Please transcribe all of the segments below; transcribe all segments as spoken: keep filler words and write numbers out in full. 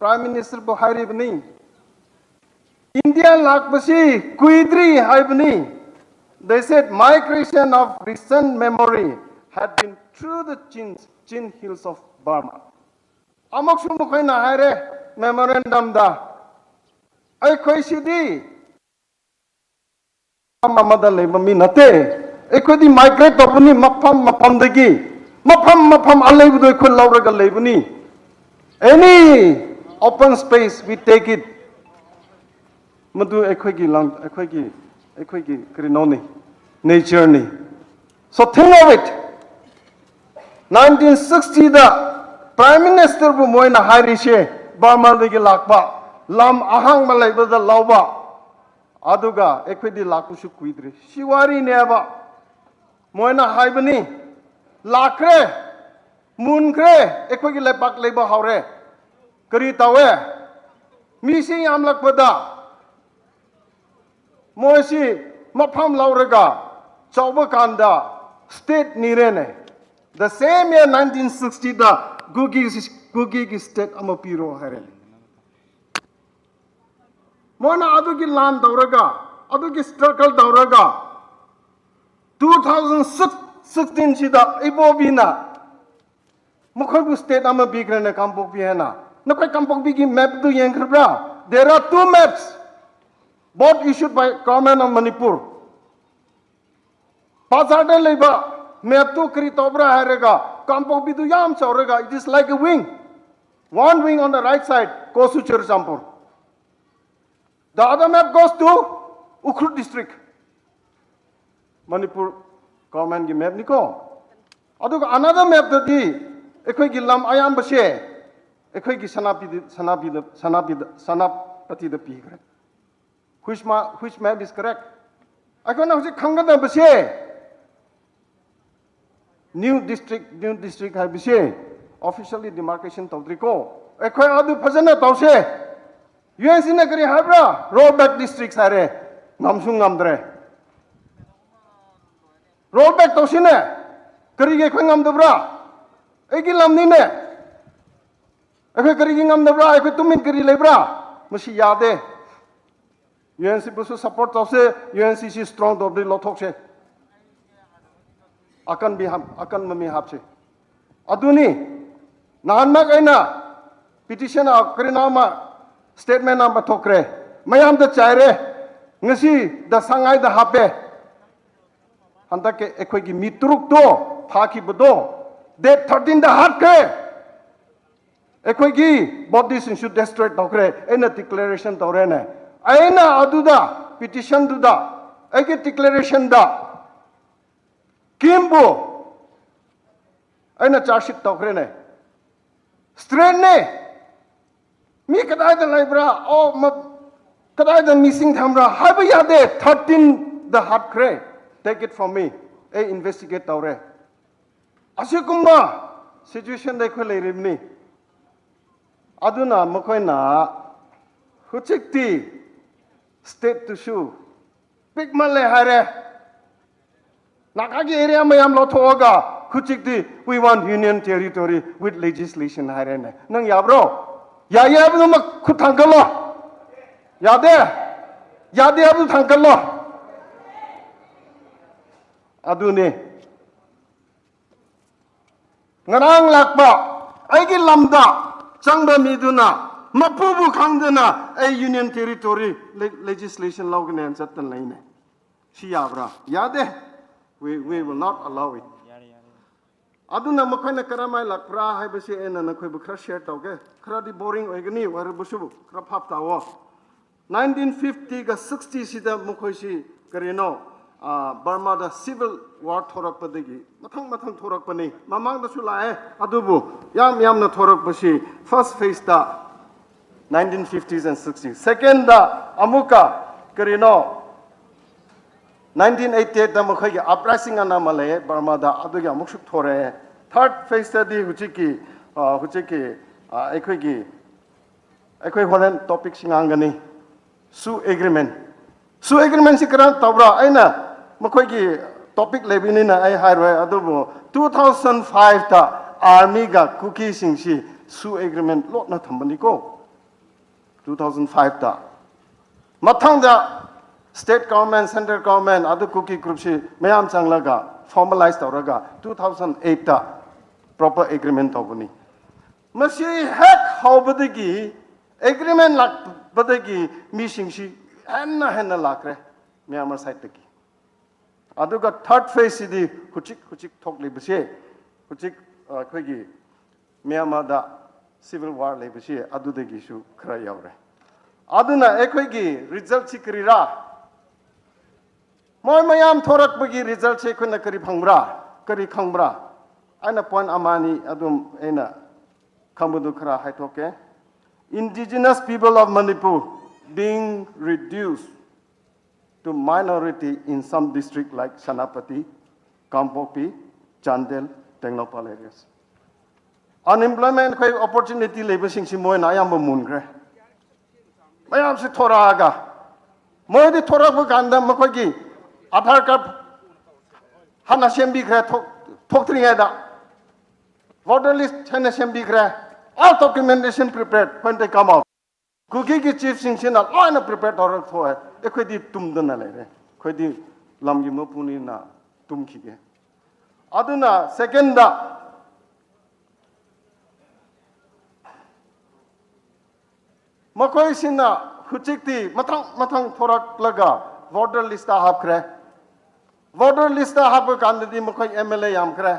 Prime Minister ꯕꯨ ꯍꯥꯏꯔꯤꯕꯅꯤ, India ꯂꯥꯛꯄꯁꯤ ꯀꯨꯏꯗ꯭ꯔꯤ ꯍꯥꯏꯕꯅꯤ꯫ They said migration of recent memory had been through the Chin, Chin Hills of Burma. ꯑꯃꯨꯛꯁꯨ ꯃꯈꯣꯏꯅ ꯍꯥꯏꯔꯦ memorandum ꯗ, ꯑꯩꯈꯣꯏꯁꯤꯗꯤ ꯃꯐꯝ ꯑꯃꯗ ꯂꯩꯕ ꯃꯤ ꯅꯠꯇꯦ꯫ ꯑꯩꯈꯣꯏꯗꯤ migrate ꯇꯧꯕꯅꯤ ꯃꯐꯝ ꯃꯐꯝꯗꯒꯤ꯫ ꯃꯐꯝ ꯃꯐꯝ ꯑꯂꯩꯕꯗꯣ ꯑꯩꯈꯣꯏ ꯂꯧꯔꯒ ꯂꯩꯕꯅꯤ꯫ Any open space, we take it. ꯃꯗꯨ ꯑꯩꯈꯣꯏꯒꯤ ꯂꯝ, ꯑꯩꯈꯣꯏꯒꯤ, ꯑꯩꯈꯣꯏꯒꯤ ꯀꯔꯤꯅꯣꯅꯤ? Nature ꯅꯤ꯫ So think of it. Nineteen sixty the Prime Minister ꯕꯨ ꯃꯣꯏꯅ ꯍꯥꯏꯔꯤꯁꯦ, ꯕꯔꯃꯥꯗꯒꯤ ꯂꯥꯛꯄ, ꯂꯝ ꯑꯍꯥꯡꯕ ꯂꯩꯕꯗ ꯂꯧꯕ, ꯑꯗꯨꯒ ꯑꯩꯈꯣꯏꯗꯤ ꯂꯥꯛꯄꯁꯨ ꯀꯨꯏꯗ꯭ꯔꯤ꯫ ꯁꯤ ꯋꯥꯔꯤꯅꯦꯕ꯫ ꯃꯣꯏꯅ ꯍꯥꯏꯕꯅꯤ, ꯂꯥꯛꯈ꯭ꯔꯦ, ꯃꯨꯟꯈ꯭ꯔꯦ, ꯑꯩꯈꯣꯏꯒꯤ ꯂꯩꯕꯥꯛ ꯂꯩꯕ ꯍꯧꯔꯦ꯫ ꯀꯔꯤ ꯇꯧꯋꯦ? ꯃꯤꯁꯤꯡ ꯌꯥꯝꯂꯛꯄꯗ ꯃꯣꯏꯁꯤ ꯃꯐꯝ ꯂꯧꯔꯒ ꯆꯥꯎꯕ ꯀꯥꯟꯗ state ꯅꯤꯔꯦꯅꯦ꯫ The same year nineteen sixty the Kuki, ꯀꯨꯀꯤꯒꯤ state ꯑꯃ ꯄꯤꯔꯣ ꯍꯥꯏꯔꯦꯅꯦ꯫ ꯃꯣꯏꯅ ꯑꯗꯨꯒꯤ ꯂꯥꯟ ꯇꯧꯔꯒ, ꯑꯗꯨꯒꯤ struggle ꯇꯧꯔꯒ, two thousand sixteen ꯁꯤꯗ ꯏꯕꯣꯕꯤꯅ ꯃꯈꯣꯏꯕꯨ state ꯑꯃ ꯄꯤꯈ꯭ꯔꯦꯅꯦ, ꯀꯥꯡꯄꯣꯛꯄꯤ ꯍꯥꯏꯅ꯫ ꯅꯈꯣꯏ ꯀꯥꯡꯄꯣꯛꯄꯤꯒꯤ map ꯇꯨ ꯌꯦꯡꯈ꯭ꯔꯕ꯭ꯔꯥ? There are two maps, both issued by Government of Manipur. ꯕꯖꯥꯔꯗ ꯂꯩꯕ map ꯇꯨ ꯀꯔꯤ ꯇꯧꯕ꯭ꯔꯥ ꯍꯥꯏꯔꯒ, ꯀꯥꯡꯄꯣꯛꯄꯤꯗꯨ ꯌꯥꯝ ꯆꯥꯎꯔꯒ, it is like a wing. One wing on the right side goes to Churachandpur. The other map goes to Ukhrul district. Manipur government ꯀꯤ map ꯅꯤꯀꯣ꯫ ꯑꯗꯨꯒ another map ꯇꯗꯤ ꯑꯩꯈꯣꯏꯒꯤ ꯂꯝ ꯑꯌꯥꯝꯕꯁꯦ ꯑꯩꯈꯣꯏꯒꯤ ꯁꯅꯥꯄꯤꯗꯤ, ꯁꯅꯥꯄꯤꯗ, ꯁꯅꯥꯄꯤꯗ, ꯁꯅꯥꯄꯇꯤꯗ ꯄꯤꯈ꯭ꯔꯦ꯫ Which ma-, which map is correct? ꯑꯩꯈꯣꯏꯅ ꯍꯧꯖꯤꯛ ꯈꯪꯒꯗꯕꯁꯦ, new district, new district ꯍꯥꯏꯕꯁꯦ officially demarcation ꯇꯧꯗ꯭ꯔꯤꯀꯣ꯫ ꯑꯩꯈꯣꯏ ꯑꯗꯨ ꯐꯖꯅ ꯇꯧꯁꯦ꯫ U N C ꯅ ꯀꯔꯤ ꯍꯥꯏꯕ꯭ꯔꯥ? Rollback districts ꯍꯥꯏꯔꯦ꯫ ꯉꯝꯁꯨ ꯉꯝꯗ꯭ꯔꯦ꯫ Rollback ꯇꯧꯁꯤꯅꯦ꯫ ꯀꯔꯤꯒꯤ ꯑꯩꯈꯣꯏ ꯉꯝꯗꯕ꯭ꯔꯥ? ꯑꯩꯒꯤ ꯂꯝꯅꯤꯅꯦ꯫ ꯑꯩꯈꯣꯏ ꯀꯔꯤꯒꯤ ꯉꯝꯗꯕ꯭ꯔꯥ? ꯑꯩꯈꯣꯏ ꯇꯨꯃꯤꯟ ꯀꯔꯤ ꯂꯩꯕ꯭ꯔꯥ? ꯃꯁꯤ ꯌꯥꯗꯦ꯫ ꯌꯨ ꯑꯦꯟ ꯁꯤꯕꯨꯁꯨ ꯁꯄꯣꯔꯠ ꯇꯧꯁꯦ, ꯌꯨ ꯑꯦꯟ ꯁꯤ ꯁꯤ ꯁ꯭ꯇ꯭ꯔꯣꯡ ꯇꯧꯕꯗꯤ ꯂꯧꯊꯣꯛꯁꯦ꯫ ꯑꯀꯟꯕꯤ ꯍꯥꯞ-, ꯑꯀꯟꯕ ꯃꯤ ꯍꯥꯞꯁꯦ꯫ ꯑꯗꯨꯅꯤ ꯅꯍꯥꯟꯃꯛ ꯑꯩꯅ ꯄꯤꯇꯤꯁꯟ ꯀꯔꯤꯅꯣ ꯑꯃ, ꯁ꯭ꯇꯦꯠꯃꯦꯟ ꯑꯃ ꯊꯣꯛꯈ꯭ꯔꯦ, ꯃꯌꯥꯝꯗ ꯆꯥꯏꯔꯦ, ꯉꯁꯤꯗ ꯁꯉꯥꯏꯗ ꯍꯥꯞꯄꯦ꯫ ꯍꯟꯗꯛꯀꯤ ꯑꯩꯈꯣꯏꯒꯤ ꯃꯤ ꯇꯔꯨꯛꯇꯣ ꯐꯥꯈꯤꯕꯗꯣ ꯗꯦꯠ ꯊꯥꯔꯇꯤꯟꯗ ꯍꯥꯠꯈ꯭ꯔꯦ꯫ ꯑꯩꯈꯣꯏꯒꯤ ꯕꯣꯗꯤꯁꯤꯡꯁꯨ ꯗꯦꯁꯇ꯭ꯔꯣꯏ ꯇꯧꯈ꯭ꯔꯦ꯫ ꯑꯩꯅ ꯗꯤꯀ꯭ꯂꯦꯔꯦꯁꯟ ꯇꯧꯔꯦꯅꯦ꯫ ꯑꯩꯅ ꯑꯗꯨꯗ ꯄꯤꯇꯤꯁꯟꯗꯨꯗ ꯑꯩꯒꯤ ꯗꯤꯀ꯭ꯂꯦꯔꯦꯁꯟꯗ ꯀꯤꯝꯕꯨ ꯑꯩꯅ ꯆꯥꯔꯖꯁꯤꯠ ꯇꯧꯈ꯭ꯔꯦꯅꯦ꯫ ꯁ꯭ꯇ꯭ꯔꯦꯠꯅꯦ꯫ ꯃꯤ ꯀꯗꯥꯏꯗ ꯂꯩꯕ꯭ꯔꯥ? ꯑꯣ, ꯃ-, ꯀꯗꯥꯏꯗ ꯃꯤꯁꯤꯡ ꯊꯝꯕ꯭ꯔꯥ ꯍꯥꯏꯕ ꯌꯥꯗꯦ꯫ ꯊꯥꯔꯇꯤꯟꯗ ꯍꯥꯠꯈ꯭ꯔꯦ꯫ Take it from me. ꯑꯩ ꯏꯟꯚꯦꯁꯇꯤꯒꯦꯠ ꯇꯧꯔꯦ꯫ ꯑꯁꯤꯒꯨꯝꯕ ꯁꯤꯆꯨꯋꯦꯁꯟꯗ ꯑꯩꯈꯣꯏ ꯂꯩꯔꯤꯕꯅꯤ꯫ ꯑꯗꯨꯅ ꯃꯈꯣꯏꯅ ꯍꯧꯖꯤꯛꯇꯤ ꯁ꯭ꯇꯦꯠꯇꯨꯁꯨ ꯄꯤꯛꯃꯜꯂꯦ ꯍꯥꯏꯔꯦ꯫ ꯅꯥꯒꯥꯒꯤ ꯑꯦꯔꯤꯌꯥ ꯃꯌꯥꯝ ꯂꯧꯊꯣꯛꯑꯒ ꯍꯧꯖꯤꯛꯇꯤ "We want union territory with legislation" ꯍꯥꯏꯔꯦꯅꯦ꯫ ꯅꯪ ꯌꯥꯕ꯭ꯔꯣ? ꯌꯥꯏꯌꯦ ꯍꯥꯏꯕꯗꯨꯃꯛ ꯈꯨꯠ ꯊꯥꯡꯒꯠꯂꯣ꯫ ꯌꯥꯗꯦ? ꯌꯥꯗꯦ ꯍꯥꯏꯕꯗꯨ ꯊꯥꯡꯒꯠꯂꯣ꯫ ꯑꯗꯨꯅꯤ꯫ ꯉꯔꯥꯡ ꯂꯥꯛꯄ ꯑꯩꯒꯤ ꯂꯝꯗ ꯆꯪꯕ ꯃꯤꯗꯨꯅ ꯃꯄꯨꯕꯨ ꯈꯪꯗꯅ ꯑꯩ ꯌꯨꯅꯤꯌꯟ ꯇꯦꯔꯤꯇꯣꯔꯤ ꯂꯦ-, ꯂꯦꯖꯤꯁꯂꯦꯁꯟ ꯂꯧꯒꯅꯤ ꯍꯥꯏꯅ ꯆꯠꯇꯅ ꯂꯩꯅꯦ꯫ ꯁꯤ ꯌꯥꯕ꯭ꯔꯥ? ꯌꯥꯗꯦ꯫ We, we will not allow it. ꯑꯗꯨꯅ ꯃꯈꯣꯏꯅ ꯀꯔꯝꯍꯥꯏꯅ ꯂꯥꯛꯄ꯭ꯔꯥ ꯍꯥꯏꯕꯁꯤ ꯑꯩꯅ ꯅꯈꯣꯏꯕꯨ ꯈꯔ ꯁꯤꯌꯔ ꯇꯧꯒꯦ꯫ ꯈꯔꯗꯤ ꯕꯣꯔꯤꯡ ꯑꯣꯏꯒꯅꯤ, ꯑꯣꯏꯔꯕꯁꯨ ꯈꯔ ꯚꯥꯞ ꯇꯥꯋꯣ꯫ ꯅꯥꯏꯟꯇꯤꯟ ꯐꯤꯐꯇꯤꯒ ꯁꯤꯛꯁꯇꯤꯁꯤꯗ ꯃꯈꯣꯏꯁꯤ ꯀꯔꯤꯅꯣ, ꯑ, ꯕꯔꯃꯥꯗ ꯁꯤꯚꯤꯜ ꯋꯥꯔ ꯊꯣꯔꯛꯄꯗꯒꯤ ꯃꯊꯪ ꯃꯊꯪ ꯊꯣꯔꯛꯄꯅꯤ꯫ ꯃꯃꯥꯡꯗꯁꯨ ꯂꯥꯛꯑꯦ, ꯑꯗꯨꯕꯨ ꯌꯥꯝ ꯌꯥꯝꯅ ꯊꯣꯔꯛꯄꯁꯤ ꯐꯥꯔꯁ ꯐꯦꯖꯇ nineteen fifties and sixty. Second ꯑꯃꯨꯛꯀ ꯀꯔꯤꯅꯣ, ꯅꯥꯏꯟꯇꯤꯟ ꯑꯩꯠꯇꯤ ꯑꯩꯠꯇ ꯃꯈꯣꯏꯒꯤ ꯑꯞꯔꯥꯏꯁꯤꯡ ꯑꯅ ꯑꯃ ꯂꯩꯌꯦ ꯕꯔꯃꯥꯗ, ꯑꯗꯨꯒꯤ ꯑꯃꯨꯛꯁꯨ ꯊꯣꯔꯛꯑꯦ꯫ ꯊꯥꯔꯠ ꯐꯦꯖꯇꯗꯤ ꯍꯧꯖꯤꯛꯀꯤ, ꯑ, ꯍꯧꯖꯤꯛꯀꯤ, ꯑ, ꯑꯩꯈꯣꯏꯒꯤ, ꯑꯩꯈꯣꯏ ꯍꯣꯔꯦꯟ ꯇꯣꯄꯤꯛꯁꯤ ꯉꯥꯡꯒꯅꯤ꯫ ꯁꯨ ꯑꯦꯒ꯭ꯔꯤꯃꯦꯟ꯫ ꯁꯨ ꯑꯦꯒ꯭ꯔꯤꯃꯦꯟꯁꯤ ꯀꯔꯝ ꯇꯧꯕ꯭ꯔꯥ? ꯑꯩꯅ ꯃꯈꯣꯏꯒꯤ ꯇꯣꯄꯤꯛ ꯂꯩꯕꯅꯤꯅ ꯑꯩ ꯍꯥꯏꯔꯣꯏ, ꯑꯗꯨꯕꯨ ꯇꯨ ꯊꯥꯎꯖꯟ ꯐꯥꯏꯚꯇ ꯑꯥꯔꯃꯤꯒ ꯀꯨꯀꯤꯁꯤꯡꯁꯤ ꯁꯨ ꯑꯦꯒ꯭ꯔꯤꯃꯦꯟ ꯂꯣꯠꯅ ꯊꯝꯕꯅꯤꯀꯣ, ꯇꯨ ꯊꯥꯎꯖꯟ ꯐꯥꯏꯚꯇ꯫ ꯃꯊꯪꯗ state government, central government, ꯑꯗꯨ ꯀꯨꯀꯤ ꯒ꯭ꯔꯨꯞꯁꯤ ꯃꯌꯥꯝ ꯆꯪꯂꯒ formalize ꯇꯧꯔꯒ ꯇꯨ ꯊꯥꯎꯖꯟ ꯑꯩꯠꯇ proper agreement ꯇꯧꯕꯅꯤ꯫ ꯃꯁꯤ ꯍꯦꯛ ꯍꯧꯕꯗꯒꯤ, ꯑꯦꯒ꯭ꯔꯤꯃꯦꯟ ꯂꯥꯛꯄꯗꯒꯤ ꯃꯤꯁꯤꯡꯁꯤ ꯍꯦꯟꯅ ꯍꯦꯟꯅ ꯂꯥꯛꯈ꯭ꯔꯦ ꯃ꯭ꯌꯥꯟꯃꯥꯔ ꯁꯥꯏꯠꯇꯒꯤ꯫ ꯑꯗꯨꯒ ꯊꯥꯔꯠ ꯐꯦꯁꯁꯤꯗꯤ ꯍꯧꯖꯤꯛ ꯍꯧꯖꯤꯛ ꯊꯣꯛꯂꯤꯕꯁꯦ, ꯍꯧꯖꯤꯛ ꯑꯩꯈꯣꯏꯒꯤ ꯃ꯭ꯌꯥꯟꯃꯥꯔꯗ ꯁꯤꯚꯤꯜ ꯋꯥꯔ ꯂꯩꯕꯁꯤ ꯑꯗꯨꯗꯒꯤꯁꯨ ꯈꯔ ꯌꯥꯎꯔꯦ꯫ ꯑꯗꯨꯅ ꯑꯩꯈꯣꯏꯒꯤ ꯔꯤꯖꯜꯁꯤ ꯀꯔꯤꯔꯥ? ꯃꯣꯏ ꯃꯌꯥꯝ ꯊꯣꯔꯛꯄꯒꯤ ꯔꯤꯖꯜꯁꯤ ꯑꯩꯈꯣꯏꯅ ꯀꯔꯤ ꯐꯪꯕ꯭ꯔꯥ, ꯀꯔꯤ ꯈꯪꯕ꯭ꯔꯥ? ꯑꯩꯅ ꯄꯣꯏꯟ ꯑꯃ ꯑꯅꯤ ꯑꯗꯨꯝ ꯑꯩꯅ ꯈꯪꯕꯗꯨ ꯈꯔ ꯍꯥꯏꯊꯣꯛꯀꯦ꯫ Indigenous people of Manipur being reduced to minority in some district like Senapati, Kangpokpi, Chandel, Tengnoupal areas. Unemployment ꯑꯩꯈꯣꯏ opportunity ꯂꯩꯕꯁꯤꯡꯁꯤ ꯃꯣꯏꯅ ꯑꯌꯥꯝꯕ ꯃꯨꯟꯈ꯭ꯔꯦ꯫ ꯃꯌꯥꯝꯁꯤ ꯊꯣꯔꯛꯑꯒ, ꯃꯣꯏꯗꯤ ꯊꯣꯔꯛꯄ ꯀꯥꯟꯗ ꯃꯈꯣꯏꯒꯤ ꯑꯙꯥꯔ ꯀꯥꯔꯗ ꯍꯥꯟꯅ ꯁꯦꯝꯕꯤꯈ꯭ꯔꯦ, ꯊꯣꯛ-, ꯊꯣꯛꯇ꯭ꯔꯤꯉꯩꯗ voter list ꯍꯥꯟꯅ ꯁꯦꯝꯕꯤꯈ꯭ꯔꯦ꯫ All documentation prepared when they come out. ꯀꯨꯀꯤꯒꯤ ꯆꯤꯐꯁꯤꯡꯁꯤꯅ ꯂꯣꯏꯅ ꯄ꯭ꯔꯤꯄꯦꯌꯔ ꯇꯧꯔꯒ ꯊꯣꯛꯑꯦ꯫ ꯑꯩꯈꯣꯏꯗꯤ ꯇꯨꯝꯗꯅ ꯂꯩꯔꯦ꯫ ꯑꯩꯈꯣꯏꯗꯤ ꯂꯝꯒꯤ ꯃꯄꯨꯅꯤꯅ ꯇꯨꯝꯈꯤꯒꯦ꯫ ꯑꯗꯨꯅ ꯁꯦꯀꯦꯟꯗ, ꯃꯈꯣꯏꯁꯤꯅ ꯍꯧꯖꯤꯛꯇꯤ ꯃꯊꯪ ꯃꯊꯪ ꯊꯣꯔꯛꯂꯒ ꯚꯣꯇꯔ ꯂꯤꯁꯇ ꯍꯥꯞꯈ꯭ꯔꯦ꯫ ꯚꯣꯇꯔ ꯂꯤꯁꯇ ꯍꯥꯞꯄ ꯀꯥꯟꯗꯗꯤ ꯃꯈꯣꯏ ꯑꯦꯝ ꯑꯦꯜ ꯑꯦ ꯌꯥꯝꯈ꯭ꯔꯦ꯫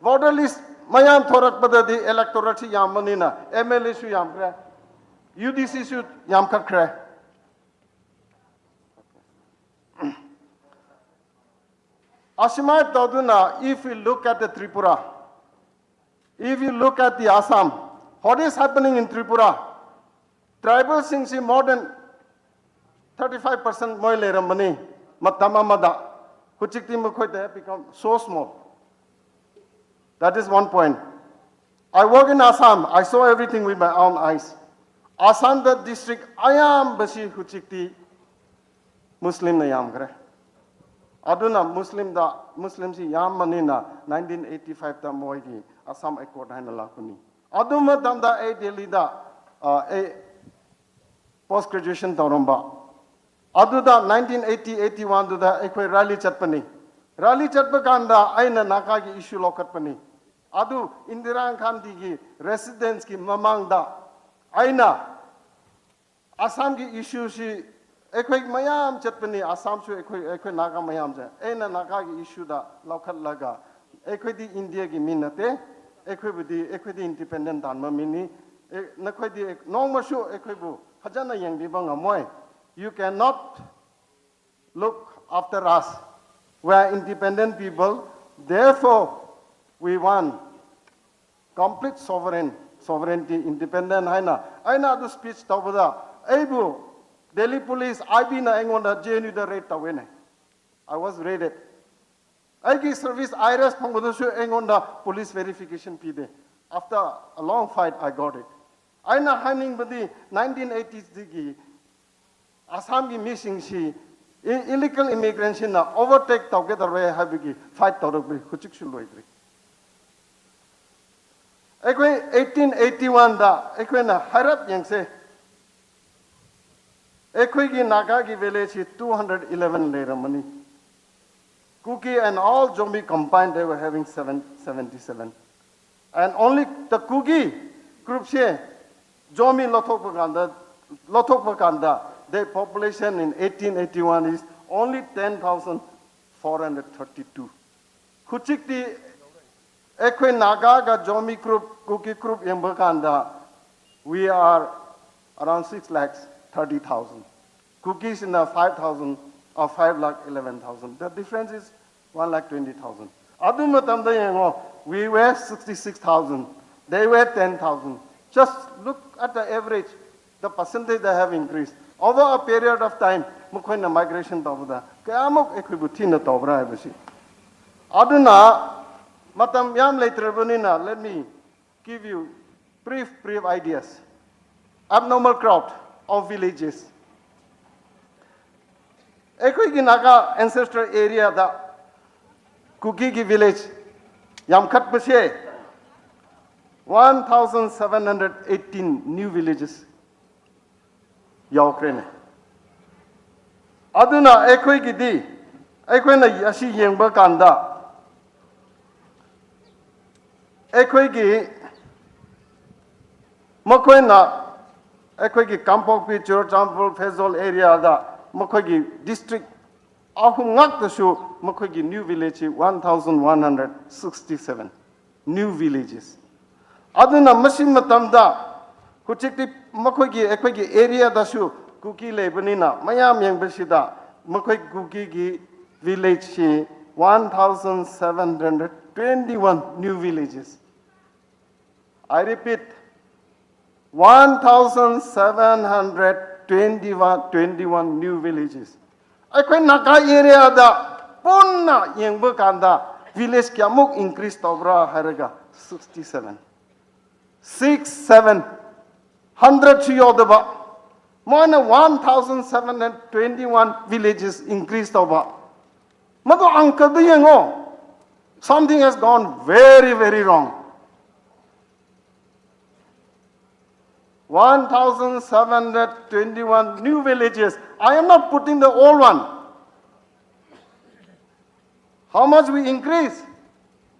ꯚꯣꯇꯔ ꯂꯤꯁ ꯃꯌꯥꯝ ꯊꯣꯔꯛꯄꯗꯗꯤ ꯏꯂꯦꯛꯇꯣꯔꯦꯠꯁꯤ ꯌꯥꯝꯕꯅꯤꯅ ꯑꯦꯝ ꯑꯦꯜ ꯑꯦꯁꯨ ꯌꯥꯝꯈ꯭ꯔꯦ, ꯌꯨ ꯗꯤ ꯁꯤꯁꯨ ꯌꯥꯝꯈꯠꯈ꯭ꯔꯦ꯫ ꯑꯁꯨꯃꯥꯏꯅ ꯇꯧꯗꯨꯅ, if you look at the Tripura, if you look at the Assam, what is happening in Tripura? ꯇ꯭ꯔꯥꯏꯕꯦꯜꯁꯤꯡꯁꯤ more than thirty five percent ꯃꯣꯏ ꯂꯩꯔꯝꯕꯅꯤ ꯃꯇꯝ ꯑꯃꯗ꯫ ꯍꯧꯖꯤꯛꯇꯤ ꯃꯈꯣꯏ, they have become so small. That is one point. I work in Assam. I saw everything with my own eyes. ꯑꯁꯥꯝꯗ district ꯑꯌꯥꯝꯕꯁꯤ ꯍꯧꯖꯤꯛꯇꯤ ꯃꯨꯁꯂꯤꯝꯅ ꯌꯥꯝꯈ꯭ꯔꯦ꯫ ꯑꯗꯨꯅ ꯃꯨꯁꯂꯤꯝꯗ, ꯃꯨꯁꯂꯤꯝꯁꯤ ꯌꯥꯝꯕꯅꯤꯅ nineteen eighty fiveꯇ ꯃꯣꯏꯒꯤ ꯑꯁꯥꯝ ꯑꯦꯀꯣꯔꯗ ꯍꯥꯏꯅ ꯂꯥꯛꯄꯅꯤ꯫ ꯑꯗꯨ ꯃꯇꯝꯗ ꯑꯩ ꯗꯦꯜꯂꯤꯗ ꯑꯩ ꯄꯣꯁ ꯒ꯭ꯔꯦꯖꯨꯑꯦꯁꯟ ꯇꯧꯔꯝꯕ꯫ ꯑꯗꯨꯗ ꯅꯥꯏꯟꯇꯤꯟ ꯑꯩꯠꯇꯤ ꯑꯩꯠꯇꯤ ꯋꯥꯟꯗꯨꯗ ꯑꯩꯈꯣꯏ ꯔꯥꯂꯤ ꯆꯠꯄꯅꯤ꯫ ꯔꯥꯂꯤ ꯆꯠꯄ ꯀꯥꯟꯗ ꯑꯩꯅ ꯅꯥꯒꯥꯒꯤ ꯏꯁꯨ ꯂꯧꯈꯠꯄꯅꯤ꯫ ꯑꯗꯨ ꯏꯟꯗꯤꯔꯥ ꯒꯥꯟꯙꯤꯒꯤ ꯔꯦꯁꯤꯗꯦꯟꯁꯀꯤ ꯃꯃꯥꯡꯗ ꯑꯩꯅ ꯑꯁꯥꯝꯒꯤ ꯏꯁꯨꯁꯤ ꯑꯩꯈꯣꯏ ꯃꯌꯥꯝ ꯆꯠꯄꯅꯤ, ꯑꯁꯥꯝꯁꯨ ꯑꯩꯈꯣꯏ ꯑꯩꯈꯣꯏ ꯅꯥꯒꯥ ꯃꯌꯥꯝꯁꯦ꯫ ꯑꯩꯅ ꯅꯥꯒꯥꯒꯤ ꯏꯁꯨꯗ ꯂꯧꯈꯠꯂꯒ ꯑꯩꯈꯣꯏꯗꯤ ꯏꯟꯗꯤꯌꯥꯒꯤ ꯃꯤ ꯅꯠꯇꯦ, ꯑꯩꯈꯣꯏꯕꯨꯗꯤ ꯑꯩꯈꯣꯏꯗꯤ ꯏꯟꯗꯤꯄꯦꯟꯗꯦꯟ ꯇꯥꯟꯕ ꯃꯤꯅꯤ꯫ ꯑꯦ, ꯅꯈꯣꯏꯗꯤ ꯅꯣꯡꯃꯁꯨ ꯑꯩꯈꯣꯏꯕꯨ ꯐꯖꯅ ꯌꯦꯡꯕꯤꯕ ꯉꯝꯃꯣꯏ꯫ You cannot look after us. We are independent people. Therefore, we want complete sovereign, sovereignty, independent ꯍꯥꯏꯅ ꯑꯩꯅ ꯑꯗꯨ ꯁ꯭ꯄꯤꯆ ꯇꯧꯕꯗ ꯑꯩꯕꯨ ꯗꯦꯜꯂꯤ ꯄꯨꯂꯤꯁ ꯑꯥꯏ ꯕꯤꯅ ꯑꯩꯉꯣꯟꯗ ꯖꯦ ꯑꯦꯟ ꯌꯨꯗ ꯔꯦꯠ ꯇꯧꯋꯦꯅꯦ꯫ I was raided. ꯑꯩꯒꯤ ꯁꯔꯚꯤꯁ ꯑꯥꯏ ꯑꯥꯔ ꯑꯦꯁ ꯐꯪꯕꯗꯁꯨ ꯑꯩꯉꯣꯟꯗ ꯄꯨꯂꯤꯁ ꯚꯦꯔꯤꯐꯤꯀꯦꯁꯟ ꯄꯤꯗꯦ꯫ After a long fight, I got it. ꯑꯩꯅ ꯍꯥꯏꯅꯤꯡꯕꯗꯤ ꯅꯥꯏꯟꯇꯤꯟ ꯑꯩꯠꯇꯤꯁꯇꯒꯤ ꯑꯁꯥꯝꯒꯤ ꯃꯤꯁꯤꯡꯁꯤ ꯏꯂꯤꯒꯦꯜ ꯏꯃꯤꯒ꯭ꯔꯦꯟꯁꯤꯅ ꯑꯣꯚꯔꯇꯦꯛ ꯇꯧꯒꯗꯧꯔꯦ ꯍꯥꯏꯕꯒꯤ ꯐꯥꯏꯠ ꯇꯧꯔꯛꯄꯅꯤ, ꯍꯧꯖꯤꯛꯁꯨ ꯂꯣꯏꯗ꯭ꯔꯤ꯫ ꯑꯩꯈꯣꯏ ꯑꯩꯠꯇꯤꯟ ꯑꯩꯠꯇꯤ ꯋꯥꯟꯗ ꯑꯩꯈꯣꯏꯅ ꯍꯥꯏꯔꯞ ꯌꯦꯡꯁꯦ, ꯑꯩꯈꯣꯏꯒꯤ ꯅꯥꯒꯥꯒꯤ ꯚꯤꯂꯦꯖꯁꯤ ꯇꯨ ꯍꯟꯗ꯭ꯔꯦꯠ ꯏꯂꯦꯚꯦꯟ ꯂꯩꯔꯝꯃꯅꯤ꯫ Kuki and all Zomi combined, they were having seven, seventy-seven. And only the Kuki groupꯁꯦ ꯖꯣꯃꯤ ꯂꯧꯊꯣꯛꯄ ꯀꯥꯟꯗ, ꯂꯧꯊꯣꯛꯄ ꯀꯥꯟꯗ, their population in eighteen eighty-one is only ten thousand four hundred thirty-two. ꯍꯧꯖꯤꯛꯇꯤ ꯑꯩꯈꯣꯏ ꯅꯥꯒꯥꯒ ꯖꯣꯃꯤ ꯒ꯭ꯔꯨꯞ, ꯀꯨꯀꯤ ꯒ꯭ꯔꯨꯞ ꯌꯦꯡꯕ ꯀꯥꯟꯗ, we are around six lakhs thirty thousand. Kukisꯅ five thousand or five lakh eleven thousand. The difference is one lakh twenty thousand. ꯑꯗꯨ ꯃꯇꯝꯗ ꯌꯦꯡꯉꯣ, we were sixty-six thousand, they were ten thousand. Just look at the average, the percentage they have increased. Over a period of time, ꯃꯈꯣꯏꯅ migration ꯇꯧꯕꯗ ꯀꯌꯥꯃꯨꯛ ꯑꯩꯈꯣꯏꯕꯨ ꯊꯤꯅ ꯇꯧꯕ꯭ꯔꯥ ꯍꯥꯏꯕꯁꯤ꯫ ꯑꯗꯨꯅ ꯃꯇꯝ ꯌꯥꯝ ꯂꯩꯇ꯭ꯔꯕꯅꯤꯅ, let me give you brief, brief ideas. Abnormal crowd of villages. ꯑꯩꯈꯣꯏꯒꯤ ꯅꯥꯒꯥ ꯑꯦꯟꯁꯦꯁꯇ꯭ꯔꯦꯜ ꯑꯦꯔꯤꯌꯥꯗ ꯀꯨꯀꯤꯒꯤ ꯚꯤꯂꯦꯖ ꯌꯥꯝꯈꯠꯄꯁꯦ One thousand seven hundred eighteen new villages ꯌꯥꯎꯈ꯭ꯔꯦꯅꯦ꯫ ꯑꯗꯨꯅ ꯑꯩꯈꯣꯏꯒꯤꯗꯤ, ꯑꯩꯈꯣꯏꯅ ꯑꯁꯤ ꯌꯦꯡꯕ ꯀꯥꯟꯗ, ꯑꯩꯈꯣꯏꯒꯤ, ꯃꯈꯣꯏꯅ ꯑꯩꯈꯣꯏꯒꯤ ꯀꯥꯡꯄꯣꯛꯄꯤ, ꯆꯨꯔꯆꯥꯟꯄꯨꯔ, ꯐꯦꯖꯣꯜ ꯑꯦꯔꯤꯌꯥꯗ ꯃꯈꯣꯏꯒꯤ ꯗꯤꯁꯇ꯭ꯔꯤꯛ ꯑꯍꯨꯝ ꯉꯥꯛꯇꯁꯨ ꯃꯈꯣꯏꯒꯤ new village ꯁꯤ one thousand one hundred sixty seven new villages꯫ ꯑꯗꯨꯅ ꯃꯁꯤ ꯃꯇꯝꯗ ꯍꯧꯖꯤꯛꯇꯤ ꯃꯈꯣꯏꯒꯤ, ꯑꯩꯈꯣꯏꯒꯤ ꯑꯦꯔꯤꯌꯥꯗꯁꯨ ꯀꯨꯀꯤ ꯂꯩꯕꯅꯤꯅ, ꯃꯌꯥꯝ ꯌꯦꯡꯕꯁꯤꯗ ꯃꯈꯣꯏ ꯀꯨꯀꯤꯒꯤ village ꯁꯤ one thousand seven hundred twenty one new villages꯫ I repeat, one thousand seven hundred twenty one, twenty one new villages꯫ ꯑꯩꯈꯣꯏ ꯅꯥꯒꯥ ꯑꯦꯔꯤꯌꯥꯗ ꯄꯨꯟꯅ ꯌꯦꯡꯕ ꯀꯥꯟꯗ village ꯀꯌꯥꯃꯨꯛ increase ꯇꯧꯕ꯭ꯔꯥ ꯍꯥꯏꯔꯒ, sixty seven, six seven, hundred ꯁꯨ ꯌꯧꯗꯕ, ꯃꯣꯏꯅ one thousand seven hundred twenty one villages increase ꯇꯧꯕ꯫ ꯃꯗꯨ ꯑꯪꯀꯗꯨ ꯌꯦꯡꯉꯣ꯫ Something has gone very, very wrong. One thousand seven hundred twenty one new villages. I am not putting the old one. How much we increase?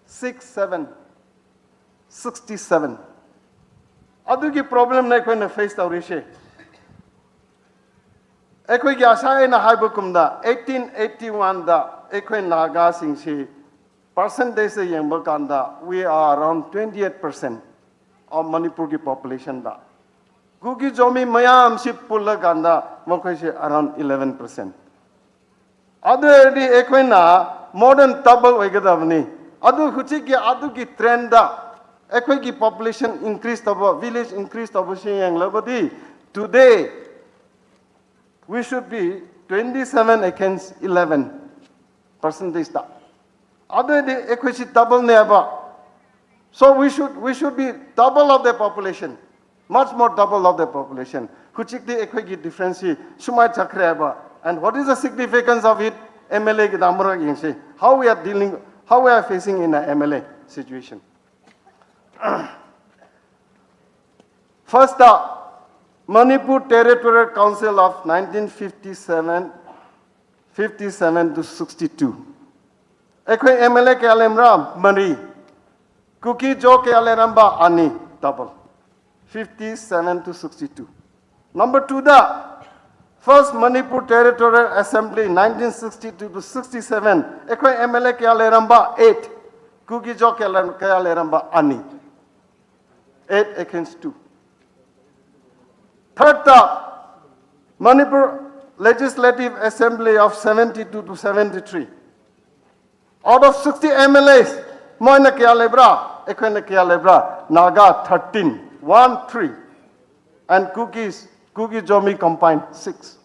Six seven, sixty seven꯫ ꯑꯗꯨꯒꯤ problem ꯅꯦ ꯑꯩꯈꯣꯏꯅ face ꯇꯧꯔꯤꯁꯦ꯫ ꯑꯩꯈꯣꯏꯒꯤ ꯉꯁꯥꯏ ꯑꯩꯅ ꯍꯥꯏꯕꯒꯨꯝꯅ, eighteen eighty one ꯗ ꯑꯩꯈꯣꯏ ꯅꯥꯒꯥꯁꯤꯡꯁꯤ percentage ꯇ ꯌꯦꯡꯕ ꯀꯥꯟꯗ, we are around twenty eight percent of ꯃꯅꯤꯄꯨꯔꯒꯤ population ꯗ꯫ ꯀꯨꯀꯤ ꯖꯣꯃꯤ ꯃꯌꯥꯝꯁꯤ ꯄꯨꯜꯂꯀꯥꯟꯗ ꯃꯈꯣꯏꯁꯦ around eleven percent꯫ ꯑꯗꯨ ꯑꯣꯏꯔꯗꯤ ꯑꯩꯈꯣꯏꯅ more than double ꯑꯣꯏꯒꯗꯕꯅꯤ꯫ ꯑꯗꯨ ꯍꯧꯖꯤꯛꯀꯤ ꯑꯗꯨꯒꯤ trend ꯗ ꯑꯩꯈꯣꯏꯒꯤ population increase ꯇꯧꯕ, village increase ꯇꯧꯕꯁꯤ ꯌꯦꯡꯂꯕꯗꯤ, today we should be twenty seven against eleven percentage ꯇ꯫ ꯑꯗꯨ ꯑꯣꯏꯔꯗꯤ ꯑꯩꯈꯣꯏꯁꯤ double ꯅꯦꯕ꯫ So we should, we should be double of the population, much more double of the population꯫ ꯍꯧꯖꯤꯛꯇꯤ ꯑꯩꯈꯣꯏꯒꯤ difference ꯁꯤ ꯁꯨꯃꯥꯏꯅ ꯆꯠꯈ꯭ꯔꯦꯕ꯫ And what is the significance of it? M L A ꯒꯤꯗ ꯑꯃꯔꯛ ꯌꯦꯡꯁꯤ꯫ How we are dealing, how we are facing in a M L A situation? First, Manipur Territorial Council of nineteen fifty-seven, fifty-seven to sixty-two. ꯑꯩꯈꯣꯏ M L A ꯀꯌꯥ ꯂꯩꯔꯝꯕ꯭ꯔꯥ? ꯃꯔꯤ꯫ ꯀꯨꯀꯤ ꯖꯣ ꯀꯌꯥ ꯂꯩꯔꯝꯕ? ꯑꯅꯤ꯫ Double. Fifty-seven to sixty-two. Number two the, First Manipur Territorial Assembly nineteen sixty-two to sixty-seven, ꯑꯩꯈꯣꯏ M L A ꯀꯌꯥ ꯂꯩꯔꯝꯕ? Eight. ꯀꯨꯀꯤ ꯖꯣ ꯀꯌꯥ ꯂꯩꯔꯝꯕ? ꯑꯅꯤ꯫ Eight against two. Third ꯇ, Manipur Legislative Assembly of seventy-two to seventy-three. Out of sixty M L As, ꯃꯣꯏꯅ ꯀꯌꯥ ꯂꯩꯕ꯭ꯔꯥ? ꯑꯩꯈꯣꯏꯅ ꯀꯌꯥ ꯂꯩꯕ꯭ꯔꯥ? Naga thirteen, one three, and Kukis, Kuki Zomi combined six.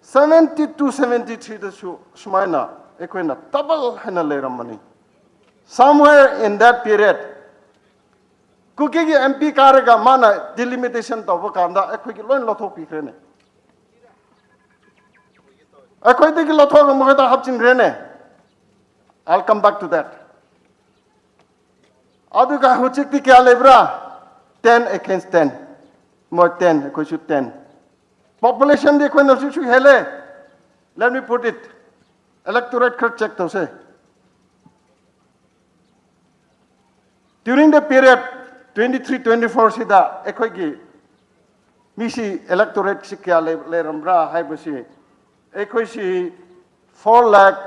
Seventy-two, seventy-three ꯗꯁꯨ ꯁꯨꯃꯥꯏꯅ ꯑꯩꯈꯣꯏꯅ double ꯍꯦꯟꯅ ꯂꯩꯔꯝꯕꯅꯤ꯫ Somewhere in that period, ꯀꯨꯀꯤꯒꯤ M P ꯀꯥꯔꯒ ꯃꯥꯅ delimitation ꯇꯧꯕ ꯀꯥꯟꯗ ꯑꯩꯈꯣꯏꯒꯤ ꯂꯣꯏ ꯂꯧꯊꯣꯛꯄꯤꯈ꯭ꯔꯦꯅꯦ꯫ ꯑꯩꯈꯣꯏꯗꯒꯤ ꯂꯧꯊꯣꯛꯑꯒ ꯃꯈꯣꯏꯗ ꯍꯥꯞꯆꯤꯟꯈ꯭ꯔꯦꯅꯦ꯫ I'll come back to that. ꯑꯗꯨꯒ ꯍꯧꯖꯤꯛꯇꯤ ꯀꯌꯥ ꯂꯩꯕ꯭ꯔꯥ? Ten against ten. ꯃꯣꯏ ten, ꯑꯩꯈꯣꯏꯁꯨ ten. Populationꯗꯤ ꯑꯩꯈꯣꯏꯅ ꯍꯧꯖꯤꯛꯁꯨ ꯍꯦꯜꯂꯦ꯫ Let me put it. Electorate ꯈꯔ check ꯇꯧꯁꯦ꯫ During the period twenty-three twenty-four ꯁꯤꯗ ꯑꯩꯈꯣꯏꯒꯤ ꯃꯤꯁꯤ, electorate ꯁꯤ ꯀꯌꯥ ꯂꯩ-, ꯂꯩꯔꯝꯕ꯭ꯔꯥ ꯍꯥꯏꯕꯁꯤ, ꯑꯩꯈꯣꯏꯁꯤ four lakh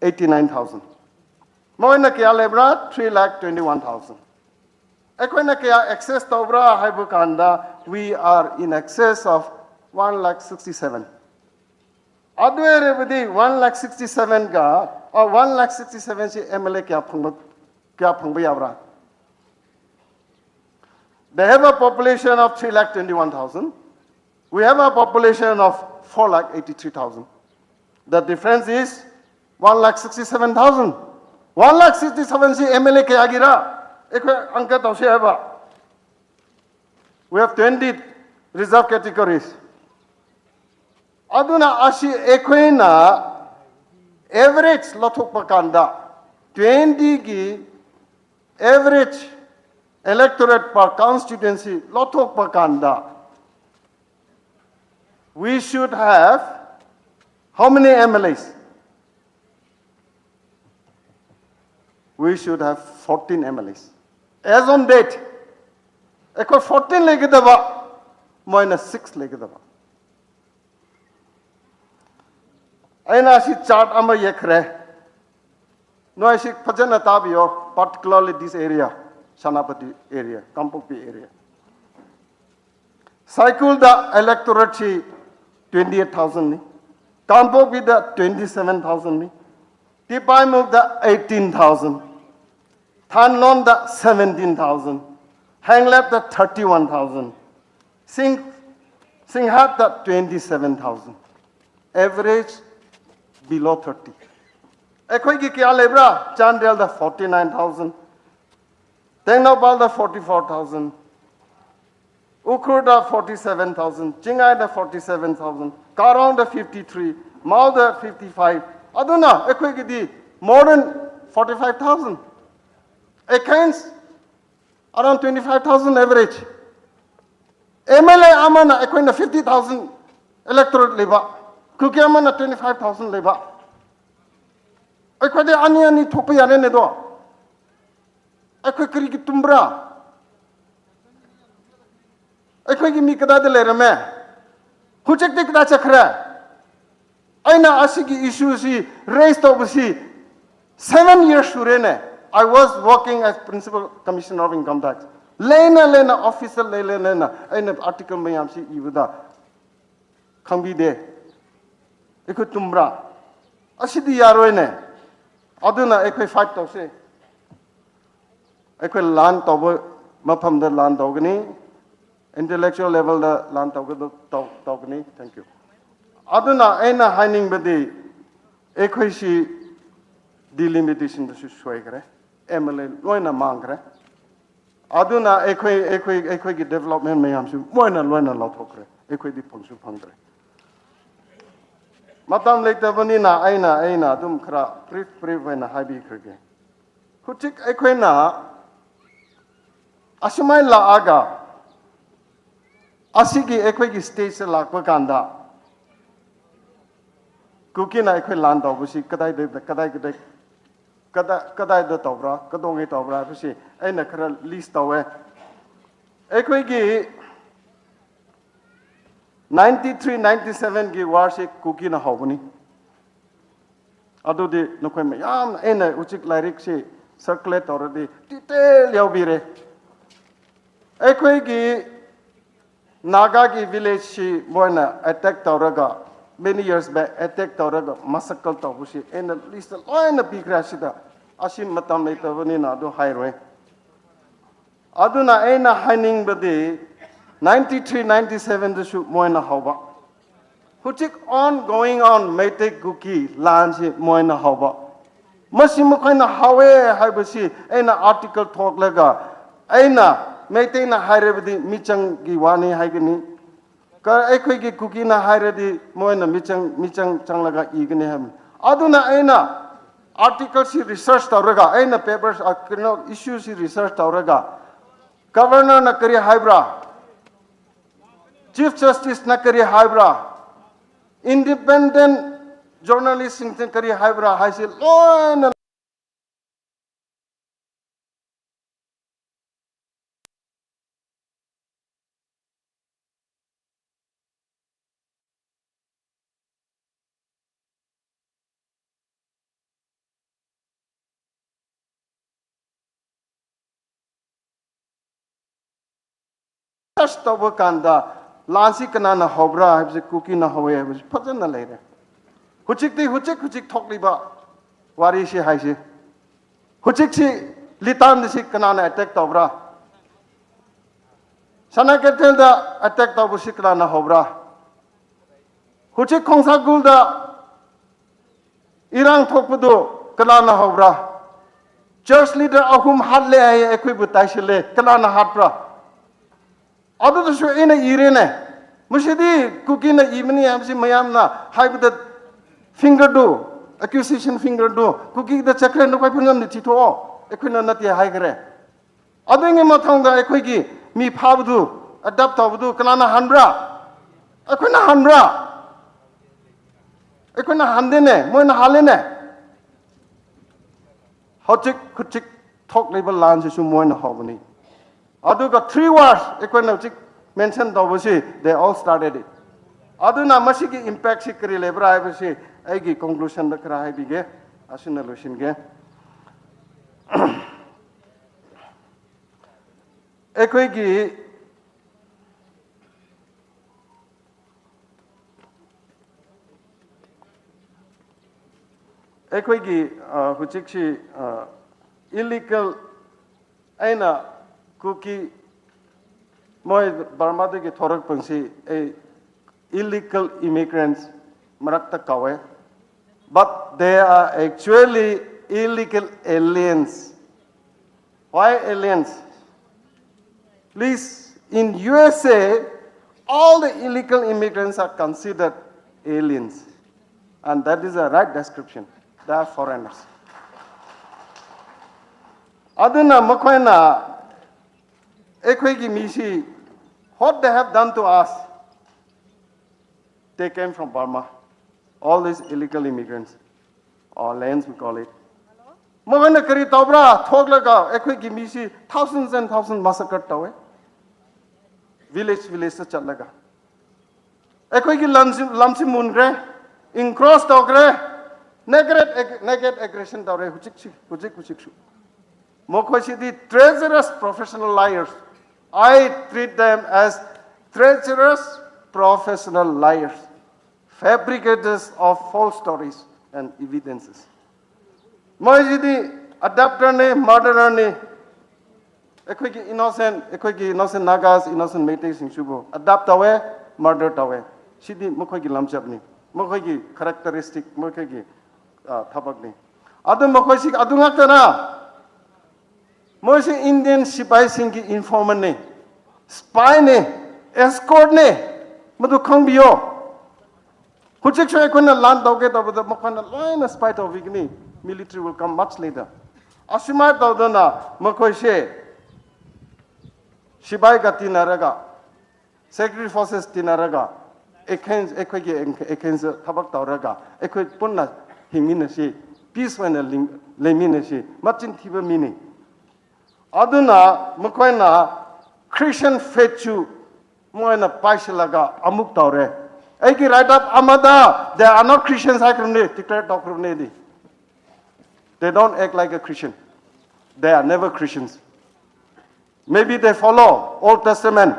eighty-nine thousand꯫ ꯃꯣꯏꯅ ꯀꯌꯥ ꯂꯩꯕ꯭ꯔꯥ? Three lakh twenty-one thousand꯫ ꯑꯩꯈꯣꯏꯅ ꯀꯌꯥ access ꯇꯧꯕ꯭ꯔꯥ ꯍꯥꯏꯕ ꯀꯥꯟꯗ, we are in excess of one lakh sixty-seven꯫ ꯑꯗꯨ ꯑꯣꯏꯔꯕꯗꯤ one lakh sixty-seven ꯒ, ꯑ, one lakh sixty-seven ꯁꯤ M L A ꯀꯌꯥ ꯐꯪꯕ, ꯀꯌꯥ ꯐꯪꯕ ꯌꯥꯕ꯭ꯔꯥ? They have a population of three lakh twenty-one thousand. We have a population of four lakh eighty-three thousand. The difference is one lakh sixty-seven thousand. One lakh sixty-seven ꯁꯤ M L A ꯀꯌꯥꯒꯤꯔꯥ? ꯑꯩꯈꯣꯏ ꯑꯪꯀ ꯇꯧꯁꯦ ꯍꯥꯏꯕ꯫ We have twenty reserve categories. ꯑꯗꯨꯅ ꯑꯁꯤ ꯑꯩꯈꯣꯏꯅ average ꯂꯧꯊꯣꯛꯄ ꯀꯥꯟꯗ, twenty ꯒꯤ average Electorate per constituency ꯂꯧꯊꯣꯛꯄ ꯀꯥꯟꯗ, we should have how many M L As? We should have fourteen M L As. As on date, ꯑꯩꯈꯣꯏ fourteen ꯂꯩꯒꯗꯕ, ꯃꯣꯏꯅ six ꯂꯩꯒꯗꯕ꯫ ꯑꯩꯅ ꯑꯁꯤ chart ꯑꯃ ꯌꯦꯛꯈ꯭ꯔꯦ, ꯅꯣꯏꯁꯤ ꯐꯖꯅ ꯇꯥꯕꯤꯌꯣ, particularly this area, Senapati area, Kangpokpi area꯫ ꯁꯥꯏꯀꯨꯜꯗ electorate ꯁꯤ twenty eight thousand ꯅꯤ, ꯀꯥꯡꯄꯣꯛꯄꯤꯗ twenty seven thousand ꯅꯤ, ꯇꯤꯄꯥꯏꯃꯨꯛꯇ eighteen thousand, ꯊꯥꯟꯂꯣꯟꯗ seventeen thousand, ꯍꯦꯡꯂꯦꯞꯇ thirty one thousand, ꯁꯤꯡ ꯁꯤꯡꯍꯥꯠꯇ twenty seven thousand, average below thirty꯫ ꯑꯩꯈꯣꯏꯒꯤ ꯀꯌꯥ ꯂꯩꯕ꯭ꯔꯥ? ꯆꯥꯟꯗꯦꯜꯗ forty nine thousand, ꯇꯦꯡꯅꯧꯄꯜꯗ forty four thousand, ꯎꯈ꯭ꯔꯨꯜꯗ forty seven thousand, ꯆꯤꯡꯉꯥꯏꯗ forty seven thousand, ꯀꯥꯔꯣꯡꯗ fifty three, ꯃꯥꯎꯗ fifty five꯫ ꯑꯗꯨꯅ ꯑꯩꯈꯣꯏꯒꯤꯗꯤ more than forty five thousand against around twenty five thousand average꯫ M L A ꯑꯃꯅ ꯑꯩꯈꯣꯏꯅ fifty thousand electorate ꯂꯩꯕ, ꯀꯨꯀꯤ ꯑꯃꯅ twenty five thousand ꯂꯩꯕ꯫ ꯑꯩꯈꯣꯏꯗꯤ ꯑꯅꯤ ꯑꯅꯤ ꯊꯣꯛꯄ ꯌꯥꯔꯦꯅꯦ ꯑꯗꯣ꯫ ꯑꯩꯈꯣꯏ ꯀꯔꯤꯒꯤ ꯇꯨꯝꯕ꯭ꯔꯥ? ꯑꯩꯈꯣꯏꯒꯤ ꯃꯤ ꯀꯗꯥꯏꯗ ꯂꯩꯔꯝꯃꯦ? ꯍꯧꯖꯤꯛꯇꯤ ꯀꯗꯥꯏ ꯆꯠꯈ꯭ꯔꯦ? ꯑꯩꯅ ꯑꯁꯤꯒꯤ issue ꯁꯤ raise ꯇꯧꯕꯁꯤ seven years ꯁꯨꯔꯦꯅꯦ꯫ I was working as Principal Commissioner of Income Tax꯫ ꯂꯩꯅ ꯂꯩꯅ, officer ꯂꯩ ꯂꯩ ꯂꯩꯅ ꯑꯩꯅ article ꯃꯌꯥꯝꯁꯤ ꯏꯕꯗ ꯈꯪꯕꯤꯗꯦ꯫ ꯑꯩꯈꯣꯏ ꯇꯨꯝꯕ꯭ꯔꯥ? ꯑꯁꯤꯗꯤ ꯌꯥꯔꯣꯏꯅꯦ꯫ ꯑꯗꯨꯅ ꯑꯩꯈꯣꯏ fight ꯇꯧꯁꯦ꯫ ꯑꯩꯈꯣꯏ ꯂꯥꯟ ꯇꯧꯕ ꯃꯐꯝꯗ ꯂꯥꯟ ꯇꯧꯒꯅꯤ, intellectual level ꯗ ꯂꯥꯟ ꯇꯧꯒꯗ-, ꯇꯧ-, ꯇꯧꯒꯅꯤ꯫ Thank you꯫ ꯑꯗꯨꯅ ꯑꯩꯅ ꯍꯥꯏꯅꯤꯡꯕꯗꯤ, ꯑꯩꯈꯣꯏꯁꯤ delimitation ꯗꯁꯨ ꯁꯣꯏꯈ꯭ꯔꯦ, M L A ꯂꯣꯏꯅ ꯃꯥꯡꯈ꯭ꯔꯦ꯫ ꯑꯗꯨꯅ ꯑꯩꯈꯣꯏ, ꯑꯩꯈꯣꯏ, ꯑꯩꯈꯣꯏꯒꯤ development ꯃꯌꯥꯝꯁꯨ ꯃꯣꯏꯅ ꯂꯣꯏꯅ ꯂꯧꯊꯣꯛꯈ꯭ꯔꯦ, ꯑꯩꯈꯣꯏꯗꯤ ꯐꯪꯁꯨ ꯐꯪꯗ꯭ꯔꯦ꯫ ꯃꯇꯝ ꯂꯩꯇꯕꯅꯤꯅ ꯑꯩꯅ, ꯑꯩꯅ ꯑꯗꯨꯝ ꯈꯔ brief, brief ꯑꯣꯏꯅ ꯍꯥꯏꯕꯤꯈ꯭ꯔꯒꯦ꯫ ꯍꯧꯖꯤꯛ ꯑꯩꯈꯣꯏꯅ ꯑꯁꯨꯃꯥꯏꯅ ꯂꯥꯛꯑꯒ ꯑꯁꯤꯒꯤ ꯑꯩꯈꯣꯏꯒꯤ stageꯇ ꯂꯥꯛꯄ ꯀꯥꯟꯗ ꯀꯨꯀꯤꯅ ꯑꯩꯈꯣꯏ ꯂꯥꯟ ꯇꯧꯕꯁꯤ ꯀꯗꯥꯏꯗ, ꯀꯗꯥꯏ, ꯀꯗꯥꯏ, ꯀꯗꯥꯏ, ꯀꯗꯥꯏꯗ ꯇꯧꯕ꯭ꯔꯥ, ꯀꯗꯣꯉꯩ ꯇꯧꯕ꯭ꯔꯥ ꯍꯥꯏꯕꯁꯤ ꯑꯩꯅ ꯈꯔ list ꯇꯧꯋꯦ꯫ ꯑꯩꯈꯣꯏꯒꯤ ninety three ninety sevenꯒꯤ warꯁꯤ ꯀꯨꯀꯤꯅ ꯍꯧꯕꯅꯤ꯫ ꯑꯗꯨꯗꯤ ꯅꯈꯣꯏ ꯃꯌꯥꯝ, ꯑꯩꯅ ꯍꯧꯖꯤꯛ ꯂꯥꯏꯔꯤꯛꯁꯤ circulate ꯇꯧꯔꯗꯤ detail ꯌꯥꯎꯕꯤꯔꯦ꯫ ꯑꯩꯈꯣꯏꯒꯤ ꯅꯥꯒꯥꯒꯤ villageꯁꯤ ꯃꯣꯏꯅ attack ꯇꯧꯔꯒ, many years back attack ꯇꯧꯔꯒ massacre ꯇꯧꯕꯁꯤ ꯑꯩꯅ listꯇ ꯂꯣꯏꯅ ꯄꯤꯈ꯭ꯔꯦ ꯑꯁꯤꯗ꯫ ꯑꯁꯤ ꯃꯇꯝ ꯂꯩꯇꯕꯅꯤꯅ ꯑꯗꯨ ꯍꯥꯏꯔꯣꯏ꯫ ꯑꯗꯨꯅ ꯑꯩꯅ ꯍꯥꯏꯅꯤꯡꯕꯗꯤ ninety three ninety sevenꯗꯁꯨ ꯃꯣꯏꯅ ꯍꯧꯕ꯫ ꯍꯧꯖꯤꯛ on going on ꯃꯩꯇꯩ ꯀꯨꯀꯤ ꯂꯥꯟꯁꯤ ꯃꯣꯏꯅ ꯍꯧꯕ꯫ ꯃꯁꯤ ꯃꯈꯣꯏꯅ ꯍꯧꯋꯦ ꯍꯥꯏꯕꯁꯤ ꯑꯩꯅ article ꯊꯣꯛꯂꯒ ꯑꯩꯅ ꯃꯩꯇꯩꯅ ꯍꯥꯏꯔꯕꯗꯤ ꯃꯤꯆꯪꯒꯤ ꯋꯥꯅꯤ ꯍꯥꯏꯒꯅꯤ꯫ ꯀ-, ꯑꯩꯈꯣꯏꯒꯤ ꯀꯨꯀꯤꯅ ꯍꯥꯏꯔꯗꯤ ꯃꯣꯏꯅ ꯃꯤꯆꯪ, ꯃꯤꯆꯪ ꯆꯪꯂꯒ ꯏꯒꯅꯤ ꯍꯥꯏꯕꯅꯤ꯫ ꯑꯗꯨꯅ ꯑꯩꯅ articleꯁꯤ research ꯇꯧꯔꯒ, ꯑꯩꯅ papers, ꯑ, ꯀꯩꯅꯣ, issueꯁꯤ research ꯇꯧꯔꯒ, governorꯅ ꯀꯔꯤ ꯍꯥꯏꯕ꯭ꯔꯥ, Chief Justiceꯅ ꯀꯔꯤ ꯍꯥꯏꯕ꯭ꯔꯥ, independent journalistꯁꯤꯡꯁꯤꯅ ꯀꯔꯤ ꯍꯥꯏꯕ꯭ꯔꯥ ꯍꯥꯏꯁꯤ ꯂꯣꯏꯅ search ꯇꯧꯕ ꯀꯥꯟꯗ ꯂꯥꯟꯁꯤ ꯀꯅꯥꯅ ꯍꯧꯕ꯭ꯔꯥ ꯍꯥꯏꯕꯁꯤ ꯀꯨꯀꯤꯅ ꯍꯧꯋꯦ ꯍꯥꯏꯕꯁꯤ ꯐꯖꯅ ꯂꯩꯔꯦ꯫ ꯍꯧꯖꯤꯛꯇꯤ, ꯍꯧꯖꯤꯛ ꯍꯧꯖꯤꯛ ꯊꯣꯛꯂꯤꯕ ꯋꯥꯔꯤꯁꯤ ꯍꯥꯏꯁꯤ, ꯍꯧꯖꯤꯛꯁꯤ ꯂꯤꯇꯥꯟꯗ ꯁꯤ ꯀꯅꯥꯅ attack ꯇꯧꯕ꯭ꯔꯥ? ꯁꯅꯥ ꯀꯩꯊꯦꯜꯗ attack ꯇꯧꯕꯁꯤ ꯀꯅꯥꯅ ꯍꯧꯕ꯭ꯔꯥ? ꯍꯧꯖꯤꯛ ꯈꯣꯡꯁꯥꯒꯨꯜꯗ ꯏꯔꯥꯡ ꯊꯣꯛꯄꯗꯨ ꯀꯅꯥꯅ ꯍꯧꯕ꯭ꯔꯥ? Church leader ꯑꯍꯨꯝ ꯍꯥꯠꯂꯦ ꯍꯥꯏꯌꯦ, ꯑꯩꯈꯣꯏꯕꯨ ꯇꯥꯏꯁꯤꯜꯂꯦ, ꯀꯅꯥꯅ ꯍꯥꯠꯄ꯭ꯔꯥ? ꯑꯗꯨꯗꯁꯨ ꯑꯩꯅ ꯏꯔꯦꯅꯦ꯫ ꯃꯁꯤꯗꯤ ꯀꯨꯀꯤꯅ ꯏꯕꯅꯤ ꯍꯥꯏꯕꯁꯤ ꯃꯌꯥꯝꯅ ꯍꯥꯏꯕꯗ fingerꯗꯨ, accusation fingerꯗꯨ ꯀꯨꯀꯤꯗ ꯆꯠꯈ꯭ꯔꯦ, ꯅꯈꯣꯏ ꯄꯨꯝꯅꯃꯛꯅ ꯊꯤꯊꯣꯛꯑꯣ, ꯑꯩꯈꯣꯏꯅ ꯅꯠꯇꯦ ꯍꯥꯏꯈ꯭ꯔꯦ꯫ ꯑꯗꯨꯒꯤ ꯃꯊꯪꯗ ꯑꯩꯈꯣꯏꯒꯤ ꯃꯤ ꯐꯥꯕꯗꯨ, ꯑꯦꯗꯥꯞ ꯇꯧꯕꯗꯨ ꯀꯅꯥꯅ ꯍꯟꯕ꯭ꯔꯥ? ꯑꯩꯈꯣꯏꯅ ꯍꯟꯕ꯭ꯔꯥ? ꯑꯩꯈꯣꯏꯅ ꯍꯟꯗꯦꯅꯦ, ꯃꯣꯏꯅ ꯍꯜꯂꯦꯅꯦ꯫ ꯍꯧꯖꯤꯛ ꯍꯧꯖꯤꯛ ꯊꯣꯛꯂꯤꯕ ꯂꯥꯟꯁꯤꯁꯨ ꯃꯣꯏꯅ ꯍꯧꯕꯅꯤ꯫ ꯑꯗꯨꯒ three wars ꯑꯩꯈꯣꯏꯅ ꯍꯧꯖꯤꯛ mention ꯇꯧꯕꯁꯤ, they all started it. ꯑꯗꯨꯅ ꯃꯁꯤꯒꯤ impactꯁꯤ ꯀꯔꯤ ꯂꯩꯕ꯭ꯔꯥ ꯍꯥꯏꯕꯁꯤ ꯑꯩꯒꯤ conclusionꯗ ꯈꯔ ꯍꯥꯏꯕꯤꯒꯦ, ꯑꯁꯤꯅ ꯂꯣꯏꯁꯤꯟꯒꯦ꯫ ꯑꯩꯈꯣꯏꯒꯤ ꯑꯩꯈꯣꯏꯒꯤ ꯍꯧꯖꯤꯛꯁꯤ illegal ꯑꯩꯅ ꯀꯨꯀꯤ ꯃꯣꯏ ꯕꯔꯃꯥꯗꯒꯤ ꯊꯣꯔꯛꯄꯁꯤ ꯑꯩ illegal immigrants ꯃꯔꯛꯇ ꯀꯧꯋꯦ, but they are actually illegal aliens. Why aliens? Please, in U S A, all the illegal immigrants are considered aliens. And that is a right description. They are foreigners. ꯑꯗꯨꯅ ꯃꯈꯣꯏꯅ ꯑꯩꯈꯣꯏꯒꯤ ꯃꯤꯁꯤ, what they have done to us, they came from Burma. All these illegal immigrants, or aliens we call it. ꯃꯈꯣꯏꯅ ꯀꯔꯤ ꯇꯧꯕ꯭ꯔꯥ? ꯊꯣꯛꯂꯒ ꯑꯩꯈꯣꯏꯒꯤ ꯃꯤꯁꯤ thousands and thousands massacre ꯇꯧꯋꯦ, village villageꯇ ꯆꯠꯂꯒ꯫ ꯑꯩꯈꯣꯏꯒꯤ ꯂꯝꯁꯤ, ꯂꯝꯁꯤ ꯃꯨꯟꯈ꯭ꯔꯦ, encroach ꯇꯧꯈ꯭ꯔꯦ, naked, naked aggression ꯇꯧꯔꯦ ꯍꯧꯖꯤꯛꯁꯤ, ꯍꯧꯖꯤꯛ ꯍꯧꯖꯤꯛꯁꯨ꯫ ꯃꯈꯣꯏꯁꯤꯗꯤ treacherous professional liars. I treat them as treacherous professional liars, fabricators of false stories and evidences. ꯃꯣꯏꯁꯤꯗꯤ adopterꯅꯤ, murdererꯅꯤ꯫ ꯑꯩꯈꯣꯏꯒꯤ innocent, ꯑꯩꯈꯣꯏꯒꯤ innocent Nagas, innocent ꯃꯩꯇꯩꯁꯤꯡꯁꯤꯕꯨ adopt ꯇꯧꯋꯦ, murder ꯇꯧꯋꯦ꯫ ꯁꯤꯗꯤ ꯃꯈꯣꯏꯒꯤ ꯂꯝꯆꯠꯅꯤ, ꯃꯈꯣꯏꯒꯤ characteristic, ꯃꯈꯣꯏꯒꯤ ꯊꯕꯛꯅꯤ꯫ ꯑꯗꯨ ꯃꯈꯣꯏꯁꯤ ꯑꯗꯨ ꯉꯥꯛꯇꯅ ꯃꯣꯏꯁꯤ Indian ꯁꯤꯄꯥꯏꯁꯤꯡꯒꯤ informerꯅꯤ, spyꯅꯤ, escortꯅꯤ꯫ ꯃꯗꯨ ꯈꯪꯕꯤꯌꯣ꯫ ꯍꯧꯖꯤꯛꯁꯨ ꯑꯩꯈꯣꯏꯅ ꯂꯥꯟ ꯇꯧꯒꯦ ꯇꯧꯕꯗ ꯃꯈꯣꯏꯅ ꯂꯣꯏꯅ spy ꯇꯧꯕꯤꯒꯅꯤ꯫ Military will come much later. ꯑꯁꯨꯃꯥꯏꯅ ꯇꯧꯗꯅ ꯃꯈꯣꯏꯁꯦ ꯁꯤꯕꯥꯏꯒ ꯇꯤꯟꯅꯔꯒ, security forces ꯇꯤꯟꯅꯔꯒ, ꯑꯦꯊꯦꯟꯁ, ꯑꯩꯈꯣꯏꯒꯤ ꯑꯦꯊꯦꯟꯁꯇ ꯊꯕꯛ ꯇꯧꯔꯒ ꯑꯩꯈꯣꯏ ꯄꯨꯟꯅ ꯍꯤꯡꯃꯤꯟꯅꯁꯤ, ꯄꯤꯁ ꯑꯣꯏꯅ ꯂꯤꯡ-, ꯂꯩꯃꯤꯟꯅꯁꯤ꯫ ꯃꯆꯤꯟ ꯊꯤꯕ ꯃꯤꯅꯤ꯫ ꯑꯗꯨꯅ ꯃꯈꯣꯏꯅ Christian faithꯁꯨ ꯃꯣꯏꯅ ꯄꯥꯏꯁꯤꯜꯂꯒ ꯑꯃꯨꯛ ꯇꯧꯔꯦ꯫ ꯑꯩꯒꯤ write up ꯑꯃꯗ they are not Christians ꯍꯥꯏꯈ꯭ꯔꯕꯅꯤ, declare ꯇꯧꯈ꯭ꯔꯕꯅꯤ ꯑꯩꯗꯤ꯫ They don't act like a Christian. They are never Christians. Maybe they follow Old Testament.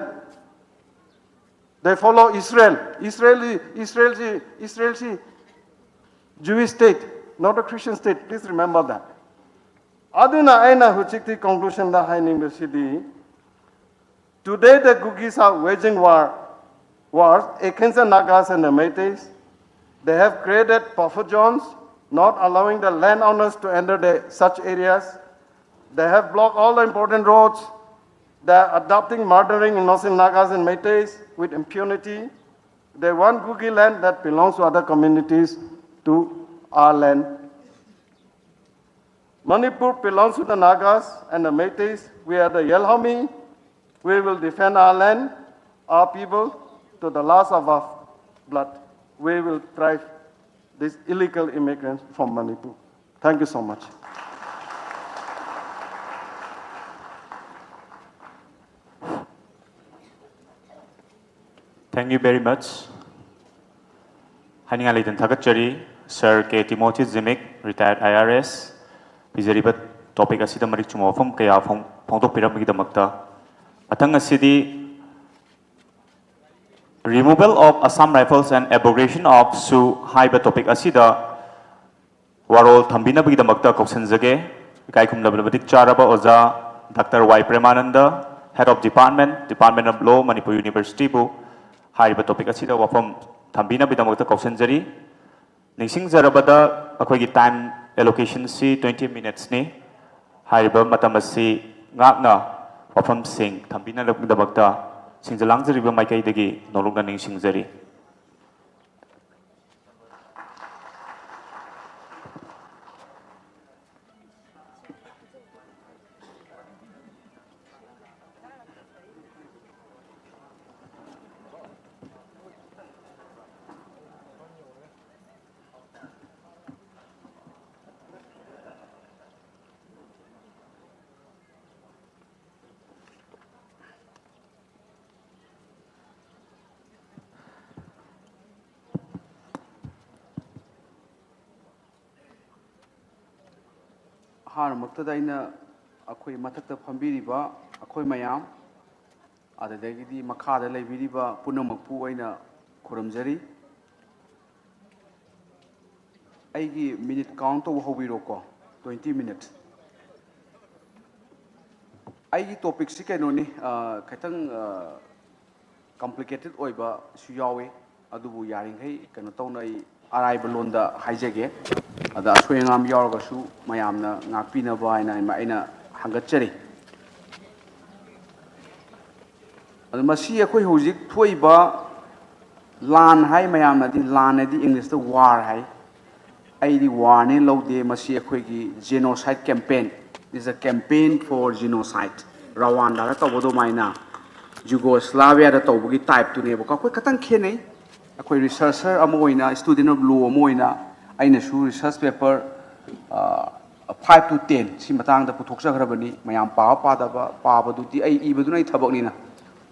They follow Israel. Israel, Israel, Israel, Jewish state, not a Christian state. Please remember that. ꯑꯗꯨꯅ ꯑꯩꯅ ꯍꯧꯖꯤꯛꯇꯤ conclusionꯗ ꯍꯥꯏꯅꯤꯡꯕꯁꯤꯗꯤ, today the Kukis are waging war, wars against the Nagas and the Meiteis. They have created buffer zones, not allowing the landowners to enter the, such areas. They have blocked all the important roads. They are adopting murdering innocent Nagas and Meiteis with impunity. They want Kuki land that belongs to other communities to our land. Manipur belongs to the Nagas and the Meiteis. We are the Yelhomi. We will defend our land, our people, to the last of our blood. We will drive these illegal immigrants from Manipur. Thank you so much. Thank you very much. ꯍꯥꯏꯅꯤꯡꯉꯥꯏ ꯂꯩꯇꯅ ꯊꯥꯒꯠꯆꯔꯤ꯫ Sir K Timothy Zimik, retired I R S, ꯄꯤꯖꯔꯤꯕ topic ꯑꯁꯤꯗ ꯃꯔꯤꯛ ꯆꯨꯝꯕ ꯋꯥꯐꯝ ꯀꯌꯥ ꯐꯣꯡ-, ꯐꯣꯡꯗꯣꯛꯄꯤꯔꯝꯕꯒꯤꯗꯃꯛꯇ꯫ ꯃꯊꯪ ꯑꯁꯤꯗꯤ Removal of Assam Rifles and Abrogation of SoO ꯍꯥꯏꯕ topic ꯑꯁꯤꯗ ꯋꯥꯔꯣꯜ ꯊꯝꯕꯤꯅꯕꯒꯤꯗꯃꯛꯇ ꯀꯧꯁꯤꯟꯖꯒꯦ꯫ ꯏꯀꯥꯏ ꯈꯨꯝꯅꯕ ꯃꯇꯤꯛ ꯆꯥꯔꯕ ꯑꯣꯖꯥ Doctor Y Premananda, Head of Department, Department of Law, Manipur University ꯕꯨ ꯍꯥꯏꯔꯤꯕ topic ꯑꯁꯤꯗ ꯋꯥꯐꯝ ꯊꯝꯕꯤꯅꯕꯒꯤꯗꯃꯛꯇ ꯀꯧꯁꯤꯟꯖꯔꯤ꯫ ꯅꯤꯡꯁꯤꯡꯖꯔꯕꯗ ꯑꯩꯈꯣꯏꯒꯤ time allocationꯁꯤ twenty minutesꯅꯤ꯫ ꯍꯥꯏꯔꯤꯕ ꯃꯇꯝ ꯑꯁꯤ ꯉꯥꯛꯅ ꯋꯥꯐꯝꯁꯤꯡ ꯊꯝꯕꯤꯅꯕꯒꯤꯗꯃꯛꯇ ꯁꯤꯡꯖ ꯂꯥꯡꯖꯔꯤꯕ ꯃꯥꯏꯀꯩꯗꯒꯤ ꯅꯣꯂꯨꯛꯅ ꯅꯤꯡꯁꯤꯡꯖꯔꯤ꯫ ꯑꯍꯥꯟꯕꯃꯛꯇꯗ ꯑꯩꯅ ꯑꯩꯈꯣꯏ ꯃꯊꯛꯇ ꯐꯝꯕꯤꯔꯤꯕ ꯑꯩꯈꯣꯏ ꯃꯌꯥꯝ, ꯑꯗꯨꯗꯒꯤꯗꯤ ꯃꯈꯥꯗ ꯂꯩꯕꯤꯔꯤꯕ ꯄꯨꯝꯅꯃꯛꯄꯨ ꯑꯩꯅ ꯈꯨꯔꯨꯝꯖꯔꯤ꯫ ꯑꯩꯒꯤ ꯃꯤꯅꯤꯠ ꯀꯥꯎꯟ ꯇꯧꯕ ꯍꯧꯕꯤꯔꯣꯀꯣ, ꯇ꯭ꯋꯦꯟꯇꯤ ꯃꯤꯅꯤꯠ꯫ ꯑꯩꯒꯤ ꯇꯣꯄꯤꯛꯁꯤ ꯀꯩꯅꯣꯅꯤ, ꯑ, ꯈꯤꯇꯪ, ꯑ, ꯀꯝꯄ꯭ꯂꯤꯀꯦꯇꯦꯠ ꯑꯣꯏꯕꯁꯨ ꯌꯥꯎꯏ꯫ ꯑꯗꯨꯕꯨ ꯌꯥꯔꯤꯈꯩ ꯀꯩꯅꯣ ꯇꯧꯅ ꯑꯩ ꯑꯔꯥꯏꯕ ꯂꯣꯟꯗ ꯍꯥꯏꯖꯒꯦ꯫ ꯑꯗ ꯑꯁꯣꯏ ꯑꯉꯥꯝ ꯌꯥꯎꯔꯒꯁꯨ ꯃꯌꯥꯝꯅ ꯉꯥꯛꯄꯤꯅꯕ ꯍꯥꯏꯅ ꯑꯩꯅ ꯍꯪꯒꯠꯆꯔꯤ꯫ ꯑꯗꯨ ꯃꯁꯤ ꯑꯩꯈꯣꯏ ꯍꯧꯖꯤꯛ ꯊꯣꯛꯏꯕ ꯂꯥꯟ ꯍꯥꯏ, ꯃꯌꯥꯝꯅꯗꯤ ꯂꯥꯟ ꯍꯥꯏꯗꯤ ꯏꯪꯂꯤꯁꯇ ꯋꯥꯔ ꯍꯥꯏ, ꯑꯩꯗꯤ ꯋꯥꯔꯅꯦ ꯂꯧꯗꯦ꯫ ꯃꯁꯤ ꯑꯩꯈꯣꯏꯒꯤ genocide campaign, is a campaign for genocide꯫ ꯔꯋꯥꯟꯗꯥꯗ ꯇꯧꯕ ꯑꯗꯨꯃꯥꯏꯅ, ꯖꯨꯒꯣꯁꯂꯥꯚꯤꯌꯥꯗ ꯇꯧꯕꯒꯤ ꯇꯥꯏꯞꯇꯨꯅꯦꯕꯀꯣ꯫ ꯑꯩꯈꯣꯏ ꯈꯇꯪ ꯈꯦꯠꯅꯩ꯫ ꯑꯩꯈꯣꯏ ꯔꯤꯁꯔꯆꯔ ꯑꯃ ꯑꯣꯏꯅ, student of law ꯑꯃ ꯑꯣꯏꯅ, ꯑꯩꯅꯁꯨ research paper five two ten ꯁꯤ ꯃꯇꯥꯡꯗ ꯄꯨꯊꯣꯛꯆꯈ꯭ꯔꯕꯅꯤ꯫ ꯃꯌꯥꯝ ꯄꯥꯕ ꯄꯥꯗꯕ, ꯄꯥꯕꯗꯨꯗꯤ ꯑꯩ ꯏꯕꯗꯨꯅ ꯑꯩ ꯊꯕꯛꯅꯤꯅ,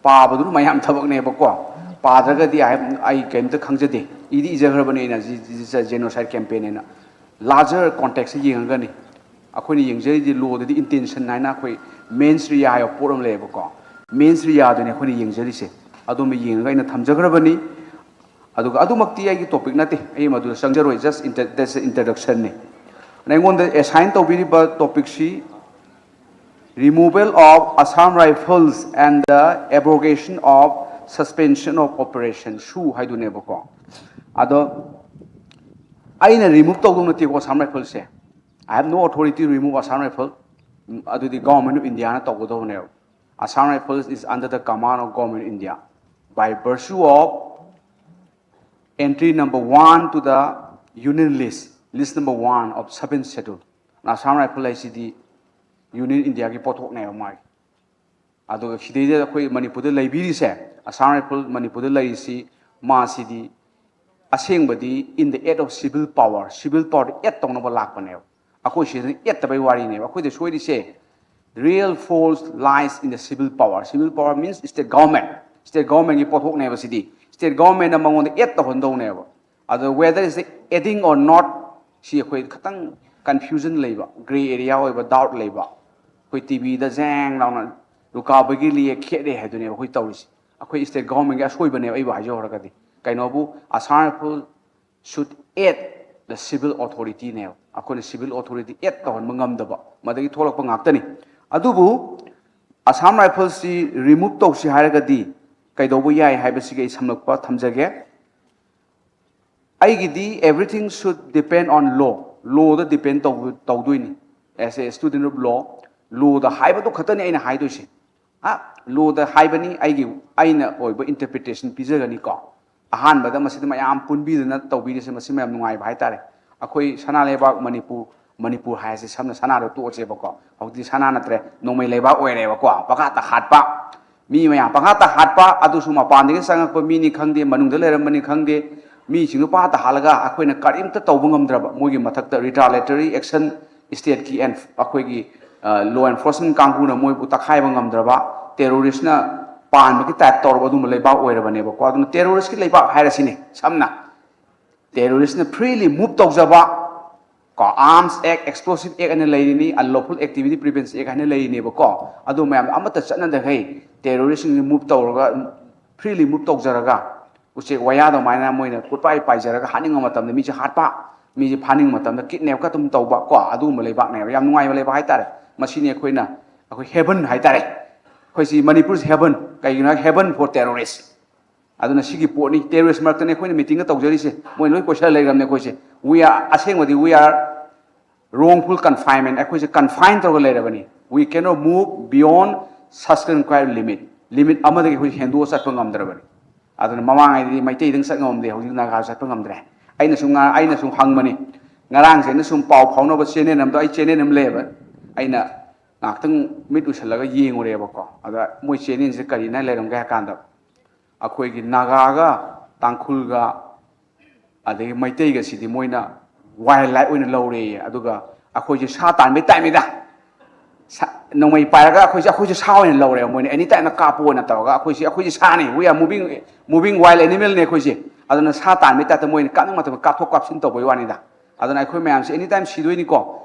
ꯄꯥꯕꯗꯨꯅ ꯃꯌꯥꯝ ꯊꯕꯛꯅꯦꯕꯀꯣ꯫ ꯄꯥꯗ꯭ꯔꯒꯗꯤ ꯑꯩ, ꯑꯩ ꯀꯔꯤꯝꯇ ꯈꯪꯖꯗꯦ꯫ ꯏꯗꯤ ꯏꯖꯈ꯭ꯔꯕꯅꯤ ꯑꯩꯅ, genocide campaign ꯍꯥꯏꯅ꯫ ꯂꯥꯔꯖꯔ ꯀꯣꯟꯇꯦꯛꯁꯇ ꯌꯦꯡꯉꯒꯅꯤ꯫ ꯑꯩꯈꯣꯏꯅ ꯌꯦꯡꯖꯔꯤꯗꯤ ꯂꯣꯗꯗꯤ ꯏꯟꯇꯦꯟꯁꯟ ꯍꯥꯏꯅ ꯑꯩꯈꯣꯏ ꯃꯦꯟꯁ ꯔꯤꯌꯥ ꯍꯥꯏꯕ ꯄꯣꯠ ꯑꯃ ꯂꯩꯌꯦꯕꯀꯣ꯫ ꯃꯦꯟꯁ ꯔꯤꯌꯥꯗꯨꯅꯤ ꯑꯩꯈꯣꯏꯅ ꯌꯦꯡꯖꯔꯤꯁꯦ꯫ ꯑꯗꯣꯝꯗ ꯌꯦꯡꯉꯒ ꯑꯩꯅ ꯊꯝꯖꯈ꯭ꯔꯕꯅꯤ꯫ ꯑꯗꯨꯒ ꯑꯗꯨꯃꯛꯇꯤ ꯑꯩꯒꯤ ꯇꯣꯄꯤꯛ ꯅꯠꯇꯦ, ꯑꯩ ꯃꯗꯨꯗ ꯆꯪꯖꯔꯣꯏ, just inter-, that's introduction ꯅꯤ꯫ ꯑꯗ ꯑꯩꯉꯣꯟꯗ assign ꯇꯧꯕꯤꯔꯤꯕ ꯇꯣꯄꯤꯛꯁꯤ Removal of Assam Rifles and the Abrogation of Suspension of Operation, ꯁꯨ ꯍꯥꯏꯗꯨꯅꯦꯕꯀꯣ꯫ ꯑꯗꯣ ꯑꯩꯅ ꯔꯤꯃꯨꯚ ꯇꯧꯗꯧ ꯅꯠꯇꯦꯀꯣ ꯑꯁꯥꯝ ꯔꯥꯏꯐꯜꯁꯦ꯫ I have no authority to remove Assam Rifle꯫ ꯑꯗꯨꯗꯤ ꯒꯣꯚꯔꯟꯃꯦꯟ ꯑꯣꯐ ꯏꯟꯗꯤꯌꯥꯅ ꯇꯧꯒꯗꯧꯕꯅꯦꯕ꯫ Assam Rifles is under the command of Government of India by virtue of entry number one to the Union List, list number one of seventh Schedule꯫ Assam rifle ꯍꯥꯏꯁꯤꯗꯤ union ꯏꯟꯗꯤꯌꯥꯒꯤ ꯄꯣꯠꯊꯣꯛꯅꯦꯕ ꯃꯥꯒꯤ꯫ ꯑꯗꯨꯒ ꯁꯤꯗꯩꯗ ꯑꯩꯈꯣꯏ ꯃꯅꯤꯄꯨꯔꯗ ꯂꯩꯕꯤꯔꯤꯁꯦ, ꯑꯁꯥꯝ ꯔꯥꯏꯐꯜ ꯃꯅꯤꯄꯨꯔꯗ ꯂꯩꯔꯤꯁꯤ, ꯃꯥꯁꯤꯗꯤ ꯑꯁꯦꯡꯕꯗꯤ in the aid of civil power, civil power add ꯇꯧꯅꯕ ꯂꯥꯛꯄꯅꯦꯕ꯫ ꯑꯩꯈꯣꯏ ꯁꯤꯗꯅ ꯑꯦꯠꯇꯕꯩ ꯋꯥꯔꯤꯅꯦꯕ꯫ ꯑꯩꯈꯣꯏꯗ ꯁꯣꯏꯔꯤꯁꯦ, real force lies in the civil power. Civil power means state government. State government ꯀꯤ ꯄꯣꯠꯊꯣꯛꯅꯦꯕ ꯁꯤꯗꯤ꯫ State government ꯅ ꯃꯉꯣꯟꯗ ꯑꯦꯠ ꯇꯧꯍꯟꯗꯧꯅꯦꯕ꯫ ꯑꯗꯣ whether is adding or not, ꯁꯤ ꯑꯩꯈꯣꯏ ꯈꯤꯇꯪ ꯀꯟꯐ꯭ꯌꯨꯖꯟ ꯂꯩꯕ, ꯒ꯭ꯔꯦ ꯑꯦꯔꯤꯌꯥ ꯑꯣꯏꯕ, ꯗꯥꯎꯠ ꯂꯩꯕ, ꯑꯩꯈꯣꯏ ꯇꯤꯚꯤꯗ ꯖꯦꯡ ꯂꯥꯎꯅ ꯔꯨꯀꯥ ꯕꯒꯤꯂꯤꯌꯦ ꯈꯦꯠꯂꯦ ꯍꯥꯏꯗꯨꯅꯦꯕ ꯑꯩꯈꯣꯏ ꯇꯧꯔꯤꯁꯦ꯫ ꯑꯩꯈꯣꯏ ꯁ꯭ꯇꯦꯠ ꯒꯚꯔꯟꯃꯦꯟꯒꯤ ꯑꯁꯣꯏꯕꯅꯦꯕ, ꯑꯩꯕꯨ ꯍꯥꯏꯖꯍꯧꯔꯒꯗꯤ꯫ ꯀꯩꯅꯣꯕꯨ, Assam Rifle should aid the civil authority ꯅꯦꯕ꯫ ꯑꯩꯈꯣꯏꯅ ꯁꯤꯚꯤꯜ ꯑꯣꯊꯣꯔꯤꯇꯤ ꯑꯦꯗ ꯇꯧꯍꯟꯕ ꯉꯝꯗꯕ, ꯃꯗꯒꯤ ꯊꯣꯛꯂꯛꯄ ꯉꯥꯛꯇꯅꯤ꯫ ꯑꯗꯨꯕꯨ Assam Riflesꯁꯤ ꯔꯤꯃꯨꯚ ꯇꯧꯁꯤ ꯍꯥꯏꯔꯒꯗꯤ ꯀꯩꯗꯧꯕ ꯌꯥꯏ ꯍꯥꯏꯕꯁꯤꯒꯤ ꯑꯩ ꯁꯝꯂꯞꯄ ꯊꯝꯖꯒꯦ꯫ ꯑꯩꯒꯤꯗꯤ everything should depend on law, load depend ꯇꯧꯗꯣꯏꯅꯤ꯫ As a student of law, load ꯍꯥꯏꯕꯗꯨ ꯈꯛꯇꯅꯤ ꯑꯩꯅ ꯍꯥꯏꯗꯣꯏꯁꯦ꯫ ꯑ, ꯂꯣꯗ ꯍꯥꯏꯕꯅꯤ, ꯑꯩꯒꯤ, ꯑꯩꯅ ꯑꯣꯏꯕ ꯏꯟꯇꯔꯄ꯭ꯔꯤꯇꯦꯁꯟ ꯄꯤꯖꯒꯅꯤꯀꯣ꯫ ꯑꯍꯥꯟꯕꯗ ꯃꯁꯤꯗ ꯃꯌꯥꯝ ꯄꯨꯟꯕꯤꯗꯨꯅ ꯇꯧꯕꯤꯔꯤꯁꯦ, ꯃꯁꯤ ꯃꯌꯥꯝ ꯅꯨꯡꯉꯥꯏꯕ ꯍꯥꯏꯇꯥꯔꯦ꯫ ꯑꯩꯈꯣꯏ ꯁꯅꯥ ꯂꯩꯕꯥꯛ ꯃꯅꯤꯄꯨꯔ, ꯃꯅꯤꯄꯨꯔ ꯍꯥꯏꯔꯁꯦ, ꯁꯝꯅ ꯁꯅꯥꯗꯣ ꯇꯣꯛꯑꯁꯦꯕꯀꯣ, ꯍꯧꯖꯤꯛꯇꯤ ꯁꯅꯥ ꯅꯠꯇ꯭ꯔꯦ, ꯅꯣꯡꯃꯩ ꯂꯩꯕꯥꯛ ꯑꯣꯏꯔꯦꯕꯀꯣ, ꯄꯪꯍꯥꯠꯇ ꯍꯥꯠꯄ꯫ ꯃꯤ ꯃꯌꯥꯝ ꯄꯪꯍꯥꯠꯇ ꯍꯥꯠꯄ, ꯑꯗꯨꯁꯨ ꯃꯄꯥꯟꯗꯒꯤ ꯆꯪꯉꯛꯄ ꯃꯤꯅꯤ ꯈꯪꯗꯦ, ꯃꯅꯨꯡꯗ ꯂꯩꯔꯝꯕꯅꯤ ꯈꯪꯗꯦ, ꯃꯤꯁꯤꯡꯗꯨ ꯄꯪꯍꯥꯠꯇ ꯍꯥꯠꯂꯒ ꯑꯩꯈꯣꯏꯅ ꯀꯔꯤꯝꯇ ꯇꯧꯕ ꯉꯝꯗ꯭ꯔꯕ, ꯃꯣꯏꯒꯤ ꯃꯊꯛꯇ retaliatory action ꯁ꯭ꯇꯦꯠꯀꯤ ꯑꯦꯟ-, ꯑꯩꯈꯣꯏꯒꯤ, ꯑ, ꯂꯣ ꯑꯦꯟꯐꯣꯔꯁꯃꯦꯟ ꯀꯥꯡꯕꯨꯅ ꯃꯣꯏꯕꯨ ꯇꯛꯈꯥꯏꯕ ꯉꯝꯗ꯭ꯔꯕ, ꯇꯦꯔꯣꯔꯤꯁ꯭ꯠꯅ ꯄꯥꯟꯕꯒꯤ ꯇꯥꯏꯞ ꯇꯧꯔꯕ ꯑꯗꯨꯒꯨꯝꯕ ꯂꯩꯕꯥꯛ ꯑꯣꯏꯔꯕꯅꯦꯕꯀꯣ꯫ ꯑꯗꯨꯅ ꯇꯦꯔꯣꯔꯤꯁ꯭ꯠꯀꯤ ꯂꯩꯕꯥꯛ ꯍꯥꯏꯔꯁꯤꯅꯦ ꯁꯝꯅ, ꯇꯦꯔꯣꯔꯤꯁ꯭ꯠꯅ freely move ꯇꯧꯖꯕ, ꯀꯣ, Arms Act, Explosive Act ꯍꯥꯏꯅ ꯂꯩꯔꯤꯅꯤ, Unlawful Activity Prevention Act ꯍꯥꯏꯅ ꯂꯩꯔꯤꯅꯦꯕꯀꯣ꯫ ꯑꯗꯨ ꯃꯌꯥꯝꯗꯣ ꯑꯃꯠꯇ ꯆꯠꯅꯗꯈꯩ ꯇꯦꯔꯣꯔꯤꯁ꯭ꯠꯁꯤꯡꯁꯤ ꯃꯨꯚ ꯇꯧꯔꯒ, freely move ꯇꯧꯖꯔꯒ, ꯎꯆꯦꯛ ꯋꯥꯌꯥ ꯑꯗꯨꯃꯥꯏꯅ ꯃꯣꯏꯅ ꯀꯣꯠꯄꯥꯏ ꯄꯥꯏꯖꯔꯒ ꯍꯥꯠꯅꯤꯡꯕ ꯃꯇꯝꯗ ꯃꯤꯁꯦ ꯍꯥꯠꯄ, ꯃꯤꯁꯦ ꯐꯥꯅꯤꯡꯕ ꯃꯇꯝꯗ ꯀꯤꯗꯅꯦꯞꯀ ꯑꯗꯨꯝ ꯇꯧꯕ ꯀꯣ, ꯑꯗꯨꯒꯨꯝꯕ ꯂꯩꯕꯥꯛꯅꯦꯕ꯫ ꯌꯥꯝ ꯅꯨꯡꯉꯥꯏꯕ ꯂꯩꯕꯥꯛ ꯍꯥꯏꯇꯥꯔꯦ꯫ ꯃꯁꯤꯅꯤ ꯑꯩꯈꯣꯏꯅ, ꯑꯩꯈꯣꯏ ꯍꯦꯕꯟ ꯍꯥꯏꯇꯥꯔꯦ꯫ ꯑꯩꯈꯣꯏꯁꯤ ꯃꯅꯤꯄꯨꯔꯁꯤ ꯍꯦꯕꯟ꯫ ꯀꯩꯒꯤꯅꯣ ꯍꯥꯏ, heaven for terrorist꯫ ꯑꯗꯨꯅ ꯁꯤꯒꯤ ꯄꯣꯠꯅꯤ, ꯇꯦꯔꯣꯔꯤꯁ꯭ꯠ ꯃꯔꯛꯇꯅꯤ ꯑꯩꯈꯣꯏꯅ ꯃꯤꯇꯤꯡꯒ ꯇꯧꯖꯔꯤꯁꯦ꯫ ꯃꯣꯏ ꯂꯣꯏ ꯀꯣꯏꯁꯜꯂ ꯂꯩꯈ꯭ꯔꯕꯅꯦ ꯑꯩꯈꯣꯏꯁꯦ꯫ We are, ꯑꯁꯦꯡꯕꯗꯤ we are wrongful confinement, ꯑꯩꯈꯣꯏꯁꯦ ꯀꯟꯐꯥꯏꯟ ꯇꯧꯔꯒ ꯂꯩꯔꯕꯅꯤ꯫ We cannot move beyond subscribed limit, limit ꯑꯃꯗꯒꯤ ꯑꯩꯈꯣꯏ ꯍꯦꯟꯗꯣꯛꯑ ꯆꯠꯄ ꯉꯝꯗ꯭ꯔꯕꯅꯤ꯫ ꯑꯗꯨꯅ ꯃꯃꯥꯡꯉꯩꯗꯗꯤ ꯃꯩꯇꯩꯗꯪ ꯆꯠ ꯉꯝꯗꯦ, ꯍꯧꯖꯤꯛ ꯅꯥꯒꯥꯁꯨ ꯆꯠꯄ ꯉꯝꯗ꯭ꯔꯦ꯫ ꯑꯩꯅꯁꯨ ꯉꯥ-, ꯑꯩꯅꯁꯨ ꯍꯪꯕꯅꯤ, ꯉꯔꯥꯡꯁꯦ ꯑꯩꯅ ꯁꯨꯝ ꯄꯥꯎ ꯐꯥꯎꯅꯕ ꯆꯦꯅꯦꯜ ꯑꯃꯗꯣ, ꯑꯩ ꯆꯦꯅꯦꯜ ꯑꯃ ꯂꯩꯌꯦꯕ, ꯑꯩꯅ ꯉꯥꯏꯍꯥꯛꯇꯪ ꯃꯤꯠ ꯎꯏꯁꯜꯂꯒ ꯌꯦꯡꯉꯨꯔꯦꯕꯀꯣ꯫ ꯑꯗ ꯃꯣꯏ ꯆꯦꯅꯦꯜꯁꯦ ꯀꯔꯤꯅ ꯂꯩꯔꯝꯒꯦ ꯍꯥꯏ ꯀꯥꯟꯗ, ꯑꯩꯈꯣꯏꯒꯤ ꯅꯥꯒꯥꯒ ꯇꯥꯡꯈꯨꯜꯒ ꯑꯗꯒꯤ ꯃꯩꯇꯩꯒꯁꯤꯗꯤ ꯃꯣꯏꯅ ꯋꯥꯏꯜ ꯂꯥꯏꯐ ꯑꯣꯏꯅ ꯂꯧꯔꯦꯌꯦ꯫ ꯑꯗꯨꯒ ꯑꯩꯈꯣꯏꯁꯦ ꯁꯥ ꯇꯥꯟꯕꯩ ꯇꯥꯏꯞꯅꯤꯗ꯫ ꯁꯥ-, ꯅꯣꯡꯃꯩ ꯄꯥꯏꯔꯒ ꯑꯩꯈꯣꯏꯁꯦ, ꯑꯩꯈꯣꯏꯁꯦ ꯁꯥ ꯑꯣꯏꯅ ꯂꯧꯔꯦꯕ꯫ ꯃꯣꯏꯅ ꯑꯦꯅꯤ ꯇꯥꯏꯝꯗ ꯀꯥꯞꯄꯨ ꯑꯣꯏꯅ ꯇꯧꯔꯒ ꯑꯩꯈꯣꯏꯁꯦ, ꯑꯩꯈꯣꯏꯁꯦ ꯁꯥꯅꯤ, we are moving, moving wild animal ꯅꯦ ꯑꯩꯈꯣꯏꯁꯦ꯫ ꯑꯗꯨꯅ ꯁꯥ ꯇꯥꯟꯕꯩ ꯇꯥꯏꯞꯇ ꯃꯣꯏꯅ ꯀꯥꯞꯅꯤꯡꯕ ꯃꯇꯝꯗ ꯀꯥꯞꯊꯣꯛ ꯀꯥꯞꯁꯤꯟ ꯇꯧꯕꯩ ꯋꯥꯅꯤꯗ꯫ ꯑꯗꯨꯅ ꯑꯩꯈꯣꯏ ꯃꯌꯥꯝꯁꯦ ꯑꯦꯅꯤ ꯇꯥꯏꯝ ꯁꯤꯗꯣꯏꯅꯤꯀꯣ꯫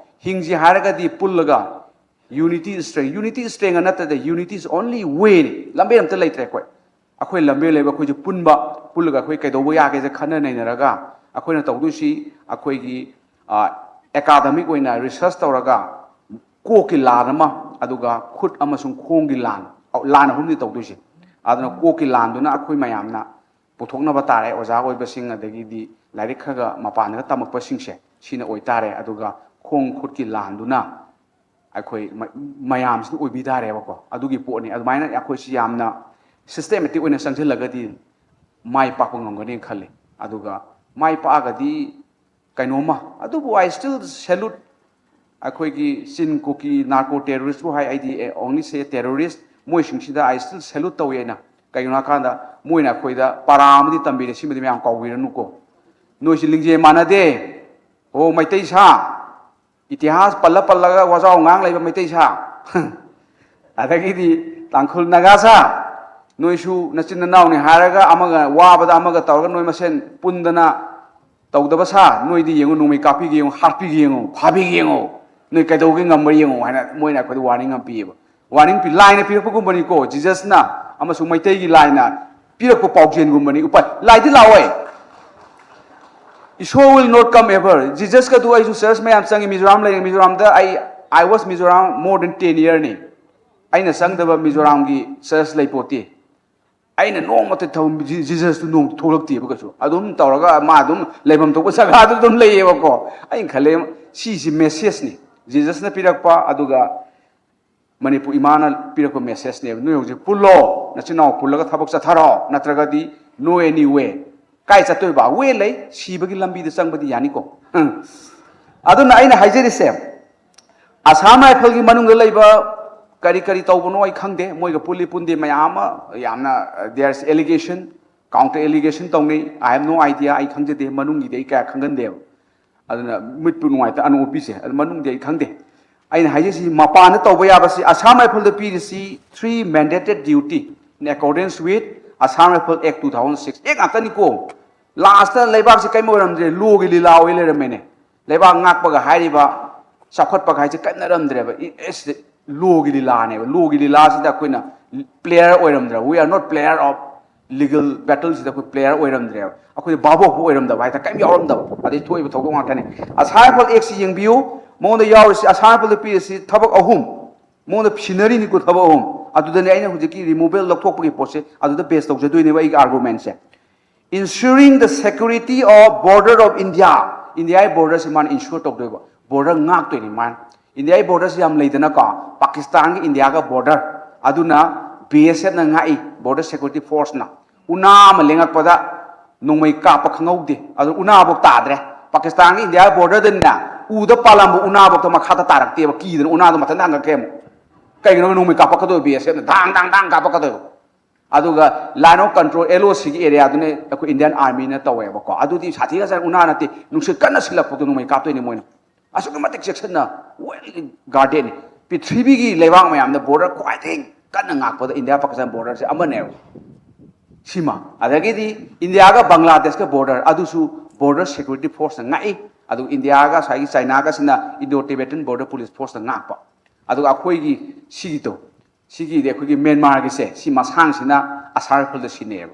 ꯍꯤꯡꯁꯤ ꯍꯥꯏꯔꯒꯗꯤ ꯄꯨꯜꯂꯒ, unity is strength, unity is strength ꯅꯠꯇ꯭ꯔꯗꯤ, unity is only way ꯅꯤ꯫ ꯂꯝꯕꯦꯜ ꯑꯝꯇ ꯂꯩꯇ꯭ꯔꯦ ꯑꯩꯈꯣꯏ꯫ ꯑꯩꯈꯣꯏ ꯂꯝꯕꯦꯜ ꯂꯩꯕ ꯑꯩꯈꯣꯏꯁꯦ ꯄꯨꯟꯕ, ꯄꯨꯜꯂꯒ ꯑꯩꯈꯣꯏ ꯀꯩꯗꯧꯕ ꯌꯥꯒꯦꯁꯦ ꯈꯟꯅ ꯅꯩꯅꯔꯒ, ꯑꯩꯈꯣꯏꯅ ꯇꯧꯗꯣꯏꯁꯤ ꯑꯩꯈꯣꯏꯒꯤ ꯑꯦꯀꯥꯗꯃꯤꯛ ꯑꯣꯏꯅ ꯔꯤꯁꯔꯁ ꯇꯧꯔꯒ ꯀꯣꯛꯀꯤ ꯂꯥꯟ ꯑꯃ, ꯑꯗꯨꯒ ꯈꯨꯠ ꯑꯃꯁꯨꯡ ꯈꯣꯡꯒꯤ ꯂꯥꯟ, ꯂꯥꯟ ꯑꯍꯨꯝꯅꯤ ꯇꯧꯗꯣꯏꯁꯦ꯫ ꯑꯗꯨꯅ ꯀꯣꯛꯀꯤ ꯂꯥꯟꯗꯨꯅ ꯑꯩꯈꯣꯏ ꯃꯌꯥꯝꯅ ꯄꯨꯊꯣꯛꯅꯕ ꯇꯥꯔꯦ꯫ ꯑꯣꯖꯥ ꯑꯣꯏꯕꯁꯤꯡ, ꯑꯗꯒꯤꯗꯤ ꯂꯥꯏꯔꯤꯛ ꯈꯔ ꯈꯔ ꯃꯄꯥꯟꯗꯒ ꯇꯝꯃꯛꯄꯁꯤꯡꯁꯦ ꯁꯤꯅ ꯑꯣꯏꯇꯥꯔꯦ꯫ ꯑꯗꯨꯒ ꯈꯣꯡ ꯈꯨꯠꯀꯤ ꯂꯥꯟꯗꯨꯅ ꯑꯩꯈꯣꯏ ꯃ-, ꯃꯌꯥꯝꯁꯤꯅ ꯑꯣꯏꯕꯤ ꯇꯥꯔꯦꯕꯀꯣ꯫ ꯑꯗꯨꯒꯤ ꯄꯣꯠꯅꯤ꯫ ꯑꯗꯨꯃꯥꯏꯅ ꯑꯩꯈꯣꯏꯁꯤ ꯌꯥꯝꯅ ꯁꯤꯁꯇꯦꯃꯦꯇꯤꯛ ꯑꯣꯏꯅ ꯆꯪꯁꯤꯜꯂꯒꯗꯤ ꯃꯥꯏ ꯄꯥꯛꯄ ꯉꯝꯒꯅꯦꯅ ꯈꯜꯂꯤ꯫ ꯑꯗꯨꯒ ꯃꯥꯏ ꯄꯥꯛꯑꯒꯗꯤ ꯀꯩꯅꯣꯝꯃ, ꯑꯗꯨꯕꯨ I still salute ꯑꯩꯈꯣꯏꯒꯤ ꯆꯤꯟ ꯀꯨꯀꯤ ꯅꯥꯔꯀꯣ ꯇꯦꯔꯣꯔꯤꯁꯄꯨ ꯍꯥꯏ, ꯑꯩꯗꯤ only say terrorist, ꯃꯣꯏꯁꯤꯡꯁꯤꯗ I still salute ꯇꯧꯏ ꯑꯩꯅ꯫ ꯀꯩꯒꯤꯅꯣ ꯍꯥꯏꯀꯥꯟꯗ ꯃꯣꯏꯅ ꯑꯩꯈꯣꯏꯗ ꯄꯔꯥ ꯑꯃꯗꯤ ꯇꯝꯕꯤꯔꯦ, ꯁꯤꯃꯗꯤ ꯃꯌꯥꯝ ꯀꯥꯎꯕꯤꯔꯅꯨꯀꯣ꯫ ꯅꯣꯏꯁꯤ ꯂꯤꯡꯖꯦꯜ ꯃꯥꯟꯅꯗꯦ꯫ ꯑꯣ ꯃꯩꯇꯩ ꯁꯥ, ꯏꯇꯤꯍꯥꯁ ꯄꯜꯂ ꯄꯜꯂꯒ ꯋꯥꯖꯥꯎ ꯉꯥꯡ ꯂꯩꯕ ꯃꯩꯇꯩ ꯁꯥ꯫ ꯑꯗꯒꯤꯗꯤ ꯇꯥꯡꯈꯨꯜ ꯅꯥꯒꯥ ꯁꯥ, ꯅꯣꯏꯁꯨ ꯅꯆꯤꯟ ꯅꯅꯥꯎꯅꯤ ꯍꯥꯏꯔꯒ ꯑꯃꯒ ꯋꯥꯕꯗ ꯑꯃꯒ ꯇꯧꯔꯒ ꯅꯣꯏ ꯃꯁꯦꯟ ꯄꯨꯟꯗꯅ ꯇꯧꯗꯕ ꯁꯥ, ꯅꯣꯏꯗꯤ ꯌꯦꯡꯉꯨ, ꯅꯣꯡꯃꯩ ꯀꯥꯞꯄꯤꯒꯦ ꯌꯦꯡꯉꯨ, ꯍꯥꯠꯄꯤꯒꯦ ꯌꯦꯡꯉꯨ, ꯐꯥꯕꯤꯒꯦ ꯌꯦꯡꯉꯨ, ꯅꯣꯏ ꯀꯩꯗꯧꯒꯦ ꯉꯝꯕ꯭ꯔꯥ ꯌꯦꯡꯉꯨ ꯍꯥꯏꯅ ꯃꯣꯏꯅ ꯑꯩꯈꯣꯏꯗ ꯋꯥꯔꯅꯤꯡ ꯑꯃ ꯄꯤꯌꯦꯕ꯫ ꯋꯥꯔꯅꯤꯡ ꯄꯤ, ꯂꯥꯏꯅ ꯄꯤꯔꯛꯄꯒꯨꯝꯕꯅꯤꯀꯣ, ꯖꯤꯖꯁꯅ ꯑꯃꯁꯨꯡ ꯃꯩꯇꯩꯒꯤ ꯂꯥꯏꯅ ꯄꯤꯔꯛꯄ ꯄꯥꯎꯖꯦꯜꯒꯨꯝꯕꯅꯤ꯫ ꯎꯄꯥꯏ, ꯂꯥꯏꯗꯤ ꯂꯥꯛꯑꯣꯏ꯫ Ishwar will not come ever. ꯖꯤꯖꯁꯀꯗꯨ ꯑꯩꯁꯨ ꯆꯔꯆ ꯃꯌꯥꯝ ꯆꯪꯉꯤ, ꯃꯤꯖꯣꯔꯥꯝ ꯂꯩꯔꯤ, ꯃꯤꯖꯣꯔꯥꯝꯗ ꯑꯩ, I was Mizoram more than ten year ꯅꯤ꯫ ꯑꯩꯅ ꯆꯪꯗꯕ ꯃꯤꯖꯣꯔꯥꯝꯒꯤ ꯆꯔꯆ ꯂꯩꯄꯣꯠꯇꯦ꯫ ꯑꯩꯅ ꯅꯣꯡꯃꯇ ꯊꯧ-, ꯖꯤ-, ꯖꯤꯖꯁꯇꯨ ꯅꯣꯡ ꯊꯣꯛꯂꯛꯇꯦꯕ ꯀꯩꯁꯨ꯫ ꯑꯗꯨꯝ ꯇꯧꯔꯒ ꯃꯥ ꯑꯗꯨꯝ ꯂꯩꯐꯝ ꯊꯣꯛꯄ ꯖꯒꯥꯗꯨ ꯑꯗꯨꯝ ꯂꯩꯌꯦꯕꯀꯣ꯫ ꯑꯩꯅ ꯈꯜꯂꯦ, ꯁꯤꯁꯤ ꯃꯦꯁꯦꯖꯅꯤ꯫ ꯖꯤꯖꯁꯅ ꯄꯤꯔꯛꯄ, ꯑꯗꯨꯒ ꯃꯅꯤꯄꯨꯔ ꯏꯃꯥꯅ ꯄꯤꯔꯛꯄ ꯃꯦꯁꯦꯖꯅꯦꯕ꯫ ꯅꯣꯏ ꯍꯧꯖꯤꯛ ꯄꯨꯜꯂꯣ, ꯅꯆꯤꯟ ꯅꯅꯥꯎ ꯄꯨꯜꯂꯒ ꯊꯕꯛ ꯆꯠꯊꯔꯣ, ꯅꯠꯇ꯭ꯔꯒꯗꯤ no any way꯫ ꯀꯥꯏ ꯆꯠꯇꯣꯏꯕ? ꯋꯦ ꯂꯩ, ꯁꯤꯕꯒꯤ ꯂꯝꯕꯤꯗ ꯆꯪꯕꯗꯤ ꯌꯥꯅꯤꯀꯣ꯫ ꯎꯝ꯫ ꯑꯗꯨꯅ ꯑꯩꯅ ꯍꯥꯏꯖꯔꯤꯁꯦ, ꯑꯁꯥꯝ ꯔꯥꯏꯐꯜꯒꯤ ꯃꯅꯨꯡꯗ ꯂꯩꯕ ꯀꯔꯤ ꯀꯔꯤ ꯇꯧꯕꯅꯣ ꯑꯩ ꯈꯪꯗꯦ, ꯃꯣꯏꯒ ꯄꯨꯜꯂꯤ ꯄꯨꯟꯗꯦ ꯃꯌꯥꯝ ꯑꯃ ꯌꯥꯝꯅ, there is allegation, counter allegation ꯇꯧꯅꯩ꯫ I have no idea, ꯑꯩ ꯈꯪꯖꯗꯦ, ꯃꯅꯨꯡꯒꯤꯗꯤ ꯑꯩ ꯀꯌꯥ ꯈꯪꯒꯟꯗꯦꯕ꯫ ꯑꯗꯨꯅ ꯃꯤꯠꯄꯨ ꯅꯨꯡꯉꯥꯏꯇ ꯑꯅꯣꯞ ꯎꯞꯄꯤꯁꯦ, ꯑꯗꯨ ꯃꯅꯨꯡꯗꯤ ꯑꯩ ꯈꯪꯗꯦ꯫ ꯑꯩꯅ ꯍꯥꯏꯖꯩꯁꯤ ꯃꯄꯥꯟꯗ ꯇꯧꯕ ꯌꯥꯕꯁꯤ, Assam ꯔꯥꯏꯐꯜꯗ ꯄꯤꯔꯤꯁꯤ three mandated duty in accordance with Assam Rifle Act two thousand six꯫ Act ꯉꯥꯛꯇꯅꯤꯀꯣ꯫ Last ꯂꯩꯕꯥꯛꯁꯤ ꯀꯔꯤꯝ ꯑꯣꯏꯔꯝꯗ꯭ꯔꯦ, ꯂꯣꯒꯤ ꯂꯤꯂꯥ ꯑꯣꯏ ꯂꯩꯔꯝꯃꯦꯅꯦ꯫ ꯂꯩꯕꯥꯛ ꯉꯥꯛꯄꯒ ꯍꯥꯏꯔꯤꯕ, ꯆꯥꯎꯈꯠꯄꯒ ꯍꯥꯏꯁꯦ ꯀꯟꯅꯔꯝꯗ꯭ꯔꯦꯕ꯫ ꯂꯣꯒꯤ ꯂꯤꯂꯥꯅꯦꯕ꯫ ꯂꯣꯒꯤ ꯂꯤꯂꯥꯁꯤꯗ ꯑꯩꯈꯣꯏꯅ player ꯑꯣꯏꯔꯝꯗ꯭ꯔꯦ꯫ We are not player of legal battleꯁꯤꯗ ꯑꯩꯈꯣꯏ player ꯑꯣꯏꯔꯝꯗ꯭ꯔꯦꯕ꯫ ꯑꯩꯈꯣꯏ ꯚꯥꯕꯣꯛꯄꯨ ꯑꯣꯏꯔꯝꯗꯕ ꯍꯥꯏꯇꯥꯔꯦ, ꯀꯔꯤꯝ ꯌꯥꯎꯔꯝꯗꯕ꯫ ꯑꯗꯩ ꯊꯣꯛꯏꯕ ꯊꯧꯗꯣꯛ ꯉꯥꯛꯇꯅꯤ꯫ ꯑꯁꯥꯔꯐꯜ ꯑꯦꯛꯁꯤ ꯌꯦꯡꯕꯤꯌꯨ꯫ ꯃꯉꯣꯟꯗ ꯌꯥꯎꯔꯤꯁꯤ, ꯑꯁꯥꯔꯐꯜꯗ ꯄꯤꯔꯤꯁꯤ ꯊꯕꯛ ꯑꯍꯨꯝ꯫ ꯃꯉꯣꯟꯗ ꯁꯤꯟꯅꯔꯤꯅꯤꯀꯣ ꯊꯕꯛ ꯑꯍꯨꯝ꯫ ꯑꯗꯨꯗꯅꯦ ꯑꯩꯅ ꯍꯧꯖꯤꯛꯀꯤ removal ꯂꯧꯊꯣꯛꯄꯒꯤ ꯄꯣꯠꯁꯦ ꯑꯗꯨꯗ base ꯇꯧꯖꯗꯣꯏꯅꯦꯕ ꯑꯩꯒꯤ argumentꯁꯦ꯫ Ensuring the security of border of India꯫ ꯏꯟꯗꯤꯌꯥꯒꯤ borderꯁꯤ ꯃꯥꯅ ensure ꯇꯧꯗꯣꯏꯕ꯫ Border ꯉꯥꯛꯇꯣꯏꯅꯤ ꯃꯥꯅ꯫ ꯏꯟꯗꯤꯌꯥꯒꯤ borderꯁꯤ ꯌꯥꯝ ꯂꯩꯗꯅꯀꯣ, ꯄꯥꯀꯤꯁꯇꯥꯟꯒꯤ ꯏꯟꯗꯤꯌꯥꯒ border꯫ ꯑꯗꯨꯅ BSFꯅ ꯉꯥꯛꯏ, border security forceꯅ꯫ ꯎꯅꯥ ꯑꯃ ꯂꯦꯡꯉꯛꯄꯗ ꯅꯣꯡꯃꯩ ꯀꯥꯞꯄ ꯈꯪꯍꯧꯗꯦ꯫ ꯑꯗꯨ ꯎꯅꯥꯐꯧ ꯇꯥꯗ꯭ꯔꯦ꯫ ꯄꯥꯀꯤꯁꯇꯥꯟꯒꯤ ꯏꯟꯗꯤꯌꯥ borderꯗꯅꯦ, ꯎꯗ ꯄꯥꯜꯂꯝꯕ ꯎꯅꯥꯐꯧꯗ ꯃꯈꯥꯗ ꯇꯥꯔꯛꯇꯦꯕ꯫ ꯀꯤꯗꯅ ꯎꯅꯥꯗꯣ ꯃꯊꯟꯇ ꯍꯪꯒꯠꯈ꯭ꯔꯦ ꯑꯃꯨꯛ꯫ ꯀꯩꯒꯤꯅꯣ? ꯅꯣꯡꯃꯩ ꯀꯥꯞꯄꯛꯀꯗꯣꯏꯕ, BSFꯅ ꯙꯥꯡ ꯙꯥꯡ ꯙꯥꯡ ꯀꯥꯞꯄꯛꯀꯗꯣꯏꯕ꯫ ꯑꯗꯨꯒ line of control, LOCꯒꯤ areaꯗꯨꯅꯦ ꯑꯩꯈꯣꯏ Indian Armyꯅ ꯇꯧꯋꯦꯕꯀꯣ꯫ ꯑꯗꯨꯗꯤ ꯁꯥꯊꯤꯈ꯭ꯔꯖꯥꯠꯅꯤ꯫ ꯎꯅꯥ ꯅꯠꯇꯦ, ꯅꯨꯡꯁꯤꯠ ꯀꯟꯅ ꯁꯤꯜꯂꯛꯄꯗꯣ ꯅꯣꯡꯃꯩ ꯀꯥꯞꯇꯣꯏꯅꯤ ꯃꯣꯏꯅ꯫ ꯑꯁꯨꯛꯀꯤ ꯃꯇꯤꯛ ꯆꯦꯛꯁꯤꯟꯅ, well guardedꯅꯤ꯫ ꯄ꯭ꯔꯤꯊꯤꯕꯤꯒꯤ ꯂꯩꯕꯥꯛ ꯃꯌꯥꯝꯗ border ꯈ꯭ꯋꯥꯏꯗꯒꯤ ꯀꯟꯅ ꯉꯥꯛꯄꯗ ꯏꯟꯗꯤꯌꯥ ꯄꯥꯀꯤꯁꯇꯥꯟ borderꯁꯦ ꯑꯃꯅꯦꯕ꯫ ꯁꯤꯃ꯫ ꯑꯗꯒꯤꯗꯤ ꯏꯟꯗꯤꯌꯥꯒ ꯕꯪꯒ꯭ꯂꯥꯗꯦꯁꯀ border, ꯑꯗꯨꯁꯨ border security forceꯅ ꯉꯥꯛꯏ꯫ ꯑꯗꯨꯒ ꯏꯟꯗꯤꯌꯥꯒ ꯉꯁꯥꯏꯒꯤ ꯆꯥꯏꯅꯥꯒꯁꯤꯅ Indo Tibetan Border Police Forceꯅ ꯉꯥꯛꯄ꯫ ꯑꯗꯨꯒ ꯑꯩꯈꯣꯏꯒꯤ ꯁꯤꯒꯤꯗꯣ, ꯁꯤꯒꯤꯗꯤ ꯑꯩꯈꯣꯏꯒꯤ ꯃ꯭ꯌꯥꯟꯃꯥꯔꯒꯤꯁꯦ, ꯁꯤ ꯃꯁꯥꯡꯁꯤꯅ ꯑꯁꯥꯔꯐꯜꯗ ꯁꯤꯟꯅꯩꯌꯦꯕ꯫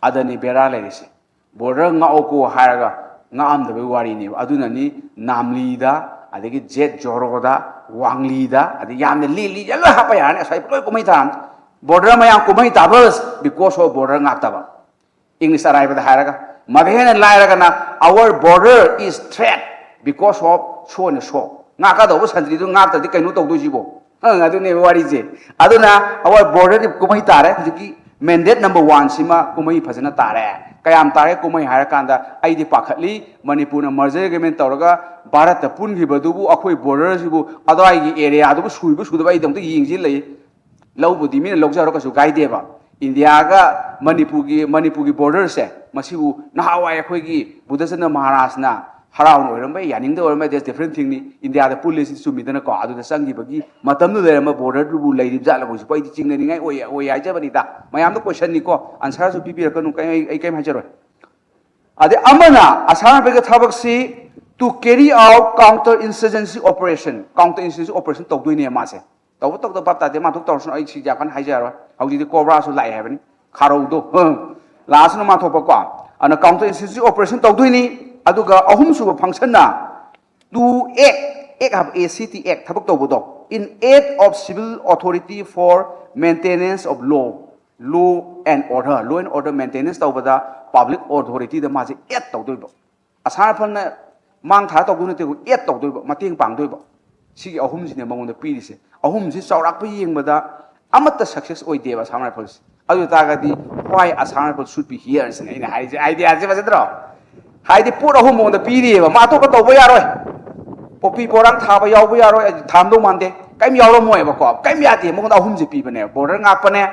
ꯑꯗꯅꯤ ꯕꯦꯔꯥ ꯂꯩꯔꯤꯁꯦ꯫ Border ꯉꯥꯛꯑꯣꯀꯣ ꯍꯥꯏꯔꯒ ꯉꯥꯛꯑꯝꯗꯕꯩ ꯋꯥꯔꯤꯅꯦꯕ꯫ ꯑꯗꯨꯅꯅꯤ ꯅꯥꯝꯂꯤꯗ, ꯑꯗꯒꯤ ꯖꯦꯠ ꯖꯣꯔꯣꯗ, ꯋꯥꯡꯂꯤꯗ, ꯑꯗꯩ ꯌꯥꯝꯅ ꯂꯤ ꯂꯤ ꯂꯣꯏ ꯍꯥꯞꯄ ꯌꯥꯔꯅꯤ꯫ ꯑꯁ꯭ꯋꯥꯏ ꯂꯣꯏ ꯀꯨꯝꯍꯩ ꯊꯥꯔꯝꯅꯤ꯫ Border ꯃꯌꯥꯝ ꯀꯨꯝꯍꯩ ꯊꯥꯕ because of border ꯉꯥꯛꯇꯕ꯫ English ꯑꯔꯥꯏꯕꯗ ꯍꯥꯏꯔꯒ, ꯃꯗꯨ ꯍꯦꯟꯅ ꯂꯥꯏꯔꯒꯅ, our border is threat because of so and so꯫ ꯉꯥꯛꯀꯗꯧꯕ ꯁꯟꯇ꯭ꯔꯤꯗꯨ ꯉꯥꯛꯇ꯭ꯔꯗꯤ ꯀꯩꯅꯣ ꯇꯧꯗꯣꯏꯁꯤꯕꯣ? ꯑꯪ, ꯑꯗꯨꯅꯦꯕ ꯋꯥꯔꯤꯁꯦ꯫ ꯑꯗꯨꯅ our borderꯗꯤ ꯀꯨꯝꯍꯩ ꯇꯥꯔꯦ꯫ ꯍꯧꯖꯤꯛꯀꯤ mandate number one ꯁꯤꯃ ꯀꯨꯝꯍꯩ ꯐꯖꯅ ꯇꯥꯔꯦ꯫ ꯀꯌꯥꯝ ꯇꯥꯔꯦ ꯀꯨꯝꯍꯩ ꯍꯥꯏꯔꯀꯥꯟꯗ, ꯑꯩꯗꯤ ꯄꯥꯈꯠꯂꯤ, ꯃꯅꯤꯄꯨꯔꯅ merger agreement ꯇꯧꯔꯒ ꯚꯥꯔꯠꯇ ꯄꯨꯟꯈꯤꯕꯗꯨꯕꯨ ꯑꯩꯈꯣꯏ borderꯁꯤꯕꯨ ꯑꯗꯨꯋꯥꯏꯒꯤ areaꯗꯨꯕꯨ ꯁꯨꯏꯕ ꯁꯨꯗꯕ ꯑꯩꯗꯤ ꯑꯝꯇ ꯌꯦꯡꯁꯤ ꯂꯩ꯫ ꯂꯧꯕꯨꯗꯤ ꯃꯤꯅ ꯂꯧꯖꯔꯣ, ꯀꯩꯁꯨ ꯀꯥꯏꯗꯦꯕ꯫ ꯏꯟꯗꯤꯌꯥꯒ ꯃꯅꯤꯄꯨꯔꯒꯤ, ꯃꯅꯤꯄꯨꯔꯒꯤ borderꯁꯦ, ꯃꯁꯤꯕꯨ ꯅꯍꯥꯟꯋꯥꯏ ꯑꯩꯈꯣꯏꯒꯤ ꯕꯨꯙꯆꯟꯗ꯭ꯔ ꯃꯍꯥꯔꯥꯖꯅ ꯍꯔꯥꯎꯅ ꯑꯣꯏꯔꯝꯕ ꯌꯥꯏ, ꯌꯥꯅꯤꯡꯗ ꯑꯣꯏꯔꯝꯕ ꯌꯥꯏ, that's different thingꯅꯤ꯫ ꯏꯟꯗꯤꯌꯥꯗ ꯄꯨꯜꯂꯤꯁꯤ ꯆꯨꯝꯃꯤꯗꯅꯀꯣ꯫ ꯑꯗꯨꯗ ꯆꯪꯈꯤꯕꯒꯤ ꯃꯇꯝꯗꯨꯗ ꯂꯩꯔꯝꯕ borderꯗꯨꯕꯨ ꯂꯩꯔꯤꯕ ꯖꯥꯠꯂ ꯍꯧꯖꯤꯛꯄꯨ? ꯑꯩꯗꯤ ꯆꯤꯡꯅꯅꯤꯡꯉꯥꯏ ꯑꯣꯏ, ꯑꯣꯏ ꯍꯥꯏꯖꯕꯅꯤꯗ꯫ ꯃꯌꯥꯝꯗ questionꯅꯤꯀꯣ, answerꯁꯨ ꯄꯤꯕꯤꯔꯛꯀꯅꯨ, ꯀꯩ-, ꯑꯩ, ꯑꯩ ꯀꯩꯝ ꯍꯥꯏꯖꯔꯣꯏ꯫ ꯑꯗꯩ ꯑꯃꯅ ꯑꯁꯥꯝ ꯔꯥꯏꯐꯜꯒꯤ ꯊꯕꯛꯁꯤ To carry out counter insurgency operation, counter insurgency operation ꯇꯧꯗꯣꯏꯅꯦ ꯃꯥꯁꯦ꯫ ꯇꯧꯕ ꯇꯧꯗꯕ ꯚꯥꯞ ꯇꯥꯗꯦ, ꯃꯥ ꯊꯣꯛ ꯇꯧꯔꯁꯅꯨ, ꯑꯩ ꯁꯤ ꯌꯥꯝ ꯀꯟꯅ ꯍꯥꯏꯖꯔꯔꯣꯏ꯫ ꯍꯧꯖꯤꯛꯇꯤ ꯀꯣꯕ꯭ꯔꯥꯁꯨ ꯂꯥꯛꯑꯦ ꯍꯥꯏꯕꯅꯤ, ꯈꯥꯔꯧꯗꯣ꯫ ꯂꯥꯛꯑꯁꯅꯨ ꯃꯥ ꯊꯣꯛꯄꯀꯣ꯫ ꯑꯗꯨꯅ counter insurgency operation ꯇꯧꯗꯣꯏꯅꯤ꯫ ꯑꯗꯨꯒ ꯑꯍꯨꯝꯁꯨꯕ functionꯅ to act, act ꯍꯥꯏꯕ, A C T, act, ꯊꯕꯛ ꯇꯧꯕꯗꯣ, in aid of civil authority for maintenance of law, law and order, law and order maintenance ꯇꯧꯕꯗ public authorityꯗ ꯃꯥꯁꯦ aid ꯇꯧꯗꯣꯏꯕ꯫ ꯑꯁꯥꯝ ꯔꯥꯏꯐꯜꯅ ꯃꯥꯡ ꯊꯥꯔ ꯇꯧꯗꯣꯏ ꯅꯠꯇꯦ, aid ꯇꯧꯗꯣꯏꯕ, ꯃꯇꯦꯡ ꯄꯥꯡꯗꯣꯏꯕ꯫ ꯁꯤꯒꯤ ꯑꯍꯨꯝꯁꯤꯅꯦ ꯃꯉꯣꯟꯗ ꯄꯤꯔꯤꯁꯦ꯫ ꯑꯍꯨꯝꯁꯤ ꯆꯥꯎꯔꯥꯛꯄ ꯌꯦꯡꯕꯗ ꯑꯃꯠꯇ success ꯑꯣꯏꯗꯦꯕ ꯑꯁꯥꯝ ꯔꯥꯏꯐꯜꯁꯦ꯫ ꯑꯗꯨ ꯑꯣꯏ ꯇꯥꯔꯒꯗꯤ why Assam Rifle should be here ꯁꯤꯅꯦ ꯑꯩꯅ ꯍꯥꯏꯔꯤꯁꯦ꯫ Ideaꯁꯦ ꯐꯖꯗ꯭ꯔꯣ? ꯍꯥꯏꯗꯤ ꯄꯣꯠ ꯑꯍꯨꯝ ꯃꯉꯣꯟꯗ ꯄꯤꯔꯤꯑꯕ, ꯃꯥ ꯑꯇꯣꯞꯄ ꯇꯧꯕ ꯌꯥꯔꯣꯏ꯫ ꯄꯣꯄꯤ ꯄꯣꯔꯥꯡ ꯊꯥꯕ ꯌꯥꯎꯕ ꯌꯥꯔꯣꯏ, ꯑꯩ ꯊꯥꯔꯝꯗꯧ ꯃꯥꯟꯗꯦ꯫ ꯀꯔꯤꯝ ꯌꯥꯎꯔꯝꯃꯣꯏꯕꯀꯣ, ꯀꯔꯤꯝ ꯌꯥꯗꯦ꯫ ꯃꯉꯣꯟꯗ ꯑꯍꯨꯝꯁꯦ ꯄꯤꯕꯅꯦꯕ: border ꯉꯥꯛꯄꯅꯦ,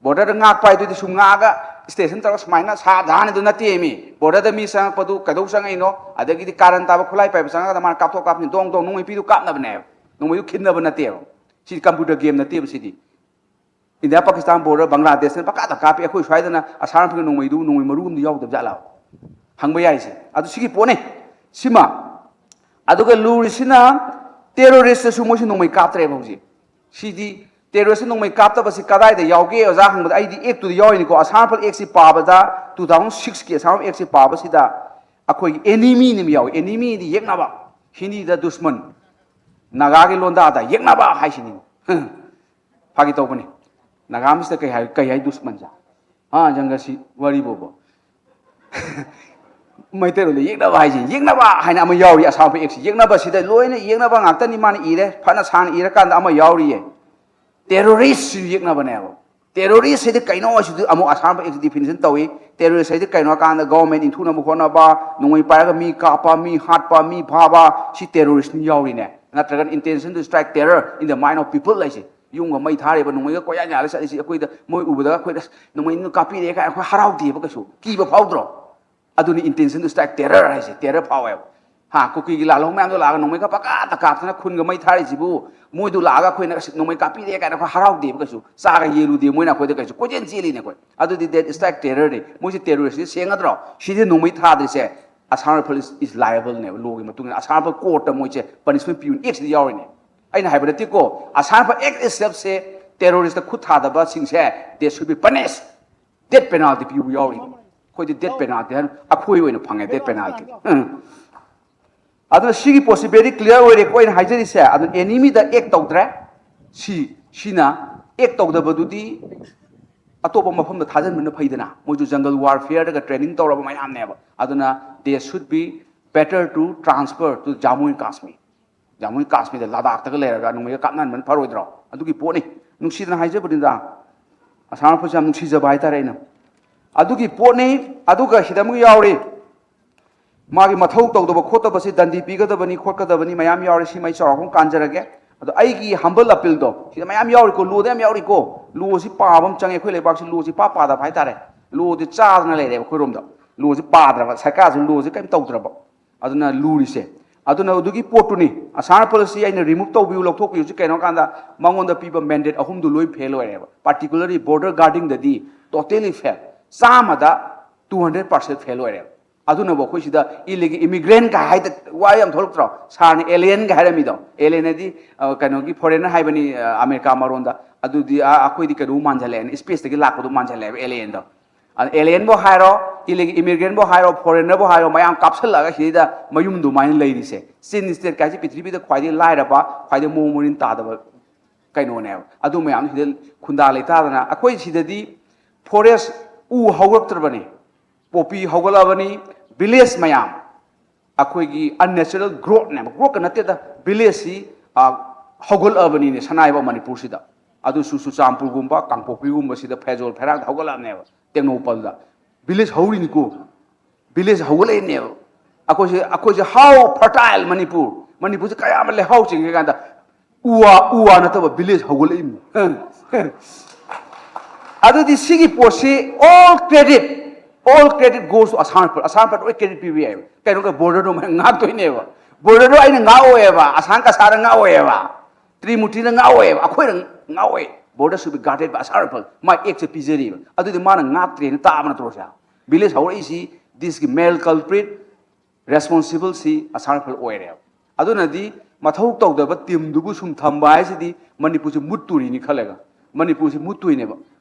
borderꯗ ꯉꯥꯛꯄ ꯍꯥꯏꯗꯨꯗꯤ ꯁꯨꯝ ꯉꯥꯛꯑꯒ station ꯇꯧꯔꯒ ꯁꯨꯃꯥꯏꯅ ꯁꯥ ꯙꯥꯅ ꯑꯗꯨ ꯅꯠꯇꯦ ꯃꯤ꯫ Borderꯗ ꯃꯤ ꯆꯪꯉꯛꯄꯗꯨ ꯀꯩꯗꯧ ꯆꯪꯉꯛꯏꯅꯣ, ꯑꯗꯒꯤꯗꯤ ꯀꯥꯔꯟ ꯇꯥꯕ ꯈꯨꯠꯂꯥꯏ ꯄꯥꯏꯕ ꯆꯪꯉꯛꯑꯒ ꯃꯥꯅ ꯀꯥꯞꯊꯣꯛ ꯀꯥꯞꯁꯤꯟ ꯗꯣꯡ ꯗꯣꯡ ꯅꯣꯡꯃꯩ ꯄꯤꯗꯨ ꯀꯥꯞꯅꯕꯅꯦꯕ꯫ ꯅꯣꯡꯃꯩꯗꯨ ꯈꯤꯟꯅꯕ ꯅꯠꯇꯦꯕ꯫ ꯁꯤꯗꯤ computer game ꯅꯠꯇꯦꯕ ꯁꯤꯗꯤ꯫ ꯏꯟꯗꯤꯌꯥ ꯄꯥꯀꯤꯁꯇꯥꯟ border, ꯕꯪꯒ꯭ꯂꯥꯗꯦꯁꯅ ꯄꯪꯀꯥꯞꯇ ꯀꯥꯞꯄꯤ꯫ ꯑꯩꯈꯣꯏ ꯁ꯭ꯋꯥꯏꯗꯅ ꯑꯁꯥꯝ ꯔꯥꯏꯐꯜꯒꯤ ꯅꯣꯡꯃꯩꯗꯨ ꯅꯣꯡꯃꯩ ꯃꯔꯨ ꯑꯃꯗꯤ ꯌꯥꯎꯗꯕ ꯖꯥꯠꯂꯥ? ꯍꯪꯕ ꯌꯥꯏꯁꯦ꯫ ꯑꯗꯨ ꯁꯤꯒꯤ ꯄꯣꯠꯅꯤ꯫ ꯁꯤꯃ꯫ ꯑꯗꯨꯒ ꯂꯨꯔꯤꯁꯤꯅ terroristꯇꯁꯨ ꯃꯣꯏꯁꯨ ꯅꯣꯡꯃꯩ ꯀꯥꯞꯇ꯭ꯔꯦꯕ ꯍꯧꯖꯤꯛ꯫ ꯁꯤꯗꯤ terrorist ꯅꯣꯡꯃꯩ ꯀꯥꯞꯇꯕꯁꯤ ꯀꯗꯥꯏꯗ ꯌꯥꯎꯒꯦ ꯑꯣꯖꯥ ꯍꯪꯕꯗ ꯑꯩꯗꯤ actꯇꯨꯗ ꯌꯥꯎꯔꯤꯅꯤꯀꯣ꯫ ꯑꯁꯥꯝ ꯔꯥꯏꯐꯜ actꯁꯤ ꯄꯥꯕꯗ, two thousand sixꯀꯤ ꯑꯁꯥꯝ ꯔꯥꯏꯐꯜ actꯁꯤ ꯄꯥꯕꯁꯤꯗ ꯑꯩꯈꯣꯏꯒꯤ enemyꯅ ꯑꯃ ꯌꯥꯎꯏ꯫ Enemyꯗꯤ ꯌꯦꯛꯅꯕ, ꯍꯤꯟꯗꯤꯗ ꯗꯨꯁꯃꯟ, ꯅꯥꯒꯥꯒꯤ ꯂꯣꯟꯗꯥꯗ ꯌꯦꯛꯅꯕ ꯍꯥꯏꯁꯤꯅꯤ꯫ ꯐꯥꯒꯤ ꯇꯧꯕꯅꯤ꯫ ꯅꯥꯒꯥꯃꯤꯁꯇ ꯀꯩ ꯍꯥꯏ, ꯀꯩ ꯍꯥꯏ ꯗꯨꯁꯃꯟꯁꯦ? ꯍꯥ, ꯖꯪꯒꯁꯤ ꯋꯥꯔꯤꯕꯣꯕ꯫ ꯃꯩꯇꯩꯂꯣꯟꯗ ꯌꯦꯛꯅꯕ ꯍꯥꯏꯁꯦ, ꯌꯦꯛꯅꯕ ꯍꯥꯏꯅ ꯑꯃ ꯌꯥꯎꯔꯤ ꯑꯁꯥꯝ ꯔꯥꯏꯐꯜ actꯁꯤ꯫ ꯌꯦꯛꯅꯕꯁꯤꯗ ꯂꯣꯏꯅ ꯌꯦꯛꯅꯕ ꯉꯥꯛꯇꯅꯤ ꯃꯥꯅ ꯏꯔꯦ꯫ ꯐꯅ ꯁꯥꯡꯅ ꯏꯔꯀꯥꯟꯗ ꯑꯃ ꯌꯥꯎꯔꯤꯌꯦ꯫ Terroristꯁꯨ ꯌꯦꯛꯅꯕꯅꯦꯕ꯫ Terrorist ꯍꯥꯏꯗꯤ ꯀꯩꯅꯣ ꯍꯥꯏꯁꯤꯗꯤ ꯑꯃꯨꯛ ꯑꯁꯥꯝ ꯔꯥꯏꯐꯜ actꯁꯤ definition ꯇꯧꯏ꯫ Terrorist ꯍꯥꯏꯗꯤ ꯀꯩꯅꯣ ꯍꯥꯏ ꯀꯥꯟꯗ government ꯏꯟꯊꯨꯅꯕ ꯍꯣꯠꯅꯕ, ꯅꯣꯡꯃꯩ ꯄꯥꯏꯔꯒ ꯃꯤ ꯀꯥꯞꯄ, ꯃꯤ ꯍꯥꯠꯄ, ꯃꯤ ꯐꯥꯕ, ꯁꯤ terroristꯅꯤ ꯌꯥꯎꯔꯤꯅꯦ꯫ ꯅꯠꯇ꯭ꯔꯒꯅ intention to strike terror in the mind of people ꯍꯥꯏꯁꯦ꯫ ꯌꯨꯝꯒ ꯃꯩ ꯊꯥꯔꯤꯕ, ꯅꯣꯡꯃꯩꯒ ꯀꯣꯏꯌꯥꯟ ꯌꯥꯜꯂ ꯆꯠꯂꯤꯁꯤ ꯑꯩꯈꯣꯏꯗ, ꯃꯣꯏ ꯎꯕꯗ ꯑꯩꯈꯣꯏꯗ ꯅꯣꯡꯃꯩꯅ ꯀꯥꯞꯄꯤꯔꯦ ꯀꯥꯏꯅ ꯑꯩꯈꯣꯏ ꯍꯔꯥꯎꯗꯦꯕ ꯀꯩꯁꯨ, ꯀꯤꯕ ꯐꯥꯎꯗ꯭ꯔꯣ? ꯑꯗꯨꯅꯤ intention to strike terror ꯍꯥꯏꯁꯦ, terror ꯐꯥꯎꯋꯦꯕ꯫ ꯍꯥ, ꯀꯨꯀꯤꯒꯤ ꯂꯥꯜꯍꯧ ꯃꯌꯥꯝꯗꯣ ꯂꯥꯛꯑꯒ ꯅꯣꯡꯃꯩꯒ ꯄꯪꯀꯥꯞꯇ ꯀꯥꯞꯇꯅ ꯈꯨꯟꯒ ꯃꯩ ꯊꯥꯔꯤꯁꯤꯕꯨ, ꯃꯣꯏꯗꯨ ꯂꯥꯛꯑꯒ ꯑꯩꯈꯣꯏꯅ ꯑꯁ ꯅꯣꯡꯃꯩ ꯀꯥꯞꯄꯤꯔꯦ ꯀꯥꯏꯅ ꯑꯩꯈꯣꯏ ꯍꯔꯥꯎꯗꯦꯕ ꯀꯩꯁꯨ, ꯆꯥꯒ ꯌꯦꯜꯂꯨꯗꯦ ꯃꯣꯏꯅ ꯑꯩꯈꯣꯏꯗ ꯀꯩꯁꯨ, ꯀꯣꯏꯆꯦꯟ ꯆꯦꯜꯂꯤꯅꯦ ꯑꯩꯈꯣꯏ꯫ ꯑꯗꯨꯗꯤ that strike terrorꯅꯤ꯫ ꯃꯣꯏꯁꯦ terroristꯁꯦ ꯁꯦꯡꯒꯗ꯭ꯔꯣ? ꯁꯤꯗꯤ ꯅꯣꯡꯃꯩ ꯊꯥꯗ꯭ꯔꯤꯁꯦ꯫ Assam Rifle is, is liable ꯅꯦꯕ, ꯂꯣꯒꯤ ꯃꯇꯨꯡ ꯏꯟꯅ Assam Rifle ꯀꯣꯔꯠꯇ ꯃꯣꯏꯁꯦ ꯄꯅꯤꯁꯃꯦꯟ ꯄꯤꯌꯨ, ꯑꯦꯛꯁꯤꯗ ꯌꯥꯎꯔꯤꯅꯦ꯫ ꯑꯩꯅ ꯍꯥꯏꯕ ꯅꯠꯇꯦꯀꯣ, Assam Rifle Act itself ꯁꯦ ꯇꯦꯔꯣꯔꯤꯁꯇ ꯈꯨꯠ ꯊꯥꯗꯕꯁꯤꯡꯁꯦ they should be punished, death penalty ꯄꯤꯕ ꯌꯥꯎꯔꯤ꯫ ꯑꯩꯈꯣꯏꯗꯤ death penalty ꯍꯥꯏꯅ ꯑꯩꯈꯣꯏ ꯑꯣꯏꯅ ꯐꯪꯉꯦ death penalty꯫ ꯎꯝ꯫ ꯑꯗꯨꯅ ꯁꯤꯒꯤ ꯄꯣꯠꯁꯤ very clear ꯑꯣꯏꯔꯦꯀꯣ ꯑꯩꯅ ꯍꯥꯏꯖꯔꯤꯁꯦ꯫ ꯑꯗꯨꯅ enemy ꯗ act ꯇꯧꯗ꯭ꯔꯦ꯫ ꯁꯤ ꯁꯤꯅ act ꯇꯧꯗꯕꯗꯨꯗꯤ ꯑꯇꯣꯞꯄ ꯃꯐꯝꯗ ꯊꯥꯖꯤꯟꯕꯅ ꯐꯩꯗꯅ, ꯃꯣꯏꯁꯨ jungle warfare ꯗꯒ training ꯇꯧꯔꯕ ꯃꯌꯥꯝꯅꯦꯕ꯫ ꯑꯗꯨꯅ they should be better to transfer to Jammu and Kashmir꯫ Jammu and Kashmir ꯗ, ꯂꯗꯥꯛꯇꯒ ꯂꯩꯔꯒ ꯅꯣꯡꯃꯩꯒ ꯀꯥꯞꯅꯍꯟꯕꯅ ꯐꯔꯣꯏꯗ꯭ꯔꯣ? ꯑꯗꯨꯒꯤ ꯄꯣꯠꯅꯤ꯫ ꯅꯨꯡꯁꯤꯗꯅ ꯍꯥꯏꯖꯕꯅꯤꯗ꯫ Assam Rifle ꯁꯦ ꯌꯥꯝ ꯅꯨꯡꯁꯤꯖꯕ ꯍꯥꯏꯇꯥꯔꯦ ꯑꯩꯅ꯫ ꯑꯗꯨꯒꯤ ꯄꯣꯠꯅꯤ꯫ ꯑꯗꯨꯒ ꯁꯤꯗ ꯑꯃꯨꯛ ꯌꯥꯎꯔꯤ, ꯃꯥꯒꯤ ꯃꯊꯧ ꯇꯧꯗꯕ ꯈꯣꯠꯇꯕꯁꯤ ꯗꯟꯗꯤ ꯄꯤꯒꯗꯕꯅꯤ ꯈꯣꯠꯀꯗꯕꯅꯤ ꯃꯌꯥꯝ ꯌꯥꯎꯔꯤ꯫ ꯁꯤꯃ ꯑꯩ ꯆꯥꯎꯔꯥꯛꯄ ꯑꯃ ꯀꯥꯟꯖꯔꯒꯦ꯫ ꯑꯗꯣ ꯑꯩꯒꯤ humble appeal ꯗꯣ, ꯁꯤꯗ ꯃꯌꯥꯝ ꯌꯥꯎꯔꯤꯀꯣ, ꯂꯣꯗ ꯌꯥꯝ ꯌꯥꯎꯔꯤꯀꯣ꯫ ꯂꯣꯁꯤ ꯄꯥꯕ ꯑꯃ ꯆꯪꯉꯦ꯫ ꯑꯩꯈꯣꯏ ꯂꯩꯕꯥꯛꯁꯤ ꯂꯣꯁꯤ ꯄꯥ ꯄꯥꯗꯕ ꯍꯥꯏꯇꯥꯔꯦ꯫ ꯂꯣꯁꯤ ꯆꯥꯗꯅ ꯂꯩꯔꯦꯕ ꯑꯩꯈꯣꯏꯔꯣꯝꯗ꯫ ꯂꯣꯁꯤ ꯄꯥꯗ꯭ꯔꯕ, ꯁꯔꯀꯥꯔꯁꯤ ꯂꯣꯁꯤ ꯀꯔꯤꯝ ꯇꯧꯗ꯭ꯔꯕ꯫ ꯑꯗꯨꯅ ꯂꯨꯔꯤꯁꯦ꯫ ꯑꯗꯨꯅ ꯑꯗꯨꯒꯤ ꯄꯣꯠꯇꯨꯅꯤ꯫ Assam Rifle ꯁꯤ ꯑꯩꯅ remove ꯇꯧꯕꯤꯌꯨ, ꯂꯧꯊꯣꯛꯄꯤꯌꯨ ꯁꯤ ꯀꯩꯅꯣ ꯀꯥꯟꯗ ꯃꯉꯣꯟꯗ ꯄꯤꯕ mandate ꯑꯍꯨꯝꯗꯨ ꯂꯣꯏ fail ꯑꯣꯏꯔꯦꯕ꯫ Particularly border guarding ꯗꯗꯤ totally fail꯫ ꯆꯥꯝꯃꯗ two hundred percent fail ꯑꯣꯏꯔꯦꯕ꯫ ꯑꯗꯨꯅꯕꯨ ꯑꯩꯈꯣꯏ ꯁꯤꯗ illegal immigrant ꯀ ꯍꯥꯏꯗ ꯋꯥ ꯌꯥꯝ ꯊꯣꯛꯂꯛꯇ꯭ꯔꯣ? ꯁꯥꯔꯅ alien ꯀ ꯍꯥꯏꯔꯝꯃꯤꯗꯣ꯫ Alien ꯍꯥꯏꯗꯤ, ꯑ, ꯀꯩꯅꯣꯒꯤ foreigner ꯍꯥꯏꯕꯅꯤ, ꯑ, ꯑꯃꯦꯔꯤꯀꯥ ꯃꯔꯣꯟꯗ꯫ ꯑꯗꯨꯗꯤ, ꯑ, ꯑꯩꯈꯣꯏꯗꯤ ꯀꯩꯅꯣ ꯃꯥꯟꯁꯤꯜꯂꯛꯑꯦꯅ, space ꯇꯒꯤ ꯂꯥꯛꯄꯗꯣ ꯃꯥꯟꯁꯤꯜꯂꯛꯑꯦꯕ alien ꯗꯣ꯫ ꯑꯗ alien ꯕꯨ ꯍꯥꯏꯔꯣ, illegal immigrant ꯕꯨ ꯍꯥꯏꯔꯣ, foreigner ꯕꯨ ꯍꯥꯏꯔꯣ, ꯃꯌꯥꯝ ꯀꯥꯞꯁꯜꯂꯛꯑꯒ ꯁꯤꯗꯩꯗ ꯃꯌꯨꯝ ꯑꯗꯨꯃꯥꯏꯅ ꯂꯩꯔꯤꯁꯦ꯫ Chin state ꯀꯥꯏꯁꯦ ꯄ꯭ꯔꯤꯊꯤꯕꯤꯗ ꯈ꯭ꯋꯥꯏꯗꯒꯤ ꯂꯥꯏꯔꯕ, ꯈ꯭ꯋꯥꯏꯗꯒꯤ ꯃꯑꯣꯡ ꯃꯔꯤꯟ ꯇꯥꯗꯕ ꯀꯩꯅꯣꯅꯦꯕ꯫ ꯑꯗꯨ ꯃꯌꯥꯝꯗꯣ ꯁꯤꯗ ꯈꯨꯟꯗꯥ ꯂꯩꯇꯥꯗꯅ ꯑꯩꯈꯣꯏ ꯁꯤꯗꯗꯤ forest ꯎ ꯍꯧꯔꯛꯇ꯭ꯔꯕꯅꯤ, poppy ꯍꯧꯒꯠꯂꯕꯅꯤ, village ꯃꯌꯥꯝ ꯑꯩꯈꯣꯏꯒꯤ unnatural growth ꯅꯦꯕ, growth ꯀ ꯅꯠꯇꯦꯗ, village ꯁꯤ, ꯑ, ꯍꯧꯒꯠꯂꯛꯑꯕꯅꯤꯅꯦ ꯁꯅꯥꯏꯕ ꯃꯅꯤꯄꯨꯔꯁꯤꯗ꯫ ꯑꯗꯨꯁꯨ ꯆꯨꯔꯆꯥꯟꯄꯨꯔꯒꯨꯝꯕ ꯀꯥꯡꯄꯣꯛꯄꯤꯒꯨꯝꯕꯁꯤꯗ ꯐꯩꯖꯣꯜ ꯐꯩꯔꯥꯡꯗ ꯍꯧꯒꯠꯂꯛꯑꯕꯅꯦꯕ꯫ ꯇꯦꯡꯅꯧꯄꯜꯗ village ꯍꯧꯔꯤꯅꯤꯀꯣ, village ꯍꯧꯒꯠꯂꯛꯏꯅꯦꯕ꯫ ꯑꯩꯈꯣꯏꯁꯦ, ꯑꯩꯈꯣꯏꯁꯦ how fertile ꯃꯅꯤꯄꯨꯔ, ꯃꯅꯤꯄꯨꯔꯁꯦ ꯀꯌꯥꯝ ꯂꯩꯍꯥꯎ ꯆꯤꯡꯒꯦ ꯀꯥꯟꯗ ꯎ ꯋꯥ, ꯎ ꯋꯥ ꯅꯠꯇꯕ village ꯍꯧꯒꯠꯂꯛꯏꯃꯤ꯫ ꯑꯗꯨꯗꯤ ꯁꯤꯒꯤ ꯄꯣꯠꯁꯤ all credit, all credit goes to Assam Rifle꯫ Assam Rifle ꯂꯣꯏ credit ꯄꯤꯕ ꯌꯥꯏꯕ꯫ ꯀꯩꯅꯣꯒ border ꯗꯣ ꯃꯣꯏ ꯉꯥꯛꯇꯣꯏꯅꯦꯕ꯫ Border ꯗꯣ ꯑꯩꯅ ꯉꯥꯛꯑꯣꯏꯕ, Assam Kasa ꯅ ꯉꯥꯛꯑꯣꯏꯕ, Trimurti ꯅ ꯉꯥꯛꯑꯣꯏꯕ, ꯑꯩꯈꯣꯏꯅ ꯉꯥꯛꯑꯣꯏ꯫ Border should be guarded by Assam Rifle꯫ ꯃꯥ act ꯁꯦ ꯄꯤꯖꯔꯤꯕ꯫ ꯑꯗꯨꯗꯤ ꯃꯥꯅ ꯉꯥꯛꯇ꯭ꯔꯦꯅ ꯇꯥꯕ ꯅꯠꯇ꯭ꯔꯣ ꯁꯦ? Village ꯍꯧꯔꯛꯏꯁꯤ, this ꯒꯤ male culprit, ꯔꯦꯁꯄꯣꯟꯁꯤꯕꯜꯁꯤ ꯑꯁꯥꯝ ꯔꯥꯏꯐꯜ ꯑꯣꯏꯔꯦꯕ꯫ ꯑꯗꯨꯅꯗꯤ ꯃꯊꯧ ꯇꯧꯗꯕ ꯇꯤꯝꯗꯨꯕꯨ ꯁꯨꯝ ꯊꯝꯕ ꯍꯥꯏꯁꯤꯗꯤ ꯃꯅꯤꯄꯨꯔꯁꯤ ꯃꯨꯠꯇꯣꯔꯤꯅꯤ ꯈꯜꯂꯦꯒ꯫ ꯃꯅꯤꯄꯨꯔꯁꯤ ꯃꯨꯠꯇꯣꯏꯅꯦꯕ꯫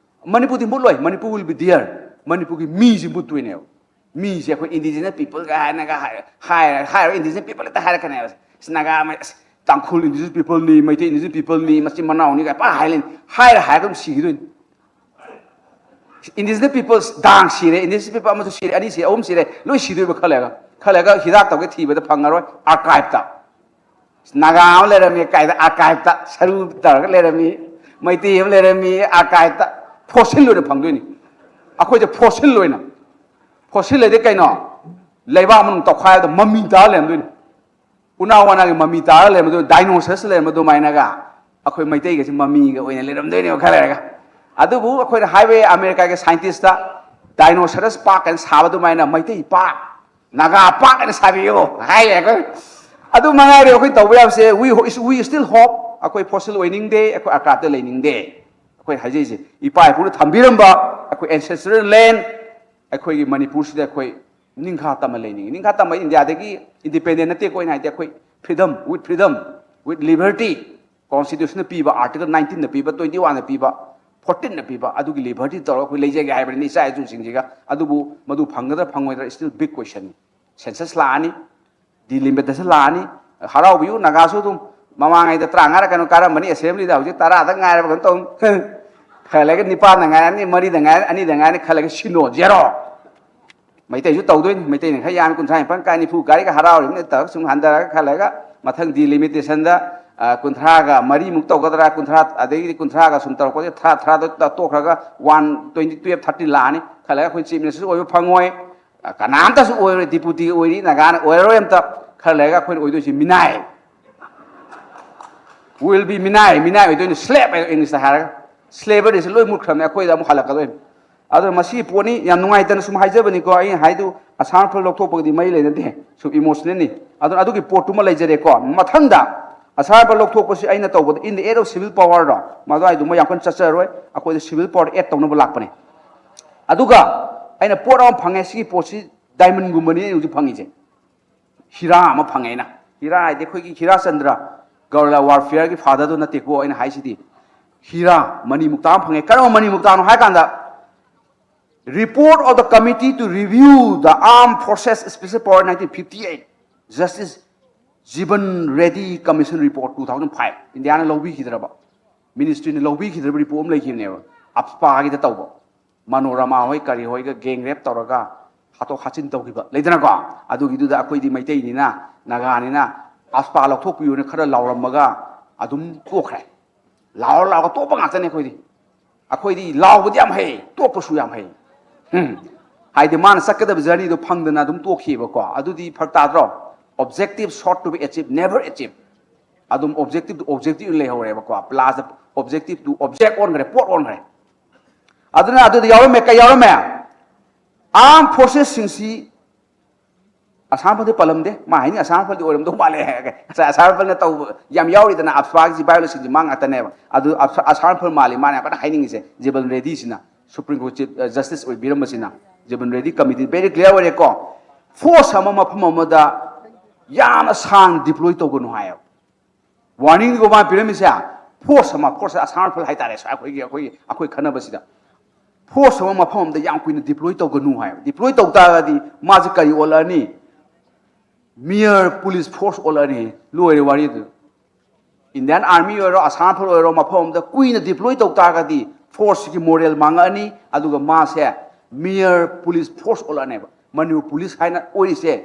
ꯃꯅꯤꯄꯨꯔꯗꯤ ꯃꯨꯠꯂꯣꯏ, ꯃꯅꯤꯄꯨꯔ will be there꯫ ꯃꯅꯤꯄꯨꯔꯒꯤ ꯃꯤꯁꯤ ꯃꯨꯠꯇꯣꯏꯅꯦꯕ꯫ ꯃꯤꯁꯦ ꯑꯩꯈꯣꯏ indigenous people ꯀꯥꯏꯅꯒ ꯍꯥꯏ-, ꯍꯥꯏꯔ-, ꯍꯥꯏꯔ indigenous people ꯍꯦꯛꯇ ꯍꯥꯏꯔꯛꯀꯅꯦꯕ꯫ "ꯑꯁ, ꯅꯥꯒꯥ, ꯑꯁ, ꯇꯥꯡꯈꯨꯜ indigenous peopleꯅꯤ, ꯃꯩꯇꯩ indigenous peopleꯅꯤ, ꯃꯆꯤꯟ ꯃꯅꯥꯎꯅꯤ" ꯀꯥꯏ ꯄꯥ ꯍꯥꯏ ꯂꯩꯅꯤ꯫ ꯍꯥꯏꯔ ꯍꯥꯏꯔꯒ ꯑꯗꯨꯝ ꯁꯤꯈꯤꯗꯣꯏꯅꯤ꯫ Indigenous peoples ꯗꯥꯡ ꯁꯤꯔꯦ, indigenous people ꯑꯃꯁꯨ ꯁꯤꯔꯦ, ꯑꯅꯤ ꯁꯤꯔꯦ, ꯑꯍꯨꯝ ꯁꯤꯔꯦ, ꯂꯣꯏ ꯁꯤꯗꯣꯏꯕ ꯈꯜꯂꯦꯒ꯫ ꯈꯜꯂꯦꯒ ꯍꯤꯗꯥꯛ ꯇꯧꯒꯦ ꯊꯤꯕꯗ ꯐꯪꯉꯔꯣꯏ꯫ Archiveꯇ ꯅꯥꯒꯥ ꯑꯃ ꯂꯩꯔꯝꯃꯤ, ꯀꯥꯏꯗ archiveꯇ ꯁꯔꯨ ꯇꯧꯔꯒ ꯂꯩꯔꯝꯃꯤ, ꯃꯩꯇꯩ ꯑꯃ ꯂꯩꯔꯝꯃꯤ, archiveꯇ fossil ꯑꯣꯏꯅ ꯐꯪꯗꯣꯏꯅꯤ꯫ ꯑꯩꯈꯣꯏꯁꯦ fossil ꯑꯣꯏꯅ, fossil ꯍꯥꯏꯗꯤ ꯀꯩꯅꯣ? ꯂꯩꯕꯥꯛ ꯃꯅꯨꯡ ꯇꯧꯈꯥꯏꯕꯗ ꯃꯃꯤ ꯇꯥꯔ ꯂꯩꯔꯝꯗꯣꯏꯅꯤ꯫ ꯎꯅꯥ ꯋꯥꯅꯥꯒꯤ ꯃꯃꯤ ꯇꯥꯔ ꯂꯩꯔꯝꯕꯗꯣ, dinosaurs ꯂꯩꯔꯝꯕ ꯑꯗꯨꯃꯥꯏꯅꯒ ꯑꯩꯈꯣꯏ ꯃꯩꯇꯩꯒꯁꯦ ꯃꯃꯤꯒ ꯑꯣꯏꯅ ꯂꯩꯔꯝꯗꯣꯏꯅꯦꯕ ꯈꯔ ꯂꯩꯔꯒ꯫ ꯑꯗꯨꯕꯨ ꯑꯩꯈꯣꯏꯅ ꯍꯥꯏꯕ ꯌꯥꯏ, ꯑꯃꯦꯔꯤꯀꯥꯒꯤ scientistꯇ dinosaurs park ꯍꯥꯏꯅ ꯁꯥꯕ ꯑꯗꯨꯃꯥꯏꯅ ꯃꯩꯇꯩ park, ꯅꯥꯒꯥ park ꯍꯥꯏꯅ ꯁꯥꯕꯤꯌꯣ ꯍꯥꯏꯌꯦ ꯑꯩꯈꯣꯏ꯫ ꯑꯗꯨ ꯃꯉꯥꯏꯔꯦ ꯑꯩꯈꯣꯏ ꯇꯧꯕ ꯌꯥꯕꯁꯦ꯫ We, we still hope꯫ ꯑꯩꯈꯣꯏ fossil ꯑꯣꯏꯅꯤꯡꯗꯦ, ꯑꯩꯈꯣꯏ archiveꯇ ꯂꯩꯅꯤꯡꯗꯦ꯫ ꯑꯩꯈꯣꯏ ꯍꯥꯏꯖꯩꯁꯦ, ꯏꯄꯥ ꯏꯄꯨꯅ ꯊꯝꯕꯤꯔꯝꯕ ꯑꯩꯈꯣꯏ ancestral land, ꯑꯩꯈꯣꯏꯒꯤ ꯃꯅꯤꯄꯨꯔꯁꯤꯗ ꯑꯩꯈꯣꯏ ꯅꯤꯡꯈꯥ ꯇꯝꯃ ꯂꯩꯅꯤꯡꯉꯤ꯫ ꯅꯤꯡꯈꯥ ꯇꯝꯕ ꯏꯟꯗꯤꯌꯥꯗꯒꯤ independent ꯅꯠꯇꯦꯀꯣ ꯑꯩꯅ ꯍꯥꯏꯗꯤ, ꯑꯩꯈꯣꯏ freedom, with freedom, with liberty, constitutionꯅ ꯄꯤꯕ, article nineteenꯅ ꯄꯤꯕ, twenty oneꯅ ꯄꯤꯕ, fourteenꯅ ꯄꯤꯕ, ꯑꯗꯨꯒꯤ liberty ꯇꯧꯔꯒ ꯑꯩꯈꯣꯏ ꯂꯩꯖꯒꯦ ꯍꯥꯏꯕꯅꯤ ꯏꯆꯥ ꯏꯁꯨꯁꯤꯡꯁꯤꯒ꯫ ꯑꯗꯨꯕꯨ ꯃꯗꯨ ꯐꯪꯒꯗ꯭ꯔꯥ ꯐꯪꯉꯣꯏꯗ꯭ꯔꯥ, still big question꯫ Census ꯂꯥꯛꯑꯅꯤ, delimitation ꯂꯥꯛꯑꯅꯤ, ꯍꯔꯥꯎꯕꯤꯌꯨ, ꯅꯥꯒꯥꯁꯨ ꯑꯗꯨꯝ ꯃꯃꯥꯡꯉꯩꯗ ꯇꯔꯥꯃꯉꯥꯔ ꯀꯩꯅꯣ ꯀꯥꯔꯝꯕꯅꯤ assemblyꯗ, ꯍꯧꯖꯤꯛ ꯇꯔꯥꯗ ꯉꯥꯏꯔꯕ ꯀꯩꯅꯣ ꯇꯧꯅꯤ꯫ ꯈꯔ ꯂꯩꯔꯒ ꯅꯤꯄꯥꯟꯗ ꯉꯥꯏꯔꯅꯤ, ꯃꯔꯤꯗ ꯉꯥꯏꯔꯅꯤ, ꯑꯅꯤꯗ ꯉꯥꯏꯔꯅꯤ, ꯈꯔ ꯂꯩꯔꯒ ꯁꯤꯅꯣ, zero꯫ ꯃꯩꯇꯩꯁꯨ ꯇꯧꯗꯣꯏꯅꯤ, ꯃꯩꯇꯩꯅ ꯈꯔ ꯌꯥꯝꯃꯤ, ꯀꯨꯟꯊ꯭ꯔꯥ ꯅꯤꯄꯥꯟ ꯀꯥꯏ ꯅꯤꯐꯨ ꯀꯥꯔꯤꯒ ꯍꯔꯥꯎꯔꯤꯕꯅꯤ ꯇꯧꯔꯒ ꯁꯨꯝ ꯍꯟꯊꯔꯒ ꯈꯔ ꯂꯩꯔꯒ ꯃꯊꯪ delimitation, ꯑ, ꯀꯨꯟꯊ꯭ꯔꯥꯒ ꯃꯔꯤꯃꯨꯛ ꯇꯧꯒꯗ꯭ꯔꯥ, ꯀꯨꯟꯊ꯭ꯔꯥ, ꯑꯗꯒꯤꯗꯤ ꯀꯨꯟꯊ꯭ꯔꯥꯒ ꯁꯨꯝ ꯇꯧꯔꯛꯄꯁꯦ ꯇꯔꯥ, ꯇꯔꯥꯗꯣ ꯇꯣꯛꯈ꯭ꯔꯒ one, twenty, twelve, thirteen ꯂꯥꯛꯑꯅꯤ꯫ ꯈꯔ ꯂꯩꯔꯒ ꯑꯩꯈꯣꯏ chief minister ꯑꯣꯏꯕ ꯐꯪꯉꯣꯏ, ꯑ, ꯀꯅꯥꯝꯇꯁꯨ ꯑꯣꯏꯔꯣꯏ, deputy ꯑꯣꯏꯔꯤ, ꯅꯥꯒꯥꯅ ꯑꯣꯏꯔꯔꯣꯏ ꯑꯝꯇ꯫ ꯈꯔ ꯂꯩꯔꯒ ꯑꯩꯈꯣꯏꯅ ꯑꯣꯏꯗꯣꯏꯁꯤ ꯃꯤꯅꯥꯏ꯫ Will be ꯃꯤꯅꯥꯏ, ꯃꯤꯅꯥꯏ ꯑꯣꯏꯗꯣꯏꯅꯤ, slave ꯍꯥꯏ Englishꯇ ꯍꯥꯏꯔꯒ꯫ Slaveryꯁꯤ ꯂꯣꯏ ꯃꯨꯠꯈ꯭ꯔꯕꯅꯦ, ꯑꯩꯈꯣꯏꯗ ꯑꯃꯨꯛ ꯍꯜꯂꯛꯀꯗꯣꯏꯅꯤ꯫ ꯑꯗꯨꯅ ꯃꯁꯤꯒꯤ ꯄꯣꯠꯅꯤ, ꯌꯥꯝ ꯅꯨꯡꯉꯥꯏꯇꯅ ꯁꯨꯝ ꯍꯥꯏꯖꯕꯅꯤꯀꯣ, ꯑꯩꯅ ꯍꯥꯏꯗꯨ ꯑꯁꯥꯝ ꯔꯥꯏꯐꯜ ꯂꯧꯊꯣꯛꯄꯒꯗꯤ ꯃꯔꯤ ꯂꯩꯅꯗꯦ, ꯁꯨꯝ emotionalꯅꯤ꯫ ꯑꯗꯨꯅ ꯑꯗꯨꯒꯤ ꯄꯣꯠꯇꯨꯃ ꯂꯩꯖꯔꯦꯀꯣ꯫ ꯃꯊꯪꯗ ꯑꯁꯥꯝ ꯔꯥꯏꯐꯜ ꯂꯧꯊꯣꯛꯄꯁꯤ ꯑꯩꯅ ꯇꯧꯕꯗ in the aid of civil powerꯗꯣ, ꯃꯗꯨꯋꯥꯏꯗꯨꯃ ꯌꯥꯝ ꯀꯟꯅ ꯆꯠꯆꯔꯣꯏ, ꯑꯩꯈꯣꯏꯗ civil power add ꯇꯧꯅꯕ ꯂꯥꯛꯄꯅꯦ꯫ ꯑꯗꯨꯒ ꯑꯩꯅ ꯄꯣꯠ ꯑꯃ ꯐꯪꯉꯦ, ꯁꯤꯒꯤ ꯄꯣꯠꯁꯤ diamondꯒꯨꯝꯕꯅꯤ ꯑꯩꯅ ꯍꯧꯖꯤꯛ ꯐꯪꯉꯤꯁꯦ꯫ ꯍꯤꯔꯥ ꯑꯃ ꯐꯪꯉꯦ ꯑꯩꯅ꯫ ꯍꯤꯔꯥ ꯍꯥꯏꯗꯤ ꯑꯩꯈꯣꯏꯒꯤ ꯍꯤꯔꯥ ꯆꯟꯗ꯭ꯔ, guerrilla warfare ꯒꯤ father ꯗꯣ ꯅꯠꯇꯦꯀꯣ ꯑꯩꯅ ꯍꯥꯏꯁꯤꯗꯤ꯫ ꯍꯤꯔꯥ, ꯃꯅꯤ ꯃꯨꯛꯇꯥ ꯑꯃ ꯐꯪꯉꯦ꯫ ꯀꯔꯝꯕ ꯃꯅꯤ ꯃꯨꯛꯇꯥꯅꯣ ꯍꯥꯏ ꯀꯥꯟꯗ, Report of the Committee to Review the Armed Forces Special Power nineteen fifty-eight, Justice Jeevan Reddy Commission Report two thousand five, Indian ꯂꯧꯕꯤꯈꯤꯗ꯭ꯔꯕ, ministry ꯅ ꯂꯧꯕꯤꯈꯤꯗ꯭ꯔꯕ report ꯑꯃ ꯂꯩꯈꯤꯕꯅꯦꯕ, ꯑꯞꯁꯄꯥꯒꯤꯗ ꯇꯧꯕ, ꯃꯅꯣꯔꯃꯥ ꯍꯣꯏ ꯀꯔꯤ ꯍꯣꯏꯒ gang rape ꯇꯧꯔꯒ ꯍꯥꯠꯇꯣꯛ ꯍꯥꯠꯆꯤꯟ ꯇꯧꯈꯤꯕ ꯂꯩꯗꯅꯀꯣ꯫ ꯑꯗꯨꯒꯤꯗꯨꯗ ꯑꯩꯈꯣꯏꯗꯤ ꯃꯩꯇꯩꯅꯤꯅ, ꯅꯥꯒꯥꯅꯤꯅ, ꯑꯞꯁꯄꯥ ꯂꯧꯊꯣꯛꯄꯤꯌꯨꯅ ꯈꯔ ꯂꯥꯎꯔꯝꯃꯒ ꯑꯗꯨꯝ ꯇꯣꯛꯈ꯭ꯔꯦ꯫ ꯂꯥꯎꯔ ꯂꯥꯎꯔꯒ ꯇꯣꯛꯄ ꯉꯥꯛꯇꯅꯦ ꯑꯩꯈꯣꯏꯗꯤ꯫ ꯑꯩꯈꯣꯏꯗꯤ ꯂꯥꯎꯕꯗꯤ ꯌꯥꯝ ꯍꯩ, ꯇꯣꯛꯄꯁꯨ ꯌꯥꯝ ꯍꯩ꯫ ꯎꯝ꯫ ꯍꯥꯏꯗꯤ ꯃꯥꯅ ꯆꯠꯀꯗꯕ journey ꯗꯣ ꯐꯪꯗꯅ ꯑꯗꯨꯝ ꯇꯣꯛꯈꯤꯕꯀꯣ꯫ ꯑꯗꯨꯗꯤ ꯐꯔꯛ ꯇꯥꯗ꯭ꯔꯣ? Objective sought to be achieved, never achieve. ꯑꯗꯨꯝ objective ꯇꯨ objective ꯑꯣꯏꯅ ꯂꯩꯍꯧꯔꯦꯕꯀꯣ꯫ Plus objective ꯇꯨ object ꯑꯣꯟꯈ꯭ꯔꯦ, ꯄꯣꯠ ꯑꯣꯟꯈ꯭ꯔꯦ꯫ ꯑꯗꯨꯅ ꯑꯗꯨꯗ ꯌꯥꯎꯔꯝꯃꯦ, ꯀꯩ ꯌꯥꯎꯔꯝꯃꯦ? Armed forces ꯁꯤꯡꯁꯤ ꯑꯁꯥꯝ ꯔꯥꯏꯐꯜꯗꯤ ꯄꯜꯂꯝꯗꯦ꯫ ꯃꯥ ꯍꯥꯏꯅꯤ ꯑꯁꯥꯝ ꯔꯥꯏꯐꯜꯗꯤ ꯑꯣꯏꯔꯝꯗꯧ ꯃꯥꯜꯂꯦ ꯍꯥꯏꯔꯒ꯫ ꯉꯁꯥꯏ ꯑꯁꯥꯝ ꯔꯥꯏꯐꯜꯅ ꯇꯧꯕ ꯌꯥꯝ ꯌꯥꯎꯔꯤꯗꯅ, ꯑꯞꯁꯄꯥꯒꯤ ꯁꯤꯐꯥꯏ ꯂꯣꯏꯁꯤꯡꯁꯦ ꯃꯥ ꯉꯥꯛꯇꯅꯦꯕ꯫ ꯑꯗꯨ ꯑꯞꯁ-, ꯑꯁꯥꯝ ꯔꯥꯏꯐꯜ ꯃꯥꯜꯂꯤ ꯃꯥꯅ ꯌꯥꯝ ꯀꯟꯅ ꯍꯥꯏꯅꯤꯡꯉꯤꯁꯦ, ꯖꯤꯕꯟ ꯔꯦꯗꯤꯁꯤꯅ, Supreme Court Chief, ꯑ, Justice ꯑꯣꯏꯕꯤꯔꯝꯕꯁꯤꯅ꯫ ꯖꯤꯕꯟ ꯔꯦꯗꯤ committee very clear ꯑꯣꯏꯔꯦꯀꯣ꯫ Force ꯑꯃ ꯃꯐꯝ ꯑꯃꯗ ꯌꯥꯝꯅ ꯁꯥꯡ deploy ꯇꯧꯒꯅꯨ ꯍꯥꯏꯌꯦꯕ꯫ Warning ꯒꯨꯝꯕ ꯄꯤꯔꯝꯃꯤꯁꯦ, force ꯑꯃ, force ꯑꯁꯥꯝ ꯔꯥꯏꯐꯜ ꯍꯥꯏꯇꯥꯔꯦ, ꯑꯩꯈꯣꯏꯒꯤ, ꯑꯩꯈꯣꯏꯒꯤ, ꯑꯩꯈꯣꯏ ꯈꯟꯅꯕꯁꯤꯗ꯫ Force ꯑꯃ ꯃꯐꯝ ꯑꯃꯗ ꯌꯥꯝ ꯀꯨꯏꯅ deploy ꯇꯧꯒꯅꯨ ꯍꯥꯏꯕ꯫ Deploy ꯇꯧ ꯇꯥꯔꯒꯗꯤ ꯃꯥꯁꯦ ꯀꯔꯤ ꯑꯣꯜꯂꯛꯑꯅꯤ? Mere police force ꯑꯣꯜꯂꯛꯑꯅꯤ꯫ ꯂꯣꯏꯔꯦ ꯋꯥꯔꯤꯗꯨ꯫ Indian Army ꯑꯣꯏꯔꯣ, ꯑꯁꯥꯝ ꯔꯥꯏꯐꯜ ꯑꯣꯏꯔꯣ, ꯃꯐꯝ ꯑꯃꯗ ꯀꯨꯏꯅ deploy ꯇꯧ ꯇꯥꯔꯒꯗꯤ force ꯀꯤ morale ꯃꯥꯡꯉꯛꯑꯅꯤ, ꯑꯗꯨꯒ ꯃꯥꯁꯦ mere police force ꯑꯣꯜꯂꯛꯑꯅꯦꯕ꯫ Manipur police ꯍꯥꯏꯅ ꯑꯣꯏꯔꯤꯁꯦ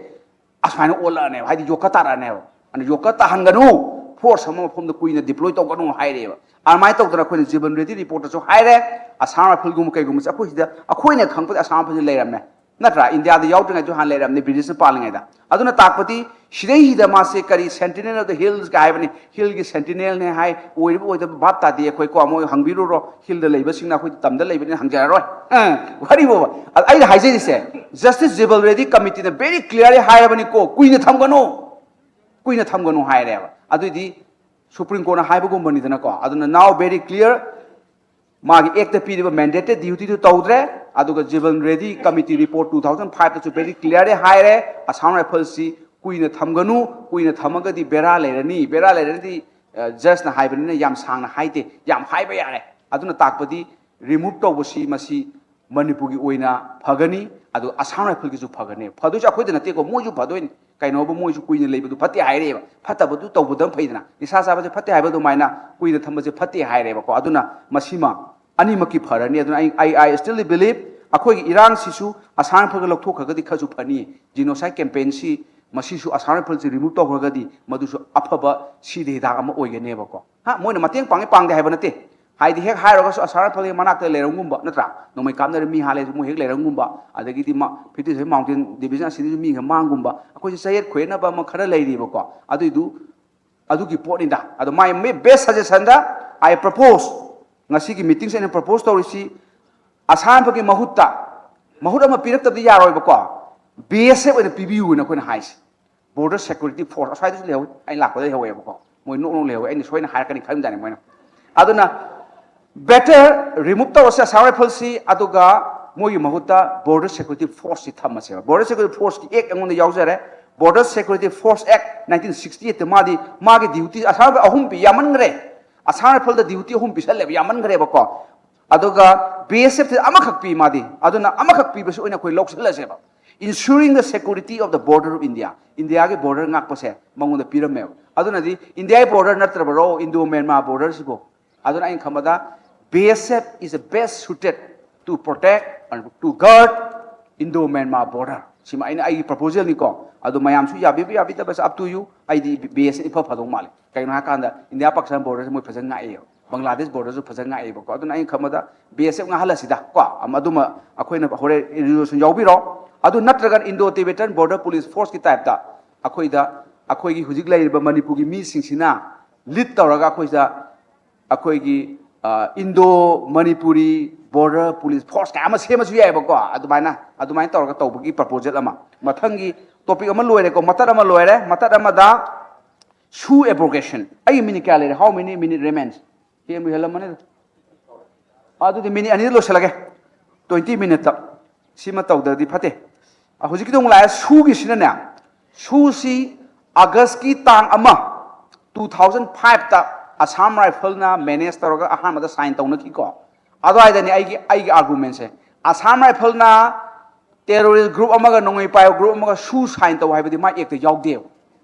ꯑꯁꯨꯃꯥꯏꯅ ꯑꯣꯜꯂꯛꯑꯅꯦꯕ, ꯍꯥꯏꯗꯤ ꯌꯣꯛꯀ ꯇꯥꯔꯛꯑꯅꯦꯕ꯫ ꯑꯗꯨꯅ ꯌꯣꯛꯀ ꯇꯥꯍꯟꯒꯅꯨ, force ꯑꯃ ꯃꯐꯝꯗ ꯀꯨꯏꯅ deploy ꯇꯧꯒꯅꯨ ꯍꯥꯏꯔꯦꯕ꯫ ꯑꯗꯨꯃꯥꯏꯅ ꯇꯧꯗꯅ ꯑꯩꯈꯣꯏꯅ ꯖꯤꯕꯟ ꯔꯦꯗꯤ report ꯇꯁꯨ ꯍꯥꯏꯔꯦ, ꯑꯁꯥꯝ ꯔꯥꯏꯐꯜꯒꯨꯝꯕ ꯀꯩꯒꯨꯝꯕꯁꯦ ꯑꯩꯈꯣꯏ ꯁꯤꯗ, ꯑꯩꯈꯣꯏꯅ ꯈꯪꯕꯗ ꯑꯁꯥꯝ ꯔꯥꯏꯐꯜꯁꯦ ꯂꯩꯔꯝꯃꯦ, ꯅꯠꯇ꯭ꯔꯥ? ꯏꯟꯗꯤꯌꯥꯗ ꯌꯥꯎꯗ꯭ꯔꯤꯉꯩꯗꯁꯨ ꯍꯥꯟꯅ ꯂꯩꯔꯝꯃꯦ, ꯕ꯭ꯔꯤꯇꯤꯁꯅ ꯄꯥꯜꯂꯤꯉꯩꯗ꯫ ꯑꯗꯨꯅ ꯇꯥꯛꯄꯗꯤ ꯁꯤꯗꯩꯁꯤꯗ ꯃꯥꯁꯦ ꯀꯔꯤ Sentinel of the Hills ꯀ ꯍꯥꯏꯕꯅꯤ, hill ꯒꯤ sentinel ꯅꯦ ꯍꯥꯏ, ꯑꯣꯏꯔꯤꯕ ꯑꯣꯏꯗꯕ ꯚꯥꯞ ꯇꯥꯗꯦ ꯑꯩꯈꯣꯏ ꯀꯣ, ꯃꯣꯏ ꯍꯪꯕꯤꯔꯨꯔꯣ, hill ꯗ ꯂꯩꯕꯁꯤꯡꯅ, ꯑꯩꯈꯣꯏꯗꯤ ꯇꯝꯗ ꯂꯩꯕꯅꯤꯅ ꯍꯪꯖꯔꯔꯣꯏ꯫ ꯑ, ꯋꯥꯔꯤꯕꯣꯕ꯫ ꯑ, ꯑꯩꯅ ꯍꯥꯏꯖꯔꯤꯁꯦ, Justice ꯖꯤꯕꯟ ꯔꯦꯗꯤ committee ꯅ very clearly ꯍꯥꯏꯔꯕꯅꯤꯀꯣ, ꯀꯨꯏꯅ ꯊꯝꯒꯅꯨ, ꯀꯨꯏꯅ ꯊꯝꯒꯅꯨ ꯍꯥꯏꯔꯦꯕ꯫ ꯑꯗꯨꯏꯗꯤ Supreme Court ꯅ ꯍꯥꯏꯕꯒꯨꯝꯕꯅꯤꯗꯅꯀꯣ꯫ ꯑꯗꯨꯅ now very clear, ꯃꯥꯒꯤ act ꯇ ꯄꯤꯔꯤꯕ mandated duty ꯗꯨ ꯇꯧꯗ꯭ꯔꯦ꯫ ꯑꯗꯨꯒ ꯖꯤꯕꯟ ready committee report two thousand five ꯇꯁꯨ very clearly ꯍꯥꯏꯔꯦ, ꯑꯁꯥꯝ ꯔꯥꯏꯐꯜꯁꯤ ꯀꯨꯏꯅ ꯊꯝꯒꯅꯨ꯫ ꯀꯨꯏꯅ ꯊꯝꯃꯒꯗꯤ ꯕꯦꯔꯥ ꯂꯩꯔꯅꯤ꯫ ꯕꯦꯔꯥ ꯂꯩꯔꯅꯤ ꯍꯥꯏꯕꯅꯤꯅ ꯌꯥꯝ ꯁꯥꯡꯅ ꯍꯥꯏꯗꯦ, ꯌꯥꯝ ꯍꯥꯏꯕ ꯌꯥꯔꯦ꯫ ꯑꯗꯨꯅ ꯇꯥꯛꯄꯗꯤ remove ꯇꯧꯕꯁꯤ ꯃꯁꯤ ꯃꯅꯤꯄꯨꯔꯒꯤ ꯑꯣꯏꯅ ꯐꯒꯅꯤ, ꯑꯗꯨ Assam Rifleꯒꯤꯁꯨ ꯐꯒꯅꯤ꯫ ꯐꯗꯣꯏꯁꯦ ꯑꯩꯈꯣꯏꯗ ꯅꯠꯇꯦꯀꯣ, ꯃꯣꯏꯁꯨ ꯐꯗꯣꯏꯅꯤ꯫ ꯀꯩꯅꯣꯕꯨ, ꯃꯣꯏꯁꯨ ꯀꯨꯏꯅ ꯂꯩꯕꯗꯨ ꯐꯠꯇꯦ ꯍꯥꯏꯔꯦꯕ꯫ ꯐꯠꯇꯕꯗꯨ ꯇꯧꯕꯗ ꯐꯩꯗꯅ, ꯅꯤꯁꯥ ꯆꯥꯕꯁꯦ ꯐꯠꯇꯦ ꯍꯥꯏꯕ ꯑꯗꯨꯃꯥꯏꯅ ꯀꯨꯏꯅ ꯊꯝꯕꯁꯦ ꯐꯠꯇꯦ ꯍꯥꯏꯔꯦꯕꯀꯣ꯫ ꯑꯗꯨꯅ ꯃꯁꯤꯃ ꯑꯅꯤꯃꯛꯀꯤ ꯐꯔꯅꯤ꯫ ꯑꯗꯨꯅ ꯑꯩ, I, I still believe ꯑꯩꯈꯣꯏꯒꯤ ꯏꯔꯥꯡꯁꯤꯁꯨ Assam Rifleꯒ ꯂꯧꯊꯣꯛꯈ꯭ꯔꯒꯗꯤ ꯈꯔꯁꯨ ꯐꯅꯤ꯫ Genocide campaignꯁꯤ ꯃꯁꯤꯁꯨ Assam Rifleꯁꯤ remove ꯇꯧꯈ꯭ꯔꯒꯗꯤ ꯃꯗꯨꯁꯨ ꯑꯐꯕ ꯁꯤꯗ ꯍꯤꯗꯥꯛ ꯑꯃ ꯑꯣꯏꯒꯅꯦꯕꯀꯣ꯫ ꯍꯥ, ꯃꯣꯏꯅ ꯃꯇꯦꯡ ꯄꯥꯡꯉꯤ ꯄꯥꯡꯗꯦ ꯍꯥꯏꯕ ꯅꯠꯇꯦ꯫ ꯍꯥꯏꯗꯤ ꯍꯦꯛ ꯍꯥꯏꯔꯒꯁꯨ Assam Rifleꯒꯤ ꯃꯅꯥꯛꯇ ꯂꯩꯔꯝꯒꯨꯝꯕ, ꯅꯠꯇ꯭ꯔꯥ? ꯅꯣꯡꯃꯩ ꯀꯥꯞꯅꯔ ꯃꯤ ꯍꯥꯠꯂꯦꯁꯨ ꯃꯣꯏ ꯍꯦꯛ ꯂꯩꯔꯝꯒꯨꯝꯕ, ꯑꯗꯒꯤꯗꯤ ꯃꯥ fifty seven Mountain Division ꯑꯁꯤꯗꯁꯨ ꯃꯤ ꯈꯔ ꯃꯥꯡꯒꯨꯝꯕ, ꯑꯩꯈꯣꯏꯁꯦ ꯆꯌꯦꯠ ꯈꯣꯏꯌꯦꯠꯅꯕ ꯑꯃ ꯈꯔ ꯂꯩꯔꯤꯕꯀꯣ꯫ ꯑꯗꯨꯏꯗꯨ ꯑꯗꯨꯒꯤ ꯄꯣꯠꯅꯤꯗ꯫ ꯑꯗꯣ my, my best suggestionꯗ I propose, ꯉꯁꯤꯒꯤ meetingꯁꯦ ꯑꯩꯅ propose ꯇꯧꯔꯤꯁꯤ, Assam Rifleꯒꯤ ꯃꯍꯨꯠꯇ, ꯃꯍꯨꯠ ꯑꯃ ꯄꯤꯔꯛꯇꯕꯗꯤ ꯌꯥꯔꯣꯏꯕꯀꯣ, B S F ꯑꯣꯏꯅ ꯄꯤꯕꯤꯌꯨꯅ ꯑꯩꯈꯣꯏꯅ ꯍꯥꯏꯁꯦ꯫ Border Security Force ꯑꯁ꯭ꯋꯥꯏꯗꯁꯨ ꯂꯩꯍꯧꯋꯤ, ꯑꯩ ꯂꯥꯛꯄꯗ ꯂꯩꯍꯧꯋꯦꯕꯀꯣ꯫ ꯃꯣꯏ ꯅꯣꯛ ꯅꯣꯛ ꯂꯩꯍꯧꯋꯤ, ꯑꯩꯅ ꯁꯣꯏꯅ ꯍꯥꯏꯔꯛꯀꯅꯤ ꯈꯟꯕꯖꯥꯠꯅꯤ ꯃꯣꯏꯅ꯫ ꯑꯗꯨꯅ better remove ꯇꯧꯔꯁꯦ Assam Rifleꯁꯤ, ꯑꯗꯨꯒ ꯃꯣꯏꯒꯤ ꯃꯍꯨꯠꯇ Border Security Forceꯁꯤ ꯊꯝꯃꯁꯦꯕ꯫ Border Security Forceꯀꯤ act ꯑꯩꯉꯣꯟꯗ ꯌꯥꯎꯖꯔꯦ, Border Security Force Act nineteen sixty eight꯫ ꯃꯥꯗꯤ, ꯃꯥꯒꯤ duty Assam Rifle ꯑꯍꯨꯝ ꯄꯤ, ꯌꯥꯝꯃꯟꯈ꯭ꯔꯦ꯫ Assam Rifleꯗ duty ꯑꯍꯨꯝ ꯄꯤꯁꯜꯂꯦꯕ, ꯌꯥꯝꯃꯟꯈ꯭ꯔꯦꯕꯀꯣ꯫ ꯑꯗꯨꯒ B S F ꯑꯃꯈꯛ ꯄꯤ ꯃꯥꯗꯤ, ꯑꯗꯨꯅ ꯑꯃꯈꯛ ꯄꯤꯕꯁꯤ ꯑꯣꯏꯅ ꯑꯩꯈꯣꯏ ꯂꯧꯁꯤꯜꯂꯁꯦꯕ꯫ Ensuring the security of the border of India, ꯏꯟꯗꯤꯌꯥꯒꯤ border ꯉꯥꯛꯄꯁꯦ ꯃꯉꯣꯟꯗ ꯄꯤꯔꯝꯃꯦꯕ꯫ ꯑꯗꯨꯅꯗꯤ ꯏꯟꯗꯤꯌꯥꯒꯤ border ꯅꯠꯇ꯭ꯔꯕꯔꯣ Indo-Myanmar borderꯁꯤꯕꯨ? ꯑꯗꯨꯅ ꯑꯩꯅ ꯈꯟꯕꯗ B S F is the best suited to protect and to guard Indo-Myanmar border꯫ ꯁꯤꯃ ꯑꯩꯅ, ꯑꯩꯒꯤ proposalꯅꯤꯀꯣ꯫ ꯑꯗꯣ ꯃꯌꯥꯝꯁꯨ ꯌꯥꯕꯤꯕ ꯌꯥꯕꯤꯗꯕꯁꯦ up to you꯫ ꯑꯩꯗꯤ B S F ꯏꯐ ꯐꯗꯧ ꯃꯥꯜꯂꯦ꯫ ꯀꯩꯅꯣ ꯍꯥꯏꯀꯥꯟꯗ ꯏꯟꯗꯤꯌꯥ ꯄꯥꯀꯤꯁꯇꯥꯟ borderꯁꯦ ꯃꯣꯏ ꯐꯖꯅ ꯉꯥꯛꯑꯦꯕ, ꯕꯪꯒ꯭ꯂꯥꯗꯦꯁ borderꯁꯨ ꯐꯖꯅ ꯉꯥꯛꯑꯦꯕꯀꯣ꯫ ꯑꯗꯨꯅ ꯑꯩꯅ ꯈꯟꯕꯗ B S F ꯉꯥꯛꯍꯜꯂꯁꯤꯗ ꯀꯣ, ꯑꯃ, ꯑꯗꯨꯃ ꯑꯩꯈꯣꯏꯅ ꯍꯣꯔꯦꯟ resolution ꯌꯥꯎꯕꯤꯔꯣ꯫ ꯑꯗꯨ ꯅꯠꯇ꯭ꯔꯒꯅ Indo Tibetan Border Police Forceꯀꯤ typeꯇ ꯑꯩꯈꯣꯏꯗ, ꯑꯩꯈꯣꯏꯒꯤ ꯍꯧꯖꯤꯛ ꯂꯩꯔꯤꯕ ꯃꯅꯤꯄꯨꯔꯒꯤ ꯃꯤꯁꯤꯡꯁꯤꯅ lead ꯇꯧꯔꯒ ꯑꯩꯈꯣꯏꯗ, ꯑꯩꯈꯣꯏꯒꯤ Indo Manipuri Border Police Force ꯀꯌꯥ ꯑꯃ ꯁꯦꯝꯃꯁꯨ ꯌꯥꯏꯑꯕꯀꯣ꯫ ꯑꯗꯨꯃꯥꯏꯅ, ꯑꯗꯨꯃꯥꯏꯅ ꯇꯧꯔꯒ ꯇꯧꯕꯒꯤ proposal ꯑꯃ꯫ ꯃꯊꯪꯒꯤ topic ꯑꯃ ꯂꯣꯏꯔꯦꯀꯣ, ꯃꯇꯠ ꯑꯃ ꯂꯣꯏꯔꯦ꯫ ꯃꯇꯠ ꯑꯃꯗ ꯁꯨ abrogation꯫ ꯑꯩꯒꯤ minute ꯀꯌꯥ ꯂꯩꯔꯦ? How many minute remains? ꯍꯦꯟꯕꯨ ꯍꯦꯜꯂꯝꯃꯅꯤꯗ꯫ ꯑꯗꯨꯗꯤ minute ꯑꯅꯤꯗ ꯂꯣꯏꯁꯤꯜꯂꯒꯦ, twenty minuteꯇ꯫ ꯁꯤꯃ ꯇꯧꯗ꯭ꯔꯗꯤ ꯐꯠꯇꯦ꯫ ꯑ, ꯍꯧꯖꯤꯛꯀꯤꯗꯣ ꯑꯃꯨꯛ ꯂꯥꯛꯑꯦ, ꯁꯨꯒꯤꯁꯤꯅꯅꯦ, ꯁꯨꯁꯤ ꯑꯥꯒꯁꯀꯤ ꯇꯥꯡ ꯑꯃ, two thousand five ꯇ ꯑꯁꯥꯝ ꯔꯥꯏꯐꯜꯅ ꯃꯦꯅꯦꯖ ꯇꯧꯔꯒ ꯑꯍꯥꯟꯕꯗ ꯁꯥꯏꯟ ꯇꯧꯅꯈꯤꯀꯣ꯫ ꯑꯗꯨꯋꯥꯏꯗꯅꯤ ꯑꯩꯒꯤ ꯑꯩꯒꯤ ꯑꯥꯔꯒꯨꯃꯦꯟꯁꯦ꯫ ꯑꯁꯥꯝ ꯔꯥꯏꯐꯜꯅ ꯇꯦꯔꯣꯔꯤꯁ ꯒ꯭ꯔꯨꯞ ꯑꯃꯒ ꯅꯣꯡꯃꯩ ꯄꯥꯏꯕ ꯒ꯭ꯔꯨꯞ ꯑꯃꯒ ꯁꯨ ꯁꯥꯏꯟ ꯇꯧ ꯍꯥꯏꯕꯗꯤ ꯃꯥ ꯑꯦꯛꯇ ꯌꯥꯎꯗꯦꯕ꯫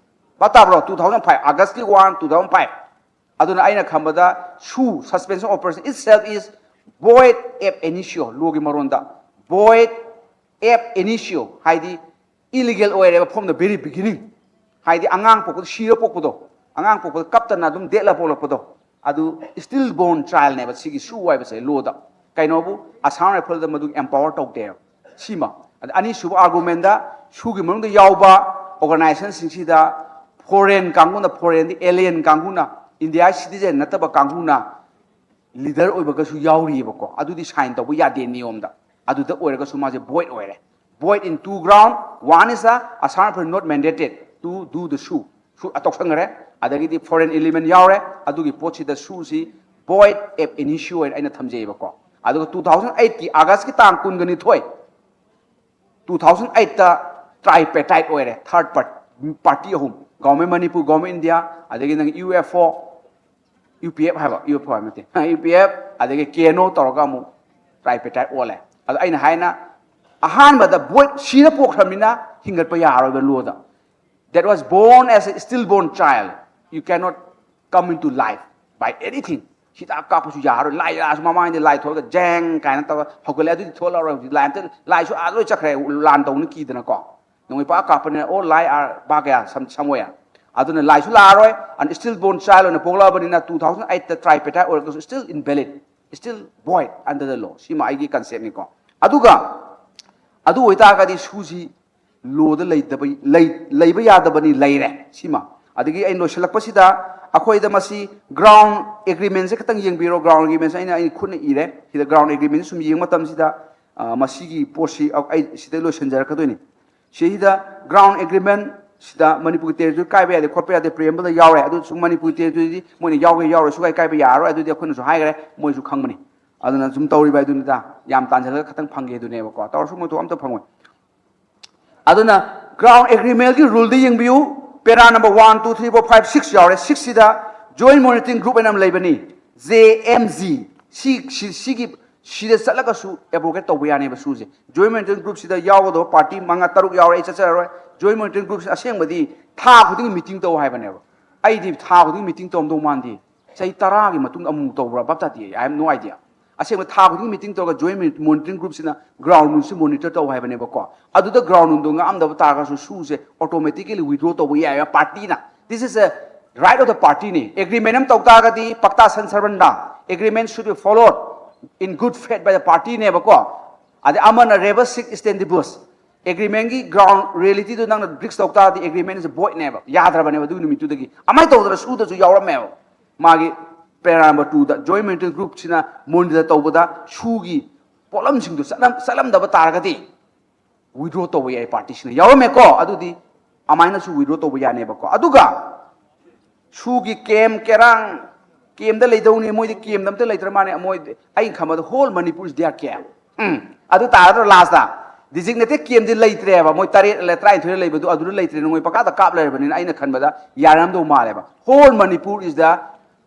ꯚꯥꯞ ꯇꯥꯕ꯭ꯔꯣ? Two thousand five, ꯑꯥꯒꯁꯀꯤ one, two thousand five꯫ ꯑꯗꯨꯅ ꯑꯩꯅ ꯈꯟꯕꯗ ꯁꯨ, suspension operation itself is void ab initio, ꯂꯣꯒꯤ ꯃꯔꯣꯟꯗ void ab initio ꯍꯥꯏꯗꯤ ꯏꯂꯤꯒꯦꯜ ꯑꯣꯏꯔꯦꯕ from the very beginning꯫ ꯍꯥꯏꯗꯤ ꯑꯉꯥꯡ ꯄꯣꯛꯄꯗ ꯁꯤꯔ ꯄꯣꯛꯄꯗꯣ, ꯑꯉꯥꯡ ꯄꯣꯛꯄꯗ ꯀꯞꯇꯅ ꯑꯗꯨꯝ ꯗꯦꯠꯂ ꯄꯣꯛꯂꯛꯄꯗꯣ, ꯑꯗꯨ ꯁ꯭ꯇꯤꯜ ꯕꯣꯔꯟ ꯆꯥꯏꯜꯅꯦꯕ ꯁꯤꯒꯤ ꯁꯨ ꯍꯥꯏꯕꯁꯦ ꯂꯣꯗ꯫ ꯀꯩꯅꯣꯕꯨ ꯑꯁꯥꯝ ꯔꯥꯏꯐꯜꯗ ꯃꯗꯨꯒꯤ ꯑꯦꯝꯄꯥꯋꯔ ꯇꯧꯗꯦꯕ꯫ ꯁꯤꯃ꯫ ꯑꯗ ꯑꯅꯤꯁꯨꯕ ꯑꯥꯔꯒꯨꯃꯦꯟꯗ ꯁꯨꯒꯤ ꯃꯅꯨꯡꯗ ꯌꯥꯎꯕ ꯑꯣꯔꯒꯅꯥꯏꯖꯦꯁꯟꯁꯤꯡꯁꯤꯗ ꯐꯣꯔꯦꯟ ꯀꯥꯡꯕꯨꯅ, ꯐꯣꯔꯦꯟꯗꯤ ꯑꯦꯂꯤꯌꯟ ꯀꯥꯡꯕꯨꯅ, ꯏꯟꯗꯤꯌꯥ ꯁꯤꯇꯤꯖꯦꯟ ꯅꯠꯇꯕ ꯀꯥꯡꯕꯨꯅ ꯂꯤꯗꯔ ꯑꯣꯏꯕꯒꯁꯨ ꯌꯥꯎꯔꯤꯑꯕꯀꯣ꯫ ꯑꯗꯨꯗꯤ ꯁꯥꯏꯟ ꯇꯧꯕ ꯌꯥꯗꯦ ꯅꯤꯌꯣꯝꯗ꯫ ꯑꯗꯨꯗ ꯑꯣꯏꯔꯒꯁꯨ ꯃꯥꯁꯦ ꯚꯣꯏꯗ ꯑꯣꯏꯔꯦ꯫ Void in two ground, one is a Assam Rifle not mandated to do the shoe, ꯁꯨ ꯇꯧꯁꯟꯈꯔꯦ꯫ ꯑꯗꯒꯤꯗꯤ ꯐꯣꯔꯦꯟ ꯏꯂꯤꯃꯦꯟ ꯌꯥꯎꯔꯦ꯫ ꯑꯗꯨꯒꯤ ꯄꯣꯠꯁꯤꯗ ꯁꯨꯁꯤ void ab initio ꯑꯣꯏꯅ ꯑꯩꯅ ꯊꯝꯖꯩꯑꯕꯀꯣ꯫ ꯑꯗꯨꯒ two thousand eight ꯀꯤ ꯑꯥꯒꯁꯀꯤ ꯇꯥꯡ ꯀꯨꯟꯒ ꯅꯤꯊꯣꯏ, two thousand eight ꯇ tripartite ꯑꯣꯏꯔꯦ꯫ ꯊꯥꯔꯠ ꯄꯥꯔꯇꯤ ꯑꯍꯨꯝ, ꯒꯣꯔꯃꯦꯟ ꯃꯅꯤꯄꯨꯔ, ꯒꯣꯔꯃꯦꯟ ꯏꯟꯗꯤꯌꯥ, ꯑꯗꯒꯤ ꯅꯪ U F O, U P F ꯍꯥꯏꯕ, ꯌꯨ ꯑꯦꯐ ꯑꯣ ꯍꯥꯏꯕ ꯅꯠꯇꯦ, ꯌꯨ ꯄꯤ ꯑꯦꯐ, ꯑꯗꯒꯤ ꯀꯦ ꯑꯦꯟ ꯑꯣ ꯇꯧꯔꯒ ꯑꯃꯨꯛ ꯇ꯭ꯔꯥꯏꯄꯦꯇꯥꯏꯠ ꯑꯣꯜꯂꯦ꯫ ꯑꯗꯣ ꯑꯩꯅ ꯍꯥꯏꯅ, ꯑꯍꯥꯟꯕꯗ ꯚꯣꯏꯗ, ꯁꯤꯅ ꯄꯣꯛꯈ꯭ꯔꯕꯅꯤꯅ ꯍꯤꯡꯒꯠꯄ ꯌꯥꯔꯣꯏꯕ load. That was born as a stillborn child, you cannot come into life by anything. ꯍꯤꯗꯥꯛ ꯀꯥꯞꯄꯁꯨ ꯌꯥꯔꯣꯏ, ꯂꯥꯏ ꯂꯥꯛꯑꯁꯨ ꯃꯃꯥꯡꯗ ꯂꯥꯏ ꯊꯣꯛꯂꯒ ꯖꯦꯡ ꯀꯥꯏꯅ ꯇꯧꯔꯒ ꯍꯧꯒꯠꯂꯦ꯫ ꯑꯗꯨꯗꯤ ꯊꯣꯛꯂꯛꯑꯔꯣꯏ ꯍꯧꯖꯤꯛ꯫ ꯂꯥꯏ ꯑꯝꯇ, ꯂꯥꯏꯁꯨ ꯑꯥ ꯂꯣꯏ ꯆꯠꯈ꯭ꯔꯦ, ꯂꯥꯟ ꯇꯧꯅ ꯀꯤꯗꯅꯀꯣ꯫ ꯅꯣꯡꯃꯩ ꯄꯥꯛ ꯀꯥꯞꯄꯅꯤꯅ, ꯑꯣ, ꯂꯥꯏ ꯑꯥꯔ ꯕꯥ ꯀꯌꯥ ꯁꯝ-, ꯁꯝꯋꯦꯌꯥ꯫ ꯑꯗꯨꯅ ꯂꯥꯏꯁꯨ ꯂꯥꯛꯑꯔꯣꯏ꯫ ꯑꯟ ꯁ꯭ꯇꯤꯜ ꯕꯣꯔꯟ ꯆꯥꯏꯜ ꯑꯣꯏꯅ ꯄꯣꯛꯂꯛꯑꯕꯅꯤꯅ, two thousand eight ꯇ ꯇ꯭ꯔꯥꯏꯄꯦꯇꯥꯏꯠ ꯑꯣꯏꯔꯒꯁꯨ still invalid, still void under the law꯫ ꯁꯤꯃ ꯑꯩꯒꯤ ꯀꯟꯁꯦꯞꯅꯤꯀꯣ꯫ ꯑꯗꯨꯒ ꯑꯗꯨ ꯑꯣꯏꯇꯥꯔꯒꯗꯤ ꯁꯨꯁꯤ ꯂꯣꯗ ꯂꯩꯇꯕ, ꯂꯩ-, ꯂꯩꯕ ꯌꯥꯗꯕꯅꯤ, ꯂꯩꯔꯦ ꯁꯤꯃ꯫ ꯑꯗꯒꯤ ꯑꯩꯅ ꯂꯣꯏꯁꯤꯜꯂꯛꯄꯁꯤꯗ ꯑꯩꯈꯣꯏꯗ ꯃꯁꯤ ꯒ꯭ꯔꯥꯎꯟ ꯑꯦꯒ꯭ꯔꯤꯃꯦꯟꯁꯦ ꯈꯤꯇꯪ ꯌꯦꯡꯕꯤꯔꯣ꯫ ꯒ꯭ꯔꯥꯎꯟ ꯑꯦꯒ꯭ꯔꯤꯃꯦꯟꯁꯦ ꯑꯩꯅ, ꯑꯩꯅ ꯈꯨꯠꯅ ꯏꯔꯦ꯫ ꯁꯤꯗ ꯒ꯭ꯔꯥꯎꯟ ꯑꯦꯒ꯭ꯔꯤꯃꯦꯟꯁꯦ ꯁꯨꯝ ꯌꯦꯡꯕ ꯃꯇꯝꯁꯤꯗ, ꯑ, ꯃꯁꯤꯒꯤ ꯄꯣꯠꯁꯤ ꯑꯩ ꯁꯤꯗ ꯂꯣꯏꯁꯤꯟꯖꯔꯛꯀꯗꯣꯏꯅꯤ꯫ ꯁꯤꯗ ꯒ꯭ꯔꯥꯎꯟ ꯑꯦꯒ꯭ꯔꯤꯃꯦꯟ ꯁꯤꯗ ꯃꯅꯤꯄꯨꯔꯒꯤ ꯇꯦꯔꯤꯇꯣꯔꯤ ꯀꯥꯏꯕ ꯌꯥꯗꯦ ꯈꯣꯠꯄ ꯌꯥꯗꯦ ꯄ꯭ꯔꯤꯑꯦꯝꯕꯜꯗ ꯌꯥꯎꯔꯦ꯫ ꯑꯗꯨ ꯁꯨꯝ ꯃꯅꯤꯄꯨꯔꯒꯤ ꯇꯦꯔꯤꯇꯣꯔꯤꯗꯤ ꯃꯣꯏꯅ ꯌꯥꯎꯒꯦ ꯌꯥꯎꯔꯣꯏ ꯁꯨꯀꯥꯏ ꯀꯥꯏꯕ ꯌꯥꯔꯔꯣꯏ꯫ ꯑꯗꯨꯗꯤ ꯑꯩꯈꯣꯏꯅꯁꯨ ꯍꯥꯏꯈ꯭ꯔꯦ, ꯃꯣꯏꯁꯨ ꯈꯪꯕꯅꯤ꯫ ꯑꯗꯨꯅ ꯁꯨꯝ ꯇꯧꯔꯤꯕ ꯍꯥꯏꯗꯨꯅꯤꯗ, ꯌꯥꯝ ꯇꯥꯟꯁꯤꯜꯂꯒ ꯈꯇꯪ ꯐꯪꯒꯦ ꯑꯗꯨꯅꯦꯕꯀꯣ꯫ ꯇꯧꯔꯁꯨ ꯃꯣꯏ ꯊꯣꯛ ꯑꯝꯇ ꯐꯪꯉꯣꯏ꯫ ꯑꯗꯨꯅ ground agreement ꯀꯤ rule ꯗ ꯌꯦꯡꯕꯤꯌꯨ, para number one, two, three, four, five, six ꯌꯥꯎꯔꯦ꯫ Six ꯁꯤꯗ joint monitoring group ꯍꯥꯏꯅ ꯑꯃ ꯂꯩꯕꯅꯤ, J M G꯫ ꯁꯤ ꯁꯤ- ꯁꯤꯒꯤ ꯁꯤꯗ ꯆꯠꯂꯒꯁꯨ abrogate ꯇꯧꯕ ꯌꯥꯅꯦꯕ꯫ ꯁꯨꯁꯦ joint monitoring group ꯁꯤꯗ ꯌꯥꯎꯒꯗꯕ party ꯃꯉꯥ ꯇꯔꯨꯛ ꯌꯥꯎꯔꯦ, ꯑꯩ ꯆꯠꯆꯔꯔꯣꯏ꯫ Joint monitoring group ꯁꯤ ꯑꯁꯦꯡꯕꯗꯤ ꯊꯥ ꯈꯨꯗꯤꯡꯒꯤ meeting ꯇꯧ ꯍꯥꯏꯕꯅꯦꯕ꯫ ꯑꯩꯗꯤ ꯊꯥ ꯈꯨꯗꯤꯡꯒꯤ meeting ꯇꯧꯔꯝꯗꯧ ꯃꯥꯟꯗꯦ꯫ ꯆꯍꯤ ꯇꯔꯥꯒꯤ ꯃꯇꯨꯡꯗ ꯑꯃꯨꯛ ꯇꯧꯕ꯭ꯔꯥ ꯚꯥꯞ ꯇꯥꯗꯦ꯫ I have no idea꯫ ꯑꯁꯦꯡꯕ ꯊꯥ ꯈꯨꯗꯤꯡꯒꯤ meeting ꯇꯧꯔꯒ joint monitoring group ꯁꯤꯅ ground ꯁꯤ monitor ꯇꯧ ꯍꯥꯏꯕꯅꯦꯕꯀꯣ꯫ ꯑꯗꯨꯗ ground ꯗꯣ ꯉꯥꯛꯑꯝꯗꯕ ꯇꯥꯔꯒꯁꯨ ꯁꯨꯁꯦ automatically withdraw ꯇꯧꯕ ꯌꯥꯏꯕ party ꯅ꯫ This is a right of the party ꯅꯤ꯫ Agreement ꯑꯃ ꯇꯧ ꯇꯥꯔꯒꯗꯤ ꯄꯛꯇꯥ ꯁꯟꯁꯔꯕꯟꯗ, agreement should be followed in good faith by the party ꯅꯦꯕꯀꯣ꯫ ꯑꯗꯩ ꯑꯃꯅ rebus sic stantibus꯫ Agreement ꯀꯤ ground reality ꯗꯨ ꯅꯪꯅ breach ꯇꯧ ꯇꯥꯔꯗꯤ agreement ꯁꯦ void ꯅꯦꯕ, ꯌꯥꯗ꯭ꯔꯕꯅꯦꯕ ꯑꯗꯨꯒꯤ ꯅꯨꯃꯤꯠꯇꯨꯗꯒꯤ꯫ ꯑꯃꯥꯏꯅ ꯇꯧꯗꯅ ꯁꯨꯗꯁꯨ ꯌꯥꯎꯔꯝꯃꯦꯕ꯫ ꯃꯥꯒꯤ para number two ꯗ joint monitoring group ꯁꯤꯅ monitor ꯇꯧꯕꯗ ꯁꯨꯒꯤ ꯄꯣꯠꯂꯝꯁꯤꯡꯗꯨ ꯆꯠꯂꯝ- ꯆꯠꯂꯝꯗꯕ ꯇꯥꯔꯒꯗꯤ withdraw ꯇꯧꯕ ꯌꯥꯏ party ꯁꯤꯅ꯫ ꯌꯥꯎꯔꯝꯃꯦꯀꯣ꯫ ꯑꯗꯨꯗꯤ ꯑꯃꯥꯏꯅꯁꯨ withdraw ꯇꯧꯕ ꯌꯥꯅꯦꯕꯀꯣ꯫ ꯑꯗꯨꯒ ꯁꯨꯒꯤ camp ꯀꯦꯔꯥꯡ camp ꯗ ꯂꯩꯗꯧꯅꯤ, ꯃꯣꯏꯗꯤ camp ꯗ ꯑꯝꯇ ꯂꯩꯇ꯭ꯔ ꯃꯥꯅꯦ꯫ ꯃꯣꯏ, ꯑꯩꯅ ꯈꯟꯕꯗ whole Manipur is their camp꯫ ꯎꯝ, ꯑꯗꯨ ꯇꯥꯔꯗ꯭ꯔꯣ? Last ꯇ designated camp ꯗꯤ ꯂꯩꯇ꯭ꯔꯦꯕ꯫ ꯃꯣꯏ ꯇꯔꯦꯠ ꯂ ꯇꯔꯥꯅꯤꯊꯣꯏ ꯂ ꯂꯩꯕꯗꯣ ꯑꯗꯨꯗ ꯂꯩꯇ꯭ꯔꯦ, ꯅꯣꯡꯃꯩ ꯄꯪꯀꯥꯞꯇ ꯀꯥꯞ ꯂꯩꯔꯕꯅꯤꯅ ꯑꯩꯅ ꯈꯟꯕꯗ ꯌꯥꯔꯝꯗꯧ ꯃꯥꯜꯂꯦꯕ꯫ Whole Manipur is the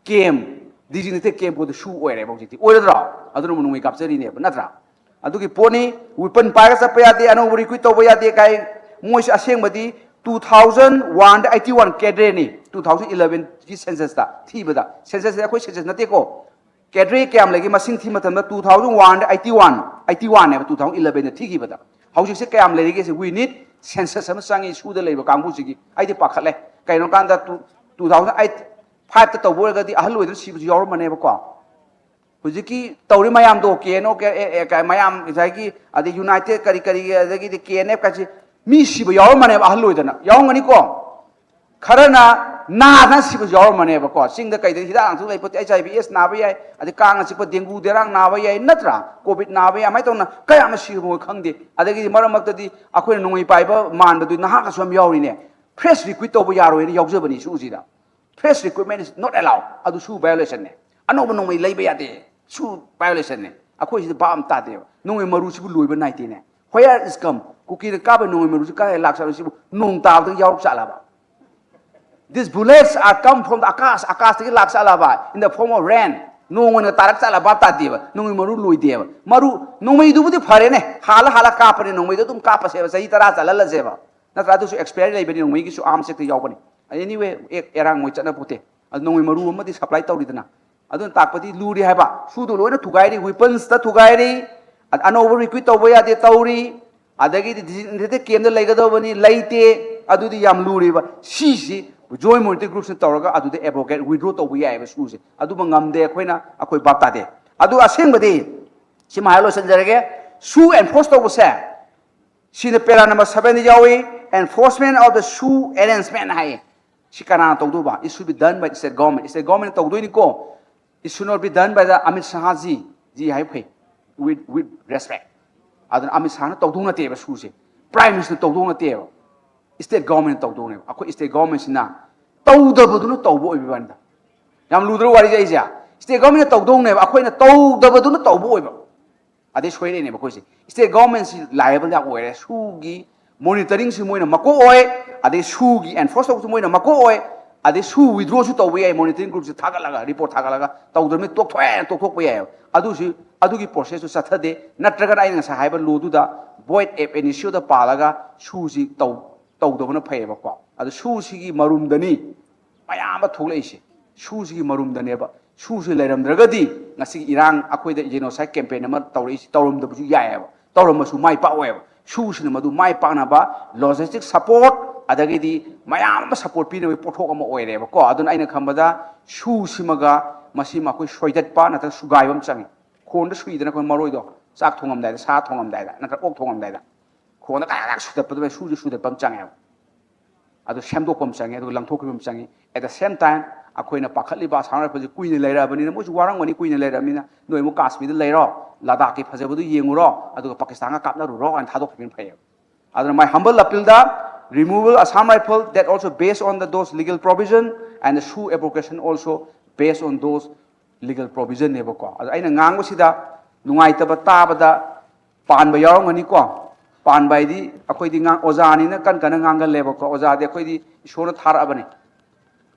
camp, designated camp for the ꯁꯨ ꯑꯣꯏꯔꯦꯕ ꯍꯧꯖꯤꯛꯇꯤ꯫ ꯑꯣꯏꯔꯗ꯭ꯔꯣ? ꯑꯗꯨꯅ ꯅꯣꯡꯃꯩ ꯀꯥꯞꯆꯔꯤꯅꯦꯕ, ꯅꯠꯇ꯭ꯔꯥ? ꯑꯗꯨꯒꯤ ꯄꯣꯠꯅꯤ꯫ Weapon ꯄꯥꯏꯔꯒ ꯆꯠꯄ ꯌꯥꯗꯦ, ꯑꯅꯧꯕ recruit ꯇꯧꯕ ꯌꯥꯗꯦ ꯀꯥꯏ꯫ ꯃꯣꯏꯁꯦ ꯑꯁꯦꯡꯕꯗꯤ two thousand one ꯗ eighty one cadre ꯅꯤ, two thousand eleven ꯒꯤ census ꯇ ꯊꯤꯕꯗ꯫ Census ꯁꯦ ꯑꯩꯈꯣꯏ census ꯅꯠꯇꯦꯀꯣ꯫ Cadre ꯀꯌꯥꯝ ꯂꯩꯒꯦ ꯃꯁꯤꯡ ꯊꯤꯕ ꯃꯇꯝꯗ two thousand one ꯗ eighty one, eighty one ꯅꯦꯕ two thousand eleven ꯗ ꯊꯤꯈꯤꯕꯗ꯫ ꯍꯧꯖꯤꯛꯁꯦ ꯀꯌꯥꯝ ꯂꯩꯔꯤꯒꯦꯁꯦ? We need census ꯑꯃ ꯆꯪꯉꯤ ꯁꯨꯗ ꯂꯩꯕ ꯀꯥꯡꯕꯨꯁꯤꯒꯤ꯫ ꯑꯩꯗꯤ ꯄꯥꯈꯠꯂꯦ꯫ ꯀꯩꯅꯣ ꯀꯥꯟꯗ two, two thousand eight, five ꯇ ꯇꯧꯕ ꯑꯣꯏꯔꯒꯗꯤ ꯑꯍꯜ ꯑꯣꯏꯗꯅ ꯁꯤꯕꯁꯨ ꯌꯥꯎꯔꯝꯕꯅꯦꯕꯀꯣ꯫ ꯍꯧꯖꯤꯛꯀꯤ ꯇꯧꯔꯤ ꯃꯌꯥꯝꯗꯣ, ꯀꯦ ꯑꯦꯟ ꯑꯣ, ꯀꯦ ꯑꯦ ꯑꯦ ꯀ-, ꯃꯌꯥꯝ ꯉꯁꯥꯏꯒꯤ, ꯑꯗꯩ United ꯀꯔꯤ ꯀꯔꯤ, ꯑꯗꯒꯤꯗꯤ ꯀꯦ ꯑꯦꯟ ꯑꯦꯐ ꯀꯥꯏꯁꯤ ꯃꯤ ꯁꯤꯕ ꯌꯥꯎꯔꯝꯕꯅꯦꯕ ꯑꯍꯜ ꯑꯣꯏꯗꯅ꯫ ꯌꯥꯎꯔꯝꯒꯅꯤꯀꯣ? ꯈꯔꯅ ꯅꯥꯗꯅ ꯁꯤꯕꯁꯨ ꯌꯥꯎꯔꯝꯕꯅꯦꯕ ꯀꯣ꯫ ꯆꯤꯡꯗ ꯀꯩꯗ ꯍꯤꯗꯥꯛ ꯂꯥꯡꯊꯛ ꯂꯩ ꯄꯣꯠꯇꯦ, H I V S ꯅꯥꯕ ꯌꯥꯏ, ꯑꯗꯩ ꯀꯥꯡꯅ ꯆꯤꯛꯄ dengue ꯗꯦꯔꯥꯡ ꯅꯥꯕ ꯌꯥꯏ, ꯅꯠꯇ꯭ꯔꯥ? Covid ꯅꯥꯕ ꯌꯥꯏ, ꯑꯗꯨꯃꯥꯏꯅ ꯇꯧꯅ ꯀꯌꯥꯝꯅ ꯁꯤꯕ ꯃꯣꯏ ꯈꯪꯗꯦ꯫ ꯑꯗꯒꯤꯗꯤ ꯃꯔꯛ ꯃꯔꯛꯇꯗꯤ ꯑꯩꯈꯣꯏꯅ ꯅꯣꯡꯃꯩ ꯄꯥꯏꯕ ꯃꯥꯟꯕꯗꯨ ꯅꯍꯥꯒꯁꯨ ꯌꯥꯝ ꯌꯥꯎꯔꯤꯅꯦ꯫ Fresh recruit ꯇꯧꯕ ꯌꯥꯔꯣꯏꯅ ꯌꯥꯎꯖꯕꯅꯤ ꯁꯨꯁꯤꯗ꯫ Fresh recruitment is not allowed꯫ ꯑꯗꯨ ꯁꯨ violation ꯅꯦ꯫ ꯑꯅꯧꯕ ꯅꯣꯡꯃꯩ ꯂꯩꯕ ꯌꯥꯗꯦ꯫ ꯁꯨ violation ꯅꯦ꯫ ꯑꯩꯈꯣꯏ ꯁꯤꯗ ꯚꯥꯞ ꯑꯃ ꯇꯥꯗꯦꯕ꯫ ꯅꯣꯡꯃꯩ ꯃꯔꯨꯁꯤꯕꯨ ꯂꯣꯏꯕ ꯅꯥꯏꯗꯦꯅꯦ꯫ Where is come? ꯀꯨꯀꯤꯅ ꯀꯥꯞꯄ ꯅꯣꯡꯃꯩ ꯃꯔꯨꯁꯤ ꯀꯥꯏ ꯂꯥꯛꯆꯠꯂꯣ? ꯁꯤꯕꯨ ꯅꯣꯡ ꯇꯥꯕꯗꯒꯤ ꯌꯥꯎꯔꯛ ꯆꯠꯂꯕ? These bullets are come from the Akash, ꯑꯀꯥꯁꯇꯒꯤ ꯂꯥꯛꯆꯠꯂꯕ, in the form of rain. ꯅꯣꯡ ꯑꯣꯏꯅ ꯇꯥꯔꯛ ꯆꯠꯂ ꯚꯥꯞ ꯇꯥꯗꯦꯕ꯫ ꯅꯣꯡꯃꯩ ꯃꯔꯨ ꯂꯣꯏꯗꯦꯕ꯫ ꯃꯔꯨ, ꯅꯣꯡꯃꯩꯗꯨꯕꯨꯗꯤ ꯐꯔꯦꯅꯦ, ꯍꯥꯜꯂ ꯍꯥꯜꯂ ꯀꯥꯞꯄꯅꯦ꯫ ꯅꯣꯡꯃꯩꯗꯣ ꯑꯗꯨꯝ ꯀꯥꯞꯄꯁꯦꯕ, ꯆꯍꯤ ꯇꯔꯥ ꯆꯠꯍꯜꯂꯁꯦꯕ꯫ ꯅꯠꯇ꯭ꯔꯥ? ꯑꯗꯨꯁꯨ expiry ꯂꯩꯕꯅꯤ, ꯅꯣꯡꯃꯩꯒꯤꯁꯨ arms act ꯇ ꯌꯥꯎꯕꯅꯤ꯫ Anyway, ꯑꯦ-, ꯏꯔꯥꯡ ꯃꯣꯏ ꯆꯠꯅ ꯄꯣꯠꯇꯦ꯫ ꯑꯗꯨ ꯅꯣꯡꯃꯩ ꯃꯔꯨ ꯑꯃꯗꯤ supply ꯇꯧꯔꯤꯗꯅ꯫ ꯑꯗꯨꯅ ꯇꯥꯛꯄꯗꯤ ꯂꯨꯔꯤ ꯍꯥꯏꯕ꯫ ꯁꯨꯗꯣ ꯂꯣꯏꯅ ꯊꯨꯒꯥꯏꯔꯤ, weapons ꯇ ꯊꯨꯒꯥꯏꯔꯤ, ꯑ-, ꯑꯅꯧꯕ recruit ꯇꯧꯕ ꯌꯥꯗꯦ ꯇꯧꯔꯤ, ꯑꯗꯒꯤꯗꯤ designated camp ꯇ ꯂꯩꯒꯗꯧꯕꯅꯤ, ꯂꯩꯇꯦ꯫ ꯑꯗꯨꯗꯤ ꯌꯥꯝ ꯂꯨꯔꯤꯕ꯫ ꯁꯤꯁꯤ Joint Monitoring Groups ꯅ ꯇꯧꯔꯒ ꯑꯗꯨꯗ abrogate, withdraw ꯇꯧꯕ ꯌꯥꯏꯑꯕ ꯁꯨꯁꯦ꯫ ꯑꯗꯨꯕꯨ ꯉꯝꯗꯦ ꯑꯩꯈꯣꯏꯅ, ꯑꯩꯈꯣꯏ ꯚꯥꯞ ꯇꯥꯗꯦ꯫ ꯑꯗꯨ ꯑꯁꯦꯡꯕꯗꯤ ꯁꯤꯃ ꯍꯥꯏꯔ ꯂꯣꯏꯁꯤꯟꯖꯔꯒꯦ꯫ ꯁꯨ enforce ꯇꯧꯕꯁꯦ, ꯁꯤꯅ para number seven ꯗ ꯌꯥꯎꯏ, enforcement of the shoe arrangement ꯍꯥꯏꯌꯦ꯫ ꯁꯤ ꯀꯅꯥꯅ ꯇꯧꯗꯧꯕ? It should be done by state government. State government ꯅ ꯇꯧꯗꯣꯏꯅꯤꯀꯣ꯫ It should not be done by the Amit Shah ji, ji ꯍꯥꯏ ꯐꯩ, with, with respect꯫ ꯑꯗꯨꯅ ꯑꯃꯤꯠ ꯁꯥꯍꯅ ꯇꯧꯗꯧ ꯅꯠꯇꯦꯕ ꯁꯨꯁꯦ, Prime Minister ꯅ ꯇꯧꯗꯧ ꯅꯠꯇꯦꯕ, state government ꯅ ꯇꯧꯗꯧꯅꯦꯕ꯫ ꯑꯩꯈꯣꯏ state government ꯁꯤꯅ ꯇꯧꯗꯕꯗꯨꯅ ꯇꯧꯕ ꯑꯣꯏꯕ ꯋꯥꯅꯤꯗ꯫ ꯌꯥꯝ ꯂꯨꯗ꯭ꯔꯣ ꯋꯥꯔꯤꯁꯦ ꯑꯩꯁꯦ? State government ꯅ ꯇꯧꯗꯧꯅꯦꯕ, ꯑꯩꯈꯣꯏꯅ ꯇꯧꯗꯕꯗꯨꯅ ꯇꯧꯕ ꯑꯣꯏꯕ꯫ ꯑꯗꯩ ꯁꯣꯏꯔꯛꯏꯅꯦꯕ ꯑꯩꯈꯣꯏꯁꯦ꯫ State government ꯁꯤ liable ꯌꯥꯝ ꯑꯣꯏꯔꯦ꯫ ꯁꯨꯒꯤ monitoring ꯁꯤ ꯃꯣꯏꯅ ꯃꯀꯣꯛ ꯑꯣꯏ, ꯑꯗꯩ ꯁꯨꯒꯤ enforce ꯇꯧꯕꯁꯨ ꯃꯣꯏꯅ ꯃꯀꯣꯛ ꯑꯣꯏ, ꯑꯗꯩ ꯁꯨ withdraw ꯁꯨ ꯇꯧꯕ ꯌꯥꯏ, monitoring group ꯁꯤ ꯊꯥꯒꯠꯂꯒ, report ꯊꯥꯒꯠꯂꯒ꯫ ꯇꯧꯗ꯭ꯔꯕꯅꯤ ꯇꯣꯛꯊꯣꯛꯑꯦꯅ ꯇꯣꯛꯊꯣꯛꯄ ꯌꯥꯏꯑꯕ꯫ ꯑꯗꯨꯁꯨ, ꯑꯗꯨꯒꯤ process ꯇꯨ ꯆꯠꯊꯗꯦ꯫ ꯅꯠꯇ꯭ꯔꯒꯅ ꯑꯩꯅ ꯉꯁꯥꯏ ꯍꯥꯏꯕ law ꯗꯨꯗ void ab initio ꯗ ꯄꯥꯜꯂꯒ ꯁꯨꯁꯤ ꯇꯧ-, ꯇꯧꯗꯕꯅ ꯐꯩꯌꯦꯕꯀꯣ꯫ ꯑꯗꯨ ꯁꯨꯁꯤꯒꯤ ꯃꯔꯨꯝꯗꯅꯤ ꯃꯌꯥꯝ ꯑꯃ ꯊꯣꯛꯂꯛꯏꯁꯦ꯫ ꯁꯨꯁꯤꯒꯤ ꯃꯔꯨꯝꯗꯅꯦꯕ꯫ ꯁꯨꯁꯤ ꯂꯩꯔꯝꯗ꯭ꯔꯒꯗꯤ ꯉꯁꯤꯒꯤ ꯏꯔꯥꯡ, ꯑꯩꯈꯣꯏꯗ genocide campaign ꯑꯃ ꯇꯧꯔꯛꯏꯁꯤ ꯇꯧꯔꯝꯗꯕꯁꯨ ꯌꯥꯏꯑꯕ, ꯇꯧꯔꯝꯃꯁꯨ ꯃꯥꯏ ꯄꯥꯛꯑꯣꯏꯕ꯫ ꯁꯨꯁꯤꯅ ꯃꯗꯨ ꯃꯥꯏ ꯄꯥꯛꯅꯕ logistic support, ꯑꯗꯒꯤꯗꯤ ꯃꯌꯥꯝ ꯑꯃ support ꯄꯤꯅꯕꯒꯤ ꯄꯣꯠꯊꯣꯛ ꯑꯃ ꯑꯣꯏꯔꯦꯕꯀꯣ꯫ ꯑꯗꯨꯅ ꯑꯩꯅ ꯈꯟꯕꯗ ꯁꯨꯁꯤꯃꯒ ꯃꯁꯤꯃ ꯑꯩꯈꯣꯏ ꯁꯣꯏꯗꯠꯄ ꯅꯠꯇ꯭ꯔꯒ ꯁꯨꯒꯥꯏꯕ ꯑꯃ ꯆꯪꯉꯤ꯫ ꯈꯣꯟꯗ ꯁꯨꯏꯗꯅ ꯑꯩꯈꯣꯏ ꯃꯔꯣꯏꯗꯣ, ꯆꯥꯛ ꯊꯣꯡꯉꯝꯗꯥꯏꯗ, ꯁꯥ ꯊꯣꯡꯉꯝꯗꯥꯏꯗ ꯅꯠꯇ꯭ꯔꯒ ꯑꯣꯛ ꯊꯣꯡꯉꯝꯗꯥꯏꯗ ꯈꯣꯟꯗ ꯀꯥꯏ ꯀꯥꯏ ꯁꯨꯗꯠꯄꯗꯨꯃꯥꯏꯅ ꯁꯨꯁꯨ ꯁꯨꯗꯠꯄ ꯑꯃ ꯆꯪꯉꯦꯕ꯫ ꯑꯗꯨ ꯁꯦꯝꯗꯣꯛꯄ ꯑꯃ ꯆꯪꯉꯤ, ꯑꯗꯨꯒ ꯂꯪꯊꯣꯛꯈꯤꯕ ꯑꯃ ꯆꯪꯉꯤ꯫ At the same time, ꯑꯩꯈꯣꯏꯅ ꯄꯥꯈꯠꯂꯤꯕ Assam Rifles ꯁꯤ ꯀꯨꯏꯅ ꯂꯩꯔꯛꯑꯕꯅꯤꯅ, ꯃꯣꯏꯁꯨ ꯋꯥꯔꯝꯒꯅꯤ, ꯀꯨꯏꯅ ꯂꯩꯔꯛꯑꯕꯅꯤꯅ, "ꯅꯣꯏ ꯑꯃꯨꯛ ꯀꯥꯁꯃꯤꯔꯗ ꯂꯩꯔꯣ, ꯂꯗꯥꯈꯀꯤ ꯐꯖꯕꯗꯨ ꯌꯦꯡꯉꯨꯔꯣ, ꯑꯗꯨꯒ ꯄꯥꯀꯤꯁꯇꯥꯟꯒ ꯀꯥꯞꯅꯔꯨꯔꯣ" ꯍꯥꯏꯅ ꯊꯥꯗꯣꯛꯈꯤꯕꯅ ꯐꯩꯌꯦꯕ꯫ ꯑꯗꯨꯅ my humble appeal the, removal Assam Rifle, that also based on the, those legal provision, and the SoO abrogation also based on those legal provision ꯅꯦꯕꯀꯣ꯫ ꯑꯗꯣ ꯑꯩꯅ ꯉꯥꯡꯕꯁꯤꯗ ꯅꯨꯡꯉꯥꯏꯇꯕ ꯇꯥꯕꯗ ꯄꯥꯟꯕ ꯌꯥꯎꯔꯝꯒꯅꯤꯀꯣ꯫ ꯄꯥꯟꯕ ꯍꯥꯏꯗꯤ ꯑꯩꯈꯣꯏꯗꯤ ꯉꯥꯡ-, ꯑꯣꯖꯥꯅꯤꯅ ꯀꯟ ꯀꯟꯅ ꯉꯥꯡꯒꯜꯂꯦꯕꯀꯣ꯫ ꯑꯣꯖꯥꯗꯤ ꯑꯩꯈꯣꯏꯗꯤ ꯏꯁꯣꯔꯅ ꯊꯥꯔꯛꯑꯕꯅꯤ,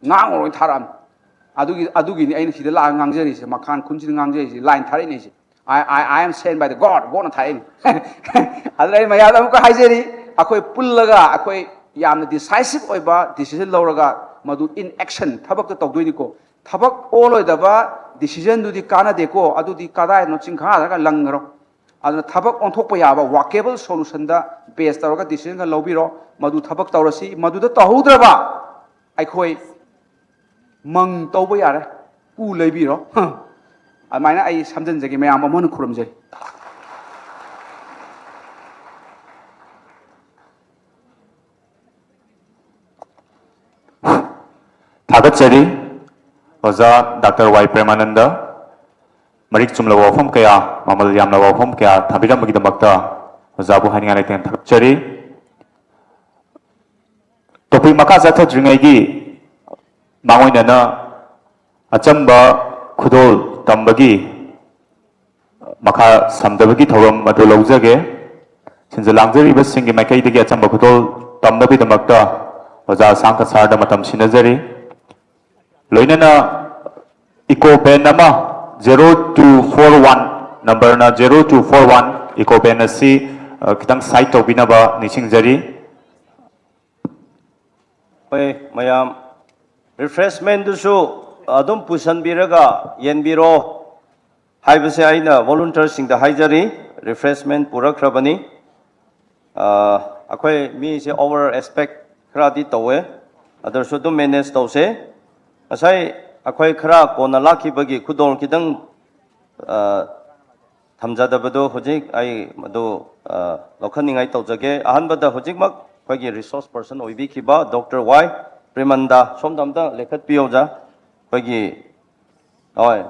ꯉꯥꯡꯉꯨꯔꯣꯏ ꯊꯥꯔꯛꯑꯕꯅꯤ꯫ ꯑꯗꯨꯒꯤ, ꯑꯗꯨꯒꯤꯅꯤ ꯑꯩꯅ ꯁꯤꯗ ꯂꯥꯛꯑꯒ ꯉꯥꯡꯖꯔꯤꯁꯦ, ꯃꯈꯥꯟ ꯈꯨꯟꯁꯤꯗ ꯉꯥꯡꯖꯔꯤꯁꯦ, ꯂꯥꯏꯟ ꯊꯥꯔꯛꯏꯅꯦ ꯑꯩꯁꯦ꯫ I, I, I am sent by the God, ꯒꯣꯗꯅ ꯊꯥꯔꯛꯏꯅꯦ꯫ ꯑꯗꯨꯅ ꯑꯩ ꯃꯌꯥꯝꯗ ꯑꯃꯨꯛꯀ ꯍꯥꯏꯖꯔꯤ, ꯑꯩꯈꯣꯏ ꯄꯨꯜꯂꯒ ꯑꯩꯈꯣꯏ ꯌꯥꯝꯅ ꯗꯤꯁꯥꯏꯁꯤꯞ ꯑꯣꯏꯕ ꯗꯤꯁꯤꯖꯟ ꯂꯧꯔꯒ ꯃꯗꯨ ꯏꯟ ꯑꯦꯛꯁꯟ ꯊꯕꯛꯇ ꯇꯧꯗꯣꯏꯅꯤꯀꯣ꯫ ꯊꯕꯛ ꯑꯣꯜꯂꯣꯏꯗꯕ ꯗꯤꯁꯤꯖꯟꯗꯨꯗꯤ ꯀꯥꯟꯅꯗꯦꯀꯣ꯫ ꯑꯗꯨꯗꯤ ꯀꯗꯥꯏꯗꯅꯣ ꯆꯤꯡꯈꯥꯗꯒ ꯂꯪꯈ꯭ꯔꯣ꯫ ꯑꯗꯨꯅ ꯊꯕꯛ ꯑꯣꯟꯊꯣꯛꯄ ꯌꯥꯕ ꯋꯥꯔꯀꯦꯕꯜ ꯁꯣꯂꯨꯁꯟꯗ ꯕꯦꯁ ꯇꯧꯔꯒ ꯗꯤꯁꯤꯖꯟꯒ ꯂꯧꯕꯤꯔꯣ꯫ ꯃꯗꯨ ꯊꯕꯛ ꯇꯧꯔꯁꯤ, ꯃꯗꯨꯗ ꯇꯧꯍꯧꯗ꯭ꯔꯕ ꯑꯩꯈꯣꯏ ꯃꯪ ꯇꯧꯕ ꯌꯥꯔꯦ, ꯀꯨ ꯂꯩꯕꯤꯔꯣ꯫ ꯑꯗꯨꯃꯥꯏꯅ ꯑꯩ ꯁꯝꯖꯤꯟꯖꯒꯦ, ꯃꯌꯥꯝ ꯑꯃꯨꯛ ꯍꯟꯅ ꯈꯨꯔꯨꯝꯖꯔꯤ꯫ ꯊꯥꯒꯠꯆꯔꯤ ꯑꯣꯖꯥ ꯗꯥꯛꯇꯔ ꯋꯥꯏ ꯄ꯭ꯔꯦꯃꯥꯅꯟꯗ꯫ ꯃꯔꯤꯛ ꯆꯨꯝꯂꯕ ꯋꯥꯐꯝ ꯀꯌꯥ, ꯃꯃꯜ ꯌꯥꯝꯂꯕ ꯋꯥꯐꯝ ꯀꯌꯥ ꯊꯝꯕꯤꯔꯝꯕꯒꯤꯗꯃꯛꯇ ꯑꯣꯖꯥꯕꯨ ꯍꯥꯏꯅꯤꯡꯉꯥꯏ ꯂꯩꯇꯅ ꯊꯥꯒꯠꯆꯔꯤ꯫ ꯇꯣꯄꯤꯛ ꯃꯈꯥ ꯆꯠꯊꯗ꯭ꯔꯤꯉꯩꯒꯤ ꯃꯥꯡꯑꯣꯏꯅꯅ ꯑꯆꯝꯕ ꯈꯨꯗꯣꯜ ꯇꯝꯕꯒꯤ ꯃꯈꯥ ꯁꯝꯊꯕꯒꯤ ꯊꯧꯔꯝ ꯑꯗꯨ ꯂꯧꯖꯒꯦ꯫ ꯁꯤꯟꯖ ꯂꯥꯡꯖꯔꯤꯕꯁꯤꯡꯒꯤ ꯃꯥꯏꯀꯩꯗꯒꯤ ꯑꯆꯝꯕ ꯈꯨꯗꯣꯜ ꯇꯝꯅꯕꯒꯤꯗꯃꯛꯇ ꯑꯣꯖꯥ ꯑꯁꯥꯡꯀ ꯁꯥꯔꯗ ꯃꯇꯝ ꯁꯤꯟꯅꯖꯔꯤ꯫ ꯂꯣꯏꯅꯅ ꯏꯀꯣ ꯚꯦꯟ ꯑꯃ, zero two four one, ꯅꯝꯕꯔꯅ zero two four one, eco van ꯑꯁꯤ, ꯑ, ꯈꯤꯇꯪ ꯁꯥꯏꯠ ꯇꯧꯕꯤꯅꯕ ꯅꯤꯡꯁꯤꯡꯖꯔꯤ꯫ ꯍꯣꯏ, ꯃꯌꯥꯝ ꯔꯤꯐ꯭ꯔꯦꯁꯃꯦꯟꯗꯨꯁꯨ ꯑꯗꯨꯝ ꯄꯨꯁꯟꯕꯤꯔꯒ ꯌꯦꯟꯕꯤꯔꯣ ꯍꯥꯏꯕꯁꯦ ꯑꯩꯅ ꯚꯣꯂꯨꯟꯇꯤꯌꯔꯁꯤꯡꯗ ꯍꯥꯏꯖꯔꯤ꯫ ꯔꯤꯐ꯭ꯔꯦꯁꯃꯦꯟ ꯄꯨꯔꯛꯈ꯭ꯔꯕꯅꯤ꯫ ꯑ, ꯑꯩꯈꯣꯏ ꯃꯤꯁꯦ ꯑꯣꯚꯔ ꯑꯦꯛꯁꯄꯦꯛ ꯈꯔꯗꯤ ꯇꯧꯋꯦ, ꯑꯗꯨꯁꯨ ꯑꯗꯨꯝ ꯃꯦꯅꯦꯖ ꯇꯧꯁꯦ꯫ ꯉꯁꯥꯏ ꯑꯩꯈꯣꯏ ꯈꯔ ꯀꯣꯟꯅ ꯂꯥꯛꯈꯤꯕꯒꯤ ꯈꯨꯗꯣꯜ ꯈꯤꯇꯪ, ꯑ, ꯊꯝꯖꯗꯕꯗꯣ ꯍꯧꯖꯤꯛ ꯑꯩ ꯃꯗꯨ, ꯑ, ꯂꯧꯈꯠꯅꯤꯡꯉꯥꯏ ꯇꯧꯖꯒꯦ꯫ ꯑꯍꯥꯟꯕꯗ ꯍꯧꯖꯤꯛꯃꯛ ꯑꯩꯈꯣꯏꯒꯤ ꯔꯤꯁꯣꯔꯁ ꯄꯔꯁꯟ ꯑꯣꯏꯕꯤꯈꯤꯕ ꯗꯣꯛꯇꯔ ꯋꯥꯏ ꯄ꯭ꯔꯦꯃꯟꯗ, ꯁꯣꯝꯗ ꯑꯝꯇ ꯂꯦꯞꯈꯠꯄꯤꯌꯨ ꯑꯣꯖꯥ꯫ ꯑꯩꯈꯣꯏꯒꯤ, ꯍꯣꯏ,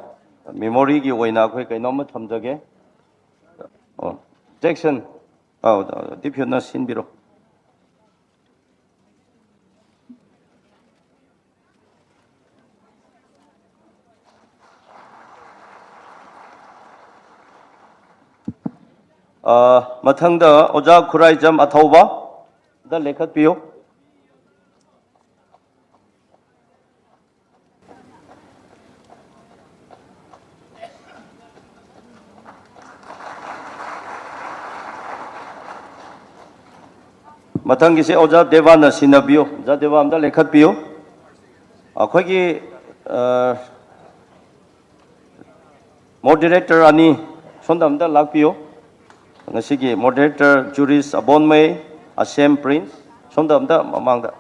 ꯃꯦꯃꯣꯔꯤꯒꯤ ꯑꯣꯏꯅ ꯑꯩꯈꯣꯏ ꯀꯩꯅꯣꯝꯃ ꯊꯝꯖꯒꯦ꯫ ꯑꯣ, ꯖꯦꯛꯁꯟ, ꯑꯧ, ꯗꯤꯞꯌꯨꯅ ꯁꯤꯟꯕꯤꯔꯣ꯫ ꯑ, ꯃꯊꯪꯗ ꯑꯣꯖꯥ ꯈꯨꯔꯥꯏꯖꯝ ꯑꯊꯧꯕ, ꯑꯝꯇ ꯂꯦꯡꯈꯠꯄꯤꯌꯨ꯫ ꯃꯊꯪꯒꯤꯁꯦ ꯑꯣꯖꯥ ꯗꯦꯕꯥꯅ ꯁꯤꯟꯅꯕꯤꯌꯨ꯫ ꯑꯣꯖꯥ ꯗꯦꯕꯥ ꯑꯝꯇ ꯂꯦꯡꯈꯠꯄꯤꯌꯨ꯫ ꯑꯩꯈꯣꯏꯒꯤ, ꯑ, ꯃꯣꯗꯦꯔꯦꯇꯔ ꯑꯅꯤ ꯁꯣꯝꯗ ꯑꯝꯇ ꯂꯥꯛꯄꯤꯌꯨ꯫ ꯉꯁꯤꯒꯤ ꯃꯣꯗꯦꯔꯦꯇꯔ ꯖꯨꯔꯤꯁ ꯑꯕꯣꯟꯃꯩ, ꯑꯁꯦꯝ ꯄ꯭ꯔꯤꯟꯁ, ꯁꯣꯝꯗ ꯑꯝꯇ ꯃꯃꯥꯡꯗ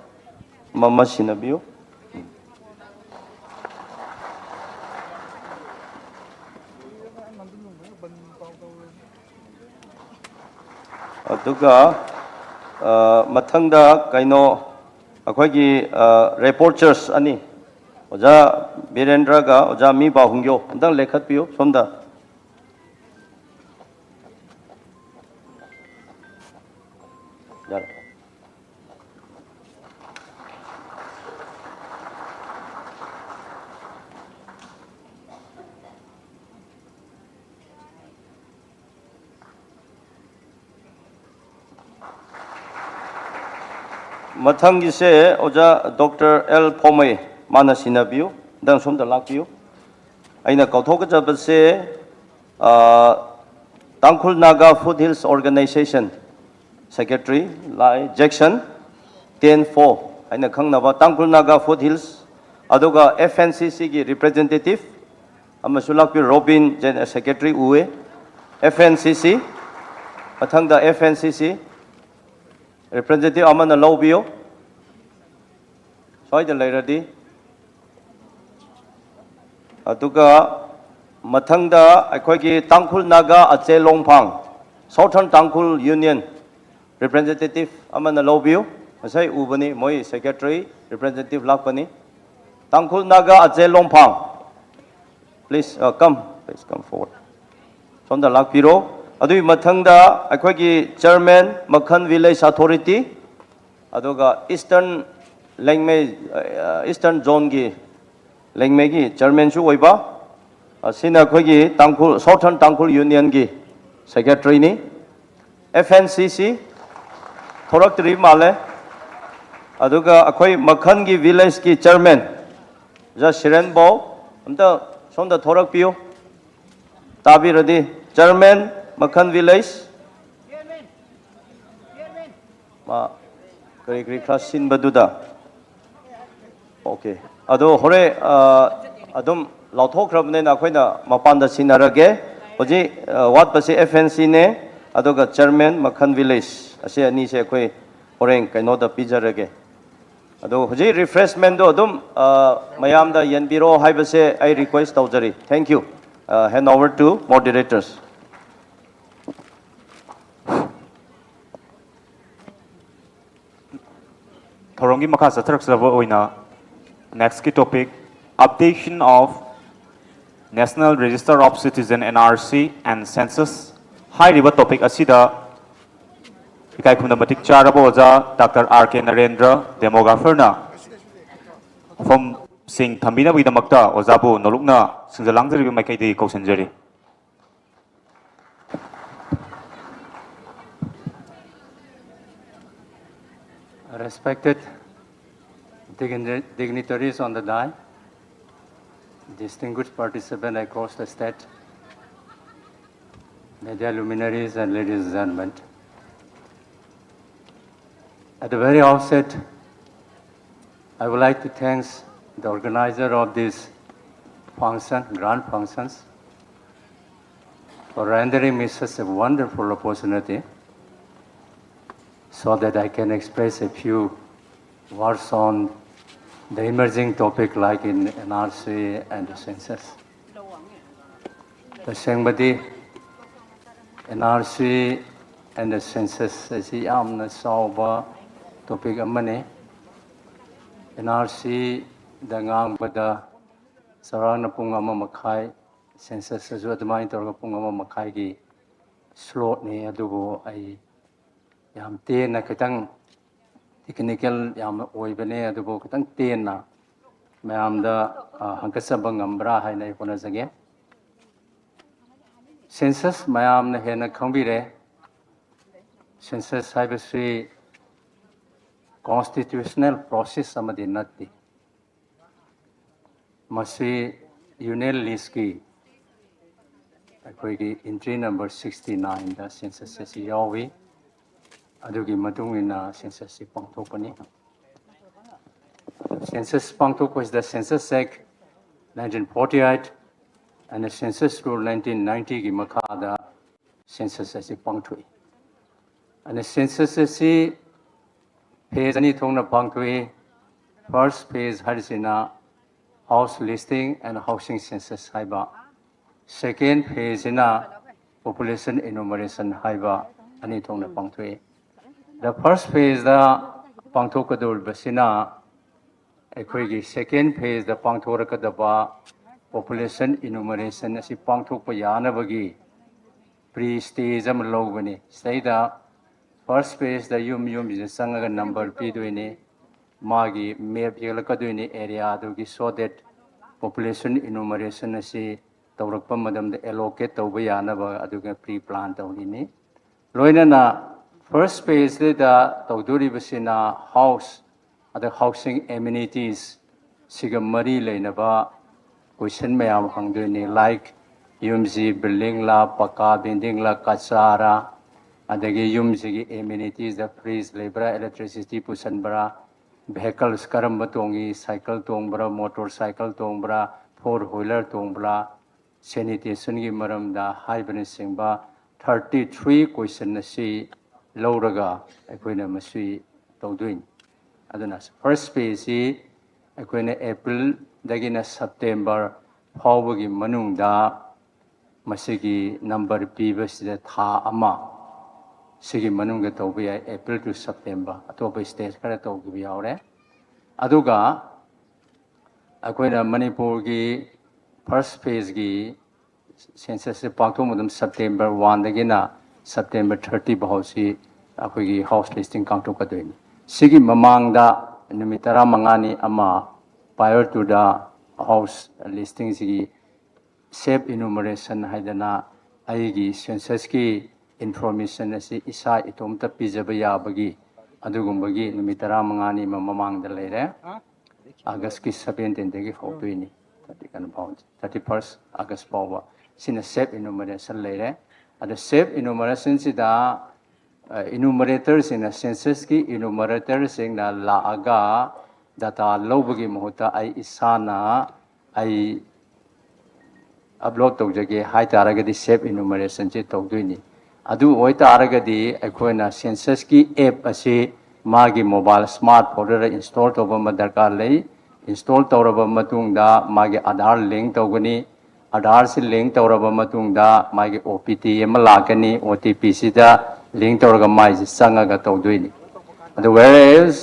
ꯑꯃ, ꯑꯃ ꯁꯤꯟꯅꯕꯤꯌꯨ꯫ ꯑꯗꯨꯒ, ꯑ, ꯃꯊꯪꯗ ꯀꯩꯅꯣ, ꯑꯩꯈꯣꯏꯒꯤ, ꯑ, ꯔꯦꯄꯣꯔꯆꯔꯁ ꯑꯅꯤ, ꯑꯣꯖꯥ ꯕꯤꯔꯦꯟꯗ꯭ꯔꯒ ꯑꯣꯖꯥ ꯃꯤ ꯄꯥꯎꯍꯨꯝꯒ꯭ꯌꯣ, ꯑꯝꯇꯪ ꯂꯦꯡꯈꯠꯄꯤꯌꯨ ꯁꯣꯝꯗ꯫ ꯌꯥꯔꯦ꯫ ꯃꯊꯪꯒꯤꯁꯦ ꯑꯣꯖꯥ ꯗꯣꯛꯇꯔ ꯑꯦꯜ ꯐꯣꯃꯩ, ꯃꯥꯅ ꯁꯤꯟꯅꯕꯤꯌꯨ꯫ ꯅꯪ ꯁꯣꯝꯗ ꯂꯥꯛꯄꯤꯌꯨ꯫ ꯑꯩꯅ ꯀꯥꯎꯊꯣꯛꯀꯗꯕꯁꯦ, ꯑ, Tangkhul Naga foot hills organisation secretary Lai Jackson, ten four ꯍꯥꯏꯅ ꯈꯪꯅꯕ ꯇꯥꯡꯈꯨꯜ ꯅꯥꯒꯥ ꯐꯨꯠ ꯍꯤꯜꯁ, ꯑꯗꯨꯒ F N C C ꯒꯤ ꯔꯤꯄ꯭ꯔꯦꯖꯦꯟꯇꯦꯇꯤꯚ ꯑꯃꯁꯨ ꯂꯥꯛꯄꯤꯌꯨ, ꯔꯣꯕꯤꯟ ꯖꯦꯟ-, ꯁꯦꯀ꯭ꯔꯦꯇꯔꯤ ꯎꯋꯦ, F N C C꯫ ꯃꯊꯪꯗ F N C C ꯔꯤꯄ꯭ꯔꯦꯖꯦꯟꯇꯦꯇꯤꯚ ꯑꯃꯅ ꯂꯧꯕꯤꯌꯨ꯫ ꯁ꯭ꯋꯥꯏꯗ ꯂꯩꯔꯗꯤ꯫ ꯑꯗꯨꯒ ꯃꯊꯪꯗ ꯑꯩꯈꯣꯏꯒꯤ ꯇꯥꯡꯈꯨꯜ Naga ꯑꯆꯦ ꯂꯣꯡꯐꯥꯡ, Southern Tangkhul Union representative ꯑꯃꯅ ꯂꯧꯕꯤꯌꯨ꯫ ꯉꯁꯥꯏ ꯎꯕꯅꯤ, ꯃꯣꯏ ꯁꯦꯀ꯭ꯔꯦꯇꯔꯤ ꯔꯤꯄ꯭ꯔꯦꯖꯦꯟꯇꯦꯇꯤꯚ ꯂꯥꯛꯄꯅꯤ꯫ ꯇꯥꯡꯈꯨꯜ Naga ꯑꯆꯦ ꯂꯣꯡꯐꯥꯡ, please, uh, come, please come forward. ꯁꯣꯝꯗ ꯂꯥꯛꯄꯤꯔꯣ꯫ ꯑꯗꯨꯒꯤ ꯃꯊꯪꯗ ꯑꯩꯈꯣꯏꯒꯤ ꯆꯤꯌꯔꯃꯦꯟ ꯃꯈꯜ ꯚꯤꯂꯦꯖ ꯑꯊꯣꯔꯤꯇꯤ, ꯑꯗꯨꯒ ꯏꯁꯇꯔꯟ ꯂꯦꯡꯃꯩ, ꯑ, ꯏꯁꯇꯔꯟ ꯖꯣꯟꯒꯤ ꯂꯦꯡꯃꯩꯒꯤ ꯆꯤꯌꯔꯃꯦꯟꯁꯨ ꯑꯣꯏꯕ, ꯑꯁꯤꯅ ꯑꯩꯈꯣꯏꯒꯤ ꯇꯥꯡꯈꯨꯜ, Southern Tangkhul Unionꯒꯤ ꯁꯦꯀ꯭ꯔꯦꯇꯔꯤꯅꯤ꯫ ꯑꯦꯐ ꯑꯦꯟ ꯁꯤ ꯁꯤ ꯊꯣꯔꯛꯇ꯭ꯔꯤ ꯃꯥꯜꯂꯦ꯫ ꯑꯗꯨꯒ ꯑꯩꯈꯣꯏ ꯃꯈꯜꯒꯤ ꯚꯤꯂꯦꯖꯀꯤ ꯆꯤꯌꯔꯃꯦꯟ ꯑꯣꯖꯥ ꯁꯤꯔꯦꯟꯕꯧ, ꯑꯝꯇ ꯁꯣꯝꯗ ꯊꯣꯔꯛꯄꯤꯌꯨ꯫ ꯇꯥꯕꯤꯔꯗꯤ, ꯆꯤꯌꯔꯃꯦꯟ ꯃꯈꯜ ꯚꯤꯂꯦꯖ꯫ ꯃꯥ ꯀꯔꯤ ꯀꯔꯤ ꯈꯔ ꯁꯤꯟꯕꯗꯨꯗ꯫ ꯑꯣꯀꯦ꯫ ꯑꯗꯣ ꯍꯣꯔꯦꯟ, ꯑ, ꯑꯗꯨꯝ ꯂꯥꯎꯊꯣꯛꯈ꯭ꯔꯕꯅꯤꯅ ꯑꯩꯈꯣꯏꯅ ꯃꯄꯥꯟꯗ ꯁꯤꯟꯅꯔꯒꯦ꯫ ꯍꯧꯖꯤꯛ, ꯑ, ꯋꯥꯠꯄꯁꯦ ꯑꯦꯐ ꯑꯦꯟ ꯁꯤꯅꯦ, ꯑꯗꯨꯒ ꯆꯤꯌꯔꯃꯦꯟ ꯃꯈꯜ ꯚꯤꯂꯦꯖ, ꯑꯁꯤ ꯑꯅꯤꯁꯦ ꯑꯩꯈꯣꯏ ꯍꯣꯔꯦꯟ ꯀꯩꯅꯣꯗ ꯄꯤꯖꯔꯒꯦ꯫ ꯑꯗꯣ ꯍꯧꯖꯤꯛ ꯔꯤꯐ꯭ꯔꯦꯁꯃꯦꯟꯗꯣ ꯑꯗꯨꯝ, ꯑ, ꯃꯌꯥꯝꯗ ꯌꯦꯟꯕꯤꯔꯣ ꯍꯥꯏꯕꯁꯦ ꯑꯩ ꯔꯤꯀ꯭ꯋꯦꯁ ꯇꯧꯖꯔꯤ꯫ Thank you. Uh, hand over to moderators. ꯊꯧꯔꯝꯒꯤ ꯃꯈꯥ ꯆꯠꯊꯔꯛꯆꯕ ꯑꯣꯏꯅ next ꯀꯤ topic, updation of National Register of Citizen, N R C and Census ꯍꯥꯏꯔꯤꯕ topic ꯑꯁꯤꯗ ꯏꯀꯥꯏ ꯈꯨꯝꯅ ꯃꯇꯤꯛ ꯆꯥꯔꯕ ꯑꯣꯖꯥ ꯗꯥꯛꯇꯔ ꯑꯥꯔ ꯀꯦ ꯅꯔꯦꯟꯗ꯭ꯔ, demographer ꯅ ꯋꯥꯐꯝꯁꯤꯡ ꯊꯝꯕꯤꯅꯕꯒꯤꯗꯃꯛꯇ ꯑꯣꯖꯥꯕꯨ ꯅꯣꯂꯨꯛꯅ ꯁꯤꯡꯖ ꯂꯥꯡꯖꯔꯤꯕ ꯃꯥꯏꯀꯩꯗꯒꯤ ꯀꯧꯁꯤꯟꯖꯔꯤ꯫ Respected digni- dignitaries on the dais, distinguished participants across the state, media luminaries, and ladies and gentlemen. At the very outset, I would like to thank the organizer of this function, grand functions, for rendering me such a wonderful opportunity so that I can express a few words on the emerging topic like in N R C and the census. ꯇꯁꯦꯡꯕꯗꯤ N R C and the census ꯑꯁꯤ ꯌꯥꯝꯅ ꯆꯥꯎꯕ topic ꯑꯃꯅꯤ꯫ N R C ꯗ ꯉꯥꯡꯕꯗ ꯆꯥꯎꯔꯥꯛꯅ ꯄꯨꯡ ꯑꯃ ꯃꯈꯥꯏ, census ꯇꯁꯨ ꯑꯗꯨꯃꯥꯏꯅ ꯇꯧꯔꯒ ꯄꯨꯡ ꯑꯃ ꯃꯈꯥꯏꯒꯤ slot ꯅꯤ꯫ ꯑꯗꯨꯕꯨ ꯑꯩ ꯌꯥꯝ ꯇꯦꯟꯅ, ꯈꯤꯇꯪ technical ꯌꯥꯝꯅ ꯑꯣꯏꯕꯅꯦ, ꯑꯗꯨꯕꯨ ꯈꯤꯇꯪ ꯇꯦꯟꯅ ꯃꯌꯥꯝꯗ, ꯑ, ꯍꯪꯒꯠꯆꯕ ꯉꯝꯕ꯭ꯔꯥ ꯍꯥꯏꯅ ꯑꯩ ꯍꯣꯠꯅꯖꯒꯦ꯫ Census ꯃꯌꯥꯝꯅ ꯍꯦꯟꯅ ꯈꯪꯕꯤꯔꯦ꯫ Census ꯍꯥꯏꯕꯁꯤ constitutional process ꯑꯃꯗꯤ ꯅꯠꯇꯦ꯫ ꯃꯁꯤ Union Listꯀꯤ ꯑꯩꯈꯣꯏꯒꯤ entry number sixty nineꯗ census ꯑꯁꯤ ꯌꯥꯎꯏ꯫ ꯑꯗꯨꯒꯤ ꯃꯇꯨꯡ ꯏꯟꯅ census ꯑꯁꯤ ꯄꯥꯡꯊꯣꯛꯄꯅꯤ꯫ Census ꯄꯥꯡꯊꯣꯛꯄꯁꯤꯗ Census Act nineteen forty-eight and Census Rule nineteen ninetyꯒꯤ ꯃꯈꯥꯗ census ꯑꯁꯤ ꯄꯥꯡꯊꯣꯛꯏ꯫ ꯑꯗꯨꯅ census ꯑꯁꯤ phase ꯑꯅꯤ ꯊꯣꯛꯅ ꯄꯥꯡꯊꯣꯛꯏ꯫ First phase ꯍꯥꯏꯔꯤꯁꯤꯅ house listing and housing census ꯍꯥꯏꯕ, second phaseꯁꯤꯅ population enumeration ꯍꯥꯏꯕ ꯑꯅꯤ ꯊꯣꯛꯅ ꯄꯥꯡꯊꯣꯛꯏ꯫ The first phaseꯗ ꯄꯥꯡꯊꯣꯛꯀꯗꯧꯔꯤꯕꯁꯤꯅ ꯑꯩꯈꯣꯏꯒꯤ second phaseꯗ ꯄꯥꯡꯊꯣꯔꯛꯀꯗꯕ population enumeration ꯑꯁꯤ ꯄꯥꯡꯊꯣꯛꯄ ꯌꯥꯅꯕꯒꯤ pre stage ꯑꯃ ꯂꯧꯕꯅꯤ꯫ ꯁꯤꯗꯩꯗ first phaseꯗ ꯌꯨꯝ ꯌꯨꯝꯁꯤꯗ ꯆꯪꯉꯒ number ꯄꯤꯗꯣꯏꯅꯤ, ꯃꯥꯒꯤ map ꯌꯦꯛꯂꯛꯀꯗꯣꯏꯅꯤ area ꯑꯗꯨꯒꯤ, so that population enumeration ꯑꯁꯤ ꯇꯧꯔꯛꯄ ꯃꯇꯝꯗ allocate ꯇꯧꯕ ꯌꯥꯅꯕ ꯑꯗꯨꯒ pre plan ꯇꯧꯔꯤꯅꯤ꯫ ꯂꯣꯏꯅꯅ first phaseꯁꯤꯗ ꯇꯧꯗꯣꯔꯤꯕꯁꯤꯅ house ꯑꯗ housing amenities ꯁꯤꯒ ꯃꯔꯤ ꯂꯩꯅꯕ question ꯃꯌꯥꯝ ꯍꯪꯗꯣꯏꯅꯤ, like ꯌꯨꯝꯁꯤ buildingꯂꯥ, ꯄꯀꯥ buildingꯂꯥ, ꯀꯆꯥꯔꯥ, ꯑꯗꯒꯤ ꯌꯨꯝꯁꯤꯒꯤ amenities ꯗ fridge ꯂꯩꯕ꯭ꯔꯥ, electricity ꯄꯨꯁꯟꯕ꯭ꯔꯥ, vehicles ꯀꯔꯝꯕ ꯇꯣꯡꯉꯤ, cycle ꯇꯣꯡꯕ꯭ꯔꯥ, motorcycle ꯇꯣꯡꯕ꯭ꯔꯥ, four wheeler ꯇꯣꯡꯕ꯭ꯔꯥ, sanitationꯒꯤ ꯃꯔꯝꯗ ꯍꯥꯏꯕꯅꯆꯤꯡꯕ thirty three question ꯑꯁꯤ ꯂꯧꯔꯒ ꯑꯩꯈꯣꯏꯅ ꯃꯁꯤ ꯇꯧꯗꯣꯏꯅꯤ꯫ ꯑꯗꯨꯅ first phaseꯁꯤ ꯑꯩꯈꯣꯏꯅ Aprilꯗꯒꯤꯅ September ꯐꯥꯎꯕꯒꯤ ꯃꯅꯨꯡꯗ ꯃꯁꯤꯒꯤ number ꯄꯤꯕꯁꯤꯗ ꯊꯥ ꯑꯃ ꯁꯤꯒꯤ ꯃꯅꯨꯡꯗ ꯇꯧꯕ ꯌꯥꯏ, April to September꯫ ꯑꯇꯣꯞꯄ state ꯈꯔ ꯇꯧꯈꯤꯕ ꯌꯥꯎꯔꯦ꯫ ꯑꯗꯨꯒ ꯑꯩꯈꯣꯏꯅ ꯃꯅꯤꯄꯨꯔꯒꯤ first phaseꯀꯤ censusꯁꯦ ꯄꯥꯡꯊꯣꯛ ꯃꯇꯝ September oneꯗꯒꯤꯅ September thirty ꯐꯥꯎꯁꯤ ꯑꯩꯈꯣꯏꯒꯤ house listing ꯄꯥꯡꯊꯣꯛꯀꯗꯣꯏꯅꯤ꯫ ꯁꯤꯒꯤ ꯃꯃꯥꯡꯗ ꯅꯨꯃꯤꯠ ꯇꯔꯥꯃꯉꯥꯅꯤ ꯑꯃ prior to the house listingꯁꯤꯒꯤ self enumeration ꯍꯥꯏꯗꯅ ꯑꯩꯒꯤ ꯁꯦꯟꯁꯁꯀꯤ ꯏꯟꯐꯣꯔꯃꯦꯁꯟ ꯑꯁꯤ ꯏꯁꯥ ꯏꯇꯣꯝꯇ ꯄꯤꯖꯕ ꯌꯥꯕꯒꯤ ꯑꯗꯨꯒꯨꯝꯕꯒꯤ ꯅꯨꯃꯤꯠ ꯇꯔꯥꯃꯉꯥꯅꯤ ꯑꯃ ꯃꯃꯥꯡꯗ ꯂꯩꯔꯦ꯫ ꯑꯥꯒꯁꯀꯤ ꯁꯕꯦꯟꯇꯤꯟꯗꯒꯤ ꯍꯧꯗꯣꯏꯅꯤ, ꯊꯥꯔꯇꯤ ꯀꯩꯅꯣ ꯐꯥꯎ, ꯊꯥꯔꯇꯤ ꯐꯥꯔꯁ ꯑꯥꯒꯁ ꯐꯥꯎꯕ꯫ ꯁꯤꯅ ꯁꯦꯜꯐ ꯏꯅꯨꯃꯔꯦꯁꯟ ꯂꯩꯔꯦ꯫ ꯑꯗꯣ ꯁꯦꯜꯐ ꯏꯅꯨꯃꯔꯦꯁꯟꯁꯤꯗ ꯏꯅꯨꯃꯔꯦꯇꯔꯁꯤꯡꯅ ꯁꯦꯟꯁꯁꯀꯤ ꯏꯅꯨꯃꯔꯦꯇꯔꯁꯤꯡꯅ ꯂꯥꯛꯑꯒ ꯗꯇꯥ ꯂꯧꯕꯒꯤ ꯃꯍꯨꯠꯇ ꯑꯩ ꯏꯁꯥꯅ ꯑꯩ ꯑꯞꯂꯣꯗ ꯇꯧꯖꯒꯦ ꯍꯥꯏ ꯇꯥꯔꯒꯗꯤ ꯁꯦꯜꯐ ꯏꯅꯨꯃꯔꯦꯁꯟꯁꯦ ꯇꯧꯗꯣꯏꯅꯤ꯫ ꯑꯗꯨ ꯑꯣꯏꯇꯥꯔꯒꯗꯤ ꯑꯩꯈꯣꯏꯅ ꯁꯦꯟꯁꯁꯀꯤ ꯑꯦꯞ ꯑꯁꯤ ꯃꯥꯒꯤ ꯃꯣꯕꯥꯏꯜ ꯁ꯭ꯃꯥꯔꯠ ꯐꯣꯟꯗꯨꯗ ꯏꯟꯁꯇꯣꯜ ꯇꯧꯕ ꯑꯃ ꯗꯔꯀꯥꯔ ꯂꯩ꯫ ꯏꯟꯁꯇꯣꯜ ꯇꯧꯔꯕ ꯃꯇꯨꯡꯗ ꯃꯥꯒꯤ ꯑꯥꯙꯥꯔ ꯂꯤꯡ ꯇꯧꯒꯅꯤ꯫ ꯑꯥꯙꯥꯔꯁꯤ ꯂꯤꯡ ꯇꯧꯔꯕ ꯃꯇꯨꯡꯗ ꯃꯥꯒꯤ ꯑꯣ ꯄꯤ ꯇꯤ ꯑꯃ ꯂꯥꯛꯀꯅꯤ꯫ ꯑꯣ ꯇꯤ ꯄꯤꯁꯤꯗ ꯂꯤꯡ ꯇꯧꯔꯒ ꯃꯥꯏꯁꯤ ꯆꯪꯉꯒ ꯇꯧꯗꯣꯏꯅꯤ꯫ ꯑꯗꯨ whereas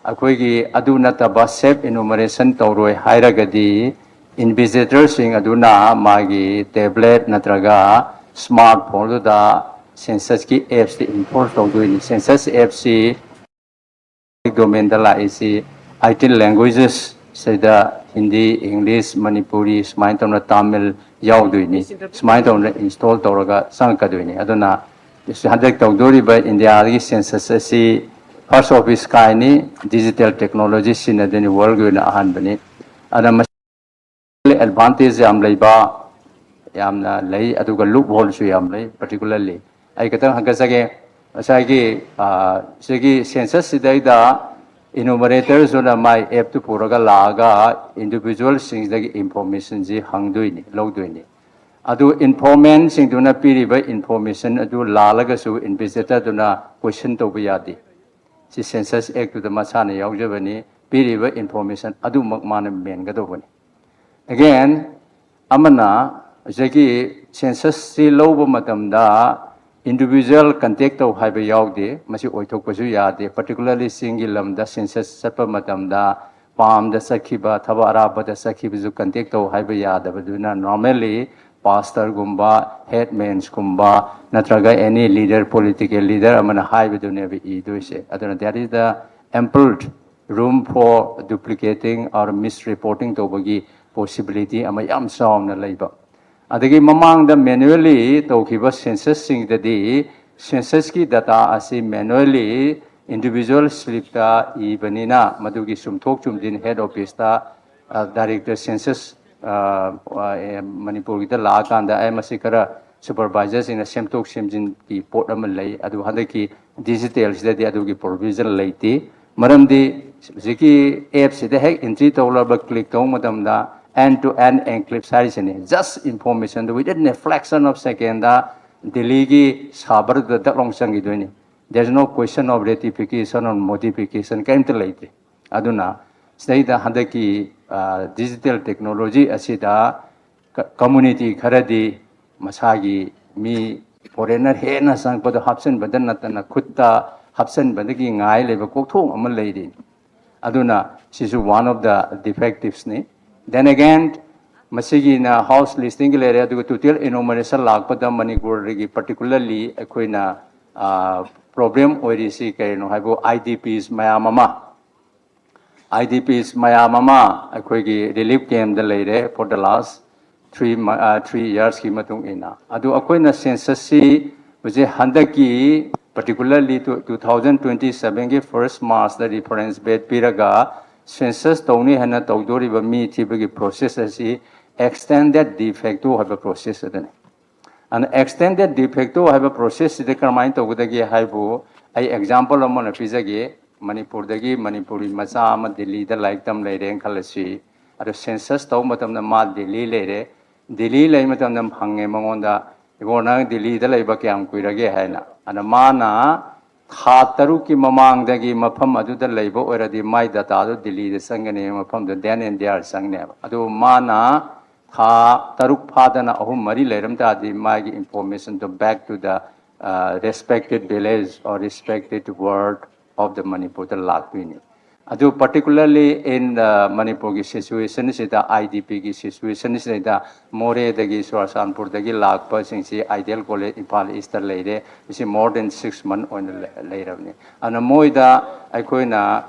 ꯑꯩꯈꯣꯏꯒꯤ ꯑꯗꯨ ꯅꯠꯇꯕ ꯁꯦꯜꯐ ꯏꯅꯨꯃꯔꯦꯁꯟ ꯇꯧꯔꯣꯏ ꯍꯥꯏꯔꯒꯗꯤ ꯏꯟꯚꯤꯖꯤꯇꯔꯁꯤꯡ ꯑꯗꯨꯅ ꯃꯥꯒꯤ ꯇꯦꯕ꯭ꯂꯦꯠ ꯅꯠꯇ꯭ꯔꯒ ꯁ꯭ꯃꯥꯔꯠ ꯐꯣꯟꯗꯨꯗ ꯁꯦꯟꯁꯁꯀꯤ ꯑꯦꯞꯁꯇ ꯏꯟꯐꯣꯔꯁ ꯇꯧꯗꯣꯏꯅꯤ꯫ ꯁꯦꯟꯁꯁ ꯑꯦꯞꯁꯤ ꯗꯣꯃꯦꯟꯗ ꯂꯥꯛꯏꯁꯤ ꯑꯩꯠꯇꯤꯟ ꯂꯦꯡꯒ꯭ꯋꯦꯖꯦꯁ ꯁꯤꯗ ꯍꯤꯟꯗꯤ, ꯏꯪꯂꯤꯁ, ꯃꯅꯤꯄꯨꯔꯤ ꯁꯨꯃꯥꯏꯅ ꯇꯧꯅ ꯇꯥꯃꯤꯜ ꯌꯥꯎꯗꯣꯏꯅꯤ꯫ ꯁꯨꯃꯥꯏꯅ ꯇꯧꯅ ꯏꯟꯁꯇꯣꯜ ꯇꯧꯔꯒ ꯆꯪꯉꯛꯀꯗꯣꯏꯅꯤ꯫ ꯑꯗꯨꯅ ꯍꯟꯗꯛ ꯇꯧꯗꯣꯔꯤꯕ ꯏꯟꯗꯤꯌꯥꯒꯤ ꯁꯦꯟꯁꯁ ꯑꯁꯤ first of its kind ꯅꯤ꯫ ꯗꯤꯖꯤꯇꯦꯜ ꯇꯦꯛꯅꯣꯂꯣꯖꯤ ꯁꯤꯖꯤꯟꯅꯗꯣꯏꯅꯤ, ꯋꯥꯔꯜꯒꯤ ꯑꯣꯏꯅ ꯑꯍꯥꯟꯕꯅꯤ꯫ ꯑꯗꯨꯅ ꯃꯁꯤ ꯑꯦꯗꯚꯥꯟꯇꯦꯖ ꯌꯥꯝ ꯂꯩꯕ ꯌꯥꯝꯅ ꯂꯩ, ꯑꯗꯨꯒ ꯂꯨꯞ ꯍꯣꯜꯁꯨ ꯌꯥꯝ ꯂꯩ꯫ ꯄꯥꯔꯇꯤꯀꯨꯂꯔꯂꯤ ꯑꯩ ꯈꯤꯇꯪ ꯍꯪꯒꯠꯆꯒꯦ꯫ ꯉꯁꯥꯏꯒꯤ ꯁꯤꯒꯤ ꯁꯦꯟꯁꯁꯁꯤꯗꯩꯗ ꯏꯅꯨꯃꯔꯦꯇꯔꯁꯨꯅ ꯃꯥꯏ ꯑꯦꯞꯇꯨ ꯄꯨꯔꯒ ꯂꯥꯛꯑꯒ ꯏꯟꯗꯤꯚꯤꯖꯨꯋꯦꯜꯁꯤꯡꯁꯤꯗꯒꯤ ꯏꯟꯐꯣꯔꯃꯦꯁꯟꯁꯤ ꯍꯪꯗꯣꯏꯅꯤ, ꯂꯧꯗꯣꯏꯅꯤ꯫ ꯑꯗꯨ ꯏꯟꯐꯣꯔꯃꯦꯟꯁꯤꯡꯗꯨꯅ ꯄꯤꯔꯤꯕ ꯏꯟꯐꯣꯔꯃꯦꯁꯟ ꯑꯗꯨ ꯂꯥꯜꯂꯒꯁꯨ ꯏꯟꯚꯤꯖꯤꯇꯔꯗꯨꯅ ꯀꯣꯏꯁꯟ ꯇꯧꯕ ꯌꯥꯗꯦ꯫ ꯁꯤ ꯁꯦꯟꯁꯁ ꯑꯦꯛꯇꯨꯗ ꯃꯁꯥꯅ ꯌꯥꯎꯖꯕꯅꯤ꯫ ꯄꯤꯔꯤꯕ ꯏꯟꯐꯣꯔꯃꯦꯁꯟ ꯑꯗꯨꯃꯛ ꯃꯥꯅ ꯃꯦꯟꯒꯗꯧꯕꯅꯤ꯫ ꯑꯦꯒꯦꯟ, ꯑꯃꯅ ꯉꯁꯥꯏꯒꯤ ꯁꯦꯟꯁꯁꯁꯤ ꯂꯧꯕ ꯃꯇꯝꯗ ꯏꯟꯗꯤꯚꯤꯖꯨꯋꯦꯜ ꯀꯟꯇꯦꯛ ꯇꯧ ꯍꯥꯏꯕ ꯌꯥꯎꯗꯦ꯫ ꯃꯁꯤ ꯑꯣꯏꯊꯣꯛꯄꯁꯨ ꯌꯥꯗꯦ꯫ ꯄꯥꯔꯇꯤꯀꯨꯂꯔꯂꯤ ꯆꯤꯡꯒꯤ ꯂꯝꯗ ꯁꯦꯟꯁꯁ ꯆꯠꯄ ꯃꯇꯝꯗ ꯄꯥꯝꯗ ꯆꯠꯈꯤꯕ, ꯊꯕꯛ ꯑꯔꯥꯞꯄꯗ ꯆꯠꯈꯤꯕꯁꯨ ꯀꯟꯇꯦꯛ ꯇꯧ ꯍꯥꯏꯕ ꯌꯥꯗꯕꯗꯨꯅ ꯅꯣꯔꯃꯦꯜꯂꯤ ꯄꯥꯁꯇꯔꯒꯨꯝꯕ, ꯍꯦꯠꯃꯦꯟꯁꯀꯨꯝꯕ ꯅꯠꯇ꯭ꯔꯒ ꯑꯦꯅꯤ ꯂꯤꯗꯔ, ꯄꯣꯂꯤꯇꯤꯀꯦꯜ ꯂꯤꯗꯔ ꯑꯃꯅ ꯍꯥꯏꯕꯗꯨꯅꯦꯕ ꯏꯗꯣꯏꯁꯦ꯫ ꯑꯗꯨꯅ that is the ample room for duplicating or misreporting ꯇꯧꯕꯒꯤ ꯄꯣꯁꯤꯕꯤꯂꯤꯇꯤ ꯑꯃ ꯌꯥꯝ ꯆꯥꯎꯅ ꯂꯩꯕ꯫ ꯑꯗꯒꯤ ꯃꯃꯥꯡꯗ manually ꯇꯧꯈꯤꯕ censusꯁꯤꯡꯗꯗꯤ censusꯀꯤ data ꯑꯁꯤ manually individual slipꯇ ꯏꯕꯅꯤꯅ ꯃꯗꯨꯒꯤ ꯆꯨꯝꯊꯣꯛ ꯆꯨꯝꯁꯤꯟ head officeꯇ director census ꯃꯅꯤꯄꯨꯔꯒꯤꯗ ꯂꯥꯛꯑꯀꯥꯟꯗ ꯑꯩ ꯃꯁꯤ ꯈꯔ supervisorꯁꯤꯡꯅ ꯁꯦꯝꯗꯣꯛ ꯁꯦꯝꯖꯤꯟꯒꯤ ꯄꯣꯠ ꯑꯃ ꯂꯩ꯫ ꯑꯗꯨ ꯍꯟꯗꯛꯀꯤ digitalꯁꯤꯗꯗꯤ ꯑꯗꯨꯒꯤ provision ꯂꯩꯇꯦ꯫ ꯃꯔꯝꯗꯤ ꯍꯧꯖꯤꯛꯀꯤ appꯁꯤꯗ ꯍꯦꯛ entry ꯇꯧꯔꯕ click ꯇꯧꯕ ꯃꯇꯝꯗ end to end encrypt ꯍꯥꯏꯔꯤꯁꯤꯅꯤ꯫ Just informationꯗꯨ within a fraction of secondꯗ ꯗꯤꯜꯂꯤꯒꯤ serverꯗꯨꯗ ꯗꯛ ꯂꯥꯎ ꯆꯪꯈꯤꯗꯣꯏꯅꯤ꯫ There is no question of ratification or modification, ꯀꯔꯤꯝꯇ ꯂꯩꯇꯦ꯫ ꯑꯗꯨꯅ ꯁꯤꯗꯩꯗ ꯍꯟꯗꯛꯀꯤ digital technology ꯑꯁꯤꯗ community ꯈꯔꯗꯤ ꯃꯁꯥꯒꯤ ꯃꯤ foreigner ꯍꯦꯟꯅ ꯆꯪꯉꯛꯄꯗꯣ ꯍꯥꯞꯆꯤꯟꯕꯗ ꯅꯠꯇꯅ ꯈꯨꯠꯇ ꯍꯥꯞꯆꯤꯟꯕꯗꯒꯤ ꯉꯥꯏ ꯂꯩꯕ ꯀꯣꯛꯊꯣꯡ ꯑꯃ ꯂꯩꯔꯤ꯫ ꯑꯗꯨꯅ ꯁꯤꯁꯨ one of the defectivesꯅꯤ꯫ Then again, ꯃꯁꯤꯒꯤꯅ house listingꯒꯤ ꯂꯩꯔꯦ, ꯑꯗꯨꯒ total enumeration ꯂꯥꯛꯄꯗ ꯃꯅꯤꯄꯨꯔꯗꯒꯤ particularly ꯑꯩꯈꯣꯏꯅ problem ꯑꯣꯏꯔꯤꯁꯤ ꯀꯔꯤꯅꯣ ꯍꯥꯏꯕꯨ IDPs ꯃꯌꯥꯝ ꯑꯃ IDPs ꯃꯌꯥꯝ ꯑꯃ ꯑꯩꯈꯣꯏꯒꯤ relief campꯇ ꯂꯩꯔꯦ for the last three three yearsꯀꯤ ꯃꯇꯨꯡ ꯏꯟꯅ꯫ ꯑꯗꯨ ꯑꯩꯈꯣꯏꯅ censusꯁꯤ ꯍꯧꯖꯤꯛ ꯍꯟꯗꯛꯀꯤ particularly two thousand twenty sevenꯒꯤ first Marchꯇ reference date ꯄꯤꯔꯒ census ꯇꯧꯅꯤ ꯍꯥꯏꯅ ꯇꯧꯗꯣꯔꯤꯕ ꯃꯤ ꯊꯤꯕꯒꯤ process ꯑꯁꯤ extended de facto ꯍꯥꯏꯕ process ꯑꯗꯨꯅꯤ꯫ ꯑꯗꯨꯅ extended de facto ꯍꯥꯏꯕ processꯁꯤꯗ ꯀꯔꯝꯍꯥꯏꯅ ꯇꯧꯒꯗꯒꯦ ꯍꯥꯏꯕꯨ ꯑꯩ example ꯑꯃ ꯑꯣꯏꯅ ꯄꯤꯖꯒꯦ꯫ ꯃꯅꯤꯄꯨꯔꯗꯒꯤ ꯃꯅꯤꯄꯨꯔꯤ ꯃꯆꯥ ꯑꯃ ꯗꯤꯜꯂꯤꯗ ꯂꯥꯏꯔꯤꯛ ꯇꯝ ꯂꯩꯔꯦꯅ ꯈꯜꯂꯁꯤ꯫ ꯑꯗꯣ census ꯇꯧꯕ ꯃꯇꯝꯗ ꯃꯥ ꯗꯤꯜꯂꯤ ꯂꯩꯔꯦ꯫ ꯗꯤꯜꯂꯤ ꯂꯩꯕ ꯃꯇꯝꯗ ꯍꯪꯉꯦ ꯃꯉꯣꯟꯗ, "ꯏꯕꯣ, ꯅꯪ ꯗꯤꯜꯂꯤꯗ ꯂꯩꯕ ꯀꯌꯥꯝ ꯀꯨꯏꯔꯒꯦ?" ꯍꯥꯏꯅ꯫ ꯑꯗ ꯃꯥꯅ ꯊꯥ ꯇꯔꯨꯛꯀꯤ ꯃꯃꯥꯡꯗꯒꯤ ꯃꯐꯝ ꯑꯗꯨꯗ ꯂꯩꯕ ꯑꯣꯏꯔꯗꯤ ꯃꯥꯏ dataꯗꯨ ꯗꯤꯜꯂꯤꯗ ꯆꯪꯒꯅꯤ, ꯃꯐꯝꯗꯨ then and there ꯆꯪꯒꯅꯦꯕ꯫ ꯑꯗꯨ ꯃꯥꯅ ꯊꯥ ꯇꯔꯨꯛ ꯐꯥꯗꯅ ꯑꯍꯨꯝ ꯃꯔꯤ ꯂꯩꯔꯝ ꯇꯥꯔꯗꯤ ꯃꯥꯒꯤ informationꯗꯨ back to the respected village or respected ward of the Manipurꯗ ꯂꯥꯛꯇꯣꯏꯅꯤ꯫ ꯑꯗꯨ particularly in ꯃꯅꯤꯄꯨꯔꯒꯤ situationꯁꯤꯗ, IDPꯒꯤ situationꯁꯤꯗ ꯃꯣꯔꯦꯗꯒꯤ ꯆꯨꯔꯆꯥꯟꯄꯨꯔꯗꯒꯤ ꯂꯥꯛꯄꯁꯤꯡꯁꯤ Ideal College ꯏꯝꯐꯥꯜ Eastꯇ ꯂꯩꯔꯦ꯫ ꯃꯁꯤ more than six month ꯑꯣꯏꯅ ꯂꯩꯔꯕꯅꯤ꯫ ꯑꯗꯨꯅ ꯃꯣꯏꯗ ꯑꯩꯈꯣꯏꯅ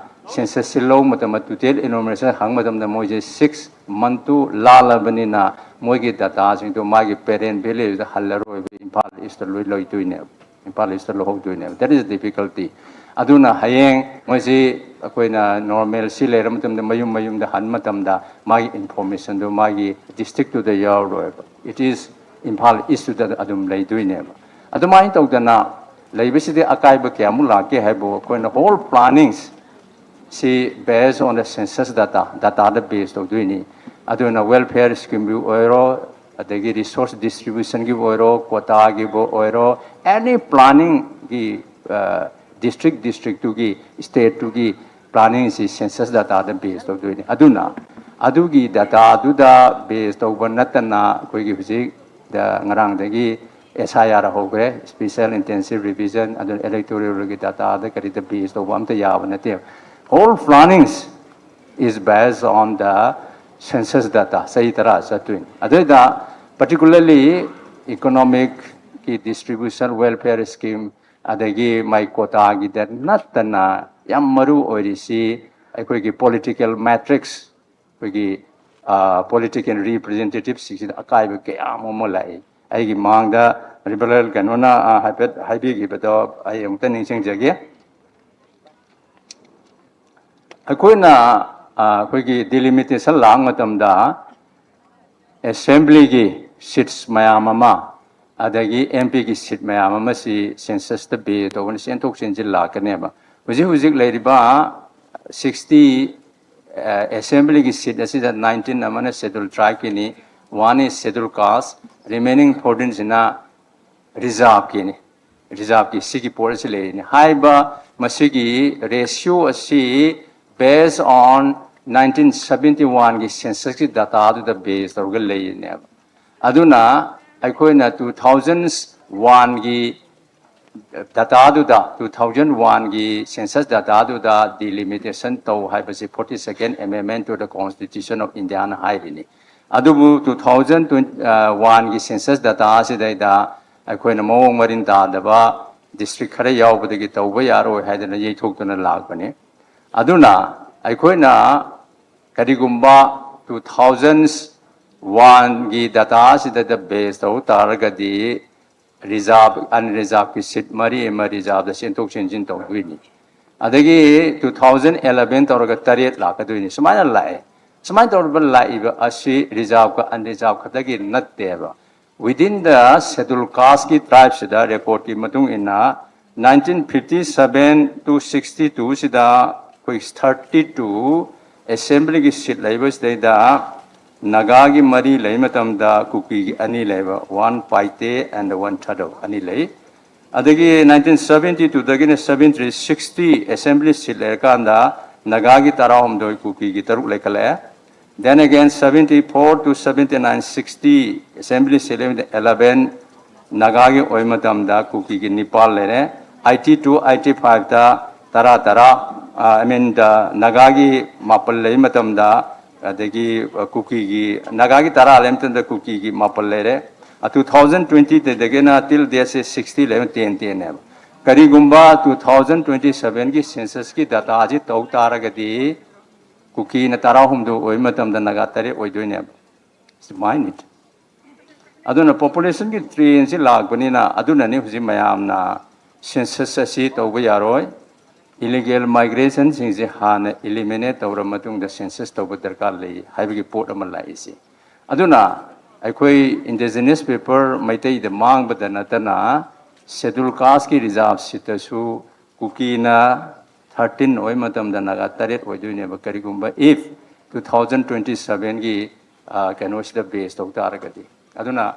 census ꯁꯤ ꯂꯧꯕ ꯃꯇꯝꯗ, total enumeration ꯍꯪꯕ ꯃꯇꯝꯗ ꯃꯣꯏꯁꯦ six month ꯇꯨ ꯂꯥꯜꯂꯕꯅꯤꯅ ꯃꯣꯏꯒꯤ data ꯁꯤꯡꯗꯣ ꯃꯥꯒꯤ parent village ꯇ ꯍꯜꯂꯔꯣꯏꯕ, ꯏꯝꯐꯥꯜ East ꯇ ꯂꯣꯏ ꯂꯣꯏꯗꯣꯏꯅꯦꯕ, ꯏꯝꯐꯥꯜ East ꯇ ꯂꯧꯍꯧꯗꯣꯏꯅꯦꯕ꯫ That is difficulty. ꯑꯗꯨꯅ ꯍꯌꯦꯡ ꯃꯣꯏꯁꯤ ꯑꯩꯈꯣꯏꯅ normalcy ꯂꯩꯔ ꯃꯇꯝꯗ ꯃꯌꯨꯝ ꯃꯌꯨꯝꯗ ꯍꯟꯕ ꯃꯇꯝꯗ ꯃꯥꯒꯤ information ꯗꯨ ꯃꯥꯒꯤ district ꯇꯨꯗ ꯌꯥꯎꯔꯣꯏꯕ, it is ꯏꯝꯐꯥꯜ East ꯇꯨꯗ ꯑꯗꯨꯝ ꯂꯩꯗꯣꯏꯅꯦꯕ꯫ ꯑꯗꯨꯃꯥꯏꯅ ꯇꯧꯗꯅ ꯂꯩꯕꯁꯤꯗꯤ ꯑꯀꯥꯏꯕ ꯀꯌꯥꯃꯨꯛ ꯂꯥꯛꯀꯦ ꯍꯥꯏꯕꯨ, ꯑꯩꯈꯣꯏꯅ whole plannings ꯁꯤ based on the census data, data the base ꯇꯧꯗꯣꯏꯅꯤ꯫ ꯑꯗꯨꯅ welfare scheme ꯒꯤ ꯑꯣꯏꯔꯣ, ꯑꯗꯒꯤ resource distribution ꯒꯤꯕꯨ ꯑꯣꯏꯔꯣ, quota ꯒꯤꯕꯨ ꯑꯣꯏꯔꯣ, any planning ꯒꯤ district district ꯇꯨꯒꯤ, state ꯇꯨꯒꯤ planning ꯁꯤ census data ꯗ base ꯇꯧꯗꯣꯏꯅꯤ꯫ ꯑꯗꯨꯅ ꯑꯗꯨꯒꯤ data ꯗꯨꯗ base ꯇꯧꯕ ꯅꯠꯇꯅ ꯑꯩꯈꯣꯏꯒꯤ ꯍꯧꯖꯤꯛ ꯗ ꯉꯔꯥꯡꯗꯒꯤ S I R ꯍꯧꯈ꯭ꯔꯦ, special intensive revision, ꯑꯗꯨꯅ electoral ꯒꯤ data ꯗ ꯀꯔꯤꯗ base ꯇꯧꯕ ꯑꯝꯇ ꯌꯥꯕ ꯅꯠꯇꯦ꯫ Whole plannings is based on the census data, ꯆꯍꯤ ꯇꯔꯥ ꯆꯠꯇꯣꯏꯅꯤ꯫ ꯑꯗꯨꯗ particularly economic ꯀꯤ distribution, welfare scheme, ꯑꯗꯒꯤ ꯃꯥꯏ quota ꯒꯤꯗ ꯅꯠꯇꯅ ꯌꯥꯝ ꯃꯔꯨ ꯑꯣꯏꯔꯤꯁꯤ ꯑꯩꯈꯣꯏꯒꯤ political matrix, ꯑꯩꯈꯣꯏꯒꯤ political representative ꯁꯤꯡꯁꯤꯗ ꯑꯀꯥꯏꯕ ꯀꯌꯥ ꯑꯃ ꯂꯥꯛꯏ꯫ ꯑꯩꯒꯤ ꯃꯥꯡꯗ Honourable ꯀꯩꯅꯣꯅ ꯍꯥꯏꯐꯦꯠ ꯍꯥꯏꯕꯤꯈꯤꯕꯗꯣ ꯑꯩ ꯑꯃꯨꯛꯇ ꯅꯤꯡꯁꯤꯡꯖꯒꯦ꯫ ꯑꯩꯈꯣꯏꯅ ꯑꯩꯈꯣꯏꯒꯤ delimitation ꯂꯥꯛꯄ ꯃꯇꯝꯗ assembly ꯒꯤ seats ꯃꯌꯥꯝ ꯑꯃ, ꯑꯗꯒꯤ M P ꯒꯤ seat ꯃꯌꯥꯝ ꯑꯃꯁꯤ census ꯇ base ꯇꯧꯕꯅ ꯆꯦꯟꯊꯣꯛ ꯆꯦꯟꯁꯤꯟ ꯂꯥꯛꯀꯅꯦꯕ꯫ ꯍꯧꯖꯤꯛ ꯍꯧꯖꯤꯛ ꯂꯩꯔꯤꯕ sixty assembly ꯒꯤ seat ꯑꯁꯤꯗ nineteen ꯑꯃꯅ schedule tribe ꯀꯤꯅꯤ, one is schedule caste, remaining fourteen ꯁꯤꯅ reserve ꯀꯤꯅꯤ꯫ Reserve ꯀꯤ ꯁꯤꯒꯤ ꯄꯣꯠ ꯑꯁꯤ ꯂꯩꯔꯤꯅꯤ꯫ ꯍꯥꯏꯔꯤꯕ ꯃꯁꯤꯒꯤ ratio ꯑꯁꯤ based on nineteen seventy one ꯒꯤ census ꯀꯤ data ꯗꯨꯗ base ꯇꯧꯔꯒ ꯂꯩꯔꯤꯅꯦꯕ꯫ ꯑꯗꯨꯅ ꯑꯩꯈꯣꯏꯅ two thousand one ꯒꯤ data ꯗꯨꯗ, two thousand one ꯒꯤ census data ꯗꯨꯗ delimitation ꯇꯧ ꯍꯥꯏꯕꯁꯤ forty second amendment to the Constitution of India ꯅ ꯍꯥꯏꯔꯤꯅꯤ꯫ ꯑꯗꯨꯕꯨ two thousand one ꯒꯤ census data ꯑꯁꯤꯗꯩꯗ ꯑꯩꯈꯣꯏꯅ ꯃꯑꯣꯡ ꯃꯔꯤꯟ ꯇꯥꯗꯕ district ꯈꯔ ꯌꯥꯎꯕꯗꯒꯤ ꯇꯧꯕ ꯌꯥꯔꯣꯏ ꯍꯥꯏꯗꯅ ꯌꯩꯊꯣꯛꯇꯨꯅ ꯂꯥꯛꯄꯅꯤ꯫ ꯑꯗꯨꯅ ꯑꯩꯈꯣꯏꯅ ꯀꯔꯤꯒꯨꯝꯕ two thousand oneꯒꯤ dataꯁꯤꯗ base ꯇꯧ ꯇꯥꯔꯒꯗꯤ reserve unreserveꯀꯤ seat ꯃꯔꯤ ꯑꯃ reserveꯗ ꯆꯦꯟꯊꯣꯛ ꯆꯦꯟꯁꯤꯟ ꯇꯧꯗꯣꯏꯅꯤ꯫ ꯑꯗꯒꯤ two thousand eleven ꯇꯧꯔꯒ ꯇꯔꯦꯠ ꯂꯥꯛꯀꯗꯣꯏꯅꯤ꯫ ꯁꯨꯃꯥꯏꯅ ꯂꯥꯛꯑꯦ꯫ ꯁꯨꯃꯥꯏꯅ ꯇꯧꯔꯒ ꯂꯥꯛꯏꯕ ꯑꯁꯤ reserveꯀ unreserved ꯈꯛꯇꯒꯤ ꯅꯠꯇꯦꯕ꯫ Within the schedule casteꯀꯤ tribeꯁꯤꯗ recordꯀꯤ ꯃꯇꯨꯡ ꯏꯟꯅ nineteen fifty seven to sixty twoꯁꯤꯗ ꯑꯩꯈꯣꯏ thirty two assemblyꯒꯤ seat ꯂꯩꯕꯁꯤꯗꯩꯗ ꯅꯥꯒꯥꯒꯤ ꯃꯔꯤ ꯂꯩ ꯃꯇꯝꯗ ꯀꯨꯀꯤꯒꯤ ꯑꯅꯤ ꯂꯩꯕ, one Paite and one Thadou ꯑꯅꯤ ꯂꯩ꯫ ꯑꯗꯒꯤ nineteen seventy twoꯗꯒꯤꯅ seventy three, sixty assembly seat ꯂꯩꯔꯀꯥꯟꯗ ꯅꯥꯒꯥꯒꯤ ꯇꯔꯥꯍꯨꯝꯗꯣꯏ, ꯀꯨꯀꯤꯒꯤ ꯇꯔꯨꯛ ꯂꯩꯈꯠꯂꯛꯑꯦ꯫ Then again, seventy four to seventy nine, sixty assembly seat ꯂꯩꯕꯗ eleven ꯅꯥꯒꯥꯒꯤ ꯑꯣꯏꯕ ꯃꯇꯝꯗ ꯀꯨꯀꯤꯒꯤ ꯅꯤꯄꯥꯜ ꯂꯩꯔꯦ꯫ Eighty two, eighty fiveꯇ ꯇꯔꯥ ꯇꯔꯥ, I mean, ꯅꯥꯒꯥꯒꯤ ꯃꯥꯄꯜ ꯂꯩꯕ ꯃꯇꯝꯗ, ꯑꯗꯒꯤ ꯀꯨꯀꯤꯒꯤ, ꯅꯥꯒꯥꯒꯤ ꯇꯔꯥ ꯂꯩꯕ ꯃꯇꯝꯗ ꯀꯨꯀꯤꯒꯤ ꯃꯥꯄꯜ ꯂꯩꯔꯦ꯫ Two thousand twenty ꯗꯒꯤꯅ till dateꯁꯦ sixty ꯂꯩꯕ, ten ten ꯅꯦꯕ꯫ ꯀꯔꯤꯒꯨꯝꯕ two thousand twenty sevenꯒꯤ censusꯀꯤ dataꯁꯤ ꯇꯧ ꯇꯥꯔꯒꯗꯤ ꯀꯨꯀꯤꯅ ꯇꯔꯥꯍꯨꯝꯗꯣꯏ ꯑꯣꯏꯕ ꯃꯇꯝꯗ ꯅꯥꯒꯥ ꯇꯔꯦꯠ ꯑꯣꯏꯗꯣꯏꯅꯦꯕ꯫ It's mind it. ꯑꯗꯨꯅ populationꯒꯤ trendꯁꯤ ꯂꯥꯛꯄꯅꯤꯅ ꯑꯗꯨꯅꯅꯤ ꯍꯧꯖꯤꯛ ꯃꯌꯥꯝꯅ census ꯑꯁꯤ ꯇꯧꯕ ꯌꯥꯔꯣꯏ, illegal migrationꯁꯤꯡꯁꯦ ꯍꯥꯟꯅ eliminate ꯇꯧꯔ ꯃꯇꯨꯡꯗ census ꯇꯧꯕ ꯗꯔꯀꯥꯔ ꯂꯩ ꯍꯥꯏꯕꯒꯤ ꯄꯣꯠ ꯑꯃ ꯂꯥꯛꯏꯁꯦ꯫ ꯑꯗꯨꯅ ꯑꯩꯈꯣꯏ indigenous people ꯃꯩꯇꯩꯗ ꯃꯥꯡꯕꯗ ꯅꯠꯇꯅ schedule casteꯀꯤ reserve seatꯇꯁꯨ ꯀꯨꯀꯤꯅ thirteen ꯑꯣꯏꯕ ꯃꯇꯝꯗ ꯅꯥꯒꯥ ꯇꯔꯦꯠ ꯑꯣꯏꯗꯣꯏꯅꯦꯕ, ꯀꯔꯤꯒꯨꯝꯕ if two thousand twenty sevenꯒꯤ ꯀꯩꯅꯣꯁꯤꯗ base ꯇꯧ ꯇꯥꯔꯒꯗꯤ꯫ ꯑꯗꯨꯅ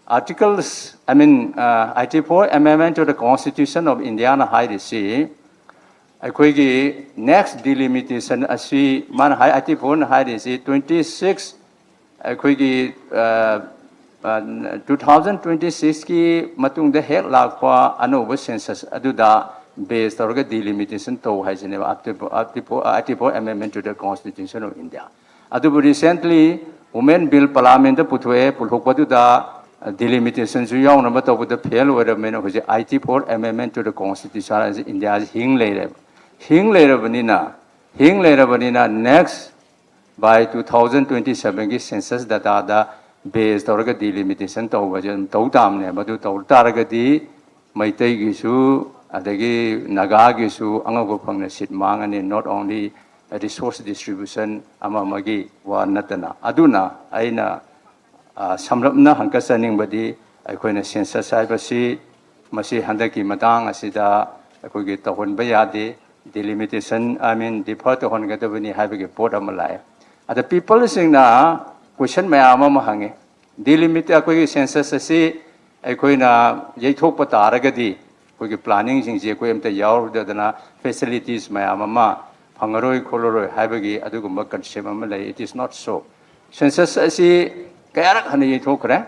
articles, I mean, eighty four amendment to the Constitution of Indiaꯅ ꯍꯥꯏꯔꯤꯁꯤ ꯑꯩꯈꯣꯏꯒꯤ next delimitation ꯑꯁꯤ ꯃꯥꯅ ꯍꯥꯏ, eighty fourꯅ ꯍꯥꯏꯔꯤꯁꯤ twenty six, ꯑꯩꯈꯣꯏꯒꯤ two thousand twenty sixꯀꯤ ꯃꯇꯨꯡꯗ ꯍꯦꯛ ꯂꯥꯛꯄ ꯑꯅꯧꯕ census ꯑꯗꯨꯗ base ꯇꯧꯔꯒ delimitation ꯇꯧ ꯍꯥꯏꯁꯤꯅꯦꯕ, eighty four amendment to the Constitution of India꯫ ꯑꯗꯨꯕꯨ recently Women Bill Parliamentꯇ ꯄꯨꯊꯣꯛꯑꯦ, ꯄꯨꯊꯣꯛꯄꯗꯨꯗ delimitationꯁꯨ ꯌꯥꯎꯅꯕ ꯇꯧꯕꯗ fail ꯑꯣꯏꯔꯕꯅꯤꯅ ꯍꯧꯖꯤꯛ eighty four amendment to the Constitution ꯍꯥꯏꯁꯤ ꯏꯟꯗꯤꯌꯥꯁꯤ ꯍꯤꯡ ꯂꯩꯔꯦꯕ꯫ ꯍꯤꯡ ꯂꯩꯔꯕꯅꯤꯅ ꯍꯤꯡ ꯂꯩꯔꯕꯅꯤꯅ next by two thousand twenty sevenꯒꯤ census dataꯗ base ꯇꯧꯔꯒ delimitation ꯇꯧꯕꯁꯦ ꯑꯗꯨꯝ ꯇꯧ ꯇꯥꯕꯅꯦ꯫ ꯃꯗꯨ ꯇꯧ ꯇꯥꯔꯒꯗꯤ ꯃꯩꯇꯩꯒꯤꯁꯨ ꯑꯗꯒꯤ ꯅꯥꯒꯥꯒꯤꯁꯨ ꯑꯉꯧꯕ ꯐꯪꯅ seat ꯃꯥꯡꯉꯅꯤ, not only resource distribution ꯑꯃ ꯑꯃꯒꯤ ꯋꯥ ꯅꯠꯇꯅ꯫ ꯑꯗꯨꯅ ꯑꯩꯅ ꯁꯝꯂꯞꯅ ꯍꯪꯀꯠꯆꯅꯤꯡꯕꯗꯤ ꯑꯩꯈꯣꯏꯅ census ꯍꯥꯏꯕꯁꯤ ꯃꯁꯤ ꯍꯟꯗꯛꯀꯤ ꯃꯇꯥꯡ ꯑꯁꯤꯗ ꯑꯩꯈꯣꯏꯒꯤ ꯇꯧꯍꯟꯕ ꯌꯥꯗꯦ, delimitation, I mean, defer ꯇꯧꯍꯟꯒꯗꯕꯅꯤ ꯍꯥꯏꯕꯒꯤ ꯄꯣꯠ ꯑꯃ ꯂꯥꯛꯑꯦ꯫ ꯑꯗ peopleꯁꯤꯡꯅ question ꯃꯌꯥꯝ ꯑꯃ ꯍꯪꯉꯤ꯫ Delimit ꯑꯩꯈꯣꯏꯒꯤ census ꯑꯁꯤ ꯑꯩꯈꯣꯏꯅ ꯌꯩꯊꯣꯛꯄ ꯇꯥꯔꯒꯗꯤ ꯑꯩꯈꯣꯏꯒꯤ planningꯁꯤꯡꯁꯤ ꯑꯩꯈꯣꯏ ꯑꯝꯇ ꯌꯥꯎꯔꯨꯗꯗꯅ facilities ꯃꯌꯥꯝ ꯑꯃ ꯐꯪꯉꯔꯣꯏ ꯈꯣꯠꯂꯔꯣꯏ ꯍꯥꯏꯕꯒꯤ ꯑꯗꯨꯒꯨꯝꯕ concept ꯑꯃ ꯂꯩ꯫ It is not so. Census ꯑꯁꯤ ꯀꯌꯥꯔꯛ ꯍꯟꯅ ꯌꯩꯊꯣꯛꯈ꯭ꯔꯦ꯫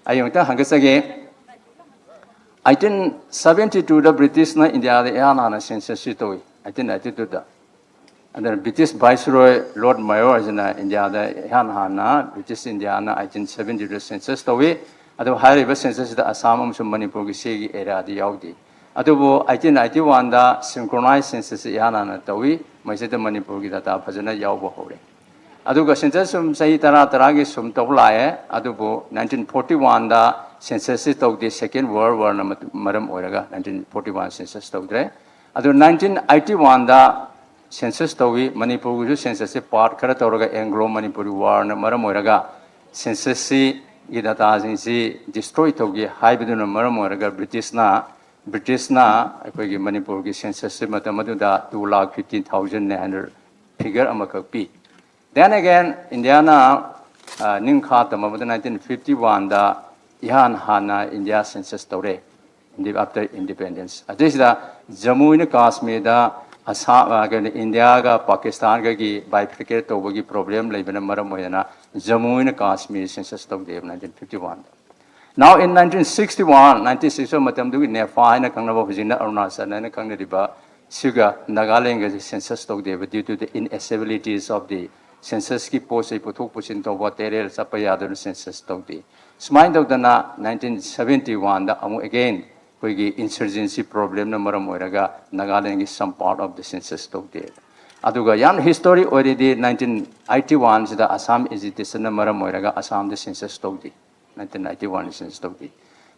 ꯑꯩ ꯑꯃꯨꯛꯇ ꯍꯪꯒꯠꯆꯒꯦ꯫ Eighteen seventy twoꯗ Britishꯅ ꯏꯟꯗꯤꯌꯥꯗ ꯏꯍꯥꯟ ꯍꯥꯟꯅ censusꯁꯤ ꯇꯧꯏ, eighteen ninety twoꯗ꯫ ꯑꯗꯨꯅ British Viceroy Lord Mayor ꯍꯥꯏꯁꯤꯅ ꯏꯟꯗꯤꯌꯥꯗ ꯏꯍꯥꯟ ꯍꯥꯟꯅ British Indiaꯅ eighteen seventy twoꯗ census ꯇꯧꯏ꯫ ꯑꯗꯨ ꯍꯥꯏꯔꯤꯕ censusꯁꯤꯗ ꯑꯁꯥꯝ ꯑꯃꯁꯨꯡ ꯃꯅꯤꯄꯨꯔꯒꯤ ꯁꯤꯒꯤ areaꯗꯤ ꯌꯥꯎꯗꯦ꯫ ꯑꯗꯨꯕꯨ eighteen ninety oneꯗ synchronized census ꯏꯍꯥꯟ ꯍꯥꯟꯅ ꯇꯧꯏ꯫ ꯃꯁꯤꯗ ꯃꯅꯤꯄꯨꯔꯒꯤ data ꯐꯖꯅ ꯌꯥꯎꯕ ꯍꯧꯔꯦ꯫ ꯑꯗꯨꯒ census ꯁꯨꯝ ꯆꯍꯤ ꯇꯔꯥ ꯇꯔꯥꯒꯤ ꯁꯨꯝ ꯇꯧꯕ ꯂꯥꯛꯑꯦ꯫ ꯑꯗꯨꯕꯨ nineteen forty oneꯗ censusꯁꯤ ꯇꯧꯗꯦ, Second World Warꯅ ꯃꯇꯨ-, ꯃꯔꯝ ꯑꯣꯏꯔꯒ nineteen forty one census ꯇꯧꯗ꯭ꯔꯦ꯫ ꯑꯗꯨ nineteen eighty oneꯗ census ꯇꯧꯏ꯫ ꯃꯅꯤꯄꯨꯔꯒꯤꯁꯨ censusꯁꯤ part ꯈꯔ ꯇꯧꯔꯒ Anglo Manipuri Warꯅ ꯃꯔꯝ ꯑꯣꯏꯔꯒ censusꯁꯤꯒꯤ dataꯁꯤꯡꯁꯤ destroy ꯇꯧꯒꯦ ꯍꯥꯏꯕꯗꯨꯅ ꯃꯔꯝ ꯑꯣꯏꯔꯒ Britishꯅ, Britishꯅ ꯑꯩꯈꯣꯏꯒꯤ ꯃꯅꯤꯄꯨꯔꯒꯤ censusꯁꯤ ꯃꯇꯝ ꯑꯗꯨꯗ two lakh fifteen thousandꯅꯦ ꯍꯥꯏꯅ figure ꯑꯃꯈꯛ ꯄꯤ꯫ Then again, ꯏꯟꯗꯤꯌꯥꯅ, ꯑ, ꯅꯤꯡꯈꯥ ꯇꯝꯃꯕꯗ nineteen fifty oneꯗ ꯏꯍꯥꯟ ꯍꯥꯟꯅ ꯏꯟꯗꯤꯌꯥ census ꯇꯧꯔꯦ, indi-, after independence꯫ ꯑꯗꯨꯏꯁꯤꯗ ꯖꯝꯃꯨ ꯑꯦꯟ ꯀꯥꯁꯃꯤꯔꯗ ꯑꯁꯥꯝ, ꯑ, ꯀꯩꯅꯣ, ꯏꯟꯗꯤꯌꯥꯒ ꯄꯥꯀꯤꯁꯇꯥꯟꯒꯒꯤ bifurcate ꯇꯧꯕꯒꯤ problem ꯂꯩꯕꯅ ꯃꯔꯝ ꯑꯣꯏꯗꯅ ꯖꯝꯃꯨ ꯑꯦꯟ ꯀꯥꯁꯃꯤꯔ census ꯇꯧꯗꯦꯕ nineteen fifty oneꯗ꯫ Now in nineteen sixty one, nineteen sixty one ꯃꯇꯝꯗꯨꯒꯤ ꯅꯦꯐꯥ ꯍꯥꯏꯅ ꯈꯪꯅꯕ, ꯍꯧꯖꯤꯛꯅ ꯑꯔꯨꯅꯥꯆꯜ ꯍꯥꯏꯅ ꯈꯪꯅꯔꯤꯕ, ꯁꯤꯒ ꯅꯥꯒꯥꯂꯦꯟꯒꯁꯦ census ꯇꯧꯗꯦꯕ, due to the inabilities of the censusꯀꯤ ꯄꯣꯠ ꯆꯩ ꯄꯨꯊꯣꯛ ꯄꯨꯁꯤꯟ ꯇꯧꯕ, ꯇꯦꯔꯦꯜ ꯆꯠꯄ ꯌꯥꯗꯅ census ꯇꯧꯗꯦ꯫ ꯁꯨꯃꯥꯏꯅ ꯇꯧꯗꯅ nineteen seventy oneꯗ ꯑꯃꯨꯛ again ꯑꯩꯈꯣꯏꯒꯤ insurgency problemꯅ ꯃꯔꯝ ꯑꯣꯏꯔꯒ Nagalandꯒꯤ some part of the census ꯇꯧꯗꯦ꯫ ꯑꯗꯨꯒ ꯌꯥꯝ history ꯑꯣꯏꯔꯤꯗꯤ nineteen eighty oneꯁꯤꯗ Assam agitationꯅ ꯃꯔꯝ ꯑꯣꯏꯔꯒ Assamꯗ census ꯇꯧꯗꯦ꯫ nineteen eighty one census ꯇꯧꯗꯦ꯫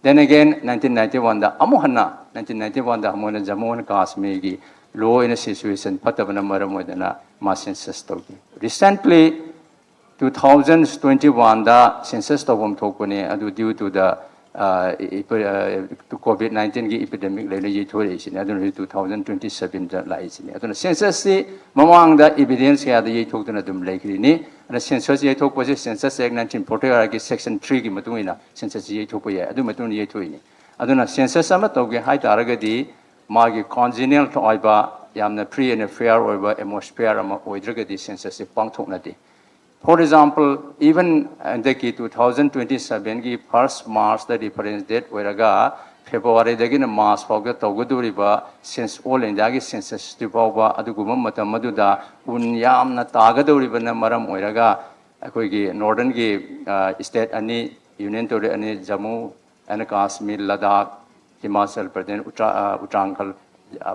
Then again nineteen ninety oneꯗ ꯑꯃꯨꯛ ꯍꯟꯅ nineteen ninety oneꯗ ꯃꯣꯏꯅ Jammu and Kashmirꯒꯤ law and situation ꯐꯠꯇꯕꯅ ꯃꯔꯝ ꯑꯣꯏꯗꯅ ꯃꯥ census ꯇꯧꯗꯦ꯫ Recently two thousand twenty oneꯗ census ꯇꯧꯐꯝ ꯊꯣꯛꯄꯅꯦ, ꯑꯗꯨ due to the COVID nineteenꯒꯤ epidemic ꯂꯩꯅ ꯌꯩꯊꯣꯔꯛꯏꯁꯤꯅꯦ꯫ ꯑꯗꯨꯅ ꯍꯧꯖꯤꯛ two thousand twenty sevenꯗ ꯂꯥꯛꯏꯁꯤꯅꯦ꯫ ꯑꯗꯨꯅ censusꯁꯤ ꯃꯃꯥꯡꯗ evidence ꯀꯌꯥꯗ ꯌꯩꯊꯣꯛꯇꯨꯅ ꯑꯗꯨꯝ ꯂꯩꯈ꯭ꯔꯤꯅꯤ꯫ ꯑꯗꯨꯅ census ꯌꯩꯊꯣꯛꯄꯁꯦ Census Act nineteen forty eightꯀꯤ section threeꯒꯤ ꯃꯇꯨꯡ ꯏꯟꯅ censusꯁꯤ ꯌꯩꯊꯣꯛꯄ ꯌꯥꯏ꯫ ꯑꯗꯨꯒꯤ ꯃꯇꯨꯡ ꯏꯟꯅ ꯌꯩꯊꯣꯛꯏꯅꯤ꯫ ꯑꯗꯨꯅ census ꯑꯃ ꯇꯧꯒꯦ ꯍꯥꯏ ꯇꯥꯔꯒꯗꯤ ꯃꯥꯒꯤ congenial ꯑꯣꯏꯕ, ꯌꯥꯝꯅ free and fair ꯑꯣꯏꯕ atmosphere ꯑꯃ ꯑꯣꯏꯗ꯭ꯔꯒꯗꯤ censusꯁꯤ ꯄꯥꯡꯊꯣꯛꯅꯗꯦ꯫ For example, even ꯍꯟꯗꯛꯀꯤ two thousand twenty sevenꯒꯤ first Marchꯇ reference date ꯑꯣꯏꯔꯒ Februaryꯗꯒꯤꯅ March ꯐꯥꯎꯗ ꯇꯧꯒꯗꯧꯔꯤꯕ ꯁꯦꯟꯁ, all Indiaꯒꯤ census ꯐꯥꯎꯕ ꯑꯗꯨꯒꯨꯝꯕ ꯃꯇꯝ ꯑꯗꯨꯗ ꯎꯟ ꯌꯥꯝꯅ ꯇꯥꯒꯗꯧꯔꯤꯕꯅ ꯃꯔꯝ ꯑꯣꯏꯔꯒ ꯑꯩꯈꯣꯏꯒꯤ northernꯒꯤ state ꯑꯅꯤ, Union Territory ꯑꯅꯤ, Jammu and Kashmir, Ladakh, Himachal Pradesh, Uttara-, Uttarakhand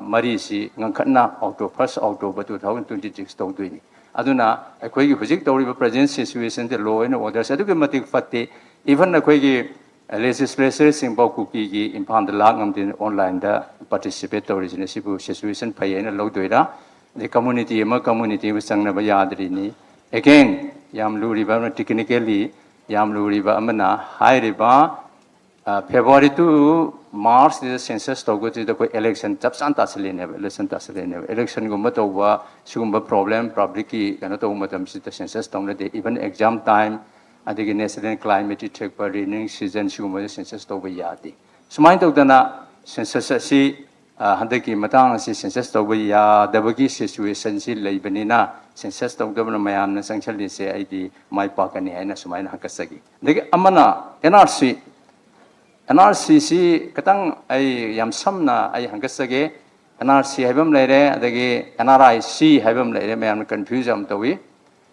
ꯃꯔꯤꯁꯤ ꯉꯟꯈꯠꯅ October, first October two thousand twenty six ꯇꯧꯗꯣꯏꯅꯤ꯫ ꯑꯗꯨꯅ ꯑꯩꯈꯣꯏꯒꯤ ꯍꯧꯖꯤꯛ ꯇꯧꯔꯤꯕ present situationꯗ law and orderꯁꯦ ꯑꯗꯨꯛꯀꯤ ꯃꯇꯤꯛ ꯐꯠꯇꯦ꯫ Even ꯑꯩꯈꯣꯏꯒꯤ legislatorꯁꯤꯡꯐꯥꯎ ꯀꯨꯀꯤꯒꯤ ꯏꯝꯐꯥꯜꯗ ꯂꯥꯛ ꯉꯝꯗꯦꯅ onlineꯗ participate ꯇꯧꯔꯤꯁꯤꯅ ꯁꯤꯕꯨ situation ꯐꯩ ꯍꯥꯏꯅ ꯂꯧꯗꯣꯏꯔꯥ? ꯑꯗꯩ community ꯑꯃ community ꯑꯃ ꯆꯪꯅꯕ ꯌꯥꯗ꯭ꯔꯤꯅꯤ꯫ Again, ꯌꯥꯝ ꯂꯨꯔꯤꯕ ꯑꯃꯅ technically ꯌꯥꯝ ꯂꯨꯔꯤꯕ ꯑꯃꯅ ꯍꯥꯏꯔꯤꯕ February to Marchꯁꯤꯗ census ꯇꯧꯒꯗꯣꯏꯗ ꯑꯩꯈꯣꯏ election ꯆꯞ ꯆꯥꯅ ꯇꯥꯁꯤꯜꯂꯤꯅꯦꯕ, election ꯇꯥꯁꯤꯜꯂꯤꯅꯦꯕ꯫ Electionꯒꯨꯝꯕ ꯇꯧꯕ ꯁꯤꯒꯨꯝꯕ problem publicꯀꯤ ꯀꯩꯅꯣ ꯇꯧꯕ ꯃꯇꯝꯁꯤꯗ census ꯇꯧꯅꯗꯦ꯫ Even exam time ꯑꯗꯒꯤ national calamity ꯊꯣꯛꯄ rainy season ꯁꯤꯒꯨꯝꯕꯗ census ꯇꯧꯕ ꯌꯥꯗꯦ꯫ ꯁꯨꯃꯥꯏꯅ ꯇꯧꯗꯅ census ꯑꯁꯤ ꯍꯟꯗꯛꯀꯤ ꯃꯇꯥꯡ ꯑꯁꯤ census ꯇꯧꯕ ꯌꯥꯗꯕꯒꯤ situationꯁꯤ ꯂꯩꯕꯅꯤꯅ census ꯇꯧꯗꯕꯅ ꯃꯌꯥꯝꯅ ꯆꯪꯁꯤꯜꯂꯤꯁꯦ ꯑꯩꯗꯤ ꯃꯥꯏ ꯄꯥꯛꯀꯅꯤ ꯍꯥꯏꯅ ꯁꯨꯃꯥꯏꯅ ꯍꯪꯒꯠꯆꯈꯤ꯫ ꯑꯗꯒꯤ ꯑꯃꯅ NRC, NRCꯁꯤ ꯈꯤꯇꯪ ꯑꯩ ꯌꯥꯝ ꯁꯝꯅ ꯑꯩ ꯍꯪꯒꯠꯆꯒꯦ꯫ NRC ꯍꯥꯏꯕ ꯑꯃ ꯂꯩꯔꯦ, ꯑꯗꯒꯤ NRIC ꯍꯥꯏꯕ ꯑꯃ ꯂꯩꯔꯦ, ꯃꯌꯥꯝꯅ confuse ꯌꯥꯝ ꯇꯧꯏ꯫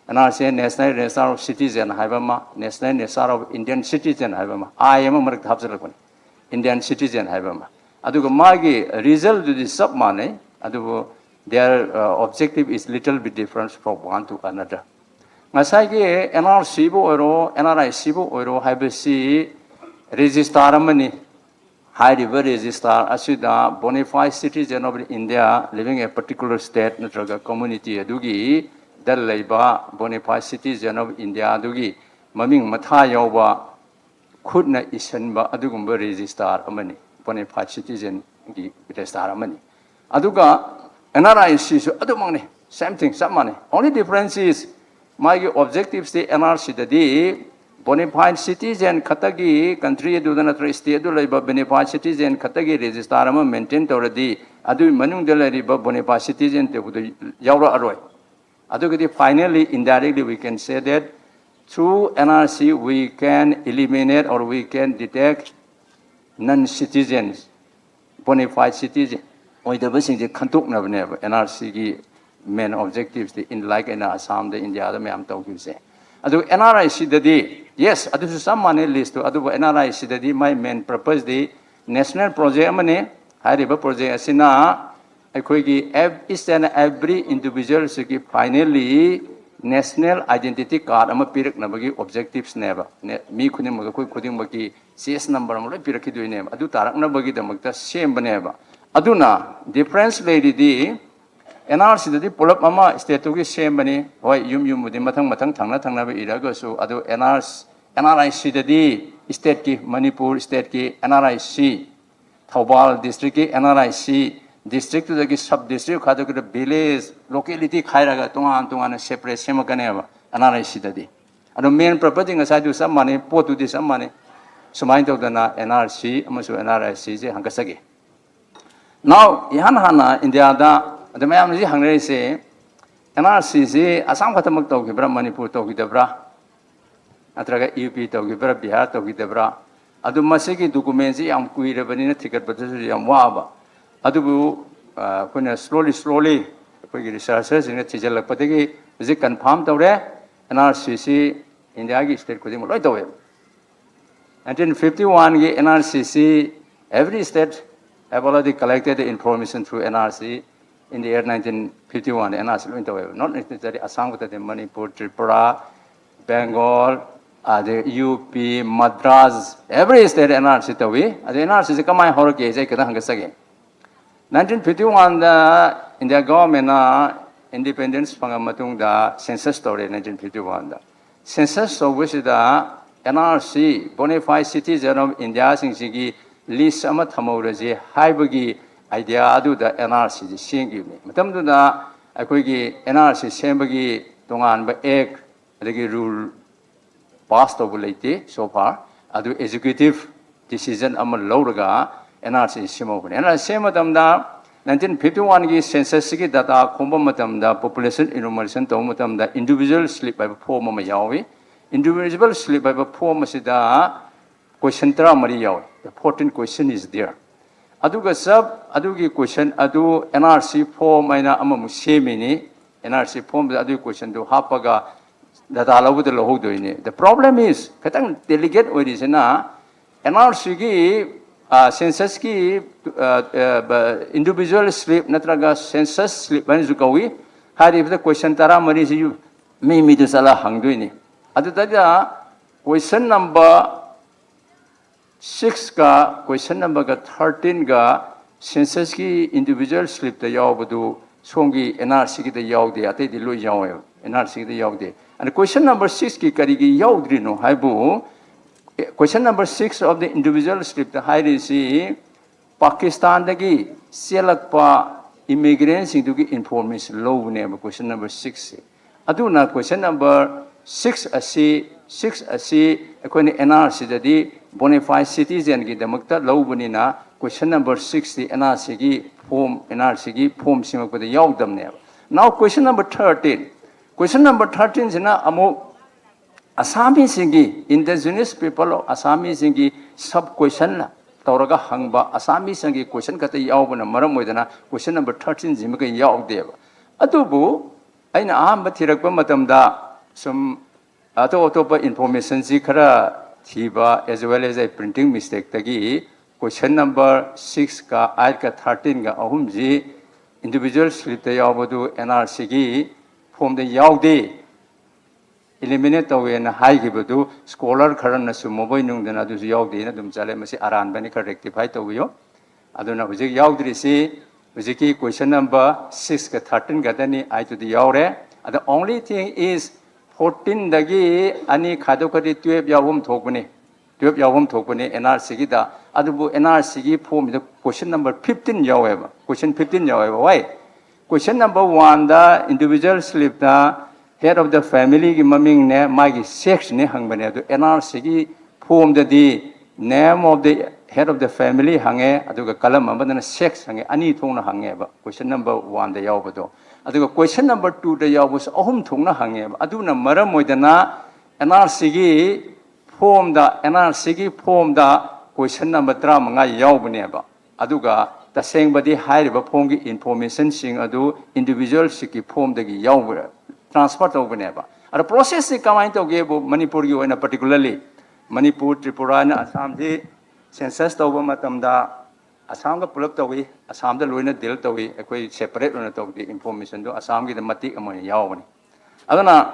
NRC National Register of Citizen ꯍꯥꯏꯕ ꯑꯃ, National Register of Indian Citizen ꯍꯥꯏꯕ ꯑꯃ, I ꯑꯃ ꯃꯔꯛꯇ ꯍꯥꯞꯆꯤꯜꯂꯛꯄꯅꯤ꯫ Indian citizen ꯍꯥꯏꯕ ꯑꯃ꯫ ꯑꯗꯨꯒ ꯃꯥꯒꯤ resultꯗꯨꯗꯤ ꯆꯞ ꯃꯥꯟꯅꯩ, ꯑꯗꯨꯕꯨ their uh, objective is little bit different from one to another. ꯉꯁꯥꯏꯒꯤ NRCꯕꯨ ꯑꯣꯏꯔꯣ, NRICꯕꯨ ꯑꯣꯏꯔꯣ ꯍꯥꯏꯕꯁꯤ register ꯑꯃꯅꯤ꯫ ꯍꯥꯏꯔꯤꯕ register ꯑꯁꯤꯗ bona fide citizen of India living a particular state ꯅꯠꯇ꯭ꯔꯒ community ꯑꯗꯨꯒꯤ ꯗ ꯂꯩꯕ bona fide citizen of India ꯑꯗꯨꯒꯤ ꯃꯃꯤꯡ ꯃꯊꯥ ꯌꯥꯎꯕ ꯈꯨꯠꯅ ꯏꯁꯤꯟꯕ ꯑꯗꯨꯒꯨꯝꯕ register ꯑꯃꯅꯤ, bona fide citizenꯒꯤ register ꯑꯃꯅꯤ꯫ ꯑꯗꯨꯒ NRICꯁꯨ ꯑꯗꯨꯃꯛꯅꯤ, same thing, ꯆꯞ ꯃꯥꯟꯅꯩ꯫ Only difference is ꯃꯥꯒꯤ objectiveꯁꯤ NRCꯗꯗꯤ bona fide citizen ꯈꯛꯇꯒꯤ country ꯑꯗꯨꯗ ꯅꯠꯇ꯭ꯔꯒ state ꯑꯗꯨ ꯂꯩꯕ bona fide citizen ꯈꯛꯇꯒꯤ register ꯑꯃ maintain ꯇꯧꯔꯗꯤ ꯑꯗꯨꯒꯤ ꯃꯅꯨꯡꯗ ꯂꯩꯔꯤꯕ bona fide citizen ꯇꯧꯕꯗꯨ ꯌꯥꯎꯔꯛꯑꯔꯣꯏ꯫ ꯑꯗꯨꯒꯗꯤ finally, indirectly, we can say that through NRC we can eliminate or we can detect non citizens, bona fide citizen ꯑꯣꯏꯗꯕꯁꯤꯡꯁꯦ ꯈꯟꯗꯣꯛꯅꯕꯅꯦꯕ NRCꯒꯤ main objectivesꯇꯤ, in like ꯑꯩꯅ ꯑꯁꯥꯝꯗ, ꯏꯟꯗꯤꯌꯥꯗ ꯃꯌꯥꯝ ꯇꯧꯈꯤꯕꯁꯦ꯫ ꯑꯗꯨ NRICꯗꯗꯤ, yes, ꯑꯗꯨꯁꯨ ꯆꯞ ꯃꯥꯟꯅꯩ listꯇꯨ, ꯑꯗꯨꯕꯨ NRICꯗꯗꯤ ꯃꯥꯏ main purposeꯗꯤ national project ꯑꯃꯅꯤ꯫ ꯍꯥꯏꯔꯤꯕ project ꯑꯁꯤꯅ ꯑꯩꯈꯣꯏꯒꯤ ev- each and every individualꯁꯤꯒꯤ finally national identity card ꯑꯃ ꯄꯤꯔꯛꯅꯕꯒꯤ objectivesꯅꯦꯕ꯫ ꯅꯦ- ꯃꯤ ꯈꯨꯗꯤꯡꯃꯛ, ꯑꯩꯈꯣꯏ ꯈꯨꯗꯤꯡꯃꯛꯀꯤ ꯁꯤ ꯑꯦꯁ number ꯑꯃ ꯂꯣꯏ ꯄꯤꯔꯛꯈꯤꯗꯣꯏꯅꯦꯕ꯫ ꯑꯗꯨ ꯇꯥꯔꯛꯅꯕꯒꯤꯗꯃꯛꯇ ꯁꯦꯝꯕꯅꯦꯕ꯫ ꯑꯗꯨꯅ difference ꯂꯩꯔꯤꯗꯤ, NRCꯗꯗꯤ ꯄꯨꯂꯞ ꯑꯃ stateꯇꯨꯒꯤ ꯁꯦꯝꯕꯅꯤ꯫ ꯍꯣꯏ, ꯌꯨꯝ ꯌꯨꯝꯕꯨꯗꯤ ꯃꯊꯪ ꯃꯊꯪ ꯊꯪꯅ ꯊꯪꯅꯕ ꯏꯔꯒꯁꯨ, ꯑꯗꯨ NR NRICꯗꯗꯤ stateꯀꯤ, Manipur stateꯀꯤ NRIC, Thoubal districtꯀꯤ NRIC, districtꯇꯨꯗꯒꯤ sub district ꯈꯥꯏꯗꯣꯛꯈꯤꯗ village, locality ꯈꯥꯏꯔꯒ ꯇꯣꯉꯥꯟ ꯇꯣꯉꯥꯟꯅ separate ꯁꯦꯝꯃꯛꯀꯅꯦꯕ NRICꯗꯗꯤ꯫ ꯑꯗꯣ main purposeꯇꯤ ꯉꯁꯥꯏꯗꯨ ꯆꯞ ꯃꯥꯟꯅꯩ, ꯄꯣꯠꯇꯨꯗꯤ ꯆꯞ ꯃꯥꯟꯅꯩ꯫ ꯁꯨꯃꯥꯏꯅ ꯇꯧꯗꯅ NRC ꯑꯃꯁꯨꯡ NRICꯁꯦ ꯍꯪꯒꯠꯆꯒꯦ꯫ Now, ꯏꯍꯥꯟ ꯍꯥꯟꯅ ꯏꯟꯗꯤꯌꯥꯗ, ꯑꯗ ꯃꯌꯥꯝꯅ ꯍꯧꯖꯤꯛ ꯍꯪꯅꯔꯤꯁꯦ, NRCꯁꯤ ꯑꯁꯥꯝ ꯈꯛꯇꯃꯛ ꯇꯧꯈꯤꯕ꯭ꯔꯥ, ꯃꯅꯤꯄꯨꯔ ꯇꯧꯈꯤꯗꯕ꯭ꯔꯥ, ꯅꯠꯇ꯭ꯔꯒ UP ꯇꯧꯈꯤꯕ꯭ꯔꯥ, ꯕꯤꯍꯥꯔ ꯇꯧꯈꯤꯗꯕ꯭ꯔꯥ? ꯑꯗꯨ ꯃꯁꯤꯒꯤ documentꯁꯤ ꯌꯥꯝ ꯀꯨꯏꯔꯕꯅꯤꯅ ꯊꯤꯒꯠꯄꯗꯁꯨ ꯌꯥꯝ ꯋꯥꯕ꯫ ꯑꯗꯨꯕꯨ ꯑ, ꯑꯩꯈꯣꯏꯅ slowly slowly ꯑꯩꯈꯣꯏꯒꯤ researcherꯁꯤꯡꯅ ꯊꯤꯖꯤꯜꯂꯛꯄꯗꯒꯤ ꯍꯧꯖꯤꯛ confirm ꯇꯧꯔꯦ, NRCꯁꯤ ꯏꯟꯗꯤꯌꯥꯒꯤ state ꯈꯨꯗꯤꯡꯃꯛ ꯂꯣꯏ ꯇꯧꯋꯦ꯫ Nineteen fifty-one ꯒꯤ N R C ꯁꯤ, every state have already collected the information through N R C in the year nineteen fifty-one. N R C ꯂꯣꯏ ꯇꯧꯋꯦꯕ, not necessarily ꯑꯁꯥꯝ ꯈꯛꯇꯗꯤ, ꯃꯅꯤꯄꯨꯔ, ꯇ꯭ꯔꯤꯄꯨꯔꯥ, ꯕꯦꯡꯒꯣꯜ, ꯑꯗꯩ ꯌꯨ ꯄꯤ, Madras, every state N R C ꯇꯧꯏ꯫ ꯑꯗꯩ N R C ꯁꯤ ꯀꯃꯥꯏꯅ ꯍꯧꯔꯛꯀꯦ ꯍꯥꯏꯁꯦ ꯑꯩ ꯈꯤꯇꯪ ꯍꯪꯒꯠꯆꯒꯦ꯫ Nineteen fifty-one ꯗ India government ꯅ independence ꯐꯪꯉ ꯃꯇꯨꯡꯗ census ꯇꯧꯔꯦ, nineteen fifty-one ꯗ꯫ Census ꯇꯧꯕꯁꯤꯗ N R C, bona fide citizen of India ꯁꯤꯡꯁꯤꯒꯤ list ꯑꯃ ꯊꯝꯍꯧꯔꯁꯤ ꯍꯥꯏꯕꯒꯤ idea ꯑꯗꯨꯗ N R C ꯁꯤ ꯁꯦꯝꯈꯤꯕꯅꯤ꯫ ꯃꯇꯝꯗꯨꯗ ꯑꯩꯈꯣꯏꯒꯤ N R C ꯁꯦꯝꯕꯒꯤ ꯇꯣꯉꯥꯟꯕ act ꯑꯗꯒꯤ rule pass ꯇꯧꯕ ꯂꯩꯇꯦ so far꯫ ꯑꯗꯨ executive decision ꯑꯃ ꯂꯧꯔꯒ N R C ꯁꯦꯝꯍꯧꯕꯅꯤ꯫ N R C ꯁꯦꯝꯕ ꯃꯇꯝꯗ nineteen fifty-one ꯒꯤ census ꯁꯤꯒꯤ data ꯈꯣꯝꯕ ꯃꯇꯝꯗ, population enumeration ꯇꯧꯕ ꯃꯇꯝꯗ individual slip ꯍꯥꯏꯕ form ꯑꯃ ꯌꯥꯎꯏ꯫ Individual slip ꯍꯥꯏꯕ form ꯑꯁꯤꯗ question ꯇꯔꯥꯃꯔꯤ ꯌꯥꯎꯏ꯫ The fourteen question is there꯫ ꯑꯗꯨꯒ ꯆꯞ ꯑꯗꯨꯒꯤ question ꯑꯗꯨ N R C form ꯍꯥꯏꯅ ꯑꯃꯃꯨꯛ ꯁꯦꯝꯃꯤꯅꯤ꯫ N R C form ꯗ ꯑꯗꯨꯒꯤ question ꯗꯨ ꯍꯥꯞꯄꯒ data ꯂꯧꯕꯗ ꯂꯧꯍꯧꯗꯣꯏꯅꯤ꯫ The problem is, ꯈꯤꯇꯪ delicate ꯑꯣꯏꯔꯤꯁꯤꯅ, N R C ꯒꯤ, ꯑ, census ꯀꯤ, ꯑ, ꯑ, individual slip ꯅꯠꯇ꯭ꯔꯒ census slip ꯍꯥꯏꯅꯁꯨ ꯀꯧꯏ꯫ ꯍꯥꯏꯔꯤꯕꯗ question ꯇꯔꯥꯃꯔꯤꯁꯤ ꯃꯤ ꯃꯤꯗ ꯆꯠꯂ ꯍꯪꯗꯣꯏꯅꯤ꯫ ꯑꯗꯨꯗꯩꯗ question number six ꯀ question number ꯒ thirteen ꯒ census ꯀꯤ individual slip ꯇ ꯌꯥꯎꯕꯗꯨ ꯁꯣꯝꯒꯤ N R C ꯒꯤꯗ ꯌꯥꯎꯗꯦ, ꯑꯇꯩꯗꯤ ꯂꯣꯏ ꯌꯥꯎꯋꯦꯕ, N R C ꯒꯤꯗ ꯌꯥꯎꯗꯦ꯫ ꯑꯗ question number six ꯀꯤ ꯀꯔꯤꯒꯤ ꯌꯥꯎꯗ꯭ꯔꯤꯅꯣ ꯍꯥꯏꯕꯨ, question number six of the individual slip ꯇ ꯍꯥꯏꯔꯤꯁꯤ ꯄꯥꯀꯤꯁꯇꯥꯟꯗꯒꯤ ꯆꯦꯜꯂꯛꯄ immigrant ꯁꯤꯡꯗꯨꯒꯤ information ꯂꯧꯕꯅꯦꯕ question number six ꯁꯤ꯫ ꯑꯗꯨꯅ question number six ꯑꯁꯤ, six ꯑꯁꯤ ꯑꯩꯈꯣꯏꯅ N R C ꯗꯗꯤ bona fide citizen ꯒꯤꯗꯃꯛꯇ ꯂꯧꯕꯅꯤꯅ, question number six T N R C ꯒꯤ form, N R C ꯒꯤ form ꯁꯦꯝꯃꯛꯄꯗ ꯌꯥꯎꯗꯕꯅꯦꯕ꯫ Now question number thirteen꯫ Question number thirteen ꯁꯤꯅ ꯑꯃꯨꯛ Assamese ꯁꯤꯡꯒꯤ, indigenous people of Assamese ꯁꯤꯡꯒꯤ sub question ꯇꯧꯔꯒ ꯍꯪꯕ, Assamese ꯁꯤꯡꯒꯤ question ꯈꯛꯇ ꯌꯥꯎꯕꯅ ꯃꯔꯝ ꯑꯣꯏꯗꯅ question number thirteen ꯁꯤꯃꯒ ꯌꯥꯎꯗꯦꯕ꯫ ꯑꯗꯨꯕꯨ ꯑꯩꯅ ꯑꯍꯥꯟꯕ ꯊꯤꯔꯛꯄ ꯃꯇꯝꯗ ꯁꯨꯝ ꯑꯇꯣꯞ ꯑꯇꯣꯞꯄ information ꯁꯤ ꯈꯔ ꯊꯤꯕ, as well as a printing mistake ꯇꯒꯤ question number six ꯀ eight ꯀ thirteen ꯒ ꯑꯍꯨꯝꯁꯤ individual slip ꯇ ꯌꯥꯎꯕꯗꯨ N R C ꯒꯤ form ꯗ ꯌꯥꯎꯗꯦ, eliminate ꯇꯧꯋꯦꯅ ꯍꯥꯏꯈꯤꯕꯗꯨ scholar ꯈꯔꯅꯁꯨ ꯃꯣꯕꯩ ꯅꯨꯡꯗꯅ ꯑꯗꯨꯁꯨ ꯌꯥꯎꯗꯦꯅ ꯑꯗꯨꯝ ꯆꯠꯂꯦ꯫ ꯃꯁꯤ ꯑꯔꯥꯟꯕꯅꯤ, ꯈꯔ rectify ꯇꯧꯕꯤꯌꯨ꯫ ꯑꯗꯨꯅ ꯍꯧꯖꯤꯛ ꯌꯥꯎꯗ꯭ꯔꯤꯁꯤ ꯍꯧꯖꯤꯛꯀꯤ question number six ꯀ thirteen ꯈꯛꯇꯅꯤ, eight ꯇꯨꯗꯤ ꯌꯥꯎꯔꯦ꯫ ꯑꯗ only thing is fourteen ꯗꯒꯤ ꯑꯅꯤ ꯈꯥꯏꯗꯣꯛꯈ꯭ꯔꯗꯤ twelve ꯌꯥꯎꯐꯝ ꯊꯣꯛꯄꯅꯤ, twelve ꯌꯥꯎꯐꯝ ꯊꯣꯛꯄꯅꯤ N R C ꯒꯤꯗ꯫ ꯑꯗꯨꯕꯨ N R C ꯒꯤ form ꯁꯤꯗ question number fifteen ꯌꯥꯎꯋꯦꯕ, question fifteen ꯌꯥꯎꯋꯦꯕ꯫ Why? Question number one the individual slip ꯇ head of the family ꯒꯤ ꯃꯃꯤꯡꯅꯦ, ꯃꯥꯒꯤ sex ꯅꯦ ꯍꯪꯕꯅꯦ꯫ ꯑꯗꯨ N R C ꯒꯤ form ꯗꯗꯤ name of the head of the family ꯍꯪꯉꯦ, ꯑꯗꯨꯒ column ꯑꯃꯗꯅ sex ꯍꯪꯉꯦ, ꯑꯅꯤ ꯊꯣꯛꯅ ꯍꯪꯉꯦꯕ question number one ꯗ ꯌꯥꯎꯕꯗꯣ꯫ ꯑꯗꯨꯒ question number two ꯗ ꯌꯥꯎꯕꯁꯨ ꯑꯍꯨꯝ ꯊꯣꯛꯅ ꯍꯪꯉꯦꯕ꯫ ꯑꯗꯨꯅ ꯃꯔꯝ ꯑꯣꯏꯗꯅ N R C ꯒꯤ form ꯗ, N R C ꯒꯤ form ꯗ question number ꯇꯔꯥꯃꯉꯥ ꯌꯥꯎꯕꯅꯦꯕ꯫ ꯑꯗꯨꯒ ꯇꯁꯦꯡꯕꯗꯤ ꯍꯥꯏꯔꯤꯕ form ꯒꯤ information ꯁꯤꯡ ꯑꯗꯨ individual slip ꯀꯤ form ꯗꯒꯤ ꯌꯥꯎꯕ, transfer ꯇꯧꯕꯅꯦꯕ꯫ ꯑꯗ process ꯁꯤ ꯀꯃꯥꯏꯅ ꯇꯧꯒꯦꯕꯨ, ꯃꯅꯤꯄꯨꯔꯒꯤ ꯑꯣꯏꯅ particularly, ꯃꯅꯤꯄꯨꯔ, ꯇ꯭ꯔꯤꯄꯨꯔꯥ ꯍꯥꯏꯅ ꯑꯁꯥꯝꯁꯤ census ꯇꯧꯕ ꯃꯇꯝꯗ ꯑꯁꯥꯝꯒ ꯄꯨꯂꯞ ꯇꯧꯏ, ꯑꯁꯥꯝꯗ ꯂꯣꯏꯅ deal ꯇꯧꯏ, ꯑꯩꯈꯣꯏ separate ꯑꯣꯏꯅ ꯇꯧꯗꯦ꯫ Information ꯗꯨ ꯑꯁꯥꯝꯒꯤꯗ ꯃꯇꯦꯛ ꯑꯃ ꯑꯣꯏꯅ ꯌꯥꯎꯕꯅꯤ꯫ ꯑꯗꯨꯅ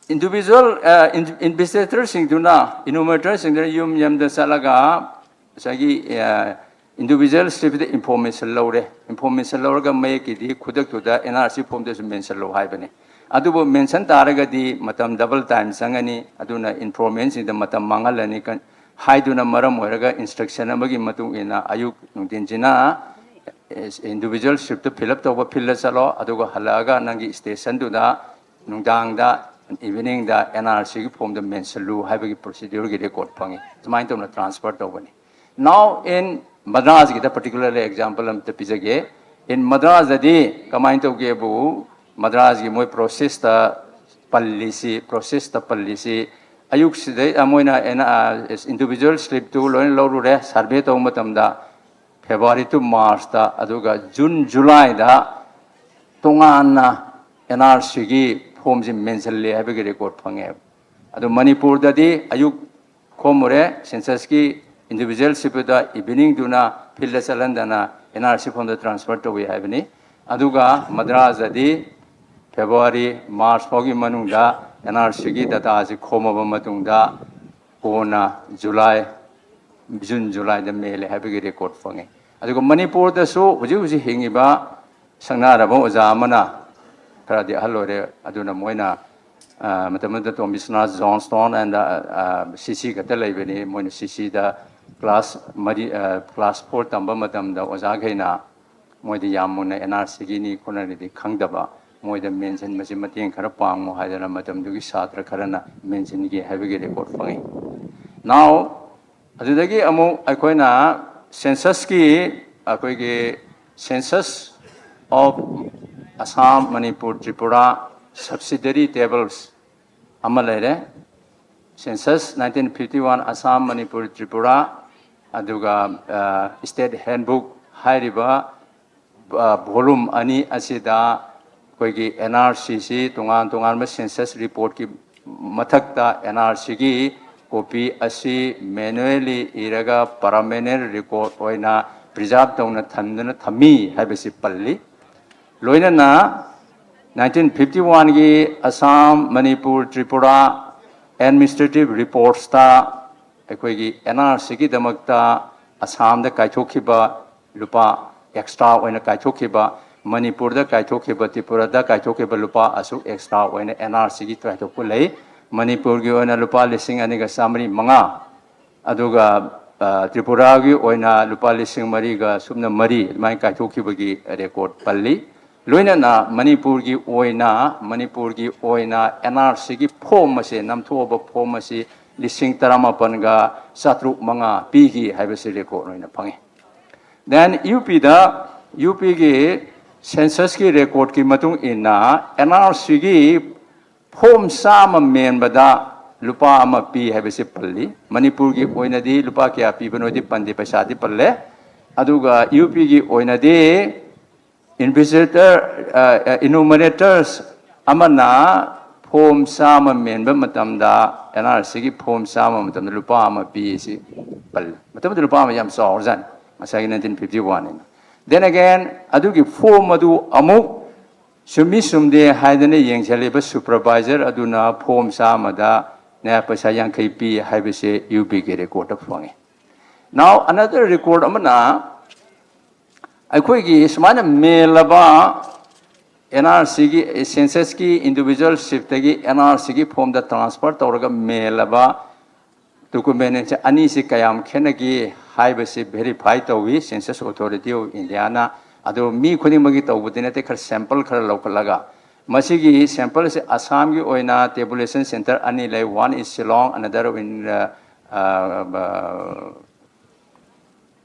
individual, ꯑ, in-, investigator ꯁꯤꯡꯗꯨꯅ, enumerator ꯁꯤꯡꯗꯨꯅ ꯌꯨꯝ ꯌꯨꯝꯗ ꯆꯠꯂꯒ ꯉꯁꯥꯏꯒꯤ, ꯑ, individual slip ꯇ information ꯂꯧꯔꯦ꯫ Information ꯂꯧꯔꯒ ꯃꯌꯦꯛꯀꯤꯗꯤ ꯈꯨꯗꯛꯇꯨꯗ N R C form ꯗꯁꯨ mention ꯂꯧ ꯍꯥꯏꯕꯅꯤ꯫ ꯑꯗꯨꯕꯨ mention ꯇꯥꯔꯒꯗꯤ ꯃꯇꯝ double time ꯆꯪꯉꯅꯤ, ꯑꯗꯨꯅ informant ꯁꯤꯡꯗ ꯃꯇꯝ ꯃꯥꯡꯍꯜꯂꯅꯤ꯫ ꯀ-, ꯍꯥꯏꯗꯨꯅ ꯃꯔꯝ ꯑꯣꯏꯔꯒ instruction ꯑꯃꯒꯤ ꯃꯇꯨꯡ ꯏꯟꯅ ꯑꯌꯨꯛ ꯅꯨꯡꯊꯤꯟꯁꯤꯅ individual slip two fill up ꯇꯧꯕ field ꯇ ꯆꯠꯂꯣ, ꯑꯗꯨꯒ ꯍꯜꯂꯛꯑꯒ ꯅꯪꯒꯤ station ꯗꯨꯗ ꯅꯨꯡꯗꯥꯡꯗ, evening ꯗ N R C ꯒꯤ form ꯗ mention ꯂꯨ ꯍꯥꯏꯕꯒꯤ procedure ꯒꯤ record ꯐꯪꯉꯤ꯫ ꯑꯗꯨꯃꯥꯏꯅ ꯇꯧꯅ transfer ꯇꯧꯕꯅꯤ꯫ Now in Madras ꯒꯤꯗ particularly example ꯑꯝꯇ ꯄꯤꯖꯒꯦ꯫ In Madras ꯗꯗꯤ ꯀꯃꯥꯏꯅ ꯇꯧꯒꯦꯕꯨ, Madras ꯒꯤ ꯃꯣꯏ process ꯇ ꯄꯜꯂꯤꯁꯤ, process ꯇ ꯄꯜꯂꯤꯁꯤ, ꯑꯌꯨꯛꯁꯤꯗꯩ, ꯑ, ꯃꯣꯏꯅ ꯑꯦꯅ-, ꯑ, individual slip ꯇꯨ ꯂꯣꯏꯅ ꯂꯧꯔꯨꯔꯦ, survey ꯇꯧꯕ ꯃꯇꯝꯗ February to March ꯇ, ꯑꯗꯨꯒ June, July ꯗ ꯇꯣꯉꯥꯟꯅ N R C ꯒꯤ form ꯁꯤ ꯃꯦꯟꯁꯤꯜꯂꯦ ꯍꯥꯏꯕꯒꯤ record ꯐꯪꯉꯦꯕ꯫ ꯑꯗꯨ ꯃꯅꯤꯄꯨꯔꯗꯗꯤ ꯑꯌꯨꯛ ꯈꯣꯝꯃꯨꯔꯦ, ꯁꯦꯟꯁꯁꯀꯤ ꯏꯟꯗꯤꯕꯤꯖꯨꯋꯦꯜꯁꯤꯞꯇꯨꯗ ꯏꯚꯤꯅꯤꯡꯗꯨꯅ ꯐꯤꯜꯗ ꯆꯠꯍꯟꯗꯅ ꯑꯦꯟ ꯑꯥꯔ ꯁꯤ ꯐꯣꯝꯗ ꯇ꯭ꯔꯥꯟꯁꯐꯔ ꯇꯧꯏ ꯍꯥꯏꯕꯅꯤ꯫ ꯑꯗꯨꯒ ꯃꯗ꯭ꯔꯥꯁꯇꯗꯤ ꯐꯦꯕ꯭ꯔꯨꯋꯥꯔꯤ, ꯃꯥꯔꯆ ꯐꯥꯎꯒꯤ ꯃꯅꯨꯡꯗ ꯑꯦꯟ ꯑꯥꯔ ꯁꯤꯒꯤ ꯗꯇꯥꯁꯤ ꯈꯣꯝꯃꯕ ꯃꯇꯨꯡꯗ ꯀꯣꯟꯅ ꯖꯨꯂꯥꯏ, ꯖꯨꯟ, ꯖꯨꯂꯥꯏꯗ ꯃꯦꯜꯂꯦ ꯍꯥꯏꯕꯒꯤ ꯔꯦꯀꯣꯔꯠ ꯐꯪꯉꯤ꯫ ꯑꯗꯨꯒ ꯃꯅꯤꯄꯨꯔꯗꯁꯨ ꯍꯧꯖꯤꯛ ꯍꯧꯖꯤꯛ ꯍꯤꯡꯉꯤꯕ ꯁꯪꯅꯥꯔꯕ ꯑꯣꯖꯥ ꯑꯃꯅ, ꯈꯔꯗꯤ ꯑꯍꯜ ꯑꯣꯏꯔꯦ, ꯑꯗꯨꯅ ꯃꯣꯏꯅ, ꯑ, ꯃꯇꯝ ꯑꯗꯨꯗ ꯇꯣꯝ ꯕꯤꯁ꯭ꯋꯥꯅꯥꯊ, ꯖꯣꯟꯁꯇꯣꯟ and, ꯑ, ꯑ, ꯁꯤ ꯁꯤ ꯈꯛꯇ ꯂꯩꯕꯅꯤ꯫ ꯃꯣꯏꯅ ꯁꯤ ꯁꯤꯗ ꯀ꯭ꯂꯥꯁ ꯃꯔꯤ, ꯑ, ꯀ꯭ꯂꯥꯁ ꯐꯣꯔ ꯇꯝꯕ ꯃꯇꯝꯗ ꯑꯣꯖꯥꯈꯩꯅ ꯃꯣꯏꯗ ꯌꯥꯝ ꯃꯨꯟꯅ ꯑꯦꯟ ꯑꯥꯔ ꯁꯤꯒꯤꯅꯤ ꯈꯣꯠꯅꯔꯤꯗꯤ ꯈꯪꯗꯕ, ꯃꯣꯏꯗ ꯃꯦꯟꯁꯤꯟꯕꯁꯤ ꯃꯇꯦꯡ ꯈꯔ ꯄꯥꯡꯉꯨ ꯍꯥꯏꯗꯅ ꯃꯇꯝꯗꯨꯒꯤ ꯁꯥꯇ꯭ꯔ ꯈꯔꯅ ꯃꯦꯟꯁꯤꯟꯈꯤ ꯍꯥꯏꯕꯒꯤ ꯔꯦꯀꯣꯔꯠ ꯐꯪꯉꯤ꯫ Now, ꯑꯗꯨꯗꯒꯤ ꯑꯃꯨꯛ ꯑꯩꯈꯣꯏꯅ ꯁꯦꯟꯁꯁꯀꯤ, ꯑꯩꯈꯣꯏꯒꯤ Census of Assam, Manipur, Tripura subsidiary tables ꯑꯃ ꯂꯩꯔꯦ꯫ Census nineteen fifty one Assam, Manipur, Tripura, ꯑꯗꯨꯒ, ꯑ, State Handbook ꯍꯥꯏꯔꯤꯕ, ꯑ, volume ꯑꯅꯤ ꯑꯁꯤꯗ ꯑꯩꯈꯣꯏꯒꯤ ꯑꯦꯟ ꯑꯥꯔ ꯁꯤꯁꯤ ꯇꯣꯉꯥꯟ ꯇꯣꯉꯥꯟꯕ ꯁꯦꯟꯁꯁ ꯔꯤꯄꯣꯔꯠꯀꯤ ꯃꯊꯛꯇ ꯑꯦꯟ ꯑꯥꯔ ꯁꯤꯒꯤ ꯀꯣꯄꯤ ꯑꯁꯤ ꯃꯦꯅꯨꯑꯦꯂꯤ ꯏꯔꯒ ꯄꯔꯃꯦꯅꯦꯟ ꯔꯦꯀꯣꯔꯠ ꯑꯣꯏꯅ ꯄ꯭ꯔꯤꯖꯥꯕ ꯇꯧꯅ ꯊꯝꯗꯨꯅ ꯊꯝꯃꯤ ꯍꯥꯏꯕꯁꯤ ꯄꯜꯂꯤ꯫ ꯂꯣꯏꯅꯅ nineteen fifty one ꯒꯤ ꯑꯁꯥꯝ, ꯃꯅꯤꯄꯨꯔ, ꯇ꯭ꯔꯤꯄꯨꯔꯥ ꯑꯦꯗꯃꯤꯅꯤꯁꯇ꯭ꯔꯦꯇꯤꯚ ꯔꯤꯄꯣꯔꯠꯁꯇ ꯑꯩꯈꯣꯏꯒꯤ ꯑꯦꯟ ꯑꯥꯔ ꯁꯤꯒꯤꯗꯃꯛꯇ ꯑꯁꯥꯝꯗ ꯀꯥꯏꯊꯣꯛꯈꯤꯕ ꯂꯨꯄꯥ ꯑꯦꯛꯁꯇ꯭ꯔꯥ ꯑꯣꯏꯅ ꯀꯥꯏꯊꯣꯛꯈꯤꯕ, ꯃꯅꯤꯄꯨꯔꯗ ꯀꯥꯏꯊꯣꯛꯈꯤꯕ, ꯇ꯭ꯔꯤꯄꯨꯔꯥꯗ ꯀꯥꯏꯊꯣꯛꯈꯤꯕ ꯂꯨꯄꯥ ꯑꯁꯨꯛ ꯑꯦꯛꯁꯇ꯭ꯔꯥ ꯑꯣꯏꯅ ꯑꯦꯟ ꯑꯥꯔ ꯁꯤꯒꯤ ꯀꯥꯏꯊꯣꯛꯄ ꯂꯩ꯫ ꯃꯅꯤꯄꯨꯔꯒꯤ ꯑꯣꯏꯅ ꯂꯨꯄꯥ ꯂꯤꯁꯤꯡ ꯑꯅꯤꯒ ꯆꯥꯃꯔꯤ ꯃꯉꯥ, ꯑꯗꯨꯒ, ꯑ, ꯇ꯭ꯔꯤꯄꯨꯔꯥꯒꯤ ꯑꯣꯏꯅ ꯂꯨꯄꯥ ꯂꯤꯁꯤꯡ ꯃꯔꯤꯒ ꯁꯨꯞꯅ ꯃꯔꯤ ꯑꯗꯨꯃꯥꯏꯅ ꯀꯥꯏꯊꯣꯛꯈꯤꯕꯒꯤ ꯔꯦꯀꯣꯔꯠ ꯄꯜꯂꯤ꯫ ꯂꯣꯏꯅꯅ ꯃꯅꯤꯄꯨꯔꯒꯤ ꯑꯣꯏꯅ, ꯃꯅꯤꯄꯨꯔꯒꯤ ꯑꯣꯏꯅ ꯑꯦꯟ ꯑꯥꯔ ꯁꯤꯒꯤ ꯐꯣꯝ ꯑꯁꯦ, ꯅꯝꯊꯣꯛꯑꯕ ꯐꯣꯝ ꯑꯁꯤ ꯂꯤꯁꯤꯡ ꯇꯔꯥꯃꯥꯄꯟꯒ ꯆꯥꯇ꯭ꯔꯨꯛ ꯃꯉꯥ ꯄꯤꯈꯤ ꯍꯥꯏꯕꯁꯤ ꯔꯦꯀꯣꯔꯠ ꯑꯣꯏꯅ ꯐꯪꯉꯤ꯫ Then ꯌꯨ ꯄꯤꯗ, ꯌꯨ ꯄꯤꯒꯤ ꯁꯦꯟꯁꯁꯀꯤ ꯔꯦꯀꯣꯔꯠꯀꯤ ꯃꯇꯨꯡ ꯏꯟꯅ ꯑꯦꯟ ꯑꯥꯔ ꯁꯤꯒꯤ ꯐꯣꯝ ꯆꯥꯝꯃ ꯃꯦꯟꯕꯗ ꯂꯨꯄꯥ ꯑꯃ ꯄꯤ ꯍꯥꯏꯕꯁꯤ ꯄꯜꯂꯤ꯫ ꯃꯅꯤꯄꯨꯔꯒꯤ ꯑꯣꯏꯅꯗꯤ ꯂꯨꯄꯥ ꯀꯌꯥ ꯄꯤꯕꯅꯣꯗꯤ ꯄꯟꯗꯦ, ꯄꯩꯁꯥꯗꯤ ꯄꯜꯂꯦ꯫ ꯑꯗꯨꯒ ꯌꯨ ꯄꯤꯒꯤ ꯑꯣꯏꯅꯗꯤ ꯏꯟꯚꯤꯖꯤꯂꯦꯇꯔ, ꯑ, ꯑ, ꯏꯅꯨꯃꯔꯦꯇꯔꯁ ꯑꯃꯅ ꯐꯣꯝ ꯆꯥꯝꯃ ꯃꯦꯟꯕ ꯃꯇꯝꯗ, ꯑꯦꯟ ꯑꯥꯔ ꯁꯤꯒꯤ ꯐꯣꯝ ꯆꯥꯝꯃ ꯃꯇꯝꯗ ꯂꯨꯄꯥ ꯑꯃ ꯄꯤ ꯑꯁꯤ ꯄꯜꯂꯤ꯫ ꯃꯇꯝꯗꯨꯗ ꯂꯨꯄꯥ ꯑꯃ ꯌꯥꯝ ꯆꯥꯎꯔꯖꯥꯠꯅꯤ, ꯉꯁꯥꯏꯒꯤ ꯅꯥꯏꯟꯇꯤꯟ ꯐꯤꯐꯇꯤ ꯋꯥꯟꯅꯤꯅ꯫ Then again, ꯑꯗꯨꯒꯤ ꯐꯣꯝ ꯑꯗꯨ ꯑꯃꯨꯛ ꯆꯨꯝꯃꯤ ꯆꯨꯝꯗꯦ ꯍꯥꯏꯗꯅ ꯌꯦꯡꯁꯤꯜꯂꯤꯕ ꯁꯨꯄꯔꯚꯥꯏꯖꯔ ꯑꯗꯨꯅ ꯐꯣꯝ ꯆꯥꯝꯃꯗ ꯅꯦ ꯄꯩꯁꯥ ꯌꯥꯡꯈꯩ ꯄꯤ ꯍꯥꯏꯕꯁꯦ ꯌꯨ ꯕꯤꯒꯤ ꯔꯦꯀꯣꯔꯗꯇ ꯐꯪꯉꯤ꯫ Now, another record ꯑꯃꯅ, ꯑꯩꯈꯣꯏꯒꯤ ꯁꯨꯃꯥꯏꯅ ꯃꯦꯜꯂꯕ ꯑꯦꯟ ꯑꯥꯔ ꯁꯤꯒꯤ, ꯁꯦꯟꯁꯁꯀꯤ ꯏꯟꯗꯤꯕꯤꯖꯨꯋꯦꯜꯁꯤꯞꯇꯒꯤ ꯑꯦꯟ ꯑꯥꯔ ꯁꯤꯒꯤ ꯐꯣꯝꯗ ꯇ꯭ꯔꯥꯟꯁꯐꯔ ꯇꯧꯔꯒ ꯃꯦꯜꯂꯕ ꯗꯣꯀꯨꯃꯦꯟꯁꯦ ꯑꯅꯤꯁꯤ ꯀꯌꯥꯝ ꯈꯦꯠꯅꯒꯦ ꯍꯥꯏꯕꯁꯤ ꯚꯦꯔꯤꯐꯥꯏ ꯇꯧꯏ Census Authority of Indiaꯅ꯫ ꯑꯗꯨ ꯃꯤ ꯈꯨꯗꯤꯡꯃꯛꯀꯤ ꯇꯧꯕꯗꯤ ꯅꯠꯇꯦ, ꯈꯔ ꯁꯦꯝꯄꯜ ꯈꯔ ꯂꯧꯈꯠꯂꯒ꯫ ꯃꯁꯤꯒꯤ ꯁꯦꯝꯄꯜꯁꯦ ꯑꯁꯥꯝꯒꯤ ꯑꯣꯏꯅ tabulation centre ꯑꯅꯤ ꯂꯩ, one is Shillong, another in, uh, uh,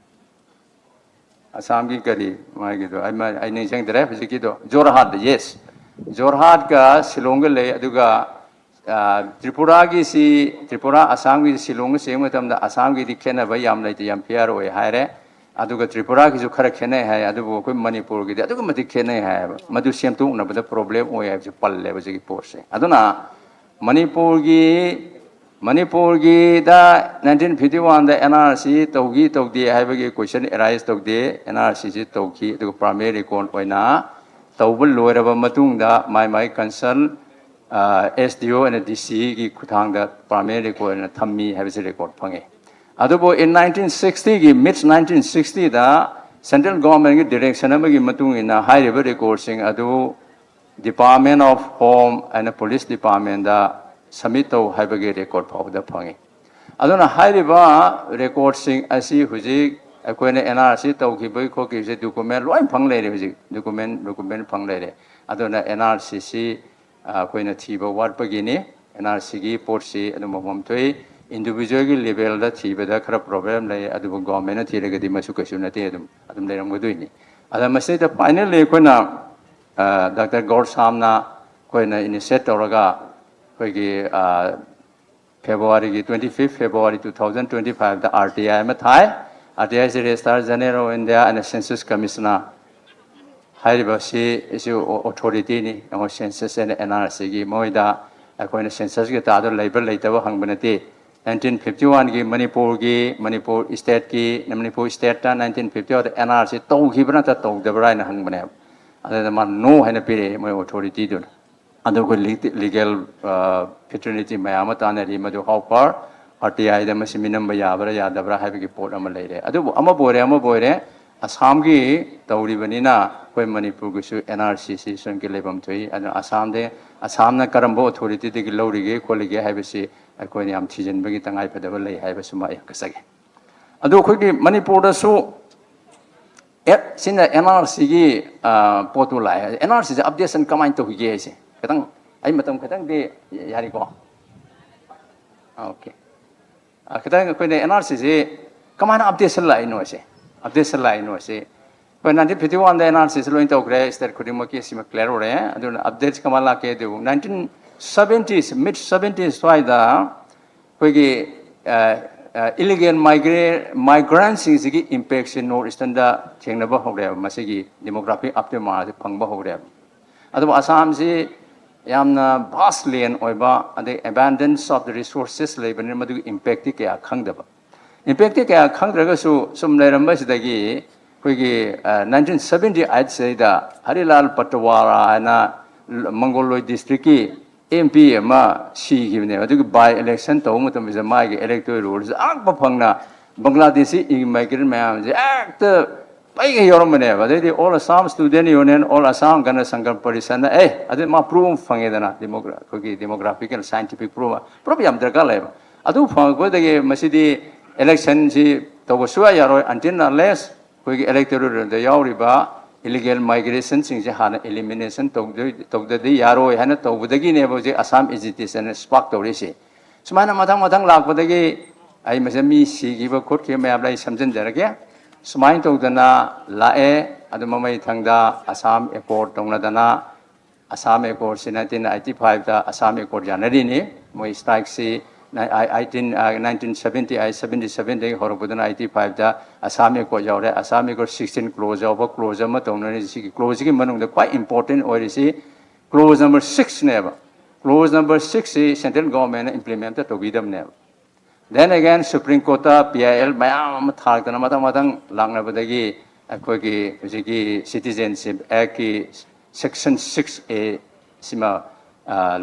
ꯑꯁꯥꯝꯒꯤ ꯀꯔꯤ ꯃꯥꯒꯤꯗꯣ, ꯑꯩ ꯃ-, ꯑꯩ ꯅꯤꯡꯁꯤꯡꯗ꯭ꯔꯦ ꯍꯧꯖꯤꯛꯀꯤꯗꯣ꯫ ꯖꯣꯔꯍꯥꯠ, yes, ꯖꯣꯔꯍꯥꯠꯀ ꯁꯤꯂꯣꯡꯒ ꯂꯩ꯫ ꯑꯗꯨꯒ, ꯑ, ꯇ꯭ꯔꯤꯄꯨꯔꯥꯒꯤꯁꯤ, ꯇ꯭ꯔꯤꯄꯨꯔꯥ ꯑꯁꯥꯝꯒꯤꯁꯤ ꯁꯤꯂꯣꯡꯒ ꯆꯦꯡꯕ ꯃꯇꯝꯗ ꯑꯁꯥꯝꯒꯤꯗꯤ ꯈꯦꯠꯅꯕ ꯌꯥꯝ ꯂꯩꯇꯦ, ꯌꯥꯝ ꯐꯤꯌꯥꯔ ꯑꯣꯏ ꯍꯥꯏꯔꯦ꯫ ꯑꯗꯨꯒ ꯇ꯭ꯔꯤꯄꯨꯔꯥꯒꯤꯁꯨ ꯈꯔ ꯈꯦꯠꯅꯩ ꯍꯥꯏ, ꯑꯗꯨꯕꯨ ꯑꯩꯈꯣꯏ ꯃꯅꯤꯄꯨꯔꯒꯤꯗꯤ ꯑꯗꯨꯛꯀꯤ ꯃꯇꯤꯛ ꯈꯦꯠꯅꯩ ꯍꯥꯏꯌꯦꯕ꯫ ꯃꯗꯨ ꯁꯦꯝꯗꯣꯛꯅꯕꯗ ꯄ꯭ꯔꯣꯕ꯭ꯂꯦꯝ ꯑꯣꯏ ꯍꯥꯏꯕꯁꯤ ꯄꯜꯂꯦꯕ ꯍꯧꯖꯤꯛꯀꯤ ꯄꯣꯠꯁꯦ꯫ ꯑꯗꯨꯅ ꯃꯅꯤꯄꯨꯔꯒꯤ, ꯃꯅꯤꯄꯨꯔꯒꯤꯗ ꯅꯥꯏꯟꯇꯤꯟ ꯐꯤꯐꯇꯤ ꯋꯥꯟꯗ ꯑꯦꯟ ꯑꯥꯔ ꯁꯤ ꯇꯧꯈꯤ ꯇꯧꯗꯦ ꯍꯥꯏꯕꯒꯤ ꯀꯣꯏꯁꯟ ꯑꯦꯔꯥꯏꯁ ꯇꯧꯗꯦ꯫ ꯑꯦꯟ ꯑꯥꯔ ꯁꯤꯁꯤ ꯇꯧꯈꯤ, ꯑꯗꯨꯒ ꯄ꯭ꯔꯥꯏꯃꯦꯔꯤ ꯔꯦꯀꯣꯔꯠ ꯑꯣꯏꯅ ꯇꯧꯕ ꯂꯣꯏꯔꯕ ꯃꯇꯨꯡꯗ ꯃꯥꯏ ꯃꯥꯏ ꯀꯟꯁꯔꯟ, ꯑ, ꯑꯦꯁ ꯗꯤ ꯑꯣ ꯑꯦꯟ ꯗꯤ ꯁꯤꯒꯤ ꯈꯨꯠꯊꯥꯡꯗ ꯄ꯭ꯔꯥꯏꯃꯦꯔꯤ ꯔꯦꯀꯣꯔꯠ ꯑꯣꯏꯅ ꯊꯝꯃꯤ ꯍꯥꯏꯕꯁꯤ ꯔꯦꯀꯣꯔꯠ ꯐꯪꯉꯤ꯫ ꯑꯗꯨꯕꯨ in nineteen sixtyꯒꯤ, mid nineteen sixtyꯗ central governmentꯀꯤ direction ꯑꯃꯒꯤ ꯃꯇꯨꯡ ꯏꯟꯅ ꯍꯥꯏꯔꯤꯕ ꯔꯦꯀꯣꯔꯠꯁꯤꯡ ꯑꯗꯨ Department of Home and Police Departmentꯗ submit ꯇꯧ ꯍꯥꯏꯕꯒꯤ ꯔꯦꯀꯣꯔꯠ ꯐꯥꯎꯕꯗ ꯐꯪꯉꯤ꯫ ꯑꯗꯨꯅ ꯍꯥꯏꯔꯤꯕ ꯔꯦꯀꯣꯔꯠꯁꯤꯡ ꯑꯁꯤ ꯍꯧꯖꯤꯛ ꯑꯩꯈꯣꯏꯅ ꯑꯦꯟ ꯑꯥꯔ ꯁꯤ ꯇꯧꯈꯤꯕꯒꯤ ꯈꯣꯠꯈꯤꯕꯁꯦ ꯗꯣꯀꯨꯃꯦꯟ ꯂꯣꯏ ꯐꯪ ꯂꯩꯔꯦ ꯍꯧꯖꯤꯛ, ꯗꯣꯀꯨꯃꯦꯟ, ꯗꯣꯀꯨꯃꯦꯟ ꯐꯪ ꯂꯩꯔꯦ꯫ ꯑꯗꯨꯅ ꯑꯦꯟ ꯑꯥꯔ ꯁꯤꯁꯤ, ꯑ, ꯑꯩꯈꯣꯏꯅ ꯊꯤꯕ ꯋꯥꯠꯄꯒꯤꯅꯤ꯫ ꯑꯦꯟ ꯑꯥꯔ ꯁꯤꯒꯤ ꯄꯣꯠꯁꯤ ꯑꯗꯨꯝ ꯃꯐꯝ ꯊꯣꯛꯏ꯫ ꯏꯟꯗꯤꯕꯤꯖꯨꯋꯦꯜꯒꯤ ꯂꯦꯚꯦꯜꯗ ꯊꯤꯕꯗ ꯈꯔ ꯄ꯭ꯔꯣꯕ꯭ꯂꯦꯝ ꯂꯩ, ꯑꯗꯨꯕꯨ ꯒꯣꯔꯃꯦꯟꯅ ꯊꯤꯔꯒꯗꯤ ꯃꯁꯨ ꯀꯩꯁꯨ ꯅꯠꯇꯦ, ꯑꯗꯨꯝ, ꯑꯗꯨꯝ ꯂꯩꯔꯝꯒꯗꯣꯏꯅꯤ꯫ ꯑꯗ ꯃꯁꯤꯗ ꯐꯥꯏꯅꯦꯜꯂꯤ ꯑꯩꯈꯣꯏꯅ, ꯑ, ꯗꯥꯛꯇꯔ ꯒꯧꯔ ꯁꯥꯝꯅ ꯑꯩꯈꯣꯏꯅ ꯏꯅꯤꯁꯤꯌꯦꯠ ꯇꯧꯔꯒ ꯑꯩꯈꯣꯏꯒꯤ, ꯑ, ꯐꯦꯕ꯭ꯔꯨꯋꯥꯔꯤꯒꯤ, twenty fifth February two thousand twenty fiveꯗ ꯑꯥꯔ ꯇꯤ ꯑꯥꯏ ꯑꯃ ꯊꯥꯏ꯫ ꯑꯥꯔ ꯇꯤ ꯑꯥꯏꯁꯤ Registrar General of India and Census Commissioner ꯍꯥꯏꯔꯤꯕꯁꯤꯁꯨ ꯑꯣꯊꯣꯔꯤꯇꯤꯅꯤ꯫ ꯑꯩꯈꯣꯏ ꯁꯦꯟꯁꯁ ꯑꯦꯟ ꯑꯦꯟ ꯑꯥꯔ ꯁꯤꯒꯤ ꯃꯣꯏꯗ ꯑꯩꯈꯣꯏꯅ ꯁꯦꯟꯁꯁꯀꯤ ꯗꯥꯇꯥꯗꯣ ꯂꯩꯕ꯭ꯔꯥ ꯂꯩꯇꯕ ꯍꯪꯕ ꯅꯠꯇꯦ꯫ ꯅꯥꯏꯟꯇꯤꯟ ꯐꯤꯐꯇꯤ ꯋꯥꯟꯒꯤ ꯃꯅꯤꯄꯨꯔꯒꯤ, ꯃꯅꯤꯄꯨꯔ ꯏꯁꯇꯦꯠꯀꯤ, ꯃꯅꯤꯄꯨꯔ ꯏꯁꯇꯦꯠꯇ ꯅꯥꯏꯟꯇꯤꯟ ꯐꯤꯐꯇꯤ ꯋꯥꯟꯗ ꯑꯦꯟ ꯑꯥꯔ ꯁꯤ ꯇꯧꯈꯤꯕ꯭ꯔꯥ ꯅꯠꯇ꯭ꯔ ꯇꯧꯗꯕ꯭ꯔꯥ ꯍꯥꯏꯅ ꯍꯪꯕꯅꯦꯕ꯫ ꯑꯗꯨꯗ ꯃꯥ ꯅꯣ ꯍꯥꯏꯅ ꯄꯤꯔꯛꯑꯦ ꯃꯣꯏ ꯑꯣꯊꯣꯔꯤꯇꯤꯗꯨꯅ꯫ ꯑꯗꯨ ꯑꯩꯈꯣꯏ ꯂꯤꯒꯦꯜ ꯐꯤꯇꯔꯅꯤꯇꯤ ꯃꯌꯥꯝ ꯑꯃ ꯇꯥꯟꯅꯔꯤ, ꯃꯗꯨ ꯍꯥꯎ ꯐꯥꯔ ꯑꯥꯔ ꯇꯤ ꯑꯥꯏꯗ ꯃꯁꯤ ꯃꯤꯅꯝꯕ ꯌꯥꯕ꯭ꯔꯥ ꯌꯥꯗꯕ꯭ꯔꯥ ꯍꯥꯏꯕꯒꯤ ꯄꯣꯠ ꯑꯃ ꯂꯩꯔꯦ꯫ ꯑꯗꯨꯕꯨ ꯑꯃꯕꯨ ꯑꯣꯏꯔꯦ, ꯑꯃꯕꯨ ꯑꯣꯏꯔꯦ, ꯑꯁꯥꯝꯒꯤ ꯇꯧꯔꯤꯕꯅꯤꯅ ꯑꯩꯈꯣꯏ ꯃꯅꯤꯄꯨꯔꯒꯤꯁꯨ ꯑꯦꯟ ꯑꯥꯔ ꯁꯤ ꯁꯤꯆꯨꯋꯦꯁꯟꯒꯤ ꯂꯩꯐꯝ ꯊꯣꯛꯏ꯫ ꯑꯗꯨꯅ ꯑꯁꯥꯝꯗ, ꯑꯁꯥꯝꯅ ꯀꯔꯝꯕ ꯑꯣꯊꯣꯔꯤꯇꯤꯗꯒꯤ ꯂꯧꯔꯤꯒꯦ ꯈꯣꯠꯂꯤꯒꯦ ꯍꯥꯏꯕꯁꯤ ꯑꯩꯈꯣꯏꯅ ꯌꯥꯝ ꯊꯤꯖꯤꯟꯕꯒꯤ ꯇꯉꯥꯏ ꯐꯗꯕ ꯂꯩ ꯍꯥꯏꯕꯁꯤꯃ ꯑꯩ ꯍꯪꯒꯠꯆꯒꯦ꯫ ꯑꯗꯨ ꯑꯩꯈꯣꯏꯒꯤ ꯃꯅꯤꯄꯨꯔꯗꯁꯨ ꯑꯦ, ꯁꯤꯅ ꯑꯦꯟ ꯑꯥꯔ ꯁꯤꯒꯤ ꯄꯣꯠꯇꯨ ꯂꯥꯛꯑꯦ꯫ ꯑꯦꯟ ꯑꯥꯔ ꯁꯤꯁꯦ ꯑꯞꯗꯦꯁꯟ ꯀꯃꯥꯏꯅ ꯇꯧꯈꯤꯒꯦ ꯍꯥꯏꯁꯦ ꯈꯤꯇꯪ, ꯑꯩ ꯃꯇꯝ ꯈꯤꯇꯪꯗꯤ ꯌꯥꯔꯤꯀꯣ? ꯑꯣꯀꯦ꯫ ꯈꯤꯇꯪ ꯑꯩꯈꯣꯏꯅ ꯑꯦꯟ ꯑꯥꯔ ꯁꯤꯁꯤ ꯀꯃꯥꯏꯅ ꯑꯞꯗꯦꯁꯟ ꯂꯥꯛꯏꯅꯣ ꯁꯦ, ꯑꯞꯗꯦꯁꯟ ꯂꯥꯛꯏꯅꯣ ꯁꯦ, ꯑꯩꯈꯣꯏ ꯅꯥꯏꯟꯇꯤꯟ ꯐꯤꯐꯇꯤ ꯋꯥꯟꯗ ꯑꯦꯟ ꯑꯥꯔ ꯁꯤꯁꯤ ꯂꯣꯏ ꯇꯧꯈ꯭ꯔꯦ, ꯁ꯭ꯇꯦꯠ ꯈꯨꯗꯤꯡꯃꯛꯀꯤ ꯁꯤꯃ ꯀ꯭ꯂꯤꯌꯥꯔ ꯑꯣꯏꯔꯦ꯫ ꯑꯗꯨꯅ ꯑꯞꯗꯦꯠꯁ ꯀꯃꯥꯏꯅ ꯂꯥꯛꯀꯦ ꯑꯗꯨꯕꯨ ꯅꯥꯏꯟꯇꯤꯟ ꯁꯕꯦꯟꯇꯤꯁ, ꯃꯤꯗ ꯁꯕꯦꯟꯇꯤꯁ ꯁ꯭ꯋꯥꯏꯗ ꯑꯩꯈꯣꯏꯒꯤ ꯏꯂꯤꯒꯦꯜ ꯃꯥꯏꯒ꯭ꯔꯦ ꯃꯥꯏꯒ꯭ꯔꯦꯟꯁꯤꯡꯁꯤꯒꯤ ꯏꯝꯄꯦꯛꯁꯦ ꯅꯣꯔꯠ ꯏꯁꯇꯔꯟꯗ ꯊꯦꯡꯅꯕ ꯍꯧꯔꯦꯕ꯫ ꯃꯁꯤꯒꯤ ꯗꯦꯃꯣꯒ꯭ꯔꯥꯐꯤꯛ ꯑꯞꯗꯦꯠ ꯃꯉꯥꯁꯦ ꯐꯪꯕ ꯍꯧꯔꯦꯕ꯫ ꯑꯗꯨꯕꯨ ꯑꯁꯥꯝꯁꯤ ꯌꯥꯝꯅ ꯚꯥꯁ ꯂꯦꯟ ꯑꯣꯏꯕ, ꯑꯗꯩ ꯑꯦꯕꯥꯟꯗꯦꯟꯁ ꯑꯣꯐ ꯗ ꯔꯤꯁꯣꯔꯁꯦꯁ ꯂꯩꯕꯅꯤꯅ ꯃꯗꯨꯒꯤ ꯏꯝꯄꯦꯛꯇꯤ ꯀꯌꯥ ꯈꯪꯗꯕ꯫ ꯏꯝꯄꯦꯛꯇꯤ ꯀꯌꯥ ꯈꯪꯗ꯭ꯔꯒꯁꯨ ꯁꯨꯝ ꯂꯩꯔꯝꯕꯁꯤꯗꯒꯤ ꯑꯩꯈꯣꯏꯒꯤ ꯅꯥꯏꯟꯇꯤꯟ ꯁꯕꯦꯟꯇꯤ ꯑꯩꯠꯁꯤꯗ ꯍꯔꯤꯂꯥꯜ ꯄꯇꯋꯥꯔꯥ ꯍꯥꯏꯅ ꯃꯪꯒꯣꯂꯣꯏ ꯗꯤꯁꯇ꯭ꯔꯤꯛꯀꯤ ꯑꯦꯝ ꯄꯤ ꯑꯃ ꯁꯤꯈꯤꯕꯅꯦꯕ꯫ ꯑꯗꯨꯒꯤ ꯕꯥꯏ ꯏꯂꯦꯛꯁꯟ ꯇꯧꯕ ꯃꯇꯝꯗ ꯃꯥꯒꯤ ꯏꯂꯦꯛꯇꯣꯔꯦꯜ ꯔꯣꯜꯁꯦ ꯑꯉꯛꯄ ꯐꯪꯅ ꯕꯪꯒ꯭ꯂꯥꯗꯦꯁꯤ ꯏꯃꯥꯏꯒ꯭ꯔꯦꯟ ꯃꯌꯥꯝꯁꯦ ꯍꯦꯛꯇ ꯄꯩꯒ ꯌꯧꯔꯝꯕꯅꯦꯕ꯫ ꯑꯗꯩꯗꯤ all Assam student union, all Assam Gana Sangram ꯄꯔꯤꯁꯟꯅ, ꯑꯦ, ꯑꯗꯨ ꯃꯥ ꯄ꯭ꯔꯨꯐ ꯑꯃ ꯐꯪꯉꯦꯗꯅ, ꯗꯦꯃꯣꯒ꯭ꯔꯥ-, ꯑꯩꯈꯣꯏꯒꯤ ꯗꯦꯃꯣꯒ꯭ꯔꯥꯐꯤꯀꯦꯜ ꯁꯥꯏꯟꯇꯤꯐꯤꯛ ꯄ꯭ꯔꯨꯐ, ꯄ꯭ꯔꯨꯐ ꯌꯥꯝ ꯗꯔꯀꯥꯔ ꯂꯩꯌꯦꯕ꯫ ꯑꯗꯨ ꯐꯪꯉꯛꯄꯗꯒꯤ ꯃꯁꯤꯗꯤ ꯏꯂꯦꯛꯁꯟꯁꯤ ꯇꯧꯕ ꯁꯨꯡꯌꯥ ꯌꯥꯔꯣꯏ until unless ꯑꯩꯈꯣꯏꯒꯤ ꯏꯂꯦꯛꯇꯣꯔꯦꯜꯗ ꯌꯥꯎꯔꯤꯕ ꯏꯂꯤꯒꯦꯜ ꯃꯥꯏꯒ꯭ꯔꯦꯁꯟꯁꯤꯡꯁꯦ ꯍꯥꯟꯅ ꯏꯂꯤꯃꯤꯅꯦꯁꯟ ꯇꯧꯗꯣꯏ-, ꯇꯧꯗꯗꯤ ꯌꯥꯔꯣꯏ ꯍꯥꯏꯅ ꯇꯧꯕꯗꯒꯤꯅꯦꯕ ꯍꯧꯖꯤꯛ ꯑꯁꯥꯝ ꯑꯦꯖꯤꯇꯦꯁꯟ ꯁ꯭ꯄꯥꯔꯛ ꯇꯧꯔꯤꯁꯦ꯫ ꯁꯨꯃꯥꯏꯅ ꯃꯊꯪ ꯃꯊꯪ ꯂꯥꯛꯄꯗꯒꯤ ꯑꯩ ꯃꯁꯤꯗ ꯃꯤ ꯁꯤꯈꯤꯕ ꯈꯣꯠꯈꯤꯕ ꯃꯌꯥꯝꯗ ꯑꯩ ꯁꯝꯖꯤꯟꯖꯔꯒꯦ꯫ ꯁꯨꯃꯥꯏꯅ ꯇꯧꯗꯅ ꯂꯥꯛꯑꯦ꯫ ꯑꯗꯨ ꯃꯃꯩꯊꯪꯗ ꯑꯁꯥꯝ ꯑꯦꯀꯣꯔꯗ ꯇꯧꯅꯗꯅ, ꯑꯁꯥꯝ ꯑꯦꯀꯣꯔꯗꯁꯤ ꯅꯥꯏꯟꯇꯤꯟ ꯑꯩꯠꯇꯤ ꯐꯥꯏꯚꯇ ꯑꯁꯥꯝ ꯑꯦꯀꯣꯔꯗ ꯌꯥꯅꯔꯤꯅꯤ꯫ ꯃꯣꯏ ꯁ꯭ꯇ꯭ꯔꯥꯏꯛꯁꯤ eighteen nineteen seventy eight seventy sevenꯗꯒꯤ ꯍꯧꯔꯛꯄꯗꯨꯅ eighty fiveꯗ Assam Accord ꯌꯥꯎꯔꯦ꯫ Assam Accord sixteen clause ꯌꯥꯎꯕ clause ꯑꯃ ꯇꯧꯅꯔꯤ꯫ ꯁꯤꯒꯤ clauseꯁꯤꯒꯤ ꯃꯅꯨꯡꯗ ꯈ꯭ꯋꯥꯏ important ꯑꯣꯏꯔꯤꯁꯤ clause number sixꯅꯦꯕ꯫ Clause number sixꯁꯤ central governmentꯅ implement ꯇꯧꯕꯤꯗꯕꯅꯦꯕ꯫ Then again, Supreme Courtꯇ P I L ꯃꯌꯥꯝ ꯑꯃ ꯊꯥꯔꯛꯇꯅ ꯃꯊꯪ ꯃꯊꯪ ꯂꯥꯛꯅꯕꯗꯒꯤ ꯑꯩꯈꯣꯏꯒꯤ ꯍꯧꯖꯤꯛꯀꯤ Citizenship Actꯀꯤ section six A ꯁꯤꯃ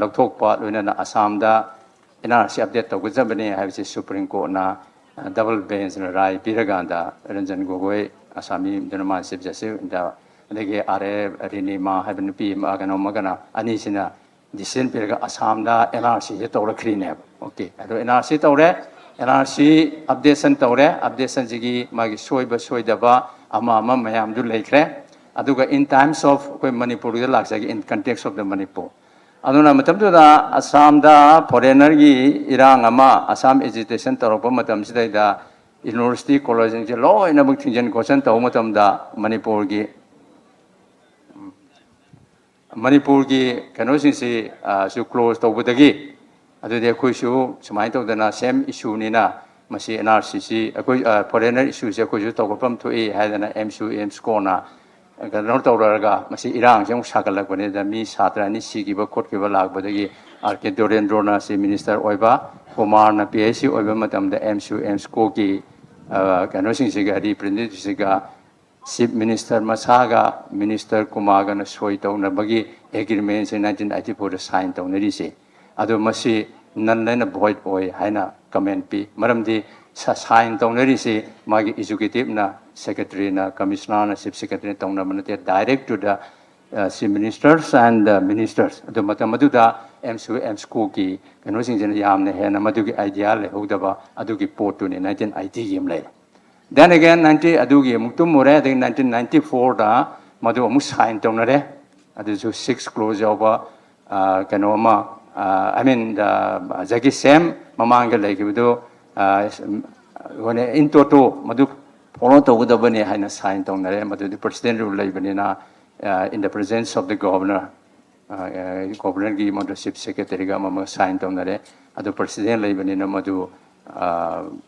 ꯂꯧꯊꯣꯛꯄ, ꯂꯣꯏꯅꯅ ꯑꯁꯥꯝꯗ N R C update ꯇꯧꯒꯗꯕꯅꯤ ꯍꯥꯏꯕꯁꯤ Supreme Courtꯅ double benchꯅ ꯔꯥꯏ ꯄꯤꯔꯀꯥꯟꯗ ꯔꯟꯖꯟ ꯒꯣꯒꯣꯏ ꯑꯁꯥꯃꯤꯗꯨꯅ ꯃꯥ Chief Justiceꯗ, ꯑꯗꯒꯤ R A Arunima ꯍꯥꯏꯕ ꯅꯨꯄꯤ ꯑꯃ, ꯀꯩꯅꯣ ꯑꯃꯒꯅ, ꯑꯅꯤꯁꯤꯅ decision ꯄꯤꯔꯒ ꯑꯁꯥꯝꯗ N R Cꯁꯦ ꯇꯧꯔꯛꯈ꯭ꯔꯤꯅꯦꯕ꯫ Okay, ꯑꯗꯣ N R C ꯇꯧꯔꯦ, N R C updateꯁꯟ ꯇꯧꯔꯦ, updateꯁꯟꯁꯤꯒꯤ ꯃꯥꯒꯤ ꯁꯣꯏꯕ ꯁꯣꯏꯗꯕ ꯑꯃ ꯑꯃ ꯃꯌꯥꯝꯗꯨ ꯂꯩꯈ꯭ꯔꯦ꯫ ꯑꯗꯨꯒ in terms of ꯑꯩꯈꯣꯏ ꯃꯅꯤꯄꯨꯔꯒꯤꯗ ꯂꯥꯛꯆꯒꯦ, in context of the Manipur꯫ ꯑꯗꯨꯅ ꯃꯇꯝꯗꯨꯗ ꯑꯁꯥꯝꯗ foreignerꯒꯤ ꯏꯔꯥꯡ ꯑꯃ, Assam agitation ꯇꯧꯔꯛꯄ ꯃꯇꯝꯁꯤꯗꯩꯗ university collegeꯁꯤꯡꯁꯦ ꯂꯣꯏꯅꯃꯛ ꯊꯤꯡꯖꯤꯟ ꯈꯣꯠꯆꯤꯟ ꯇꯧꯕ ꯃꯇꯝꯗ ꯃꯅꯤꯄꯨꯔꯒꯤ ꯃꯅꯤꯄꯨꯔꯒꯤ ꯀꯩꯅꯣꯁꯤꯡꯁꯤ ꯁꯨ close ꯇꯧꯕꯗꯒꯤ, ꯑꯗꯨꯗꯤ ꯑꯩꯈꯣꯏꯁꯨ ꯁꯨꯃꯥꯏꯅ ꯇꯧꯗꯅ same issueꯅꯤꯅ ꯃꯁꯤ N R Cꯁꯤ ꯑꯩꯈꯣꯏ foreigner issueꯁꯦ ꯑꯩꯈꯣꯏꯁꯨ ꯇꯧꯒꯠꯐꯝ ꯊꯣꯛꯏ ꯍꯥꯏꯗꯅ AMSU, AMSCOꯅ ꯀꯩꯅꯣ ꯇꯧꯔꯒ ꯃꯁꯤ ꯏꯔꯥꯡꯁꯦ ꯑꯃꯨꯛ ꯁꯥꯒꯠꯂꯛꯄꯅꯤꯗ, ꯃꯤ ꯁꯥꯇ꯭ꯔ ꯑꯅꯤ ꯁꯤꯈꯤꯕ ꯈꯣꯠꯈꯤꯕ ꯂꯥꯛꯄꯗꯒꯤ R K ꯙꯤꯔꯦꯟꯗ꯭ꯔꯣꯅ ꯁꯤ minister ꯑꯣꯏꯕ, ꯀꯨꯃꯥꯔꯅ P I C ꯑꯣꯏꯕ ꯃꯇꯝꯗ AMSU, AMSCOꯒꯤ ꯀꯩꯅꯣꯁꯤꯡꯁꯤꯒ, representativeꯁꯤꯒ Chief Minister ꯃꯁꯥꯒ Minister ꯀꯨꯃꯥꯔꯒꯅ ꯁꯣꯏ ꯇꯧꯅꯕꯒꯤ agreementꯁꯦ nineteen eighty fourꯗ sign ꯇꯧꯅꯔꯤꯁꯦ꯫ ꯑꯗꯣ ꯃꯁꯤ null and void ꯑꯣꯏ ꯍꯥꯏꯅ comment ꯄꯤ꯫ ꯃꯔꯝꯗꯤ sign ꯇꯧꯅꯔꯤꯁꯤ ꯃꯥꯒꯤ executiveꯅ, secretaryꯅ, commissionerꯅ, chief secretaryꯅ ꯇꯧꯅꯕ ꯅꯠꯇꯦ, direct to the Chief Ministers and the Ministers꯫ ꯑꯗꯨ ꯃꯇꯝ ꯑꯗꯨꯗ AMSU, AMSCOꯒꯤ ꯀꯩꯅꯣꯁꯤꯡꯁꯤꯅ ꯌꯥꯝꯅ ꯍꯦꯟꯅ ꯃꯗꯨꯒꯤ idea ꯂꯩꯍꯧꯗꯕ ꯑꯗꯨꯒꯤ ꯄꯣꯠꯇꯨꯅꯤ nineteen eightyꯒꯤ ꯑꯃ ꯂꯩꯔꯦ꯫ Then again, ninety ꯑꯗꯨꯒꯤ ꯑꯃꯨꯛ ꯇꯨꯝꯃꯨꯔꯦ, ꯑꯗꯒꯤ nineteen ninety fourꯗ ꯃꯗꯨ ꯑꯃꯨꯛ sign ꯇꯧꯅꯔꯦ꯫ ꯑꯗꯨꯁꯨ six clause ꯌꯥꯎꯕ ꯀꯩꯅꯣ ꯑꯃ, I mean, ꯉꯁꯥꯏꯒꯤ same ꯃꯃꯥꯡꯗ ꯂꯩꯈꯤꯕꯗꯨ, ꯑꯩꯈꯣꯏꯅ in toto ꯃꯗꯨ follow ꯇꯧꯒꯗꯕꯅꯤ ꯍꯥꯏꯅ sign ꯇꯧꯅꯔꯦ꯫ ꯃꯗꯨꯗꯤ president rule ꯂꯩꯕꯅꯤꯅ, in the presence of the governor, ꯒꯣꯕꯔꯅꯔꯒꯤ ꯃꯗꯨ ꯆꯤꯐ ꯁꯦꯀ꯭ꯔꯦꯇꯔꯤꯒ ꯑꯃ ꯑꯃꯒ ꯁꯥꯏꯟ ꯇꯧꯅꯔꯦ꯫ ꯑꯗꯨ ꯄ꯭ꯔꯁꯤꯗꯦꯟ ꯂꯩꯕꯅꯤꯅ ꯃꯗꯨ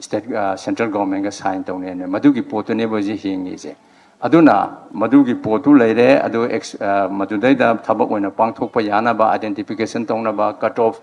ꯁ꯭ꯇꯦꯠ ꯁꯦꯟꯇ꯭ꯔꯦꯜ ꯒꯣꯔꯃꯦꯟꯒ ꯁꯥꯏꯟ ꯇꯧꯅꯩꯅ, ꯃꯗꯨꯒꯤ ꯄꯣꯠꯇꯨꯅꯦꯕ ꯍꯧꯖꯤꯛ ꯍꯤꯡꯉꯤꯁꯦ꯫ ꯑꯗꯨꯅ ꯃꯗꯨꯒꯤ ꯄꯣꯠꯇꯨ ꯂꯩꯔꯦ꯫ ꯑꯗꯨ ꯑꯦꯛꯁ-, ꯑ, ꯃꯗꯨꯗꯩꯗ ꯊꯕꯛ ꯑꯣꯏꯅ ꯄꯥꯡꯊꯣꯛꯄ ꯌꯥꯅꯕ, identification ꯇꯧꯅꯕ, cut off,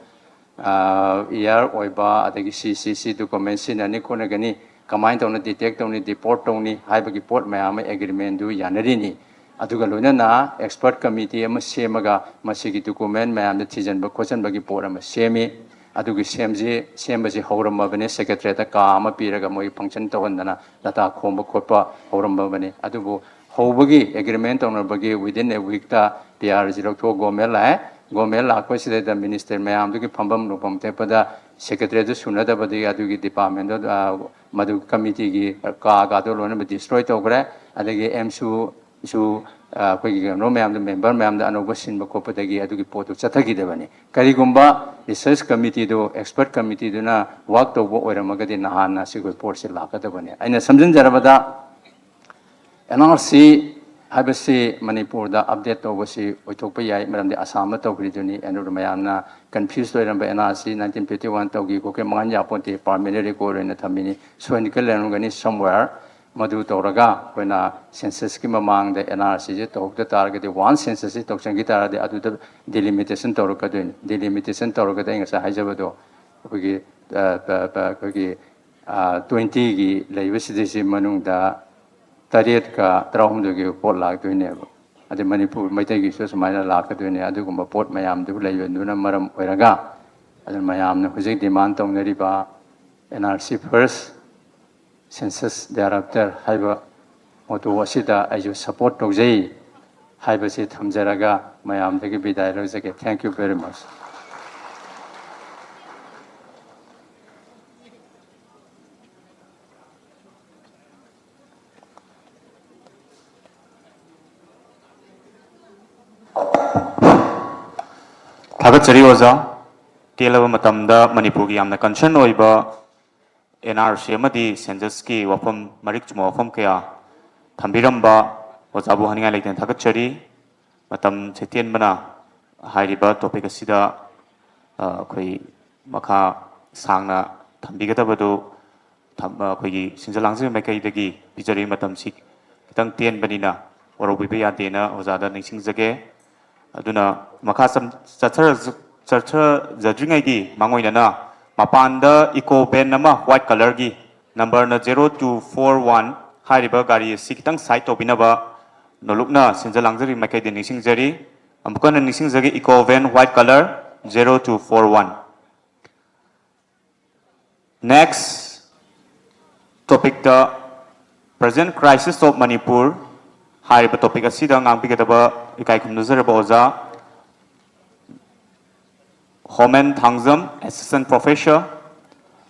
ꯑ, year ꯑꯣꯏꯕ, ꯑꯗꯒꯤ ꯁꯤ ꯁꯤ ꯁꯤ ꯗꯣꯀꯨꯃꯦꯟ ꯁꯤꯖꯤꯟꯅꯅꯤ ꯈꯣꯠꯅꯒꯅꯤ, ꯀꯃꯥꯏꯅ ꯇꯧꯅ ꯗꯤꯇꯦꯛ ꯇꯧꯅꯤ, ꯗꯤꯄꯣꯔꯠ ꯇꯧꯅꯤ ꯍꯥꯏꯕꯒꯤ ꯄꯣꯠ ꯃꯌꯥꯝ ꯑꯃ ꯑꯦꯒ꯭ꯔꯤꯃꯦꯟꯗꯨ ꯌꯥꯅꯔꯤꯅꯤ꯫ ꯑꯗꯨꯒ ꯂꯣꯏꯅꯅ ꯑꯦꯛꯁꯄꯔꯠ ꯀꯃꯤꯇꯤ ꯑꯃ ꯁꯦꯝꯃꯒ ꯃꯁꯤꯒꯤ ꯗꯣꯀꯨꯃꯦꯟ ꯃꯌꯥꯝꯗ ꯊꯤꯖꯤꯟꯕ ꯈꯣꯠꯆꯤꯟꯕꯒꯤ ꯄꯣꯠ ꯑꯃ ꯁꯦꯝꯃꯤ꯫ ꯑꯗꯨꯒꯤ ꯁꯦꯝꯁꯤ, ꯁꯦꯝꯕꯁꯤ ꯍꯧꯔꯝꯃꯕꯅꯤ꯫ ꯁꯦꯀ꯭ꯔꯦꯇꯔꯤꯌꯦꯠꯇ ꯀꯥ ꯑꯃ ꯄꯤꯔꯒ ꯃꯣꯏ ꯐꯪꯁꯟ ꯇꯧꯍꯟꯗꯅ ꯗꯇꯥ ꯈꯣꯝꯕ ꯈꯣꯠꯄ ꯍꯧꯔꯝꯃꯕꯅꯤ꯫ ꯑꯗꯨꯕꯨ ꯍꯧꯕꯒꯤ ꯑꯦꯒ꯭ꯔꯤꯃꯦꯟ ꯇꯧꯅꯕꯒꯤ within a weekꯇ ꯄꯤ ꯑꯥꯔꯁꯤ ꯂꯧꯊꯣꯛꯑ ꯒꯣꯔꯃꯦꯟ ꯂꯥꯛꯑꯦ꯫ ꯒꯣꯔꯃꯦꯟ ꯂꯥꯛꯄꯁꯤꯗꯩꯗ ꯃꯤꯅꯤꯁꯇꯔ ꯃꯌꯥꯝꯗꯨꯒꯤ ꯐꯝꯐꯝ ꯂꯨꯐꯝ ꯊꯦꯠꯄꯗ ꯁꯦꯀ꯭ꯔꯦꯇꯔꯤꯌꯦꯠꯇ ꯁꯨꯅꯗꯕꯗꯒꯤ ꯑꯗꯨꯒꯤ ꯗꯤꯄꯥꯔꯠꯃꯦꯟꯗꯣ, ꯑ, ꯃꯗꯨ ꯀꯃꯤꯇꯤꯒꯤ ꯀꯥꯒꯗꯣ ꯂꯣꯏꯅꯃꯛ ꯗꯤꯁꯇ꯭ꯔꯣꯏ ꯇꯧꯈ꯭ꯔꯦ꯫ ꯑꯗꯒꯤ ꯑꯦꯝꯁꯨ ꯁꯨ, ꯑ, ꯑꯩꯈꯣꯏꯒꯤ ꯀꯩꯅꯣ ꯃꯌꯥꯝꯗꯣ, ꯃꯦꯝꯕꯔ ꯃꯌꯥꯝꯗꯣ ꯑꯅꯧꯕ ꯁꯤꯟꯕ ꯈꯣꯠꯄꯗꯒꯤ ꯑꯗꯨꯒꯤ ꯄꯣꯠꯇꯨ ꯆꯠꯊꯈꯤꯗꯕꯅꯤ꯫ ꯀꯔꯤꯒꯨꯝꯕ ꯔꯤꯁꯔꯁ ꯀꯃꯤꯇꯤꯗꯨ, ꯑꯦꯛꯁꯄꯔꯠ ꯀꯃꯤꯇꯤꯗꯨꯅ ꯋꯥꯛ ꯇꯧꯕ ꯑꯣꯏꯔꯝꯃꯒꯗꯤ ꯅꯍꯥꯟꯅ ꯁꯤꯒꯤ ꯄꯣꯠꯁꯤ ꯂꯥꯛꯀꯗꯕꯅꯤ꯫ ꯑꯩꯅ ꯁꯝꯖꯤꯟꯖꯔꯕꯗ, ꯑꯦꯟ ꯑꯥꯔ ꯁꯤ ꯍꯥꯏꯕꯁꯤ ꯃꯅꯤꯄꯨꯔꯗ ꯑꯞꯗꯦꯠ ꯇꯧꯕꯁꯤ ꯑꯣꯏꯊꯣꯛꯄ ꯌꯥꯏ, ꯃꯔꯝꯗꯤ ꯑꯁꯥꯝꯗ ꯇꯧꯈ꯭ꯔꯤꯗꯨꯅꯤ꯫ ꯑꯗꯨꯒ ꯃꯌꯥꯝꯅ ꯀꯟꯐ꯭ꯌꯨꯁ ꯑꯣꯏꯔꯝꯕ, N R C nineteen fifty one ꯇꯧꯈꯤ ꯈꯣꯠꯈꯤ, ꯃꯉꯥꯟ ꯌꯥꯄꯣꯟꯇꯦ, ꯄꯥꯔꯃꯦꯅꯦꯟ ꯔꯦꯀꯣꯔꯗ ꯑꯣꯏꯅ ꯊꯝꯃꯤꯅꯤ, ꯁꯣꯏꯅ ꯂꯩꯔꯝꯒꯅꯤ somewhere꯫ ꯃꯗꯨ ꯇꯧꯔꯒ ꯑꯩꯈꯣꯏꯅ ꯁꯦꯟꯁꯁꯀꯤ ꯃꯃꯥꯡꯗ ꯑꯦꯟ ꯑꯥꯔ ꯁꯤꯁꯦ ꯇꯧꯍꯧꯗ ꯇꯥꯔꯒꯗꯤ, ꯋꯥꯟꯁ ꯁꯦꯟꯁꯁꯁꯤ ꯇꯧꯁꯤꯟꯈꯤ ꯇꯥꯔꯒꯗꯤ, ꯑꯗꯨꯗ ꯗꯤꯂꯤꯃꯤꯇꯦꯁꯟ ꯇꯧꯔꯛꯀꯗꯣꯏꯅꯤ꯫ ꯗꯤꯂꯤꯃꯤꯇꯦꯁꯟ ꯇꯧꯔꯒꯗꯤ ꯑꯩ ꯉꯁꯥꯏ ꯍꯥꯏꯖꯕꯗꯣ, ꯑꯩꯈꯣꯏꯒꯤ, ꯑ, ꯄ-, ꯄ-, ꯑꯩꯈꯣꯏꯒꯤ, ꯑ, ꯇ꯭ꯋꯦꯟꯇꯤꯒꯤ ꯂꯩꯕꯁꯤꯗꯩꯁꯤ ꯃꯅꯨꯡꯗ ꯇꯔꯦꯠꯀ ꯇꯔꯥꯍꯨꯝꯗꯣꯏꯒꯤ ꯄꯣꯠ ꯂꯥꯛꯇꯣꯏꯅꯦꯕ꯫ ꯑꯗꯩ ꯃꯅꯤꯄꯨꯔ ꯃꯩꯇꯩꯒꯤꯁꯨ ꯁꯨꯃꯥꯏꯅ ꯂꯥꯛꯀꯗꯣꯏꯅꯦ꯫ ꯑꯗꯨꯒꯨꯝꯕ ꯄꯣꯠ ꯃꯌꯥꯝꯗꯨ ꯂꯩꯕꯗꯨꯅ ꯃꯔꯝ ꯑꯣꯏꯔꯒ, ꯑꯗꯨꯅ ꯃꯌꯥꯝꯅ ꯍꯧꯖꯤꯛ ꯗꯤꯃꯥꯟ ꯇꯧꯅꯔꯤꯕ N R C first, census thereafter ꯍꯥꯏꯕ ꯃꯣꯇꯣ ꯑꯁꯤꯗ ꯑꯩꯁꯨ ꯁꯄꯣꯔꯠ ꯇꯧꯖꯩ ꯍꯥꯏꯕꯁꯤ ꯊꯝꯖꯔꯒ ꯃꯌꯥꯝꯗꯒꯤ ꯕꯤꯗꯥꯏ ꯂꯧꯖꯒꯦ꯫ Thank you very much꯫ ꯊꯥꯒꯠꯆꯔꯤ ꯑꯣꯖꯥ꯫ ꯇꯦꯜꯂꯕ ꯃꯇꯝꯗ ꯃꯅꯤꯄꯨꯔꯒꯤ ꯌꯥꯝꯅ ꯀꯟꯁꯔꯟ ꯑꯣꯏꯕ ꯑꯦꯟ ꯑꯥꯔ ꯁꯤ ꯑꯃꯗꯤ ꯁꯦꯟꯁꯁꯀꯤ ꯋꯥꯐꯝ, ꯃꯔꯤꯛ ꯆꯨꯝꯕ ꯋꯥꯐꯝ ꯀꯌꯥ ꯊꯝꯕꯤꯔꯝꯕ ꯑꯣꯖꯥꯕꯨ ꯍꯥꯏꯅꯤꯡꯉꯥꯏ ꯂꯩꯇꯅ ꯊꯥꯒꯠꯆꯔꯤ꯫ ꯃꯇꯝꯁꯦ ꯇꯦꯟꯕꯅ ꯍꯥꯏꯔꯤꯕ ꯇꯣꯄꯤꯛ ꯑꯁꯤꯗ ꯑ, ꯑꯩꯈꯣꯏ ꯃꯈꯥ ꯁꯥꯡꯅ ꯊꯝꯕꯤꯒꯗꯕꯗꯨ ꯊꯝ- ꯑ, ꯑꯩꯈꯣꯏꯒꯤ ꯁꯤꯟꯖ ꯂꯥꯡꯖꯕ ꯃꯥꯏꯀꯩꯗꯒꯤ ꯄꯤꯖꯔꯤ꯫ ꯃꯇꯝꯁꯤ ꯈꯤꯇꯪ ꯇꯦꯟꯕꯅꯤꯅ ꯋꯥꯔꯧꯕꯤꯕ ꯌꯥꯗꯦꯅ ꯑꯣꯖꯥꯗ ꯅꯤꯡꯁꯤꯡꯖꯒꯦ꯫ ꯑꯗꯨꯅ ꯃꯈꯥ ꯆꯝ- ꯆꯠꯊꯔ- ꯆꯠꯊꯖꯗ꯭ꯔꯤꯉꯩꯒꯤ ꯃꯥꯡꯑꯣꯏꯅꯅ ꯃꯄꯥꯟꯗ ꯏꯀꯣ ꯚꯦꯟ ꯑꯃ ꯋꯥꯏꯠ ꯀꯂꯔꯒꯤ ꯅꯝꯕꯔꯅ ꯖꯦꯔꯣ ꯇꯨ ꯐꯣꯔ ꯋꯥꯟ ꯍꯥꯏꯔꯤꯕ ꯒꯥꯔꯤ ꯑꯁꯤ ꯈꯤꯇꯪ ꯁꯥꯏꯠ ꯇꯧꯕꯤꯅꯕ ꯅꯣꯂꯨꯛꯅ ꯁꯤꯟꯖ ꯂꯥꯡꯖꯔꯤ ꯃꯥꯏꯀꯩꯗ ꯅꯤꯡꯁꯤꯡꯖꯔꯤ꯫ ꯑꯃꯨꯛꯀ ꯍꯟꯅ ꯅꯤꯡꯁꯤꯡꯖꯒꯦ, Eeco van white colour zero two four one. Next ꯇꯣꯄꯤꯛꯇ present crisis of Manipur ꯍꯥꯏꯔꯤꯕ ꯇꯣꯄꯤꯛ ꯑꯁꯤꯗ ꯉꯥꯡꯕꯤꯒꯗꯕ ꯏꯀꯥꯏ ꯈꯨꯝꯅꯖꯔꯕ ꯑꯣꯖꯥ ꯍꯣꯃꯦꯟ Thangjam, Assistant Professor,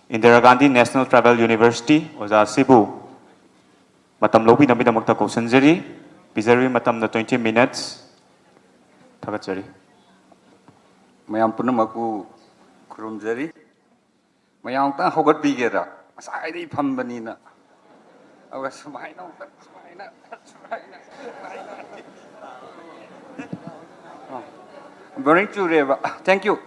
Indira Gandhi National Tribal University꯫ ꯑꯣꯖꯥ ꯑꯁꯤꯕꯨ ꯃꯇꯝ ꯂꯧꯕꯤꯅꯕꯒꯤꯗꯃꯛꯇ ꯀꯧꯁꯤꯟꯖꯔꯤ꯫ ꯄꯤꯖꯔꯤꯕ ꯃꯇꯝꯅ twenty minutes꯫ ꯊꯥꯒꯠꯆꯔꯤ꯫ ꯃꯌꯥꯝ ꯄꯨꯝꯅꯃꯛꯄꯨ ꯈꯨꯔꯨꯝꯖꯔꯤ꯫ ꯃꯌꯥꯝ ꯑꯃꯨꯛꯇꯪ ꯍꯧꯒꯠꯄꯤꯒꯦꯔꯥ? ꯉꯁꯥꯏꯗꯒꯤ ꯐꯝꯕꯅꯤꯅ꯫ ꯑꯗꯨꯒ ꯁꯨꯃꯥꯏꯅ ꯑꯃꯨꯛꯇꯪ, ꯁꯨꯃꯥꯏꯅ, ꯁꯨꯃꯥꯏꯅ, ꯁꯨꯃꯥꯏꯅ꯫ ꯕꯣꯔꯤꯡ ꯆꯨꯔꯦꯕ꯫ Thank you꯫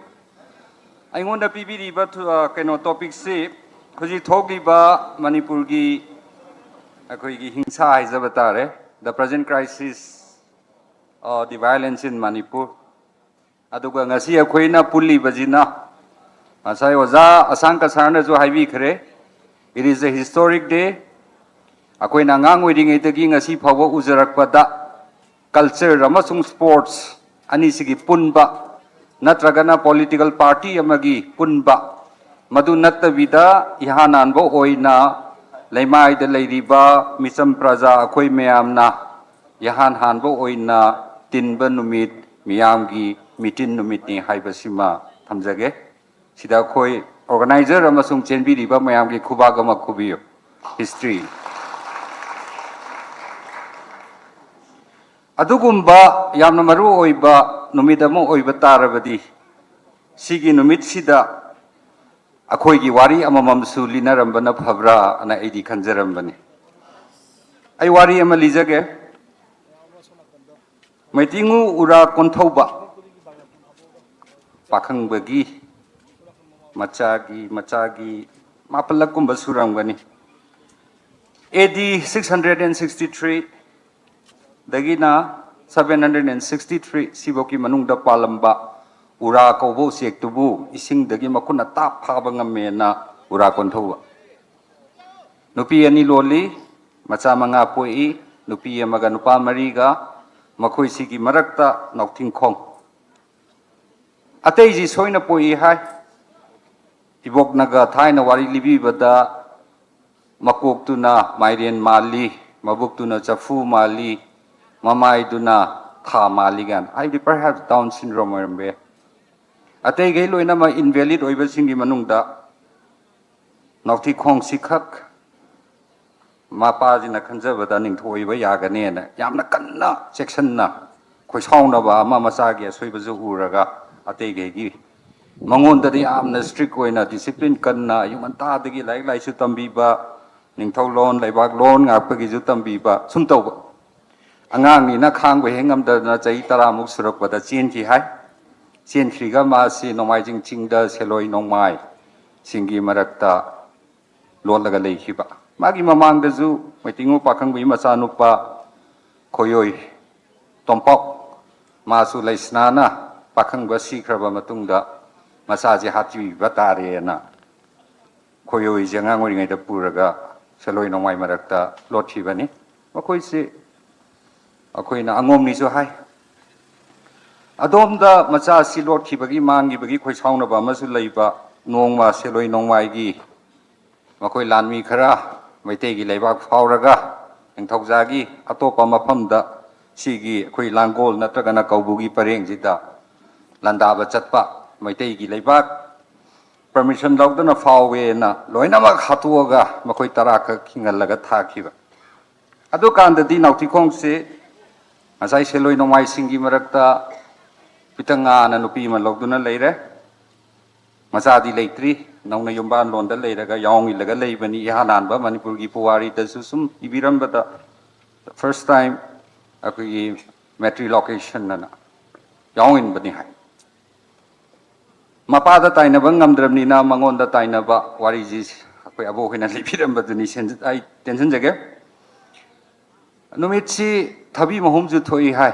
ꯑꯩꯉꯣꯟꯗ ꯄꯤꯕꯤꯔꯤꯕ ꯊꯨ- ꯑ, ꯀꯩꯅꯣ ꯇꯣꯄꯤꯛꯁꯤ ꯍꯧꯖꯤꯛ ꯊꯣꯛꯂꯤꯕ ꯃꯅꯤꯄꯨꯔꯒꯤ ꯑꯩꯈꯣꯏꯒꯤ ꯍꯤꯡꯁꯥ ꯍꯥꯏꯖꯕ ꯇꯥꯔꯦ, the present crisis, uh, the violence in Manipur꯫ ꯑꯗꯨꯒ ꯉꯁꯤ ꯑꯩꯈꯣꯏꯅ ꯄꯨꯜꯂꯤꯕꯁꯤꯅ ꯉꯁꯥꯏ ꯑꯣꯖꯥ ꯑꯁꯥꯡ ꯀꯁꯥꯔꯅꯁꯨ ꯍꯥꯏꯕꯤꯈ꯭ꯔꯦ, it is a historic day꯫ ꯑꯩꯈꯣꯏꯅ ꯑꯉꯥꯡ ꯑꯣꯏꯔꯤꯉꯩꯗꯒꯤ ꯉꯁꯤ ꯐꯥꯎꯕ ꯎꯖꯔꯛꯄꯗ culture ꯑꯃꯁꯨꯡ sports ꯑꯅꯤꯁꯤꯒꯤ ꯄꯨꯟꯕ ꯅꯠꯇ꯭ꯔꯒꯅ political party ꯑꯃꯒꯤ ꯄꯨꯟꯕ, ꯃꯗꯨ ꯅꯠꯇꯕꯤꯗ ꯏꯍꯥꯟ ꯍꯥꯟꯕ ꯑꯣꯏꯅ ꯂꯩꯃꯥꯏꯗ ꯂꯩꯔꯤꯕ ꯃꯤꯆꯝ ꯄ꯭ꯔꯖꯥ ꯑꯩꯈꯣꯏ ꯃꯌꯥꯝꯅ ꯏꯍꯥꯟ ꯍꯥꯟꯕ ꯑꯣꯏꯅ ꯇꯤꯟꯕ ꯅꯨꯃꯤꯠ, ꯃꯤꯌꯥꯝꯒꯤ ꯃꯤꯇꯤꯟ ꯅꯨꯃꯤꯠꯅꯤ ꯍꯥꯏꯕꯁꯤꯃ ꯊꯝꯖꯒꯦ꯫ ꯁꯤꯗ ꯑꯩꯈꯣꯏ organizer ꯑꯃꯁꯨꯡ ꯆꯦꯟꯕꯤꯔꯤꯕ ꯃꯌꯥꯝꯒꯤ ꯈꯨꯕꯥꯛ ꯑꯃ ꯈꯨꯕꯤꯌꯨ꯫ History꯫ ꯑꯗꯨꯒꯨꯝꯕ ꯌꯥꯝꯅ ꯃꯔꯨ ꯑꯣꯏꯕ ꯅꯨꯃꯤꯠ ꯑꯃ ꯑꯣꯏꯕ ꯇꯥꯔꯕꯗꯤ, ꯁꯤꯒꯤ ꯅꯨꯃꯤꯠꯁꯤꯗ ꯑꯩꯈꯣꯏꯒꯤ ꯋꯥꯔꯤ ꯑꯃꯃꯝꯁꯨ ꯂꯤꯅꯔꯝꯕꯅ ꯐꯕ꯭ꯔꯥꯅ ꯑꯩꯗꯤ ꯈꯟꯖꯔꯝꯕꯅꯤ꯫ ꯑꯩ ꯋꯥꯔꯤ ꯑꯃ ꯂꯤꯖꯒꯦ꯫ ꯃꯩꯇꯤꯡꯉꯨ ꯎꯔꯥ ꯀꯣꯟꯊꯧꯕ ꯄꯥꯈꯪꯕꯒꯤ ꯃꯆꯥꯒꯤ ꯃꯆꯥꯒꯤ ꯃꯥꯄꯜꯂꯛꯀꯨꯝꯕ ꯁꯨꯔꯝꯒꯅꯤ꯫ A D six hundred and sixty three ꯗꯒꯤꯅ seven hundred and sixty three ꯁꯤꯐꯧꯒꯤ ꯃꯅꯨꯡꯗ ꯄꯥꯜꯂꯝꯕ ꯎꯔꯥ ꯀꯧꯕ ꯎꯆꯦꯛꯇꯨꯕꯨ ꯏꯁꯤꯡꯗꯒꯤ ꯃꯈꯨꯠꯅ ꯇꯥꯞ ꯐꯥꯕ ꯉꯝꯃꯦꯅ ꯎꯔꯥ ꯀꯣꯟꯊꯧꯕ꯫ ꯅꯨꯄꯤ ꯑꯅꯤ ꯂꯣꯜꯂꯤ, ꯃꯆꯥ ꯃꯉꯥ ꯄꯣꯛꯏ, ꯅꯨꯄꯤ ꯑꯃꯒ ꯅꯨꯄꯥ ꯃꯔꯤꯒ꯫ ꯃꯈꯣꯏꯁꯤꯒꯤ ꯃꯔꯛꯇ ꯅꯥꯎꯊꯤꯡꯈꯣꯡ꯫ ꯑꯇꯩꯁꯤ ꯁꯣꯏꯅ ꯄꯣꯛꯏ ꯍꯥꯏ꯫ ꯏꯕꯣꯛꯅꯒ ꯊꯥꯏꯅ ꯋꯥꯔꯤ ꯂꯤꯕꯤꯕꯗ, ꯃꯀꯣꯛꯇꯨꯅ ꯃꯥꯏꯔꯦꯟ ꯃꯥꯜꯂꯤ, ꯃꯕꯨꯛꯇꯨꯅ ꯆꯐꯨ ꯃꯥꯜꯂꯤ, ꯃꯃꯥꯏꯗꯨꯅ ꯊꯥ ꯃꯥꯜꯂꯤ ꯀꯥꯏꯅ꯫ ꯍꯥꯏꯕꯗꯤ perhaps Down syndrome ꯑꯣꯏꯔꯝꯕ ꯌꯥꯏ꯫ ꯑꯇꯩꯈꯩ ꯂꯣꯏꯅꯃꯛ invalid ꯑꯣꯏꯕꯁꯤꯡꯒꯤ ꯃꯅꯨꯡꯗ ꯅꯥꯎꯊꯤꯈꯣꯡꯁꯤꯈꯛ ꯃꯄꯥꯁꯤꯅ ꯈꯟꯖꯕꯗ ꯅꯤꯡꯊꯣꯛ ꯑꯣꯏꯕ ꯌꯥꯒꯅꯦꯅ ꯌꯥꯝꯅ ꯀꯟꯅ ꯆꯦꯛꯁꯤꯟꯅ ꯈꯣꯏꯁꯥꯎꯅꯕ ꯑꯃ ꯃꯆꯥꯒꯤ ꯑꯁꯣꯏꯕꯁꯨ ꯎꯔꯒ ꯑꯇꯩꯈꯩꯒꯤ ꯃꯉꯣꯟꯗꯗꯤ ꯌꯥꯝꯅ strict ꯑꯣꯏꯅ discipline ꯀꯟꯅ ꯑꯌꯨꯛ ꯉꯟꯇꯥꯗꯒꯤ ꯂꯥꯏꯔꯤꯛ ꯂꯥꯏꯁꯨ ꯇꯝꯕꯤꯕ, ꯅꯤꯡꯊꯧ ꯂꯣꯟ ꯂꯩꯕꯥꯛ ꯂꯣꯟ ꯉꯥꯛꯄꯒꯤꯁꯨ ꯇꯝꯕꯤꯕ ꯁꯨꯝ ꯇꯧꯕ꯫ ꯑꯉꯥꯡꯅꯤꯅ ꯈꯥꯡꯕ ꯍꯦꯛ ꯉꯝꯗꯗꯅ ꯆꯍꯤ ꯇꯔꯥꯃꯨꯛ ꯁꯨꯔꯛꯄꯗ ꯆꯦꯟꯈꯤ ꯍꯥꯏ꯫ ꯆꯦꯟꯈ꯭ꯔꯤꯒ ꯃꯥꯁꯤ ꯅꯣꯡꯃꯥꯏꯖꯤꯡ ꯆꯤꯡꯗ ꯁꯦꯂꯣꯏ ꯅꯣꯡꯃꯥꯏꯁꯤꯡꯒꯤ ꯃꯔꯛꯇ ꯂꯣꯠꯂꯒ ꯂꯩꯈꯤꯕ꯫ ꯃꯥꯒꯤ ꯃꯃꯥꯡꯗꯁꯨ ꯃꯩꯇꯩꯉꯣ ꯄꯥꯈꯪꯕꯒꯤ ꯃꯆꯥꯅꯨꯄꯥ ꯈꯣꯏꯌꯣꯏ ꯇꯣꯝꯄꯥꯛ, ꯃꯥꯁꯨ ꯂꯩꯁꯅꯥꯅ ꯄꯥꯈꯪꯕ ꯁꯤꯈ꯭ꯔꯕ ꯃꯇꯨꯡꯗ ꯃꯆꯥꯁꯦ ꯍꯥꯠꯄꯤꯕ ꯇꯥꯔꯦꯅ ꯈꯣꯏꯌꯣꯏꯁꯦ ꯑꯉꯥꯡ ꯑꯣꯏꯔꯤꯉꯩꯗ ꯄꯨꯔꯒ ꯁꯦꯂꯣꯏ ꯅꯣꯡꯃꯥꯏ ꯃꯔꯛꯇ ꯂꯣꯠꯈꯤꯕꯅꯤ꯫ ꯃꯈꯣꯏꯁꯤ ꯑꯩꯈꯣꯏꯅ ꯑꯉꯣꯝꯅꯤꯁꯨ ꯍꯥꯏ꯫ ꯑꯗꯣꯝꯗ ꯃꯆꯥ ꯑꯁꯤ ꯂꯣꯠꯈꯤꯕꯒꯤ ꯃꯥꯡꯈꯤꯕꯒꯤ ꯈꯣꯏꯁꯥꯎꯅꯕ ꯑꯃꯁꯨ ꯂꯩꯕ꯫ ꯅꯣꯡꯃ ꯁꯦꯂꯣꯏ ꯅꯣꯡꯃꯥꯏꯒꯤ ꯃꯈꯣꯏ ꯂꯥꯟꯃꯤ ꯈꯔ ꯃꯩꯇꯩꯒꯤ ꯂꯩꯕꯥꯛ ꯐꯥꯎꯔꯒ ꯅꯤꯡꯊꯧꯖꯥꯒꯤ ꯑꯇꯣꯞꯄ ꯃꯐꯝꯗ ꯁꯤꯒꯤ ꯑꯩꯈꯣꯏ ꯂꯥꯡꯒꯣꯜ ꯅꯠꯇ꯭ꯔꯒꯅ ꯀꯧꯕ꯭ꯔꯨꯒꯤ ꯄꯔꯦꯡꯁꯤꯗ ꯂꯥꯟꯗꯥꯕ ꯆꯠꯄ, ꯃꯩꯇꯩꯒꯤ ꯂꯩꯕꯥꯛ permission ꯂꯧꯗꯅ ꯐꯥꯎꯋꯦꯅ ꯂꯣꯏꯅꯃꯛ ꯍꯥꯠꯇꯣꯛꯑꯒ ꯃꯈꯣꯏ ꯇꯔꯥꯈꯛ ꯍꯤꯡꯍꯜꯂꯒ ꯊꯥꯈꯤꯕ꯫ ꯑꯗꯨꯀꯥꯟꯗꯗꯤ ꯅꯥꯎꯊꯤꯈꯣꯡꯁꯦ ꯉꯁꯥꯏ ꯁꯦꯂꯣꯏ ꯅꯣꯡꯃꯥꯏꯁꯤꯡꯒꯤ ꯃꯔꯛꯇ ꯄꯤꯇꯪꯉꯥꯅ ꯅꯨꯄꯤ ꯑꯃ ꯂꯧꯗꯨꯅ ꯂꯩꯔꯦ꯫ ꯃꯆꯥꯗꯤ ꯂꯩꯇ꯭ꯔꯤ, ꯅꯧꯅ ꯌꯨꯝꯕꯥꯟꯂꯣꯟꯗ ꯂꯩꯔꯒ ꯌꯥꯎ ꯏꯜꯂꯒ ꯂꯩꯕꯅꯤ꯫ ꯏꯍꯥꯟ ꯍꯥꯟꯕ ꯃꯅꯤꯄꯨꯔꯒꯤ ꯄꯨꯋꯥꯔꯤꯗꯁꯨ ꯁꯨꯝ ꯏꯕꯤꯔꯝꯕꯗ first time ꯑꯩꯈꯣꯏꯒꯤ matrilocation ꯑꯅ ꯌꯥꯎ ꯏꯟꯕꯅꯤ ꯍꯥꯏ꯫ ꯃꯄꯥꯗ ꯇꯥꯏꯅꯕ ꯉꯝꯗ꯭ꯔꯕꯅꯤꯅ ꯃꯉꯣꯟꯗ ꯇꯥꯏꯅꯕ ꯋꯥꯔꯤꯁꯤ ꯑꯩꯈꯣꯏ ꯑꯕꯣꯛ ꯍꯣꯏꯅ ꯂꯤꯕꯤꯔꯝꯕꯗꯨꯅꯤ꯫ ꯁꯦꯟꯖ-, ꯑꯩ ꯇꯦꯟꯁꯤꯟꯖꯒꯦ꯫ ꯅꯨꯃꯤꯠꯁꯤ ꯊꯕꯤ ꯃꯍꯨꯝꯁꯨ ꯊꯣꯛꯏ ꯍꯥꯏ꯫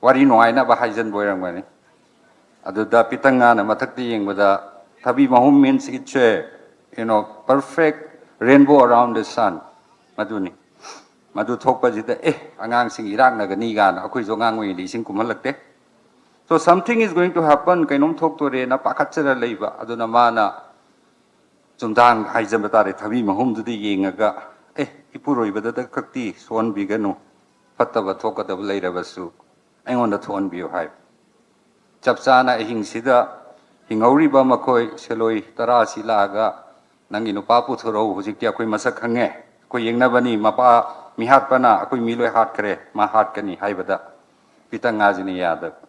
ꯋꯥꯔꯤ ꯅꯨꯡꯉꯥꯏꯅꯕ ꯍꯥꯏꯖꯟꯕ ꯑꯣꯏꯔꯝꯒꯅꯤ꯫ ꯑꯗꯨꯗ ꯄꯤꯇꯪ ꯉꯥꯅ ꯃꯊꯛꯇ ꯌꯦꯡꯕꯗ, "ꯊꯕꯤ ꯃꯍꯨꯝ means it's a, you know, perfect rainbow around the sun." ꯃꯗꯨꯅꯤ꯫ ꯃꯗꯨ ꯊꯣꯛꯄꯁꯤꯗ, "ꯑꯦ, ꯑꯉꯥꯡꯁꯤꯡ ꯏꯔꯥꯛꯅꯒꯅꯤ" ꯀꯥꯏꯅ ꯑꯩꯈꯣꯏꯁꯨ ꯑꯉꯥꯡ ꯑꯣꯏꯔꯤꯉꯩꯗ ꯏꯁꯤꯡ ꯀꯨꯝꯍꯜꯂꯛꯇꯦ꯫ So something is going to happen, ꯀꯩꯅꯣꯝ ꯊꯣꯛꯇꯣꯔꯦꯅ ꯄꯥꯈꯠꯆꯔ ꯂꯩꯕ꯫ ꯑꯗꯨꯅ ꯃꯥꯅ ꯆꯨꯝꯗꯥꯡ ꯍꯥꯏꯖꯕ ꯇꯥꯔꯦ, ꯊꯕꯤ ꯃꯍꯨꯝꯗꯨꯗ ꯌꯦꯡꯉꯒ, "ꯑꯦ, ꯏꯄꯨꯔꯣꯏꯕꯗꯗ ꯈꯛꯇꯤ ꯁꯣꯛꯍꯟꯕꯤꯒꯅꯨ, ꯐꯠꯇꯕ ꯊꯣꯛꯀꯗꯕ ꯂꯩꯔꯕꯁꯨ ꯑꯩꯉꯣꯟꯗ ꯊꯣꯛꯍꯟꯕꯤꯌꯨ" ꯍꯥꯏ꯫ ꯆꯞ ꯆꯥꯅ ꯑꯍꯤꯡꯁꯤꯗ ꯍꯤꯡꯍꯧꯔꯤꯕ ꯃꯈꯣꯏ ꯁꯦꯂꯣꯏ ꯇꯔꯥꯁꯤ ꯂꯥꯛꯑꯒ, "ꯅꯪꯒꯤ ꯅꯨꯄꯥ ꯄꯨꯊꯣꯔꯛꯎ, ꯍꯧꯖꯤꯛꯇꯤ ꯑꯩꯈꯣꯏ ꯃꯁꯛ ꯈꯪꯉꯦ, ꯑꯩꯈꯣꯏ ꯌꯦꯡꯅꯕꯅꯤ, ꯃꯄꯥ ꯃꯤ ꯍꯥꯠꯄꯅ ꯑꯩꯈꯣꯏ ꯃꯤ ꯂꯣꯏ ꯍꯥꯠꯈ꯭ꯔꯦ, ꯃꯥ ꯍꯥꯠꯀꯅꯤ" ꯍꯥꯏꯕꯗ ꯄꯤꯇꯪ ꯉꯥꯁꯤꯅ ꯌꯥꯗꯕ꯫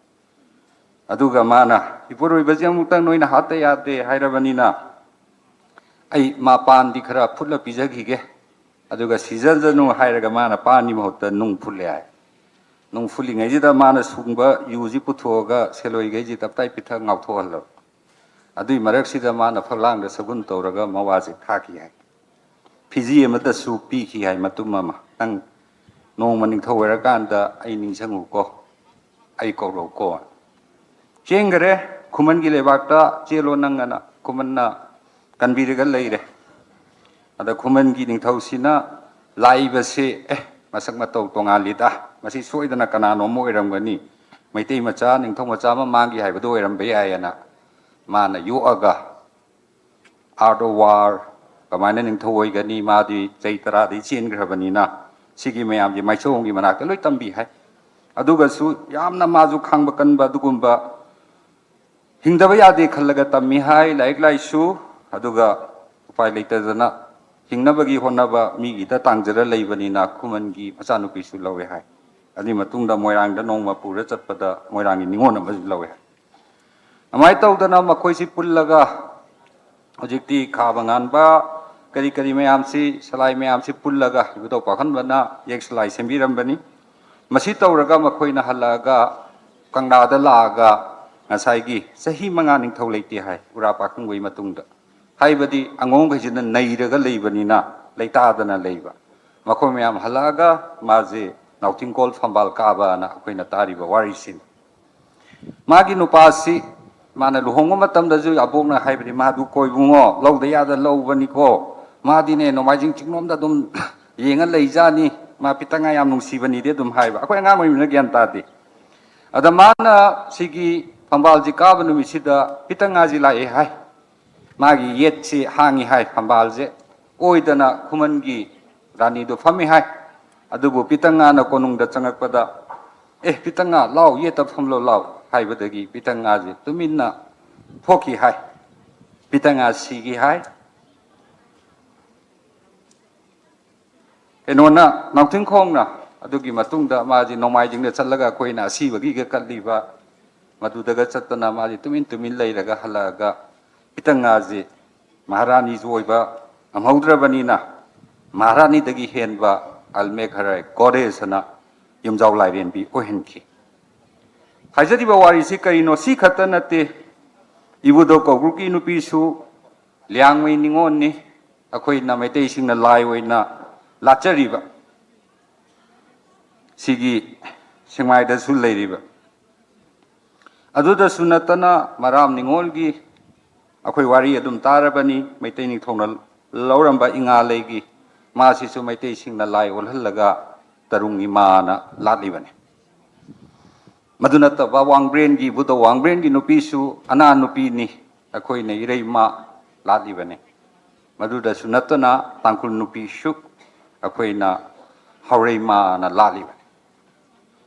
ꯑꯗꯨꯒ ꯃꯥꯅ, "ꯏꯄꯨꯔꯣꯏꯕꯁꯦ ꯑꯃꯨꯛꯇꯪ ꯅꯣꯏꯅ ꯍꯥꯠꯇ ꯌꯥꯗꯦ ꯍꯥꯏꯔꯕꯅꯤꯅ ꯑꯩ ꯃꯥ ꯄꯥꯟꯗꯤ ꯈꯔ ꯐꯨꯠꯂ ꯄꯤꯖꯈꯤꯒꯦ, ꯑꯗꯨꯒ ꯁꯤꯖꯁꯅꯨ" ꯍꯥꯏꯔꯒ ꯃꯥꯅ ꯄꯥꯟꯒꯤ ꯃꯍꯨꯠꯇ ꯅꯨꯡ ꯐꯨꯠꯂꯦ ꯍꯥꯏ꯫ ꯅꯨꯡ ꯐꯨꯠꯂꯤꯉꯩꯁꯤꯗ ꯃꯥꯅ ꯁꯨꯡꯕ ꯌꯨꯁꯤ ꯄꯨꯊꯣꯛꯑꯒ ꯁꯦꯂꯣꯏꯈꯩꯁꯤ ꯇꯞꯇꯥꯏ ꯄꯤꯊꯛ ꯉꯥꯎꯊꯣꯛꯍꯜꯂꯕ꯫ ꯑꯗꯨꯏ ꯃꯔꯛꯁꯤꯗ ꯃꯥꯅ ꯐꯛꯂꯥꯡꯗ ꯁꯒꯨꯟ ꯇꯧꯔꯒ ꯃꯋꯥꯁꯦ ꯊꯥꯈꯤ ꯍꯥꯏ꯫ ꯐꯤꯖꯤ ꯑꯃꯗꯁꯨ ꯄꯤꯈꯤ ꯍꯥꯏ, ꯃꯇꯨꯝ ꯑꯃ, "ꯅꯪ ꯅꯣꯡꯃ ꯅꯤꯡꯊꯧ ꯑꯣꯏꯔꯀꯥꯟꯗ ꯑꯩ ꯅꯤꯡꯁꯤꯡꯉꯨꯀꯣ, ꯑꯩ ꯀꯧꯔꯛꯎꯀꯣ"꯫ ꯆꯦꯟꯈꯔꯦ ꯈꯨꯃꯟꯒꯤ ꯂꯩꯕꯥꯛꯇ, "ꯆꯦꯜꯂꯣ ꯅꯪ" ꯑꯅ ꯈꯨꯃꯟꯅ ꯀꯟꯕꯤꯔꯒ ꯂꯩꯔꯦ꯫ ꯑꯗ ꯈꯨꯃꯟꯒꯤ ꯅꯤꯡꯊꯧꯁꯤꯅ ꯂꯥꯛꯏꯕꯁꯦ, "ꯑꯦ, ꯃꯁꯛ ꯃꯇꯧ ꯇꯣꯉꯥꯜꯂꯤꯗ, ꯃꯁꯤ ꯁꯣꯏꯗꯅ ꯀꯅꯥꯅꯣꯝ ꯑꯣꯏꯔꯝꯒꯅꯤ, ꯃꯩꯇꯩ ꯃꯆꯥ, ꯅꯤꯡꯊꯧ ꯃꯆꯥ ꯑꯃ ꯃꯥꯡꯈꯤ ꯍꯥꯏꯕꯗꯨ ꯑꯣꯏꯔꯝꯕ ꯌꯥꯏ" ꯑꯅ ꯃꯥꯅ ꯌꯣꯛꯑꯒ, "Art of War, ꯀꯃꯥꯏꯅ ꯅꯤꯡꯊꯧ ꯑꯣꯏꯒꯅꯤ, ꯃꯥꯗꯤ ꯆꯍꯤ ꯇꯔꯥꯗꯒꯤ ꯆꯦꯟꯈ꯭ꯔꯕꯅꯤꯅ", ꯁꯤꯒꯤ ꯃꯌꯥꯝꯁꯦ ꯃꯥꯏꯁꯣꯝꯒꯤ ꯃꯅꯥꯛꯇ ꯂꯣꯏ ꯇꯝꯕꯤ ꯍꯥꯏ꯫ ꯑꯗꯨꯒꯁꯨ ꯌꯥꯝꯅ ꯃꯥꯁꯨ ꯈꯥꯡꯕ ꯀꯟꯕ, ꯑꯗꯨꯒꯨꯝꯕ ꯍꯤꯡꯗꯕ ꯌꯥꯗꯦ ꯈꯜꯂꯒ ꯇꯝꯃꯤ ꯍꯥꯏ ꯂꯥꯏꯔꯤꯛ ꯂꯥꯏꯁꯨ꯫ ꯑꯗꯨꯒ ꯎꯄꯥꯏ ꯂꯩꯇꯗꯅ ꯍꯤꯡꯅꯕꯒꯤ ꯍꯣꯠꯅꯕ ꯃꯤꯒꯤꯗ ꯇꯥꯡꯖꯔ ꯂꯩꯕꯅꯤꯅ ꯈꯨꯃꯟꯒꯤ ꯃꯆꯥꯅꯨꯄꯤꯁꯨ ꯂꯧꯋꯦ ꯍꯥꯏ꯫ ꯑꯗꯨꯒꯤ ꯃꯇꯨꯡꯗ ꯃꯣꯏꯔꯥꯡꯗ ꯅꯣꯡꯃ ꯄꯨꯔ ꯆꯠꯄꯗ ꯃꯣꯏꯔꯥꯡꯒꯤ ꯅꯤꯉꯣꯜ ꯑꯃꯁꯨ ꯂꯧꯋꯦ ꯍꯥꯏ꯫ ꯑꯗꯨꯃꯥꯏꯅ ꯇꯧꯗꯅ ꯃꯈꯣꯏꯁꯤ ꯄꯨꯜꯂꯒ ꯍꯧꯖꯤꯛꯇꯤ ꯈꯥꯕ ꯉꯥꯟꯕ ꯀꯔꯤ ꯀꯔꯤ ꯃꯌꯥꯝꯁꯤ, ꯁꯂꯥꯏ ꯃꯌꯥꯝꯁꯤ ꯄꯨꯜꯂꯒ ꯏꯕꯨꯙꯧ ꯄꯥꯈꯟꯕꯅ ꯌꯦꯛ ꯁꯂꯥꯏ ꯁꯦꯝꯕꯤꯔꯝꯕꯅꯤ꯫ ꯃꯁꯤ ꯇꯧꯔꯒ ꯃꯈꯣꯏꯅ ꯍꯜꯂꯛꯑꯒ ꯀꯪꯂꯥꯗ ꯂꯥꯛꯑꯒ ꯉꯁꯥꯏꯒꯤ ꯆꯍꯤ ꯃꯉꯥ ꯅꯤꯡꯊꯧ ꯂꯩꯇꯦ ꯍꯥꯏ ꯎꯔꯥ ꯄꯥꯈꯪꯕꯒꯤ ꯃꯇꯨꯡꯗ꯫ ꯍꯥꯏꯕꯗꯤ ꯑꯉꯣꯝꯈꯩꯁꯤꯅ ꯅꯩꯔꯒ ꯂꯩꯕꯅꯤꯅ ꯂꯩꯇꯥꯗꯅ ꯂꯩꯕ꯫ ꯃꯈꯣꯏ ꯃꯌꯥꯝ ꯍꯜꯂꯛꯑꯒ ꯃꯥꯁꯦ ꯅꯥꯎꯊꯤꯡꯈꯣꯜ ꯐꯝꯕꯥꯜ ꯀꯥꯕꯅ ꯑꯩꯈꯣꯏꯅ ꯇꯥꯔꯤꯕ ꯋꯥꯔꯤꯁꯤꯅꯤ꯫ ꯃꯥꯒꯤ ꯅꯨꯄꯥꯁꯤ ꯃꯥꯅ ꯂꯨꯍꯣꯡꯕ ꯃꯇꯝꯗꯁꯨ ꯑꯕꯣꯛꯅ ꯍꯥꯏꯕꯗꯤ, "ꯃꯥꯗꯨ ꯀꯣꯏꯕꯨꯡꯉꯣ, ꯂꯧꯗ ꯌꯥꯗ ꯂꯧꯕꯅꯤꯀꯣ, ꯃꯥꯗꯤꯅꯦ ꯅꯣꯡꯃꯥꯏꯖꯤꯡ ꯆꯤꯡꯂꯣꯝꯗ ꯑꯗꯨꯝ ꯌꯦꯡꯉ ꯂꯩꯖꯥꯅꯤ, ꯃꯥ ꯄꯤꯇꯪꯉꯥ ꯌꯥꯝ ꯅꯨꯡꯁꯤꯕꯅꯤꯗꯤ" ꯑꯗꯨꯝ ꯍꯥꯏꯕ꯫ ꯑꯩꯈꯣꯏ ꯑꯉꯥꯡ ꯑꯣꯏꯔꯤꯕꯅꯤꯅ ꯒ꯭ꯌꯥꯟ ꯇꯥꯗꯦ꯫ ꯑꯗ ꯃꯥꯅ ꯁꯤꯒꯤ ꯐꯝꯕꯥꯜꯁꯤ ꯀꯥꯕ ꯅꯨꯃꯤꯠꯁꯤꯗ ꯄꯤꯇꯪꯉꯥꯁꯤ ꯂꯥꯛꯑꯦ ꯍꯥꯏ꯫ ꯃꯥꯒꯤ ꯌꯦꯠꯁꯤ ꯍꯥꯡꯉꯤ ꯍꯥꯏ, ꯐꯝꯕꯥꯜꯁꯦ ꯑꯣꯏꯗꯅ ꯈꯨꯃꯟꯒꯤ ꯔꯥꯅꯤꯗꯨ ꯐꯝꯃꯤ ꯍꯥꯏ꯫ ꯑꯗꯨꯕꯨ ꯄꯤꯇꯪꯉꯥꯅ ꯀꯣꯅꯨꯡꯗ ꯆꯪꯉꯛꯄꯗ, "ꯑꯦ ꯄꯤꯇꯪꯉꯥ, ꯂꯥꯎ, ꯌꯦꯠꯇ ꯐꯝꯂꯣ ꯂꯥꯎ" ꯍꯥꯏꯕꯗꯒꯤ ꯄꯤꯇꯪꯉꯥꯁꯤ ꯇꯨꯃꯤꯟꯅ ꯊꯣꯛꯈꯤ ꯍꯥꯏ꯫ ꯄꯤꯇꯪꯉꯥ ꯁꯤꯈꯤ ꯍꯥꯏ꯫ ꯀꯩꯅꯣꯅ, ꯅꯥꯎꯊꯤꯡꯈꯣꯡꯅ ꯑꯗꯨꯒꯤ ꯃꯇꯨꯡꯗ ꯃꯥꯁꯤ ꯅꯣꯡꯃꯥꯏꯖꯤꯡꯗ ꯆꯠꯂꯒ ꯑꯩꯈꯣꯏꯅ ꯑꯁꯤꯕꯒꯤꯒ ꯀꯠꯂꯤꯕ ꯃꯗꯨꯗꯒ ꯆꯠꯇꯅ ꯃꯥꯁꯤ ꯇꯨꯃꯤꯟ ꯇꯨꯃꯤꯟ ꯂꯩꯔꯒ ꯍꯜꯂꯛꯑꯒ ꯄꯤꯇꯪꯉꯥꯁꯤ ꯃꯍꯥꯔꯥꯅꯤꯁꯨ ꯑꯣꯏꯕ ꯉꯝꯍꯧꯗ꯭ꯔꯕꯅꯤꯅ ꯃꯍꯥꯔꯥꯅꯤꯗꯒꯤ ꯍꯦꯟꯕ ꯑꯜꯃꯦꯈꯔꯥꯏ ꯒꯣꯗꯦꯁ ꯑꯅ ꯌꯨꯝꯖꯥꯎ ꯂꯥꯏꯔꯦꯝꯕꯤ ꯑꯣꯏꯍꯟꯈꯤ꯫ ꯍꯥꯏꯖꯔꯤꯕ ꯋꯥꯔꯤꯁꯤ ꯀꯔꯤꯅꯣ? ꯁꯤ ꯈꯛꯇ ꯅꯠꯇꯦ, ꯏꯕꯨꯙꯧ ꯀꯧꯕ꯭ꯔꯨꯀꯤ ꯅꯨꯄꯤꯁꯨ ꯂꯤꯌꯥꯡꯃꯩ ꯅꯤꯉꯣꯜꯅꯤ꯫ ꯑꯩꯈꯣꯏꯅ ꯃꯩꯇꯩꯁꯤꯡꯅ ꯂꯥꯏ ꯑꯣꯏꯅ ꯂꯥꯠꯆꯔꯤꯕ ꯁꯤꯒꯤ ꯁꯦꯛꯃꯥꯏꯗꯁꯨ ꯂꯩꯔꯤꯕ꯫ ꯑꯗꯨꯗꯁꯨ ꯅꯠꯇꯅ ꯃꯔꯥꯝ ꯅꯤꯉꯣꯜꯒꯤ ꯑꯩꯈꯣꯏ ꯋꯥꯔꯤ ꯑꯗꯨꯝ ꯇꯥꯔꯕꯅꯤ, ꯃꯩꯇꯩ ꯅꯤꯡꯊꯧꯅ ꯂꯧꯔꯝꯕ ꯏꯉꯥ ꯂꯩꯒꯤ, ꯃꯥꯁꯤꯁꯨ ꯃꯩꯇꯩꯁꯤꯡꯅ ꯂꯥꯏ ꯑꯣꯜꯍꯜꯂꯒ ꯇꯔꯨꯡ ꯏꯃꯥꯅ ꯂꯥꯠꯂꯤꯕꯅꯤ꯫ ꯃꯗꯨ ꯅꯠꯇꯕ ꯋꯥꯡꯕ꯭ꯔꯦꯟꯒꯤ, ꯏꯕꯨꯙꯧ ꯋꯥꯡꯕ꯭ꯔꯦꯟꯒꯤ ꯅꯨꯄꯤꯁꯨ ꯑꯅꯥ ꯅꯨꯄꯤꯅꯤ, ꯑꯩꯈꯣꯏꯅ ꯏꯔꯩꯃ ꯂꯥꯠꯂꯤꯕꯅꯤ꯫ ꯃꯗꯨꯗꯁꯨ ꯅꯠꯇꯅ ꯇꯥꯡꯈꯨꯜ ꯅꯨꯄꯤꯁꯨ ꯑꯩꯈꯣꯏꯅ ꯍꯥꯎꯔꯩꯃꯅ ꯂꯥꯠꯂꯤꯕꯅꯤ꯫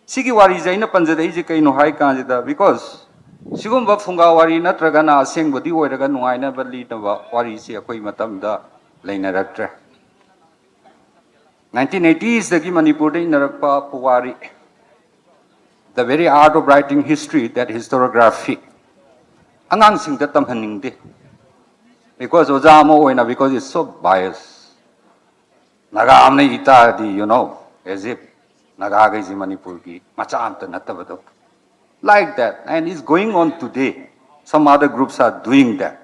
ꯁꯤꯒꯤ ꯋꯥꯔꯤꯁꯦ ꯑꯩꯅ ꯄꯟꯖꯔꯛꯏꯁꯦ ꯀꯩꯅꯣ ꯍꯥꯏ ꯀꯥꯟꯁꯤꯗ, because ꯁꯤꯒꯨꯝꯕ ꯐꯨꯡꯒꯥ ꯋꯥꯔꯤ ꯅꯠꯇ꯭ꯔꯒꯅ ꯑꯁꯦꯡꯕꯗꯤ ꯑꯣꯏꯔꯒ ꯅꯨꯡꯉꯥꯏꯅꯕ ꯂꯤꯅꯕ ꯋꯥꯔꯤꯁꯤ ꯑꯩꯈꯣꯏ ꯃꯇꯝꯗ ꯂꯩꯅꯔꯛꯇ꯭ꯔꯦ꯫ ꯅꯥꯏꯟꯇꯤꯟ ꯑꯩꯠꯇꯤꯁꯇꯒꯤ ꯃꯅꯤꯄꯨꯔꯗ ꯏꯅꯔꯛꯄ ꯄꯨꯋꯥꯔꯤ, the very art of writing history, that historiography, ꯑꯉꯥꯡꯁꯤꯡꯗ ꯇꯝꯍꯟꯅꯤꯡꯗꯦ꯫ Because ꯑꯣꯖꯥ ꯑꯃ ꯑꯣꯏꯅ, because it's so biased. Naga ꯑꯃꯅ ꯏ ꯇꯥꯔꯗꯤ, you know, as if ꯅꯥꯒꯥꯈꯩꯁꯤ ꯃꯅꯤꯄꯨꯔꯒꯤ ꯃꯆꯥ ꯑꯝꯇ ꯅꯠꯇꯕꯗꯣ꯫ like that, and it's going on today. Some other groups are doing that.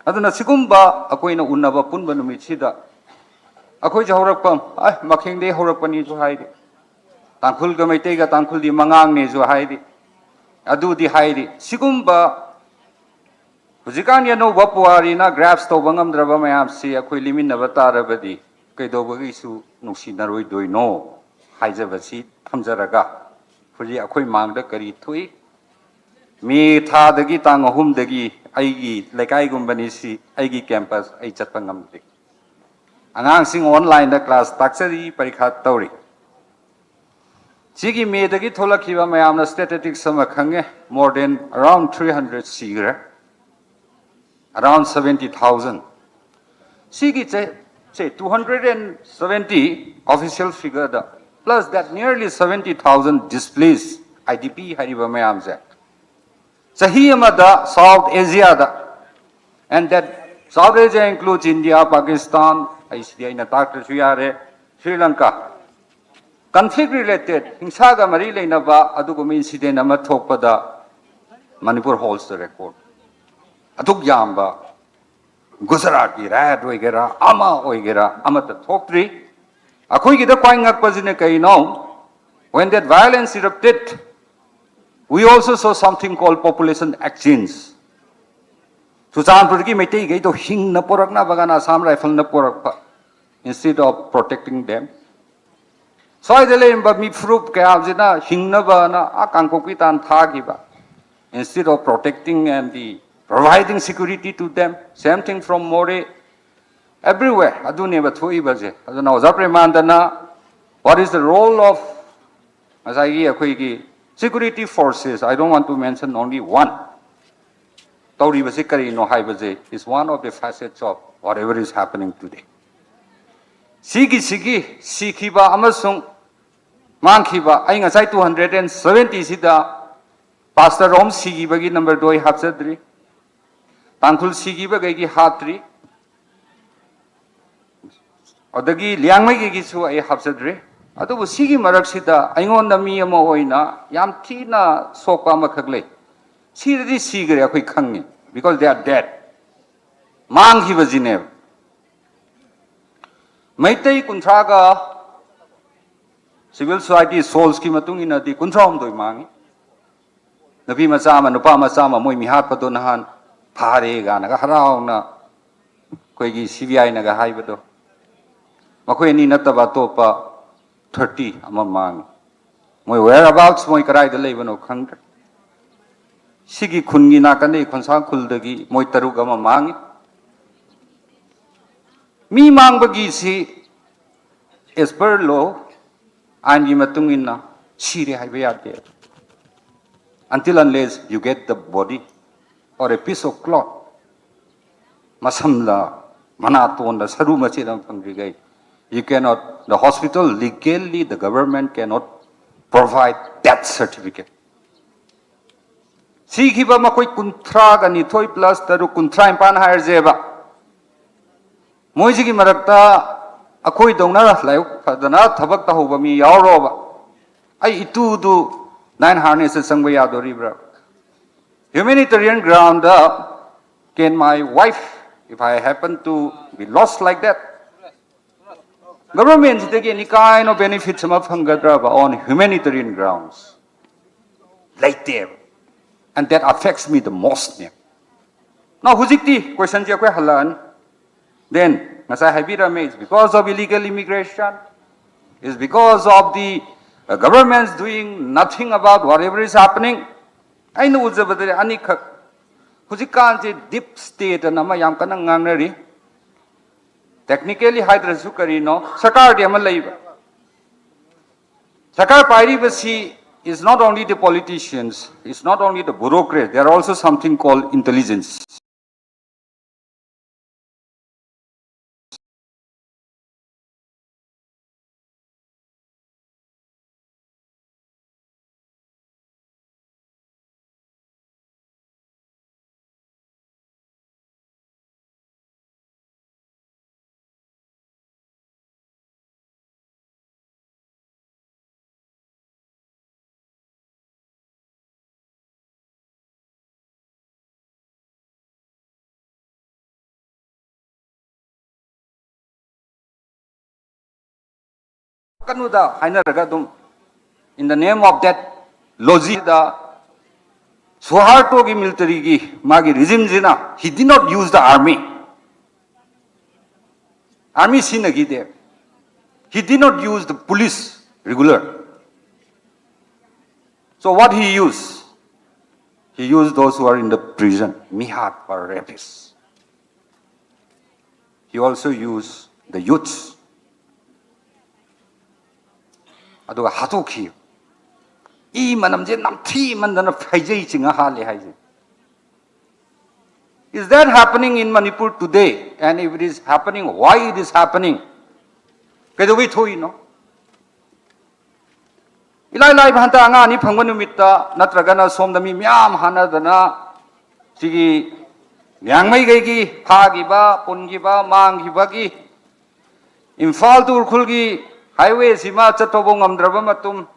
ꯑꯗꯨꯅ ꯁꯤꯒꯨꯝꯕ ꯑꯩꯈꯣꯏꯅ ꯎꯅꯕ ꯄꯨꯟꯕ ꯅꯨꯃꯤꯠꯁꯤꯗ ꯑꯩꯈꯣꯏꯁꯦ ꯍꯧꯔꯛꯐꯝ, ꯑꯦ, ꯃꯈꯦꯡꯗꯩ ꯍꯧꯔꯛꯄꯅꯤꯁꯨ ꯍꯥꯏꯔꯤ, ꯇꯥꯡꯈꯨꯜꯒ ꯃꯩꯇꯩꯒ ꯇꯥꯡꯈꯨꯜꯗꯤ ꯃꯉꯥꯡꯅꯦꯁꯨ ꯍꯥꯏꯔꯤ, ꯑꯗꯨꯗꯤ ꯍꯥꯏꯔꯤ꯫ ꯁꯤꯒꯨꯝꯕ ꯍꯧꯖꯤꯛꯀꯥꯟꯒꯤ ꯑꯅꯧꯕ ꯄꯨꯋꯥꯔꯤꯅ grasp ꯇꯧꯕ ꯉꯝꯗ꯭ꯔꯕ ꯃꯌꯥꯝꯁꯤ ꯑꯩꯈꯣꯏ ꯂꯦꯝꯃꯤꯟꯅꯕ ꯇꯥꯔꯕꯗꯤ ꯀꯩꯗꯧꯕꯒꯤꯁꯨ ꯅꯨꯡꯁꯤꯅꯔꯣꯏꯗꯣꯏꯅꯣ ꯍꯥꯏꯖꯕꯁꯤ ꯊꯝꯖꯔꯒ, ꯍꯧꯖꯤꯛ ꯑꯩꯈꯣꯏ ꯃꯥꯡꯗ ꯀꯔꯤ ꯊꯣꯛꯏ? ꯃꯦ ꯊꯥꯗꯒꯤ, ꯇꯥꯡ ꯑꯍꯨꯝꯗꯒꯤ ꯑꯩꯒꯤ ꯂꯩꯀꯥꯏꯒꯨꯝꯕꯅꯤ ꯁꯤ, ꯑꯩꯒꯤ campus ꯑꯩ ꯆꯠꯄ ꯉꯝꯗ꯭ꯔꯤ꯫ ꯑꯉꯥꯡꯁꯤꯡ online ꯗ class ꯇꯥꯛꯆꯔꯤ, ꯄꯔꯤꯈꯥ ꯇꯧꯔꯤ꯫ ꯁꯤꯒꯤ ꯃꯦꯗꯒꯤ ꯊꯣꯛꯂꯛꯈꯤꯕ ꯃꯌꯥꯝꯅ statistics ꯑꯃ ꯈꯪꯉꯦ, more than around three hundred ꯁꯤꯈ꯭ꯔꯦ, around seventy thousand꯫ ꯁꯤꯒꯤ ꯆꯦ, ꯁꯦ, two hundred and seventy official figure the, plus that nearly seventy thousand displaced, I D P ꯍꯥꯏꯔꯤꯕ ꯃꯌꯥꯝꯁꯦ, ꯆꯍꯤ ꯑꯃꯗ South Asia the, and that South Asia includes India, Pakistan, ꯑꯩꯁꯤꯗꯤ ꯑꯩꯅ ꯇꯥꯛꯇ꯭ꯔꯁꯨ ꯌꯥꯔꯦ, Sri Lanka, conflict related, ꯍꯤꯡꯁꯥꯒ ꯃꯔꯤ ꯂꯩꯅꯕ ꯑꯗꯨꯒꯨꯝꯕ incident ꯑꯃ ꯊꯣꯛꯄꯗ Manipur holds the record꯫ ꯑꯗꯨꯛ ꯌꯥꯝꯕ ꯒꯨꯖꯔꯥꯠꯀꯤ riot ꯑꯣꯏꯒꯦꯔꯥ, ꯑꯃ ꯑꯣꯏꯒꯦꯔꯥ, ꯑꯃꯠꯇ ꯊꯣꯛꯇ꯭ꯔꯤ꯫ ꯑꯩꯈꯣꯏꯒꯤꯗ ꯈ꯭ꯋꯥꯏ ꯉꯛꯄꯁꯤꯅ ꯀꯩꯅꯣ? When that violence erupted, we also saw something called population exchange꯫ ꯆꯨꯔꯆꯥꯟꯄꯨꯔꯒꯤ ꯃꯩꯇꯩꯈꯩꯗꯣ ꯍꯤꯡꯅ ꯄꯣꯔꯛꯅꯕꯒꯅ Assam Rifle ꯅ ꯄꯣꯔꯛꯄ, instead of protecting them꯫ ꯁ꯭ꯋꯥꯏꯗ ꯂꯩꯔꯝꯕ ꯃꯤ ꯐꯨꯔꯨꯞ ꯀꯌꯥꯁꯤꯅ ꯍꯤꯡꯅꯕꯅ ꯑꯥ ꯀꯥꯡꯄꯣꯛꯄꯤ ꯇꯥꯟ ꯊꯥꯈꯤꯕ, instead of protecting and the providing security to them, same thing from Moreh, everywhere ꯑꯗꯨꯅꯦꯕ ꯊꯣꯛꯏꯕꯁꯦ꯫ ꯑꯗꯨꯅ ꯑꯣꯖꯥ ꯄ꯭ꯔꯦꯃꯥꯟꯗꯅ, what is the role of ꯉꯁꯥꯏꯒꯤ ꯑꯩꯈꯣꯏꯒꯤ security forces, I don't want to mention only one, ꯇꯧꯔꯤꯕꯁꯤ ꯀꯔꯤꯅꯣ ꯍꯥꯏꯕꯁꯦ is one of the facets of whatever is happening today꯫ ꯁꯤꯒꯤ, ꯁꯤꯒꯤ ꯁꯤꯈꯤꯕ ꯑꯃꯁꯨꯡ ꯃꯥꯡꯈꯤꯕ, ꯑꯩ ꯉꯁꯥꯏ two hundred and seventy ꯁꯤꯗ Pastor Rom ꯁꯤꯈꯤꯕꯒꯤ number ꯗꯣ ꯑꯩ ꯍꯥꯞꯆꯗ꯭ꯔꯤ, ꯇꯥꯡꯈꯨꯜ ꯁꯤꯈꯤꯕꯈꯩꯒꯤ ꯍꯥꯞꯇ꯭ꯔꯤ, ꯑꯗꯒꯤ ꯂꯤꯌꯥꯡꯃꯩꯒꯤꯁꯨ ꯑꯩ ꯍꯥꯞꯆꯗ꯭ꯔꯤ꯫ ꯑꯗꯨꯕꯨ ꯁꯤꯒꯤ ꯃꯔꯛꯁꯤꯗ ꯑꯩꯉꯣꯟꯗ ꯃꯤ ꯑꯃ ꯑꯣꯏꯅ ꯌꯥꯝ ꯊꯤꯅ ꯁꯣꯛꯄ ꯑꯃꯈꯛ ꯂꯩ꯫ ꯁꯤꯗꯗꯤ ꯁꯤꯈ꯭ꯔꯦ, ꯑꯩꯈꯣꯏ ꯈꯪꯉꯤ, because they are dead. ꯃꯥꯡꯈꯤꯕꯁꯤꯅꯦꯕ꯫ Meitei ꯀꯨꯟꯊ꯭ꯔꯥꯒ civil society sourceꯀꯤ ꯃꯇꯨꯡ ꯏꯟꯅꯗꯤ ꯀꯨꯟꯊ꯭ꯔꯥ ꯍꯨꯝꯗꯣꯏ ꯃꯥꯡꯉꯤ꯫ ꯅꯨꯄꯤ ꯃꯆꯥ ꯑꯃ, ꯅꯨꯄꯥ ꯃꯆꯥ ꯑꯃ ꯃꯣꯏ ꯃꯤꯍꯥꯠꯄꯗꯣ ꯅꯍꯥꯟ ꯐꯥꯔꯦ ꯀꯥꯏꯅꯒ ꯍꯔꯥꯎꯅ ꯑꯩꯈꯣꯏꯒꯤ CBIꯅꯒ ꯍꯥꯏꯕꯗꯣ, ꯃꯈꯣꯏ ꯑꯅꯤ ꯅꯠꯇꯕ ꯑꯇꯣꯞꯄ thirty ꯑꯃ ꯃꯥꯡꯉꯤ꯫ ꯃꯣꯏ whereabouts, ꯃꯣꯏ ꯀꯗꯥꯏꯗ ꯂꯩꯕꯅꯣ ꯈꯪꯗ꯭ꯔꯦ꯫ ꯁꯤꯒꯤ ꯈꯨꯟꯒꯤ ꯅꯥꯀꯟꯗꯒꯤ, ꯈꯣꯟꯁꯥꯡ ꯈꯨꯜꯗꯒꯤ ꯃꯣꯏ ꯇꯔꯨꯛ ꯑꯃ ꯃꯥꯡꯉꯤ꯫ ꯃꯤ ꯃꯥꯡꯕꯒꯤꯁꯤ as per law, ꯑꯥꯏꯟꯒꯤ ꯃꯇꯨꯡ ꯏꯟꯅ ꯁꯤꯔꯦ ꯍꯥꯏꯕ ꯌꯥꯗꯦ, until unless you get the body or a piece of cloth. ꯃꯁꯝꯂ, ꯃꯅꯥꯇꯣꯟꯂ, ꯁꯔꯨ ꯃꯆꯦꯠ ꯑꯃ ꯐꯪꯗ꯭ꯔꯤꯈꯩ, you cannot, the hospital legally, the government cannot provide death certificate. ꯁꯤꯈꯤꯕ ꯃꯈꯣꯏ ꯀꯨꯟꯊ꯭ꯔꯥꯒ ꯅꯤꯊꯣꯏ plus ꯇꯔꯨꯛ, ꯀꯨꯟꯊ꯭ꯔꯥ ꯅꯤꯄꯥꯟ ꯍꯥꯏꯔꯁꯦꯕ꯫ ꯃꯣꯏꯁꯤꯒꯤ ꯃꯔꯛꯇ ꯑꯩꯈꯣꯏꯗꯧꯅ ꯂꯥꯏꯕꯛ ꯐꯗꯅ ꯊꯕꯛ ꯇꯧꯍꯧꯕ ꯃꯤ ꯌꯥꯎꯔꯣꯕ? ꯑꯩ ꯏꯇꯨꯗꯨ nine harnessꯇ ꯆꯪꯕ ꯌꯥꯗꯣꯔꯤꯕ꯭ꯔꯥ? Humanitarian groundꯗ, can my wife, if I happen to be lost like that, governmentꯁꯤꯗꯒꯤ any kind of benefits ꯑꯃ ꯐꯪꯒꯗ꯭ꯔꯕ on humanitarian grounds? ꯂꯩꯇꯦꯕ꯫ And that affects me the most ꯅꯦ꯫ Now, ꯍꯧꯖꯤꯛꯇꯤ questionꯁꯦ ꯑꯩꯈꯣꯏ ꯍꯜꯂꯛꯑꯅꯤ꯫ Then, ꯉꯁꯥꯏ ꯍꯥꯏꯕꯤꯔꯝꯃꯦ, it's because of illegal immigration, it's because of the uh, government's doing nothing about whatever is happening. ꯑꯩꯅ ꯎꯖꯕꯗꯗꯤ ꯑꯅꯤꯈꯛ꯫ ꯍꯧꯖꯤꯛꯀꯥꯟꯁꯦ deep state ꯑꯅ ꯑꯃ ꯌꯥꯝ ꯀꯟꯅ ꯉꯥꯡꯅꯔꯤ꯫ Technically ꯍꯥꯏꯗ꯭ꯔꯁꯨ ꯀꯔꯤꯅꯣ, ꯁꯔꯀꯥꯔꯗꯤ ꯑꯃ ꯂꯩꯕ꯫ ꯁꯔꯀꯥꯔ ꯄꯥꯏꯔꯤꯕꯁꯤ is not only the politicians, is not only the bureaucrats, there are also something called intelligence. ꯀꯅꯨꯗ ꯍꯥꯏꯅꯔꯒ ꯑꯗꯨꯝ, in the name of that logic ꯗ ꯁꯨꯍꯥꯔꯇꯣꯒꯤ ꯃꯤꯂꯤꯇꯔꯤꯒꯤ ꯃꯥꯒꯤ ꯔꯤꯖꯤꯝꯁꯤꯅ, he did not use the army. Army ꯁꯤꯖꯤꯟꯅꯈꯤꯗꯦ. He did not use the police regular. So what he used? He used those who are in the prison, mihar or rapists. He also used the youths. ꯑꯗꯨꯒ ꯍꯥꯠꯇꯣꯛꯈꯤ. E ꯃꯅꯝꯁꯦ ꯅꯝꯊꯤꯃꯟꯗꯅ ꯐꯩꯖꯩ ꯆꯤꯡꯉ ꯍꯥꯠꯂꯦ ꯍꯥꯏꯁꯦ. Is that happening in Manipur today? And if it is happening, why it is happening? ꯀꯩꯗꯧꯕꯩ ꯊꯣꯛꯏꯅꯣ? ꯏꯂꯥꯏ ꯂꯥꯏꯕ ꯍꯟꯗꯛ ꯑꯉꯥꯡ ꯑꯅꯤ ꯐꯪꯕ ꯅꯨꯃꯤꯠꯇ ꯅꯠꯇ꯭ꯔꯒꯅ ꯁꯣꯝꯗ ꯃꯤ ꯃꯌꯥꯝ ꯍꯥꯠꯅꯗꯅ ꯁꯤꯒꯤ ꯂꯤꯌꯥꯡꯃꯩꯈꯩꯒꯤ ꯐꯥꯈꯤꯕ, ꯄꯨꯟꯈꯤꯕ, ꯃꯥꯡꯈꯤꯕꯒꯤ ꯏꯝꯐꯥꯜ ꯇꯨ ꯎꯈ꯭ꯔꯨꯜꯒꯤ ꯍꯥꯏꯋꯦꯁꯤꯃ ꯆꯠꯄꯐꯥꯎ ꯉꯝꯗ꯭ꯔꯕ ꯃꯇꯨꯡ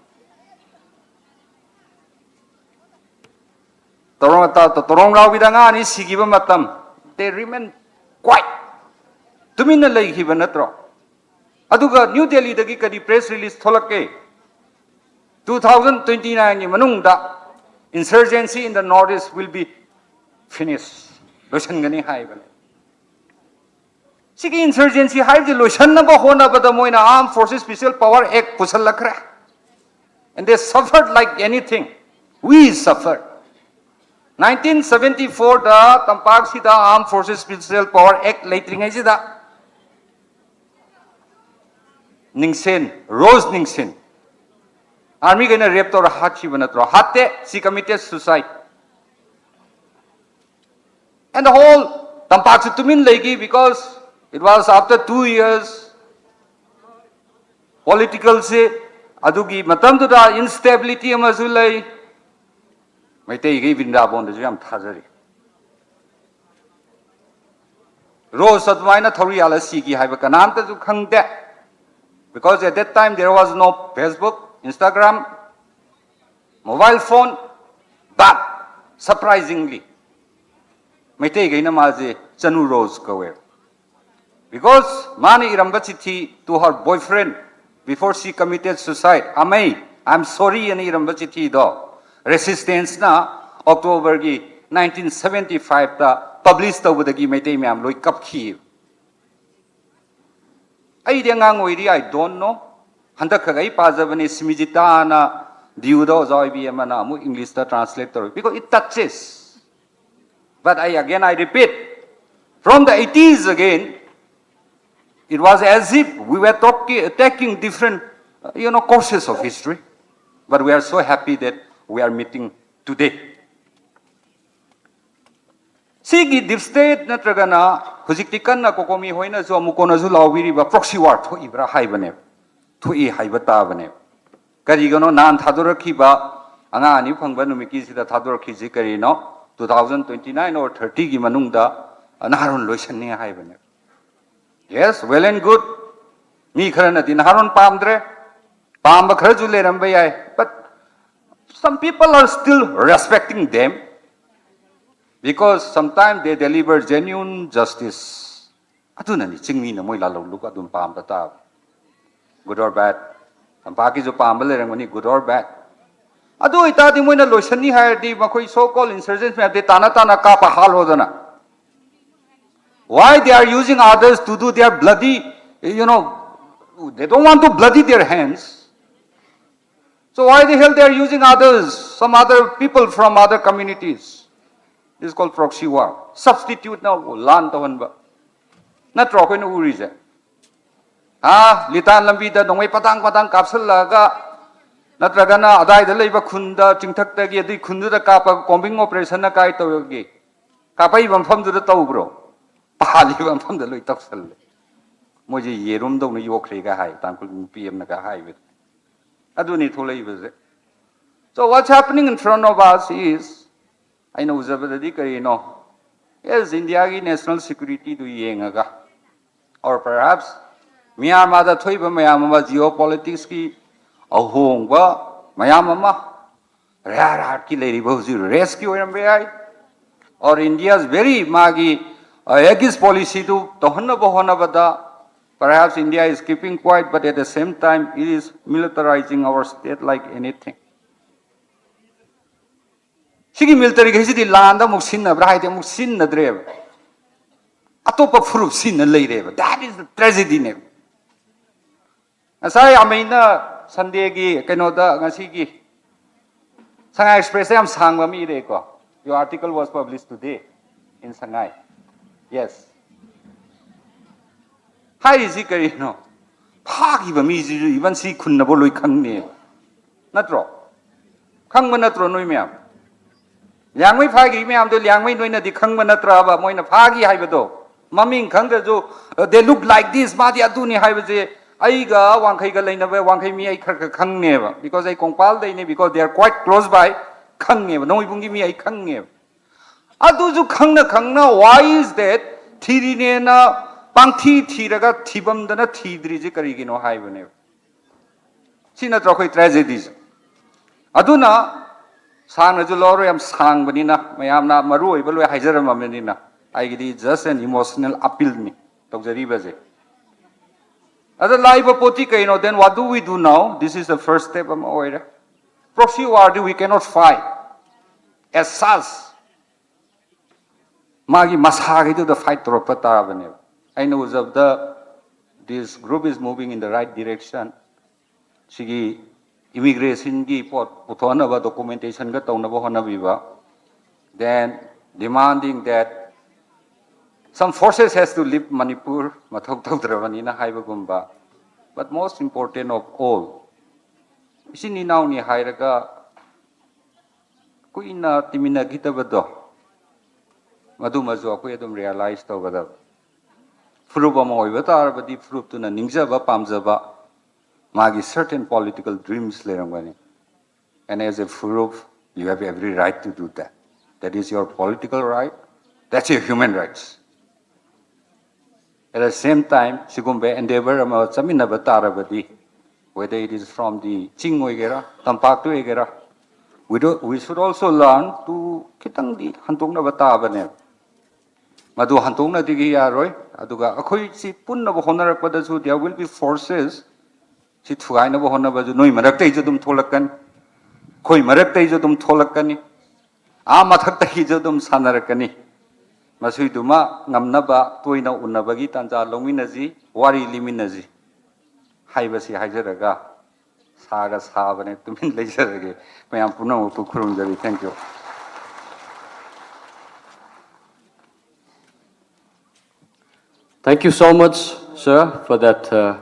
ꯇꯣꯔꯣꯡ-, ꯇ-, ꯇꯣꯔꯣꯡ ꯔꯥꯎꯕꯤꯗ ꯑꯉꯥꯡ ꯑꯅꯤ ꯁꯤꯈꯤꯕ ꯃꯇꯝ, they remain quiet, ꯇꯨꯃꯤꯟꯅ ꯂꯩꯈꯤꯕ ꯅꯠꯇ꯭ꯔꯣ? ꯑꯗꯨꯒ ꯅ꯭ꯌꯨ ꯗꯦꯜꯂꯤꯗꯒꯤ ꯀꯔꯤ press release ꯊꯣꯛꯂꯛꯀꯦ? Two thousand twenty nineꯒꯤ ꯃꯅꯨꯡꯗ insurgency in the North East will be finished, ꯂꯣꯏꯁꯤꯟꯒꯅꯤ ꯍꯥꯏꯕꯅꯦ꯫ ꯁꯤꯒꯤ insurgency ꯍꯥꯏꯕꯁꯤ ꯂꯣꯏꯁꯤꯟꯅꯕ ꯍꯣꯠꯅꯕꯗ ꯃꯣꯏꯅ Armed Forces Special Power Act ꯄꯨꯁꯜꯂꯛꯈ꯭ꯔꯦ꯫ And they suffered like anything. We suffered. Nineteen seventy fourꯗ ꯇꯝꯄꯥꯛꯁꯤꯗ Armed Forces Special Power Act ꯂꯩꯇ꯭ꯔꯤꯉꯩꯁꯤꯗ ꯅꯤꯡꯁꯦꯟ, ꯔꯣꯖ ꯅꯤꯡꯁꯦꯟ, armyꯈꯩꯅ rape ꯇꯧꯔ ꯍꯥꯠꯈꯤꯕ ꯅꯠꯇ꯭ꯔꯣ? ꯍꯥꯠꯇꯦ, she committed suicide. And the whole ꯇꯝꯄꯥꯛꯁꯨ ꯇꯨꯃꯤꯟ ꯂꯩꯈꯤ, because it was after two years politicalꯁꯦ, ꯑꯗꯨꯒꯤ ꯃꯇꯝꯗꯨꯗ instability ꯑꯃꯁꯨ ꯂꯩ꯫ ꯃꯩꯇꯩꯒꯤ ꯕ꯭ꯔꯤꯟꯗꯥꯕꯣꯟꯗꯁꯨ ꯌꯥꯝ ꯊꯥꯖꯔꯤ꯫ ꯔꯣꯖ ꯑꯗꯨꯃꯥꯏꯅ ꯊꯧꯔꯤ ꯌꯥꯜꯂ ꯁꯤꯈꯤ ꯍꯥꯏꯕ ꯀꯅꯥꯝꯇꯁꯨ ꯈꯪꯗꯦ, because at that time there was no Facebook, Instagram, mobile phone, but surprisingly ꯃꯩꯇꯩꯈꯩꯅ ꯃꯥꯁꯦ ꯆꯅꯨ ꯔꯣꯖ ꯀꯧꯋꯦ꯫ Because ꯃꯥꯅ ꯏꯔꯝꯕ ꯆꯤꯊꯤ to her boyfriend, Before she committed suicide, "ꯑꯃꯩ, I'm sorry" ꯑꯅ ꯏꯔꯝꯕ ꯆꯤꯊꯤꯗꯣ ꯔꯦꯁꯤꯁꯇꯦꯟꯁꯅ ꯑꯣꯛꯇꯣꯕꯔꯒꯤ ꯅꯥꯏꯟꯇꯤꯟ ꯁꯚꯦꯟꯇꯤ ꯐꯥꯏꯚꯇ ꯄꯕ꯭ꯂꯤꯁ ꯇꯧꯕꯗꯒꯤ ꯃꯩꯇꯩ ꯃꯌꯥꯝ ꯂꯣꯏ ꯀꯞꯈꯤ꯫ ꯑꯩꯗꯤ ꯑꯉꯥꯡ ꯑꯣꯏꯔꯤ, I don't know꯫ ꯍꯟꯗꯛ ꯈꯛ ꯑꯩ ꯄꯥꯖꯕꯅꯤ, ꯁꯤꯃꯤꯖꯤꯇꯥꯅ ꯗꯤꯌꯨꯗ ꯑꯣꯖꯥ ꯑꯣꯏꯕꯤ ꯑꯃꯅ ꯑꯃꯨꯛ ꯏꯪꯂꯤꯁꯇ ꯇ꯭ꯔꯥꯟꯁꯂꯦꯠ ꯇꯧꯔꯤ, because it touches. But I, again, I repeat, from the eighties again, it was as if we were talking, attacking different, uh, you know, courses of history. But we are so happy that we are meeting today. ꯁꯤꯒꯤ deep state ꯅꯠꯇ꯭ꯔꯒꯅ ꯍꯧꯖꯤꯛꯇꯤ ꯀꯟꯅ ꯀꯣꯀꯣꯃꯤ ꯍꯣꯏꯅꯁꯨ ꯑꯃꯨꯛ ꯀꯣꯟꯅꯁꯨ ꯂꯥꯎꯕꯤꯔꯤꯕ ꯄ꯭ꯔꯣꯛꯁꯤ war ꯊꯣꯛꯏꯕ꯭ꯔꯥ ꯍꯥꯏꯕꯅꯦꯕ, ꯊꯣꯛꯏ ꯍꯥꯏꯕ ꯇꯥꯕꯅꯦꯕ꯫ ꯀꯔꯤꯒꯤꯅꯣ? ꯅꯍꯥꯟ ꯊꯥꯗꯣꯔꯛꯈꯤꯕ ꯑꯉꯥꯡ ꯑꯅꯤ ꯐꯪꯕ ꯅꯨꯃꯤꯠꯀꯤꯁꯤꯗ ꯊꯥꯗꯣꯔꯛꯈꯤꯁꯤ ꯀꯔꯤꯅꯣ? Two thousand twenty nine or thirty ꯒꯤ ꯃꯅꯨꯡꯗ ꯅꯍꯥꯔꯣꯟ ꯂꯣꯏꯁꯟꯅꯤ ꯍꯥꯏꯕꯅꯦꯕ꯫ Yes, well and good. ꯃꯤ ꯈꯔꯅꯗꯤ ꯅꯍꯥꯔꯣꯟ ꯄꯥꯝꯗ꯭ꯔꯦ, ꯄꯥꯝꯕ ꯈꯔꯁꯨ ꯂꯩꯔꯝꯕ ꯌꯥꯏ, but some people are still respecting them because sometimes they deliver genuine justice. ꯑꯗꯨꯅꯅꯤ ꯆꯤꯡꯃꯤꯅ ꯃꯣꯏ ꯂꯥꯂꯧꯂꯨꯕ ꯑꯗꯨꯝ ꯄꯥꯝꯕ ꯇꯥꯕ꯫ Good or bad? ꯇꯝꯄꯥꯛꯀꯤꯁꯨ ꯄꯥꯝꯕ ꯂꯩꯔꯝꯒꯅꯤ, good or bad? ꯑꯗꯨ ꯑꯣꯏꯇꯥꯔꯗꯤ ꯃꯣꯏꯅ ꯂꯣꯏꯁꯟꯅꯤ ꯍꯥꯏꯔꯗꯤ ꯃꯈꯣꯏ so called insurgents ꯃꯌꯥꯝꯗꯤ ꯇꯥꯅ ꯇꯥꯅ ꯀꯥꯞꯄ ꯍꯥꯠꯂꯣꯗꯅ꯫ Why they are using others to do their bloody, you know, they don't want to bloody their hands. So why the hell they are using others, some other people from other communities? This is called proxy war. Substitute ꯅ ꯂꯥꯟ ꯇꯧꯍꯟꯕ꯫ ꯅꯠꯇ꯭ꯔꯣ ꯑꯩꯈꯣꯏꯅ ꯎꯔꯤꯁꯦ? ꯍꯥ, ꯂꯤꯇꯥꯟ ꯂꯝꯕꯤꯗ ꯅꯣꯡꯃꯩ ꯄꯇꯥꯡ ꯄꯇꯥꯡ ꯀꯥꯞꯁꯤꯜꯂꯛꯑꯒ, ꯅꯠꯇ꯭ꯔꯒꯅ ꯑꯗꯥꯏꯗ ꯂꯩꯕ ꯈꯨꯟꯗ, ꯆꯤꯡꯊꯛꯇꯒꯤ ꯑꯗꯨꯏ ꯈꯨꯟꯗꯨꯗ ꯀꯥꯞꯄꯒ combing operation ꯅ ꯀꯥꯏ ꯇꯧꯔꯒꯦ? ꯀꯥꯞꯄꯛꯏꯕ ꯃꯐꯝꯗꯨꯗ ꯇꯧꯕ꯭ꯔꯣ? ꯄꯥꯜꯂꯤꯕ ꯃꯐꯝꯗ ꯂꯣꯏ ꯇꯧꯁꯜꯂꯦ꯫ ꯃꯣꯏꯁꯦ ꯌꯦꯔꯨꯝꯗꯧꯅ ꯌꯣꯛꯈ꯭ꯔꯦꯒ ꯍꯥꯏ, ꯇꯥꯡꯈꯨꯜ ꯅꯨꯄꯤ ꯑꯃꯅꯒ ꯍꯥꯏꯕꯗꯣ꯫ ꯑꯗꯨꯅꯤ ꯊꯣꯛꯂꯛꯏꯕꯁꯦ꯫ So what's happening in front of us is, ꯑꯩꯅ ꯎꯖꯕꯗꯗꯤ ꯀꯔꯤꯅꯣ? Yes, ꯏꯟꯗꯤꯌꯥꯒꯤ national security ꯗꯨ ꯌꯦꯡꯉꯒ, or perhaps ꯃ꯭ꯌꯥꯟꯃꯥꯔꯗ ꯊꯣꯛꯏꯕ ꯃꯌꯥꯝ ꯑꯃ, geopolitics ꯀꯤ ꯑꯍꯣꯡꯕ ꯃꯌꯥꯝ ꯑꯃ, rare earth ꯀꯤ ꯂꯩꯔꯤꯕ ꯍꯧꯖꯤꯛ race ꯀꯤ ꯑꯣꯏꯔꯝꯕ ꯌꯥꯏ, or India's very ꯃꯥꯒꯤ, ꯑ, Act East policy ꯗꯨ ꯇꯧꯍꯟꯅꯕ ꯍꯣꯠꯅꯕꯗ Perhaps India is keeping quiet, but at the same time, it is militarizing our state like anything. ꯁꯤꯒꯤ ꯃꯤꯂꯤꯇꯔꯤꯈꯩꯁꯤꯗꯤ ꯂꯥꯟꯗ ꯑꯃꯨꯛ ꯁꯤꯟꯅꯕ꯭ꯔꯥ ꯍꯥꯏꯗꯤ ꯑꯃꯨꯛ ꯁꯤꯟꯅꯗ꯭ꯔꯦꯕ, ꯑꯇꯣꯞꯄ ꯐꯨꯔꯨꯞ ꯁꯤꯟꯅ ꯂꯩꯔꯦꯕ꯫ That is the tragedy ꯅꯦꯕ꯫ ꯉꯁꯥꯏ ꯑꯃꯩꯅ ꯁꯟꯗꯦꯒꯤ ꯀꯩꯅꯣꯗ ꯉꯁꯤꯒꯤ ꯁꯉꯥꯏ ꯑꯦꯛꯁꯄ꯭ꯔꯦꯁꯇ ꯌꯥꯝ ꯁꯥꯡꯕ ꯑꯃ ꯏꯔꯦꯀꯣ꯫ Your article was published today in Sangai. Yes. ꯍꯥꯏꯔꯤꯁꯤ ꯀꯔꯤꯅꯣ? ꯐꯥꯈꯤꯕ ꯃꯤꯁꯤꯁꯨ even ꯁꯤ ꯈꯨꯟꯅꯕ ꯂꯣꯏ ꯈꯪꯅꯦ, ꯅꯠꯇ꯭ꯔꯣ? ꯈꯪꯕ ꯅꯠꯇ꯭ꯔꯣ ꯅꯣꯏ ꯃꯌꯥꯝ? ꯂꯤꯌꯥꯡꯃꯩ ꯐꯥꯈꯤꯕ ꯃꯌꯥꯝꯗꯣ ꯂꯤꯌꯥꯡꯃꯩ ꯅꯣꯏꯅꯗꯤ ꯈꯪꯕ ꯅꯠꯇ꯭ꯔꯕ? ꯃꯣꯏꯅ ꯐꯥꯈꯤ ꯍꯥꯏꯕꯗꯣ ꯃꯃꯤꯡ ꯈꯪꯗ꯭ꯔꯁꯨ, "They look like this, ꯃꯥꯗꯤ ꯑꯗꯨꯅꯤ" ꯍꯥꯏꯕꯁꯦ ꯑꯩꯒ ꯋꯥꯡꯈꯩꯒ ꯂꯩꯅꯕ ꯋꯥꯡꯈꯩ ꯃꯤ ꯑꯩ ꯈꯔ ꯈꯔ ꯈꯪꯅꯦꯕ, because ꯑꯩ ꯀꯣꯡꯄꯥꯜꯗꯩꯅꯦ, because they are quite close by, ꯈꯪꯉꯦꯕ, ꯅꯣꯡꯃꯩꯕꯨꯡꯒꯤ ꯃꯤ ꯑꯩ ꯈꯪꯉꯦꯕ꯫ ꯑꯗꯨꯁꯨ ꯈꯪꯅ ꯈꯪꯅ, why is that? ꯊꯤꯔꯤꯅꯦꯅ ꯄꯥꯡꯊꯤ ꯊꯤꯔꯒ ꯊꯤꯕꯝꯗꯅ ꯊꯤꯗ꯭ꯔꯤꯁꯦ ꯀꯔꯤꯒꯤꯅꯣ ꯍꯥꯏꯕꯅꯦꯕ꯫ ꯁꯤ ꯅꯠꯇ꯭ꯔꯣ ꯑꯩꯈꯣꯏ ꯇ꯭ꯔꯦꯖꯦꯗꯤꯁꯦ? ꯑꯗꯨꯅ ꯁꯥꯡꯅꯁꯨ ꯂꯧꯔꯣꯏ, ꯌꯥꯝ ꯁꯥꯡꯕꯅꯤꯅ ꯃꯌꯥꯝꯅ ꯃꯔꯨ ꯑꯣꯏꯕ ꯂꯣꯏ ꯍꯥꯏꯖꯔꯝꯃꯕꯅꯤꯅ ꯑꯩꯒꯤꯗꯤ just an emotional appeal ꯅꯤ ꯇꯧꯖꯔꯤꯕꯁꯦ꯫ ꯑꯗ ꯂꯥꯛꯏꯕ ꯄꯣꯠꯇꯤ ꯀꯩꯅꯣ? Then what do we do now? This is the first step ꯑꯃ ꯑꯣꯏꯔꯦ꯫ Proxy war D we cannot fight as such. ꯃꯥꯒꯤ ꯃꯁꯥꯒꯤꯗꯨꯗ ꯐꯥꯏꯠ ꯇꯧꯔꯛꯄ ꯇꯥꯕꯅꯦꯕ꯫ ꯑꯩꯅ ꯎꯖꯕꯗ, this group is moving in the right direction. ꯁꯤꯒꯤ ꯏꯃꯤꯒ꯭ꯔꯦꯁꯟꯒꯤ ꯄꯣꯠ ꯄꯨꯊꯣꯛꯅꯕ, ꯗꯣꯀꯨꯃꯦꯟꯇꯦꯁꯟꯒ ꯇꯧꯅꯕ ꯍꯣꯠꯅꯕꯤꯕ, then demanding that some forces has to leave Manipur, ꯃꯊꯧ ꯇꯧꯗ꯭ꯔꯕꯅꯤꯅ ꯍꯥꯏꯕꯒꯨꯝꯕ꯫ But most important of all, ꯏꯆꯤꯟ ꯏꯅꯥꯎꯅꯤ ꯍꯥꯏꯔꯒ ꯀꯨꯏꯅ ꯇꯤꯃꯤꯟꯅꯈꯤꯗꯕꯗꯣ, ꯃꯗꯨꯃꯁꯨ ꯑꯩꯈꯣꯏ ꯑꯗꯨꯝ ꯔꯤꯌꯦꯂꯥꯏꯁ ꯇꯧꯒꯗꯕ꯫ ꯐꯨꯔꯨꯞ ꯑꯃ ꯑꯣꯏꯕ ꯇꯥꯔꯕꯗꯤ ꯐꯨꯔꯨꯞꯇꯨꯅ ꯅꯤꯡꯖꯕ ꯄꯥꯝꯖꯕ ꯃꯥꯒꯤ certain political dreams ꯂꯩꯔꯝꯒꯅꯤ꯫ And as a ꯐꯨꯔꯨꯞ, you have every right to do that. That is your political right. That's your human rights. At the same time, ꯁꯤꯒꯨꯝꯕ endeavor ꯑꯃ ꯆꯠꯃꯤꯟꯅꯕ ꯇꯥꯔꯕꯗꯤ, whether it is from the ꯆꯤꯡ ꯑꯣꯏꯒꯦꯔꯥ, ꯇꯝꯄꯥꯛꯇ ꯑꯣꯏꯒꯦꯔꯥ, we, do, we should also learn to ꯈꯤꯇꯪꯗꯤ ꯍꯟꯗꯣꯛꯅꯕ ꯇꯥꯕꯅꯦꯕ꯫ ꯃꯗꯨ ꯍꯟꯗꯣꯛꯅꯗꯒꯤ ꯌꯥꯔꯣꯏ꯫ ꯑꯗꯨꯒ ꯑꯩꯈꯣꯏ ꯁꯤ ꯄꯨꯟꯅꯕ ꯍꯣꯠꯅꯔꯛꯄꯗꯁꯨ there will be forces, ꯁꯤ ꯊꯨꯒꯥꯏꯅꯕ ꯍꯣꯠꯅꯕꯁꯨ ꯅꯣꯏ ꯃꯔꯛꯇꯩꯁꯨ ꯑꯗꯨꯝ ꯊꯣꯛꯂꯛꯀꯅꯤ, ꯑꯩꯈꯣꯏ ꯃꯔꯛꯇꯩꯁꯨ ꯑꯗꯨꯝ ꯊꯣꯛꯂꯛꯀꯅꯤ, ꯑꯥ ꯃꯊꯛꯇꯒꯤꯁꯨ ꯑꯗꯨꯝ ꯁꯥꯟꯅꯔꯛꯀꯅꯤ꯫ ꯃꯁꯤꯗꯨꯃ ꯉꯝꯅꯕ ꯇꯣꯏꯅ ꯎꯅꯕꯒꯤ ꯇꯥꯟꯖꯥ ꯂꯧꯃꯤꯟꯅꯁꯤ, ꯋꯥꯔꯤ ꯂꯤꯃꯤꯟꯅꯁꯤ ꯍꯥꯏꯕꯁꯤ ꯍꯥꯏꯖꯔꯒ, ꯁꯥꯒ ꯁꯥꯕꯅꯦ, ꯇꯨꯃꯤꯟ ꯂꯩꯖꯔꯒꯦ꯫ ꯃꯌꯥꯝ ꯄꯨꯝꯅꯃꯛꯄꯨ ꯈꯨꯔꯨꯝꯖꯔꯤ꯫ Thank you. Thank you so much, sir, for that uh,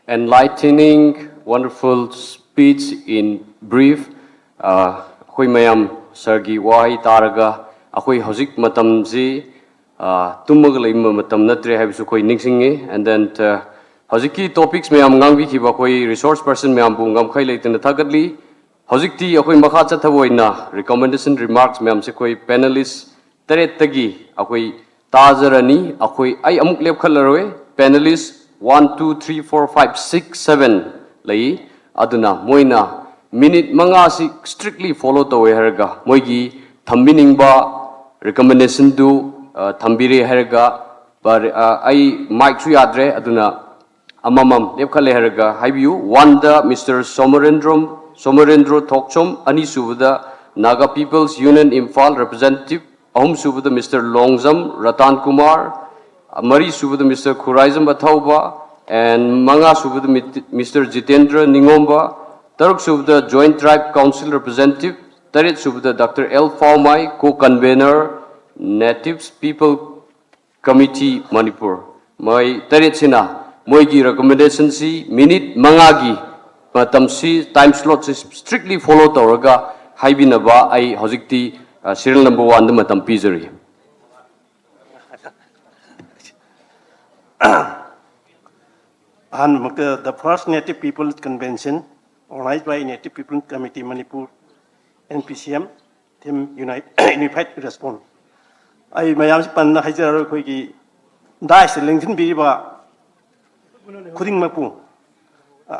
enlightening, wonderful speech in brief. Uh, ꯑꯩꯈꯣꯏ ꯃꯌꯥꯝ ꯁꯥꯔꯒꯤ ꯋꯥꯍꯩ ꯇꯥꯔꯒ ꯑꯩꯈꯣꯏ ꯍꯧꯖꯤꯛ ꯃꯇꯝꯁꯤ uh, ꯇꯨꯝꯃꯒ ꯂꯩꯕ ꯃꯇꯝ ꯅꯠꯇ꯭ꯔꯦ ꯍꯥꯏꯕꯁꯨ ꯑꯩꯈꯣꯏ ꯅꯤꯡꯁꯤꯡꯉꯤ꯫ And then uh, ꯍꯧꯖꯤꯛꯀꯤ topics ꯃꯌꯥꯝ ꯉꯥꯡꯕꯤꯈꯤꯕ ꯑꯩꯈꯣꯏ resource person ꯃꯌꯥꯝꯕꯨ ꯉꯝꯈꯩ ꯂꯩꯇꯅ ꯊꯥꯒꯠꯂꯤ꯫ ꯍꯧꯖꯤꯛꯇꯤ ꯑꯩꯈꯣꯏ ꯃꯈꯥ ꯆꯠꯊꯕ ꯑꯣꯏꯅ recommendation remarks ꯃꯌꯥꯝꯁꯦ ꯑꯩꯈꯣꯏ panelist ꯇꯔꯦꯠꯇꯒꯤ ꯑꯩꯈꯣꯏ ꯇꯥꯖꯔꯅꯤ꯫ ꯑꯩꯈꯣꯏ ꯑꯩ ꯑꯃꯨꯛ ꯂꯦꯞꯈꯠꯂꯔꯣꯏ꯫ Panelist one two three four five six seven ꯂꯩ꯫ ꯑꯗꯨꯅ ꯃꯣꯏꯅ minute ꯃꯉꯥꯁꯤ strictly follow ꯇꯧꯋꯦ ꯍꯥꯏꯔꯒ ꯃꯣꯏꯒꯤ ꯊꯝꯕꯤꯅꯤꯡꯕ recommendationꯗꯨ ꯊꯝꯕꯤꯔꯦ ꯍꯥꯏꯔꯒ ꯑꯩ micꯁꯨ ꯌꯥꯗ꯭ꯔꯦ꯫ ꯑꯗꯨꯅ ꯑꯃꯃꯝ ꯂꯦꯞꯈꯠꯂꯦ ꯍꯥꯏꯔꯒ ꯍꯥꯏꯕꯤꯌꯨ꯫ Oneꯗ Mister Somarendro, Somarendro Thokchom, ꯑꯅꯤꯁꯨꯕꯗ Naga People's Union Imphal representative, ꯑꯍꯨꯝꯁꯨꯕꯗ Mister Longjam Ratan Kumar, ꯃꯔꯤꯁꯨꯕꯗ Mister Khuraijam Athauba, and ꯃꯉꯥꯁꯨꯕꯗ Mister Jitendra Ningomba, ꯇꯔꯨꯛꯁꯨꯕꯗ Joint Tribe Council representative, ꯇꯔꯦꯠꯁꯨꯕꯗ Doctor L Phaomai, co-convener, Natives People Committee Manipur꯫ ꯃꯣꯏ ꯇꯔꯦꯠꯁꯤꯅ ꯃꯣꯏꯒꯤ recommendationꯁꯤ minute ꯃꯉꯥꯒꯤ ꯃꯇꯝꯁꯤ, time slotꯁꯤ strictly follow ꯇꯧꯔꯒ ꯍꯥꯏꯕꯤꯅꯕ ꯑꯩ ꯍꯧꯖꯤꯛꯇꯤ serial number oneꯗ ꯃꯇꯝ ꯄꯤꯖꯔꯤ꯫ ꯑꯍꯥꯟꯕꯃꯛꯇ the first Native People Convention organized by Native People Committee Manipur, N P C M, theme unite, unified response꯫ ꯑꯩ ꯃꯌꯥꯝꯁꯤ ꯄꯟꯅ ꯍꯥꯏꯖꯔꯔꯣꯏ꯫ ꯑꯩꯈꯣꯏꯒꯤ dais ꯂꯦꯡꯁꯤꯟꯕꯤꯔꯤꯕ ꯈꯨꯗꯤꯡꯃꯛꯄꯨ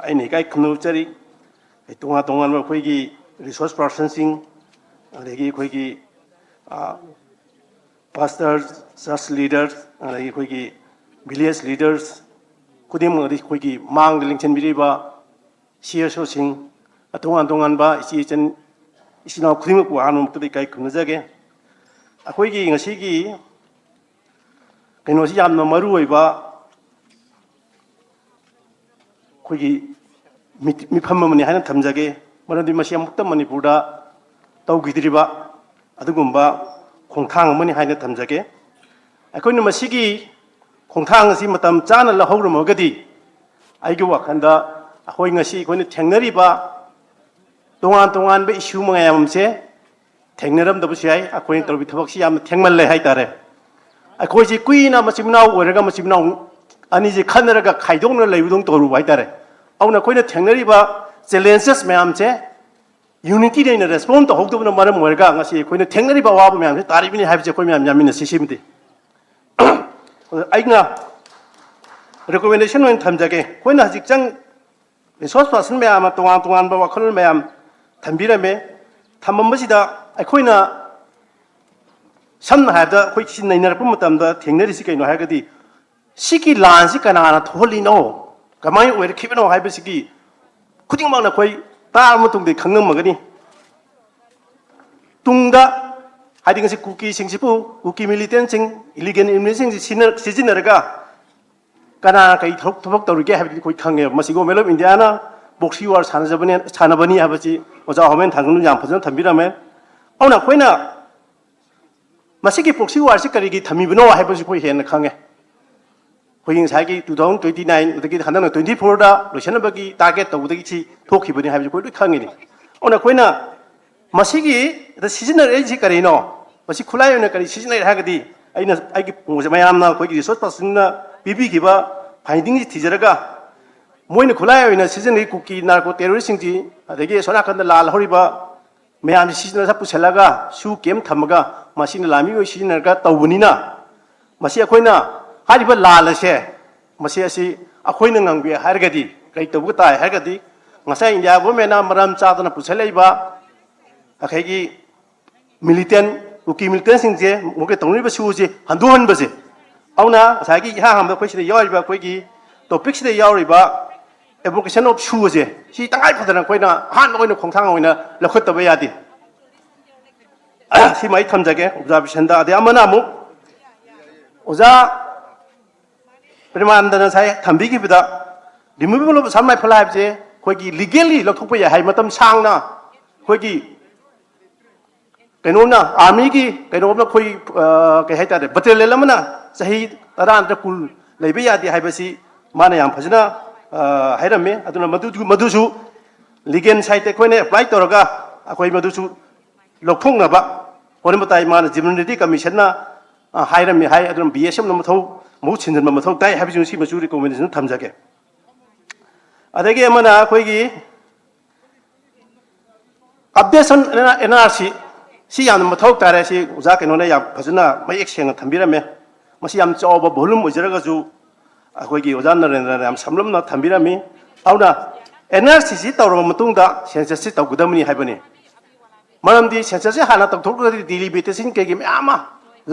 ꯑꯩꯅ ꯏꯀꯥꯏ ꯈꯨꯝꯅꯖꯔꯤ꯫ ꯇꯣꯉꯥꯟ ꯇꯣꯉꯥꯟꯕ ꯑꯩꯈꯣꯏꯒꯤ resource personꯁꯤꯡ, ꯑꯗꯒꯤ ꯑꯩꯈꯣꯏꯒꯤ Pastor, church leaders, ꯑꯗꯒꯤ ꯑꯩꯈꯣꯏꯒꯤ village leaders ꯈꯨꯗꯤꯡꯃꯛ, ꯑꯗꯒꯤ ꯑꯩꯈꯣꯏꯒꯤ ꯃꯥꯡꯗ ꯂꯦꯡꯁꯤꯟꯕꯤꯔꯤꯕ C S Oꯁꯤꯡ, ꯇꯣꯉꯥꯟ ꯇꯣꯉꯥꯟꯕ ꯏꯆꯦ ꯏꯆꯟ, ꯏꯆꯤꯟ ꯏꯅꯥꯎ ꯈꯨꯗꯤꯡꯃꯛꯄꯨ ꯑꯍꯥꯟꯕ ꯃꯛꯇꯗ ꯏꯀꯥꯏ ꯈꯨꯝꯅꯖꯒꯦ꯫ ꯑꯩꯈꯣꯏꯒꯤ ꯉꯁꯤꯒꯤ ꯀꯩꯅꯣꯁꯤ ꯌꯥꯝꯅ ꯃꯔꯨ ꯑꯣꯏꯕ ꯑꯩꯈꯣꯏꯒꯤ ꯃꯤꯠ-, ꯃꯤꯐꯝ ꯑꯃꯅꯤ ꯍꯥꯏꯅ ꯊꯝꯖꯒꯦ꯫ ꯃꯔꯝꯗꯤ ꯃꯁꯤ ꯑꯃꯨꯛꯇ ꯃꯅꯤꯄꯨꯔꯗ ꯇꯧꯈꯤꯗ꯭ꯔꯤꯕ ꯑꯗꯨꯒꯨꯝꯕ ꯈꯣꯡꯊꯥꯡ ꯑꯃꯅꯤ ꯍꯥꯏꯅ ꯊꯝꯖꯒꯦ꯫ ꯑꯩꯈꯣꯏꯅ ꯃꯁꯤꯒꯤ ꯈꯣꯡꯊꯥꯡ ꯑꯁꯤ ꯃꯇꯝ ꯆꯥꯅ ꯂꯧꯍꯧꯔꯝꯃꯒꯗꯤ, ꯑꯩꯒꯤ ꯋꯥꯈꯜꯗ ꯑꯩꯈꯣꯏ ꯉꯁꯤ ꯑꯩꯈꯣꯏꯅ ꯊꯦꯡꯅꯔꯤꯕ ꯇꯣꯉꯥꯟ ꯇꯣꯉꯥꯟꯕ issue ꯃꯌꯥꯝꯁꯦ ꯊꯦꯡꯅꯔꯝꯗꯕꯁꯨ ꯌꯥꯏ꯫ ꯑꯩꯈꯣꯏꯅ ꯇꯧꯔꯤꯕ ꯊꯕꯛꯁꯤ ꯌꯥꯝꯅ ꯊꯦꯡꯃꯜꯂꯦ ꯍꯥꯏꯇꯥꯔꯦ꯫ ꯑꯩꯈꯣꯏꯁꯤ ꯀꯨꯏꯅ ꯃꯆꯤꯟ ꯃꯅꯥꯎ ꯑꯣꯏꯔꯒ, ꯃꯆꯤꯟ ꯃꯅꯥꯎ ꯑꯅꯤꯁꯤ ꯈꯟꯅꯔꯒ ꯈꯥꯏꯗꯣꯛꯅ ꯂꯩꯕꯗꯧꯅ ꯇꯧꯔꯨꯕ ꯍꯥꯏꯇꯥꯔꯦ꯫ ꯑꯗꯨꯅ ꯑꯩꯈꯣꯏꯅ ꯊꯦꯡꯅꯔꯤꯕ challenges ꯃꯌꯥꯝꯁꯦ unity ꯂꯩꯅ respond ꯇꯧꯍꯧꯗꯕꯅ ꯃꯔꯝ ꯑꯣꯏꯔꯒ ꯉꯁꯤ ꯑꯩꯈꯣꯏꯅ ꯊꯦꯡꯅꯔꯤꯕ ꯑꯋꯥꯕ ꯃꯌꯥꯝꯁꯦ ꯇꯥꯔꯤꯕꯅꯤ ꯍꯥꯏꯕꯁꯦ ꯑꯩꯈꯣꯏ ꯃꯌꯥꯝ ꯌꯥꯃꯤꯟꯅꯁꯤ꯫ ꯁꯤꯃꯗꯤ ꯑꯩꯅ recommendation ꯑꯣꯏꯅ ꯊꯝꯖꯒꯦ꯫ ꯑꯩꯈꯣꯏꯅ ꯍꯧꯖꯤꯛ ꯆꯪ resource person ꯃꯌꯥꯝ ꯑꯃ ꯇꯣꯉꯥꯟ ꯇꯣꯉꯥꯟꯕ ꯋꯥꯈꯜꯂꯣꯟ ꯃꯌꯥꯝ ꯊꯝꯕꯤꯔꯝꯃꯦ꯫ ꯊꯝꯃꯝꯕꯁꯤꯗ ꯑꯩꯈꯣꯏꯅ ꯁꯝꯅ ꯍꯥꯏꯔꯕꯗ ꯑꯩꯈꯣꯏ ꯁꯤ ꯅꯩꯅꯔꯛꯄ ꯃꯇꯝꯗ ꯊꯦꯡꯅꯔꯤꯁꯤ ꯀꯩꯅꯣ ꯍꯥꯏꯔꯒꯗꯤ, ꯁꯤꯒꯤ ꯂꯥꯟꯁꯤ ꯀꯅꯥꯅ ꯊꯣꯛꯍꯜꯂꯤꯅꯣ, ꯀꯃꯥꯏꯅ ꯑꯣꯏꯔꯛꯈꯤꯕꯅꯣ ꯍꯥꯏꯕꯁꯤꯒꯤ ꯈꯨꯗꯤꯡꯃꯛꯅ ꯑꯩꯈꯣꯏ ꯇꯥꯔꯕ ꯃꯇꯨꯡꯗ ꯈꯪꯉꯝꯃꯒꯅꯤ꯫ ꯇꯨꯡꯗ, ꯍꯥꯏꯗꯤ ꯉꯁꯤ ꯀꯨꯀꯤꯁꯤꯡꯁꯤꯕꯨ, ꯀꯨꯀꯤ militantꯁꯤꯡ, illegal immigrantꯁꯤꯡꯁꯤ ꯁꯤꯖꯤꯟꯅ-, ꯁꯤꯖꯤꯟꯅꯔꯒ ꯀꯅꯥꯅ ꯀꯔꯤ ꯊꯕꯛ, ꯊꯕꯛ ꯇꯧꯔꯤꯒꯦ ꯍꯥꯏꯕꯗꯤ ꯑꯩꯈꯣꯏ ꯈꯪꯉꯦꯕ꯫ ꯃꯁꯤ Government of Indiaꯅ proxy war ꯁꯥꯟꯅꯖꯕꯅꯦ, ꯁꯥꯟꯅꯕꯅꯤ ꯍꯥꯏꯕꯁꯤ ꯑꯣꯖꯥ ꯍꯣꯃꯦꯟ ꯊꯥꯡꯖꯝꯅ ꯌꯥꯝ ꯐꯖꯅ ꯊꯝꯕꯤꯔꯝꯃꯦ꯫ ꯑꯗꯨꯅ ꯑꯩꯈꯣꯏꯅ ꯃꯁꯤꯒꯤ proxy warꯁꯤ ꯀꯔꯤꯒꯤ ꯊꯝꯃꯤꯕꯅꯣ ꯍꯥꯏꯕꯁꯤ ꯑꯩꯈꯣꯏ ꯍꯦꯟꯅ ꯈꯪꯉꯦ꯫ ꯑꯩꯈꯣꯏꯒꯤ ꯉꯁꯥꯏꯒꯤ two thousand twenty nine ꯑꯗꯒꯤ ꯍꯟꯗꯛꯅ twenty fourꯗ ꯂꯣꯏꯁꯤꯟꯅꯕꯒꯤ target ꯇꯧꯕꯗꯒꯤ ꯁꯤ ꯊꯣꯛꯈꯤꯕꯅꯤ ꯍꯥꯏꯕꯁꯤ ꯑꯩꯈꯣꯏ ꯂꯣꯏ ꯈꯪꯉꯤꯅꯤ꯫ ꯑꯗꯨꯅ ꯑꯩꯈꯣꯏꯅ ꯃꯁꯤꯒꯤ ꯗ ꯁꯤꯖꯤꯟꯅꯔꯛꯏꯁꯤ ꯀꯔꯤꯅꯣ? ꯃꯁꯤ ꯈꯨꯠꯂꯥꯏ ꯑꯣꯏꯅ ꯀꯔꯤ ꯁꯤꯖꯤꯟꯅꯩ ꯍꯥꯏꯔꯒꯗꯤ, ꯑꯩꯅ ꯑꯩꯒꯤ ꯃꯌꯥꯝꯅ ꯑꯩꯈꯣꯏꯒꯤ resource personꯅ ꯄꯤꯕꯤꯈꯤꯕ findingꯁꯤ ꯊꯤꯖꯔꯒ, ꯃꯣꯏꯅ ꯈꯨꯠꯂꯥꯏ ꯑꯣꯏꯅ ꯁꯤꯖꯤꯟꯅꯔꯤ ꯀꯨꯀꯤ narco terroristꯁꯤꯡꯁꯤ, ꯑꯗꯒꯤ ꯑꯁꯣꯝ ꯅꯥꯀꯟꯗ ꯂꯥꯜ ꯍꯧꯔꯤꯕ ꯃꯌꯥꯝꯁꯤ ꯁꯤꯖꯤꯟꯅ ꯄꯨꯁꯤꯜꯂꯒ ꯁꯨ camp ꯊꯝꯃꯒ ꯃꯁꯤꯅ ꯂꯥꯟꯃꯤ ꯑꯣꯏ ꯁꯤꯖꯤꯟꯅꯔꯒ ꯇꯧꯕꯅꯤꯅ, ꯃꯁꯤ ꯑꯩꯈꯣꯏꯅ ꯍꯥꯏꯔꯤꯕ ꯂꯥꯜ ꯑꯁꯦ, ꯃꯁꯤ ꯑꯁꯤ ꯑꯩꯈꯣꯏꯅ ꯉꯝꯒꯦ ꯍꯥꯏꯔꯒꯗꯤ ꯀꯔꯤ ꯇꯧꯕ ꯇꯥꯏ ꯍꯥꯏꯔꯒꯗꯤ, ꯉꯁꯥꯏ India Governmentꯅ ꯃꯔꯝ ꯆꯥꯗꯅ ꯄꯨꯁꯜꯂꯛꯏꯕ ꯑꯩꯈꯣꯏꯒꯤ militant ꯀꯨꯀꯤ ꯃꯤꯂꯤꯇꯦꯟꯁꯤꯡꯁꯦ ꯃꯈꯣꯏꯒꯤ ꯇꯧꯅꯔꯤꯕ ꯁꯨ ꯑꯁꯤ ꯍꯟꯗꯣꯛꯍꯟꯕꯁꯦ꯫ ꯑꯗꯨꯅ ꯉꯁꯥꯏꯒꯤ ꯏꯍꯥꯟ ꯍꯥꯟꯕꯗ ꯑꯩꯈꯣꯏ ꯁꯤꯗ ꯌꯥꯎꯔꯤꯕ ꯑꯩꯈꯣꯏꯒꯤ ꯇꯣꯄꯤꯛꯁꯤꯗ ꯌꯥꯎꯔꯤꯕ ꯑꯦꯕꯣꯀꯦꯁꯟ ꯑꯣꯐ ꯁꯨ ꯑꯁꯦ ꯁꯤ ꯇꯉꯥꯏ ꯐꯗꯅ ꯑꯩꯈꯣꯏꯅ ꯑꯍꯥꯟꯕ ꯑꯣꯏꯅ ꯈꯣꯡꯊꯥꯡ ꯑꯣꯏꯅ ꯂꯧꯈꯠꯇꯕ ꯌꯥꯗꯦ꯫ ꯁꯤꯃ ꯑꯩ ꯊꯝꯖꯒꯦ ꯑꯣꯕꯖꯥꯔꯕꯦꯁꯟꯗ꯫ ꯑꯗꯩ ꯑꯃꯅ ꯑꯃꯨꯛ ꯑꯣꯖꯥ ꯄ꯭ꯔꯦꯃꯥꯅꯟꯗꯅ ꯉꯁꯥꯏ ꯊꯝꯕꯤꯈꯤꯕꯗ ꯔꯤꯃꯨꯚꯦꯕꯜ ꯑꯣꯐ ꯑꯁꯥꯝ ꯔꯥꯏꯐꯜ ꯍꯥꯏꯕꯁꯦ ꯑꯩꯈꯣꯏꯒꯤ ꯂꯤꯒꯦꯜꯂꯤ ꯂꯧꯊꯣꯛꯄ ꯌꯥꯏ ꯍꯥꯏ꯫ ꯃꯇꯝ ꯁꯥꯡꯅ ꯑꯩꯈꯣꯏꯒꯤ ꯀꯩꯅꯣꯝꯅ ꯑꯥꯔꯃꯤꯒꯤ ꯀꯩꯅꯣꯝꯅ ꯑꯩꯈꯣꯏ ꯑ, ꯀꯩ ꯍꯥꯏꯇꯥꯔꯦ ꯕꯇꯦꯂꯤꯌꯟ ꯑꯃꯅ ꯆꯍꯤ ꯇꯔꯥ ꯅꯠꯇ꯭ꯔ ꯀꯨꯟ ꯂꯩꯕ ꯌꯥꯗꯦ ꯍꯥꯏꯕꯁꯤ ꯃꯥꯅ ꯌꯥꯝ ꯐꯖꯅ ꯑ, ꯍꯥꯏꯔꯝꯃꯤ꯫ ꯑꯗꯨꯅ ꯃꯗꯨ ꯃꯗꯨꯁꯨ ꯂꯤꯒꯦꯜ ꯁꯥꯏꯠꯇ ꯑꯩꯈꯣꯏꯅ ꯑꯦꯄ꯭ꯂꯥꯏ ꯇꯧꯔꯒ ꯑꯩꯈꯣꯏ ꯃꯗꯨꯁꯨ ꯂꯧꯊꯣꯛꯅꯕ ꯍꯣꯠꯅꯕ ꯇꯥꯏ꯫ ꯃꯥꯅ ꯖꯦꯅꯔꯦꯜꯂꯤ ꯀꯃꯤꯁꯟꯅ ꯑ, ꯍꯥꯏꯔꯝꯃꯤ ꯍꯥꯏ꯫ ꯑꯗꯨꯅ ꯕꯤ ꯑꯦꯁ ꯑꯦꯐꯅ ꯃꯊꯧ ꯃꯍꯨꯠ ꯁꯤꯟꯖꯤꯟꯕ ꯃꯊꯧ ꯇꯥꯏ ꯍꯥꯏꯕꯁꯤꯡ ꯁꯤꯃꯁꯨ ꯔꯤꯀꯣꯃꯦꯟꯗꯦꯁꯟ ꯊꯝꯖꯒꯦ꯫ ꯑꯗꯒꯤ ꯑꯃꯅ ꯑꯩꯈꯣꯏꯒꯤ ꯑꯞꯗꯦꯁꯟ ꯑꯦꯟ ꯑꯥꯔ ꯁꯤ ꯁꯤ ꯌꯥꯝꯅ ꯃꯊꯧ ꯇꯥꯔꯦ꯫ ꯁꯤ ꯑꯣꯖꯥ ꯀꯩꯅꯣꯅ ꯌꯥꯝ ꯐꯖꯅ ꯃꯌꯦꯛ ꯁꯦꯡꯅ ꯊꯝꯕꯤꯔꯝꯃꯦ꯫ ꯃꯁꯤ ꯌꯥꯝ ꯆꯥꯎꯕ ꯚꯣꯂꯨꯝ ꯑꯣꯏꯖꯔꯒꯁꯨ ꯑꯩꯈꯣꯏꯒꯤ ꯑꯣꯖꯥ ꯅꯔꯦꯟꯗ꯭ꯔꯅ ꯌꯥꯝ ꯁꯝꯂꯞꯅ ꯊꯝꯕꯤꯔꯝꯃꯤ꯫ ꯑꯗꯨꯅ ꯑꯦꯟ ꯑꯥꯔ ꯁꯤ ꯁꯤ ꯇꯧꯔꯕ ꯃꯇꯨꯡꯗ ꯁꯦꯟꯁꯁꯁꯤ ꯇꯧꯒꯗꯕꯅꯤ ꯍꯥꯏꯕꯅꯤ꯫ ꯃꯔꯝꯗꯤ ꯁꯦꯟꯁꯁꯁꯤ ꯍꯥꯟꯅ ꯇꯧꯊꯣꯛꯇ꯭ꯔꯒꯗꯤ ꯗꯤꯂꯤꯃꯤꯇꯦꯁꯟ ꯀꯩꯒꯤ ꯃꯌꯥꯝ ꯑꯃ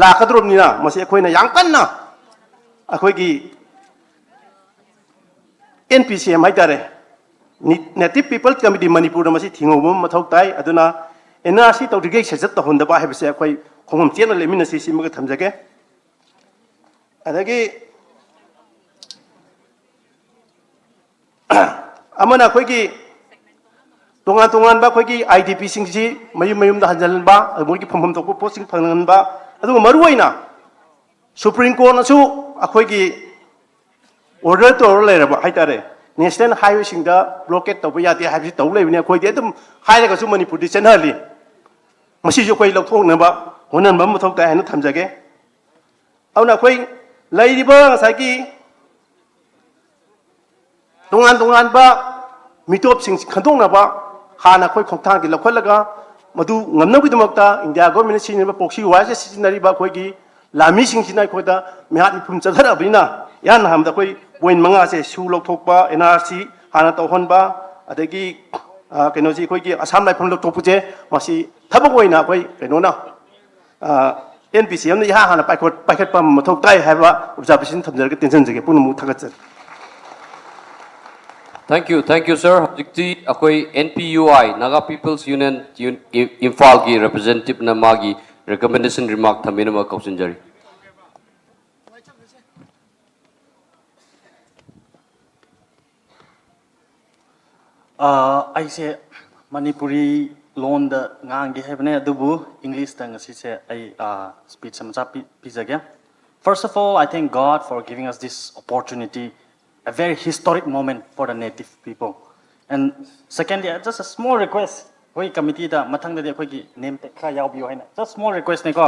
ꯂꯥꯛꯀꯗꯧꯔꯕꯅꯤꯅ ꯃꯁꯤ ꯑꯩꯈꯣꯏꯅ ꯌꯥꯝ ꯀꯟꯅ ꯑꯩꯈꯣꯏꯒꯤ ꯑꯦꯟ ꯄꯤ ꯁꯤ ꯑꯦꯝ ꯍꯥꯏꯇꯥꯔꯦ, ꯅꯦꯇꯤꯚ ꯄꯤꯄꯜ ꯀꯃꯤꯇꯤ ꯃꯅꯤꯄꯨꯔꯗ ꯃꯁꯤ ꯊꯤꯡꯍꯧꯕ ꯑꯃ ꯃꯊꯧ ꯇꯥꯏ꯫ ꯑꯗꯨꯅ ꯑꯦꯟ ꯑꯥꯔ ꯁꯤ ꯇꯧꯗ꯭ꯔꯤꯉꯩ ꯁꯦꯟꯁꯁ ꯇꯧꯍꯟꯗꯕ ꯍꯥꯏꯕꯁꯦ ꯑꯩꯈꯣꯏ ꯈꯣꯡꯐꯝ ꯆꯦꯠꯅ ꯂꯦꯞꯃꯤꯟꯅꯁꯤ ꯁꯤꯃꯒ ꯊꯝꯖꯒꯦ꯫ ꯑꯗꯒꯤ ꯑꯃꯅ ꯑꯩꯈꯣꯏꯒꯤ ꯇꯣꯉꯥꯟ ꯇꯣꯉꯥꯟꯕ ꯑꯩꯈꯣꯏꯒꯤ ꯑꯥꯏ ꯗꯤ ꯄꯤꯁꯤꯡꯁꯤ ꯃꯌꯨꯝ ꯃꯌꯨꯝꯗ ꯍꯟꯖꯤꯜꯍꯟꯕ, ꯃꯣꯏꯒꯤ ꯐꯝꯐꯝ ꯊꯣꯛꯄ ꯄꯣꯠꯁꯤꯡ ꯐꯪꯍꯟꯕ, ꯑꯗꯨꯒ ꯃꯔꯨꯑꯣꯏꯅ ꯁꯨꯄ꯭ꯔꯤꯝ ꯀꯣꯔꯠꯅꯁꯨ ꯑꯩꯈꯣꯏꯒꯤ ꯑꯣꯔꯗꯔ ꯇꯧꯔ ꯂꯩꯔꯕ ꯍꯥꯏꯇꯥꯔꯦ, ꯅꯦꯁꯅꯦꯜ ꯍꯥꯏꯋꯦꯁꯤꯡꯗ ꯕ꯭ꯂꯣꯀꯦꯠ ꯇꯧꯕ ꯌꯥꯗꯦ ꯍꯥꯏꯕꯁꯤ ꯇꯧ ꯂꯩꯕꯅꯤ꯫ ꯑꯩꯈꯣꯏꯗꯤ ꯑꯗꯨꯝ ꯍꯥꯏꯔꯒꯁꯨ ꯃꯅꯤꯄꯨꯔꯗꯤ ꯆꯠꯅꯍꯜꯂꯤ꯫ ꯃꯁꯤꯁꯨ ꯑꯩꯈꯣꯏ ꯂꯧꯊꯣꯛꯅꯕ ꯍꯣꯠꯅꯍꯟꯕ ꯑꯃ ꯃꯊꯧ ꯇꯥꯏ ꯍꯥꯏꯅ ꯊꯝꯖꯒꯦ꯫ ꯑꯗꯨꯅ ꯑꯩꯈꯣꯏ ꯂꯩꯔꯤꯕ ꯉꯁꯥꯏꯒꯤ ꯇꯣꯉꯥꯟ ꯇꯣꯉꯥꯟꯕ ꯃꯤꯇꯣꯞꯁꯤꯡ ꯈꯟꯗꯣꯛꯅꯕ ꯍꯥꯟꯅ ꯑꯩꯈꯣꯏ ꯈꯣꯡꯊꯥꯡꯗꯤ ꯂꯧꯈꯠꯂꯒ, ꯃꯗꯨ ꯉꯝꯅꯕꯒꯤꯗꯃꯛꯇ ꯏꯟꯗꯤꯌꯥ ꯒꯣꯔꯃꯦꯟꯅ ꯁꯤꯖꯤꯟꯅꯔꯤꯕ ꯄ꯭ꯔꯣꯛꯁꯤ ꯋꯥꯔꯁꯦ ꯁꯤꯖꯤꯟꯅꯔꯤꯕ ꯑꯩꯈꯣꯏꯒꯤ ꯂꯥꯟꯃꯤꯁꯤꯡꯁꯤꯅ ꯑꯩꯈꯣꯏꯗ ꯃꯤꯍꯥꯠ ꯃꯤꯄꯨꯟ ꯆꯠꯊꯔꯛꯑꯕꯅꯤꯅ, ꯏꯍꯥꯟ ꯍꯥꯟꯕꯗ ꯑꯩꯈꯣꯏ ꯄꯣꯏꯟ ꯃꯉꯥꯁꯦ ꯁꯨ ꯂꯧꯊꯣꯛꯄ, ꯑꯦꯟ ꯑꯥꯔ ꯁꯤ ꯍꯥꯟꯅ ꯇꯧꯍꯟꯕ, ꯑꯗꯒꯤ ꯑ, ꯀꯩꯅꯣꯁꯤ ꯑꯩꯈꯣꯏꯒꯤ ꯑꯁꯥꯝ ꯔꯥꯏꯐꯜ ꯂꯧꯊꯣꯛꯄꯁꯦ ꯃꯁꯤ ꯊꯕꯛ ꯑꯣꯏꯅ ꯑꯩꯈꯣꯏ ꯀꯩꯅꯣꯅ ꯑꯦꯟ ꯄꯤ ꯁꯤ ꯑꯦꯝꯅ ꯏꯍꯥꯟ ꯍꯥꯟꯅ ꯄꯥꯏꯈꯠ ꯄꯥꯏꯈꯠꯄ ꯑꯃ ꯃꯊꯧ ꯇꯥꯏ ꯍꯥꯏꯕ ꯑꯣꯕꯖꯥꯔꯕꯦꯁꯟ ꯊꯝꯖꯔꯒ ꯇꯦꯟꯁꯤꯟꯖꯒꯦ꯫ ꯄꯨꯝꯅꯃꯛ ꯊꯥꯒꯠꯆꯔꯤ꯫ Thank you, thank you, sir. ꯍꯧꯖꯤꯛꯇꯤ ꯑꯩꯈꯣꯏ N P U I, Naga People's Union, ꯏꯝꯐꯥꯜꯒꯤ representative ꯅ ꯃꯥꯒꯤ recommendation remark ꯊꯝꯕꯤꯅꯕ ꯀꯧꯁꯤꯟꯖꯔꯤ꯫ ꯑꯩꯁꯦ ꯃꯅꯤꯄꯨꯔꯤ ꯂꯣꯟꯗ ꯉꯥꯡꯒꯦ ꯍꯥꯏꯕꯅꯦ, ꯑꯗꯨꯕꯨ ꯏꯪꯂꯤꯁꯇ ꯉꯁꯤꯁꯦ ꯑꯩ ꯁ꯭ꯄꯤꯆ ꯃꯆꯥ ꯄꯤ- ꯄꯤꯖꯒꯦ꯫ First of all, I thank God for giving us this opportunity, a very historic moment for the native people. And secondly, just a small request, ꯑꯩꯈꯣꯏ ꯀꯃꯤꯇꯤꯗ ꯃꯊꯪꯗꯗꯤ ꯑꯩꯈꯣꯏꯒꯤ name tag ꯈꯔ ꯌꯥꯎꯕꯤꯌꯨ ꯍꯥꯏꯅ, just small request ꯅꯤꯀꯣ꯫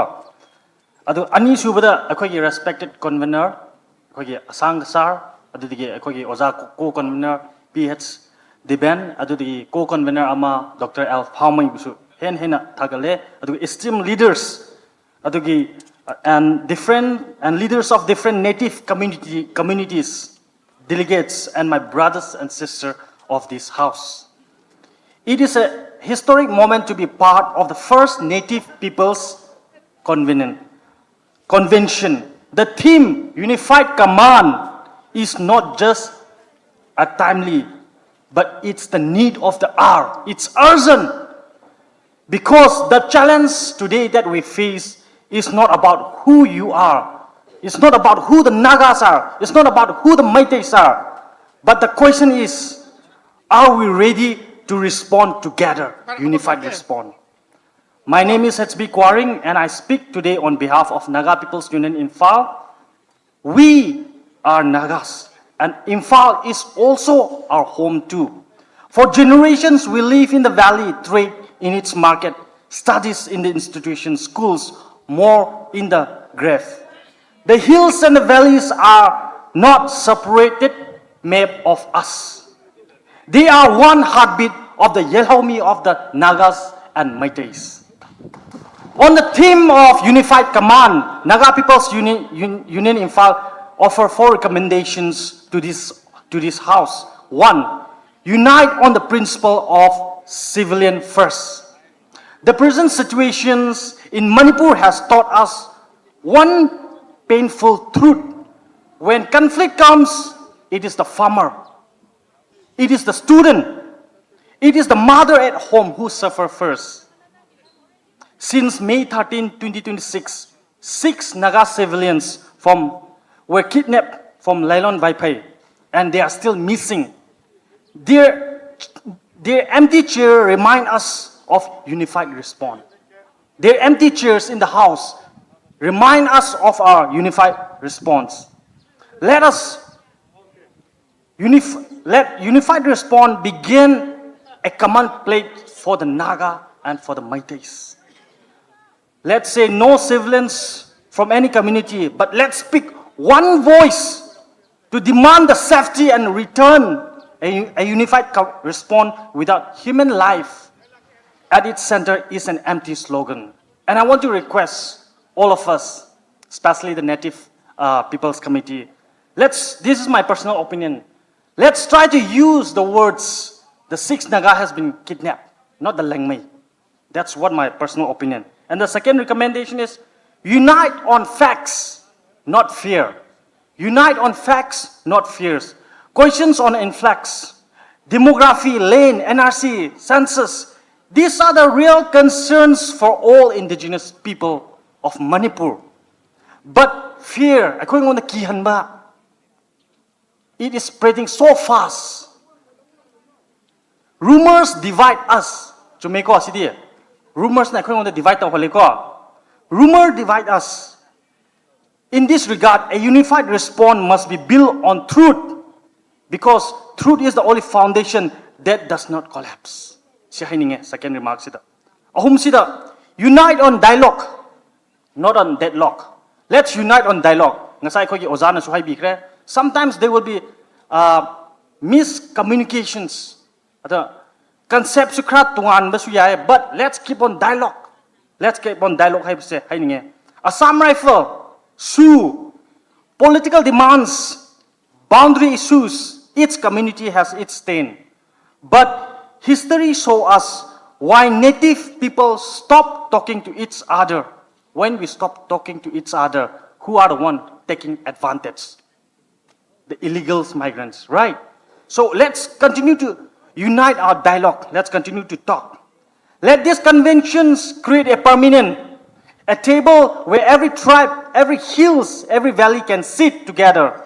ꯑꯗꯨ ꯑꯅꯤꯁꯨꯕꯗ ꯑꯩꯈꯣꯏꯒꯤ respected convener, ꯑꯩꯈꯣꯏꯒꯤ ꯑꯁꯥꯡꯒ ꯁꯥꯔ, ꯑꯗꯨꯗꯒꯤ ꯑꯩꯈꯣꯏꯒꯤ ꯑꯣꯖꯥ co convener P H Diben, ꯑꯗꯨꯗꯒꯤ co convener ꯑꯃ Doctor L ꯐꯥꯎꯃꯩꯕꯨꯁꯨ ꯍꯦꯟꯅ ꯍꯦꯟꯅ ꯊꯥꯒꯠꯂꯦ꯫ ꯑꯗꯨꯒ esteemed leaders, ꯑꯗꯨꯒꯤ and different and leaders of different native community communities, delegates, and my brothers and sisters of this house. It is a historic moment to be part of the first Native Peoples Convention. Convention. The theme, Unified Command, is not just a timely, but it's the need of the hour. It's urgent. Because the challenge today that we face is not about who you are. It's not about who the Nagas are. It's not about who the Meiteis are. But the question is, are we ready to respond together, unified respond? My name is H B Kuaring, and I speak today on behalf of Naga People's Union Imphal. We are Nagas, and Imphal is also our home too. For generations, we live in the valley, trade in its market, studies in the institutions, schools, more in the grave. The hills and the valleys are not separated map of us. They are one heartbeat of the Yelhomi of the Nagas and Meiteis. On the theme of Unified Command, Naga People's Uni- Un- Union Imphal offer four recommendations to this, to this House. One, unite on the principle of civilian first. The present situations in Manipur has taught us one painful truth. When conflict comes, it is the farmer, it is the student, it is the mother at home who suffer first. Since May thirteenth, twenty twenty-six, six Naga civilians from, were kidnapped from Lailon Vaiphei, and they are still missing. Their, their empty chair remind us of unified response. Their empty chairs in the house remind us of our unified response. Let us unif- let unified response begin a common pledge for the Naga and for the Meiteis. Let's say no civilians from any community, but let's speak one voice to demand the safety and return a, a unified co- response without human life at its center is an empty slogan. And I want to request all of us, especially the Native uh, People's Committee, let's, this is my personal opinion, let's try to use the words, "The six Naga has been kidnapped," not "The Lengmei." That's what my personal opinion. And the second recommendation is, unite on facts, not fear. Unite on facts, not fears. Questions on influx, demography, land, N R C, census. These are the real concerns for all indigenous people of Manipur. But fear, ꯑꯩꯈꯣꯏꯉꯣꯟꯗ ꯀꯤꯍꯟꯕ, it is spreading so fast. Rumors divide us. ꯆꯨꯝꯃꯦꯀꯣ ꯁꯤꯗꯤ? Rumorsꯅ ꯑꯩꯈꯣꯏꯉꯣꯟꯗ divide ꯇꯧꯍꯜꯂꯤꯀꯣ. Rumor divide us. In this regard, a unified response must be built on truth, because truth is the only foundation that does not collapse. ꯁꯤ ꯍꯥꯏꯅꯤꯡꯉꯦ second remarkꯁꯤꯗ. ꯑꯍꯨꯝꯁꯤꯗ, unite on dialogue, not on deadlock. Let's unite on dialogue. ꯉꯁꯥꯏ ꯑꯩꯈꯣꯏꯒꯤ ꯑꯣꯖꯥꯅꯁꯨ ꯍꯥꯏꯕꯤꯈ꯭ꯔꯦ, sometimes there will be uh, miscommunications, ꯑꯗ conceptꯁꯨ ꯈꯔ ꯇꯣꯉꯥꯟꯕꯁꯨ ꯌꯥꯏ, but let's keep on dialogue. Let's keep on dialogue ꯍꯥꯏꯕꯁꯦ ꯍꯥꯏꯅꯤꯡꯉꯦ. Assam Rifle, SoO, political demands, boundary issues, each community has its stand. But history show us Why native people stop talking to each other? When we stop talking to each other, who are the one taking advantage? The illegal migrants, right? So let's continue to unite our dialogue. Let's continue to talk. Let these conventions create a permanent, a table where every tribe, every hills, every valley can sit together.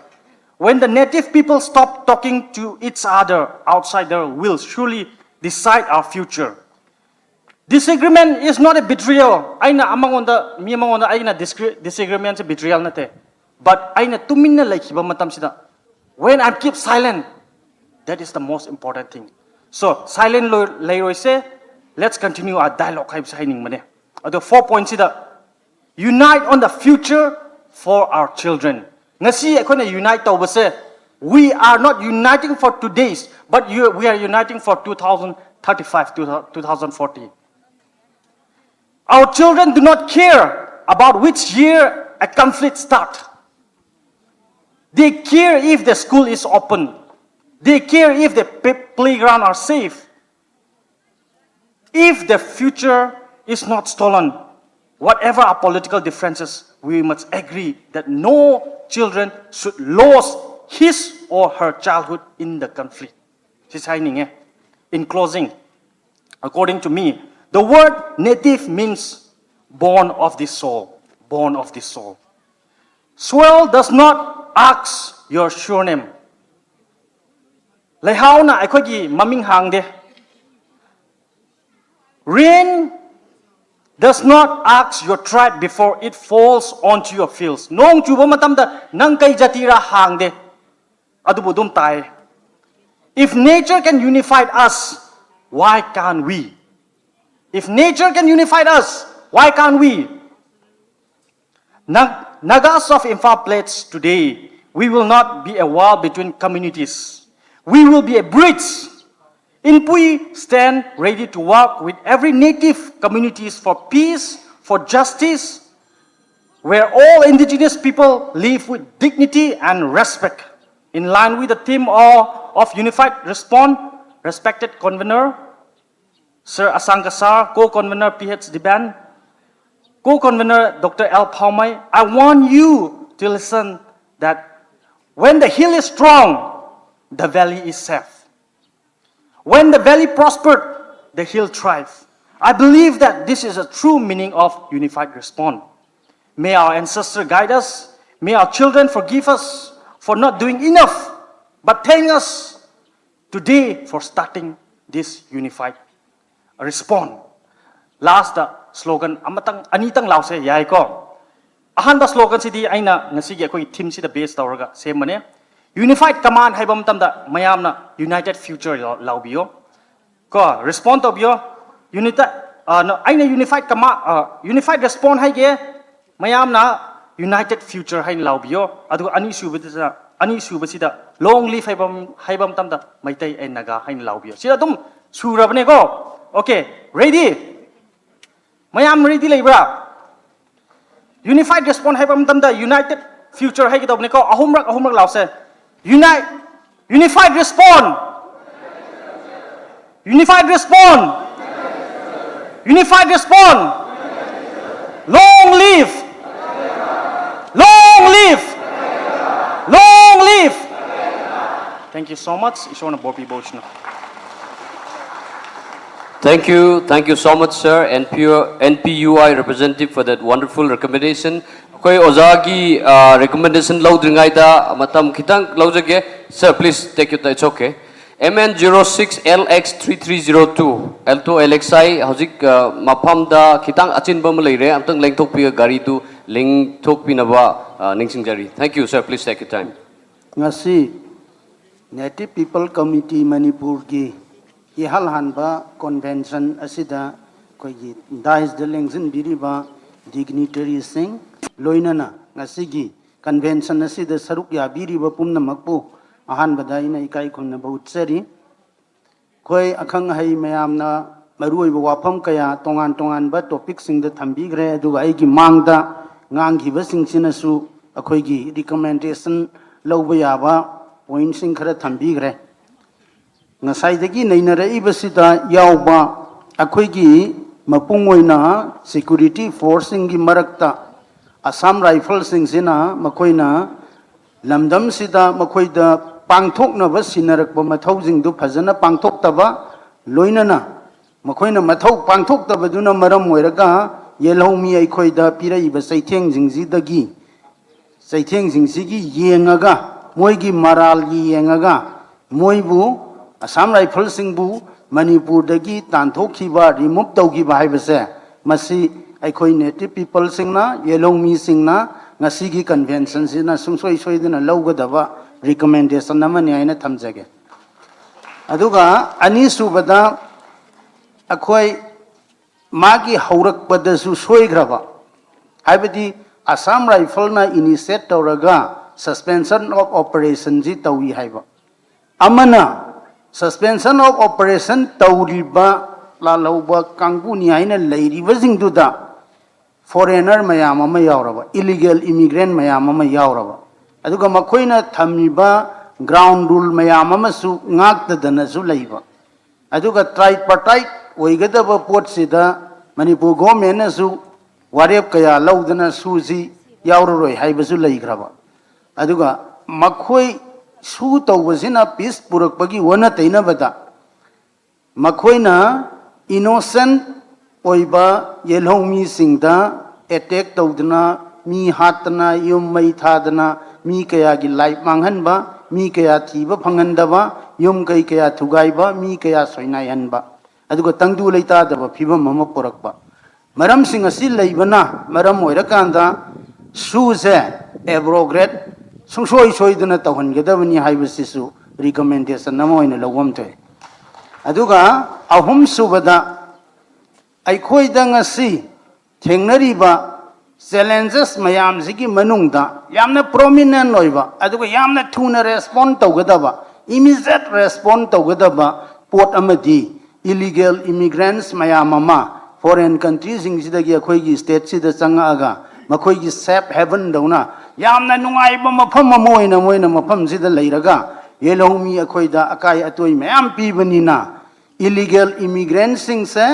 When the native people stop talking to each other, outsider will surely decide our future. Disagreement is not a betrayal. ꯑꯩꯅ ꯑꯃꯉꯣꯟꯗ, ꯃꯤ ꯑꯃꯉꯣꯟꯗ ꯑꯩꯅ disagreement ꯁꯦ betrayal ꯅꯠꯇꯦ. But ꯑꯩꯅ ꯇꯨꯃꯤꯟꯅ ꯂꯩꯈꯤꯕ ꯃꯇꯝꯁꯤꯗ, when I keep silent, that is the most important thing. So silent ꯂꯩꯔꯣꯏꯁꯦ, let's continue our dialogue ꯍꯥꯏꯕꯁꯦ ꯍꯥꯏꯅꯤꯡꯕꯅꯦ. ꯑꯗꯣ four point ꯁꯤꯗ, unite on the future for our children. ꯉꯁꯤ ꯑꯩꯈꯣꯏꯅ unite ꯇꯧꯕꯁꯦ, we are not uniting for today's, but you, we are uniting for two thousand thirty-five, two thousand forty. Our children do not care about which year a conflict start. They care if the school is open. They care if the p- playground are safe. If the future is not stolen, whatever our political differences, we must agree that no children should lose his or her childhood in the conflict. ꯁꯤ ꯍꯥꯏꯅꯤꯡꯉꯦ. In closing, according to me, the word native means born of the soul. Born of the soul. Soil does not ask your surname. ꯂꯩꯍꯥꯎꯅ ꯑꯩꯈꯣꯏꯒꯤ ꯃꯃꯤꯡ ꯍꯥꯡꯗꯦ. Rain does not ask your tribe before it falls onto your fields. ꯅꯣꯡ ꯆꯨꯕ ꯃꯇꯝꯗ ꯅꯪ ꯀꯩ ꯖꯥꯇꯤꯔꯥ ꯍꯥꯡꯗꯦ, ꯑꯗꯨꯕꯨ ꯑꯗꯨꯝ ꯇꯥꯏ. If nature can unify us, why can't we? If nature can unify us, why can't we? Nag- Nagas of Imphal pledge today, we will not be a wall between communities. We will be a bridge. Inpui stand ready to work with every native communities for peace, for justice, where all indigenous people live with dignity and respect. In line with the theme of, of unified response, respected convener, Sir Asang Kasar, co-convener P H Diban, co-convener Doctor L Phaomei, I want you to listen that when the hill is strong, the valley is safe. When the valley prospered, the hill thrive. I believe that this is a true meaning of unified response. May our ancestors guide us. May our children forgive us for not doing enough, but thank us today for starting this unified response. Last slogan ꯑꯃꯇꯪ ꯑꯅꯤꯇꯪ ꯂꯥꯎꯁꯦ, ꯌꯥꯏꯀꯣ? ꯑꯍꯥꯟꯕ slogan ꯁꯤꯗꯤ ꯑꯩꯅ ꯉꯁꯤꯒꯤ ꯑꯩꯈꯣꯏꯒꯤ theme ꯁꯤꯗ base ꯇꯧꯔꯒ ꯁꯦꯝꯕꯅꯦ꯫ Unified command ꯍꯥꯏꯕ ꯃꯇꯝꯗ ꯃꯌꯥꯝꯅ united future ꯂꯥꯎ- ꯂꯥꯎꯕꯤꯌꯣ꯫ ꯀꯣ, respond ꯇꯧꯕꯤꯌꯣ꯫ United, ꯑ, no, ꯑꯩꯅ unified command, ꯑ, unified response ꯍꯥꯏꯒꯦ꯫ ꯃꯌꯥꯝꯅ united future ꯍꯥꯏꯅ ꯂꯥꯎꯕꯤꯌꯣ꯫ ꯑꯗꯨꯒ ꯑꯅꯤꯁꯨꯕꯗ, ꯑꯅꯤꯁꯨꯕꯁꯤꯗ long live ꯍꯥꯏꯕ, ꯍꯥꯏꯕ ꯃꯇꯝꯗ ꯃꯩꯇꯩ and ꯅꯥꯒꯥ ꯍꯥꯏꯅ ꯂꯥꯎꯕꯤꯌꯣ꯫ ꯁꯤꯗ ꯑꯗꯨꯝ ꯁꯨꯔꯕꯅꯦꯀꯣ? Okay, ready? ꯃꯌꯥꯝ ready ꯂꯩꯕ꯭ꯔꯥ? Unified response ꯍꯥꯏꯕ ꯃꯇꯝꯗ united future ꯍꯥꯏꯒꯗꯧꯕꯅꯦꯀꯣ꯫ ꯑꯍꯨꯝꯔꯛ, ꯑꯍꯨꯝꯔꯛ ꯂꯥꯎꯁꯦ꯫ Unite, unified response. Unified response. Unified response. Long live. Long live. Long live. Thank you so much. ꯏꯁꯣꯔꯅ ꯕꯣꯔ ꯄꯤꯕ ꯑꯣꯏꯁꯅꯨ꯫ Thank you, thank you so much, sir, N P U, N P U I representative, for that wonderful recommendation. ꯑꯩꯈꯣꯏ ꯑꯣꯖꯥꯒꯤ recommendation ꯂꯧꯗ꯭ꯔꯤꯉꯩꯗ ꯃꯇꯝ ꯈꯤꯇꯪ ꯂꯧꯖꯒꯦ꯫ Sir, please take your time, it's okay. M N zero six L X three three zero two, Alto L X I, ꯍꯧꯖꯤꯛ ꯃꯐꯝꯗ ꯈꯤꯇꯪ ꯑꯆꯤꯟꯕ ꯑꯃ ꯂꯩꯔꯦ, ꯑꯝꯇꯪ ꯂꯦꯡꯊꯣꯛꯄꯤꯌꯨ, ꯒꯥꯔꯤꯗꯨ ꯂꯦꯡꯊꯣꯛꯄꯤꯅꯕ ꯅꯤꯡꯁꯤꯡꯖꯔꯤ꯫ Thank you, sir, please take your time. ꯉꯁꯤ Native People Committee ꯃꯅꯤꯄꯨꯔꯒꯤ ꯏꯍꯥꯟ ꯍꯥꯟꯕ convention ꯑꯁꯤꯗ ꯑꯩꯈꯣꯏꯒꯤ dais ꯗ ꯂꯦꯡꯁꯤꯟꯕꯤꯔꯤꯕ dignitary ꯁꯤꯡ, ꯂꯣꯏꯅꯅ ꯉꯁꯤꯒꯤ convention ꯑꯁꯤꯗ ꯁꯔꯨꯛ ꯌꯥꯕꯤꯔꯤꯕ ꯄꯨꯝꯅꯃꯛꯄꯨ ꯑꯍꯥꯟꯕꯗ ꯑꯩꯅ ꯏꯀꯥꯏ ꯈꯨꯝꯅꯕ ꯎꯠꯆꯔꯤ꯫ ꯑꯩꯈꯣꯏ ꯑꯈꯪ ꯑꯍꯩ ꯃꯌꯥꯝꯅ ꯃꯔꯨꯑꯣꯏꯕ ꯋꯥꯐꯝ ꯀꯌꯥ ꯇꯣꯉꯥꯟ ꯇꯣꯉꯥꯟꯕ topic ꯁꯤꯡꯗ ꯊꯝꯕꯤꯈ꯭ꯔꯦ, ꯑꯗꯨꯒ ꯑꯩꯒꯤ ꯃꯥꯡꯗ ꯉꯥꯡꯈꯤꯕꯁꯤꯡꯁꯤꯅꯁꯨ ꯑꯩꯈꯣꯏꯒꯤ recommendation ꯂꯧꯕ ꯌꯥꯕ point ꯁꯤꯡ ꯈꯔ ꯊꯝꯕꯤꯈ꯭ꯔꯦ꯫ ꯉꯁꯥꯏꯗꯒꯤ ꯅꯩꯅꯔꯛꯏꯕꯁꯤꯗ ꯌꯥꯎꯕ ꯑꯩꯈꯣꯏꯒꯤ ꯃꯄꯨꯡ ꯑꯣꯏꯅ ꯁꯦꯀ꯭ꯌꯨꯔꯤꯇꯤ ꯐꯣꯔꯁꯁꯤꯡꯒꯤ ꯃꯔꯛꯇ ꯑꯁꯥꯝ ꯔꯥꯏꯐꯜꯁꯤꯡꯁꯤꯅ ꯃꯈꯣꯏꯅ ꯂꯝꯗꯝꯁꯤꯗ ꯃꯈꯣꯏꯗ ꯄꯥꯡꯊꯣꯛꯅꯕ ꯁꯤꯟꯅꯔꯛꯄ ꯃꯊꯧꯁꯤꯡꯗꯨ ꯐꯖꯅ ꯄꯥꯡꯊꯣꯛꯇꯕ, ꯂꯣꯏꯅꯅ ꯃꯈꯣꯏꯅ ꯃꯊꯧ ꯄꯥꯡꯊꯣꯛꯇꯕꯗꯨꯅ ꯃꯔꯝ ꯑꯣꯏꯔꯒ ꯌꯦꯜꯍꯧꯃꯤ ꯑꯩꯈꯣꯏꯗ ꯄꯤꯔꯛꯏꯕ ꯆꯩꯊꯦꯡꯁꯤꯡꯁꯤꯗꯒꯤ, ꯆꯩꯊꯦꯡꯁꯤꯡꯁꯤꯒꯤ ꯌꯦꯡꯉꯒ, ꯃꯣꯏꯒꯤ ꯃꯔꯥꯜꯒꯤ ꯌꯦꯡꯉꯒ ꯃꯣꯏꯕꯨ, ꯑꯁꯥꯝ ꯔꯥꯏꯐꯜꯁꯤꯡꯕꯨ ꯃꯅꯤꯄꯨꯔꯗꯒꯤ ꯇꯥꯟꯊꯣꯛꯈꯤꯕ, ꯔꯤꯃꯨꯚ ꯇꯧꯈꯤꯕ ꯍꯥꯏꯕꯁꯦ, ꯃꯁꯤ ꯑꯩꯈꯣꯏ ꯅꯦꯇꯤꯚ ꯄꯤꯄꯜꯁꯤꯡꯅ, ꯌꯦꯜꯍꯧꯃꯤꯁꯤꯡꯅ ꯉꯁꯤꯒꯤ ꯀꯟꯚꯦꯟꯁꯟꯁꯤꯅ ꯁꯨꯡꯁꯣꯏ ꯁꯣꯏꯗꯅ ꯂꯧꯒꯗꯕ ꯔꯤꯀꯃꯦꯟꯗꯦꯁꯟ ꯑꯃꯅꯤ ꯍꯥꯏꯅ ꯊꯝꯖꯒꯦ꯫ ꯑꯗꯨꯒ ꯑꯅꯤꯁꯨꯕꯗ, ꯑꯩꯈꯣꯏ ꯃꯥꯒꯤ ꯍꯧꯔꯛꯄꯗꯁꯨ ꯁꯣꯏꯈ꯭ꯔꯕ, ꯍꯥꯏꯕꯗꯤ ꯑꯁꯥꯝ ꯔꯥꯏꯐꯜꯅ ꯏꯅꯤꯁꯤꯌꯦꯠ ꯇꯧꯔꯒ suspension of operationꯁꯤ ꯇꯧꯏ ꯍꯥꯏꯕ꯫ ꯑꯃꯅ suspension of operation ꯇꯧꯔꯤꯕ, ꯂꯥꯜꯍꯧꯕ ꯀꯥꯡꯕꯨꯅꯤ ꯍꯥꯏꯅ ꯂꯩꯔꯤꯕꯁꯤꯡꯗꯨꯗ ꯐꯣꯔꯦꯅꯔ ꯃꯌꯥꯝ ꯑꯃ ꯌꯥꯎꯔꯕ, ꯏꯂꯤꯒꯦꯜ ꯏꯃꯤꯒ꯭ꯔꯦꯟ ꯃꯌꯥꯝ ꯑꯃ ꯌꯥꯎꯔꯕ, ꯑꯗꯨꯒ ꯃꯈꯣꯏꯅ ꯊꯝꯃꯤꯕ ꯒ꯭ꯔꯥꯎꯟ ꯔꯨꯜ ꯃꯌꯥꯝ ꯑꯃꯁꯨ ꯉꯥꯛꯇꯗꯅꯁꯨ ꯂꯩꯕ, ꯑꯗꯨꯒ ꯇ꯭ꯔꯥꯏꯄꯥꯔꯇꯥꯏꯠ ꯑꯣꯏꯒꯗꯕ ꯄꯣꯠꯁꯤꯗ ꯃꯅꯤꯄꯨꯔ ꯒꯣꯔꯃꯦꯟꯅꯁꯨ ꯋꯥꯔꯦꯞ ꯀꯌꯥ ꯂꯧꯗꯅ ꯁꯨꯁꯤ ꯌꯥꯎꯔꯔꯣꯏ ꯍꯥꯏꯕꯁꯨ ꯂꯩꯈ꯭ꯔꯕ꯫ ꯑꯗꯨꯒ ꯃꯈꯣꯏ ꯁꯨ ꯇꯧꯕꯁꯤꯅ ꯄꯤꯁ ꯄꯨꯔꯛꯄꯒꯤ ꯑꯣꯟꯅ ꯇꯩꯅꯕꯗ ꯃꯈꯣꯏꯅ ꯏꯅꯣꯁꯦꯟ ꯑꯣꯏꯕ ꯌꯦꯜꯍꯧꯃꯤꯁꯤꯡꯗ ꯑꯦꯇꯦꯛ ꯇꯧꯗꯅ, ꯃꯤ ꯍꯥꯠꯇꯅ, ꯌꯨꯝ ꯃꯩ ꯊꯥꯗꯅ, ꯃꯤ ꯀꯌꯥꯒꯤ ꯂꯥꯏꯐ ꯃꯥꯡꯍꯟꯕ, ꯃꯤ ꯀꯌꯥ ꯊꯤꯕ ꯐꯪꯍꯟꯗꯕ, ꯌꯨꯝ ꯀꯩ ꯀꯌꯥ ꯊꯨꯒꯥꯏꯕ, ꯃꯤ ꯀꯌꯥ ꯁꯣꯏꯅꯥꯏꯍꯟꯕ, ꯑꯗꯨꯒ ꯇꯪꯗꯨ ꯂꯩꯇꯥꯗꯕ ꯐꯤꯕꯝ ꯑꯃ ꯄꯨꯔꯛꯄ꯫ ꯃꯔꯝꯁꯤꯡ ꯑꯁꯤ ꯂꯩꯕꯅ ꯃꯔꯝ ꯑꯣꯏꯔꯀꯥꯟꯗ ꯁꯨꯁꯦ ꯑꯦꯕ꯭ꯔꯣꯒꯦꯠ ꯁꯨꯡꯁꯣꯏ ꯁꯣꯏꯗꯅ ꯇꯧꯍꯟꯒꯗꯕꯅꯤ ꯍꯥꯏꯕꯁꯤꯁꯨ ꯔꯤꯀꯃꯦꯟꯗꯦꯁꯟ ꯑꯃ ꯑꯣꯏꯅ ꯂꯧꯐꯝ ꯊꯣꯛꯏ꯫ ꯑꯗꯨꯒ ꯑꯍꯨꯝꯁꯨꯕꯗ, ꯑꯩꯈꯣꯏꯗ ꯉꯁꯤ ꯊꯦꯡꯅꯔꯤꯕ ꯆꯦꯂꯦꯟꯖꯦꯁ ꯃꯌꯥꯝꯁꯤꯒꯤ ꯃꯅꯨꯡꯗ ꯌꯥꯝꯅ ꯄ꯭ꯔꯣꯃꯤꯅꯦꯟ ꯑꯣꯏꯕ, ꯑꯗꯨꯒ ꯌꯥꯝꯅ ꯊꯨꯅ ꯔꯦꯁꯄꯣꯟ ꯇꯧꯒꯗꯕ, ꯏꯃꯤꯗꯤꯌꯦꯠ ꯔꯦꯁꯄꯣꯟ ꯇꯧꯒꯗꯕ ꯄꯣꯠ ꯑꯃꯗꯤ ꯏꯂꯤꯒꯦꯜ ꯏꯃꯤꯒ꯭ꯔꯦꯟꯁ ꯃꯌꯥꯝ ꯑꯃ ꯐꯣꯔꯦꯟ ꯀꯟꯇ꯭ꯔꯤꯁꯤꯡꯁꯤꯗꯒꯤ ꯑꯩꯈꯣꯏꯒꯤ ꯁ꯭ꯇꯦꯠꯁꯤꯗ ꯆꯪꯉꯛꯑꯒ ꯃꯈꯣꯏꯒꯤ ꯁꯦꯐ ꯍꯦꯕꯟꯗꯧꯅ ꯌꯥꯝꯅ ꯅꯨꯡꯉꯥꯏꯕ ꯃꯐꯝ ꯑꯃ ꯑꯣꯏꯅ ꯃꯣꯏꯅ ꯃꯐꯝꯁꯤꯗ ꯂꯩꯔꯒ ꯌꯦꯜꯍꯧꯃꯤ ꯑꯩꯈꯣꯏꯗ ꯑꯀꯥꯏ ꯑꯇꯣꯏ ꯃꯌꯥꯝ ꯄꯤꯕꯅꯤꯅ, ꯏꯂꯤꯒꯦꯜ ꯏꯃꯤꯒ꯭ꯔꯦꯟꯁꯤꯡꯁꯦ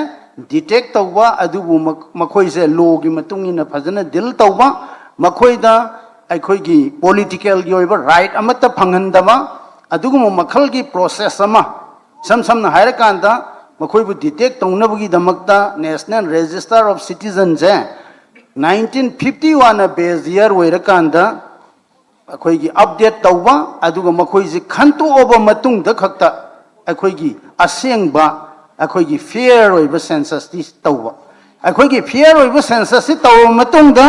ꯗꯤꯇꯦꯛ ꯇꯧꯕ, ꯑꯗꯨꯕꯨ ꯃꯈꯣꯏꯁꯦ ꯂꯣꯒꯤ ꯃꯇꯨꯡ ꯏꯟꯅ ꯐꯖꯅ ꯗꯤꯜ ꯇꯧꯕ, ꯃꯈꯣꯏꯗ ꯑꯩꯈꯣꯏꯒꯤ ꯄꯣꯂꯤꯇꯤꯀꯦꯜꯒꯤ ꯑꯣꯏꯕ ꯔꯥꯏꯠ ꯑꯃꯠꯇ ꯐꯪꯍꯟꯗꯕ, ꯑꯗꯨꯒꯨꯝꯕ ꯃꯈꯜꯒꯤ ꯄ꯭ꯔꯣꯁꯦꯁ ꯑꯃ, ꯏꯁꯝ ꯁꯝꯅ ꯍꯥꯏꯔꯀꯥꯟꯗ, ꯃꯈꯣꯏꯕꯨ ꯗꯤꯇꯦꯛ ꯇꯧꯅꯕꯒꯤꯗꯃꯛꯇ ꯅꯦꯁꯅꯦꯜ ꯔꯦꯖꯤꯁꯇꯔ ꯑꯣꯐ ꯁꯤꯇꯤꯖꯟꯁꯦ ꯅꯥꯏꯟꯇꯤꯟ ꯐꯤꯐꯇꯤ ꯋꯥꯟꯅ ꯕꯦꯁ ꯏꯌꯥꯔ ꯑꯣꯏꯔꯀꯥꯟꯗ ꯑꯩꯈꯣꯏꯒꯤ ꯑꯞꯗꯦꯠ ꯇꯧꯕ, ꯑꯗꯨꯒ ꯃꯈꯣꯏꯁꯤ ꯈꯟꯇꯣꯛꯑꯕ ꯃꯇꯨꯡꯗ ꯈꯛꯇ ꯑꯩꯈꯣꯏꯒꯤ ꯑꯁꯦꯡꯕ, ꯑꯩꯈꯣꯏꯒꯤ ꯐꯤꯌꯔ ꯑꯣꯏꯕ ꯁꯦꯟꯁꯁꯇꯤ ꯇꯧꯕ꯫ ꯑꯩꯈꯣꯏꯒꯤ ꯐꯤꯌꯔ ꯑꯣꯏꯕ ꯁꯦꯟꯁꯁꯁꯤ ꯇꯧꯔꯕ ꯃꯇꯨꯡꯗ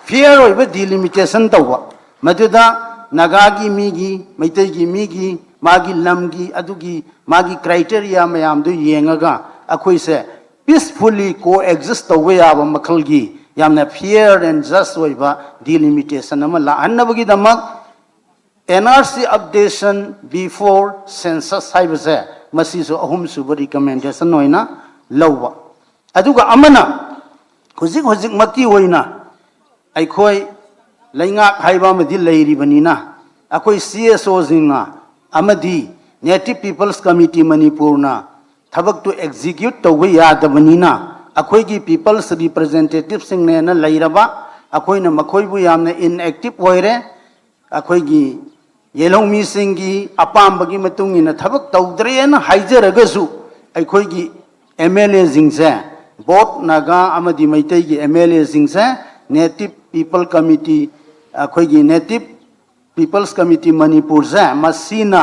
ꯐꯤꯌꯔ ꯑꯣꯏꯕ ꯗꯤꯂꯤꯃꯤꯇꯦꯁꯟ ꯇꯧꯕ, ꯃꯗꯨꯗ ꯅꯥꯒꯥꯒꯤ ꯃꯤꯒꯤ, ꯃꯩꯇꯩꯒꯤ ꯃꯤꯒꯤ, ꯃꯥꯒꯤ ꯂꯝꯒꯤ, ꯑꯗꯨꯒꯤ ꯃꯥꯒꯤ ꯀ꯭ꯔꯥꯏꯇꯦꯔꯤꯌꯥ ꯃꯌꯥꯝꯗꯨ ꯌꯦꯡꯉꯒ ꯑꯩꯈꯣꯏꯁꯦ ꯄꯤꯁꯐꯨꯜꯂꯤ ꯀꯣ ꯑꯦꯛꯖꯤꯁ ꯇꯧꯕ ꯌꯥꯕ ꯃꯈꯜꯒꯤ ꯌꯥꯝꯅ ꯐꯤꯌꯔ ꯑꯦꯟ ꯖꯁ ꯑꯣꯏꯕ ꯗꯤꯂꯤꯃꯤꯇꯦꯁꯟ ꯑꯃ ꯂꯥꯛꯍꯟꯅꯕꯒꯤꯗꯃꯛ, ꯑꯦꯟ ꯑꯥꯔ ꯁꯤ ꯑꯞꯗꯦꯁꯟ ꯕꯤꯐꯣꯔ ꯁꯦꯟꯁꯁ ꯍꯥꯏꯕꯁꯦ, ꯃꯁꯤꯁꯨ ꯑꯍꯨꯝꯁꯨꯕ ꯔꯤꯀꯃꯦꯟꯗꯦꯁꯟ ꯑꯣꯏꯅ ꯂꯧꯕ꯫ ꯑꯗꯨꯒ ꯑꯃꯅ, ꯍꯧꯖꯤꯛ ꯍꯧꯖꯤꯛꯃꯛꯀꯤ ꯑꯣꯏꯅ ꯑꯩꯈꯣꯏ ꯂꯩꯉꯥꯛ ꯍꯥꯏꯕ ꯑꯃꯗꯤ ꯂꯩꯔꯤꯕꯅꯤꯅ, ꯑꯩꯈꯣꯏ ꯁꯤ ꯑꯦꯁ ꯑꯣꯁꯤꯡꯅ ꯑꯃꯗꯤ ꯅꯦꯇꯤꯚ ꯄꯤꯄꯜꯁ ꯀꯃꯤꯇꯤ ꯃꯅꯤꯄꯨꯔꯅ ꯊꯕꯛꯇꯨ ꯑꯦꯛꯖꯤꯀ꯭ꯌꯨꯠ ꯇꯧꯕ ꯌꯥꯗꯕꯅꯤꯅ, ꯑꯩꯈꯣꯏꯒꯤ ꯄꯤꯄꯜꯁ ꯔꯤꯄ꯭ꯔꯖꯦꯟꯇꯦꯇꯤꯚꯁꯤꯡꯅꯦꯅ ꯂꯩꯔꯕ, ꯑꯩꯈꯣꯏꯅ ꯃꯈꯣꯏꯕꯨ ꯌꯥꯝꯅ ꯏꯟꯑꯦꯛꯇꯤꯚ ꯑꯣꯏꯔꯦ꯫ ꯑꯩꯈꯣꯏꯒꯤ ꯌꯦꯜꯍꯧꯃꯤꯁꯤꯡꯒꯤ ꯑꯄꯥꯝꯕꯒꯤ ꯃꯇꯨꯡ ꯏꯟꯅ ꯊꯕꯛ ꯇꯧꯗ꯭ꯔꯦꯅ ꯍꯥꯏꯖꯔꯒꯁꯨ, ꯑꯩꯈꯣꯏꯒꯤ ꯑꯦꯝ ꯑꯦꯜ ꯑꯦꯁꯤꯡꯁꯦ, ꯕꯣꯠ ꯅꯥꯒꯥ ꯑꯃꯗꯤ ꯃꯩꯇꯩꯒꯤ ꯑꯦꯝ ꯑꯦꯜ ꯑꯦꯁꯤꯡꯁꯦ ꯅꯦꯇꯤꯚ ꯄꯤꯄꯜ ꯀꯃꯤꯇꯤ, ꯑꯩꯈꯣꯏꯒꯤ ꯅꯦꯇꯤꯚ ꯄꯤꯄꯜꯁ ꯀꯃꯤꯇꯤ ꯃꯅꯤꯄꯨꯔꯁꯦ, ꯃꯁꯤꯅ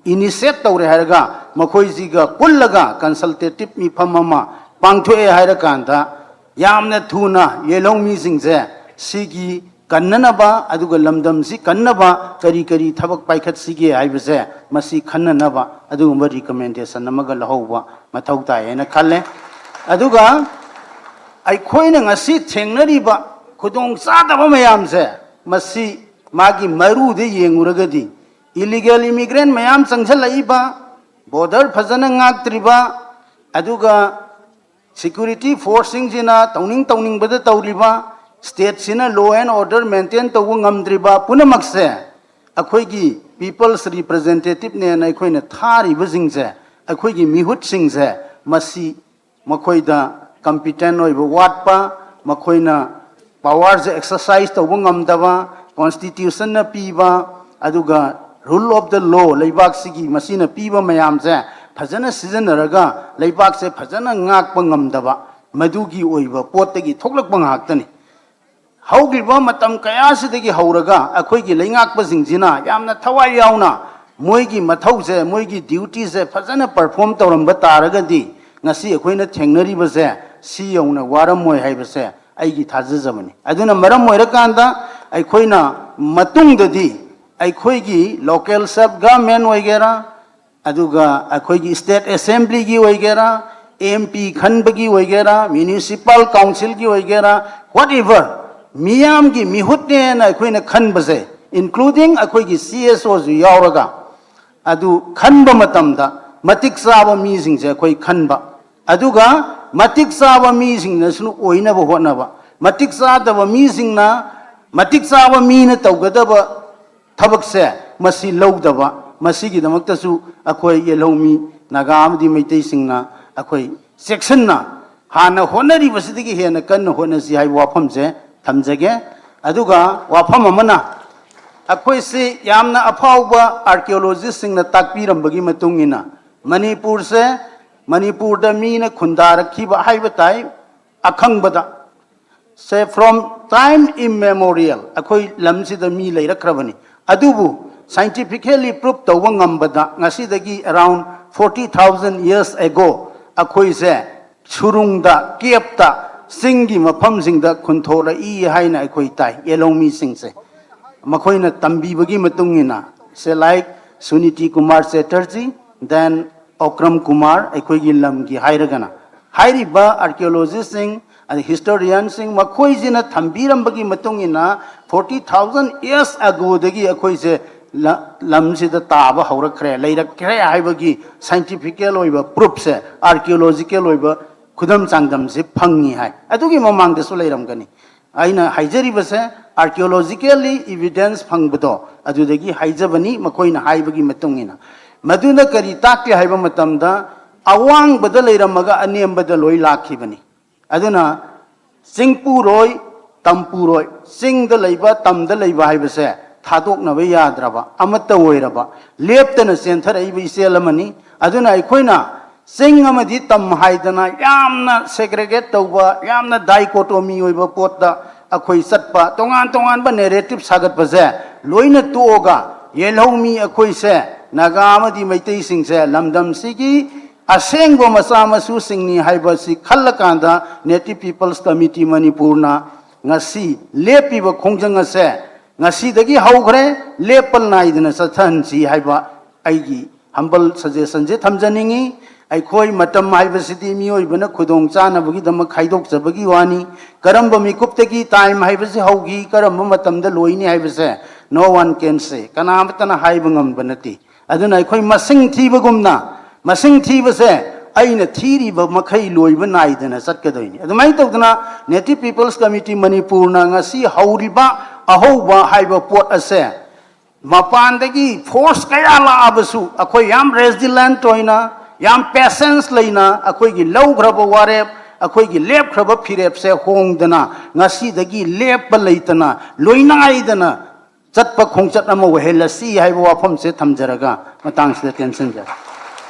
ꯏꯅꯤꯁꯤꯌꯦꯠ ꯇꯧꯔꯦ ꯍꯥꯏꯔꯒ, ꯃꯈꯣꯏꯁꯤꯒ ꯄꯨꯜꯂꯒ ꯀꯟꯁꯜꯇꯦꯇꯤꯚ ꯃꯤꯐꯝ ꯑꯃ ꯄꯥꯡꯊꯣꯛꯑꯦ ꯍꯥꯏꯔꯀꯥꯟꯗ, ꯌꯥꯝꯅ ꯊꯨꯅ ꯌꯦꯜꯍꯧꯃꯤꯁꯤꯡꯁꯦ ꯁꯤꯒꯤ ꯀꯟꯅꯅꯕ, ꯑꯗꯨꯒ ꯂꯝꯗꯝꯁꯤ ꯀꯟꯅꯕ ꯀꯔꯤ ꯀꯔꯤ ꯊꯕꯛ ꯄꯥꯏꯈꯠꯁꯤꯒꯦ ꯍꯥꯏꯕꯁꯦ, ꯃꯁꯤ ꯈꯟꯅꯅꯕ ꯑꯗꯨꯒꯨꯝꯕ ꯔꯤꯀꯃꯦꯟꯗꯦꯁꯟ ꯑꯃꯒ ꯂꯧꯍꯧꯕ ꯃꯊꯧ ꯇꯥꯏ ꯍꯥꯏꯅ ꯈꯜꯂꯦ꯫ ꯑꯗꯨꯒ ꯑꯩꯈꯣꯏꯅ ꯉꯁꯤ ꯊꯦꯡꯅꯔꯤꯕ ꯈꯨꯗꯣꯡꯆꯥꯗꯕ ꯃꯌꯥꯝꯁꯦ, ꯃꯁꯤ ꯃꯥꯒꯤ ꯃꯔꯨꯗ ꯌꯦꯡꯉꯨꯔꯒꯗꯤ, ꯏꯂꯤꯒꯦꯜ ꯏꯃꯤꯒ꯭ꯔꯦꯟ ꯃꯌꯥꯝ ꯆꯪꯁꯤꯜꯂꯛꯏꯕ, ꯕꯣꯔꯗꯔ ꯐꯖꯅ ꯉꯥꯛꯇ꯭ꯔꯤꯕ, ꯑꯗꯨꯒ ꯁꯦꯀ꯭ꯌꯨꯔꯤꯇꯤ ꯐꯣꯔꯁꯁꯤꯡꯁꯤꯅ ꯇꯧꯅꯤꯡ ꯇꯧꯅꯤꯡꯕꯗ ꯇꯧꯔꯤꯕ, ꯁ꯭ꯇꯦꯠꯁꯤꯅ ꯂꯣ ꯑꯦꯟ ꯑꯣꯔꯗꯔ ꯃꯦꯟꯇꯦꯟ ꯇꯧꯕ ꯉꯝꯗ꯭ꯔꯤꯕ ꯄꯨꯝꯅꯃꯛꯁꯦ, ꯑꯩꯈꯣꯏꯒꯤ ꯄꯤꯄꯜꯁ ꯔꯤꯄ꯭ꯔꯖꯦꯟꯇꯦꯇꯤꯚꯅꯦꯅ ꯑꯩꯈꯣꯏꯅ ꯊꯥꯔꯤꯕꯁꯤꯡꯁꯦ, ꯑꯩꯈꯣꯏꯒꯤ ꯃꯤꯍꯨꯠꯁꯤꯡꯁꯦ ꯃꯁꯤ ꯃꯈꯣꯏꯗ competent ꯑꯣꯏꯕ ꯋꯥꯠꯄ, ꯃꯈꯣꯏꯅ powerꯁꯦ exercise ꯇꯧꯕ ꯉꯝꯗꯕ, constitutionꯅ ꯄꯤꯕ, ꯑꯗꯨꯒ rule of the law, ꯂꯩꯕꯥꯛꯁꯤꯒꯤ ꯃꯁꯤꯅ ꯄꯤꯕ ꯃꯌꯥꯝꯁꯦ ꯐꯖꯅ ꯁꯤꯖꯤꯟꯅꯔꯒ ꯂꯩꯕꯥꯛꯁꯦ ꯐꯖꯅ ꯉꯥꯛꯄ ꯉꯝꯗꯕ, ꯃꯗꯨꯒꯤ ꯑꯣꯏꯕ ꯄꯣꯠꯇꯒꯤ ꯊꯣꯛꯂꯛꯄ ꯉꯥꯛꯇꯅꯤ꯫ ꯍꯧꯈꯤꯕ ꯃꯇꯝ ꯀꯌꯥꯁꯤꯗꯒꯤ ꯍꯧꯔꯒ ꯑꯩꯈꯣꯏꯒꯤ ꯂꯩꯉꯥꯛꯄꯁꯤꯡꯁꯤꯅ ꯌꯥꯝꯅ ꯊꯋꯥꯏ ꯌꯥꯎꯅ ꯃꯣꯏꯒꯤ ꯃꯊꯧꯁꯦ, ꯃꯣꯏꯒꯤ dutyꯁꯦ ꯐꯖꯅ perform ꯇꯧꯔꯝꯕ ꯇꯥꯔꯒꯗꯤ ꯉꯁꯤ ꯑꯩꯈꯣꯏꯅ ꯊꯦꯡꯅꯔꯤꯕꯁꯦ ꯁꯤ ꯌꯧꯅ ꯋꯥꯔꯝꯃꯣꯏ ꯍꯥꯏꯕꯁꯦ ꯑꯩꯒꯤ ꯊꯥꯖꯖꯕꯅꯤ꯫ ꯑꯗꯨꯅ ꯃꯔꯝ ꯑꯣꯏꯔꯀꯥꯟꯗ ꯑꯩꯈꯣꯏꯅ ꯃꯇꯨꯡꯗꯗꯤ ꯑꯩꯈꯣꯏꯒꯤ local self government ꯑꯣꯏꯒꯦꯔꯥ, ꯑꯗꯨꯒ ꯑꯩꯈꯣꯏꯒꯤ state assemblyꯒꯤ ꯑꯣꯏꯒꯦꯔꯥ, MP ꯈꯟꯕꯒꯤ ꯑꯣꯏꯒꯦꯔꯥ, municipal councilꯒꯤ ꯑꯣꯏꯒꯦꯔꯥ, whatever, ꯃꯤꯌꯥꯝꯒꯤ ꯃꯤꯍꯨꯠꯅꯦꯅ ꯑꯩꯈꯣꯏꯅ ꯈꯟꯕꯁꯦ, including ꯑꯩꯈꯣꯏꯒꯤ CSOꯁꯨ ꯌꯥꯎꯔꯒ, ꯑꯗꯨ ꯈꯟꯕ ꯃꯇꯝꯗ ꯃꯇꯤꯛ ꯆꯥꯕ ꯃꯤꯁꯤꯡꯁꯦ ꯑꯩꯈꯣꯏ ꯈꯟꯕ, ꯑꯗꯨꯒ ꯃꯇꯤꯛ ꯆꯥꯕ ꯃꯤꯁꯤꯡꯅꯁꯨ ꯑꯣꯏꯅꯕ ꯍꯣꯠꯅꯕ, ꯃꯇꯤꯛ ꯆꯥꯗꯕ ꯃꯤꯁꯤꯡꯅ ꯃꯇꯤꯛ ꯆꯥꯕ ꯃꯤꯅ ꯇꯧꯒꯗꯕ ꯊꯕꯛꯁꯦ ꯃꯁꯤ ꯂꯧꯗꯕ, ꯃꯁꯤꯒꯤꯗꯃꯛꯇꯁꯨ ꯑꯩꯈꯣꯏ ꯌꯦꯜꯍꯧꯃꯤ ꯅꯥꯒꯥ ꯑꯃꯗꯤ ꯃꯩꯇꯩꯁꯤꯡꯅ ꯑꯩꯈꯣꯏ ꯆꯦꯛꯁꯤꯟꯅ ꯍꯥꯟꯅ ꯍꯣꯠꯅꯔꯤꯕꯁꯤꯗꯒꯤ ꯍꯦꯟꯅ ꯀꯟꯅ ꯍꯣꯠꯅꯁꯤ ꯍꯥꯏꯕ ꯋꯥꯐꯝꯁꯦ ꯊꯝꯖꯒꯦ꯫ ꯑꯗꯨꯒ ꯋꯥꯐꯝ ꯑꯃꯅ, ꯑꯩꯈꯣꯏꯁꯤ ꯌꯥꯝꯅ ꯑꯐꯥꯎꯕ archaeologistꯁꯤꯡꯅ ꯇꯥꯛꯄꯤꯔꯝꯕꯒꯤ ꯃꯇꯨꯡ ꯏꯟꯅ ꯃꯅꯤꯄꯨꯔꯁꯦ, ꯃꯅꯤꯄꯨꯔꯗ ꯃꯤꯅ ꯈꯨꯟꯗꯥꯔꯛꯈꯤꯕ ꯍꯥꯏꯕ ꯇꯥꯏ, ꯑꯈꯪꯕꯗ ꯁꯦ, from time immemorial ꯑꯩꯈꯣꯏ ꯂꯝꯁꯤꯗ ꯃꯤ ꯂꯩꯔꯛꯈ꯭ꯔꯕꯅꯤ꯫ ꯑꯗꯨꯕꯨ scientifically prove ꯇꯧꯕ ꯉꯝꯕꯗ ꯉꯁꯤꯗꯒꯤ around forty thousand years ago ꯑꯩꯈꯣꯏꯁꯦ ꯁꯨꯔꯨꯡꯗ, caveꯇ, ꯆꯤꯡꯒꯤ ꯃꯐꯝꯁꯤꯡꯗ ꯈꯨꯟꯊꯣꯔꯛꯏ ꯍꯥꯏꯅ ꯑꯩꯈꯣꯏ ꯇꯥꯏ, ꯌꯦꯜꯍꯧꯃꯤꯁꯤꯡꯁꯦ꯫ ꯃꯈꯣꯏꯅ ꯇꯝꯕꯤꯕꯒꯤ ꯃꯇꯨꯡ ꯏꯟꯅ, ꯁꯦ, like Suniti Kumar Chatterjee, then Okram Kumar, ꯑꯩꯈꯣꯏꯒꯤ ꯂꯝꯒꯤ ꯍꯥꯏꯔꯒꯅ, ꯍꯥꯏꯔꯤꯕ archaeologistꯁꯤꯡ ꯑꯗꯩ historianꯁꯤꯡ ꯃꯈꯣꯏꯁꯤꯅ ꯊꯝꯕꯤꯔꯝꯕꯒꯤ ꯃꯇꯨꯡ ꯏꯟꯅ forty thousand years agoꯗꯒꯤ ꯑꯩꯈꯣꯏꯁꯦ ꯂ-, ꯂꯝꯁꯤꯗ ꯇꯥꯕ ꯍꯧꯔꯛꯈ꯭ꯔꯦ, ꯂꯩꯔꯛꯈ꯭ꯔꯦ ꯍꯥꯏꯕꯒꯤ scientifical ꯑꯣꯏꯕ proofꯁꯦ, archaeological ꯑꯣꯏꯕ ꯈꯨꯗꯝ ꯆꯥꯡꯗꯝꯁꯦ ꯐꯪꯉꯤ ꯍꯥꯏ꯫ ꯑꯗꯨꯒꯤ ꯃꯃꯥꯡꯗꯁꯨ ꯂꯩꯔꯝꯒꯅꯤ꯫ ꯑꯩꯅ ꯍꯥꯏꯖꯔꯤꯕꯁꯦ archaeologically evidence ꯐꯪꯕꯗꯣ ꯑꯗꯨꯗꯒꯤ ꯍꯥꯏꯖꯕꯅꯤ, ꯃꯈꯣꯏꯅ ꯍꯥꯏꯕꯒꯤ ꯃꯇꯨꯡ ꯏꯟꯅ꯫ ꯃꯗꯨꯅ ꯀꯔꯤ ꯇꯥꯛꯀꯦ ꯍꯥꯏꯕ ꯃꯇꯝꯗ, ꯑꯋꯥꯡꯕꯗ ꯂꯩꯔꯝꯃꯒ ꯑꯅꯦꯝꯕꯗ ꯂꯣꯏ ꯂꯥꯛꯈꯤꯕꯅꯤ꯫ ꯑꯗꯨꯅ ꯆꯤꯡ ꯄꯨꯔꯣꯏ, ꯇꯝ ꯄꯨꯔꯣꯏ, ꯆꯤꯡꯗ ꯂꯩꯕ, ꯇꯝꯗ ꯂꯩꯕ ꯍꯥꯏꯕꯁꯦ ꯊꯥꯗꯣꯛꯅꯕ ꯌꯥꯗ꯭ꯔꯕ, ꯑꯃꯠꯇ ꯑꯣꯏꯔꯕ, ꯂꯦꯞꯇꯅ ꯆꯦꯟꯊꯔꯛꯏꯕ ꯏꯆꯦꯜ ꯑꯃꯅꯤ꯫ ꯑꯗꯨꯅ ꯑꯩꯈꯣꯏꯅ ꯆꯤꯡ ꯑꯃꯗꯤ ꯇꯝ ꯍꯥꯏꯗꯅ ꯌꯥꯝꯅ segregate ꯇꯧꯕ, ꯌꯥꯝꯅ dichotomy ꯑꯣꯏꯕ ꯄꯣꯠꯇ ꯑꯩꯈꯣꯏ ꯆꯠꯄ, ꯇꯣꯉꯥꯟ ꯇꯣꯉꯥꯟꯕ narrative ꯁꯥꯒꯠꯄꯁꯦ ꯂꯣꯏꯅ ꯇꯣꯛꯑꯒ, ꯌꯦꯜꯍꯧꯃꯤ ꯑꯩꯈꯣꯏꯁꯦ, ꯅꯥꯒꯥ ꯑꯃꯗꯤ ꯃꯩꯇꯩꯁꯤꯡꯁꯦ ꯂꯝꯗꯝꯁꯤꯒꯤ ꯑꯁꯦꯡꯕ ꯃꯆꯥ ꯃꯁꯨꯁꯤꯡꯅꯤ ꯍꯥꯏꯕꯁꯤ ꯈꯜꯂꯀꯥꯟꯗ, Native People's Committee ꯃꯅꯤꯄꯨꯔꯅ ꯉꯁꯤ ꯂꯦꯞꯄꯤꯕ ꯈꯣꯡꯖꯪ ꯑꯁꯦ ꯉꯁꯤꯗꯒꯤ ꯍꯧꯈ꯭ꯔꯦ, ꯂꯦꯞꯄ ꯅꯥꯏꯗꯅ ꯆꯠꯊꯍꯟꯁꯤ ꯍꯥꯏꯕ ꯑꯩꯒꯤ humble suggestion ꯁꯦ ꯊꯝꯖꯅꯤꯡꯏ꯫ ꯑꯩꯈꯣꯏ ꯃꯇꯝ ꯍꯥꯏꯕꯁꯤꯗꯤ ꯃꯤꯑꯣꯏꯕꯅ ꯈꯨꯗꯣꯡ ꯆꯥꯅꯕꯒꯤꯗꯃꯛ ꯈꯥꯏꯗꯣꯛꯆꯕꯒꯤ ꯋꯥꯅꯤ꯫ ꯀꯔꯝꯕ ꯃꯤꯀꯨꯞꯇꯒꯤ time ꯍꯥꯏꯕꯁꯤ ꯍꯧꯈꯤ, ꯀꯔꯝꯕ ꯃꯇꯝꯗ ꯂꯣꯏꯅꯤ ꯍꯥꯏꯕꯁꯦ no one can say, ꯀꯅꯥꯃꯠꯇꯅ ꯍꯥꯏꯕ ꯉꯝꯕ ꯅꯠꯇꯦ꯫ ꯑꯗꯨꯅ ꯑꯩꯈꯣꯏ ꯃꯁꯤꯡ ꯊꯤꯕꯒꯨꯝꯅ, ꯃꯁꯤꯡ ꯊꯤꯕꯁꯦ ꯑꯩꯅ ꯊꯤꯔꯤꯕ ꯃꯈꯩ ꯂꯣꯏꯕ ꯅꯥꯏꯗꯅ ꯆꯠꯀꯗꯣꯏꯅꯤ꯫ ꯑꯗꯨꯃꯥꯏꯅ ꯇꯧꯗꯅ Native People's Committee ꯃꯅꯤꯄꯨꯔꯅ ꯉꯁꯤ ꯍꯧꯔꯤꯕ ꯑꯍꯧꯕ ꯍꯥꯏꯕ ꯄꯣꯠ ꯑꯁꯦ, ꯃꯄꯥꯟꯗꯒꯤ force ꯀꯌꯥ ꯂꯥꯛꯑꯕꯁꯨ, ꯑꯩꯈꯣꯏ ꯌꯥꯝ resilient ꯑꯣꯏꯅ, ꯌꯥꯝ patience ꯂꯩꯅ, ꯑꯩꯈꯣꯏꯒꯤ ꯂꯧꯈ꯭ꯔꯕ ꯋꯥꯔꯦꯞ, ꯑꯩꯈꯣꯏꯒꯤ ꯂꯦꯞꯈ꯭ꯔꯕ ꯐꯤꯔꯦꯞꯁꯦ ꯍꯣꯡꯗꯅ, ꯉꯁꯤꯗꯒꯤ ꯂꯦꯞꯄ ꯂꯩꯇꯅ, ꯂꯣꯏꯅꯥꯏꯗꯅ ꯆꯠꯄ ꯈꯣꯡꯆꯠ ꯑꯃ ꯑꯣꯏꯍꯜꯂꯁꯤ ꯍꯥꯏꯕ ꯋꯥꯐꯝꯁꯦ ꯊꯝꯖꯔꯒ ꯃꯇꯥꯡꯁꯤꯗ ꯇꯦꯟꯁꯤꯟꯖꯔꯦ꯫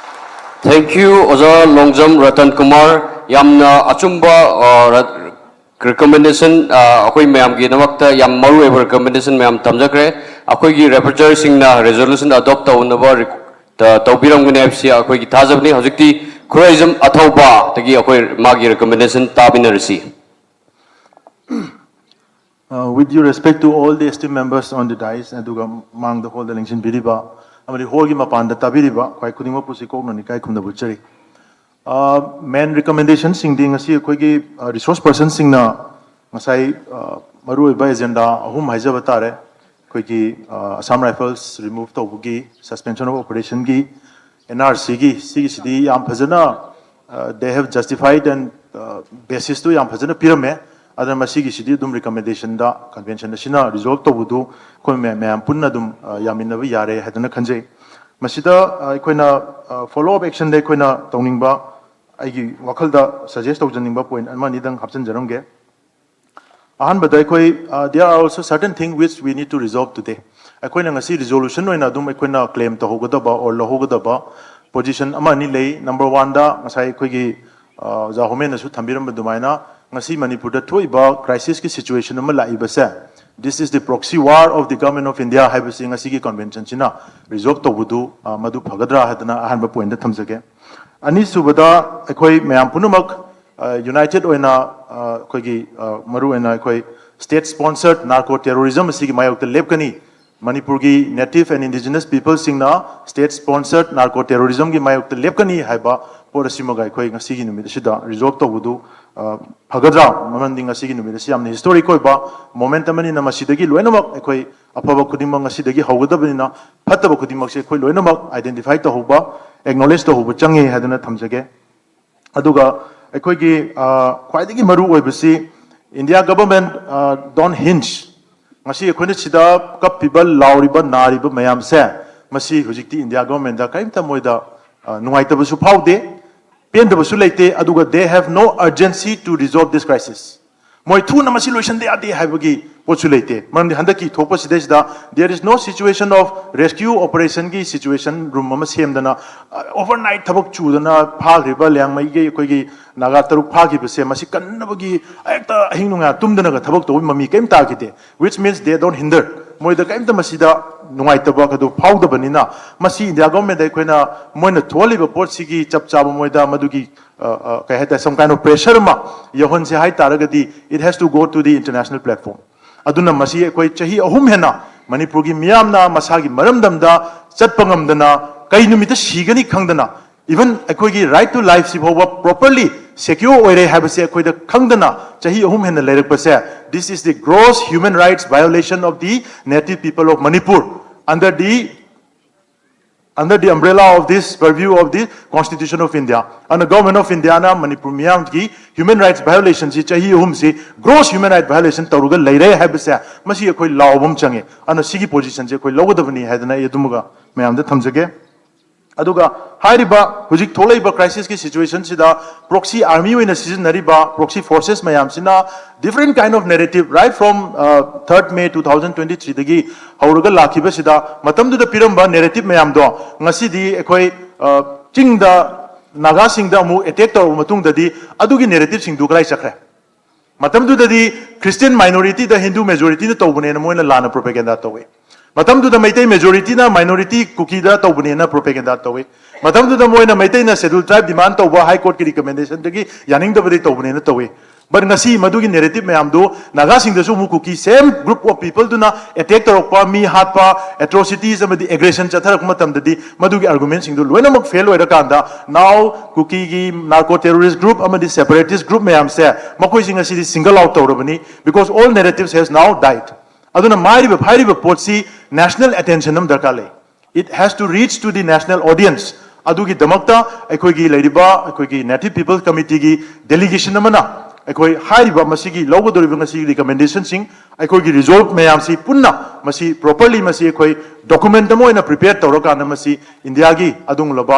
Thank you, ꯑꯣꯖꯥ ꯂꯣꯡꯖꯝ ꯔꯇꯟ ꯀꯨꯃꯥꯔ꯫ ꯌꯥꯝꯅ ꯑꯆꯨꯝꯕ, ꯑ, ꯔ-, recommendation, ꯑ, ꯑꯩꯈꯣꯏ ꯃꯌꯥꯝꯒꯤꯗꯃꯛꯇ ꯌꯥꯝ ꯃꯔꯨꯑꯣꯏꯕ recommendation ꯃꯌꯥꯝ ꯊꯝꯖꯈ꯭ꯔꯦ꯫ ꯑꯩꯈꯣꯏꯒꯤ rapporteurꯁꯤꯡꯅ resolution adopt ꯇꯧꯅꯕ ꯔꯤ-, ꯇ-, ꯇꯧꯕꯤꯔꯝꯒꯅꯤ ꯍꯥꯏꯕꯁꯤ ꯑꯩꯈꯣꯏꯒꯤ ꯊꯥꯖꯕꯅꯤ꯫ ꯍꯧꯖꯤꯛꯇꯤ ꯈꯨꯔꯥꯏꯖꯝ ꯑꯊꯧꯕꯗꯒꯤ ꯑꯩꯈꯣꯏ ꯃꯥꯒꯤ recommendation ꯇꯥꯃꯤꯟꯅꯔꯁꯤ꯫ Uh, with due respect to all the esteemed members on the dais, ꯑꯗꯨꯒ ꯃꯥꯡꯗ hallꯗ ꯂꯦꯡꯁꯤꯟꯕꯤꯔꯤꯕ ꯑꯃꯗꯤ hallꯒꯤ ꯃꯄꯥꯟꯗ ꯇꯥꯕꯤꯔꯤꯕ ꯈ꯭ꯋꯥꯏ ꯈꯨꯗꯤꯡꯃꯛꯄꯨꯁꯨ ꯏꯀꯣꯛꯅꯅ ꯏꯀꯥꯏ ꯈꯨꯝꯅꯕ ꯎꯠꯆꯔꯤ꯫ Uh, main recommendationꯁꯤꯡꯗꯤ ꯉꯁꯤ ꯑꯩꯈꯣꯏꯒꯤ, uh, resource personꯁꯤꯡꯅ ꯉꯁꯥꯏ, uh, ꯃꯔꯨꯑꯣꯏꯕ agenda ꯑꯍꯨꯝ ꯍꯥꯏꯖꯕ ꯇꯥꯔꯦ꯫ ꯑꯩꯈꯣꯏꯒꯤ, uh, Assam Rifles remove ꯇꯧꯕꯒꯤ, suspension of operationꯒꯤ, NRCꯒꯤ, ꯁꯤꯒꯤꯁꯤꯗꯤ ꯌꯥꯝ ꯐꯖꯅ, uh, they have justified and, uh, basisꯇꯨ ꯌꯥꯝ ꯐꯖꯅ ꯄꯤꯔꯝꯃꯦ꯫ ꯑꯗꯨꯅ ꯃꯁꯤꯒꯤꯁꯤꯗꯤ ꯑꯗꯨꯝ recommendationꯗ convention ꯑꯁꯤꯅ resolve ꯇꯧꯕꯗꯨ ꯑꯩꯈꯣꯏ ꯃꯌꯥꯝ, ꯃꯌꯥꯝ ꯄꯨꯟꯅ ꯑꯗꯨꯝ, uh, ꯌꯥꯃꯤꯟꯅꯕ ꯌꯥꯔꯦ ꯍꯥꯏꯗꯅ ꯈꯟꯖꯩ꯫ ꯃꯁꯤꯗ ꯑ, ꯑꯩꯈꯣꯏꯅ ꯐꯣꯂꯣ ꯑꯞ ꯑꯦꯛꯁꯟꯗ ꯑꯩꯈꯣꯏꯅ ꯇꯧꯅꯤꯡꯕ, ꯑꯩꯒꯤ ꯋꯥꯈꯜꯗ ꯁꯖꯦꯁ ꯇꯧꯖꯅꯤꯡꯕ ꯄꯣꯏꯟꯠ ꯑꯃ ꯑꯅꯤꯗꯪ ꯍꯥꯞꯆꯤꯟꯖꯔꯝꯒꯦ꯫ ꯑꯍꯥꯟꯕꯗ ꯑꯩꯈꯣꯏ uh, there are also certain thing which we need to resolve today. ꯑꯩꯈꯣꯏꯅ ꯉꯁꯤ ꯔꯤꯖꯣꯂꯨꯁꯟ ꯑꯣꯏꯅ ꯑꯗꯨꯝ ꯑꯩꯈꯣꯏꯅ ꯀ꯭ꯂꯦꯝ ꯇꯧꯍꯧꯒꯗꯕ ꯑꯣꯔ ꯂꯧꯍꯧꯒꯗꯕ ꯄꯣꯖꯤꯁꯟ ꯑꯃ ꯑꯅꯤ ꯂꯩ꯫ ꯅꯝꯕꯔ ꯋꯥꯟꯗ ꯉꯁꯥꯏ ꯑꯩꯈꯣꯏꯒꯤ ꯑ, ꯑꯣꯖꯥ ꯍꯣꯃꯦꯟꯅꯁꯨ ꯊꯝꯕꯤꯔꯝꯕ ꯑꯗꯨꯃꯥꯏꯅ, ꯉꯁꯤ ꯃꯅꯤꯄꯨꯔꯗ ꯊꯣꯛꯏꯕ ꯀ꯭ꯔꯥꯏꯁꯤꯁꯀꯤ ꯁꯤꯆꯨꯋꯦꯁꯟ ꯑꯃ ꯂꯥꯛꯏꯕꯁꯦ, this is the proxy war of the government of India ꯍꯥꯏꯕꯁꯤ ꯉꯁꯤꯒꯤ ꯀꯟꯚꯦꯟꯁꯟꯁꯤꯅ ꯔꯤꯖꯣꯜꯕ ꯇꯧꯕꯗꯨ ꯑ, ꯃꯗꯨ ꯐꯒꯗ꯭ꯔꯥ ꯍꯥꯏꯗꯅ ꯑꯍꯥꯟꯕ ꯄꯣꯏꯟꯠꯇ ꯊꯝꯖꯒꯦ꯫ ꯑꯅꯤꯁꯨꯕꯗ, ꯑꯩꯈꯣꯏ ꯃꯌꯥꯝ ꯄꯨꯝꯅꯃꯛ ꯌꯨꯅꯥꯏꯇꯦꯠ ꯑꯣꯏꯅ ꯑ, ꯑꯩꯈꯣꯏꯒꯤ ꯑ, ꯃꯔꯨꯑꯣꯏꯅ ꯑꯩꯈꯣꯏ ꯁ꯭ꯇꯦꯠ ꯁ꯭ꯄꯣꯟꯁꯔꯠ ꯅꯥꯔꯀꯣ ꯇꯦꯔꯣꯔꯤꯖꯝ ꯑꯁꯤꯒꯤ ꯃꯥꯌꯣꯛꯇ ꯂꯦꯞꯀꯅꯤ꯫ ꯃꯅꯤꯄꯨꯔꯒꯤ native and indigenous ꯄꯤꯄꯜꯁꯤꯡꯅ state ꯁ꯭ꯄꯣꯟꯁꯔꯠ narco ꯇꯦꯔꯣꯔꯤꯖꯝꯒꯤ ꯃꯥꯌꯣꯛꯇ ꯂꯦꯞꯀꯅꯤ ꯍꯥꯏꯕ ꯄꯣꯠ ꯑꯁꯤꯃꯒ ꯑꯩꯈꯣꯏ ꯉꯁꯤꯒꯤ ꯅꯨꯃꯤꯠ ꯑꯁꯤꯗ ꯔꯤꯖꯣꯜꯕ ꯇꯧꯕꯗꯨ ꯑ, ꯐꯒꯗ꯭ꯔꯥ? ꯃꯔꯝꯗꯤ ꯉꯁꯤꯒꯤ ꯅꯨꯃꯤꯠ ꯑꯁꯤ ꯌꯥꯝꯅ ꯍꯤꯁꯇꯣꯔꯤꯛ ꯑꯣꯏꯕ ꯃꯣꯃꯦꯟꯠ ꯑꯃꯅꯤꯅ, ꯃꯁꯤꯗꯒꯤ ꯂꯣꯏꯅꯃꯛ ꯑꯩꯈꯣꯏ ꯑꯐꯕ ꯈꯨꯗꯤꯡꯃꯛ ꯉꯁꯤꯗꯒꯤ ꯍꯧꯒꯗꯕꯅꯤꯅ, ꯐꯠꯇꯕ ꯈꯨꯗꯤꯡꯃꯛꯁꯦ ꯑꯩꯈꯣꯏ ꯂꯣꯏꯅꯃꯛ ꯑꯥꯏꯗꯦꯟꯇꯤꯐꯥꯏ ꯇꯧꯍꯧꯕ, ꯑꯦꯛꯅꯣꯂꯦꯖ ꯇꯧꯍꯧꯕ ꯆꯪꯉꯤ ꯍꯥꯏꯗꯅ ꯊꯝꯖꯒꯦ꯫ ꯑꯗꯨꯒ ꯑꯩꯈꯣꯏꯒꯤ ꯑ, ꯈ꯭ꯋꯥꯏꯗꯒꯤ ꯃꯔꯨ ꯑꯣꯏꯕꯁꯤ, India government don't hinge꯫ ꯉꯁꯤ ꯑꯩꯈꯣꯏꯅ ꯁꯤꯗ ꯀꯞꯄꯤꯕ, ꯂꯥꯎꯔꯤꯕ, ꯅꯥꯔꯤꯕ ꯃꯌꯥꯝꯁꯦ, ꯃꯁꯤ ꯍꯧꯖꯤꯛꯇꯤ ꯏꯟꯗꯤꯌꯥ ꯒꯣꯚꯔꯟꯃꯦꯟꯠꯇ ꯀꯔꯤꯝꯇ ꯃꯣꯏꯗ ꯑ, ꯅꯨꯡꯉꯥꯏꯇꯕꯁꯨ ꯐꯥꯎꯗꯦ, ꯄꯦꯟꯗꯕꯁꯨ ꯂꯩꯇꯦ, ꯑꯗꯨꯒ they have no urgency to resolve this crisis꯫ ꯃꯣꯏ ꯊꯨꯅ ꯃꯁꯤ ꯂꯣꯏꯁꯤꯟꯗ ꯌꯥꯗꯦ ꯍꯥꯏꯕꯒꯤ ꯄꯣꯠꯁꯨ ꯂꯩꯇꯦ꯫ ꯃꯔꯝꯗꯤ ꯍꯟꯗꯛꯀꯤ ꯊꯣꯛꯄꯁꯤꯗꯩꯁꯤꯗ there is no situation of rescue operationꯒꯤ situation room ꯑꯃ ꯁꯦꯝꯗꯅ, ꯑ, overnight ꯊꯕꯛ ꯆꯨꯗꯅ ꯐꯥꯈ꯭ꯔꯤꯕ ꯂꯤꯌꯥꯡꯃꯩꯒꯤ ꯑꯩꯈꯣꯏꯒꯤ ꯅꯥꯒꯥ ꯇꯔꯨꯛ ꯐꯥꯈꯤꯕꯁꯦ, ꯃꯁꯤ ꯀꯟꯅꯕꯒꯤ ꯍꯦꯛꯇ ꯑꯍꯤꯡ ꯅꯣꯡꯌꯥ ꯇꯨꯝꯗꯅꯒ ꯊꯕꯛ ꯇꯧꯕꯒꯤ ꯃꯃꯤ ꯀꯔꯤꯝ ꯇꯥꯈꯤꯗꯦ꯫ Which means they don't hinder꯫ ꯃꯣꯏꯗ ꯀꯔꯤꯝꯇ ꯃꯁꯤꯗ ꯅꯨꯡꯉꯥꯏꯇꯕ ꯑꯗꯨ ꯐꯥꯎꯗꯕꯅꯤꯅ, ꯃꯁꯤ ꯏꯟꯗꯤꯌꯥ ꯒꯣꯚꯔꯟꯃꯦꯟꯠꯇ ꯑꯩꯈꯣꯏꯅ ꯃꯣꯏꯅ ꯊꯣꯛꯍꯜꯂꯤꯕ ꯄꯣꯠꯁꯤꯒꯤ ꯆꯞ ꯆꯥꯕ ꯃꯣꯏꯗ ꯃꯗꯨꯒꯤ, ꯑ, ꯑ, ꯀꯩ ꯍꯥꯏꯇꯥꯔꯦ, some kind of pressure ꯑꯃ ꯌꯧꯍꯟꯁꯦ ꯍꯥꯏ ꯇꯥꯔꯒꯗꯤ, it has to go to the international platform꯫ ꯑꯗꯨꯅ ꯃꯁꯤ ꯑꯩꯈꯣꯏ ꯆꯍꯤ ꯑꯍꯨꯝ ꯍꯦꯟꯅ ꯃꯅꯤꯄꯨꯔꯒꯤ ꯃꯤꯌꯥꯝꯅ ꯃꯁꯥꯒꯤ ꯃꯔꯝꯗꯝꯗ ꯆꯠꯄ ꯉꯝꯗꯅ, ꯀꯩ ꯅꯨꯃꯤꯠꯇ ꯁꯤꯒꯅꯤ ꯈꯪꯗꯅ, even ꯑꯩꯈꯣꯏꯒꯤ right to lifeꯁꯤ ꯐꯥꯎꯕ properly secure ꯑꯣꯏꯔꯦ ꯍꯥꯏꯕꯁꯦ ꯑꯩꯈꯣꯏꯗ ꯈꯪꯗꯅ ꯆꯍꯤ ꯑꯍꯨꯝ ꯍꯦꯟꯅ ꯂꯩꯔꯛꯄꯁꯦ, this is the gross human rights violation of the native people of Manipur under the under the umbrella of this purview of the Constitution of India꯫ ꯑꯗꯨꯅ Government of Indiaꯅ ꯃꯅꯤꯄꯨꯔ ꯃꯤꯌꯥꯝꯒꯤ human rights violationꯁꯤ ꯆꯍꯤ ꯑꯍꯨꯝꯁꯤ gross human rights violation ꯇꯧꯔꯒ ꯂꯩꯔꯦ ꯍꯥꯏꯕꯁꯦ, ꯃꯁꯤ ꯑꯩꯈꯣꯏ ꯂꯥꯎꯕ ꯑꯃ ꯆꯪꯉꯤ꯫ ꯑꯗꯨꯅ ꯁꯤꯒꯤ positionꯁꯦ ꯑꯩꯈꯣꯏ ꯂꯧꯒꯗꯕꯅꯤ ꯍꯥꯏꯗꯅ ꯑꯩ ꯑꯗꯨꯃꯒ ꯃꯌꯥꯝꯗ ꯊꯝꯖꯒꯦ꯫ ꯑꯗꯨꯒ ꯍꯥꯏꯔꯤꯕ ꯍꯧꯖꯤꯛ ꯊꯣꯛꯂꯛꯏꯕ crisisꯀꯤ situationꯁꯤꯗ proxy army ꯑꯣꯏꯅ ꯁꯤꯖꯤꯟꯅꯔꯤꯕ proxy forces ꯃꯌꯥꯝꯁꯤꯅ different kind of narrative, right from uh, third May two thousand twenty threeꯗꯒꯤ ꯍꯧꯔꯒ ꯂꯥꯛꯈꯤꯕꯁꯤꯗ, ꯃꯇꯝꯗꯨꯗ ꯄꯤꯔꯝꯕ narrative ꯃꯌꯥꯝꯗꯣ ꯉꯁꯤꯗꯤ ꯑꯩꯈꯣꯏ ꯑ, ꯆꯤꯡꯗ ꯅꯥꯒꯥꯁꯤꯡꯗ ꯑꯃꯨꯛ attack ꯇꯧꯔꯕ ꯃꯇꯨꯡꯗꯗꯤ ꯑꯗꯨꯒꯤ narrativeꯁꯤꯡꯗꯨ ꯀꯗꯥꯏ ꯆꯠꯈ꯭ꯔꯦ? ꯃꯇꯝꯗꯨꯗꯗꯤ Christian minorityꯗ Hindu majorityꯅ ꯇꯧꯕꯅꯦꯅ ꯃꯣꯏꯅ ꯂꯥꯟꯅ propaganda ꯇꯧꯏ꯫ ꯃꯇꯝꯗꯨꯗ ꯃꯩꯇꯩ majorityꯅ minority ꯀꯨꯀꯤꯗ ꯇꯧꯕꯅꯦꯅ propaganda ꯇꯧꯏ꯫ ꯃꯇꯝꯗꯨꯗ ꯃꯣꯏꯅ ꯃꯩꯇꯩꯅ Scheduled Tribe demand ꯇꯧꯕ High Courtꯀꯤ recommendationꯗꯒꯤ ꯌꯥꯅꯤꯡꯗꯕꯗꯒꯤ ꯇꯧꯕꯅꯦꯅ ꯇꯧꯏ꯫ But ꯉꯁꯤ ꯃꯗꯨꯒꯤ narrative ꯃꯌꯥꯝꯗꯨ ꯅꯥꯒꯥꯁꯤꯡꯗꯁꯨ ꯑꯃꯨꯛ ꯀꯨꯀꯤ same group of peopleꯗꯨꯅ attack ꯇꯧꯔꯛꯄ, ꯃꯤ ꯍꯥꯠꯄ, atrocities ꯑꯃꯗꯤ aggression ꯆꯠꯊꯔꯛꯄ ꯃꯇꯝꯗꯗꯤ ꯃꯗꯨꯒꯤ argumentꯁꯤꯡꯗꯨ ꯂꯣꯏꯅꯃꯛ fail ꯑꯣꯏꯔꯀꯥꯟꯗ now ꯀꯨꯀꯤꯒꯤ narco terrorist group ꯑꯃꯗꯤ separatist group ꯃꯌꯥꯝꯁꯦ ꯃꯈꯣꯏꯁꯤꯡ ꯑꯁꯤꯗꯤ single out ꯇꯧꯔꯕꯅꯤ, because all narratives has now died꯫ ꯑꯗꯨꯅ ꯃꯥꯏꯔꯤꯕ ꯐꯥꯏꯔꯤꯕ ꯄꯣꯠꯁꯤ national attention ꯑꯃ ꯗꯔꯀꯥꯔ ꯂꯩ꯫ It has to reach to the national audience꯫ ꯑꯗꯨꯒꯤꯗꯃꯛꯇ ꯑꯩꯈꯣꯏꯒꯤ ꯂꯩꯔꯤꯕ ꯑꯩꯈꯣꯏꯒꯤ Native People Committeeꯒꯤ delegation ꯑꯃꯅ ꯑꯩꯈꯣꯏ ꯍꯥꯏꯔꯤꯕ ꯃꯁꯤꯒꯤ ꯂꯧꯒꯗꯧꯔꯤꯕ ꯉꯁꯤꯒꯤ recommendationꯁꯤꯡ, ꯑꯩꯈꯣꯏꯒꯤ result ꯃꯌꯥꯝꯁꯤ ꯄꯨꯟꯅ ꯃꯁꯤ properly ꯃꯁꯤ ꯑꯩꯈꯣꯏ document ꯑꯃ ꯑꯣꯏꯅ prepare ꯇꯧꯔꯀꯥꯟꯗ ꯃꯁꯤ ꯏꯟꯗꯤꯌꯥꯒꯤ ꯑꯗꯨꯒꯨꯝꯂꯕ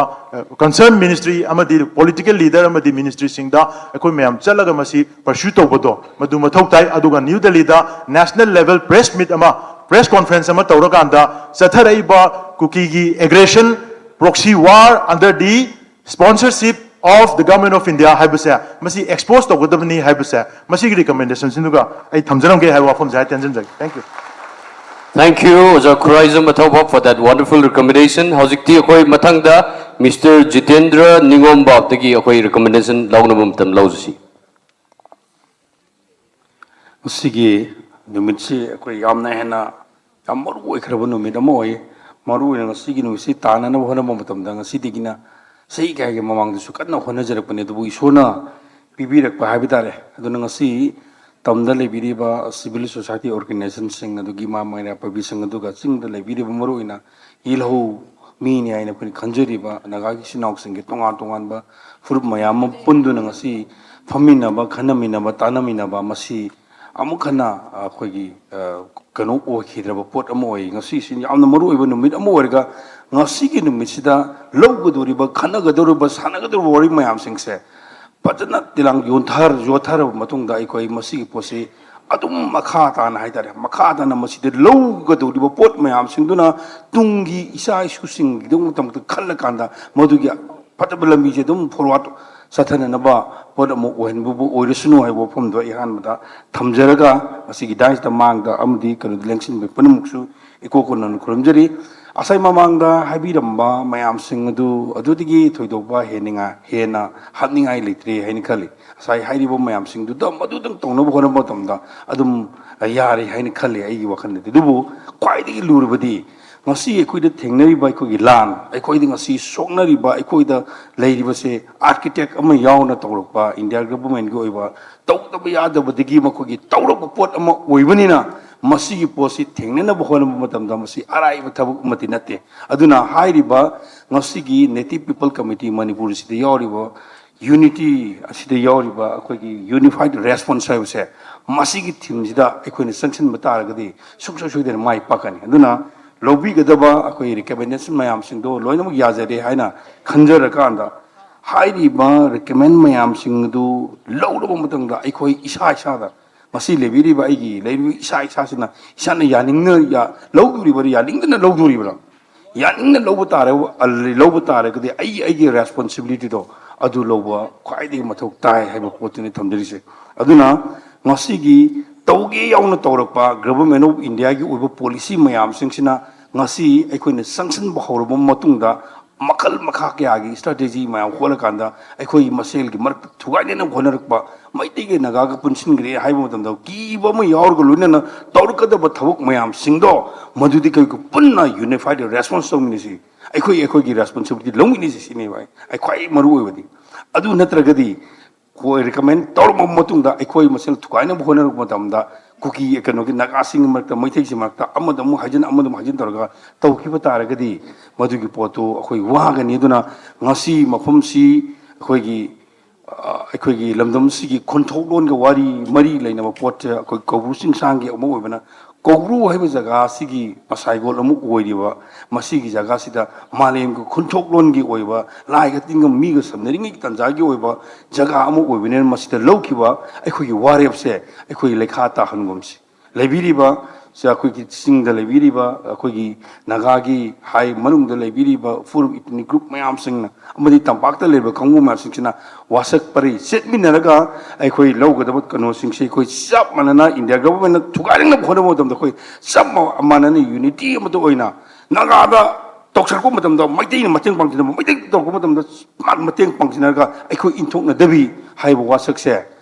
concern ministry ꯑꯃꯗꯤ political leader ꯑꯃꯗꯤ ministryꯁꯤꯡꯗ ꯑꯩꯈꯣꯏ ꯃꯌꯥꯝ ꯆꯠꯂꯒ ꯃꯁꯤ pursue ꯇꯧꯕꯗꯣ ꯃꯗꯨ ꯃꯊꯧ ꯇꯥꯏ꯫ ꯑꯗꯨꯒ ꯅ꯭ꯌꯨ ꯗꯦꯜꯂꯤꯗ national level press meet ꯑꯃ, press conference ꯑꯃ ꯇꯧꯔꯀꯥꯟꯗ ꯆꯠꯊꯔꯛꯏꯕ ꯀꯨꯀꯤꯒꯤ aggression, proxy war under the sponsorship of the Government of India ꯍꯥꯏꯕꯁꯦ ꯃꯁꯤ expose ꯇꯧꯒꯗꯕꯅꯤ ꯍꯥꯏꯕꯁꯦ ꯃꯁꯤꯒꯤ recommendationꯁꯤꯡꯗꯨꯒ ꯑꯩ ꯊꯝꯖꯔꯝꯒꯦ ꯍꯥꯏꯕ ꯋꯥꯐꯝꯁꯦ ꯍꯥꯏ ꯇꯦꯟꯖꯟꯖꯒꯦ꯫ Thank you꯫ Thank you, ꯑꯣꯖꯥ Khuraijam ꯑꯊꯧꯕ, for that wonderful recommendation꯫ ꯍꯧꯖꯤꯛꯇꯤ ꯑꯩꯈꯣꯏ ꯃꯊꯪꯗ Mister ꯖꯤꯇꯦꯟꯗ꯭ꯔ ꯅꯤꯉꯣꯝꯕꯗꯒꯤ ꯑꯩꯈꯣꯏ recommendation ꯂꯧꯅꯕ ꯃꯇꯝ ꯂꯧꯖꯁꯤ꯫ ꯉꯁꯤꯒꯤ ꯅꯨꯃꯤꯠꯁꯤ ꯑꯩꯈꯣꯏ ꯌꯥꯝꯅ ꯍꯦꯟꯅ ꯌꯥꯝ ꯃꯔꯨ ꯑꯣꯏꯈ꯭ꯔꯕ ꯅꯨꯃꯤꯠ ꯑꯃ ꯑꯣꯏ꯫ ꯃꯔꯨ ꯑꯣꯏꯅ ꯉꯁꯤꯒꯤ ꯅꯨꯃꯤꯠꯁꯤ ꯇꯥꯟꯅꯅꯕ ꯍꯣꯠꯅꯕ ꯃꯇꯝꯗ ꯉꯁꯤꯗꯒꯤꯅ ꯆꯍꯤ ꯀꯌꯥꯒꯤ ꯃꯃꯥꯡꯗꯁꯨ ꯀꯟꯅ ꯍꯣꯠꯅꯖꯔꯛꯄꯅꯤ, ꯑꯗꯨꯕꯨ ꯏꯁꯣꯔꯅ ꯄꯤꯕꯤꯔꯛꯄ ꯍꯥꯏꯕ ꯇꯥꯔꯦ꯫ ꯑꯗꯨꯅ ꯉꯁꯤ ꯇꯝꯗ ꯂꯩꯕꯤꯔꯤꯕ civil society organizationꯁꯤꯡ, ꯑꯗꯨꯒꯤ ꯏꯃꯥ ꯃꯩꯔꯥ ꯄꯥꯏꯕꯤꯁꯤꯡ, ꯑꯗꯨꯒ ꯆꯤꯡꯗ ꯂꯩꯕꯤꯔꯤꯕ ꯃꯔꯨ ꯑꯣꯏꯅ ꯏ ꯂꯧ ꯃꯤꯅꯤ ꯍꯥꯏꯅ ꯑꯩꯈꯣꯏꯅ ꯈꯟꯖꯔꯤꯕ ꯅꯥꯒꯥꯒꯤ ꯏꯆꯤꯟ ꯏꯅꯥꯎꯁꯤꯡꯒꯤ ꯇꯣꯉꯥꯟ ꯇꯣꯉꯥꯟꯕ ꯐꯨꯔꯨꯞ ꯃꯌꯥꯝ ꯑꯃ ꯄꯨꯟꯗꯨꯅ ꯉꯁꯤ ꯐꯝꯃꯤꯟꯅꯕ, ꯈꯟꯅꯃꯤꯟꯅꯕ, ꯇꯥꯟꯅꯃꯤꯟꯅꯕ, ꯃꯁꯤ ꯑꯃꯨꯛ ꯍꯟꯅ ꯑꯩꯈꯣꯏꯒꯤ, ꯑ, ꯀꯩꯅꯣ ꯑꯣꯏꯈꯤꯗ꯭ꯔꯕ ꯄꯣꯠ ꯑꯃ ꯑꯣꯏ꯫ ꯉꯁꯤꯁꯤ ꯌꯥꯝꯅ ꯃꯔꯨ ꯑꯣꯏꯕ ꯅꯨꯃꯤꯠ ꯑꯃ ꯑꯣꯏꯔꯒ, ꯉꯁꯤꯒꯤ ꯅꯨꯃꯤꯠꯁꯤꯗ ꯂꯧꯒꯗꯧꯔꯤꯕ, ꯈꯟꯅꯒꯗꯧꯔꯤꯕ, ꯁꯥꯟꯅꯒꯗꯧꯔꯤꯕ ꯋꯥꯔꯤ ꯃꯌꯥꯝꯁꯤꯡꯁꯦ ꯐꯖꯅ ꯇꯤꯂꯥꯡ ꯌꯣꯟꯊꯔ-, ꯌꯣꯠꯊꯔꯕ ꯃꯇꯨꯡꯗ, ꯑꯩꯈꯣꯏ ꯃꯁꯤꯒꯤ ꯄꯣꯠꯁꯤ ꯑꯗꯨꯝ ꯃꯈꯥ ꯇꯥꯅ ꯍꯥꯏꯇꯥꯔꯦ, ꯃꯈꯥ ꯇꯥꯅ ꯃꯁꯤꯗ ꯂꯧꯒꯗꯧꯔꯤꯕ ꯄꯣꯠ ꯃꯌꯥꯝꯁꯤꯡꯗꯨꯅ ꯇꯨꯡꯒꯤ ꯏꯆꯥ ꯏꯁꯨꯁꯤꯡꯒꯤꯗꯃꯛꯇ ꯈꯜꯂꯀꯥꯟꯗ, ꯃꯗꯨꯒꯤ ꯐꯠꯇꯕ ꯂꯝꯕꯤꯁꯦ ꯑꯗꯨꯝ forward ꯆꯠꯊꯅꯅꯕ ꯄꯣꯠ ꯑꯃ ꯑꯣꯏꯍꯟꯕꯕꯨ ꯑꯣꯏꯔꯁꯅꯨ ꯍꯥꯏꯕ ꯋꯥꯐꯝꯗꯣ ꯑꯩ ꯑꯍꯥꯟꯕꯗ ꯊꯝꯖꯔꯒ, ꯉꯁꯤꯒꯤ ꯗꯥꯏꯁꯇ ꯃꯥꯡꯗ ꯑꯃꯗꯤ ꯀꯩꯅꯣꯗ ꯂꯦꯡꯁꯤꯟꯕ ꯄꯨꯝꯅꯃꯛꯁꯨ ꯏꯀꯣ ꯀꯣꯟꯅꯅ ꯈꯨꯔꯨꯝꯖꯔꯤ꯫ ꯉꯁꯥꯏ ꯃꯃꯥꯡꯗ ꯍꯥꯏꯕꯤꯔꯝꯕ ꯃꯌꯥꯝꯁꯤꯡ ꯑꯗꯨ ꯑꯗꯨꯗꯒꯤ ꯊꯣꯏꯗꯣꯛꯄ ꯍꯦꯟꯅꯤꯡꯉꯥꯏ, ꯍꯦꯟꯅ ꯍꯥꯞꯅꯤꯡꯉꯥꯏ ꯂꯩꯇ꯭ꯔꯦ ꯍꯥꯏꯅ ꯈꯜꯂꯤ꯫ ꯉꯁꯥꯏ ꯍꯥꯏꯔꯤꯕ ꯃꯌꯥꯝꯁꯤꯡꯗꯨꯗ ꯃꯗꯨꯗꯪ ꯇꯧꯅꯕ ꯍꯣꯠꯅꯕ ꯃꯇꯝꯗ ꯑꯗꯨꯝ ꯌꯥꯔꯦ ꯍꯥꯏꯅ ꯈꯜꯂꯤ ꯑꯩꯒꯤ ꯋꯥꯈꯜꯗꯗꯤ꯫ ꯑꯗꯨꯕꯨ ꯈ꯭ꯋꯥꯏꯗꯒꯤ ꯂꯨꯔꯕꯗꯤ ꯉꯁꯤ ꯑꯩꯈꯣꯏꯗ ꯊꯦꯡꯅꯔꯤꯕ ꯑꯩꯈꯣꯏꯒꯤ ꯂꯥꯟ, ꯑꯩꯈꯣꯏꯗ ꯉꯁꯤ ꯁꯣꯛꯅꯔꯤꯕ, ꯑꯩꯈꯣꯏꯗ ꯂꯩꯔꯤꯕꯁꯦ, ꯑꯥꯔꯀꯤꯇꯦꯛ ꯑꯃ ꯌꯥꯎꯅ ꯇꯧꯔꯛꯄ, ꯏꯟꯗꯤꯌꯥ ꯒꯚꯔꯟꯃꯦꯟꯠꯀꯤ ꯑꯣꯏꯕ ꯇꯧꯗꯕ ꯌꯥꯗꯕꯗꯒꯤ ꯃꯈꯣꯏꯒꯤ ꯇꯧꯔꯛꯄ ꯄꯣꯠ ꯑꯃ ꯑꯣꯏꯕꯅꯤꯅ, ꯃꯁꯤꯒꯤ ꯄꯣꯠꯁꯤ ꯊꯦꯡꯅꯅꯕ ꯍꯣꯠꯅꯕ ꯃꯇꯝꯗ ꯃꯁꯤ ꯑꯔꯥꯏꯕ ꯊꯕꯛ ꯑꯃꯗꯤ ꯅꯠꯇꯦ꯫ ꯑꯗꯨꯅ ꯍꯥꯏꯔꯤꯕ ꯉꯁꯤꯒꯤ Native People Committee ꯃꯅꯤꯄꯨꯔꯁꯤꯗ ꯌꯥꯎꯔꯤꯕ, unity ꯑꯁꯤꯗ ꯌꯥꯎꯔꯤꯕ ꯑꯩꯈꯣꯏꯒꯤ unified response ꯍꯥꯏꯕꯁꯦ, ꯃꯁꯤꯒꯤ themeꯁꯤꯗ ꯑꯩꯈꯣꯏꯅ ꯆꯪꯁꯤꯟꯕ ꯇꯥꯔꯒꯗꯤ ꯁꯨꯡꯁꯣꯏ ꯁꯣꯏꯗꯅ ꯃꯥꯏ ꯄꯥꯛꯀꯅꯤ꯫ ꯑꯗꯨꯅ ꯂꯧꯕꯤꯒꯗꯕ ꯑꯩꯈꯣꯏ recommendation ꯃꯌꯥꯝꯁꯤꯡꯗꯣ ꯂꯣꯏꯅꯃꯛ ꯌꯥꯖꯔꯦ ꯍꯥꯏꯅ ꯈꯟꯖꯔꯀꯥꯟꯗ, ꯍꯥꯏꯔꯤꯕ recommend ꯃꯌꯥꯝꯁꯤꯡ ꯑꯗꯨ ꯂꯧꯔꯕ ꯃꯇꯨꯡꯗ, ꯑꯩꯈꯣꯏ ꯏꯁꯥ ꯏꯁꯥꯗ, ꯃꯁꯤ ꯂꯩꯕꯤꯔꯤꯕ ꯑꯩꯒꯤ ꯂꯩꯔꯤꯕ ꯏꯁꯥ ꯏꯁꯥꯁꯤꯅ, ꯏꯁꯥꯅ ꯌꯥꯅꯤꯡꯅ ꯌꯥ-, ꯂꯧꯗꯣꯔꯤꯕ꯭ꯔꯥ, ꯌꯥꯅꯤꯡꯗꯅ ꯂꯧꯗꯣꯔꯤꯕ꯭ꯔꯥ? ꯌꯥꯅꯤꯡꯅ ꯂꯧꯕ ꯇꯥꯔꯦ, ꯂꯧꯕ ꯇꯥꯔꯒꯗꯤ ꯑꯩ ꯑꯩꯒꯤ responsibilityꯗꯣ ꯑꯗꯨ ꯂꯧꯕ ꯈ꯭ꯋꯥꯏꯗꯒꯤ ꯃꯊꯧ ꯇꯥꯏ ꯍꯥꯏꯕ ꯄꯣꯠꯇꯨꯅꯤ ꯊꯝꯖꯔꯤꯁꯦ꯫ ꯑꯗꯨꯅ ꯉꯁꯤꯒꯤ ꯇꯧꯒꯦ ꯌꯥꯎꯅ ꯇꯧꯔꯛꯄ Government of Indiaꯒꯤ ꯑꯣꯏꯕ policy ꯃꯌꯥꯝꯁꯤꯡꯁꯤꯅ ꯉꯁꯤ ꯑꯩꯈꯣꯏꯅ ꯆꯪꯁꯤꯟꯕ ꯍꯧꯔꯕ ꯃꯇꯨꯡꯗ, ꯃꯈꯜ ꯃꯈꯥ ꯀꯌꯥꯒꯤ strategy ꯃꯌꯥꯝ ꯍꯣꯠꯂꯀꯥꯟꯗ, ꯑꯩꯈꯣꯏꯒꯤ ꯃꯁꯦꯜꯒꯤ ꯃꯔꯛꯇ ꯊꯨꯒꯥꯏꯅꯅꯕ ꯍꯣꯠꯅꯔꯛꯄ, ꯃꯩꯇꯩꯒ ꯅꯥꯒꯥꯒ ꯄꯨꯟꯁꯤꯟꯈ꯭ꯔꯦ ꯍꯥꯏꯕ ꯃꯇꯝꯗ ꯀꯤꯕ ꯑꯃ ꯌꯥꯎꯔꯒ ꯂꯣꯏꯅꯅ ꯇꯧꯔꯛꯀꯗꯕ ꯊꯕꯛ ꯃꯌꯥꯝꯁꯤꯡꯗꯣ, ꯃꯗꯨꯗꯤ ꯑꯩꯈꯣꯏ ꯄꯨꯟꯅ unified response ꯇꯧꯃꯤꯟꯅꯁꯤ꯫ ꯑꯩꯈꯣꯏ ꯑꯩꯈꯣꯏꯒꯤ responsibility ꯂꯧꯃꯤꯟꯅꯁꯤ ꯁꯤꯅꯦꯕ ꯑꯩ, ꯑꯩ ꯈ꯭ꯋꯥꯏ ꯃꯔꯨ ꯑꯣꯏꯕꯗꯤ꯫ ꯑꯗꯨ ꯅꯠꯇ꯭ꯔꯒꯗꯤ ꯔꯤꯀꯃꯦꯟ ꯇꯧꯔꯕ ꯃꯇꯨꯡꯗ ꯑꯩꯈꯣꯏ ꯃꯁꯦꯜ ꯊꯨꯒꯥꯏꯅꯕ ꯍꯣꯠꯅꯔꯛꯄ ꯃꯇꯝꯗ ꯀꯨꯀꯤ ꯀꯩꯅꯣꯒꯤ ꯅꯥꯒꯥꯁꯤꯡꯒꯤ ꯃꯔꯛꯇ, ꯃꯩꯇꯩꯁꯤꯡꯒꯤ ꯃꯔꯛꯇ ꯑꯃꯗ ꯑꯃꯨꯛ ꯍꯥꯏꯖꯤꯟ, ꯑꯃꯗ ꯑꯃꯨꯛ ꯍꯥꯏꯖꯤꯟ ꯇꯧꯔꯒ ꯇꯧꯈꯤꯕ ꯇꯥꯔꯒꯗꯤ ꯃꯗꯨꯒꯤ ꯄꯣꯠꯇꯨ ꯑꯩꯈꯣꯏ ꯋꯥꯒꯅꯤ꯫ ꯑꯗꯨꯅ ꯉꯁꯤ ꯃꯐꯝꯁꯤ ꯑꯩꯈꯣꯏꯒꯤ ꯑ, ꯑꯩꯈꯣꯏꯒꯤ ꯂꯝꯗꯝꯁꯤꯒꯤ ꯈꯨꯟꯊꯣꯛꯂꯣꯟꯒ ꯋꯥꯔꯤ ꯃꯔꯤ ꯂꯩꯅꯕ ꯄꯣꯠꯁꯦ ꯑꯩꯈꯣꯏ ꯀꯧꯕ꯭ꯔꯨ ꯆꯤꯡꯁꯥꯡꯒꯤ ꯑꯃ ꯑꯣꯏꯕꯅ, ꯀꯧꯕ꯭ꯔꯨ ꯍꯥꯏꯕ ꯖꯒꯥ ꯑꯁꯤꯒꯤ ꯃꯁꯥꯏꯒꯣꯜ ꯑꯃ ꯑꯣꯏꯔꯤꯕ, ꯃꯁꯤꯒꯤ ꯖꯒꯥꯁꯤꯗ ꯃꯥꯂꯦꯝꯒꯤ ꯈꯨꯟꯊꯣꯛꯂꯣꯟꯒꯤ ꯑꯣꯏꯕ, ꯂꯥꯏꯒ ꯇꯤꯟꯒ ꯃꯤꯒ ꯁꯝꯅꯔꯤꯉꯩ ꯇꯥꯟꯖꯥꯒꯤ ꯑꯣꯏꯕ ꯖꯒꯥ ꯑꯃ ꯑꯣꯏꯕꯅꯤꯅ, ꯃꯁꯤꯗ ꯂꯧꯈꯤꯕ ꯑꯩꯈꯣꯏꯒꯤ ꯋꯥꯔꯦꯞꯁꯦ ꯑꯩꯈꯣꯏ ꯂꯩꯈꯥ ꯇꯥꯍꯟꯒꯨꯝꯁꯤ꯫ ꯂꯩꯕꯤꯔꯤꯕ, ꯁꯦ ꯑꯩꯈꯣꯏꯒꯤ ꯆꯤꯡꯗ ꯂꯩꯕꯤꯔꯤꯕ, ꯑꯩꯈꯣꯏꯒꯤ ꯅꯥꯒꯥꯒꯤ ꯍꯥꯏ ꯃꯅꯨꯡꯗ ꯂꯩꯕꯤꯔꯤꯕ ꯐꯨꯔꯨꯞ ꯏꯊꯅꯤꯛ ꯒ꯭ꯔꯨꯞ ꯃꯌꯥꯝꯁꯤꯡꯅ ꯑꯃꯗꯤ ꯇꯝꯄꯥꯛꯇ ꯂꯩꯔꯤꯕ ꯀꯥꯡꯕꯨ ꯃꯌꯥꯝꯁꯤꯡꯁꯤꯅ ꯋꯥꯁꯛ ꯄꯔꯩ ꯆꯦꯠꯃꯤꯟꯅꯔꯒ ꯑꯩꯈꯣꯏ ꯂꯧꯒꯗꯕ ꯀꯩꯅꯣꯁꯤꯡꯁꯤ ꯑꯩꯈꯣꯏ ꯆꯞ ꯃꯥꯟꯅꯅ ꯏꯟꯗꯤꯌꯥ ꯒꯚꯔꯟꯃꯦꯟꯠꯅ ꯊꯨꯒꯥꯏꯅꯕ ꯍꯣꯠꯅꯕ ꯃꯇꯝꯗ ꯑꯩꯈꯣꯏ ꯆꯞ ꯃꯥꯟꯅꯅ ꯌꯨꯅꯤꯇꯤ ꯑꯃꯠꯇ ꯑꯣꯏꯅ ꯅꯥꯒꯥꯗ ꯇꯧꯁꯤꯜꯂꯛꯄ ꯃꯇꯝꯗ, ꯃꯩꯇꯩꯅ ꯃꯇꯦꯡ ꯄꯥꯡꯁꯤꯟꯅꯕ, ꯃꯩꯇꯩ ꯇꯧꯔꯛꯄ ꯃꯇꯝꯗ ꯃꯥꯅ ꯃꯇꯦꯡ ꯄꯥꯡꯁꯤꯟꯅꯔꯒ ꯑꯩꯈꯣꯏ ꯏꯟꯊꯣꯛꯅꯗꯕꯤ ꯍꯥꯏꯕ ꯋꯥꯁꯛꯁꯦ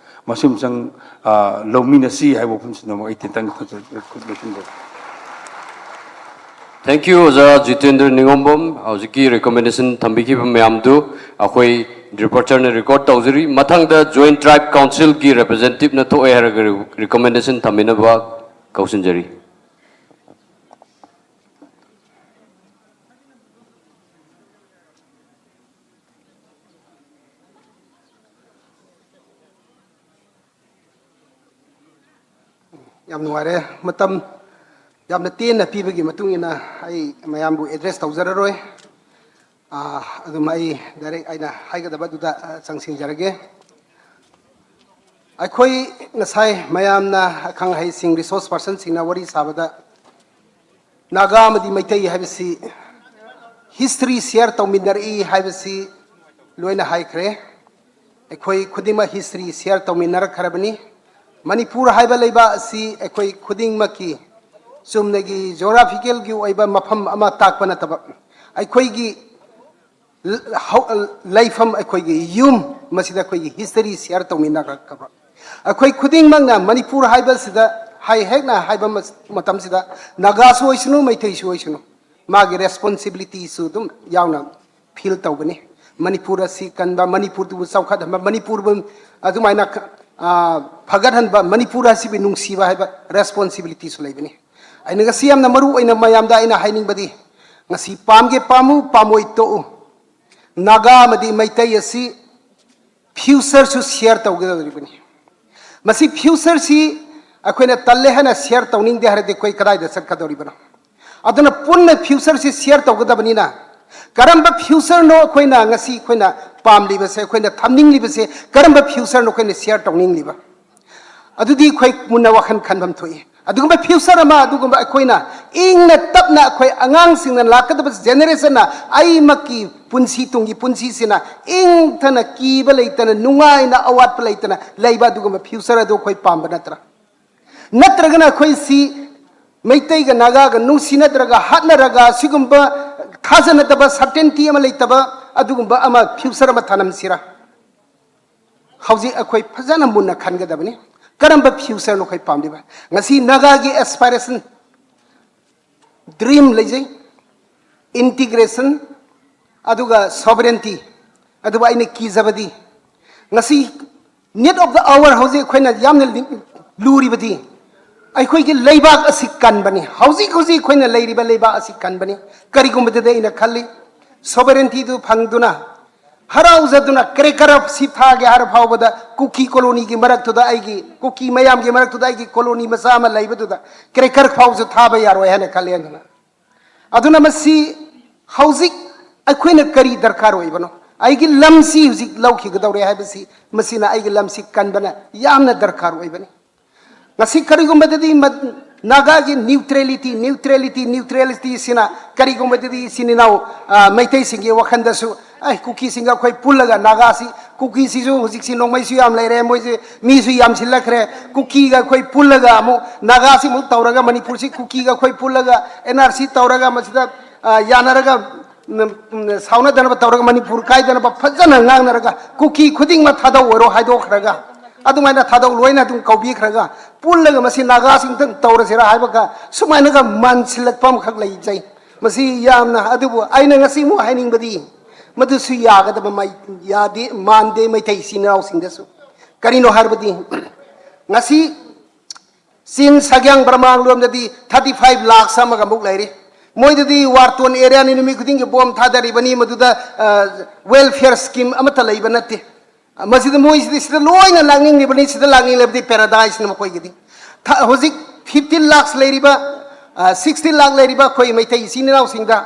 ꯃꯁꯤ ꯑꯃꯁꯨꯡ, ꯑ, ꯂꯧꯃꯤꯟꯅꯁꯤ ꯍꯥꯏꯕ ꯋꯥꯐꯝꯁꯤꯗꯃꯛ ꯑꯩ ꯇꯦꯟꯇꯪ ꯂꯣꯏꯁꯤꯟꯖꯔꯦ꯫ Thank you, ꯑꯣꯖꯥ ꯖꯤꯇꯦꯟꯗ꯭ꯔ ꯅꯤꯉꯣꯝꯕꯝ꯫ ꯍꯧꯖꯤꯛꯀꯤ ꯔꯤꯀꯃꯦꯟꯗꯦꯁꯟ ꯊꯝꯕꯤꯈꯤꯕ ꯃꯌꯥꯝꯗꯨ ꯑꯩꯈꯣꯏ ꯔꯤꯄꯣꯔꯇꯔꯅ ꯔꯦꯀꯣꯔꯗ ꯇꯧꯖꯔꯤ꯫ ꯃꯊꯪꯗ ꯖꯣꯏꯟꯠ ꯇ꯭ꯔꯥꯏꯕ ꯀꯥꯎꯟꯁꯤꯜꯒꯤ ꯔꯤꯄ꯭ꯔꯖꯦꯟꯇꯦꯇꯤꯚꯅ ꯊꯣꯛꯑꯦ ꯍꯥꯏꯔꯒ ꯔꯤꯀꯃꯦꯟꯗꯦꯁꯟ ꯊꯝꯕꯤꯅꯕ ꯀꯧꯁꯤꯟꯖꯔꯤ꯫ ꯌꯥꯝ ꯅꯨꯡꯉꯥꯏꯔꯦ꯫ ꯃꯇꯝ ꯌꯥꯝꯅ ꯇꯦꯟꯅ ꯄꯤꯕꯒꯤ ꯃꯇꯨꯡ ꯏꯟꯅ ꯑꯩ ꯃꯌꯥꯝꯕꯨ ꯑꯦꯗ꯭ꯔꯦꯁ ꯇꯧꯖꯔꯔꯣꯏ꯫ ꯑꯥ, ꯑꯗꯨꯝ ꯑꯩ ꯗꯥꯏꯔꯦꯛ ꯑꯩꯅ ꯍꯥꯏꯒꯗꯕꯗꯨꯗ, ꯑ, ꯆꯪꯁꯤꯟꯖꯔꯒꯦ꯫ ꯑꯩꯈꯣꯏ ꯉꯁꯥꯏ ꯃꯌꯥꯝꯅ, ꯑꯈꯪ ꯑꯍꯩꯁꯤꯡ, ꯔꯤꯁꯣꯔꯁ ꯄꯔꯁꯟꯁꯤꯡꯅ ꯋꯥꯔꯤ ꯁꯥꯕꯗ ꯅꯥꯒꯥ ꯑꯃꯗꯤ ꯃꯩꯇꯩ ꯍꯥꯏꯕꯁꯤ ꯍꯤꯁꯇ꯭ꯔꯤ ꯁꯤꯌꯔ ꯇꯧꯃꯤꯟꯅꯔꯛꯏ ꯍꯥꯏꯕꯁꯤ ꯂꯣꯏꯅ ꯍꯥꯏꯈ꯭ꯔꯦ꯫ ꯑꯩꯈꯣꯏ ꯈꯨꯗꯤꯡꯃꯛ ꯍꯤꯁꯇ꯭ꯔꯤ ꯁꯤꯌꯔ ꯇꯧꯃꯤꯟꯅꯔꯛꯈ꯭ꯔꯕꯅꯤ꯫ ꯃꯅꯤꯄꯨꯔ ꯍꯥꯏꯕ ꯂꯩꯕꯥꯛ ꯑꯁꯤ ꯑꯩꯈꯣꯏ ꯈꯨꯗꯤꯡꯃꯛꯀꯤ ꯆꯨꯝꯅꯒꯤ ꯖꯣꯒ꯭ꯔꯥꯐꯤꯀꯦꯜꯒꯤ ꯑꯣꯏꯕ ꯃꯐꯝ ꯑꯃ ꯇꯥꯛꯄ ꯅꯠꯇꯕ, ꯑꯩꯈꯣꯏꯒꯤ ꯍꯧ-, ꯂꯩꯐꯝ, ꯑꯩꯈꯣꯏꯒꯤ ꯌꯨꯝ, ꯃꯁꯤꯗ ꯑꯩꯈꯣꯏꯒꯤ ꯍꯤꯁꯇꯔꯤ ꯁꯤꯌꯔ ꯇꯧꯃꯤꯟꯅꯔꯛꯈ꯭ꯔꯕ꯫ ꯑꯩꯈꯣꯏ ꯈꯨꯗꯤꯡꯃꯛꯅ ꯃꯅꯤꯄꯨꯔ ꯍꯥꯏꯕꯁꯤꯗ ꯍꯥꯏ ꯍꯦꯛꯅ ꯍꯥꯏꯕ ꯃ-, ꯃꯇꯝꯁꯤꯗ ꯅꯥꯒꯥꯁꯨ ꯑꯣꯏꯁꯅꯨ, ꯃꯩꯇꯩꯁꯨ ꯑꯣꯏꯁꯅꯨ, ꯃꯥꯒꯤ ꯔꯦꯁꯄꯣꯟꯁꯤꯕꯤꯂꯤꯇꯤꯁꯨ ꯑꯗꯨꯝ ꯌꯥꯎꯅ ꯐꯤꯜ ꯇꯧꯒꯅꯤ꯫ ꯃꯅꯤꯄꯨꯔ ꯑꯁꯤ ꯀꯟꯕ, ꯃꯅꯤꯄꯨꯔꯗꯨꯕꯨ ꯆꯥꯎꯈꯠꯍꯟꯕ, ꯃꯅꯤꯄꯨꯔꯕꯨ ꯑꯗꯨꯃꯥꯏꯅ, ꯑ, ꯐꯒꯠꯍꯟꯕ, ꯃꯅꯤꯄꯨꯔ ꯑꯁꯤꯕꯨ ꯅꯨꯡꯁꯤꯕ ꯍꯥꯏꯕ responsibilityꯁꯨ ꯂꯩꯕꯅꯤ꯫ ꯑꯩꯅ ꯉꯁꯤ ꯌꯥꯝꯅ ꯃꯔꯨ ꯑꯣꯏꯅ ꯃꯌꯥꯝꯗ ꯑꯩꯅ ꯍꯥꯏꯅꯤꯡꯕꯗꯤ, ꯉꯁꯤ ꯄꯥꯝꯒꯦ ꯄꯥꯝꯃꯨ, ꯄꯥꯝꯃꯣꯏ ꯇꯣꯛꯎ, ꯅꯥꯒꯥ ꯑꯃꯗꯤ ꯃꯩꯇꯩ ꯑꯁꯤ futureꯁꯨ share ꯇꯧꯒꯗꯧꯔꯤꯕꯅꯤ꯫ ꯃꯁꯤ futureꯁꯤ ꯑꯩꯈꯣꯏꯅ ꯇꯜꯂꯦ ꯍꯥꯏꯅ share ꯇꯧꯅꯤꯡꯗꯦ ꯍꯥꯏꯔꯗꯤ ꯑꯩꯈꯣꯏ ꯀꯗꯥꯏꯗ ꯆꯠꯀꯗꯧꯔꯤꯕꯅꯣ? ꯑꯗꯨꯅ ꯄꯨꯟꯅ futureꯁꯤ share ꯇꯧꯒꯗꯕꯅꯤꯅ, ꯀꯔꯝꯕ futureꯅꯣ ꯑꯩꯈꯣꯏꯅ ꯉꯁꯤ ꯑꯩꯈꯣꯏꯅ ꯄꯥꯝꯂꯤꯕꯁꯦ, ꯑꯩꯈꯣꯏꯅ ꯊꯝꯅꯤꯡꯂꯤꯕꯁꯦ, ꯀꯔꯝꯕ futureꯅꯣ ꯑꯩꯈꯣꯏꯅ share ꯇꯧꯅꯤꯡꯂꯤꯕ? ꯑꯗꯨꯗꯤ ꯑꯩꯈꯣꯏ ꯃꯨꯟꯅ ꯋꯥꯈꯜ ꯈꯟꯐꯝ ꯊꯣꯛꯏ꯫ ꯑꯗꯨꯒꯨꯝꯕ future ꯑꯃ, ꯑꯗꯨꯒꯨꯝꯕ ꯑꯩꯈꯣꯏꯅ ꯏꯪꯅ ꯇꯞꯅ ꯑꯩꯈꯣꯏ ꯑꯉꯥꯡꯁꯤꯡꯅ, ꯂꯥꯛꯀꯗꯕ generationꯅ ꯑꯩꯃꯛꯀꯤ ꯄꯨꯟꯁꯤ, ꯇꯨꯡꯒꯤ ꯄꯨꯟꯁꯤꯁꯤꯅ ꯏꯪꯊꯅ, ꯀꯤꯕ ꯂꯩꯇꯅ, ꯅꯨꯡꯉꯥꯏꯅ, ꯑꯋꯥꯠꯄ ꯂꯩꯇꯅ ꯂꯩꯕ ꯑꯗꯨꯒꯨꯝꯕ future ꯑꯗꯨ ꯑꯩꯈꯣꯏ ꯄꯥꯝꯕ ꯅꯠꯇ꯭ꯔꯥ? ꯅꯠꯇ꯭ꯔꯒꯅ ꯑꯩꯈꯣꯏꯁꯤ ꯃꯩꯇꯩꯒ ꯅꯥꯒꯥꯒ ꯅꯨꯡꯁꯤꯅꯗ꯭ꯔꯒ, ꯍꯥꯠꯅꯔꯒ, ꯁꯤꯒꯨꯝꯕ ꯊꯥꯖꯅꯗꯕ, certainty ꯑꯃ ꯂꯩꯇꯕ ꯑꯗꯨꯒꯨꯝꯕ ꯑꯃ, future ꯑꯃ ꯊꯅꯝꯁꯤꯔꯥ? ꯍꯧꯖꯤꯛ ꯑꯩꯈꯣꯏ ꯐꯖꯅ ꯃꯨꯟꯅ ꯈꯟꯒꯗꯕꯅꯤ꯫ ꯀꯔꯝꯕ futureꯅꯣ ꯑꯩꯈꯣꯏ ꯄꯥꯝꯂꯤꯕ? ꯉꯁꯤ ꯅꯥꯒꯥꯒꯤ aspiration, dream ꯂꯩꯖꯩ, integration, ꯑꯗꯨꯒ sovereignty꯫ ꯑꯗꯨꯕꯨ ꯑꯩꯅ ꯀꯤꯖꯕꯗꯤ, ꯉꯁꯤ need of the hour ꯍꯧꯖꯤꯛ ꯑꯩꯈꯣꯏꯅ ꯌꯥꯝꯅ ꯂꯤ-, ꯂꯨꯔꯤꯕꯗꯤ, ꯑꯩꯈꯣꯏꯒꯤ ꯂꯩꯕꯥꯛ ꯑꯁꯤ ꯀꯟꯕꯅꯤ꯫ ꯍꯧꯖꯤꯛ ꯍꯧꯖꯤꯛ ꯑꯩꯈꯣꯏꯅ ꯂꯩꯔꯤꯕ ꯂꯩꯕꯥꯛ ꯑꯁꯤ ꯀꯟꯕꯅꯤ꯫ ꯀꯔꯤꯒꯨꯝꯕꯗꯗꯤ ꯑꯩꯅ ꯈꯜꯂꯤ, sovereigntyꯗꯨ ꯐꯪꯗꯨꯅ, ꯍꯔꯥꯎꯖꯗꯨꯅ cracker ꯁꯤ ꯊꯥꯒꯦ ꯍꯥꯏꯔ ꯐꯥꯎꯕꯗ ꯀꯨꯀꯤ colonyꯒꯤ ꯃꯔꯛꯇꯨꯗ, ꯑꯩꯒꯤ ꯀꯨꯀꯤ ꯃꯌꯥꯝꯒꯤ ꯃꯔꯛꯇꯨꯗ ꯑꯩꯒꯤ colony ꯃꯆꯥ ꯑꯃ ꯂꯩꯕꯗꯨꯗ cracker ꯐꯥꯎꯁꯨ ꯊꯥꯕ ꯌꯥꯔꯣꯏ ꯍꯥꯏꯅ ꯈꯜꯂꯤ꯫ ꯑꯗꯨꯅ, ꯑꯗꯨꯅ ꯃꯁꯤ ꯍꯧꯖꯤꯛ ꯑꯩꯈꯣꯏꯅ ꯀꯔꯤ ꯗꯔꯀꯥꯔ ꯑꯣꯏꯕꯅꯣ? ꯑꯩꯒꯤ ꯂꯝꯁꯤ ꯍꯧꯖꯤꯛ ꯂꯧꯈꯤꯒꯗꯧꯔꯦ ꯍꯥꯏꯕꯁꯤ, ꯃꯁꯤꯅ ꯑꯩꯒꯤ ꯂꯝꯁꯤ ꯀꯟꯕꯅ ꯌꯥꯝꯅ ꯗꯔꯀꯥꯔ ꯑꯣꯏꯕꯅꯤ꯫ ꯉꯁꯤ ꯀꯔꯤꯒꯨꯝꯕꯗꯗꯤ ꯃ-, ꯅꯥꯒꯥꯒꯤ neutrality, neutrality, neutralityꯁꯤꯅ ꯀꯔꯤꯒꯨꯝꯕꯗꯗꯤ ꯏꯆꯤꯟ ꯏꯅꯥꯎ, ꯑ, ꯃꯩꯇꯩꯁꯤꯡꯒꯤ ꯋꯥꯈꯜꯗꯁꯨ, "ꯑꯩ, ꯀꯨꯀꯤꯁꯤꯡꯒ ꯑꯩꯈꯣꯏ ꯄꯨꯜꯂꯒ ꯅꯥꯒꯥꯁꯤ, ꯀꯨꯀꯤꯁꯤꯁꯨ ꯍꯧꯖꯤꯛꯁꯤ ꯅꯣꯡꯃꯩꯁꯨ ꯌꯥꯝ ꯂꯩꯔꯦ, ꯃꯣꯏꯁꯤ ꯃꯤꯁꯨ ꯌꯥꯝꯁꯤꯜꯂꯛꯈ꯭ꯔꯦ, ꯀꯨꯀꯤꯒ ꯑꯩꯈꯣꯏ ꯄꯨꯜꯂꯒ ꯑꯃꯨꯛ ꯅꯥꯒꯥꯁꯤ ꯑꯃꯨꯛ ꯇꯧꯔꯒ, ꯃꯅꯤꯄꯨꯔꯁꯤ ꯀꯨꯀꯤꯒ ꯑꯩꯈꯣꯏ ꯄꯨꯜꯂꯒ NRC ꯇꯧꯔꯒ ꯃꯁꯤꯗ, ꯑ, ꯌꯥꯅꯔꯒ, ꯎꯝ, ꯎꯝ, ꯁꯥꯎꯅꯗꯅꯕ ꯇꯧꯔꯒ, ꯃꯅꯤꯄꯨꯔ ꯀꯥꯏꯗꯅꯕ ꯐꯖꯅ ꯉꯥꯡꯅꯔꯒ, ꯀꯨꯀꯤ ꯈꯨꯗꯤꯡꯃꯛ ꯊꯥꯗꯧ ꯑꯣꯏꯔꯣ ꯍꯥꯏꯗꯣꯛꯈ꯭ꯔꯒ, ꯑꯗꯨꯃꯥꯏꯅ ꯊꯥꯗꯧ ꯂꯣꯏꯅ ꯑꯗꯨꯝ ꯀꯧꯕꯤꯈ꯭ꯔꯒ, ꯄꯨꯜꯂꯒ ꯃꯁꯤ ꯅꯥꯒꯥꯁꯤꯡꯇꯪ ꯇꯧꯔꯁꯤꯔꯥ ꯍꯥꯏꯕꯒ ꯁꯨꯃꯥꯏꯅꯒ ꯃꯥꯟꯁꯤꯜꯂꯛꯄ ꯑꯃꯈꯛ ꯂꯩꯖꯩ꯫ ꯃꯁꯤ ꯌꯥꯝꯅ, ꯑꯗꯨꯕꯨ ꯑꯩꯅ ꯉꯁꯤ ꯑꯃꯨꯛ ꯍꯥꯏꯅꯤꯡꯕꯗꯤ, ꯃꯗꯨꯁꯨ ꯌꯥꯒꯗꯕ ꯃꯩ-, ꯌꯥꯗꯦ, ꯃꯥꯟꯗꯦ ꯃꯩꯇꯩ ꯏꯆꯤꯟ ꯏꯅꯥꯎꯁꯤꯡꯗꯁꯨ꯫ ꯀꯔꯤꯅꯣ ꯍꯥꯏꯔꯕꯗꯤ, ꯉꯁꯤ ꯆꯤꯟ ꯁꯥꯒ꯭ꯌꯥꯡ ꯕ꯭ꯔꯍꯃꯥꯡ ꯂꯣꯝꯗꯗꯤ thirty five lakhs ꯑꯃꯒ ꯑꯃꯨꯛ ꯂꯩꯔꯤ꯫ ꯃꯣꯏꯗꯗꯤ war torn areaꯅꯤ, ꯅꯨꯃꯤꯠ ꯈꯨꯗꯤꯡꯒꯤ ꯕꯣꯝ ꯊꯥꯗꯔꯤꯕꯅꯤ, ꯃꯗꯨꯗ, ꯑ, welfare scheme ꯑꯃꯠꯇ ꯂꯩꯕ ꯅꯠꯇꯦ꯫ ꯃꯁꯤꯗ ꯃꯣꯏꯁꯤꯗꯤ ꯁꯤꯗ ꯂꯣꯏꯅ ꯂꯥꯛꯅꯤꯡꯂꯤꯕꯅꯤ, ꯁꯤꯗ ꯂꯥꯛꯅꯤꯡꯂꯕꯗꯤ paradiseꯅꯤ ꯃꯈꯣꯏꯒꯤꯗꯤ꯫ ꯊ-, ꯍꯧꯖꯤꯛ fifteen lakhs ꯂꯩꯔꯤꯕ, ꯑ, sixteen lakh ꯂꯩꯔꯤꯕ ꯑꯩꯈꯣꯏ ꯃꯩꯇꯩ ꯏꯆꯤꯟ ꯏꯅꯥꯎꯁꯤꯡꯗ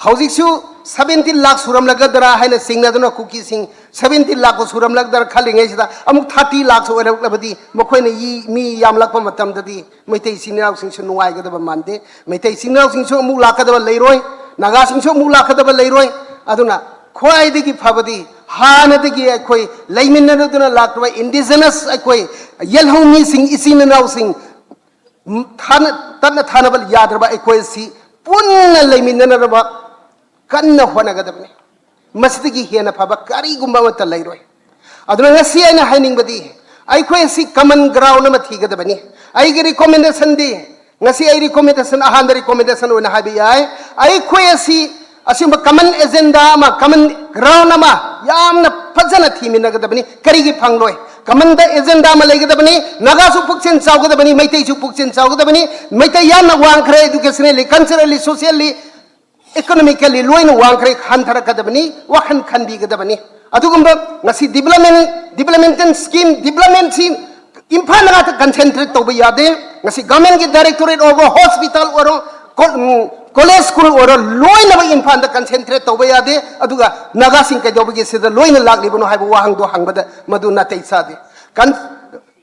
ꯍꯧꯖꯤꯛꯁꯨ seventeen lakh ꯁꯨꯔꯝꯂꯒꯗ꯭ꯔꯥ ꯍꯥꯏꯅ ꯆꯤꯡꯅꯗꯨꯅ ꯀꯨꯀꯤꯁꯤꯡ seventeen lakhꯄꯨ ꯁꯨꯔꯝꯂꯒꯗ꯭ꯔꯥ ꯈꯜꯂꯤꯉꯩꯁꯤꯗ ꯑꯃꯨꯛ thirty lakhꯁꯨ ꯑꯣꯏꯔꯛꯂꯕꯗꯤ ꯃꯈꯣꯏꯅ ꯏ-, ꯃꯤ ꯌꯥꯝꯂꯛꯄ ꯃꯇꯝꯗꯗꯤ ꯃꯩꯇꯩ ꯏꯆꯤꯟ ꯏꯅꯥꯎꯁꯤꯡꯁꯨ ꯅꯨꯡꯉꯥꯏꯒꯗꯕ ꯃꯥꯟꯗꯦ꯫ ꯃꯩꯇꯩ ꯏꯆꯤꯟ ꯏꯅꯥꯎꯁꯤꯡꯁꯨ ꯑꯃꯨꯛ ꯂꯥꯛꯀꯗꯕ ꯂꯩꯔꯣꯏ, ꯅꯥꯒꯥꯁꯤꯡꯁꯨ ꯑꯃꯨꯛ ꯂꯥꯛꯀꯗꯕ ꯂꯩꯔꯣꯏ꯫ ꯑꯗꯨꯅ ꯈ꯭ꯋꯥꯏꯗꯒꯤ ꯐꯕꯗꯤ ꯍꯥꯟꯅꯗꯒꯤ ꯑꯩꯈꯣꯏ ꯂꯩꯃꯤꯟꯅꯗꯨꯅ ꯂꯥꯛꯂꯤꯕ indigenous ꯑꯩꯈꯣꯏ ꯌꯦꯜꯍꯧꯃꯤꯁꯤꯡ, ꯏꯆꯤꯟ ꯏꯅꯥꯎꯁꯤꯡ, ꯊꯥꯅ-, ꯇꯠꯅ ꯊꯥꯅꯕ ꯌꯥꯗ꯭ꯔꯕ ꯑꯩꯈꯣꯏ ꯑꯁꯤ ꯄꯨꯟꯅ ꯂꯩꯃꯤꯟꯅꯅꯕ ꯀꯟꯅ ꯍꯣꯠꯅꯒꯗꯕꯅꯤ꯫ ꯃꯁꯤꯗꯒꯤ ꯍꯦꯟꯅ ꯐꯕ ꯀꯔꯤꯒꯨꯝꯕ ꯑꯃꯠꯇ ꯂꯩꯔꯣꯏ꯫ ꯑꯗꯨꯅ ꯉꯁꯤ ꯑꯩꯅ ꯍꯥꯏꯅꯤꯡꯕꯗꯤ, ꯑꯩꯈꯣꯏ ꯑꯁꯤ common ground ꯑꯃ ꯊꯤꯒꯗꯕꯅꯤ꯫ ꯑꯩꯒꯤ recommendationꯗꯤ, ꯉꯁꯤ ꯑꯩ recommendation, ꯑꯍꯥꯟꯕ recommendation ꯑꯣꯏꯅ ꯍꯥꯏꯕ ꯌꯥꯏ, ꯑꯩꯈꯣꯏ ꯑꯁꯤ ꯑꯁꯤꯒꯨꯝꯕ common agenda ꯑꯃ, common ground ꯑꯃ ꯌꯥꯝꯅ ꯐꯖꯅ ꯊꯤꯃꯤꯟꯅꯒꯗꯕꯅꯤ꯫ ꯀꯔꯤꯒꯤ ꯐꯪꯂꯣꯏ? Commonꯗ agenda ꯑꯃ ꯂꯩꯒꯗꯕꯅꯤ, ꯅꯥꯒꯥꯁꯨ ꯄꯨꯛꯆꯦꯜ ꯆꯥꯎꯒꯗꯕꯅꯤ, ꯃꯩꯇꯩꯁꯨ ꯄꯨꯛꯆꯦꯜ ꯆꯥꯎꯒꯗꯕꯅꯤ꯫ ꯃꯩꯇꯩ ꯌꯥꯝꯅ ꯋꯥꯡꯈ꯭ꯔꯦ, educationally, culturally, socially, economically ꯂꯣꯏꯅ ꯋꯥꯡꯈ꯭ꯔꯦ, ꯍꯟꯊꯔꯛꯀꯗꯕꯅꯤ, ꯋꯥꯈꯜ ꯈꯟꯕꯤꯒꯗꯕꯅꯤ꯫ ꯑꯗꯨꯒꯨꯝꯕ ꯉꯁꯤ development, developmental scheme, developmentꯁꯤ ꯏꯝꯐꯥꯜꯗ ꯉꯥꯛꯇ concentrate ꯇꯧꯕ ꯌꯥꯗꯦ꯫ ꯉꯁꯤ governmentꯀꯤ directorate ꯑꯣꯏꯔꯣ, hospital ꯑꯣꯏꯔꯣ, ꯀꯣ-, ꯎꯝ, college school ꯑꯣꯏꯔꯣ, ꯂꯣꯏꯅꯃꯛ ꯏꯝꯐꯥꯜꯗ concentrate ꯇꯧꯕ ꯌꯥꯗꯦ꯫ ꯑꯗꯨꯒ ꯅꯥꯒꯥꯁꯤꯡ ꯀꯩꯗꯧꯕꯒꯤ ꯁꯤꯗ ꯂꯣꯏꯅ ꯂꯥꯛꯂꯤꯕꯅꯣ ꯍꯥꯏꯕ ꯋꯥꯍꯪꯗꯣ ꯍꯪꯕꯗ ꯃꯗꯨ ꯅꯥꯇꯩ ꯆꯥꯗꯦ꯫ ꯀꯟ-,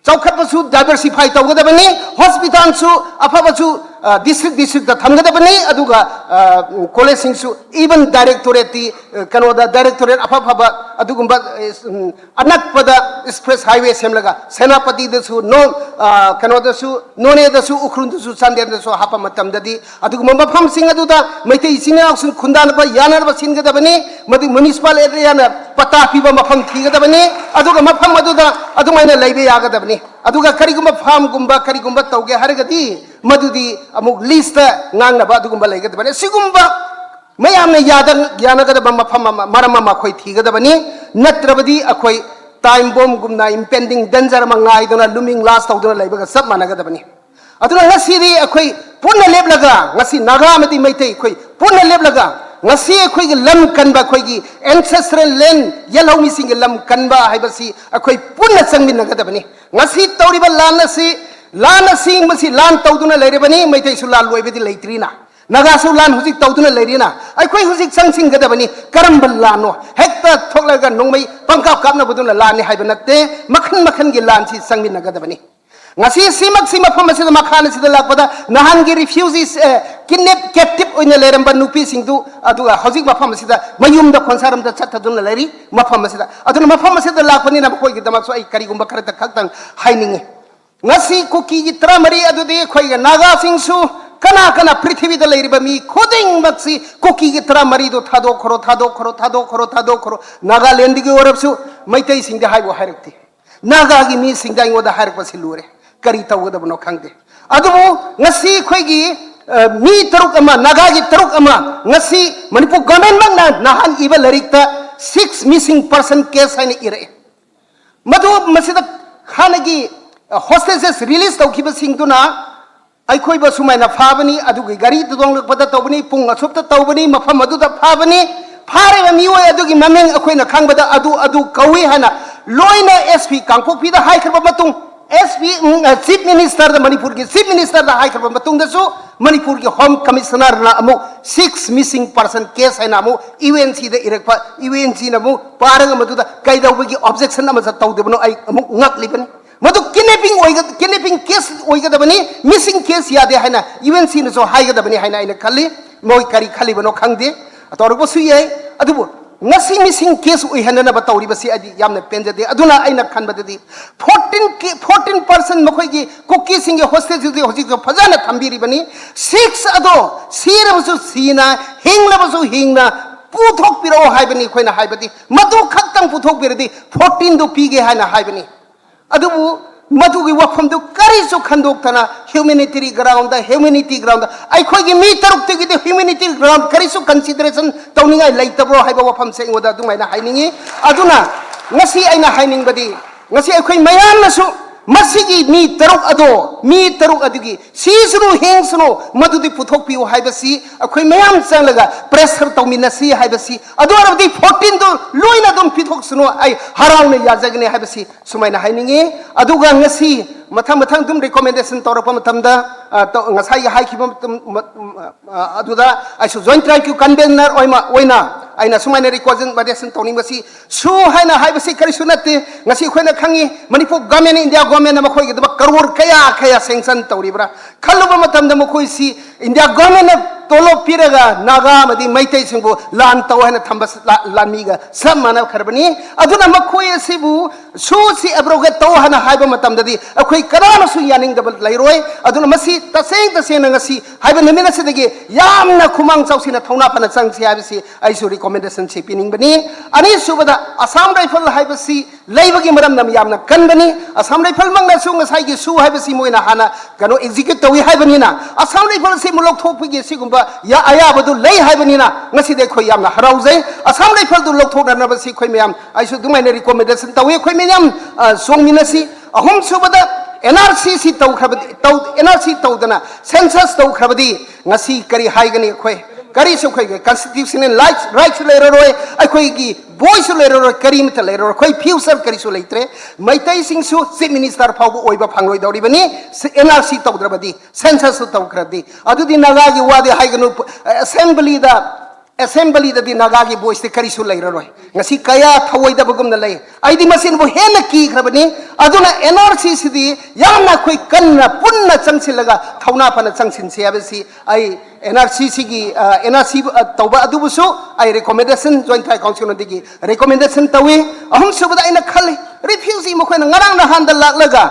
ꯆꯥꯎꯈꯠꯄꯁꯨ diversify ꯇꯧꯒꯗꯕꯅꯤ, hospitalꯁꯨ ꯑꯐꯕꯁꯨ, ꯑ, district districtꯇ ꯊꯝꯒꯗꯕꯅꯤ, ꯑꯗꯨꯒ, ꯑ, collegeꯁꯤꯡꯁꯨ even directorateꯇꯤ, ꯑ, ꯀꯩꯅꯣꯗ directorate ꯑꯐ ꯑꯐꯕ ꯑꯗꯨꯒꯨꯝꯕ, ꯑ, ꯎꯝ, ꯑꯅꯛꯄꯗ express highway ꯁꯦꯝꯂꯒ ꯁꯦꯅꯥꯄꯇꯤꯗꯁꯨ, ꯅꯣ-, ꯑ, ꯀꯩꯅꯣꯗꯁꯨ, ꯅꯣꯅꯦꯗꯁꯨ, ꯎꯈ꯭ꯔꯨꯜꯗꯁꯨ, ꯆꯥꯟꯗꯦꯜꯗꯁꯨ ꯍꯥꯞꯄ ꯃꯇꯝꯗꯗꯤ ꯑꯗꯨꯒꯨꯝꯕ ꯃꯐꯝꯁꯤꯡ ꯑꯗꯨꯗ ꯃꯩꯇꯩ ꯏꯆꯤꯟ ꯏꯅꯥꯎꯁꯤꯡ ꯈꯨꯟꯗꯥꯅꯕ ꯌꯥꯅꯅꯕ ꯁꯤꯟꯒꯗꯕꯅꯤ꯫ ꯃꯗꯨ municipal areaꯅ ꯄꯇꯥ ꯄꯤꯕ ꯃꯐꯝ ꯊꯤꯒꯗꯕꯅꯤ, ꯑꯗꯨꯒ ꯃꯐꯝ ꯑꯗꯨꯗ ꯑꯗꯨꯃꯥꯏꯅ ꯂꯩꯕ ꯌꯥꯒꯗꯕꯅꯤ꯫ ꯑꯗꯨꯒ ꯀꯔꯤꯒꯨꯝꯕ farmꯒꯨꯝꯕ ꯀꯔꯤꯒꯨꯝꯕ ꯇꯧꯒꯦ ꯍꯥꯏꯔꯒꯗꯤ ꯃꯗꯨꯗꯤ ꯑꯃꯨꯛ leaseꯇ ꯉꯥꯡꯅꯕ ꯑꯗꯨꯒꯨꯝꯕ ꯂꯩꯒꯗꯕꯅꯤ꯫ ꯑꯁꯤꯒꯨꯝꯕ ꯃꯌꯥꯝꯅ ꯌꯥꯗ ꯌꯥꯅꯒꯗꯕ ꯃꯐꯝ ꯑꯃ, ꯃꯔꯝ ꯑꯃ ꯑꯩꯈꯣꯏ ꯊꯤꯒꯗꯕꯅꯤ꯫ ꯅꯠꯇ꯭ꯔꯕꯗꯤ ꯑꯩꯈꯣꯏ time bombꯒꯨꯝꯅ impending danger ꯑꯃ ꯉꯥꯏꯗꯨꯅ looming large ꯇꯧꯗꯨꯅ ꯂꯩꯕꯒ ꯆꯞ ꯃꯥꯟꯅꯒꯗꯕꯅꯤ꯫ ꯑꯗꯨꯅ ꯉꯁꯤꯗꯤ ꯑꯩꯈꯣꯏ ꯄꯨꯟꯅ ꯂꯦꯞꯂꯒ, ꯉꯁꯤ ꯅꯥꯒꯥ ꯑꯃꯗꯤ ꯃꯩꯇꯩ ꯑꯩꯈꯣꯏ ꯄꯨꯟꯅ ꯂꯦꯞꯂꯒ, ꯉꯁꯤ ꯑꯩꯈꯣꯏꯒꯤ ꯂꯝ ꯀꯟꯕ, ꯑꯩꯈꯣꯏꯒꯤ ancestral land, ꯌꯦꯜꯍꯧꯃꯤꯁꯤꯡꯒꯤ ꯂꯝ ꯀꯟꯕ ꯍꯥꯏꯕꯁꯤ ꯑꯩꯈꯣꯏ ꯄꯨꯟꯅ ꯆꯪꯃꯤꯟꯅꯒꯗꯕꯅꯤ꯫ ꯉꯁꯤ ꯇꯧꯔꯤꯕ ꯂꯥꯟ ꯑꯁꯤ, ꯂꯥꯟ ꯑꯁꯤ ꯃꯁꯤ ꯂꯥꯟ ꯇꯧꯗꯨꯅ ꯂꯩꯔꯕꯅꯤ꯫ ꯃꯩꯇꯩꯁꯨ ꯂꯥꯟ ꯂꯣꯏꯕꯗꯤ ꯂꯩꯇ꯭ꯔꯤꯅ, ꯅꯥꯒꯥꯁꯨ ꯂꯥꯟ ꯍꯧꯖꯤꯛ ꯇꯧꯗꯨꯅ ꯂꯩꯔꯤꯅ꯫ ꯑꯩꯈꯣꯏ ꯍꯧꯖꯤꯛ ꯆꯪꯁꯤꯟꯒꯗꯕꯅꯤ꯫ ꯀꯔꯝꯕ ꯂꯥꯟꯅꯣ? ꯍꯦꯛꯇ ꯊꯣꯛꯂꯒ ꯅꯣꯡꯃꯩ ꯄꯪꯀꯥꯞ ꯀꯥꯞꯅꯕꯗꯨꯅ ꯂꯥꯟꯅꯤ ꯍꯥꯏꯕ ꯅꯠꯇꯦ꯫ ꯃꯈꯟ ꯃꯈꯟꯒꯤ ꯂꯥꯟꯁꯤ ꯆꯪꯃꯤꯟꯅꯒꯗꯕꯅꯤ꯫ ꯉꯁꯤ ꯁꯤꯃꯛꯁꯤ ꯃꯐꯝ ꯑꯁꯤꯗ, ꯃꯈꯥꯟ ꯑꯁꯤꯗ ꯂꯥꯛꯄꯗ ꯅꯍꯥꯟꯒꯤ refugees, ꯑꯦ, kidnap, captive ꯑꯣꯏꯅ ꯂꯩꯔꯝꯕ ꯅꯨꯄꯤꯁꯤꯡꯗꯨ, ꯑꯗꯨꯒ ꯍꯧꯖꯤꯛ ꯃꯐꯝ ꯑꯁꯤꯗ ꯃꯌꯨꯝꯗ ꯈꯣꯟꯁꯥꯔꯝꯗ ꯆꯠꯊꯗꯨꯅ ꯂꯩꯔꯤ ꯃꯐꯝ ꯑꯁꯤꯗ꯫ ꯑꯗꯨꯅ ꯃꯐꯝ ꯑꯁꯤꯗ ꯂꯥꯛꯄꯅꯤꯅ ꯃꯈꯣꯏꯒꯤꯗꯃꯛꯁꯨ ꯑꯩ ꯀꯔꯤꯒꯨꯝꯕ ꯈꯔꯇ ꯈꯛꯇꯪ ꯍꯥꯏꯅꯤꯡꯉꯤ꯫ ꯉꯁꯤ ꯀꯨꯀꯤꯒꯤ ꯇꯔꯥꯃꯔꯤ ꯑꯗꯨꯗꯤ ꯑꯩꯈꯣꯏꯒꯤ ꯅꯥꯒꯥꯁꯤꯡꯁꯨ, ꯀꯅꯥ ꯀꯅꯥ ꯄ꯭ꯔꯤꯊꯤꯕꯤꯗ ꯂꯩꯔꯤꯕ ꯃꯤ ꯈꯨꯗꯤꯡꯃꯛꯁꯤ ꯀꯨꯀꯤꯒꯤ ꯇꯔꯥꯃꯔꯤꯗꯣ ꯊꯥꯗꯣꯛꯈ꯭ꯔꯣ, ꯊꯥꯗꯣꯛꯈ꯭ꯔꯣ, ꯊꯥꯗꯣꯛꯈ꯭ꯔꯣ, ꯊꯥꯗꯣꯛꯈ꯭ꯔꯣ꯫ ꯅꯥꯒꯥꯂꯦꯟꯗꯒꯤ ꯑꯣꯏꯔꯕꯁꯨ ꯃꯩꯇꯩꯁꯤꯡꯗ ꯍꯥꯏꯕꯨ ꯍꯥꯏꯔꯛꯇꯦ꯫ ꯅꯥꯒꯥꯒꯤ ꯃꯤꯁꯤꯡꯗ ꯑꯩꯉꯣꯟꯗ ꯍꯥꯏꯔꯛꯄꯁꯤ ꯂꯨꯔꯦ꯫ ꯀꯔꯤ ꯇꯧꯒꯗꯕꯅꯣ ꯈꯪꯗꯦ꯫ ꯑꯗꯨꯕꯨ ꯉꯁꯤ ꯑꯩꯈꯣꯏꯒꯤ, ꯑ, ꯃꯤ ꯇꯔꯨꯛ ꯑꯃ, ꯅꯥꯒꯥꯒꯤ ꯇꯔꯨꯛ ꯑꯃ ꯉꯁꯤ ꯃꯅꯤꯄꯨꯔ governmentꯃꯛꯅ ꯅꯍꯥꯟ ꯏꯕ ꯂꯥꯏꯔꯤꯛꯇ six missing person case ꯍꯥꯏꯅ ꯏꯔꯛꯑꯦ꯫ ꯃꯗꯨ ꯃꯁꯤꯗ ꯍꯥꯟꯅꯒꯤ, ꯑ, hostages release ꯇꯧꯈꯤꯕꯁꯤꯡꯗꯨꯅ ꯑꯩꯈꯣꯏꯕꯨ ꯁꯨꯃꯥꯏꯅ ꯐꯥꯕꯅꯤ, ꯑꯗꯨꯒꯤ ꯒꯥꯔꯤꯗ ꯇꯣꯡꯂꯛꯄꯗ ꯇꯧꯕꯅꯤ, ꯄꯨꯡ ꯑꯁꯨꯛꯇ ꯇꯧꯕꯅꯤ, ꯃꯐꯝ ꯑꯗꯨꯗ ꯐꯥꯕꯅꯤ, ꯐꯥꯔꯤꯕ ꯃꯤꯑꯣꯏ ꯑꯗꯨꯒꯤ ꯃꯃꯤꯡ ꯑꯩꯈꯣꯏꯅ ꯈꯪꯕꯗ ꯑꯗꯨ, ꯑꯗꯨ ꯀꯧꯏ ꯍꯥꯏꯅ ꯂꯣꯏꯅ S P ꯀꯥꯡꯄꯣꯛꯄꯤꯗ ꯍꯥꯏꯈ꯭ꯔꯕ ꯃꯇꯨꯡ, S P, ꯎꯝ, ꯑ, Chief Ministerꯗ, ꯃꯅꯤꯄꯨꯔꯒꯤ Chief Ministerꯗ ꯍꯥꯏꯈ꯭ꯔꯕ ꯃꯇꯨꯡꯗꯁꯨ ꯃꯅꯤꯄꯨꯔꯒꯤ Home Commissionerꯅ ꯑꯃꯨꯛ six missing person case ꯍꯥꯏꯅ ꯑꯃꯨꯛ UNCꯗ ꯏꯔꯛꯄ, UNCꯅ ꯑꯃꯨꯛ ꯄꯥꯔꯒ ꯃꯗꯨꯗ ꯀꯩꯗꯧꯕꯒꯤ objection ꯑꯃꯠꯇ ꯇꯧꯗꯕꯅꯣ ꯑꯩ ꯑꯃꯨꯛ ꯉꯛꯂꯤꯕꯅꯤ꯫ ꯃꯗꯨ kidnapping ꯑꯣꯏꯒ-, kidnapping case ꯑꯣꯏꯒꯗꯕꯅꯤ, missing case ꯌꯥꯗꯦ ꯍꯥꯏꯅ UNCꯅꯁꯨ ꯍꯥꯏꯒꯗꯕꯅꯤ ꯍꯥꯏꯅ ꯑꯩꯅ ꯈꯜꯂꯤ꯫ ꯃꯣꯏ ꯀꯔꯤ ꯈꯜꯂꯤꯕꯅꯣ ꯈꯪꯗꯦ, ꯇꯧꯔꯛꯄꯁꯨ ꯌꯥꯏ꯫ ꯑꯗꯨꯕꯨ ꯉꯁꯤ missing case ꯑꯣꯏꯍꯟꯅꯅꯕ ꯇꯧꯔꯤꯕꯁꯤ ꯑꯩꯗꯤ ꯌꯥꯝꯅ ꯄꯦꯟꯖꯗꯦ꯫ ꯑꯗꯨꯅ ꯑꯩꯅ ꯈꯟꯕꯗꯗꯤ fourteen ꯀꯤ-, fourteen percent ꯃꯈꯣꯏꯒꯤ ꯀꯨꯀꯤꯁꯤꯡꯒꯤ hostageꯗꯨꯗꯤ ꯍꯧꯖꯤꯛꯁꯨ ꯐꯖꯅ ꯊꯝꯕꯤꯔꯤꯕꯅꯤ꯫ Six ꯑꯗꯣ ꯁꯤꯔꯕꯁꯨ ꯁꯤꯅ, ꯍꯤꯡꯂꯕꯁꯨ ꯍꯤꯡꯅ ꯄꯨꯊꯣꯛꯄꯤꯔꯛꯑꯣ ꯍꯥꯏꯕꯅꯤ ꯑꯩꯈꯣꯏꯅ ꯍꯥꯏꯕꯗꯤ꯫ ꯃꯗꯨ ꯈꯛꯇꯪ ꯄꯨꯊꯣꯛꯄꯤꯔꯗꯤ fourteenꯗꯨ ꯄꯤꯒꯦ ꯍꯥꯏꯅ ꯍꯥꯏꯕꯅꯤ꯫ ꯑꯗꯨꯕꯨ ꯃꯗꯨꯒꯤ ꯋꯥꯐꯝꯗꯨ ꯀꯔꯤꯁꯨ ꯈꯟꯗꯣꯛꯇꯅ humanitary ground, humanity ground, ꯑꯩꯈꯣꯏꯒꯤ ꯃꯤ ꯇꯔꯨꯛꯇꯒꯤꯗꯤ humanity ground ꯀꯔꯤꯁꯨ consideration ꯇꯧꯅꯤꯡꯉꯥꯏ ꯂꯩꯇꯕ꯭ꯔꯣ ꯍꯥꯏꯕ ꯋꯥꯐꯝꯁꯦ ꯑꯩꯉꯣꯟꯗ ꯑꯗꯨꯃꯥꯏꯅ ꯍꯥꯏꯅꯤꯡꯉꯤ꯫ ꯑꯗꯨꯅ ꯉꯁꯤ ꯑꯩꯅ ꯍꯥꯏꯅꯤꯡꯕꯗꯤ, ꯉꯁꯤ ꯑꯩꯈꯣꯏ ꯃꯌꯥꯝꯅꯁꯨ ꯃꯁꯤꯒꯤ ꯃꯤ ꯇꯔꯨꯛ ꯑꯗꯣ, ꯃꯤ ꯇꯔꯨꯛ ꯑꯗꯨꯒꯤ ꯁꯤꯁꯅꯨ ꯍꯤꯡꯁꯅꯨ ꯃꯗꯨꯗꯤ ꯄꯨꯊꯣꯛꯄꯤꯌꯨ ꯍꯥꯏꯕꯁꯤ ꯑꯩꯈꯣꯏ ꯃꯌꯥꯝ ꯆꯪꯂꯒ pressure ꯇꯧꯃꯤꯟꯅꯁꯤ ꯍꯥꯏꯕꯁꯤ, ꯑꯗꯨ ꯑꯣꯏꯔꯕꯗꯤ fourteen ꯗꯨ ꯂꯣꯏꯅ ꯑꯗꯨꯝ ꯄꯤꯊꯣꯛꯁꯅꯨ, ꯑꯩ ꯍꯔꯥꯎꯅ ꯌꯥꯖꯒꯅꯤ ꯍꯥꯏꯕꯁꯤ ꯁꯨꯃꯥꯏꯅ ꯍꯥꯏꯅꯤꯡꯉꯤ꯫ ꯑꯗꯨꯒ ꯉꯁꯤ ꯃꯊꯪ ꯃꯊꯪ ꯑꯗꯨꯝ recommendation ꯇꯧꯔꯛꯄ ꯃꯇꯝꯗ, ꯑ, ꯇꯧ-, ꯉꯁꯥꯏꯒꯤ ꯍꯥꯏꯈꯤꯕ ꯃꯇꯝ, ꯃ-, ꯃ-, ꯑ, ꯑꯗꯨꯗ ꯑꯩꯁꯨ joint trial ꯀꯤ convener ꯑꯣꯏꯃ-, ꯑꯣꯏꯅ ꯑꯩꯅ ꯁꯨꯃꯥꯏꯅ recommendation ꯇꯧꯅꯤꯡꯕꯁꯤ, ꯁꯨ ꯍꯥꯏꯅ ꯍꯥꯏꯕꯁꯤ ꯀꯔꯤꯁꯨ ꯅꯠꯇꯦ꯫ ꯉꯁꯤ ꯑꯩꯈꯣꯏꯅ ꯈꯪꯉꯤ, ꯃꯅꯤꯄꯨꯔ government, India government ꯅ ꯃꯈꯣꯏꯒꯤꯗꯃꯛ ꯀꯔꯣꯔ ꯀꯌꯥ ꯀꯌꯥ sanction ꯇꯧꯔꯤꯕ꯭ꯔꯥ ꯈꯜꯂꯨꯕ ꯃꯇꯝꯗ, ꯃꯈꯣꯏꯁꯤ India government ꯅ ꯇꯣꯂꯣꯞ ꯄꯤꯔꯒ ꯅꯥꯒꯥ ꯑꯃꯗꯤ ꯃꯩꯇꯩꯁꯤꯡꯕꯨ ꯂꯥꯟ ꯇꯧ ꯍꯥꯏꯅ ꯊꯝꯕ ꯂꯥ-, ꯂꯥꯟꯃꯤꯒ ꯆꯞ ꯃꯥꯟꯅꯈ꯭ꯔꯕꯅꯤ꯫ ꯑꯗꯨꯅ ꯃꯈꯣꯏ ꯑꯁꯤꯕꯨ ꯁꯨꯁꯤ abrogate ꯇꯧ ꯍꯥꯏꯅ ꯍꯥꯏꯕ ꯃꯇꯝꯗꯗꯤ ꯑꯩꯈꯣꯏ ꯀꯅꯥꯅꯁꯨ ꯌꯥꯅꯤꯡꯗꯕ ꯂꯩꯔꯣꯏ꯫ ꯑꯗꯨꯅ ꯃꯁꯤ ꯇꯁꯦꯡ ꯇꯁꯦꯡꯅ ꯉꯁꯤ ꯍꯥꯏꯕ ꯅꯨꯃꯤꯠ ꯑꯁꯤꯗꯒꯤ ꯌꯥꯝꯅ ꯈꯨꯃꯥꯡ ꯆꯥꯎꯁꯤꯟꯅ ꯊꯧꯅꯥ ꯐꯅ ꯆꯪꯁꯤ ꯍꯥꯏꯕꯁꯤ ꯑꯩꯁꯨ recommendation ꯁꯤ ꯄꯤꯅꯤꯡꯕꯅꯤ꯫ ꯑꯅꯤꯁꯨꯕꯗ, Assam Rifle ꯍꯥꯏꯕꯁꯤ ꯂꯩꯕꯒꯤ ꯃꯔꯝꯅ ꯌꯥꯝꯅ ꯀꯟꯕꯅꯤ꯫ Assam Rifle ꯃꯛꯅꯁꯨ ꯉꯁꯥꯏꯒꯤ ꯁꯨ ꯍꯥꯏꯕꯁꯤ ꯃꯣꯏꯅ ꯍꯥꯟꯅ ꯀꯩꯅꯣ execute ꯇꯧꯏ ꯍꯥꯏꯕꯅꯤꯅ, Assam Rifle ꯁꯤ ꯑꯃꯨꯛ ꯂꯧꯊꯣꯛꯄꯒꯤ ꯁꯤꯒꯨꯝꯕ ꯌꯥ-, ꯑꯌꯥꯕꯗꯨ ꯂꯩ ꯍꯥꯏꯕꯅꯤꯅ ꯉꯁꯤꯗꯤ ꯑꯩꯈꯣꯏ ꯌꯥꯝꯅ ꯍꯔꯥꯎꯖꯩ꯫ Assam Rifle ꯗꯨ ꯂꯧꯊꯣꯛꯅꯅꯕꯁꯤ ꯑꯩꯈꯣꯏ ꯃꯌꯥꯝ, ꯑꯩꯁꯨ ꯑꯗꯨꯃꯥꯏꯅ recommendation ꯇꯧꯏ꯫ ꯑꯩꯈꯣꯏ ꯃꯌꯥꯝ, ꯑ, ꯆꯣꯡꯃꯤꯟꯅꯁꯤ꯫ ꯑꯍꯨꯝꯁꯨꯕꯗ, N R C ꯁꯤ ꯇꯧꯈ꯭ꯔꯕꯗꯤ, ꯇꯧ-, N R C ꯇꯧꯗꯅ census ꯇꯧꯈ꯭ꯔꯕꯗꯤ ꯉꯁꯤ ꯀꯔꯤ ꯍꯥꯏꯒꯅꯤ? ꯑꯩꯈꯣꯏ ꯀꯔꯤꯁꯨ, ꯑꯩꯈꯣꯏꯒꯤ constitutional rights, rights ꯁꯨ ꯂꯩꯔꯔꯣꯏ, ꯑꯩꯈꯣꯏꯒꯤ voice ꯁꯨ ꯂꯩꯔꯔꯣꯏ, ꯀꯔꯤꯃꯇ ꯂꯩꯔꯔꯣꯏ, ꯑꯩꯈꯣꯏ future ꯀꯔꯤꯁꯨ ꯂꯩꯇ꯭ꯔꯦ꯫ ꯃꯩꯇꯩꯁꯤꯡꯁꯨ Chief Minister ꯐꯥꯎꯕ ꯑꯣꯏꯕ ꯐꯪꯂꯣꯏꯗꯧꯔꯤꯕꯅꯤ, ꯁꯤ N R C ꯇꯧꯗ꯭ꯔꯕꯗꯤ, census ꯁꯨ ꯇꯧꯈ꯭ꯔꯗꯤ꯫ ꯑꯗꯨꯗꯤ ꯅꯥꯒꯥꯒꯤ ꯋꯥꯗꯤ ꯍꯥꯏꯒꯅꯨ, assembly ꯗ, assembly ꯗꯗꯤ ꯅꯥꯒꯥꯒꯤ voice ꯇꯤ ꯀꯔꯤꯁꯨ ꯂꯩꯔꯔꯣꯏ꯫ ꯉꯁꯤ ꯀꯌꯥ ꯊꯧꯑꯣꯏꯗꯕꯒꯨꯝꯅ ꯂꯩ꯫ ꯑꯩꯗꯤ ꯃꯁꯤꯅꯕꯨ ꯍꯦꯟꯅ ꯀꯤꯈ꯭ꯔꯕꯅꯤ꯫ ꯑꯗꯨꯅ N R C ꯁꯤꯗꯤ ꯌꯥꯝꯅ ꯑꯩꯈꯣꯏ ꯀꯟꯅ ꯄꯨꯟꯅ ꯆꯪꯁꯤꯜꯂꯒ ꯊꯧꯅꯥ ꯐꯅ ꯆꯪꯁꯤꯟꯁꯤ ꯍꯥꯏꯕꯁꯤ ꯑꯩ N R C ꯁꯤꯒꯤ, ꯑ, N R C, ꯑ, ꯇꯧꯕ ꯑꯗꯨꯕꯨꯁꯨ ꯑꯩ recommendation Joint Trial Council ꯗꯒꯤ recommendation ꯇꯧꯏ꯫ ꯑꯍꯨꯝꯁꯨꯕꯗ ꯑꯩꯅ ꯈꯜꯂꯤ, refugee ꯃꯈꯣꯏꯅ ꯉꯔꯥꯡ ꯅꯍꯥꯟꯗ ꯂꯥꯛꯂꯒ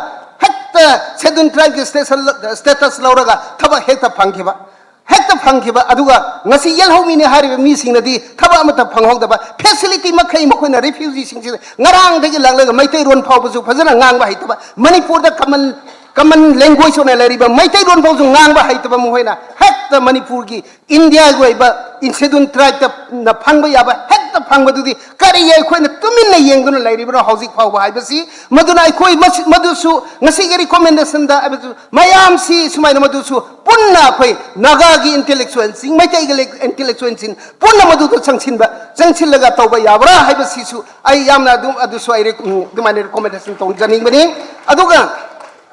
ꯍꯦꯛꯇ Scheduled Tribe ꯀꯤ status, status ꯂꯧꯔꯒ ꯊꯕꯛ ꯍꯦꯛꯇ ꯐꯪꯈꯤꯕ꯫ ꯍꯦꯛꯇ ꯐꯪꯈꯤꯕ, ꯑꯗꯨꯒ ꯉꯁꯤ ꯌꯦꯜꯍꯧꯃꯤꯅꯤ ꯍꯥꯏꯔꯤꯕ ꯃꯤꯁꯤꯡꯅꯗꯤ ꯊꯕꯛ ꯑꯃꯠꯇ ꯐꯪꯍꯧꯗꯕ, ꯐꯦꯁꯤꯂꯤꯇꯤ ꯃꯈꯩ ꯃꯈꯣꯏꯅ ꯔꯤꯐ꯭ꯌꯨꯖꯤꯁꯤꯡꯁꯤꯗ ꯉꯔꯥꯡꯗꯒꯤ ꯂꯥꯛꯂꯒ ꯃꯩꯇꯩꯔꯣꯟ ꯐꯥꯎꯕꯁꯨ ꯐꯖꯅ ꯉꯥꯡꯕ ꯍꯩꯇꯕ, ꯃꯅꯤꯄꯨꯔꯗ ꯀꯃꯟ ꯀꯃꯟ ꯂꯦꯡꯒ꯭ꯋꯦꯖ ꯑꯣꯏꯅ ꯂꯩꯔꯤꯕ ꯃꯩꯇꯩꯔꯣꯟ ꯐꯥꯎꯁꯨ ꯉꯥꯡꯕ ꯍꯩꯇꯕ ꯃꯈꯣꯏꯅ ꯍꯦꯛꯇ ꯃꯅꯤꯄꯨꯔꯒꯤ ꯏꯟꯗꯤꯌꯥꯒꯤ ꯑꯣꯏꯕ ꯁꯦꯗꯨꯜ ꯇ꯭ꯔꯥꯏꯕꯇꯅ ꯐꯪꯕ ꯌꯥꯕ ꯍꯦꯛꯇ ꯐꯪꯕꯗꯨꯗꯤ ꯀꯔꯤ ꯑꯩꯈꯣꯏꯅ ꯇꯨꯃꯤꯟꯅ ꯌꯦꯡꯗꯨꯅ ꯂꯩꯔꯤꯕꯅꯣ ꯍꯧꯖꯤꯛ ꯐꯥꯎꯕ ꯍꯥꯏꯕꯁꯤ, ꯃꯗꯨꯅ ꯑꯩꯈꯣꯏ ꯃꯁꯤ-, ꯃꯗꯨꯁꯨ ꯉꯁꯤꯒꯤ ꯔꯤꯀꯣꯃꯦꯟꯗꯦꯁꯟꯗ ꯍꯥꯏꯕꯁꯨ ꯃꯌꯥꯝꯁꯤ ꯁꯨꯃꯥꯏꯅ ꯃꯗꯨꯁꯨ ꯄꯨꯟꯅ ꯑꯩꯈꯣꯏ ꯅꯥꯒꯥꯒꯤ ꯏꯟꯇꯦꯂꯦꯛꯆꯨꯋꯦꯜꯁꯤꯡ, ꯃꯩꯇꯩꯒꯤ ꯏꯟꯇꯦꯂꯦꯛꯆꯨꯋꯦꯜꯁꯤꯡ ꯄꯨꯟꯅ ꯃꯗꯨꯗ ꯆꯪꯁꯤꯟꯕ, ꯆꯪꯁꯤꯜꯂꯒ ꯇꯧꯕ ꯌꯥꯕ꯭ꯔꯥ ꯍꯥꯏꯕꯁꯤꯁꯨ ꯑꯩ ꯌꯥꯝꯅ ꯑꯗꯨꯝ, ꯑꯗꯨꯁꯨ ꯑꯩ ꯔꯤꯛ-, ꯎꯝ, ꯑꯗꯨꯃꯥꯏꯅ ꯔꯤꯀꯣꯃꯦꯟꯗꯦꯁꯟ ꯇꯧꯖꯅꯤꯡꯕꯅꯤ꯫ ꯑꯗꯨꯒ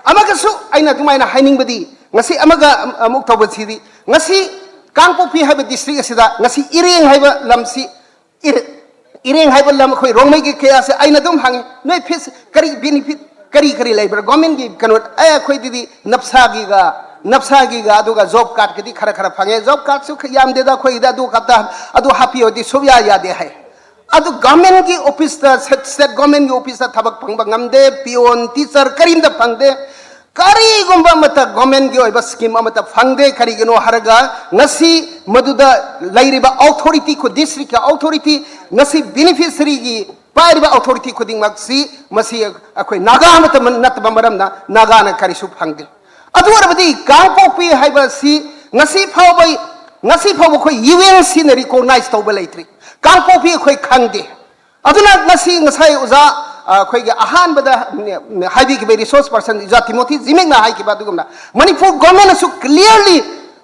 ꯑꯃꯒꯁꯨ ꯑꯩꯅ ꯑꯗꯨꯃꯥꯏꯅ ꯍꯥꯏꯅꯤꯡꯕꯗꯤ, ꯉꯁꯤ ꯑꯃꯒ ꯑꯃꯨꯛ ꯇꯧꯕꯁꯤꯗꯤ, ꯉꯁꯤ ꯀꯥꯡꯄꯣꯛꯄꯤ ꯍꯥꯏꯕ ꯗꯤꯁꯇ꯭ꯔꯤꯛ ꯑꯁꯤꯗ ꯉꯁꯤ ꯏꯔꯦꯡ ꯍꯥꯏꯕ ꯂꯝꯁꯤ, ꯏꯔꯦ-, ꯏꯔꯦꯡ ꯍꯥꯏꯕ ꯂꯝ ꯑꯩꯈꯣꯏ ꯔꯣꯡꯃꯩꯒꯤ ꯀꯌꯥꯁꯦ ꯑꯩꯅ ꯑꯗꯨꯝ ꯍꯪꯉꯤ, "ꯅꯣꯏ ꯐꯤꯁ ꯀꯔꯤ ꯕꯦꯅꯤꯐꯤꯠ, ꯀꯔꯤ ꯀꯔꯤ ꯂꯩꯕ꯭ꯔꯥ ꯒꯣꯔꯃꯦꯟꯒꯤ ꯀꯩꯅꯣ?" "ꯑꯦ, ꯑꯩꯈꯣꯏꯗꯗꯤ ꯅꯞꯁꯥꯒꯤꯒ, ꯅꯞꯁꯥꯒꯤꯒ ꯑꯗꯨꯒ ꯖꯣꯕ ꯀꯥꯔꯗꯀꯤꯗꯤ ꯈꯔ ꯈꯔ ꯐꯪꯉꯦ, ꯖꯣꯕ ꯀꯥꯔꯗꯁꯨ ꯌꯥꯝꯗꯦꯗ ꯑꯩꯈꯣꯏꯒꯤꯗ, ꯑꯗꯨ ꯈꯛꯇ, ꯑꯗꯨ ꯍꯥꯞꯄꯤꯌꯣꯗꯤ ꯁꯨꯡꯌꯥ ꯌꯥꯗꯦ" ꯍꯥꯏ꯫ ꯑꯗꯨ ꯒꯣꯔꯃꯦꯟꯒꯤ ꯑꯣꯐꯤꯁꯇ, ꯁ꯭ꯇꯦꯠ, ꯁ꯭ꯇꯦꯠ ꯒꯣꯔꯃꯦꯟꯒꯤ ꯑꯣꯐꯤꯁꯇ ꯊꯕꯛ ꯐꯪꯕ ꯉꯝꯗꯦ, ꯄꯤꯌꯣꯟ, ꯇꯤꯆꯔ ꯀꯔꯤꯝꯇ ꯐꯪꯗꯦ꯫ ꯀꯔꯤꯒꯨꯝꯕ ꯑꯃꯠꯇ ꯒꯣꯔꯃꯦꯟꯒꯤ ꯑꯣꯏꯕ ꯁ꯭ꯀꯤꯝ ꯑꯃꯠꯇ ꯐꯪꯗꯦ꯫ ꯀꯔꯤꯒꯤꯅꯣ ꯍꯥꯏꯔꯒ ꯉꯁꯤ ꯃꯗꯨꯗ ꯂꯩꯔꯤꯕ ꯑꯣꯊꯣꯔꯤꯇꯤ, ꯈꯨ-, ꯗꯤꯁꯇ꯭ꯔꯤꯛꯀꯤ ꯑꯣꯊꯣꯔꯤꯇꯤ, ꯉꯁꯤ ꯕꯦꯅꯤꯐꯤꯁꯔꯤꯒꯤ ꯄꯥꯏꯔꯤꯕ ꯑꯣꯊꯣꯔꯤꯇꯤ ꯈꯨꯗꯤꯡꯃꯛꯁꯤ ꯃꯁꯤ ꯑꯩꯈꯣꯏ ꯅꯥꯒꯥ ꯑꯃꯠꯇ ꯅꯠꯇꯕ ꯃꯔꯝꯅ ꯅꯥꯒꯥꯅ ꯀꯔꯤꯁꯨ ꯐꯪꯗꯦ꯫ ꯑꯗꯨ ꯑꯣꯏꯔꯕꯗꯤ ꯀꯥꯡꯄꯣꯛꯄꯤ ꯍꯥꯏꯕꯁꯤ ꯉꯁꯤ ꯐꯥꯎꯕ, ꯉꯁꯤ ꯐꯥꯎꯕ ꯑꯩꯈꯣꯏ ꯌꯨ ꯑꯦꯟ ꯁꯤꯅ ꯔꯤꯀꯣꯒꯅꯥꯏꯖ ꯇꯧꯕ ꯂꯩꯇ꯭ꯔꯤ꯫ ꯀꯥꯡꯄꯣꯛꯄꯤ ꯑꯩꯈꯣꯏ ꯈꯪꯗꯦ꯫ ꯑꯗꯨꯅ ꯉꯁꯤ, ꯉꯁꯥꯏ ꯑꯣꯖꯥ, ꯑ, ꯑꯩꯈꯣꯏꯒꯤ ꯑꯍꯥꯟꯕꯗ, ꯎꯝ, ꯍꯥꯏꯕꯤꯈꯤꯕ ꯔꯤꯁꯣꯔꯁ ꯄꯔꯁꯟ ꯑꯣꯖꯥ ꯇꯤꯃꯣꯊꯤ ꯖꯤꯃꯤꯛꯅ ꯍꯥꯏꯈꯤꯕ ꯑꯗꯨꯒꯨꯝꯅ ꯃꯅꯤꯄꯨꯔ ꯒꯣꯔꯃꯦꯟꯅꯁꯨ ꯀ꯭ꯂꯤꯌꯔꯂꯤ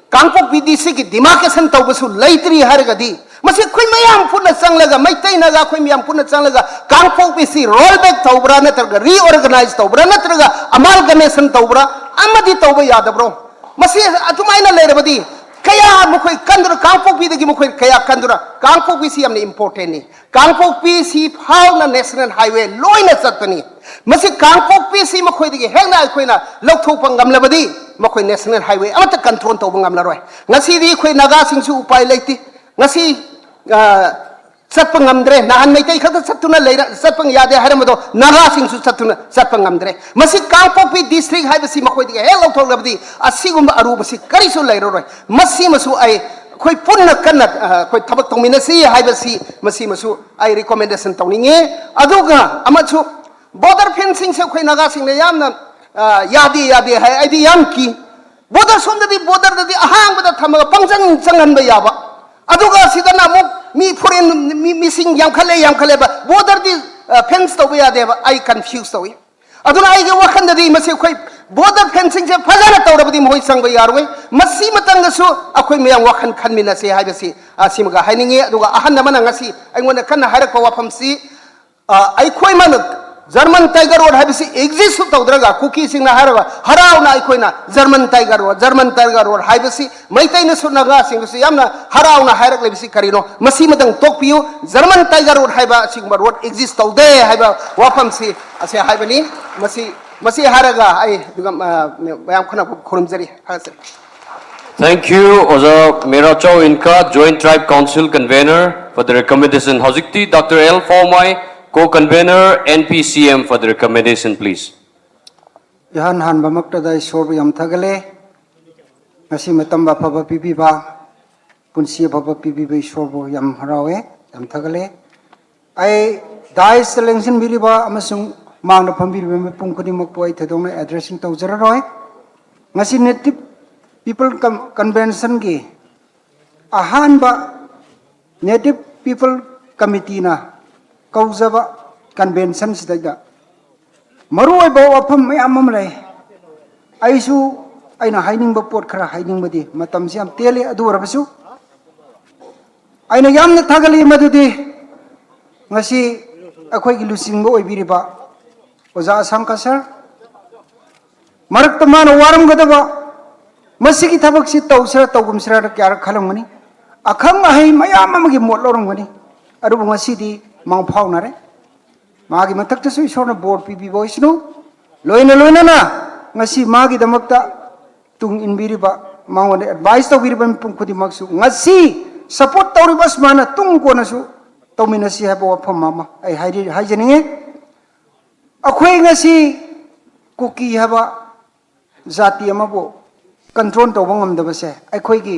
ꯀꯥꯡꯄꯣꯛꯄꯤ ꯗꯤ ꯁꯤꯒꯤ ꯗꯤꯃꯥꯔꯀꯦꯁꯟ ꯇꯧꯕꯁꯨ ꯂꯩꯇ꯭ꯔꯤ ꯍꯥꯏꯔꯒꯗꯤ, ꯃꯁꯤ ꯑꯩꯈꯣꯏ ꯃꯌꯥꯝ ꯄꯨꯟꯅ ꯆꯪꯂꯒ, ꯃꯩꯇꯩ ꯅꯥꯒꯥ ꯑꯩꯈꯣꯏ ꯃꯌꯥꯝ ꯄꯨꯟꯅ ꯆꯪꯂꯒ ꯀꯥꯡꯄꯣꯛꯄꯤꯁꯤ ꯔꯣꯜ ꯕꯦꯛ ꯇꯧꯕ꯭ꯔꯥ, ꯅꯠꯇ꯭ꯔꯒ ꯔꯤꯑꯣꯔꯒꯅꯥꯏꯖ ꯇꯧꯕ꯭ꯔꯥ, ꯅꯠꯇ꯭ꯔꯒ ꯑꯃꯥꯜꯒꯃꯦꯁꯟ ꯇꯧꯕ꯭ꯔꯥ, ꯑꯃꯗꯤ ꯇꯧꯕ ꯌꯥꯗꯕ꯭ꯔꯣ? ꯃꯁꯤ ꯑꯗꯨꯃꯥꯏꯅ ꯂꯩꯔꯕꯗꯤ ꯀꯌꯥ ꯃꯈꯣꯏ ꯀꯟꯗꯨꯅ, ꯀꯥꯡꯄꯣꯛꯄꯤꯗꯒꯤ ꯃꯈꯣꯏ ꯀꯌꯥ ꯀꯟꯗꯨꯅ, ꯀꯥꯡꯄꯣꯛꯄꯤꯁꯤ ꯌꯥꯝꯅ ꯏꯝꯄꯣꯔꯇꯦꯟꯅꯤ꯫ ꯀꯥꯡꯄꯣꯛꯄꯤꯁꯤ ꯐꯥꯎꯅ ꯅꯦꯁꯅꯦꯜ ꯍꯥꯏꯋꯦ ꯂꯣꯏꯅ ꯆꯠꯄꯅꯤ꯫ ꯃꯁꯤ ꯀꯥꯡꯄꯣꯛꯄꯤꯁꯤ ꯃꯈꯣꯏꯗꯒꯤ ꯍꯦꯟꯅ ꯑꯩꯈꯣꯏꯅ ꯂꯧꯊꯣꯛꯄ ꯉꯝꯂꯕꯗꯤ ꯃꯈꯣꯏ ꯅꯦꯁꯅꯦꯜ ꯍꯥꯏꯋꯦ ꯑꯃꯠꯇ ꯀꯟꯇ꯭ꯔꯣꯜ ꯇꯧꯕ ꯉꯝꯂꯔꯣꯏ꯫ ꯉꯁꯤꯗꯤ ꯑꯩꯈꯣꯏ ꯅꯥꯒꯥꯁꯤꯡꯁꯨ ꯎꯄꯥꯏ ꯂꯩꯇꯦ꯫ ꯉꯁꯤ, ꯑ, ꯆꯠꯄ ꯉꯝꯗ꯭ꯔꯦ꯫ ꯅꯍꯥꯟ ꯃꯩꯇꯩ ꯈꯛꯇ ꯆꯠꯇꯨꯅ ꯂꯩꯔ-, ꯆꯠꯄ ꯌꯥꯗꯦ ꯍꯥꯏꯔꯝꯕꯗꯣ ꯅꯥꯒꯥꯁꯤꯡꯁꯨ ꯆꯠꯇꯨꯅ, ꯆꯠꯄ ꯉꯝꯗ꯭ꯔꯦ꯫ ꯃꯁꯤ ꯀꯥꯡꯄꯣꯛꯄꯤ ꯗꯤꯁꯇ꯭ꯔꯤꯛ ꯍꯥꯏꯕꯁꯤ ꯃꯈꯣꯏꯗꯒꯤ ꯍꯦꯛ ꯂꯧꯊꯣꯛꯂꯕꯗꯤ ꯑꯁꯤꯒꯨꯝꯕ ꯑꯔꯨꯕꯁꯤ ꯀꯔꯤꯁꯨ ꯂꯩꯔꯔꯣꯏ꯫ ꯃꯁꯤꯃꯁꯨ ꯑꯩ, ꯑꯩꯈꯣꯏ ꯄꯨꯟꯅ ꯀꯟꯅ, ꯑ, ꯑꯩꯈꯣꯏ ꯊꯕꯛ ꯇꯧꯃꯤꯟꯅꯁꯤ ꯍꯥꯏꯕꯁꯤ ꯃꯁꯤꯃꯁꯨ ꯑꯩ ꯔꯤꯀꯣꯃꯦꯟꯗꯦꯁꯟ ꯇꯧꯅꯤꯡꯉꯤ꯫ ꯑꯗꯨꯒ ꯑꯃꯁꯨ ꯕꯣꯔꯗꯔ ꯐꯦꯟꯁꯤꯡꯁꯦ ꯑꯩꯈꯣꯏ ꯅꯥꯒꯥꯁꯤꯡꯅ ꯌꯥꯝꯅ, ꯑ, ꯌꯥꯗꯦ, ꯌꯥꯗꯦ ꯍꯥꯏ꯫ ꯑꯩꯗꯤ ꯌꯥꯝ ꯀꯤ꯫ ꯕꯣꯔꯗꯔ ꯁꯣꯝꯗꯗꯤ ꯕꯣꯔꯗꯔꯗꯗꯤ ꯑꯍꯥꯡꯕꯗ ꯊꯝꯃꯒ ꯄꯪꯆꯪ ꯆꯪꯍꯟꯕ ꯌꯥꯕ, ꯑꯗꯨꯒ ꯁꯤꯗꯅ ꯑꯃꯨꯛ ꯃꯤ ꯐꯣꯔꯦꯟ ꯃꯤ, ꯃꯤꯁꯤꯡ ꯌꯥꯝꯈꯠꯂꯦ, ꯌꯥꯝꯈꯠꯂꯦꯕ꯫ ꯕꯣꯔꯗꯔꯗꯤ, ꯑ, ꯐꯦꯟꯁ ꯇꯧꯕ ꯌꯥꯗꯦꯕ꯫ ꯑꯩ ꯀꯟꯐ꯭ꯌꯨꯁ ꯇꯧꯏ꯫ ꯑꯗꯨꯅ ꯑꯩꯒꯤ ꯋꯥꯈꯜꯗꯗꯤ ꯃꯁꯤ ꯑꯩꯈꯣꯏ ꯕꯣꯔꯗꯔ ꯐꯦꯟꯁꯤꯡꯁꯦ ꯐꯖꯅ ꯇꯧꯔꯕꯗꯤ ꯃꯈꯣꯏ ꯆꯪꯕ ꯌꯥꯔꯣꯏ꯫ ꯃꯁꯤ ꯃꯇꯥꯡꯗꯁꯨ ꯑꯩꯈꯣꯏ ꯃꯌꯥꯝ ꯋꯥꯈꯜ ꯈꯟꯃꯤꯟꯅꯁꯦ ꯍꯥꯏꯕꯁꯤ, ꯑ, ꯁꯤꯃꯒ ꯍꯥꯏꯅꯤꯡꯉꯤ꯫ ꯑꯗꯨꯒ ꯑꯍꯟ ꯑꯃꯅ ꯉꯁꯤ ꯑꯩꯉꯣꯟꯗ ꯀꯟꯅ ꯍꯥꯏꯔꯛꯄ ꯋꯥꯐꯝꯁꯤ, ꯑ, ꯑꯩꯈꯣꯏ ꯃꯥꯅ ꯖꯔꯃꯟ ꯇꯥꯏꯒꯔ ꯔꯣꯗ ꯍꯥꯏꯕꯁꯤ ꯑꯦꯛꯖꯤꯁꯁꯨ ꯇꯧꯗ꯭ꯔꯒ ꯀꯨꯀꯤꯁꯤꯡꯅ ꯍꯥꯏꯔꯒ ꯍꯔꯥꯎꯅ ꯑꯩꯈꯣꯏꯅ German tiger road, German tiger road ꯍꯥꯏꯕꯁꯤ ꯃꯩꯇꯩꯅꯁꯨ ꯅꯥꯒꯥꯁꯤꯡꯗꯁꯨ ꯌꯥꯝꯅ ꯍꯔꯥꯎꯅ ꯍꯥꯏꯔꯛꯂꯤꯕꯁꯤ ꯀꯔꯤꯅꯣ? ꯃꯁꯤꯃꯇꯪ ꯇꯣꯛꯄꯤꯌꯨ꯫ ꯖꯔꯃꯟ ꯇꯥꯏꯒꯔ ꯔꯣꯗ ꯍꯥꯏꯕ ꯑꯁꯤꯒꯨꯝꯕ ꯔꯣꯗ ꯑꯦꯛꯖꯤꯁ ꯇꯧꯗꯦ ꯍꯥꯏꯕ ꯋꯥꯐꯝꯁꯤ ꯑꯁꯤ ꯍꯥꯏꯕꯅꯤ꯫ ꯃꯁꯤ, ꯃꯁꯤ ꯍꯥꯏꯔꯒ ꯑꯩ ꯑꯗꯨꯒ, ꯑ, ꯃꯌꯥꯝ ꯈꯨꯅ ꯈꯨꯔꯨꯝꯖꯔꯤ꯫ ꯊꯥꯒꯠꯆꯔꯤ꯫ Thank you, ꯑꯣꯖꯥ ꯃꯦꯔꯥꯆꯧ ꯏꯟꯀꯥ, Joint Tribe Council Convener, for the recommendation. ꯍꯧꯖꯤꯛꯇꯤ Doctor L Phaomai, Co-Convener, N P C M, for the recommendation, please. ꯏꯍꯥꯟ ꯍꯥꯟꯕꯃꯛꯇꯗ ꯏꯁꯣꯔꯕꯨ ꯌꯥꯝ ꯊꯥꯒꯠꯂꯦ꯫ ꯉꯁꯤ ꯃꯇꯝ ꯑꯐꯕ ꯄꯤꯕꯤꯕ, ꯄꯨꯟꯁꯤ ꯑꯐꯕ ꯄꯤꯕꯤꯕ ꯏꯁꯣꯔꯕꯨ ꯌꯥꯝ ꯍꯔꯥꯎꯋꯦ, ꯌꯥꯝ ꯊꯥꯒꯠꯂꯦ꯫ ꯑꯩ ꯗꯥꯏꯁꯇ ꯂꯦꯡꯁꯤꯟꯕꯤꯔꯤꯕ ꯑꯃꯁꯨꯡ ꯃꯥꯡꯗ ꯐꯝꯕꯤꯔꯤꯕ ꯃꯤꯄꯨꯝ ꯈꯨꯗꯤꯡꯃꯛꯄꯨ ꯑꯩ ꯊꯣꯏꯗꯣꯛꯅ ꯑꯦꯗ꯭ꯔꯦꯁꯤꯡ ꯇꯧꯖꯔꯔꯣꯏ꯫ ꯉꯁꯤ Native People Con-, Conventionꯒꯤ ꯑꯍꯥꯟꯕ Native People Committeeꯅ ꯀꯧꯖꯕ conventionꯁꯤꯗꯩꯗ ꯃꯔꯨꯑꯣꯏꯕ ꯋꯥꯐꯝ ꯃꯌꯥꯝ ꯑꯃ ꯂꯩ꯫ ꯑꯩꯁꯨ ꯑꯩꯅ ꯍꯥꯏꯅꯤꯡꯕ ꯄꯣꯠ ꯈꯔ ꯍꯥꯏꯅꯤꯡꯕꯗꯤ, ꯃꯇꯝꯁꯤ ꯌꯥꯝ ꯇꯦꯜꯂꯤ, ꯑꯗꯨ ꯑꯣꯏꯔꯕꯁꯨ ꯑꯩꯅ ꯌꯥꯝꯅ ꯊꯥꯒꯠꯂꯤ ꯃꯗꯨꯗꯤ ꯉꯁꯤ ꯑꯩꯈꯣꯏꯒꯤ ꯂꯨꯆꯤꯡꯕ ꯑꯣꯏꯕꯤꯔꯤꯕ ꯑꯣꯖꯥ ꯑꯁꯥꯝꯀ ꯁꯔ, ꯃꯔꯛꯇ ꯃꯥꯅ ꯋꯥꯔꯝꯒꯗꯕ, ꯃꯁꯤꯒꯤ ꯊꯕꯛꯁꯤ ꯇꯧꯁꯤꯔꯥ ꯇꯧꯒꯨꯝꯁꯤꯔꯥ ꯀꯌꯥꯔꯛ ꯈꯜꯂꯝꯒꯅꯤ꯫ ꯑꯈꯪ ꯑꯍꯩ ꯃꯌꯥꯝ ꯑꯃꯒꯤ ꯃꯣꯠ ꯂꯧꯔꯝꯒꯅꯤ꯫ ꯑꯗꯨꯕꯨ ꯉꯁꯤꯗꯤ ꯃꯥꯡ ꯐꯥꯎꯅꯔꯦ꯫ ꯃꯥꯒꯤ ꯃꯊꯛꯇꯁꯨ ꯏꯁꯣꯔꯅ ꯕꯣꯔ ꯄꯤꯕꯤꯕ ꯑꯣꯏꯁꯅꯨ꯫ ꯂꯣꯏꯅ ꯂꯣꯏꯅꯅ ꯉꯁꯤ ꯃꯥꯒꯤꯗꯃꯛꯇ ꯇꯨꯡ ꯏꯟꯕꯤꯔꯤꯕ, ꯃꯉꯣꯟꯗ ꯑꯦꯗꯚꯥꯏꯁ ꯇꯧꯕꯤꯔꯤꯕ ꯃꯤꯄꯨꯝ ꯈꯨꯗꯤꯡꯃꯛꯁꯨ ꯉꯁꯤ ꯁꯄꯣꯔꯠ ꯇꯧꯔꯤꯕ ꯁꯨꯃꯥꯏꯅ ꯇꯨꯡ ꯀꯣꯟꯅꯁꯨ ꯇꯧꯃꯤꯟꯅꯁꯤ ꯍꯥꯏꯕ ꯋꯥꯐꯝ ꯑꯃ ꯑꯩ ꯍꯥꯏꯔꯤ, ꯍꯥꯏꯖꯅꯤꯡꯉꯤ꯫ ꯑꯩꯈꯣꯏ ꯉꯁꯤ ꯀꯨꯀꯤ ꯍꯥꯏꯕ ꯖꯥꯇꯤ ꯑꯃꯕꯨ ꯀꯟꯇ꯭ꯔꯣꯜ ꯇꯧꯕ ꯉꯝꯗꯕꯁꯦ ꯑꯩꯈꯣꯏꯒꯤ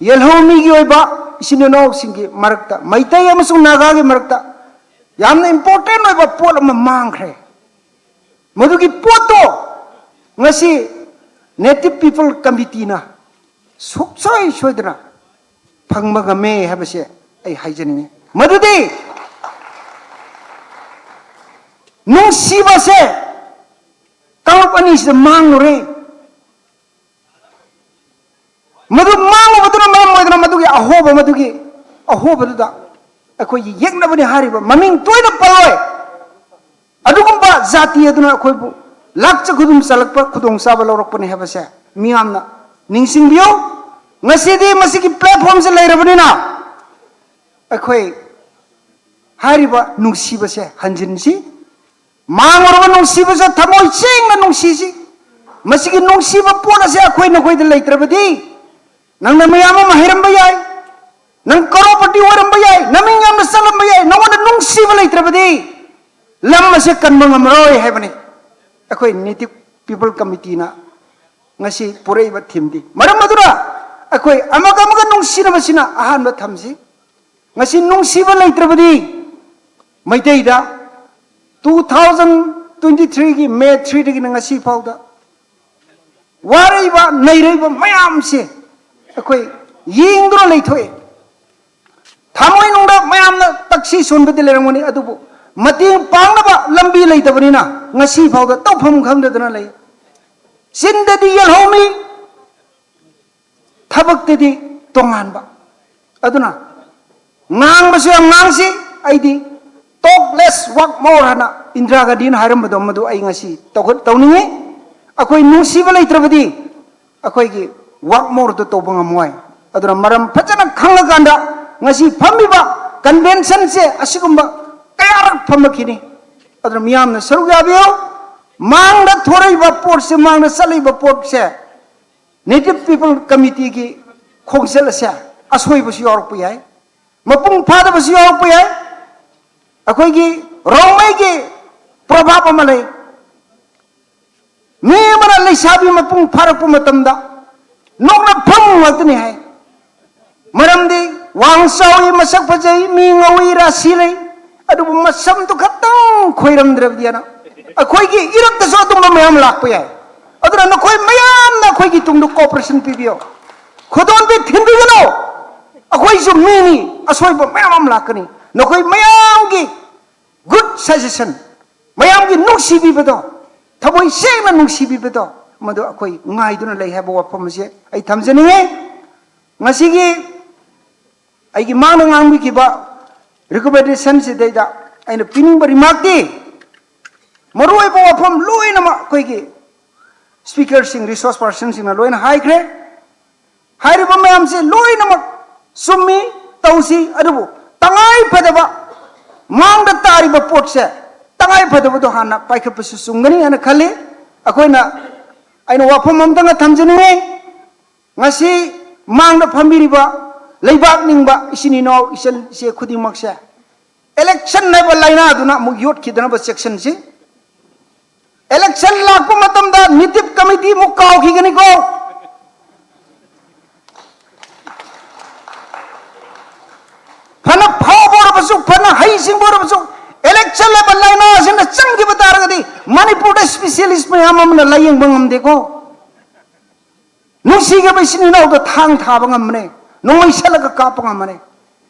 ꯌꯦꯜꯍꯧꯃꯤꯒꯤ ꯑꯣꯏꯕ ꯏꯆꯤꯟ ꯏꯅꯥꯎꯁꯤꯡꯒꯤ ꯃꯔꯛꯇ, ꯃꯩꯇꯩ ꯑꯃꯁꯨꯡ ꯅꯥꯒꯥꯒꯤ ꯃꯔꯛꯇ ꯌꯥꯝꯅ ꯏꯝꯄꯣꯔꯇꯦꯟ ꯑꯣꯏꯕ ꯄꯣꯠ ꯑꯃ ꯃꯥꯡꯈ꯭ꯔꯦ꯫ ꯃꯗꯨꯒꯤ ꯄꯣꯠꯇꯣ ꯉꯁꯤ Native People Committeeꯅ ꯁꯨꯡꯁꯣꯏ ꯁꯣꯏꯗꯅ ꯐꯪꯕ ꯉꯝꯃꯦ ꯍꯥꯏꯕꯁꯦ ꯑꯩ ꯍꯥꯏꯖꯅꯤꯡꯉꯤ꯫ ꯃꯗꯨꯗꯤ ꯅꯨꯡꯁꯤꯕꯁꯦ ꯀꯥꯡꯂꯨꯞ ꯑꯅꯤꯁꯤꯗ ꯃꯥꯡꯂꯨꯔꯦ꯫ ꯃꯗꯨ ꯃꯥꯡꯂꯨꯕꯗꯨꯅ ꯃꯔꯝ ꯑꯣꯏꯗꯨꯅ ꯃꯗꯨꯒꯤ ꯑꯍꯣꯕ, ꯃꯗꯨꯒꯤ ꯑꯍꯣꯕꯗꯨꯗ ꯑꯩꯈꯣꯏꯒꯤ ꯌꯦꯛꯅꯕꯅꯤ ꯍꯥꯏꯔꯤꯕ ꯃꯃꯤꯡ ꯇꯣꯏꯅ ꯄꯜꯂꯣꯏ꯫ ꯑꯗꯨꯒꯨꯝꯕ ꯖꯥꯇꯤ ꯑꯗꯨꯅ ꯑꯩꯈꯣꯏꯕꯨ ꯂꯥꯛꯆ ꯈꯨꯗꯨꯝ ꯆꯜꯂꯛꯄ, ꯈꯨꯗꯣꯡꯆꯥꯕ ꯂꯧꯔꯛꯄꯅꯤ ꯍꯥꯏꯕꯁꯦ ꯃꯤꯌꯥꯝꯅ ꯅꯤꯡꯁꯤꯡꯕꯤꯌꯨ꯫ ꯉꯁꯤꯗꯤ ꯃꯁꯤꯒꯤ platformꯁꯦ ꯂꯩꯔꯕꯅꯤꯅ ꯑꯩꯈꯣꯏ ꯍꯥꯏꯔꯤꯕ ꯅꯨꯡꯁꯤꯕꯁꯦ ꯍꯟꯖꯤꯟꯁꯤ꯫ ꯃꯥꯡꯂꯨꯔꯕ ꯅꯨꯡꯁꯤꯕꯁꯦ ꯊꯃꯣꯏ ꯁꯦꯡꯅ ꯅꯨꯡꯁꯤꯁꯤ꯫ ꯃꯁꯤꯒꯤ ꯅꯨꯡꯁꯤꯕ ꯄꯣꯠ ꯑꯁꯦ ꯑꯩꯈꯣꯏ ꯅꯈꯣꯏꯗ ꯂꯩꯇ꯭ꯔꯕꯗꯤ, ꯅꯪꯅ ꯃꯌꯥꯝ ꯑꯃ ꯍꯩꯔꯝꯕ ꯌꯥꯏ, ꯅꯪ ꯀꯔꯣꯔꯄꯇꯤ ꯑꯣꯏꯔꯝꯕ ꯌꯥꯏ, ꯅꯃꯤꯡ ꯌꯥꯝꯅ ꯆꯠꯂꯝꯕ ꯌꯥꯏ, ꯅꯉꯣꯟꯗ ꯅꯨꯡꯁꯤꯕ ꯂꯩꯇ꯭ꯔꯕꯗꯤ ꯂꯝ ꯑꯁꯦ ꯀꯟꯕ ꯉꯝꯃꯔꯣꯏ ꯍꯥꯏꯕꯅꯤ ꯑꯩꯈꯣꯏ Native People Committeeꯅ ꯉꯁꯤ ꯄꯨꯔꯛꯏꯕ themeꯗꯤ꯫ ꯃꯔꯝ ꯑꯗꯨꯅ ꯑꯩꯈꯣꯏ ꯑꯃꯒ ꯑꯃꯒ ꯅꯨꯡꯁꯤꯅꯕꯁꯤꯅ ꯑꯍꯥꯟꯕ ꯊꯝꯁꯤ꯫ ꯉꯁꯤ ꯅꯨꯡꯁꯤꯕ ꯂꯩꯇ꯭ꯔꯕꯗꯤ ꯃꯩꯇꯩꯗ two thousand twenty threeꯒꯤ May threeꯗꯒꯤꯅ ꯉꯁꯤ ꯐꯥꯎꯗ ꯋꯥꯔꯛꯏꯕ, ꯅꯩꯔꯛꯏꯕ ꯃꯌꯥꯝꯁꯦ ꯑꯩꯈꯣꯏ ꯌꯦꯡꯗꯨꯅ ꯂꯩꯊꯣꯛꯑꯦ꯫ ꯊꯃꯣꯏꯅꯨꯡꯗ ꯃꯌꯥꯝꯅ ꯇꯛꯁꯤ ꯁꯣꯟꯕꯗꯤ ꯂꯩꯔꯝꯒꯅꯤ, ꯑꯗꯨꯕꯨ ꯃꯇꯦꯡ ꯄꯥꯡꯅꯕ ꯂꯝꯕꯤ ꯂꯩꯇꯕꯅꯤꯅ ꯉꯁꯤ ꯐꯥꯎꯗ ꯇꯧꯐꯝ ꯈꯪꯗꯗꯅ ꯂꯩ꯫ ꯆꯤꯟꯗꯗꯤ ꯌꯦꯜꯍꯧꯃꯤ, ꯊꯕꯛꯇꯗꯤ ꯇꯣꯉꯥꯟꯕ꯫ ꯑꯗꯨꯅ ꯉꯥꯡꯕꯁꯨ ꯌꯥꯝ ꯉꯥꯡꯁꯤ꯫ ꯑꯩꯗꯤ talk less, work more ꯍꯥꯏꯅ ꯏꯟꯗꯤꯔꯥ ꯒꯥꯟꯙꯤꯅ ꯍꯥꯏꯔꯝꯕꯗꯣ ꯃꯗꯨ ꯑꯩ ꯉꯁꯤ ꯇꯧꯈꯠ-, ꯇꯧꯅꯤꯡꯉꯤ꯫ ꯑꯩꯈꯣꯏ ꯅꯨꯡꯁꯤꯕ ꯂꯩꯇ꯭ꯔꯕꯗꯤ ꯑꯩꯈꯣꯏꯒꯤ work moreꯗꯨ ꯇꯧꯕ ꯉꯝꯃꯣꯏ꯫ ꯑꯗꯨꯅ ꯃꯔꯝ ꯐꯖꯅ ꯈꯪꯂꯀꯥꯟꯗ ꯉꯁꯤ ꯐꯝꯃꯤꯕ conventionꯁꯦ ꯑꯁꯤꯒꯨꯝꯕ ꯀꯌꯥꯔꯛ ꯐꯝꯃꯛꯈꯤꯅꯤ꯫ ꯑꯗꯨꯅ ꯃꯤꯌꯥꯝꯅ ꯁꯔꯨꯛ ꯌꯥꯕꯤꯌꯨ꯫ ꯃꯥꯡꯗ ꯊꯣꯔꯛꯏꯕ ꯄꯣꯠꯁꯦ, ꯃꯥꯡꯗ ꯆꯠꯂꯛꯏꯕ ꯄꯣꯠꯁꯦ Native People Committeeꯒꯤ ꯈꯣꯡꯆꯠ ꯑꯁꯦ ꯑꯁꯣꯏꯕꯁꯨ ꯌꯥꯎꯔꯛꯄ ꯌꯥꯏ꯫ ꯃꯄꯨꯡ ꯐꯥꯗꯕꯁꯨ ꯌꯥꯎꯔꯛꯄ ꯌꯥꯏ꯫ ꯑꯩꯈꯣꯏꯒꯤ ꯔꯣꯡꯃꯩꯒꯤ ꯄ꯭ꯔꯣꯚꯥꯕ ꯑꯃ ꯂꯩ, ꯃꯤ ꯑꯃꯅ ꯂꯩꯁꯥꯕꯤ ꯃꯄꯨꯡ ꯐꯥꯔꯛꯄ ꯃꯇꯝꯗ ꯅꯣꯛꯅꯐꯝ ꯉꯥꯛꯇꯅꯤ ꯍꯥꯏ꯫ ꯃꯔꯝꯗꯤ ꯋꯥꯡ ꯆꯥꯎꯏ, ꯃꯁꯛ ꯐꯖꯩ, ꯃꯤ ꯉꯧꯏ, ꯔꯥꯁꯤ ꯂꯩ, ꯑꯗꯨꯕꯨ ꯃꯁꯝꯗꯨ ꯈꯛꯇꯪ ꯈꯣꯏꯔꯝꯗ꯭ꯔꯕꯗꯤ ꯑꯅ ꯑꯩꯈꯣꯏꯒꯤ ꯏꯔꯛꯇꯁꯨ ꯑꯗꯨꯝꯕ ꯃꯌꯥꯝ ꯂꯥꯛꯄ ꯌꯥꯏ꯫ ꯑꯗꯨꯅ ꯅꯈꯣꯏ ꯃꯌꯥꯝꯅ ꯑꯩꯈꯣꯏꯒꯤ ꯇꯨꯡꯗ ꯀꯣꯑꯣꯄꯔꯦꯁꯟ ꯄꯤꯕꯤꯌꯣ, ꯈꯨꯗꯣꯟꯕꯤ ꯊꯤꯟꯕꯤꯒꯅꯨ꯫ ꯑꯩꯈꯣꯏꯁꯨ ꯃꯤꯅꯤ, ꯑꯁꯣꯏꯕ ꯃꯌꯥꯝ ꯑꯃ ꯂꯥꯛꯀꯅꯤ꯫ ꯅꯈꯣꯏ ꯃꯌꯥꯝꯒꯤ ꯒꯨꯗ ꯁꯖꯦꯁꯟ, ꯃꯌꯥꯝꯒꯤ ꯅꯨꯡꯁꯤꯕꯤꯕꯗꯣ, ꯊꯃꯣꯏ ꯁꯦꯡꯅ ꯅꯨꯡꯁꯤꯕꯤꯕꯗꯣ, ꯃꯗꯨ ꯑꯩꯈꯣꯏ ꯉꯥꯏꯗꯨꯅ ꯂꯩ ꯍꯥꯏꯕ ꯋꯥꯐꯝ ꯑꯁꯤ ꯑꯩ ꯊꯝꯖꯅꯤꯡꯉꯤ꯫ ꯉꯁꯤꯒꯤ ꯑꯩꯒꯤ ꯃꯥꯡꯗ ꯉꯥꯡꯕꯤꯈꯤꯕ ꯔꯤꯀꯃꯦꯟꯗꯦꯁꯟꯁꯤꯗꯩꯗ ꯑꯩꯅ ꯄꯤꯅꯤꯡꯕ ꯔꯤꯃꯥꯔꯛꯇꯤ, ꯃꯔꯨꯑꯣꯏꯕ ꯋꯥꯐꯝ ꯂꯣꯏꯅꯃꯛ ꯑꯩꯈꯣꯏꯒꯤ ꯁ꯭ꯄꯤꯀꯔꯁꯤꯡ, ꯔꯤꯁꯣꯔꯁ ꯄꯥꯔꯁꯟꯁꯤꯡꯅ ꯂꯣꯏꯅ ꯍꯥꯏꯈ꯭ꯔꯦ꯫ ꯍꯥꯏꯔꯤꯕ ꯃꯌꯥꯝꯁꯦ ꯂꯣꯏꯅꯃꯛ ꯆꯨꯝꯃꯤ, ꯇꯧꯁꯤ, ꯑꯗꯨꯕꯨ ꯇꯉꯥꯏ ꯐꯗꯕ ꯃꯥꯡꯗ ꯇꯥꯔꯤꯕ ꯄꯣꯠꯁꯦ, ꯇꯉꯥꯏ ꯐꯗꯕꯗꯣ ꯍꯥꯟꯅ ꯄꯥꯏꯈꯠꯄꯁꯨ ꯆꯨꯝꯒꯅꯤ ꯍꯥꯏꯅ ꯈꯜꯂꯤ꯫ ꯑꯩꯈꯣꯏꯅ, ꯑꯩꯅ ꯋꯥꯐꯝ ꯑꯝꯇꯪꯒ ꯊꯝꯖꯅꯤꯡꯉꯤ꯫ ꯉꯁꯤ ꯃꯥꯡꯗ ꯐꯝꯕꯤꯔꯤꯕ ꯂꯩꯕꯥꯛ ꯅꯤꯡꯕ ꯏꯆꯤꯟ ꯏꯅꯥꯎ, ꯏꯆꯟ ꯏꯆꯦ ꯈꯨꯗꯤꯡꯃꯛꯁꯦ, ꯏꯂꯦꯛꯁꯟ ꯍꯥꯏꯕ ꯂꯥꯏꯅꯥꯗꯨꯅ ꯑꯃꯨꯛ ꯌꯣꯠꯈꯤꯗꯅꯕ ꯆꯦꯛꯁꯤꯟꯁꯤ꯫ ꯏꯂꯦꯛꯁꯟ ꯂꯥꯛꯄ ꯃꯇꯝꯗ ꯅꯤꯇꯤꯞ ꯀꯃꯤꯇꯤ ꯑꯃꯨꯛ ꯀꯥꯎꯈꯤꯒꯅꯤꯀꯣ꯫ ꯐꯅ ꯐꯥꯎꯕ ꯑꯣꯏꯔꯕꯁꯨ, ꯐꯅ ꯍꯩꯁꯤꯡꯕ ꯑꯣꯏꯔꯕꯁꯨ, ꯏꯂꯦꯛꯁꯟ ꯍꯥꯏꯕ ꯂꯥꯏꯅꯥ ꯑꯁꯤꯅ ꯆꯪꯈꯤꯕ ꯇꯥꯔꯒꯗꯤ ꯃꯅꯤꯄꯨꯔꯗ ꯁ꯭ꯄꯤꯁꯦꯂꯤꯁ ꯃꯌꯥꯝ ꯑꯃꯅ ꯂꯥꯌꯦꯡꯕ ꯉꯝꯗꯦꯀꯣ꯫ ꯅꯨꯡꯁꯤꯈ꯭ꯔꯕ ꯏꯆꯤꯟ ꯏꯅꯥꯎꯗ ꯊꯥꯡ ꯊꯥꯕ ꯉꯝꯕꯅꯦ, ꯅꯣꯡꯃꯩ ꯁꯠꯂꯒ ꯀꯥꯞꯄ ꯉꯝꯕꯅꯦ꯫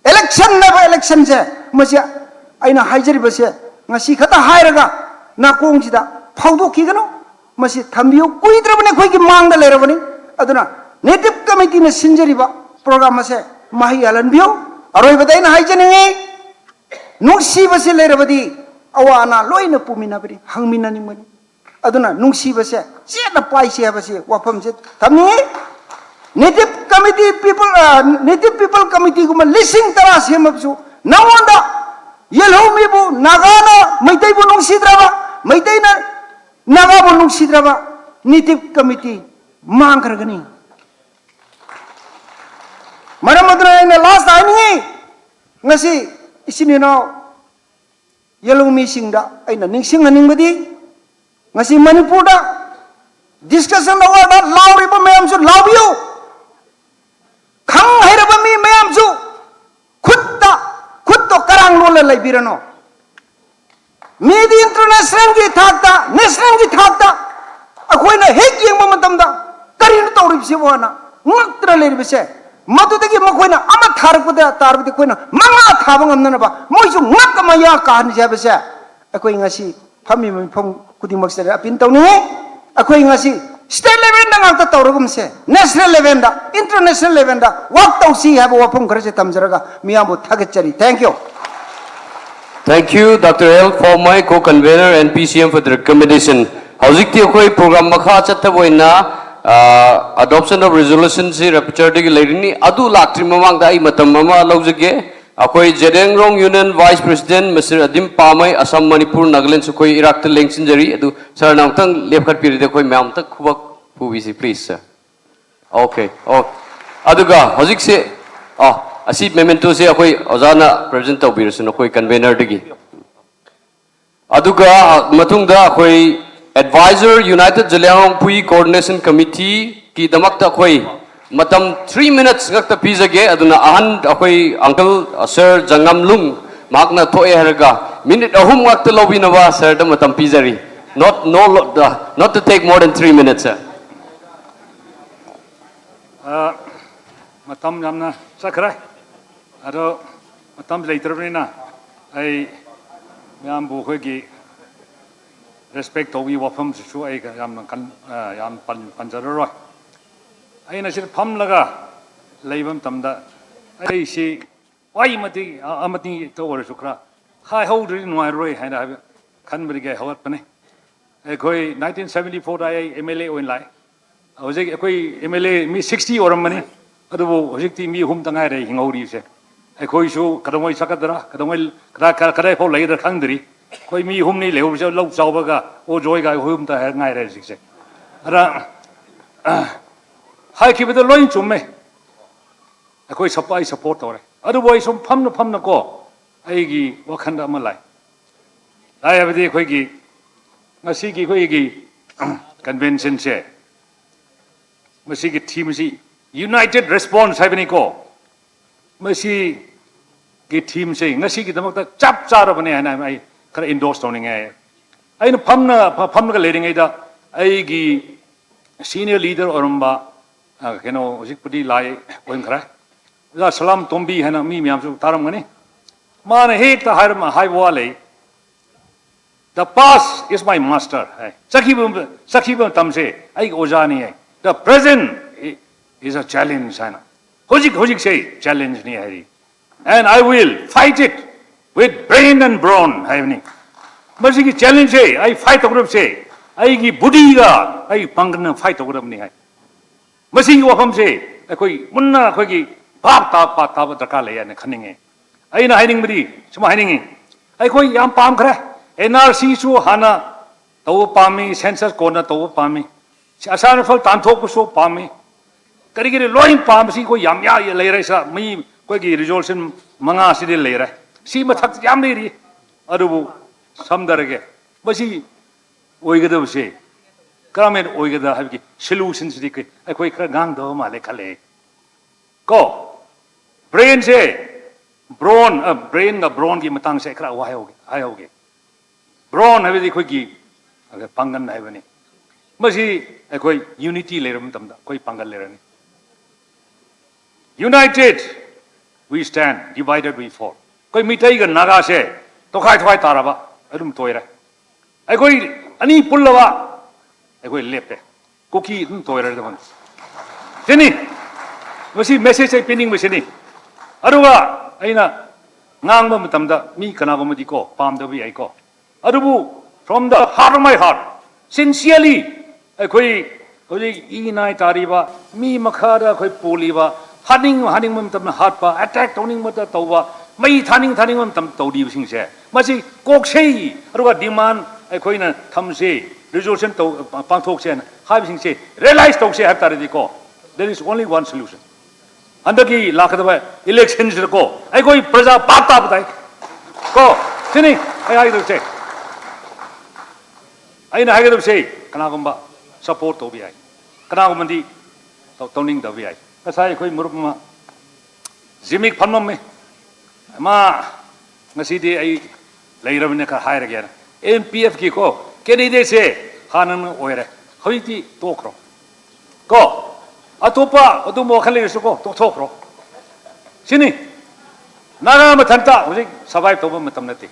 ꯏꯂꯦꯛꯁꯟ ꯍꯥꯏꯕ ꯏꯂꯦꯛꯁꯟꯁꯦ, ꯃꯁꯤ ꯑꯩꯅ ꯍꯥꯏꯖꯔꯤꯕꯁꯦ ꯉꯁꯤ ꯈꯛꯇ ꯍꯥꯏꯔꯒ ꯅꯥꯀꯣꯡꯁꯤꯗ ꯐꯥꯎꯗꯣꯛꯈꯤꯒꯅꯨ꯫ ꯃꯁꯤ ꯊꯝꯕꯤꯌꯨ, ꯀꯨꯏꯗ꯭ꯔꯕꯅꯤ, ꯑꯩꯈꯣꯏꯒꯤ ꯃꯥꯡꯗ ꯂꯩꯔꯕꯅꯤ꯫ ꯑꯗꯨꯅ ꯅꯦꯇꯤꯞ ꯀꯃꯤꯇꯤꯅ ꯁꯤꯟꯖꯔꯤꯕ ꯄ꯭ꯔꯣꯒ꯭ꯔꯥꯝ ꯑꯁꯦ ꯃꯍꯩ ꯌꯥꯜꯍꯟꯕꯤꯌꯨ꯫ ꯑꯔꯣꯏꯕꯗ ꯑꯩꯅ ꯍꯥꯏꯖꯅꯤꯡꯉꯤ, ꯅꯨꯡꯁꯤꯕꯁꯤ ꯂꯩꯔꯕꯗꯤ ꯑꯋꯥ ꯑꯅꯥ ꯂꯣꯏꯅ ꯄꯨꯃꯤꯟꯅꯕꯅꯤ, ꯍꯪꯃꯤꯟꯅꯅꯤꯡꯕꯅꯤ꯫ ꯑꯗꯨꯅ ꯅꯨꯡꯁꯤꯕꯁꯦ ꯆꯦꯠꯅ ꯄꯥꯏꯁꯤ ꯍꯥꯏꯕꯁꯤ ꯋꯥꯐꯝꯁꯦ ꯊꯝꯅꯤꯡꯉꯤ꯫ ꯅꯦꯇꯤꯞ ꯀꯃꯤꯇꯤ ꯄꯤꯄꯜ, ꯑ, ꯅꯦꯇꯤꯞ ꯄꯤꯄꯜ ꯀꯃꯤꯇꯤꯒꯨꯝꯕ ꯂꯤꯁꯤꯡ ꯇꯔꯥ ꯁꯦꯝꯃꯕꯁꯨ ꯅꯉꯣꯟꯗ ꯌꯦꯜꯍꯧꯃꯤꯕꯨ, ꯅꯥꯒꯥꯅ ꯃꯩꯇꯩꯕꯨ ꯅꯨꯡꯁꯤꯗ꯭ꯔꯕ, ꯃꯩꯇꯩꯅ ꯅꯥꯒꯥꯕꯨ ꯅꯨꯡꯁꯤꯗ꯭ꯔꯕ ꯅꯦꯇꯤꯞ ꯀꯃꯤꯇꯤ ꯃꯥꯡꯈ꯭ꯔꯒꯅꯤ꯫ ꯃꯔꯝ ꯑꯗꯨꯅ ꯑꯩꯅ ꯂꯥꯁꯇ ꯍꯥꯏꯅꯤꯡꯉꯤ, ꯉꯁꯤ ꯏꯆꯤꯟ ꯏꯅꯥꯎ ꯌꯦꯂꯧꯃꯤꯁꯤꯡꯗ ꯑꯩꯅ ꯅꯤꯡꯁꯤꯡꯍꯟꯅꯤꯡꯕꯗꯤ, ꯉꯁꯤ ꯃꯅꯤꯄꯨꯔꯗ discussion awardꯗ ꯂꯥꯎꯔꯤꯕ ꯃꯌꯥꯝꯁꯨ ꯂꯥꯎꯕꯤꯌꯨ, ꯈꯪ ꯍꯩꯔꯕ ꯃꯤ ꯃꯌꯥꯝꯁꯨ ꯈꯨꯠꯇ ꯈꯨꯠꯇꯣ ꯀꯔꯥꯡ ꯂꯣꯜꯂ ꯂꯩꯕꯤꯔꯅꯨ꯫ ꯃꯤꯗꯤ internationalꯒꯤ ꯊꯥꯛꯇ, nationalꯒꯤ ꯊꯥꯛꯇ ꯑꯩꯈꯣꯏꯅ ꯍꯦꯛ ꯌꯦꯡꯕ ꯃꯇꯝꯗ ꯀꯔꯤꯅꯣ ꯇꯧꯔꯤꯕꯁꯤꯕꯨ ꯍꯥꯏꯅ ꯉꯛꯇꯅ ꯂꯩꯔꯤꯕꯁꯦ꯫ ꯃꯗꯨꯗꯒꯤ ꯃꯈꯣꯏꯅ ꯑꯃ ꯊꯥꯔꯛꯄꯗ ꯇꯥꯔꯕꯗꯤ ꯑꯩꯈꯣꯏꯅ ꯃꯉꯥ ꯊꯥꯕ ꯉꯝꯅꯅꯕ ꯃꯣꯏꯁꯨ ꯉꯛ ꯑꯃ ꯌꯥ ꯀꯥꯍꯟꯁꯦ ꯍꯥꯏꯕꯁꯦ ꯑꯩꯈꯣꯏ ꯉꯁꯤ ꯐꯝꯃꯤꯕ ꯃꯤꯐꯝ ꯈꯨꯗꯤꯡꯃꯛꯁꯤꯗ appeal ꯇꯧꯅꯤꯡꯉꯤ꯫ ꯑꯩꯈꯣꯏ ꯉꯁꯤ state levelꯗ ꯉꯥꯛꯇ ꯇꯧꯔꯒꯨꯝꯁꯦ, national levelꯗ, international levelꯗ work ꯇꯧꯁꯤ ꯍꯥꯏꯕ ꯋꯥꯐꯝ ꯈꯔꯁꯦ ꯊꯝꯖꯔꯒ ꯃꯤꯌꯥꯝꯕꯨ ꯊꯥꯒꯠꯆꯔꯤ꯫ Thank you꯫ Thank you, Doctor L Phaomei, co-convener N P C M for the recommendation. ꯍꯧꯖꯤꯛꯇꯤ ꯑꯩꯈꯣꯏ program ꯃꯈꯥ ꯆꯠꯊꯕ ꯑꯣꯏꯅ adoption of resolutionꯁꯤ rapporteurꯗꯒꯤ ꯂꯩꯔꯅꯤ꯫ ꯑꯗꯨ ꯂꯥꯛꯇ꯭ꯔꯤ ꯃꯃꯥꯡꯗ ꯑꯩ ꯃꯇꯝ ꯑꯃ ꯂꯧꯖꯒꯦ꯫ ꯑꯩꯈꯣꯏ ꯖꯦꯔꯦꯡꯔꯣꯡ Union Vice President Mister Adim Pamei, Assam, Manipur, Nagaland ꯁꯨ ꯑꯩꯈꯣꯏ ꯏꯔꯥꯛꯇ ꯂꯦꯡꯁꯤꯟꯖꯔꯤ꯫ ꯑꯗꯨ sirꯅ ꯑꯃꯨꯛꯇꯪ ꯂꯦꯞꯈꯠꯄꯤꯔꯗꯤ ꯑꯩꯈꯣꯏ ꯃꯌꯥꯝ ꯑꯃꯨꯛꯇꯪ ꯈꯨꯕꯛ ꯈꯨꯕꯤꯁꯤ, please, sir. Okay, okay. ꯑꯗꯨꯒ ꯍꯧꯖꯤꯛꯁꯦ, ꯑ, ꯑꯁꯤ mementoꯁꯦ ꯑꯩꯈꯣꯏ ꯑꯣꯖꯥꯅ present ꯇꯧꯕꯤꯔꯁꯅꯨ, ꯑꯩꯈꯣꯏ convenerꯗꯒꯤ꯫ ꯑꯗꯨꯒ ꯃꯇꯨꯡꯗ ꯑꯩꯈꯣꯏ advisor United Zeliangrong Phui Coordination Committeeꯒꯤꯗꯃꯛꯇ ꯑꯩꯈꯣꯏ ꯃꯇꯝ three minutes ꯉꯛꯇ ꯄꯤꯖꯒꯦ꯫ ꯑꯗꯨꯅ ꯑꯍꯟ ꯑꯩꯈꯣꯏ uncle, sir ꯖꯉꯝꯂꯨꯡ, ꯃꯍꯥꯛꯅ ꯊꯣꯛꯑꯦ ꯍꯥꯏꯔꯒ minute ꯑꯍꯨꯝ ꯉꯛꯇ ꯂꯧꯕꯤꯅꯕ sirꯗ ꯃꯇꯝ ꯄꯤꯖꯔꯤ꯫ Not, no, not to take more than three minutes, sir. ꯑ, ꯃꯇꯝ ꯌꯥꯝꯅ ꯆꯠꯈ꯭ꯔꯦ꯫ ꯑꯗꯣ ꯃꯇꯝ ꯂꯩꯇ꯭ꯔꯕꯅꯤꯅ ꯑꯩ ꯃꯌꯥꯝꯕꯨ ꯑꯩꯈꯣꯏꯒꯤ respect ꯇꯧꯕꯒꯤ ꯋꯥꯐꯝꯁꯤꯁꯨ ꯑꯩ ꯌꯥꯝꯅ ꯀꯟ-, ꯑ, ꯌꯥꯝ ꯄꯟ-, ꯄꯟꯖꯔꯔꯣꯏ꯫ ꯑꯩꯅ ꯁꯤꯗ ꯐꯝꯂꯒ ꯂꯩꯕ ꯃꯇꯝꯗ ꯑꯩꯁꯤ ꯋꯥꯍꯩ ꯃꯇꯤꯛ, ꯑ-, ꯑꯃꯇꯪ ꯑꯣꯏꯔꯁꯨ ꯈꯔ ꯍꯥꯏꯍꯧꯗ꯭ꯔꯗꯤ ꯅꯨꯡꯉꯥꯏꯔꯔꯣꯏ ꯍꯥꯏꯅ ꯍꯥꯏꯕ ꯈꯟꯕꯗꯒꯤ ꯑꯩ ꯍꯧꯒꯠꯄꯅꯤ꯫ ꯑꯩꯈꯣꯏ nineteen seventy fourꯗ ꯑꯩ M L A ꯑꯣꯏꯅ ꯂꯥꯛꯑꯦ꯫ ꯍꯧꯖꯤꯛ ꯑꯩꯈꯣꯏ M L A me sixty ꯑꯣꯏꯔꯝꯕꯅꯤ, ꯑꯗꯨꯕꯨ ꯍꯧꯖꯤꯛꯇꯤ ꯃꯤ ꯑꯍꯨꯝꯇ ꯉꯥꯏꯔꯦ ꯍꯤꯡꯍꯧꯔꯤꯕꯁꯦ꯫ ꯑꯩꯈꯣꯏꯁꯨ ꯀꯩꯗꯧꯉꯩ ꯆꯠꯀꯗ꯭ꯔꯥ, ꯀꯩꯗꯧꯉꯩ ꯀꯗꯥꯏ, ꯀꯗꯥꯏ, ꯀꯗꯥꯏꯐꯥꯎ ꯂꯩꯒꯗ꯭ꯔꯥ ꯈꯪꯗ꯭ꯔꯤ꯫ ꯑꯩꯈꯣꯏ ꯃꯤ ꯑꯍꯨꯝꯅꯤ ꯂꯩꯍꯧꯔꯤꯁꯦ, ꯂꯧ ꯆꯥꯎꯕꯒ ꯑꯣꯖꯣꯏꯒ ꯑꯩꯈꯣꯏ ꯑꯍꯨꯝꯇ ꯉꯥꯏꯔꯦ ꯍꯧꯖꯤꯛꯁꯦ꯫ ꯑꯗ, ꯍꯥꯏꯈꯤꯕꯗꯣ ꯂꯣꯏ ꯆꯨꯝꯃꯦ꯫ ꯑꯩꯈꯣꯏ ꯁꯞ-, ꯑꯩ support ꯇꯧꯔꯦ꯫ ꯑꯗꯨꯕꯨ ꯑꯩ ꯁꯨꯝ ꯐꯝꯅ ꯐꯝꯅꯀꯣ, ꯑꯩꯒꯤ ꯋꯥꯈꯜꯗ ꯑꯃ ꯂꯥꯛꯑꯦ꯫ ꯂꯥꯛꯑꯦ ꯍꯥꯏꯕꯗꯤ ꯑꯩꯈꯣꯏꯒꯤ ꯉꯁꯤꯒꯤ ꯑꯩꯈꯣꯏꯒꯤ conventionꯁꯦ, ꯃꯁꯤꯒꯤ themeꯁꯤ United Response ꯍꯥꯏꯕꯅꯤꯀꯣ꯫ ꯃꯁꯤꯒꯤ themeꯁꯦ ꯉꯁꯤꯒꯤꯗꯃꯛꯇ ꯆꯞ ꯆꯥꯔꯕꯅꯦ ꯍꯥꯏꯅ ꯑꯩ ꯈꯔ endorse ꯇꯧꯅꯤꯡꯉꯦ꯫ ꯑꯩꯅ ꯐꯝꯅ ꯐꯝꯂꯒ ꯂꯩꯔꯤꯉꯩꯗ ꯑꯩꯒꯤ senior leader ꯑꯣꯏꯔꯝꯕ, ꯑ, ꯀꯩꯅꯣ, ꯍꯧꯖꯤꯛꯄꯨꯗꯤ ꯂꯥꯏ ꯑꯣꯟꯈ꯭ꯔꯦ, ꯑꯣꯖꯥ ꯁꯂꯥꯝ ꯇꯣꯝꯕꯤ ꯍꯥꯏꯅ ꯃꯤ ꯃꯌꯥꯝꯁꯨ ꯇꯥꯔꯝꯒꯅꯤ꯫ ꯃꯥꯅ ꯍꯦꯛꯇ ꯍꯥꯏꯔꯝ ꯍꯥꯏꯕ ꯋꯥ ꯂꯩ, "The past is my master" ꯍꯥꯏ꯫ ꯆꯠꯈꯤꯕ, ꯆꯠꯈꯤꯕ ꯃꯇꯝꯁꯦ ꯑꯩꯒꯤ ꯑꯣꯖꯥꯅꯤ ꯍꯥꯏ꯫ "The present is a challenge" ꯍꯥꯏꯅ, ꯍꯧꯖꯤꯛ ꯍꯧꯖꯤꯛꯁꯦ challengeꯅꯤ ꯍꯥꯏꯔꯤ꯫ "And I will fight it with brain and brawn" ꯍꯥꯏꯕꯅꯤ꯫ ꯃꯁꯤꯒꯤ challengeꯁꯦ ꯑꯩ fight ꯇꯧꯒꯗꯕꯁꯦ ꯑꯩꯒꯤ bodyꯒ ꯑꯩꯒꯤ ꯄꯥꯡꯒꯜꯅ fight ꯇꯧꯒꯗꯕꯅꯤ ꯍꯥꯏ꯫ ꯃꯁꯤꯒꯤ ꯋꯥꯐꯝꯁꯦ ꯑꯩꯈꯣꯏ ꯃꯨꯟꯅ ꯑꯩꯈꯣꯏꯒꯤ ꯚꯥꯞ ꯇꯥ-, ꯚꯥꯞ ꯇꯥꯕ ꯗꯔꯀꯥꯔ ꯂꯩ ꯍꯥꯏꯅ ꯈꯟꯅꯤꯡꯉꯦ꯫ ꯑꯩꯅ ꯍꯥꯏꯅꯤꯡꯕꯗꯤ ꯁꯨꯃꯥꯏꯅ ꯍꯥꯏꯅꯤꯡꯉꯤ, ꯑꯩꯈꯣꯏ ꯌꯥꯝ ꯄꯥꯝꯈ꯭ꯔꯦ, NRCꯁꯨ ꯍꯥꯟꯅ ꯇꯧꯕ ꯄꯥꯝꯃꯤ, census ꯀꯣꯟꯅ ꯇꯧꯕ ꯄꯥꯝꯃꯤ, ꯑꯁꯥꯅꯐꯜ ꯇꯥꯟꯊꯣꯛꯄꯁꯨ ꯄꯥꯝꯃꯤ, ꯀꯔꯤ ꯀꯔꯤ ꯂꯣꯏ ꯄꯥꯝꯕꯁꯤ ꯑꯩꯈꯣꯏ ꯌꯥꯝ ꯌꯥ-, ꯂꯩꯔꯦ꯫ ꯁꯥ-, ꯃꯤ ꯑꯩꯈꯣꯏꯒꯤ resolution ꯃꯉꯥꯁꯤꯗꯤ ꯂꯩꯔꯦ, ꯁꯤ ꯃꯊꯛ ꯌꯥꯝ ꯂꯩꯔꯤ꯫ ꯑꯗꯨꯕꯨ ꯁꯝꯗꯔꯒꯦ, ꯃꯁꯤ ꯑꯣꯏꯒꯗꯕꯁꯦ ꯀꯔꯝꯍꯥꯏꯅ ꯑꯣꯏꯒꯗ꯭ꯔꯥ ꯍꯥꯏꯕꯒꯤ solutionꯁꯤꯗꯤ ꯀꯩ-, ꯑꯩꯈꯣꯏ ꯈꯔ ꯉꯥꯡꯗꯕ ꯃꯥꯜꯂꯦ ꯈꯜꯂꯦ꯫ ꯀꯣ, brainꯁꯦ, brawn, ꯑ, brainꯒ brawnꯒꯤ ꯃꯇꯥꯡꯁꯦ ꯈꯔ ꯋꯥꯍꯧꯒꯦ, ꯍꯥꯏꯍꯧꯒꯦ꯫ Brawn ꯍꯥꯏꯕꯗꯤ ꯑꯩꯈꯣꯏꯒꯤ, ꯑ, ꯄꯥꯡꯒꯜ ꯍꯥꯏꯕꯅꯤ꯫ ꯃꯁꯤ ꯑꯩꯈꯣꯏ unity ꯂꯩꯔꯕ ꯃꯇꯝꯗ ꯑꯩꯈꯣꯏ ꯄꯥꯡꯒꯜ ꯂꯩꯔꯅꯤ꯫ United we stand, divided we fall. ꯑꯩꯈꯣꯏ ꯃꯤꯇꯩꯒ ꯅꯥꯒꯥꯁꯦ ꯇꯣꯈꯥꯏ ꯇꯣꯈꯥꯏ ꯇꯥꯔꯕ ꯑꯗꯨꯝ ꯇꯣꯏꯔꯦ꯫ ꯑꯩꯈꯣꯏ ꯑꯅꯤ ꯄꯨꯜꯂꯕ ꯑꯩꯈꯣꯏ ꯂꯦꯞꯄꯦ꯫ ꯀꯨꯀꯤ ꯑꯗꯨꯝ ꯇꯣꯏꯔꯗꯕꯅꯤ꯫ ꯁꯤꯅꯤ ꯃꯁꯤ message ꯑꯩ ꯄꯤꯅꯤꯡꯕꯁꯤꯅꯤ꯫ ꯑꯗꯨꯒ ꯑꯩꯅ ꯉꯥꯡꯕ ꯃꯇꯝꯗ ꯃꯤ ꯀꯅꯥꯒꯨꯝꯕꯗꯤꯀꯣ ꯄꯥꯝꯗꯕ ꯌꯥꯏꯀꯣ, ꯑꯗꯨꯕꯨ from the heart of my heart, sincerely, ꯑꯩꯈꯣꯏ ꯍꯧꯖꯤꯛ ꯏ ꯅꯥꯏ ꯇꯥꯔꯤꯕ, ꯃꯤ ꯃꯈꯥꯗ ꯑꯩꯈꯣꯏ ꯄꯣꯜꯂꯤꯕ, ꯍꯥꯠꯅꯤꯡ ꯍꯥꯠꯅꯤꯡꯕ ꯃꯇꯝꯗ ꯍꯥꯠꯄ, attack ꯇꯧꯅꯤꯡꯕꯗ ꯇꯧꯕ, ꯃꯩ ꯊꯥꯅꯤꯡ ꯊꯥꯅꯤꯡꯕ ꯃꯇꯝꯗ ꯇꯧꯔꯤꯕꯁꯤꯡꯁꯦ, ꯃꯁꯤ ꯀꯣꯛꯁꯩ ꯑꯗꯨꯒ demand ꯑꯩꯈꯣꯏꯅ ꯊꯝꯁꯤ, resolution ꯇꯧ, ꯄꯥꯡꯊꯣꯛꯁꯦꯅ ꯍꯥꯏꯕꯁꯤꯡꯁꯦ realize ꯇꯧꯁꯦ ꯍꯥꯏꯕ ꯇꯥꯔꯗꯤꯀꯣ, there is only one solution. ꯍꯟꯗꯛꯀꯤ ꯂꯥꯛꯀꯗꯕ ꯏꯂꯦꯛꯁꯟꯁꯤꯗꯀꯣ ꯑꯩꯈꯣꯏ ꯄ꯭ꯔꯖꯥ ꯚꯥꯞ ꯇꯥꯕ ꯇꯥꯏ꯫ ꯀꯣ, ꯁꯤꯅꯤ ꯑꯩ ꯍꯥꯏꯒꯗꯕꯁꯦ꯫ ꯑꯩꯅ ꯍꯥꯏꯒꯗꯕꯁꯦ, ꯀꯅꯥꯒꯨꯝꯕ ꯁꯞꯄꯣꯔꯠ ꯇꯧꯕ ꯌꯥꯏ, ꯀꯅꯥꯒꯨꯝꯕꯗꯤ ꯇꯧ-, ꯇꯧꯅꯤꯡꯗꯕ ꯌꯥꯏ꯫ ꯉꯁꯥꯏ ꯑꯩꯈꯣꯏ ꯃꯔꯨꯞ ꯑꯃ ꯖꯤꯃꯤꯛ ꯐꯝꯂꯝꯃꯤ, ꯃꯥ ꯉꯁꯤꯗꯤ ꯑꯩ ꯂꯩꯔꯕꯅꯤꯅ ꯈꯔ ꯍꯥꯏꯔꯒꯦꯅ꯫ ꯑꯦꯟ ꯄꯤ ꯑꯦꯐꯀꯤꯀꯣ ꯀꯦꯟꯗꯤꯗꯦꯠꯁꯦ ꯍꯥꯟꯅꯅ ꯑꯣꯏꯔꯦ, ꯍꯧꯖꯤꯛꯇꯤ ꯇꯣꯛꯈ꯭ꯔꯣ꯫ ꯀꯣ, ꯑꯇꯣꯞꯄ ꯑꯗꯨꯝꯕ ꯋꯥꯈꯜ ꯂꯩꯔꯁꯨ ꯀꯣ, ꯇꯣꯛꯊꯣꯛꯈ꯭ꯔꯣ꯫ ꯁꯤꯅꯤ꯫ ꯅꯥꯒꯥ ꯃꯊꯟꯇ ꯍꯧꯖꯤꯛ ꯁꯔꯚꯥꯏꯚ ꯇꯧꯕ ꯃꯇꯝ ꯅꯠꯇꯦ꯫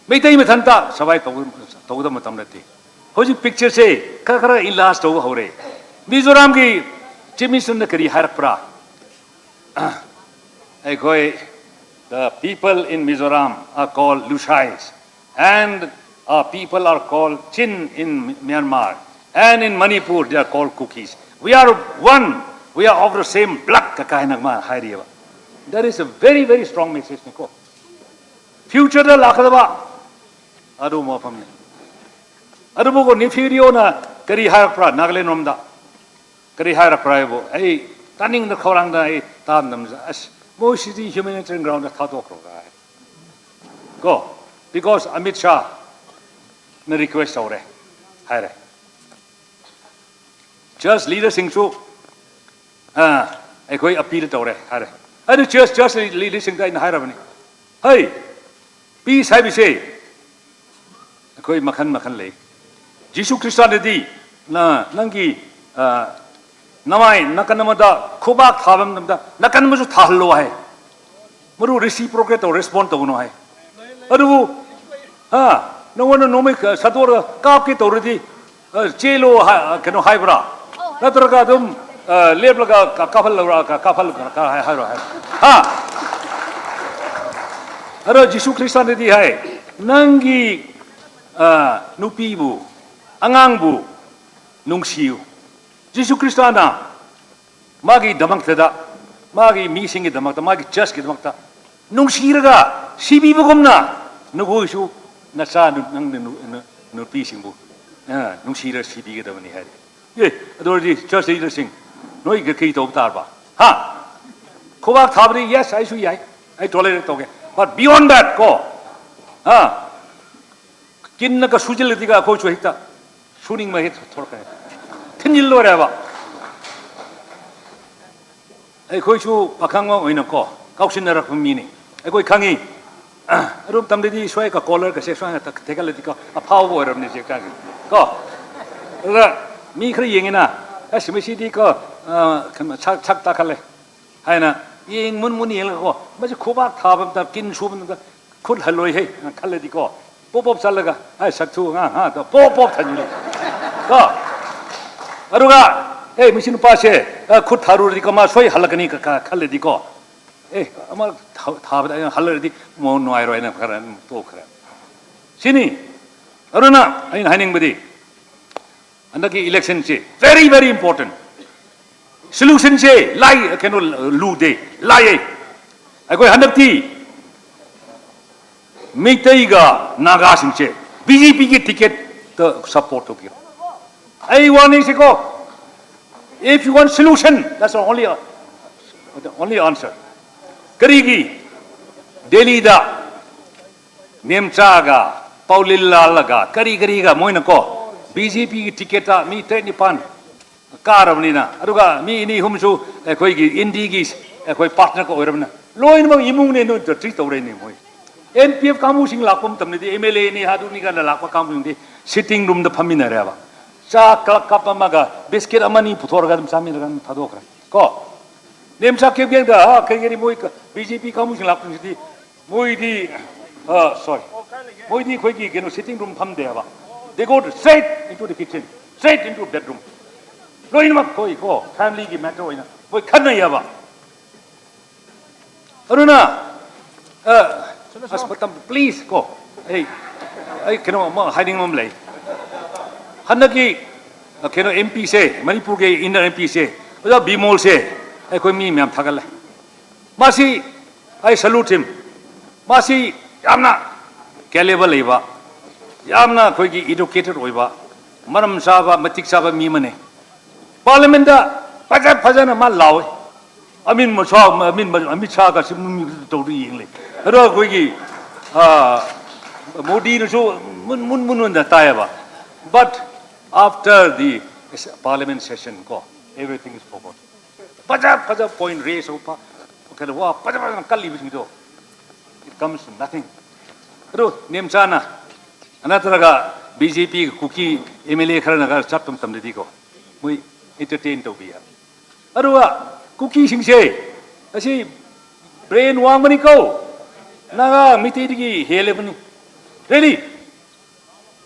ꯃꯩꯇꯩ ꯃꯊꯟꯇ ꯁꯔꯚꯥꯏꯚ ꯇꯧꯕ, ꯇꯧꯒꯗꯕ ꯃꯇꯝ ꯅꯠꯇꯦ꯫ ꯍꯧꯖꯤꯛ ꯄꯤꯛꯆꯔꯁꯦ ꯈꯔ ꯈꯔ ꯏꯟꯂꯥꯔꯖ ꯇꯧꯕ ꯍꯧꯔꯦ꯫ ꯃꯤꯖꯣꯔꯥꯝꯒꯤ ꯆꯤꯐ ꯃꯤꯅꯤꯁꯇꯔꯅ ꯀꯔꯤ ꯍꯥꯏꯔꯛꯄ꯭ꯔꯥ? ꯑꯩꯈꯣꯏ, the people in Mizoram are called Lushais, and our people are called Chin in Myanmar, and in Manipur they are called Kukis. We are one, we are of the same blood ꯀ ꯀꯥꯏꯅ ꯃꯥ ꯍꯥꯏꯔꯤꯑꯕ꯫ That is a very, very strong message ꯅꯤꯀꯣ꯫ ꯐ꯭ꯌꯨꯆꯔꯗ ꯂꯥꯛꯀꯗꯕ ꯑꯗꯨ ꯃꯐꯝꯅꯤ꯫ ꯑꯗꯨꯕꯨ ꯅꯤꯐꯤꯔꯤꯌꯣꯅ ꯀꯔꯤ ꯍꯥꯏꯔꯛꯄ꯭ꯔꯥ ꯅꯥꯒꯥꯂꯦꯟ ꯔꯣꯝꯗ? ꯀꯔꯤ ꯍꯥꯏꯔꯛꯄ꯭ꯔꯥ ꯍꯥꯏꯕꯨ ꯑꯩ ꯇꯥꯅꯤꯡꯗ ꯈꯧꯔꯥꯡꯗ ꯑꯩ ꯇꯥꯗꯝꯁꯦ, ꯑꯁ, ꯃꯣꯏꯁꯤꯗꯤ humanitarian ground ꯊꯥꯗꯣꯛꯈ꯭ꯔꯣ ꯀꯥꯏ꯫ ꯀꯣ, because ꯑꯃꯤꯠ ꯁꯥꯍꯅ ꯔꯤꯀ꯭ꯋꯦꯁ ꯇꯧꯔꯦ ꯍꯥꯏꯔꯦ꯫ ꯆꯔꯆ ꯂꯤꯗꯔꯁꯤꯡꯁꯨ, ꯑ, ꯑꯩꯈꯣꯏ ꯑꯄꯤꯜ ꯇꯧꯔꯦ ꯍꯥꯏꯔꯦ꯫ ꯑꯗꯨ ꯆꯔꯆ, ꯆꯔꯆ ꯂꯤꯗꯔꯁꯤꯡꯗ ꯑꯩꯅ ꯍꯥꯏꯔꯕꯅꯤ, ꯍꯩ, ꯄꯤꯁ ꯍꯥꯏꯕꯁꯦ ꯑꯩꯈꯣꯏ ꯃꯈꯜ ꯃꯈꯜ ꯂꯩ꯫ ꯖꯤꯁꯨ ꯈ꯭ꯔꯤꯁꯇꯥꯅꯗꯤ ꯅ-, ꯅꯪꯒꯤ, ꯑ, ꯅꯃꯥꯏ ꯅꯥꯀꯟ ꯑꯃꯗ ꯈꯨꯕꯥꯛ ꯊꯥꯕ ꯃꯇꯝꯗ ꯅꯥꯀꯟ ꯑꯃꯁꯨ ꯊꯥꯍꯜꯂꯣ ꯍꯥꯏ꯫ ꯃꯗꯨ reciprocate ꯇꯧ, respond ꯇꯧꯒꯅꯨ ꯍꯥꯏ꯫ ꯑꯗꯨꯕꯨ, ꯍꯥ, ꯅꯉꯣꯟꯗ ꯅꯣꯡꯃꯩ ꯁꯟꯗꯣꯛꯑꯒ ꯀꯥꯞꯀꯦ ꯇꯧꯔꯗꯤ, ꯑ, ꯆꯦꯜꯂꯣ ꯍꯥꯏ-, ꯀꯩꯅꯣ ꯍꯥꯏꯕ꯭ꯔꯥ? ꯅꯠꯇ꯭ꯔꯒ ꯑꯗꯨꯝ, ꯑ, ꯂꯦꯞꯂꯒ ꯀꯥ-, ꯀꯥꯞꯍꯜꯂꯧꯔ-, ꯀꯥ-, ꯀꯥꯞꯍꯜꯂꯒ ꯀꯥ-, ꯍꯥꯏ-, ꯍꯥꯏꯔꯣ ꯍꯥꯏ꯫ ꯍꯥ? ꯑꯗꯣ ꯖꯤꯁꯨ ꯈ꯭ꯔꯤꯁꯇꯥꯅꯗꯤ ꯍꯥꯏ, ꯅꯪꯒꯤ, ꯑ, ꯅꯨꯄꯤꯕꯨ, ꯑꯉꯥꯡꯕꯨ ꯅꯨꯡꯁꯤꯌꯨ꯫ ꯖꯤꯁꯨ ꯈ꯭ꯔꯤꯁꯇꯥꯅ ꯃꯥꯒꯤꯗꯃꯛꯇꯗ, ꯃꯥꯒꯤ ꯃꯤꯁꯤꯡꯒꯤꯗꯃꯛꯇ, ꯃꯥꯒꯤ ꯆꯔꯆꯀꯤꯗꯃꯛꯇ ꯅꯨꯡꯁꯤꯔꯒ ꯁꯤꯕꯤꯕꯒꯨꯝꯅ ꯅꯈꯣꯏꯁꯨ ꯅꯆꯥ ꯅꯨ-, ꯅꯪ ꯅꯨ-, ꯅꯨ-, ꯅꯨꯄꯤꯁꯤꯡꯕꯨ, ꯑ, ꯅꯨꯡꯁꯤꯔ ꯁꯤꯕꯤꯒꯗꯕꯅꯤ ꯍꯥꯏꯔꯤ꯫ ꯑꯦ, ꯑꯗꯨ ꯑꯣꯏꯔꯗꯤ ꯆꯔꯆ ꯂꯤꯗꯔꯁꯤꯡ, ꯅꯣꯏ ꯀꯔꯤ ꯇꯧꯕ ꯇꯥꯔꯕ? ꯍꯥ? ꯈꯨꯕꯥꯛ ꯊꯥꯕꯗꯤ, yes, ꯑꯩꯁꯨ ꯌꯥꯏ, ꯑꯩ tolerate ꯇꯧꯒꯦ꯫ But beyond that ꯀꯣ, ꯑꯥ, ꯀꯤꯟꯅꯒ ꯁꯨꯖꯤꯜꯂꯗꯤꯒ ꯑꯩꯈꯣꯏꯁꯨ ꯍꯦꯛꯇ ꯁꯨꯅꯤꯡꯕ ꯍꯦꯛ ꯊꯣꯛꯂꯛꯀꯅꯤ, ꯊꯤꯟꯖꯤꯜꯂꯣꯏꯔꯦꯕ꯫ ꯑꯩꯈꯣꯏꯁꯨ ꯄꯥꯈꯪ ꯑꯃ ꯑꯣꯏꯅꯀꯣ ꯀꯥꯎꯁꯤꯟꯅꯔꯛꯄ ꯃꯤꯅꯤ, ꯑꯩꯈꯣꯏ ꯈꯪꯉꯤ꯫ ꯑꯗꯨ ꯃꯇꯝꯗꯗꯤ ꯁ꯭ꯋꯥꯏꯒ collar ꯒꯁꯦ ꯁ꯭ꯋꯥꯏꯅ ꯊꯦꯛ-, ꯊꯦꯛꯍꯜꯂꯗꯤꯀꯣ ꯑꯐꯥꯎꯕ ꯑꯣꯏꯔꯕꯅꯤ ꯍꯧꯖꯤꯛꯀꯥꯟꯒꯤ ꯀꯣ꯫ ꯑꯗꯨꯗ ꯃꯤ ꯈꯔ ꯌꯦꯡꯉꯤꯅ, "ꯑꯁ, ꯃꯁꯤꯗꯤ ꯀꯣ, ꯑ, ꯀꯩꯅꯣ, ꯁꯛ, ꯁꯛ ꯇꯥꯈꯠꯂꯦ" ꯍꯥꯏꯅ ꯌꯦꯡ ꯃꯨꯟ ꯃꯨꯟ ꯌꯦꯡꯂꯒꯀꯣ, ꯃꯁꯤ ꯈꯨꯕꯥꯛ ꯊꯥꯕ ꯃꯇꯝꯗ, ꯀꯤꯟ ꯁꯨꯕ ꯃꯇꯝꯗ ꯈꯨꯠ ꯍꯜꯂꯣꯏꯍꯦ ꯈꯜꯂꯗꯤꯀꯣ, ꯄꯣꯞ ꯄꯣꯞ ꯆꯠꯂꯒ, "ꯑꯩ ꯁꯛꯊꯨ ꯑꯉꯥꯡ ꯍꯥ" ꯇꯧ ꯄꯣꯞ ꯄꯣꯞ ꯊꯟꯕꯅꯤ ꯀꯣ꯫ ꯑꯗꯨꯒ, "ꯑꯦ, ꯃꯁꯤ ꯅꯨꯄꯥꯁꯦ, ꯑ, ꯈꯨꯠ ꯊꯥꯔꯨꯔꯗꯤꯀꯣ ꯃꯥ ꯁꯣꯏ ꯍꯜꯂꯛꯀꯅꯤ" ꯀ-, ꯀ-, ꯈꯜꯂꯗꯤꯀꯣ, "ꯑꯦ, ꯑꯃ ꯊꯥ-, ꯊꯥꯕꯗ ꯑꯩꯅ ꯍꯜꯂꯔꯗꯤ ꯃꯉꯣꯟ ꯅꯨꯡꯉꯥꯏꯔꯣꯏ" ꯍꯥꯏꯅ ꯈꯔ ꯑꯗꯨꯝ ꯇꯣꯛꯈ꯭ꯔꯦ꯫ ꯁꯤꯅꯤ꯫ ꯑꯗꯨꯅ ꯑꯩꯅ ꯍꯥꯏꯅꯤꯡꯕꯗꯤ, ꯍꯟꯗꯛꯀꯤ election ꯁꯤ very, very important꯫ Solution ꯁꯦ ꯂꯥꯏ, ꯀꯩꯅꯣ, ꯂꯨꯗꯦ, ꯂꯥꯏꯌꯦ꯫ ꯑꯩꯈꯣꯏ ꯍꯟꯗꯛꯇꯤ ꯃꯩꯇꯩꯒ ꯅꯥꯒꯥꯁꯤꯡꯁꯦ BJP ꯒꯤ ticket ꯇ support ꯇꯧꯕꯤꯌꯨ꯫ ꯑꯩ ꯋꯥꯔꯅꯤꯡꯁꯤꯀꯣ, if you want solution, that's the only, the only answer꯫ ꯀꯔꯤꯒꯤ ꯗꯦꯜꯂꯤꯗ ꯅꯦꯝꯆꯥꯒ ꯄꯥꯎꯂꯤꯜ ꯂꯥꯜꯂꯒ ꯀꯔꯤ ꯀꯔꯤꯒ ꯃꯣꯏꯅꯀꯣ BJP ꯒꯤ ticket ꯇ ꯃꯤ ꯇꯔꯦꯠ ꯅꯤꯄꯥꯟ ꯀꯥꯔꯕꯅꯤꯅ, ꯑꯗꯨꯒ ꯃꯤ ꯑꯅꯤ ꯑꯍꯨꯝꯁꯨ ꯑꯩꯈꯣꯏꯒꯤ ꯏꯟꯗꯤꯒꯤ ꯑꯩꯈꯣꯏ partner ꯀ ꯑꯣꯏꯔꯕꯅꯤꯅ, ꯂꯣꯏꯅꯃꯛ ꯏꯃꯨꯡꯅꯦ ꯅꯣꯏ treat ꯇꯧꯔꯦꯅꯦ ꯃꯣꯏ꯫ NPF ꯀꯥꯡꯕꯨꯁꯤꯡ ꯂꯥꯛꯄ ꯃꯇꯝꯗꯗꯤ, MLA ꯅꯤ ꯑꯗꯨꯅꯤ ꯀꯥꯏꯅ ꯂꯥꯛꯄ ꯀꯥꯡꯕꯨꯁꯤꯡꯗꯤ sitting room ꯗ ꯐꯝꯃꯤꯟꯅꯔꯦꯕ꯫ ꯆꯥ cup, cup ꯑꯃꯒ biscuit ꯑꯃꯅꯤ ꯄꯨꯊꯣꯛꯑꯒ ꯑꯗꯨꯝ ꯆꯥꯃꯤꯟꯅꯔꯒ ꯑꯗꯨꯝ ꯊꯥꯗꯣꯛꯈ꯭ꯔꯦ ꯀꯣ꯫ ꯅꯦꯝꯆꯥ ꯀꯦꯞꯒꯦꯡꯗ, ꯑ, ꯀꯔꯤ ꯀꯔꯤ ꯃꯣꯏ ꯀ-, BJP ꯀꯥꯡꯕꯨꯁꯤꯡ ꯂꯥꯛꯄꯁꯤꯗꯤ ꯃꯣꯏꯗꯤ, ꯑ, sorry, ꯃꯣꯏꯗꯤ ꯑꯩꯈꯣꯏꯒꯤ ꯀꯩꯅꯣ sitting room ꯐꯝꯗꯦꯕ꯫ They go straight into the kitchen, straight into bedroom꯫ ꯂꯣꯏꯅꯃꯛ ꯑꯩꯈꯣꯏ ꯀꯣ family ꯒꯤ matter ꯑꯣꯏꯅ ꯃꯣꯏ ꯈꯟꯅꯩꯌꯦꯕ꯫ ꯑꯗꯨꯅ, ꯑ, ꯑꯁ, ꯃꯇꯝ, please ꯀꯣ, ꯑꯩ, ꯑꯩ ꯀꯩꯅꯣ ꯑꯃ ꯍꯥꯏꯅꯤꯡꯕ ꯑꯃ ꯂꯩ꯫ ꯍꯟꯗꯛꯀꯤ, ꯑ, ꯀꯩꯅꯣ MP ꯁꯦ, ꯃꯅꯤꯄꯨꯔꯒꯤ inner MP ꯁꯦ, ꯑꯣꯖꯥ ꯕꯤꯃꯣꯜꯁꯦ ꯑꯩꯈꯣꯏ ꯃꯤ ꯃꯌꯥꯝ ꯊꯥꯒꯠꯂꯦ꯫ ꯃꯥꯁꯤ, I salute him꯫ ꯃꯥꯁꯤ ꯌꯥꯝꯅ caliber ꯂꯩꯕ, ꯌꯥꯝꯅ ꯑꯩꯈꯣꯏꯒꯤ educated ꯑꯣꯏꯕ, ꯃꯔꯝ ꯆꯥꯕ, ꯃꯇꯤꯛ ꯆꯥꯕ ꯃꯤ ꯑꯃꯅꯤ꯫ Parliament ꯇ ꯐꯖ ꯐꯖꯅ ꯃꯥ ꯂꯥꯎꯏ꯫ ꯑꯃꯤꯟ ꯃꯁꯥ ꯑꯃꯤꯟ ꯑꯃꯤꯠ ꯁꯥꯒ ꯁꯤ ꯇꯧꯗꯨ ꯌꯦꯡꯂꯤ꯫ ꯑꯗꯣ ꯑꯩꯈꯣꯏꯒꯤ ꯃꯣꯗꯤꯅꯁꯨ ꯃꯨꯟ ꯃꯨꯟ ꯃꯨꯟ ꯃꯨꯟꯅ ꯇꯥꯏꯌꯦꯕ꯫ But after the parliament session ꯀꯣ, everything is forgot. ꯐꯖ ꯐꯖ ꯄꯣꯏꯟ ꯔꯦꯁ ꯇꯧꯕ, ꯀꯩꯅꯣ ꯋꯥ ꯐꯖ ꯐꯖꯅ ꯀꯜꯂꯤꯕꯁꯤꯡꯗꯣ, it comes to nothing. ꯑꯗꯨ ꯅꯦꯝꯆꯥꯅ ꯅꯠꯇ꯭ꯔꯒ B J P Kuki M L A ꯈꯔꯅꯒ ꯆꯠꯄ ꯃꯇꯝꯗꯗꯤꯀꯣ, ꯃꯣꯏ ꯑꯦꯟꯇꯔꯇꯦꯟ ꯇꯧꯕꯤ ꯍꯥꯏꯕ꯫ ꯑꯗꯨꯒ ꯀꯨꯀꯤꯁꯤꯡꯁꯦ ꯑꯁꯤ ꯕ꯭ꯔꯦꯟ ꯋꯥꯡꯕꯅꯤꯀꯣ, ꯅꯥꯒꯥ ꯃꯤꯇꯩꯗꯒꯤ ꯍꯦꯜꯂꯕꯅꯤ꯫ ꯔꯦꯂꯤ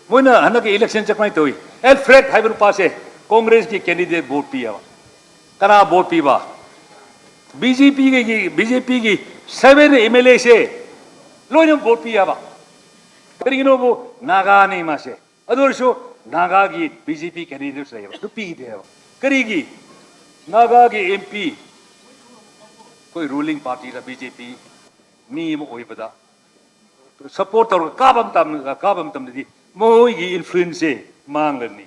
ꯃꯣꯏꯅ ꯍꯟꯗꯛꯀꯤ ꯏꯂꯦꯛꯁꯟꯁꯦ ꯀꯃꯥꯏꯅ ꯇꯧꯏ? ꯑꯦꯜꯐ꯭ꯔꯦꯗ ꯍꯥꯏꯕ ꯅꯨꯄꯥꯁꯦ ꯀꯣꯡꯒ꯭ꯔꯦꯁꯀꯤ ꯀꯦꯟꯗꯤꯗꯦꯠ ꯚꯣꯠ ꯄꯤꯌꯦꯕ꯫ ꯀꯅꯥ ꯚꯣꯠ ꯄꯤꯕ? ꯕꯤ ꯖꯦ ꯄꯤꯒꯤ ꯕꯤ ꯖꯦ ꯄꯤꯒꯤ ꯁꯚꯦꯟ ꯑꯦꯝ ꯑꯦꯜ ꯑꯦꯁꯦ ꯂꯣꯏꯅ ꯚꯣꯠ ꯄꯤꯌꯦꯕ꯫ ꯀꯔꯤꯒꯤꯅꯣꯕꯨ? ꯅꯥꯒꯥꯅꯤ ꯃꯥꯁꯦ꯫ ꯑꯗꯨ ꯑꯣꯏꯔꯁꯨ ꯅꯥꯒꯥꯒꯤ ꯕꯤ ꯖꯦ ꯄꯤ ꯀꯦꯟꯗꯤꯗꯦꯠꯁ ꯂꯩꯌꯦꯕ, ꯑꯗꯨ ꯄꯤꯗꯦꯕ꯫ ꯀꯔꯤꯒꯤ? ꯅꯥꯒꯥꯒꯤ ꯑꯦꯝ ꯄꯤ ꯑꯩꯈꯣꯏ ꯔꯨꯂꯤꯡ ꯄꯥꯔꯇꯤꯗ ꯕꯤ ꯖꯦ ꯄꯤ ꯃꯤ ꯑꯃ ꯑꯣꯏꯕꯗ ꯁꯄꯣꯔꯠ ꯇꯧꯔꯒ ꯀꯥꯕ ꯃꯇꯝꯗ, ꯀꯥꯕ ꯃꯇꯝꯗꯗꯤ ꯃꯈꯣꯏꯒꯤ ꯏꯟꯐ꯭ꯂꯨꯌꯦꯟꯁꯁꯦ ꯃꯥꯡꯂꯅꯤ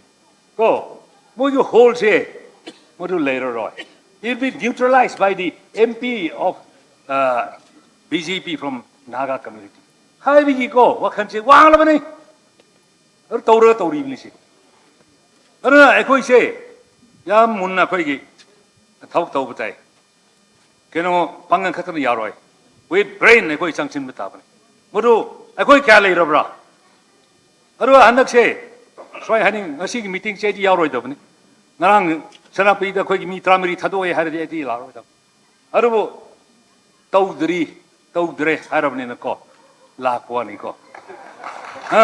ꯀꯣ, ꯃꯣꯏꯒꯤ ꯍꯣꯜꯁꯦ ꯃꯗꯨ ꯂꯩꯔꯔꯣꯏ꯫ It will be neutralized by the M P of B J P from Naga community ꯍꯥꯏꯕꯒꯤꯀꯣ ꯋꯥꯈꯜꯁꯦ ꯋꯥꯡꯂꯕꯅꯤ꯫ ꯑꯗꯨ ꯇꯧꯔꯒ ꯇꯧꯔꯤꯕꯅꯤ ꯁꯤ꯫ ꯑꯗꯨꯅ ꯑꯩꯈꯣꯏꯁꯦ ꯌꯥꯝ ꯃꯨꯟꯅ ꯑꯩꯈꯣꯏꯒꯤ ꯊꯕꯛ ꯇꯧꯕ ꯇꯥꯏ꯫ ꯀꯩꯅꯣ ꯄꯥꯡꯒꯜ ꯈꯛꯇꯅ ꯌꯥꯔꯣꯏ꯫ With brain ꯑꯩꯈꯣꯏ ꯆꯪꯁꯤꯟꯕ ꯇꯥꯕꯅꯤ꯫ ꯃꯗꯨ ꯑꯩꯈꯣꯏ ꯀꯌꯥ ꯂꯩꯔꯕ꯭ꯔꯥ? ꯑꯗꯨꯒ ꯍꯟꯗꯛꯁꯦ ꯁꯨꯃꯥꯏꯅ ꯍꯥꯏꯅꯤꯡ, ꯉꯁꯤꯒꯤ ꯃꯤꯇꯤꯡꯁꯦ ꯑꯩꯗꯤ ꯌꯥꯎꯔꯣꯏꯗꯕꯅꯤ꯫ ꯉꯔꯥꯡ ꯁꯦꯅꯥꯄꯇꯤꯗ ꯑꯩꯈꯣꯏꯒꯤ ꯃꯤ ꯇꯔꯥꯃꯔꯤ ꯊꯥꯗꯣꯛꯑꯦ ꯍꯥꯏꯔꯗꯤ ꯑꯩꯗꯤ ꯂꯥꯛꯑꯔꯣꯏꯗꯕꯅꯤ꯫ ꯑꯗꯨꯕꯨ ꯇꯧꯗ꯭ꯔꯤ, ꯇꯧꯗ꯭ꯔꯦ ꯍꯥꯏꯔꯕꯅꯤꯅꯀꯣ ꯂꯥꯛꯄ ꯋꯥꯅꯤꯀꯣ꯫ ꯑ꯫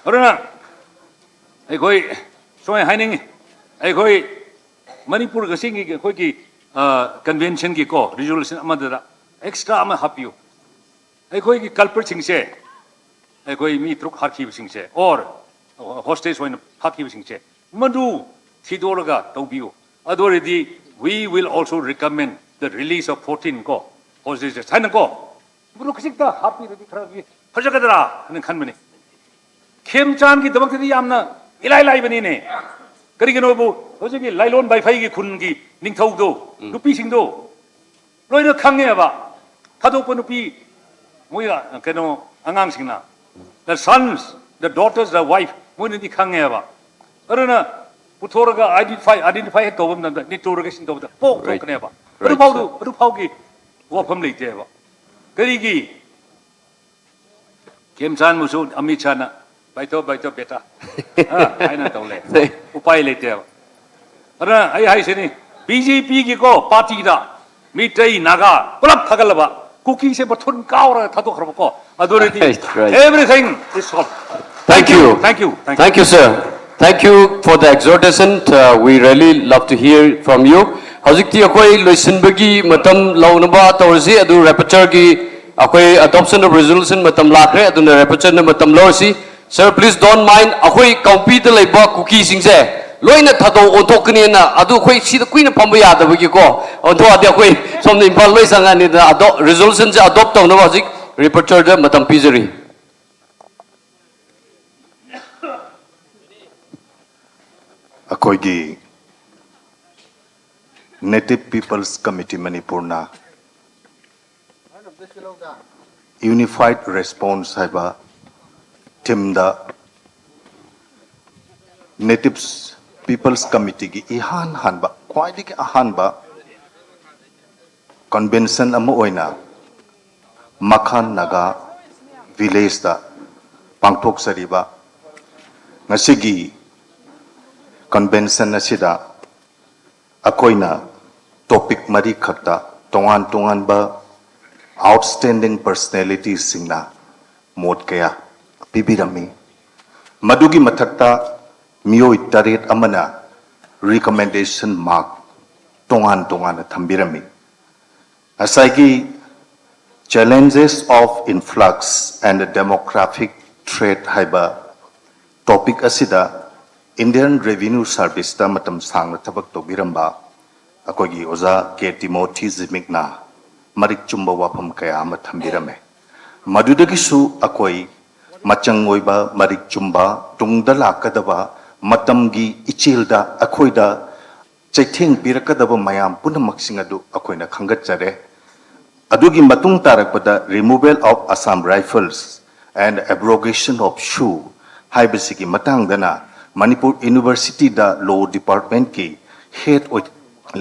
ꯑꯗꯨꯅ ꯑꯩꯈꯣꯏ ꯁꯨꯃꯥꯏꯅ ꯍꯥꯏꯅꯤꯡꯉꯤ, ꯑꯩꯈꯣꯏ ꯃꯅꯤꯄꯨꯔ ꯉꯁꯤꯒꯤ ꯑꯩꯈꯣꯏꯒꯤ ꯀꯟꯚꯦꯟꯁꯟꯒꯤꯀꯣ ꯔꯤꯖꯣꯂꯨꯁꯟ ꯑꯃꯗꯨꯗ ꯑꯦꯛꯁꯇ꯭ꯔꯥ ꯑꯃ ꯍꯥꯞꯄꯤꯌꯨ꯫ ꯑꯩꯈꯣꯏꯒꯤ ꯀꯜꯄ꯭ꯔꯤꯠꯁꯤꯡꯁꯦ, ꯑꯩꯈꯣꯏ ꯃꯤ ꯇꯔꯨꯛ ꯍꯥꯠꯈꯤꯕꯁꯤꯡꯁꯦ ꯑꯣꯔ ꯍꯣꯁꯇꯦꯖ ꯑꯣꯏꯅ ꯐꯥꯈꯤꯕꯁꯤꯡꯁꯦ ꯃꯗꯨ ꯊꯤꯗꯣꯛꯂꯒ ꯇꯧꯕꯤꯌꯨ꯫ ꯑꯗꯨ ꯑꯣꯏꯔꯗꯤ we will also recommend the release of fourteen ꯀꯣ, ꯍꯣꯁꯇꯦꯖꯦꯁ ꯍꯥꯏꯅꯀꯣ꯫ ꯃꯗꯨ ꯈꯖꯤꯛꯇ ꯍꯥꯞꯄꯤꯔꯗꯤ ꯈꯔ ꯐꯖꯒꯗ꯭ꯔꯥ ꯍꯥꯏꯅ ꯈꯟꯕꯅꯤ꯫ ꯈꯦꯝꯆꯥꯟꯒꯤꯗꯃꯛꯇꯗꯤ ꯌꯥꯝꯅ ꯏꯂꯥꯏ ꯂꯥꯏꯕꯅꯤꯅꯦ꯫ ꯀꯔꯤꯒꯤꯅꯣꯕꯨ ꯍꯧꯖꯤꯛꯀꯤ ꯂꯥꯏꯂꯣꯟ ꯕꯥꯏꯐꯩꯒꯤ ꯈꯨꯟꯒꯤ ꯅꯤꯡꯊꯧꯗꯣ, ꯎꯝ꯫ ꯅꯨꯄꯤꯁꯤꯡꯗꯣ ꯂꯣꯏꯅ ꯈꯪꯉꯦꯕ꯫ ꯊꯥꯗꯣꯛꯄ ꯅꯨꯄꯤ, ꯃꯣꯏ, ꯀꯩꯅꯣ, ꯑꯉꯥꯡꯁꯤꯡꯅ, the sons, the daughters, the wife, ꯃꯣꯏꯅꯗꯤ ꯈꯪꯉꯦꯕ꯫ ꯑꯗꯨꯅ ꯄꯨꯊꯣꯔꯒ identify, identify ꯍꯦꯛ ꯇꯧꯕ ꯃꯇꯝꯗ, interrogation ꯇꯧꯕꯗ ꯄꯣꯛ Right. ꯊꯣꯛꯀꯅꯦꯕ꯫ Right, ꯑꯗꯨꯐꯥꯎꯗꯨ, sir. ꯑꯗꯨꯐꯥꯎꯒꯤ ꯋꯥꯐꯝ ꯂꯩꯇꯦꯕ꯫ ꯀꯔꯤꯒꯤ? ꯈꯦꯝꯆꯥꯟꯕꯨꯁꯨ ꯑꯃꯤꯠ ꯁꯥꯅ, "ꯕꯥꯏꯇꯣ, ꯕꯥꯏꯇꯣ, ꯕꯦꯇꯥ," ꯑ, ꯍꯥꯏꯅ ꯇꯧ ꯂꯩ꯫ ꯎꯄꯥꯏ ꯂꯩꯇꯦꯕ꯫ ꯑꯗꯨꯅ ꯑꯩ ꯍꯥꯏꯁꯤꯅꯤ, ꯕꯤ ꯖꯦ ꯄꯤꯒꯤꯀꯣ, ꯄꯥꯔꯇꯤꯗ ꯃꯤꯇꯩ, ꯅꯥꯒꯥ ꯄꯨꯂꯞ ꯊꯥꯒꯠꯂꯕ, ꯀꯨꯀꯤꯁꯦ ꯃꯊꯨꯟ ꯀꯥꯎꯔꯒ ꯊꯥꯗꯣꯛꯈ꯭ꯔꯕꯀꯣ, ꯑꯗꯨ ꯑꯣꯏꯔꯗꯤ Right, right. Everything is solved. Thank you. Thank you. Thank you. Thank you, sir. Thank you for the exhortation. Uh, we really love to hear from you. ꯍꯧꯖꯤꯛꯇꯤ ꯑꯩꯈꯣꯏ ꯂꯣꯏꯁꯤꯟꯕꯒꯤ ꯃꯇꯝ ꯂꯧꯅꯕ ꯇꯧꯔꯁꯤ꯫ ꯑꯗꯨ rapporteurꯒꯤ ꯑꯩꯈꯣꯏ adoption of resolution ꯃꯇꯝ ꯂꯥꯛꯈ꯭ꯔꯦ꯫ ꯑꯗꯨꯅ rapporteurꯅ ꯃꯇꯝ ꯂꯧꯔꯁꯤ꯫ Sir, please don't mind. ꯑꯩꯈꯣꯏ ꯀꯥꯡꯄꯤꯗ ꯂꯩꯕ ꯀꯨꯀꯤꯁꯤꯡꯁꯦ ꯂꯣꯏꯅ ꯊꯥꯗꯣꯛ ꯑꯣꯟꯊꯣꯛꯀꯅꯤꯅ, ꯑꯗꯨ ꯑꯩꯈꯣꯏ ꯁꯤꯗ ꯀꯨꯏꯅ ꯐꯝꯕ ꯌꯥꯗꯕꯒꯤꯀꯣ, ꯑꯣꯟꯊꯣꯛꯑꯗꯤ ꯑꯩꯈꯣꯏ ꯁꯣꯝꯗ ꯏꯝꯐꯥꯜ ꯂꯣꯏ ꯆꯪꯉꯅꯤꯗꯅ꯫ ꯑꯗꯣ resolutionꯁꯦ adopt ꯇꯧꯅꯕ ꯍꯧꯖꯤꯛ rapporteurꯗ ꯃꯇꯝ ꯄꯤꯖꯔꯤ꯫ ꯑꯩꯈꯣꯏꯒꯤ Native People's Committee ꯃꯅꯤꯄꯨꯔꯅ Unified Response ꯍꯥꯏꯕ themeꯗ Native People's Committeeꯒꯤ ꯏꯍꯥꯟ ꯍꯥꯟꯕ, ꯈ꯭ꯋꯥꯏꯗꯒꯤ ꯑꯍꯥꯟꯕ convention ꯑꯃ ꯑꯣꯏꯅ ꯃꯈꯥꯟ ꯅꯥꯒꯥ villageꯇ ꯄꯥꯡꯊꯣꯛꯆꯔꯤꯕ ꯉꯁꯤꯒꯤ convention ꯑꯁꯤꯗ ꯑꯩꯈꯣꯏꯅ topic ꯃꯔꯤꯈꯛꯇ ꯇꯣꯉꯥꯟ ꯇꯣꯉꯥꯟꯕ outstanding personalitiesꯁꯤꯡꯅ ꯃꯣꯠ ꯀꯌꯥ ꯄꯤꯕꯤꯔꯝꯃꯤ꯫ ꯃꯗꯨꯒꯤ ꯃꯊꯛꯇ ꯃꯤꯑꯣꯏ ꯇꯔꯦꯠ ꯑꯃꯅ recommendation mark ꯇꯣꯉꯥꯟ ꯇꯣꯉꯥꯟꯅ ꯊꯝꯕꯤꯔꯝꯃꯤ꯫ ꯉꯁꯥꯏꯒꯤ Challenges of Influx and the Demographic Threat ꯍꯥꯏꯕ topic ꯑꯁꯤꯗ Indian Revenue Serviceꯇ ꯃꯇꯝ ꯁꯥꯡꯅ ꯊꯕꯛ ꯇꯧꯕꯤꯔꯝꯕ ꯑꯩꯈꯣꯏꯒꯤ ꯑꯣꯖꯥ ꯀꯦ ꯇꯤꯃꯣꯊꯤ ꯖꯤꯃꯤꯛꯅ ꯃꯔꯤꯛ ꯆꯨꯝꯕ ꯋꯥꯐꯝ ꯀꯌꯥ ꯑꯃ ꯊꯝꯕꯤꯔꯝꯃꯦ꯫ ꯃꯗꯨꯗꯒꯤꯁꯨ ꯑꯩꯈꯣꯏ ꯃꯆꯪ ꯑꯣꯏꯕ, ꯃꯔꯤꯛ ꯆꯨꯝꯕ, ꯇꯨꯡꯗ ꯂꯥꯛꯀꯗꯕ ꯃꯇꯝꯒꯤ ꯏꯆꯦꯜꯗ ꯑꯩꯈꯣꯏꯗ ꯆꯩꯊꯦꯡ ꯄꯤꯔꯛꯀꯗꯕ ꯃꯌꯥꯝ ꯄꯨꯝꯅꯃꯛꯁꯤꯡ ꯑꯗꯨ ꯑꯩꯈꯣꯏꯅ ꯈꯪꯒꯠꯆꯔꯦ꯫ ꯑꯗꯨꯒꯤ ꯃꯇꯨꯡ ꯇꯥꯔꯛꯄꯗ removal of Assam Rifles and abrogation of SoO ꯍꯥꯏꯕꯁꯤꯒꯤ ꯃꯇꯥꯡꯗꯅ ꯃꯅꯤꯄꯨꯔ ꯌꯨꯅꯤꯚꯔꯁꯤꯇꯤꯗ ꯂꯣ ꯗꯤꯄꯥꯔꯠꯃꯦꯟꯠꯀꯤ ꯍꯦꯗ ꯑꯣꯏ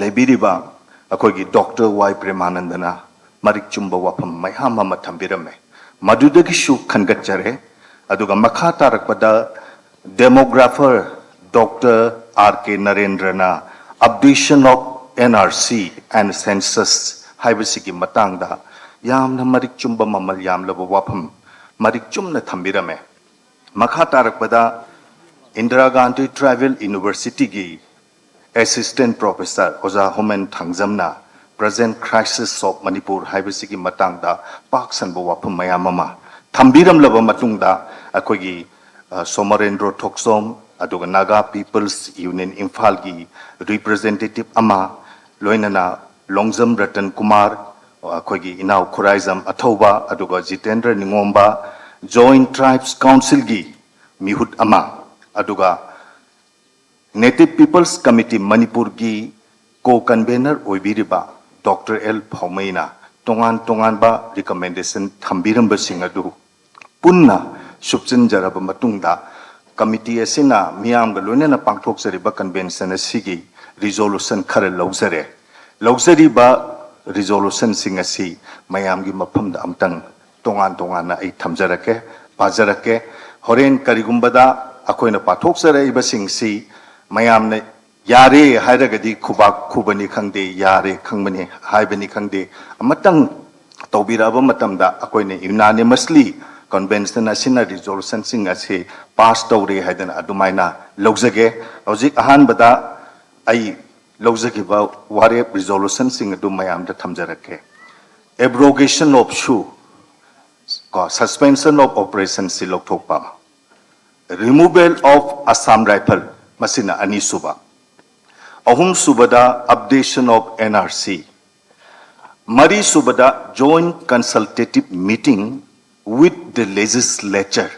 ꯂꯩꯕꯤꯔꯤꯕ ꯑꯩꯈꯣꯏꯒꯤ ꯗꯣꯛꯇꯔ ꯋꯥꯏ ꯄ꯭ꯔꯦꯃꯥꯅꯟꯗꯅ ꯃꯔꯤꯛ ꯆꯨꯝꯕ ꯋꯥꯐꯝ ꯃꯌꯥꯝ ꯑꯃ ꯊꯝꯕꯤꯔꯝꯃꯦ꯫ ꯃꯗꯨꯗꯒꯤꯁꯨ ꯈꯟꯒꯠꯆꯔꯦ꯫ ꯑꯗꯨꯒ ꯃꯈꯥ ꯇꯥꯔꯛꯄꯗ demographer ꯗꯣꯛꯇꯔ ꯑꯥꯔ ꯀꯦ ꯅꯔꯦꯟꯗ꯭ꯔꯅ updation of N R C and census ꯍꯥꯏꯕꯁꯤꯒꯤ ꯃꯇꯥꯡꯗ ꯌꯥꯝꯅ ꯃꯔꯤꯛ ꯆꯨꯝꯕ, ꯃꯃꯜ ꯌꯥꯝꯂꯕ ꯋꯥꯐꯝ ꯃꯔꯤꯛ ꯆꯨꯝꯅ ꯊꯝꯕꯤꯔꯝꯃꯦ꯫ ꯃꯈꯥ ꯇꯥꯔꯛꯄꯗ ꯏꯟꯗꯤꯔꯥ ꯒꯥꯟꯙꯤ ꯇ꯭ꯔꯥꯏꯕꯦꯜ ꯌꯨꯅꯤꯚꯔꯁꯤꯇꯤꯒꯤ ꯑꯦꯁꯤꯁꯇꯦꯟꯠ ꯄ꯭ꯔꯣꯐꯦꯁꯔ ꯑꯣꯖꯥ Homen ꯊꯥꯡꯖꯝꯅ present crisis of Manipur ꯍꯥꯏꯕꯁꯤꯒꯤ ꯃꯇꯥꯡꯗ ꯄꯥꯛ ꯁꯟꯕ ꯋꯥꯐꯝ ꯃꯌꯥꯝ ꯑꯃ ꯊꯝꯕꯤꯔꯝꯂꯕ ꯃꯇꯨꯡꯗ, ꯑꯩꯈꯣꯏꯒꯤ, ꯑ, ꯁꯣꯃꯔꯦꯟꯗ꯭ꯔꯣ ꯊꯣꯛꯆꯣꯝ, ꯑꯗꯨꯒ Naga People's Union ꯏꯝꯐꯥꯜꯒꯤ representative ꯑꯃ, ꯂꯣꯏꯅꯅ ꯂꯣꯡꯖꯝ ꯔꯇꯟ ꯀꯨꯃꯥꯔ, ꯑꯩꯈꯣꯏꯒꯤ ꯏꯅꯥꯎ ꯈꯨꯔꯥꯏꯖꯝ ꯑꯊꯧꯕ, ꯑꯗꯨꯒ ꯖꯤꯇꯦꯟꯗ꯭ꯔ ꯅꯤꯉꯣꯝꯕ, Joint Tribes Councilꯒꯤ ꯃꯤꯍꯨꯠ ꯑꯃ, ꯑꯗꯨꯒ Native People's Committee ꯃꯅꯤꯄꯨꯔꯒꯤ co-convener ꯑꯣꯏꯕꯤꯔꯤꯕ ꯗꯣꯛꯇꯔ ꯑꯦꯜ ꯐꯥꯎꯃꯩꯅ ꯇꯣꯉꯥꯟ ꯇꯣꯉꯥꯟꯕ recommendation ꯊꯝꯕꯤꯔꯝꯕꯁꯤꯡ ꯑꯗꯨ ꯄꯨꯟꯅ ꯁꯨꯞꯆꯤꯟꯖꯔꯕ ꯃꯇꯨꯡꯗ, committee ꯑꯁꯤꯅ ꯃꯤꯌꯥꯝꯒ ꯂꯣꯏꯅꯅ ꯄꯥꯡꯊꯣꯛꯆꯔꯤꯕ convention ꯑꯁꯤꯒꯤ resolution ꯈꯔ ꯂꯧꯖꯔꯦ꯫ ꯂꯧꯖꯔꯤꯕ resolutionꯁꯤꯡ ꯑꯁꯤ ꯃꯌꯥꯝꯒꯤ ꯃꯐꯝꯗ ꯑꯝꯇꯪ ꯇꯣꯉꯥꯟ ꯇꯣꯉꯥꯟꯅ ꯑꯩ ꯊꯝꯖꯔꯛꯀꯦ, ꯄꯥꯖꯔꯛꯀꯦ꯫ ꯍꯣꯔꯦꯟ ꯀꯔꯤꯒꯨꯝꯕꯗ ꯑꯩꯈꯣꯏꯅ ꯄꯥꯊꯣꯛꯆꯔꯛꯏꯕꯁꯤꯡꯁꯤ ꯃꯌꯥꯝꯅ ꯌꯥꯔꯦ ꯍꯥꯏꯔꯒꯗꯤ ꯈꯨꯕꯥꯛ ꯈꯨꯕꯅꯤ ꯈꯪꯗꯦ, ꯌꯥꯔꯦ ꯈꯪꯕꯅꯤ ꯍꯥꯏꯕꯅꯤ ꯈꯪꯗꯦ, ꯑꯃꯇꯪ ꯇꯧꯕꯤꯔꯛꯑꯕ ꯃꯇꯝꯗ ꯑꯩꯈꯣꯏꯅ unanimously convention ꯑꯁꯤꯅ resolutionꯁꯤꯡ ꯑꯁꯤ pass ꯇꯧꯔꯦ ꯍꯥꯏꯗꯅ ꯑꯗꯨꯃꯥꯏꯅ ꯂꯧꯖꯒꯦ꯫ ꯍꯧꯖꯤꯛ ꯑꯍꯥꯟꯕꯗ ꯑꯩ ꯂꯧꯖꯈꯤꯕ ꯋꯥꯔꯦꯞ resolutionꯁꯤꯡ ꯑꯗꯨ ꯃꯌꯥꯝꯗ ꯊꯝꯖꯔꯛꯀꯦ꯫ Abrogation of SoO, ꯀꯣ, suspension of operationꯁꯤ ꯂꯧꯊꯣꯛꯄ, removal of Assam Rifle, ꯃꯁꯤꯅ ꯑꯅꯤꯁꯨꯕ, ꯑꯍꯨꯝꯁꯨꯕꯗ updation of N R C, ꯃꯔꯤꯁꯨꯕꯗ joint consultative meeting with the legislature,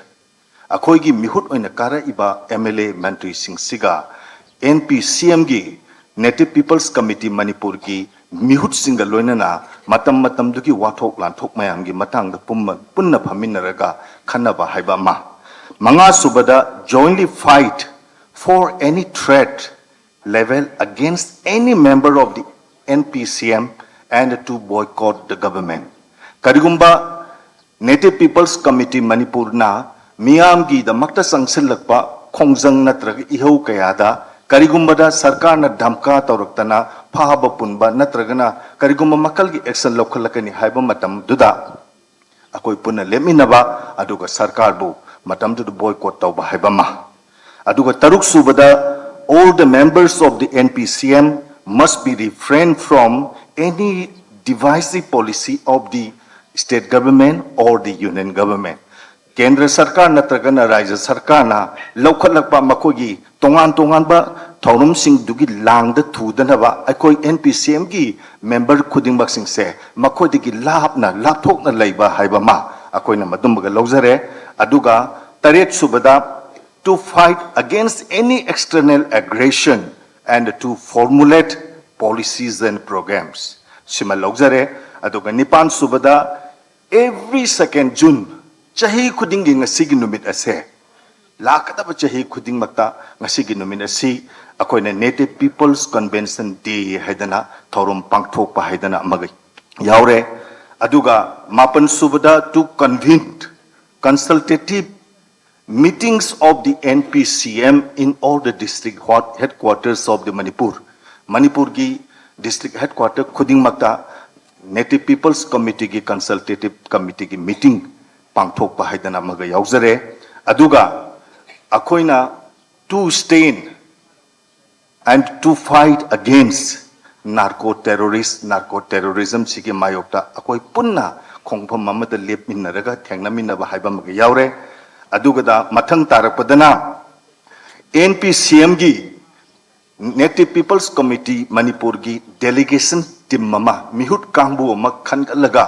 ꯑꯩꯈꯣꯏꯒꯤ ꯃꯤꯍꯨꯠ ꯑꯣꯏꯅ ꯀꯥꯔꯛꯏꯕ M L A ꯃꯟꯇ꯭ꯔꯤꯁꯤꯡꯁꯤꯒ N P C Mꯒꯤ Native People's Committee ꯃꯅꯤꯄꯨꯔꯒꯤ ꯃꯤꯍꯨꯠꯁꯤꯡꯒ ꯂꯣꯏꯅꯅ ꯃꯇꯝ ꯃꯇꯝꯗꯨꯒꯤ ꯋꯥꯊꯣꯛ ꯂꯥꯟꯊꯣꯛ ꯃꯌꯥꯝꯒꯤ ꯃꯇꯥꯡꯗ ꯄꯨꯝꯃ- ꯄꯨꯟꯅ ꯐꯝꯃꯤꯟꯅꯔꯒ ꯈꯟꯅꯕ ꯍꯥꯏꯕ ꯑꯃ꯫ ꯃꯉꯥ ꯁꯨꯕꯗ, jointly fight for any threat level against any member of the N P C M and to boycott the government. ꯀꯔꯤꯒꯨꯝꯕ Native People's Committee ꯃꯅꯤꯄꯨꯔꯅ ꯃꯤꯌꯥꯝꯒꯤꯗꯃꯛꯇ ꯆꯪꯁꯤꯜꯂꯛꯄ ꯈꯣꯡꯖꯪ ꯅꯠꯇ꯭ꯔꯒ ꯏꯍꯧ ꯀꯌꯥꯗ ꯀꯔꯤꯒꯨꯝꯕꯗ ꯁꯔꯀꯥꯔꯅ ꯙꯝꯀꯥ ꯇꯧꯔꯛꯇꯅ ꯐꯥꯕ ꯄꯨꯟꯕ ꯅꯠꯇ꯭ꯔꯒꯅ ꯀꯔꯤꯒꯨꯝꯕ ꯃꯈꯜꯒꯤ action ꯂꯧꯈꯠꯂꯛꯀꯅꯤ ꯍꯥꯏꯕ ꯃꯇꯝꯗꯨꯗ ꯑꯩꯈꯣꯏ ꯄꯨꯟꯅ ꯂꯦꯞꯃꯤꯟꯅꯕ, ꯑꯗꯨꯒ ꯁꯔꯀꯥꯔꯕꯨ ꯃꯇꯝꯗꯨꯗ boycott ꯇꯧꯕ ꯍꯥꯏꯕ ꯑꯃ꯫ ꯑꯗꯨꯒ ꯇꯔꯨꯛ ꯁꯨꯕꯗ, all the members of the N P C M must be refrain from any divisive policy of the state government or the union government. ꯀꯦꯟꯗ꯭ꯔ ꯁꯔꯀꯥꯔ ꯅꯠꯇ꯭ꯔꯒꯅ ꯔꯥꯖ꯭ꯌ ꯁꯔꯀꯥꯔꯅ ꯂꯧꯈꯠꯂꯛꯄ ꯃꯈꯣꯏꯒꯤ ꯇꯣꯉꯥꯟ ꯇꯣꯉꯥꯟꯕ ꯊꯧꯔꯝꯁꯤꯡꯗꯨꯒꯤ ꯂꯥꯡꯗ ꯊꯨꯗꯅꯕ ꯑꯩꯈꯣꯏ N P C Mꯒꯤ member ꯈꯨꯗꯤꯡꯃꯛꯁꯤꯡꯁꯦ ꯃꯈꯣꯏꯗꯒꯤ ꯂꯥꯞꯅ ꯂꯥꯞꯊꯣꯛꯅ ꯂꯩꯕ ꯍꯥꯏꯕ ꯑꯃ ꯑꯩꯈꯣꯏꯅ ꯃꯗꯨꯃꯒ ꯂꯧꯖꯔꯦ꯫ ꯑꯗꯨꯒ ꯇꯔꯦꯠ ꯁꯨꯕꯗ, to fight against any external aggression and to formulate policies and programs, ꯁꯤꯃ ꯂꯧꯖꯔꯦ꯫ ꯑꯗꯨꯒ ꯅꯤꯄꯥꯟ ꯁꯨꯕꯗ, every second June, ꯆꯍꯤ ꯈꯨꯗꯤꯡꯒꯤ ꯉꯁꯤꯒꯤ ꯅꯨꯃꯤꯠ ꯑꯁꯦ, ꯂꯥꯛꯀꯗꯕ ꯆꯍꯤ ꯈꯨꯗꯤꯡꯃꯛꯇ ꯉꯁꯤꯒꯤ ꯅꯨꯃꯤꯠ ꯑꯁꯤ ꯑꯩꯈꯣꯏꯅ Native People's Convention Day ꯍꯥꯏꯗꯅ ꯊꯧꯔꯝ ꯄꯥꯡꯊꯣꯛꯄ ꯍꯥꯏꯗꯅ ꯑꯃꯒ ꯌꯥꯎꯔꯦ꯫ ꯑꯗꯨꯒ ꯃꯥꯄꯟ ꯁꯨꯕꯗ, to convene consultative meetings of the N P C M in all the district head- headquarters of the Manipur, ꯃꯅꯤꯄꯨꯔꯒꯤ district headquarter ꯈꯨꯗꯤꯡꯃꯛꯇ Native People's Committeeꯒꯤ consultative committeeꯒꯤ meeting ꯄꯥꯡꯊꯣꯛꯄ ꯍꯥꯏꯗꯅ ꯑꯃꯒ ꯌꯥꯎꯖꯔꯦ꯫ ꯑꯗꯨꯒ ꯑꯩꯈꯣꯏꯅ to stand and to fight against narco terrorist, narco terrorism ꯁꯤꯒꯤ ꯃꯥꯌꯣꯛꯇ ꯑꯩꯈꯣꯏ ꯄꯨꯟꯅ ꯈꯣꯡꯐꯝ ꯑꯃꯗ ꯂꯦꯞꯃꯤꯟꯅꯔꯒ ꯊꯦꯡꯅꯃꯤꯟꯅꯕ ꯍꯥꯏꯕ ꯑꯃꯒ ꯌꯥꯎꯔꯦ꯫ ꯑꯗꯨꯒꯗ ꯃꯊꯪ ꯇꯥꯔꯛꯄꯗꯅ N P C Mꯒꯤ Native People's Committee ꯃꯅꯤꯄꯨꯔꯒꯤ delegation team ꯑꯃ, ꯃꯤꯍꯨꯠ ꯀꯥꯡꯕꯨ ꯑꯃ ꯈꯟꯒꯠꯂꯒ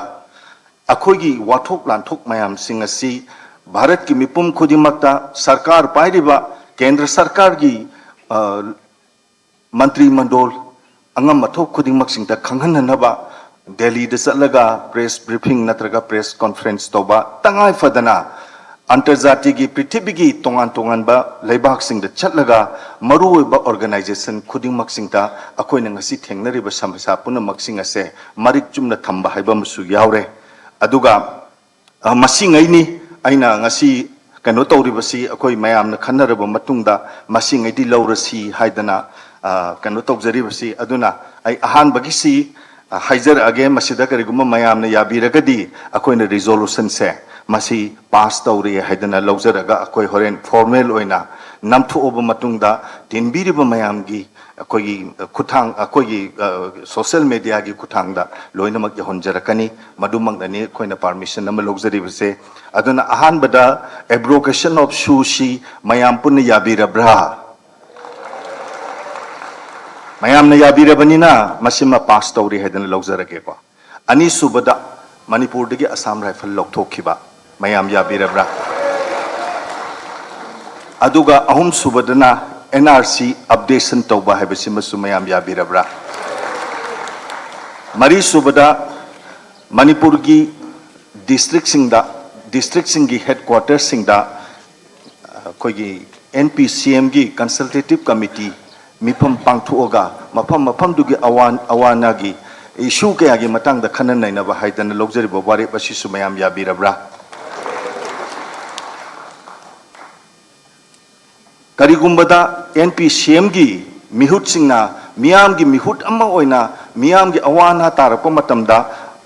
ꯑꯩꯈꯣꯏꯒꯤ ꯋꯥꯊꯣꯛ ꯂꯥꯟꯊꯣꯛ ꯃꯌꯥꯝꯁꯤꯡ ꯑꯁꯤ ꯚꯥꯔꯠꯀꯤ ꯃꯤꯄꯨꯝ ꯈꯨꯗꯤꯡꯃꯛꯇ ꯁꯔꯀꯥꯔ ꯄꯥꯏꯔꯤꯕ ꯀꯦꯟꯗ꯭ꯔ ꯁꯔꯀꯥꯔꯒꯤ, ꯑ, ꯃꯟꯇ꯭ꯔꯤ ꯃꯟꯗꯣꯜ ꯑꯉꯝ ꯑꯊꯧ ꯈꯨꯗꯤꯡꯃꯛꯁꯤꯡꯗ ꯈꯪꯍꯟꯅꯅꯕ ꯗꯦꯜꯂꯤꯗ ꯆꯠꯂꯒ press briefing ꯅꯠꯇ꯭ꯔꯒ press conference ꯇꯧꯕ, ꯇꯉꯥꯏ ꯐꯗꯅ ꯑꯟꯇꯔꯖꯥꯇꯤꯒꯤ, ꯄ꯭ꯔꯤꯊꯤꯕꯤꯒꯤ ꯇꯣꯉꯥꯟ ꯇꯣꯉꯥꯟꯕ ꯂꯩꯕꯥꯛꯁꯤꯡꯗ ꯆꯠꯂꯒ ꯃꯔꯨꯑꯣꯏꯕ organization ꯈꯨꯗꯤꯡꯃꯛꯁꯤꯡꯗ ꯑꯩꯈꯣꯏꯅ ꯉꯁꯤ ꯊꯦꯡꯅꯔꯤꯕ ꯁꯃꯁ꯭ꯌꯥ ꯄꯨꯝꯅꯃꯛꯁꯤꯡ ꯑꯁꯦ ꯃꯔꯤꯛ ꯆꯨꯝꯅ ꯊꯝꯕ ꯍꯥꯏꯕ ꯑꯃꯁꯨ ꯌꯥꯎꯔꯦ꯫ ꯑꯗꯨꯒ ꯑ, ꯃꯁꯤꯉꯩꯅꯤ ꯑꯩꯅ ꯉꯁꯤ ꯀꯩꯅꯣ ꯇꯧꯔꯤꯕꯁꯤ꯫ ꯑꯩꯈꯣꯏ ꯃꯌꯥꯝꯅ ꯈꯟꯅꯔꯕ ꯃꯇꯨꯡꯗ ꯃꯁꯤꯉꯩꯗꯤ ꯂꯧꯔꯁꯤ ꯍꯥꯏꯗꯅ, ꯑ, ꯀꯩꯅꯣ ꯇꯧꯖꯔꯤꯕꯁꯤ꯫ ꯑꯗꯨꯅ ꯑꯩ ꯑꯍꯥꯟꯕꯒꯤꯁꯤ, ꯑ, ꯍꯥꯏꯖꯔꯛꯑꯒꯦ꯫ ꯃꯁꯤꯗ ꯀꯔꯤꯒꯨꯝꯕ ꯃꯌꯥꯝꯅ ꯌꯥꯕꯤꯔꯒꯗꯤ ꯑꯩꯈꯣꯏꯅ resolution ꯁꯦ ꯃꯁꯤ pass ꯇꯧꯔꯦ ꯍꯥꯏꯗꯅ ꯂꯧꯖꯔꯒ ꯑꯩꯈꯣꯏ ꯍꯣꯔꯦꯟ formal ꯑꯣꯏꯅ ꯅꯝꯊꯣꯛꯑꯕ ꯃꯇꯨꯡꯗ ꯇꯤꯟꯕꯤꯔꯤꯕ ꯃꯌꯥꯝꯒꯤ ꯑꯩꯈꯣꯏꯒꯤ ꯈꯨꯠꯊꯥꯡ, ꯑꯩꯈꯣꯏꯒꯤ, ꯑ, social media ꯒꯤ ꯈꯨꯠꯊꯥꯡꯗ ꯂꯣꯏꯅꯃꯛ ꯌꯧꯍꯟꯖꯔꯛꯀꯅꯤ꯫ ꯃꯗꯨꯃꯛꯅꯅꯤ ꯑꯩꯈꯣꯏꯅ permission ꯑꯃ ꯂꯧꯖꯔꯤꯕꯁꯦ꯫ ꯑꯗꯨꯅ ꯑꯍꯥꯟꯕꯗ abrogation of SoO ꯁꯤ ꯃꯌꯥꯝ ꯄꯨꯟꯅ ꯌꯥꯕꯤꯔꯕ꯭ꯔꯥ? ꯃꯌꯥꯝꯅ ꯌꯥꯕꯤꯔꯕꯅꯤꯅ ꯃꯁꯤꯃ pass ꯇꯧꯔꯦ ꯍꯥꯏꯗꯅ ꯂꯧꯖꯔꯒꯦꯀꯣ꯫ ꯑꯅꯤꯁꯨꯕꯗ, ꯃꯅꯤꯄꯨꯔꯗꯒꯤ Assam Rifle ꯂꯧꯊꯣꯛꯈꯤꯕ, ꯃꯌꯥꯝ ꯌꯥꯕꯤꯔꯕ꯭ꯔꯥ? ꯑꯗꯨꯒ ꯑꯍꯨꯝꯁꯨꯕꯗꯅ N R C updation ꯇꯧꯕ ꯍꯥꯏꯕꯁꯤꯃꯁꯨ ꯃꯌꯥꯝ ꯌꯥꯕꯤꯔꯕ꯭ꯔꯥ? ꯃꯔꯤꯁꯨꯕꯗ, ꯃꯅꯤꯄꯨꯔꯒꯤ district ꯁꯤꯡꯗ, district ꯁꯤꯡꯒꯤ headquarter ꯁꯤꯡꯗ ꯑꯩꯈꯣꯏꯒꯤ N P C M ꯒꯤ consultative committee ꯃꯤꯐꯝ ꯄꯥꯡꯊꯣꯛꯑꯒ ꯃꯐꯝ ꯃꯐꯝꯗꯨꯒꯤ ꯑꯋꯥ-, ꯑꯋꯥ ꯑꯅꯥꯒꯤ issue ꯀꯌꯥꯒꯤ ꯃꯇꯥꯡꯗ ꯈꯟꯅ ꯅꯩꯅꯕ ꯍꯥꯏꯗꯅ ꯂꯧꯖꯔꯤꯕ ꯋꯥꯔꯦꯞ ꯑꯁꯤꯁꯨ ꯃꯌꯥꯝ ꯌꯥꯕꯤꯔꯕ꯭ꯔꯥ? ꯀꯔꯤꯒꯨꯝꯕꯗ N P C M ꯒꯤ ꯃꯤꯍꯨꯠꯁꯤꯡꯅ ꯃꯤꯌꯥꯝꯒꯤ ꯃꯤꯍꯨꯠ ꯑꯃ ꯑꯣꯏꯅ ꯃꯤꯌꯥꯝꯒꯤ ꯑꯋꯥ ꯑꯅꯥ ꯇꯥꯔꯛꯄ ꯃꯇꯝꯗ,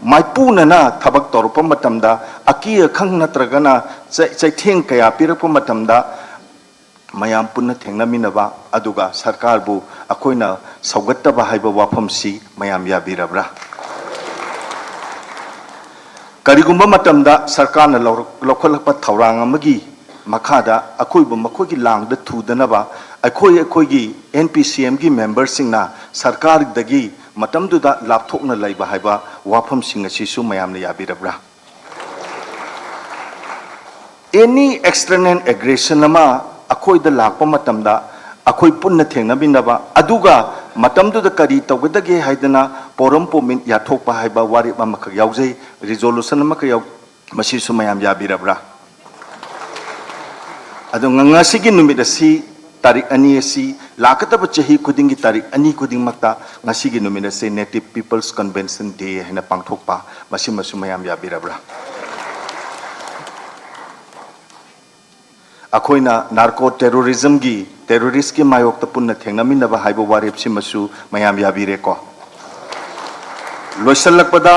ꯃꯥꯏꯄꯨꯅꯅ ꯊꯕꯛ ꯇꯧꯔꯛꯄ ꯃꯇꯝꯗ, ꯑꯀꯤ ꯑꯈꯪ ꯅꯠꯇ꯭ꯔꯒꯅ ꯆꯩ-, ꯆꯩꯊꯦꯡ ꯀꯌꯥ ꯄꯤꯔꯛꯄ ꯃꯇꯝꯗ, ꯃꯌꯥꯝ ꯄꯨꯟꯅ ꯊꯦꯡꯅꯃꯤꯟꯅꯕ, ꯑꯗꯨꯒ ꯁꯔꯀꯥꯔꯕꯨ ꯑꯩꯈꯣꯏꯅ ꯁꯧꯒꯠꯇꯕ ꯍꯥꯏꯕ ꯋꯥꯐꯝꯁꯤ ꯃꯌꯥꯝ ꯌꯥꯕꯤꯔꯕ꯭ꯔꯥ? ꯀꯔꯤꯒꯨꯝꯕ ꯃꯇꯝꯗ ꯁꯔꯀꯥꯔꯅ ꯂꯧꯔꯛ-, ꯂꯧꯈꯠꯂꯛꯄ ꯊꯧꯔꯥꯡ ꯑꯃꯒꯤ ꯃꯈꯥꯗ ꯑꯀꯣꯏꯕ ꯃꯈꯣꯏꯒꯤ ꯂꯥꯡꯗ ꯊꯨꯗꯅꯕ ꯑꯩꯈꯣꯏ ꯑꯩꯈꯣꯏꯒꯤ N P C M ꯒꯤ member ꯁꯤꯡꯅ ꯁꯔꯀꯥꯔꯗꯒꯤ ꯃꯇꯝꯗꯨꯗ ꯂꯥꯞꯊꯣꯛꯅ ꯂꯩꯕ ꯍꯥꯏꯕ ꯋꯥꯐꯝꯁꯤꯡ ꯑꯁꯤꯁꯨ ꯃꯌꯥꯝꯅ ꯌꯥꯕꯤꯔꯕ꯭ꯔꯥ? Any external aggression ꯑꯃ ꯑꯩꯈꯣꯏꯗ ꯂꯥꯛꯄ ꯃꯇꯝꯗ ꯑꯩꯈꯣꯏ ꯄꯨꯟꯅ ꯊꯦꯡꯅꯃꯤꯟꯅꯕ, ꯑꯗꯨꯒ ꯃꯇꯝꯗꯨꯗ ꯀꯔꯤ ꯇꯧꯒꯗꯒꯦ ꯍꯥꯏꯗꯅ ꯄꯣꯔꯝ ꯄꯣꯃꯤꯟ ꯌꯥꯊꯣꯛꯄ ꯍꯥꯏꯕ ꯋꯥꯔꯦꯞ ꯑꯃꯈꯛ ꯌꯥꯎꯖꯩ, resolution ꯑꯃꯈꯛ ꯌꯥꯎ-, ꯃꯁꯤꯁꯨ ꯃꯌꯥꯝ ꯌꯥꯕꯤꯔꯕ꯭ꯔꯥ? ꯑꯗꯣ ꯉ-, ꯉꯁꯤꯒꯤ ꯅꯨꯃꯤꯠ ꯑꯁꯤ, ꯇꯥꯔꯤꯛ ꯑꯅꯤ ꯑꯁꯤ, ꯂꯥꯛꯀꯗꯕ ꯆꯍꯤ ꯈꯨꯗꯤꯡꯒꯤ ꯇꯥꯔꯤꯛ ꯑꯅꯤ ꯈꯨꯗꯤꯡꯃꯛꯇ ꯉꯁꯤꯒꯤ ꯅꯨꯃꯤꯠ ꯑꯁꯤ Native People's Convention Day ꯍꯥꯏꯅ ꯄꯥꯡꯊꯣꯛꯄ, ꯃꯁꯤꯃꯁꯨ ꯃꯌꯥꯝ ꯌꯥꯕꯤꯔꯕ꯭ꯔꯥ? ꯑꯩꯈꯣꯏꯅ narco terrorismꯒꯤ, terroristꯀꯤ ꯃꯥꯌꯣꯛꯇ ꯄꯨꯟꯅ ꯊꯦꯡꯅꯃꯤꯟꯅꯕ ꯍꯥꯏꯕ ꯋꯥꯔꯦꯞꯁꯤꯃꯁꯨ ꯃꯌꯥꯝ ꯌꯥꯕꯤꯔꯦꯀꯣ꯫ ꯂꯣꯏꯁꯤꯜꯂꯛꯄꯗ,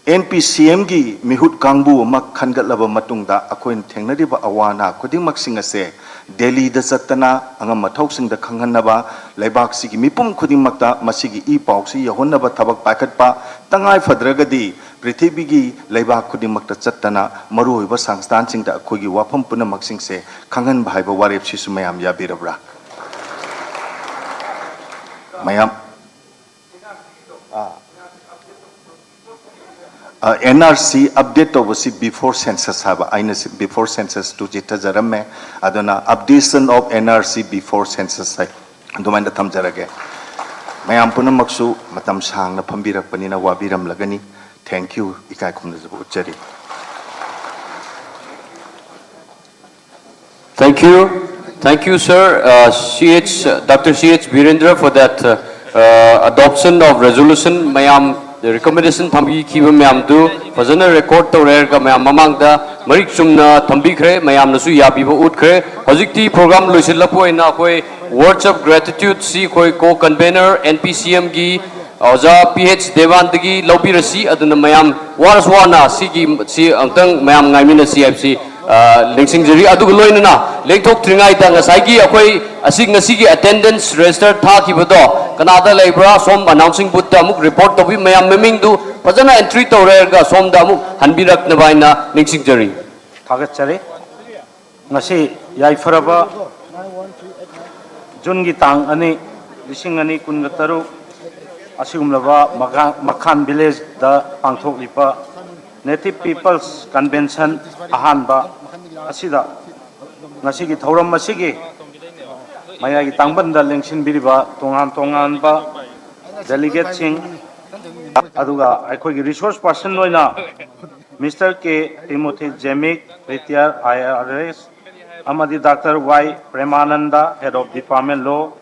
NPCMꯒꯤ ꯃꯤꯍꯨꯠ ꯀꯥꯡꯕꯨ ꯑꯃ ꯈꯟꯒꯠꯂꯕ ꯃꯇꯨꯡꯗ, ꯑꯩꯈꯣꯏꯅ ꯊꯦꯡꯅꯔꯤꯕ ꯑꯋꯥ ꯑꯅꯥ ꯈꯨꯗꯤꯡꯃꯛꯁꯤꯡ ꯑꯁꯦ ꯗꯦꯜꯂꯤꯗ ꯆꯠꯇꯅ, ꯑꯉꯝ ꯑꯊꯧꯁꯤꯡꯗ ꯈꯪꯍꯟꯅꯕ, ꯂꯩꯕꯥꯛꯁꯤꯒꯤ ꯃꯤꯄꯨꯝ ꯈꯨꯗꯤꯡꯃꯛꯇ ꯃꯁꯤꯒꯤ ꯏ ꯄꯥꯎꯁꯤ ꯌꯧꯍꯟꯅꯕ ꯊꯕꯛ ꯄꯥꯏꯈꯠꯄ, ꯇꯉꯥꯏ ꯐꯗ꯭ꯔꯒꯗꯤ ꯄ꯭ꯔꯤꯊꯤꯕꯤꯒꯤ ꯂꯩꯕꯥꯛ ꯈꯨꯗꯤꯡꯃꯛꯇ ꯆꯠꯇꯅ ꯃꯔꯨꯑꯣꯏꯕ ꯁꯪꯁꯊꯥꯟꯁꯤꯡꯗ ꯑꯩꯈꯣꯏꯒꯤ ꯋꯥꯐꯝ ꯄꯨꯝꯅꯃꯛꯁꯤꯡꯁꯦ ꯈꯪꯍꯟꯕ ꯍꯥꯏꯕ ꯋꯥꯔꯦꯞꯁꯤꯁꯨ ꯃꯌꯥꯝ ꯌꯥꯕꯤꯔꯕ꯭ꯔꯥ? ꯃꯌꯥꯝ, ꯑꯥ꯫ ꯑ, NRC update ꯇꯧꯕꯁꯤ before census ꯍꯥꯏꯕ, ꯑꯩꯅ ꯁꯤ before census ꯇꯨ ꯆꯤꯠꯊꯖꯔꯝꯃꯦ, ꯑꯗꯨꯅ updation of NRC before census ꯍꯥꯏ, ꯑꯗꯨꯃꯥꯏꯅ ꯊꯝꯖꯔꯒꯦ꯫ ꯃꯌꯥꯝ ꯄꯨꯝꯅꯃꯛꯁꯨ ꯃꯇꯝ ꯁꯥꯡꯅ ꯐꯝꯕꯤꯔꯛꯄꯅꯤꯅ ꯋꯥꯕꯤꯔꯝꯂꯒꯅꯤ꯫ Thank you, ꯏꯀꯥꯏ ꯈꯨꯝꯅꯖꯕ ꯎꯠꯆꯔꯤ꯫ Thank you. Thank you, sir. Uh, C H, uh, Doctor C H Birendra, for that, uh, uh, adoption of resolution. ꯃꯌꯥꯝ recommendation ꯊꯝꯕꯤꯈꯤꯕ ꯃꯌꯥꯝꯗꯨ ꯐꯖꯅ record ꯇꯧꯔꯦ ꯍꯥꯏꯔꯒ ꯃꯌꯥꯝ ꯃꯃꯥꯡꯗ ꯃꯔꯤꯛ ꯆꯨꯝꯅ ꯊꯝꯕꯤꯈ꯭ꯔꯦ, ꯃꯌꯥꯝꯅꯁꯨ ꯌꯥꯕꯤꯕ ꯎꯠꯈ꯭ꯔꯦ꯫ ꯍꯧꯖꯤꯛꯇꯤ program ꯂꯣꯏꯁꯤꯜꯂꯛꯄ ꯑꯣꯏꯅ ꯑꯩꯈꯣꯏ words of gratitude ꯁꯤ ꯑꯩꯈꯣꯏ co-convener NPCMꯒꯤ ꯑꯣꯖꯥ P H ꯗꯦꯋꯥꯟꯗꯒꯤ ꯂꯧꯕꯤꯔꯁꯤ꯫ ꯑꯗꯨꯅ ꯃꯌꯥꯝ ꯋꯥꯔꯁꯨ ꯋꯥꯅ ꯁꯤꯒꯤ, ꯁꯤ ꯑꯃꯨꯛꯇꯪ ꯃꯌꯥꯝ ꯉꯥꯏꯃꯤꯟꯅꯁꯤ ꯍꯥꯏꯕꯁꯤ, ꯑ, ꯅꯤꯡꯁꯤꯡꯖꯔꯤ꯫ ꯑꯗꯨꯒ ꯂꯣꯏꯅꯅ ꯂꯦꯡꯊꯣꯛꯇ꯭ꯔꯤꯉꯩꯗ ꯉꯁꯥꯏꯒꯤ ꯑꯩꯈꯣꯏ ꯑꯁꯤ ꯉꯁꯤꯒꯤ attendance register ꯊꯥꯈꯤꯕꯗꯣ ꯀꯅꯥꯗ ꯂꯩꯕ꯭ꯔꯥ? ꯁꯣꯝ announcing boothꯇ ꯑꯃꯨꯛ report ꯇꯧꯕꯤ꯫ ꯃꯌꯥꯝ ꯃꯃꯤꯡꯗꯨ ꯐꯖꯅ entry ꯇꯧꯔꯒ ꯁꯣꯝꯗ ꯑꯃꯨꯛ ꯍꯟꯕꯤꯔꯛꯅꯕ ꯍꯥꯏꯅ ꯅꯤꯡꯁꯤꯡꯖꯔꯤ꯫ ꯊꯥꯒꯠꯆꯔꯤ꯫ ꯉꯁꯤ ꯌꯥꯏꯐꯔꯕ ꯖꯨꯟꯒꯤ ꯇꯥꯡ ꯑꯅꯤ, ꯂꯤꯁꯤꯡ ꯑꯅꯤ ꯀꯨꯟꯒ ꯇꯔꯨꯛ ꯑꯁꯤꯒꯨꯝꯂꯕ ꯃꯈꯥ-, ꯃꯈꯥꯟ villageꯗ ꯄꯥꯡꯊꯣꯛꯂꯤꯕ Native People's Convention ꯑꯍꯥꯟꯕ ꯑꯁꯤꯗ ꯉꯁꯤꯒꯤ ꯊꯧꯔꯝ ꯑꯁꯤꯒꯤ ꯃꯌꯥꯏꯒꯤ ꯇꯥꯡꯕꯟꯗ ꯂꯦꯡꯁꯤꯟꯕꯤꯔꯤꯕ ꯇꯣꯉꯥꯟ ꯇꯣꯉꯥꯟꯕ delegateꯁꯤꯡ, ꯑꯗꯨꯒ ꯑꯩꯈꯣꯏꯒꯤ resource person ꯑꯣꯏꯅ Mister K Timothy Zimik, retired I R S, ꯑꯃꯗꯤ Doctor Y Premananda, Head of Department Law,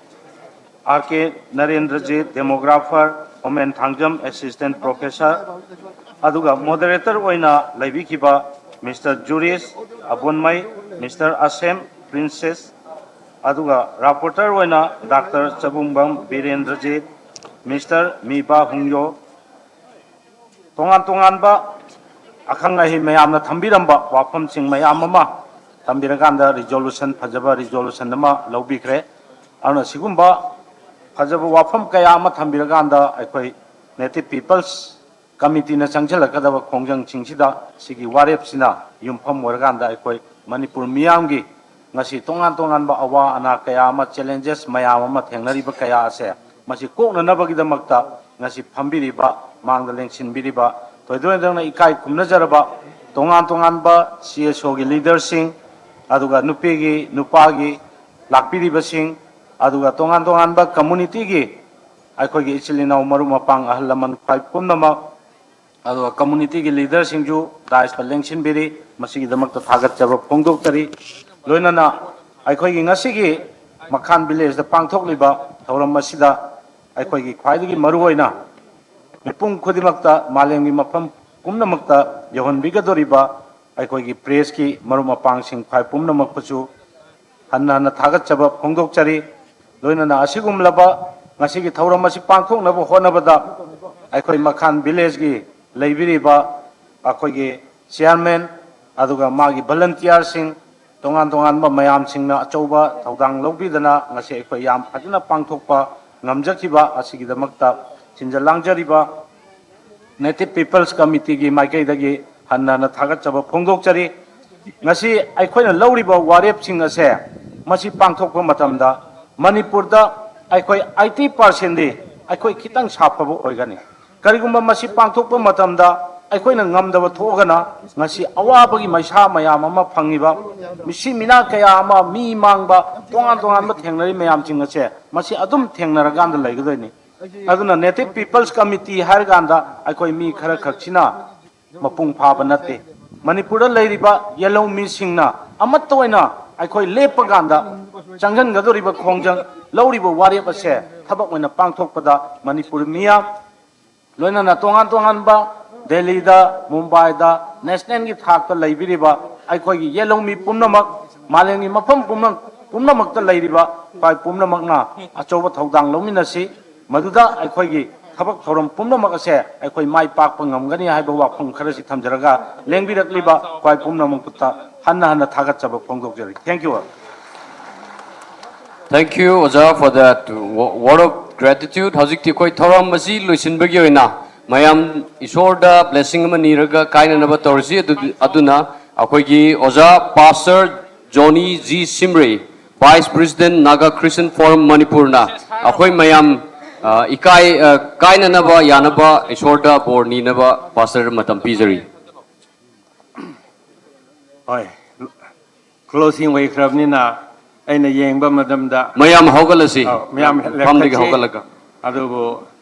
R K Narendrajit, demographer, Homen Thangjam, Assistant Professor, ꯑꯗꯨꯒ moderator ꯑꯣꯏꯅ ꯂꯩꯕꯤꯈꯤꯕ Mister Juris Abonmai, Mister Asem Princess, ꯑꯗꯨꯒ rapporteur ꯑꯣꯏꯅ Doctor ꯆꯕꯨꯡꯕꯝ ꯕꯤꯔꯦꯟꯗ꯭ꯔꯖꯤꯠ, Mister ꯃꯤꯕꯥ ꯍꯨꯡꯌꯣ, ꯇꯣꯉꯥꯟ ꯇꯣꯉꯥꯟꯕ ꯑꯈꯪ ꯑꯍꯩ ꯃꯌꯥꯝꯅ ꯊꯝꯕꯤꯔꯝꯕ ꯋꯥꯐꯝꯁꯤꯡ ꯃꯌꯥꯝ ꯑꯃ ꯊꯝꯕꯤꯔꯀꯥꯟꯗ resolution, ꯐꯖꯕ resolution ꯑꯃ ꯂꯧꯕꯤꯈ꯭ꯔꯦ꯫ ꯑꯗꯨꯅ ꯁꯤꯒꯨꯝꯕ ꯐꯖꯕ ꯋꯥꯐꯝ ꯀꯌꯥ ꯑꯃ ꯊꯝꯕꯤꯔꯀꯥꯟꯗ ꯑꯩꯈꯣꯏ Native People's Committeeꯅ ꯆꯪꯁꯤꯜꯂꯛꯀꯗꯕ ꯈꯣꯡꯖꯪꯁꯤꯡꯁꯤꯗ ꯁꯤꯒꯤ ꯋꯥꯔꯦꯞꯁꯤꯅ ꯌꯨꯝꯐꯝ ꯑꯣꯏꯔꯀꯥꯟꯗ ꯑꯩꯈꯣꯏ ꯃꯅꯤꯄꯨꯔ ꯃꯤꯌꯥꯝꯒꯤ ꯉꯁꯤ ꯇꯣꯉꯥꯟ ꯇꯣꯉꯥꯟꯕ ꯑꯋꯥ ꯑꯅꯥ ꯀꯌꯥ ꯑꯃ, challenges ꯃꯌꯥꯝ ꯑꯃ ꯊꯦꯡꯅꯔꯤꯕ ꯀꯌꯥ ꯑꯁꯦ ꯃꯁꯤ ꯀꯣꯛꯅꯅꯕꯒꯤꯗꯃꯛꯇ ꯉꯁꯤ ꯐꯝꯕꯤꯔꯤꯕ, ꯃꯥꯡꯗ ꯂꯦꯡꯁꯤꯟꯕꯤꯔꯤꯕ, ꯊꯣꯏꯗꯣꯛ ꯍꯦꯟꯗꯣꯛꯅ ꯏꯀꯥꯏ ꯈꯨꯝꯅꯖꯔꯕ ꯇꯣꯉꯥꯟ ꯇꯣꯉꯥꯟꯕ C S Oꯒꯤ leaderꯁꯤꯡ, ꯑꯗꯨꯒ ꯅꯨꯄꯤꯒꯤ, ꯅꯨꯄꯥꯒꯤ ꯂꯥꯛꯄꯤꯔꯤꯕꯁꯤꯡ, ꯑꯗꯨꯒ ꯇꯣꯉꯥꯟ ꯇꯣꯉꯥꯟꯕ communityꯒꯤ ꯑꯩꯈꯣꯏꯒꯤ ꯏꯆꯤꯜ ꯏꯅꯥꯎ, ꯃꯔꯨꯞ ꯃꯄꯥꯡ, ꯑꯍꯜ ꯂꯃꯟ ꯈ꯭ꯋꯥꯏ ꯄꯨꯝꯅꯃꯛ, ꯑꯗꯨꯒ communityꯒꯤ leaderꯁꯤꯡꯁꯨ daisꯇ ꯂꯦꯡꯁꯤꯟꯕꯤꯔꯤ꯫ ꯃꯁꯤꯒꯤꯗꯃꯛꯇ ꯊꯥꯒꯠꯆꯕ ꯐꯣꯡꯗꯣꯛꯆꯔꯤ꯫ ꯂꯣꯏꯅꯅ ꯑꯩꯈꯣꯏꯒꯤ ꯉꯁꯤꯒꯤ ꯃꯈꯥꯟ villageꯇ ꯄꯥꯡꯊꯣꯛꯂꯤꯕ ꯊꯧꯔꯝ ꯑꯁꯤꯗ ꯑꯩꯈꯣꯏꯒꯤ ꯈ꯭ꯋꯥꯏꯗꯒꯤ ꯃꯔꯨꯑꯣꯏꯅ ꯃꯤꯄꯨꯝ ꯈꯨꯗꯤꯡꯃꯛꯇ, ꯃꯥꯂꯦꯝꯒꯤ ꯃꯐꯝ ꯄꯨꯝꯅꯃꯛꯇ ꯌꯧꯍꯟꯕꯤꯒꯗꯧꯔꯤꯕ ꯑꯩꯈꯣꯏꯒꯤ pressꯀꯤ ꯃꯔꯨꯞ ꯃꯄꯥꯡꯁꯤꯡ ꯈ꯭ꯋꯥꯏ ꯄꯨꯝꯅꯃꯛꯄꯨꯁꯨ ꯍꯟꯅ ꯍꯟꯅ ꯊꯥꯒꯠꯆꯕ ꯐꯣꯡꯗꯣꯛꯆꯔꯤ꯫ ꯂꯣꯏꯅꯅ ꯑꯁꯤꯒꯨꯝꯂꯕ ꯉꯁꯤꯒꯤ ꯊꯧꯔꯝ ꯑꯁꯤ ꯄꯥꯡꯊꯣꯛꯅꯕ ꯍꯣꯠꯅꯕꯗ ꯑꯩꯈꯣꯏ ꯃꯈꯥꯟ villageꯀꯤ ꯂꯩꯕꯤꯔꯤꯕ ꯑꯩꯈꯣꯏꯒꯤ chairman, ꯑꯗꯨꯒ ꯃꯥꯒꯤ volunteerꯁꯤꯡ, ꯇꯣꯉꯥꯟ ꯇꯣꯉꯥꯟꯕ ꯃꯌꯥꯝꯁꯤꯡꯅ ꯑꯆꯧꯕ ꯊꯧꯗꯥꯡ ꯂꯧꯕꯤꯗꯅ ꯉꯁꯤ ꯑꯩꯈꯣꯏ ꯌꯥꯝ ꯐꯖꯅ ꯄꯥꯡꯊꯣꯛꯄ ꯉꯝꯖꯈꯤꯕ ꯑꯁꯤꯒꯤꯗꯃꯛꯇ ꯁꯤꯟꯖ ꯂꯥꯡꯖꯔꯤꯕ Native People's Committeeꯒꯤ ꯃꯥꯏꯀꯩꯗꯒꯤ ꯍꯟꯅ ꯍꯟꯅ ꯊꯥꯒꯠꯆꯕ ꯐꯣꯡꯗꯣꯛꯆꯔꯤ꯫ ꯉꯁꯤ ꯑꯩꯈꯣꯏꯅ ꯂꯧꯔꯤꯕ ꯋꯥꯔꯦꯞꯁꯤꯡ ꯑꯁꯦ ꯃꯁꯤ ꯄꯥꯡꯊꯣꯛꯄ ꯃꯇꯝꯗ ꯃꯅꯤꯄꯨꯔꯗ ꯑꯩꯈꯣꯏ eighty percentꯗꯤ ꯑꯩꯈꯣꯏ ꯈꯤꯇꯪ ꯁꯥꯐꯕ ꯑꯣꯏꯒꯅꯤ꯫ ꯀꯔꯤꯒꯨꯝꯕ ꯃꯁꯤ ꯄꯥꯡꯊꯣꯛꯄ ꯃꯇꯝꯗ ꯑꯩꯈꯣꯏꯅ ꯉꯝꯗꯕ ꯊꯣꯛꯑꯒꯅ ꯉꯁꯤ ꯑꯋꯥꯕꯒꯤ ꯃꯩꯁꯥ ꯃꯌꯥꯝ ꯑꯃ ꯐꯪꯉꯤꯕ, ꯃꯤꯁꯤ ꯃꯤꯅꯥ ꯀꯌꯥ ꯑꯃ, ꯃꯤ ꯃꯥꯡꯕ, ꯇꯣꯉꯥꯟ ꯇꯣꯉꯥꯟꯕ ꯊꯦꯡꯅꯔꯤ ꯃꯌꯥꯝꯁꯤꯡ ꯑꯁꯦ ꯃꯁꯤ ꯑꯗꯨꯝ ꯊꯦꯡꯅꯔꯀꯥꯟꯗ ꯂꯩꯒꯗꯣꯏꯅꯤ꯫ ꯑꯗꯨꯅ Native People's Committee ꯍꯥꯏꯔꯀꯥꯟꯗ ꯑꯩꯈꯣꯏ ꯃꯤ ꯈꯔ ꯈꯛꯁꯤꯅ ꯃꯄꯨꯡ ꯐꯥꯕ ꯅꯠꯇꯦ꯫ ꯃꯅꯤꯄꯨꯔꯗ ꯂꯩꯔꯤꯕ ꯌꯦꯜꯍꯧ ꯃꯤꯁꯤꯡꯅ ꯑꯃꯠꯇ ꯑꯣꯏꯅ ꯑꯩꯈꯣꯏ ꯂꯦꯞꯄ ꯀꯥꯟꯗ ꯆꯪꯁꯤꯟꯒꯗꯧꯔꯤꯕ ꯈꯣꯡꯖꯪ, ꯂꯧꯔꯤꯕ ꯋꯥꯔꯦꯞ ꯑꯁꯦ ꯊꯕꯛ ꯑꯣꯏꯅ ꯄꯥꯡꯊꯣꯛꯄꯗ ꯃꯅꯤꯄꯨꯔ ꯃꯤꯌꯥꯝ, ꯂꯣꯏꯅꯅ ꯇꯣꯉꯥꯟ ꯇꯣꯉꯥꯟꯕ ꯗꯦꯜꯂꯤꯗ, ꯃꯨꯝꯕꯥꯏꯗ, ꯅꯦꯁꯅꯦꯜꯒꯤ ꯊꯥꯛꯇ ꯂꯩꯕꯤꯔꯤꯕ ꯑꯩꯈꯣꯏꯒꯤ ꯌꯦꯜꯍꯧꯃꯤ ꯄꯨꯝꯅꯃꯛ, ꯃꯥꯂꯦꯝꯒꯤ ꯃꯐꯝ ꯄꯨꯝꯅ-, ꯄꯨꯝꯅꯃꯛꯇ ꯂꯩꯔꯤꯕ ꯑꯩꯈꯣꯏ ꯄꯨꯝꯅꯃꯛꯅ ꯑꯆꯧꯕ ꯊꯧꯗꯥꯡ ꯂꯧꯃꯤꯟꯅꯁꯤ꯫ ꯃꯗꯨꯗ ꯑꯩꯈꯣꯏꯒꯤ ꯊꯕꯛ ꯊꯧꯔꯝ ꯄꯨꯝꯅꯃꯛ ꯑꯁꯦ ꯑꯩꯈꯣꯏ ꯃꯥꯏ ꯄꯥꯛꯄ ꯉꯝꯒꯅꯤ ꯍꯥꯏꯕ ꯋꯥꯐꯝ ꯈꯔꯁꯤ ꯊꯝꯖꯔꯒ, ꯂꯦꯡꯕꯤꯔꯛꯂꯤꯕ ꯈ꯭ꯋꯥꯏ ꯄꯨꯝꯅꯃꯛꯇ ꯍꯟꯅ ꯍꯟꯅ ꯊꯥꯒꯠꯆꯕ ꯐꯣꯡꯗꯣꯛꯆꯔꯤ꯫ Thank you all. Thank you, ꯑꯣꯖꯥ, for that wo- word of gratitude. ꯍꯧꯖꯤꯛꯇꯤ ꯑꯩꯈꯣꯏ ꯊꯧꯔꯝ ꯑꯁꯤ ꯂꯣꯏꯁꯤꯟꯕꯒꯤ ꯑꯣꯏꯅ ꯃꯌꯥꯝ ꯏꯁꯣꯔꯗ blessing ꯑꯃ ꯅꯤꯔꯒ ꯀꯥꯏꯅꯅꯕ ꯇꯧꯔꯁꯤ꯫ ꯑꯗꯨ- ꯑꯗꯨꯅ ꯑꯩꯈꯣꯏꯒꯤ ꯑꯣꯖꯥ Pastor Johnny G Simrei, Vice President Naga Christian Forum ꯃꯅꯤꯄꯨꯔꯅ ꯑꯩꯈꯣꯏ ꯃꯌꯥꯝ ꯑ, ꯏꯀꯥꯏ ꯑ, ꯀꯥꯏꯅꯅꯕ ꯌꯥꯅꯕ ꯏꯁꯣꯔꯗ ꯕꯣꯔ ꯅꯤꯅꯕ ꯄꯥꯁꯇꯔ ꯃꯇꯝ ꯄꯤꯖꯔꯤ꯫ ꯍꯣꯏ, closing ꯑꯣꯏꯈ꯭ꯔꯕꯅꯤꯅ ꯑꯩꯅ ꯌꯦꯡꯕ ꯃꯇꯝꯗ ꯃꯌꯥꯝ ꯍꯧꯒꯠꯂꯁꯤ꯫ ꯑꯧ, ꯃꯌꯥꯝ ꯐꯝꯗꯒꯤ ꯂꯦꯞꯈꯠꯁꯤ꯫ ꯍꯧꯒꯠꯂꯒ꯫ ꯑꯗꯨꯕꯨ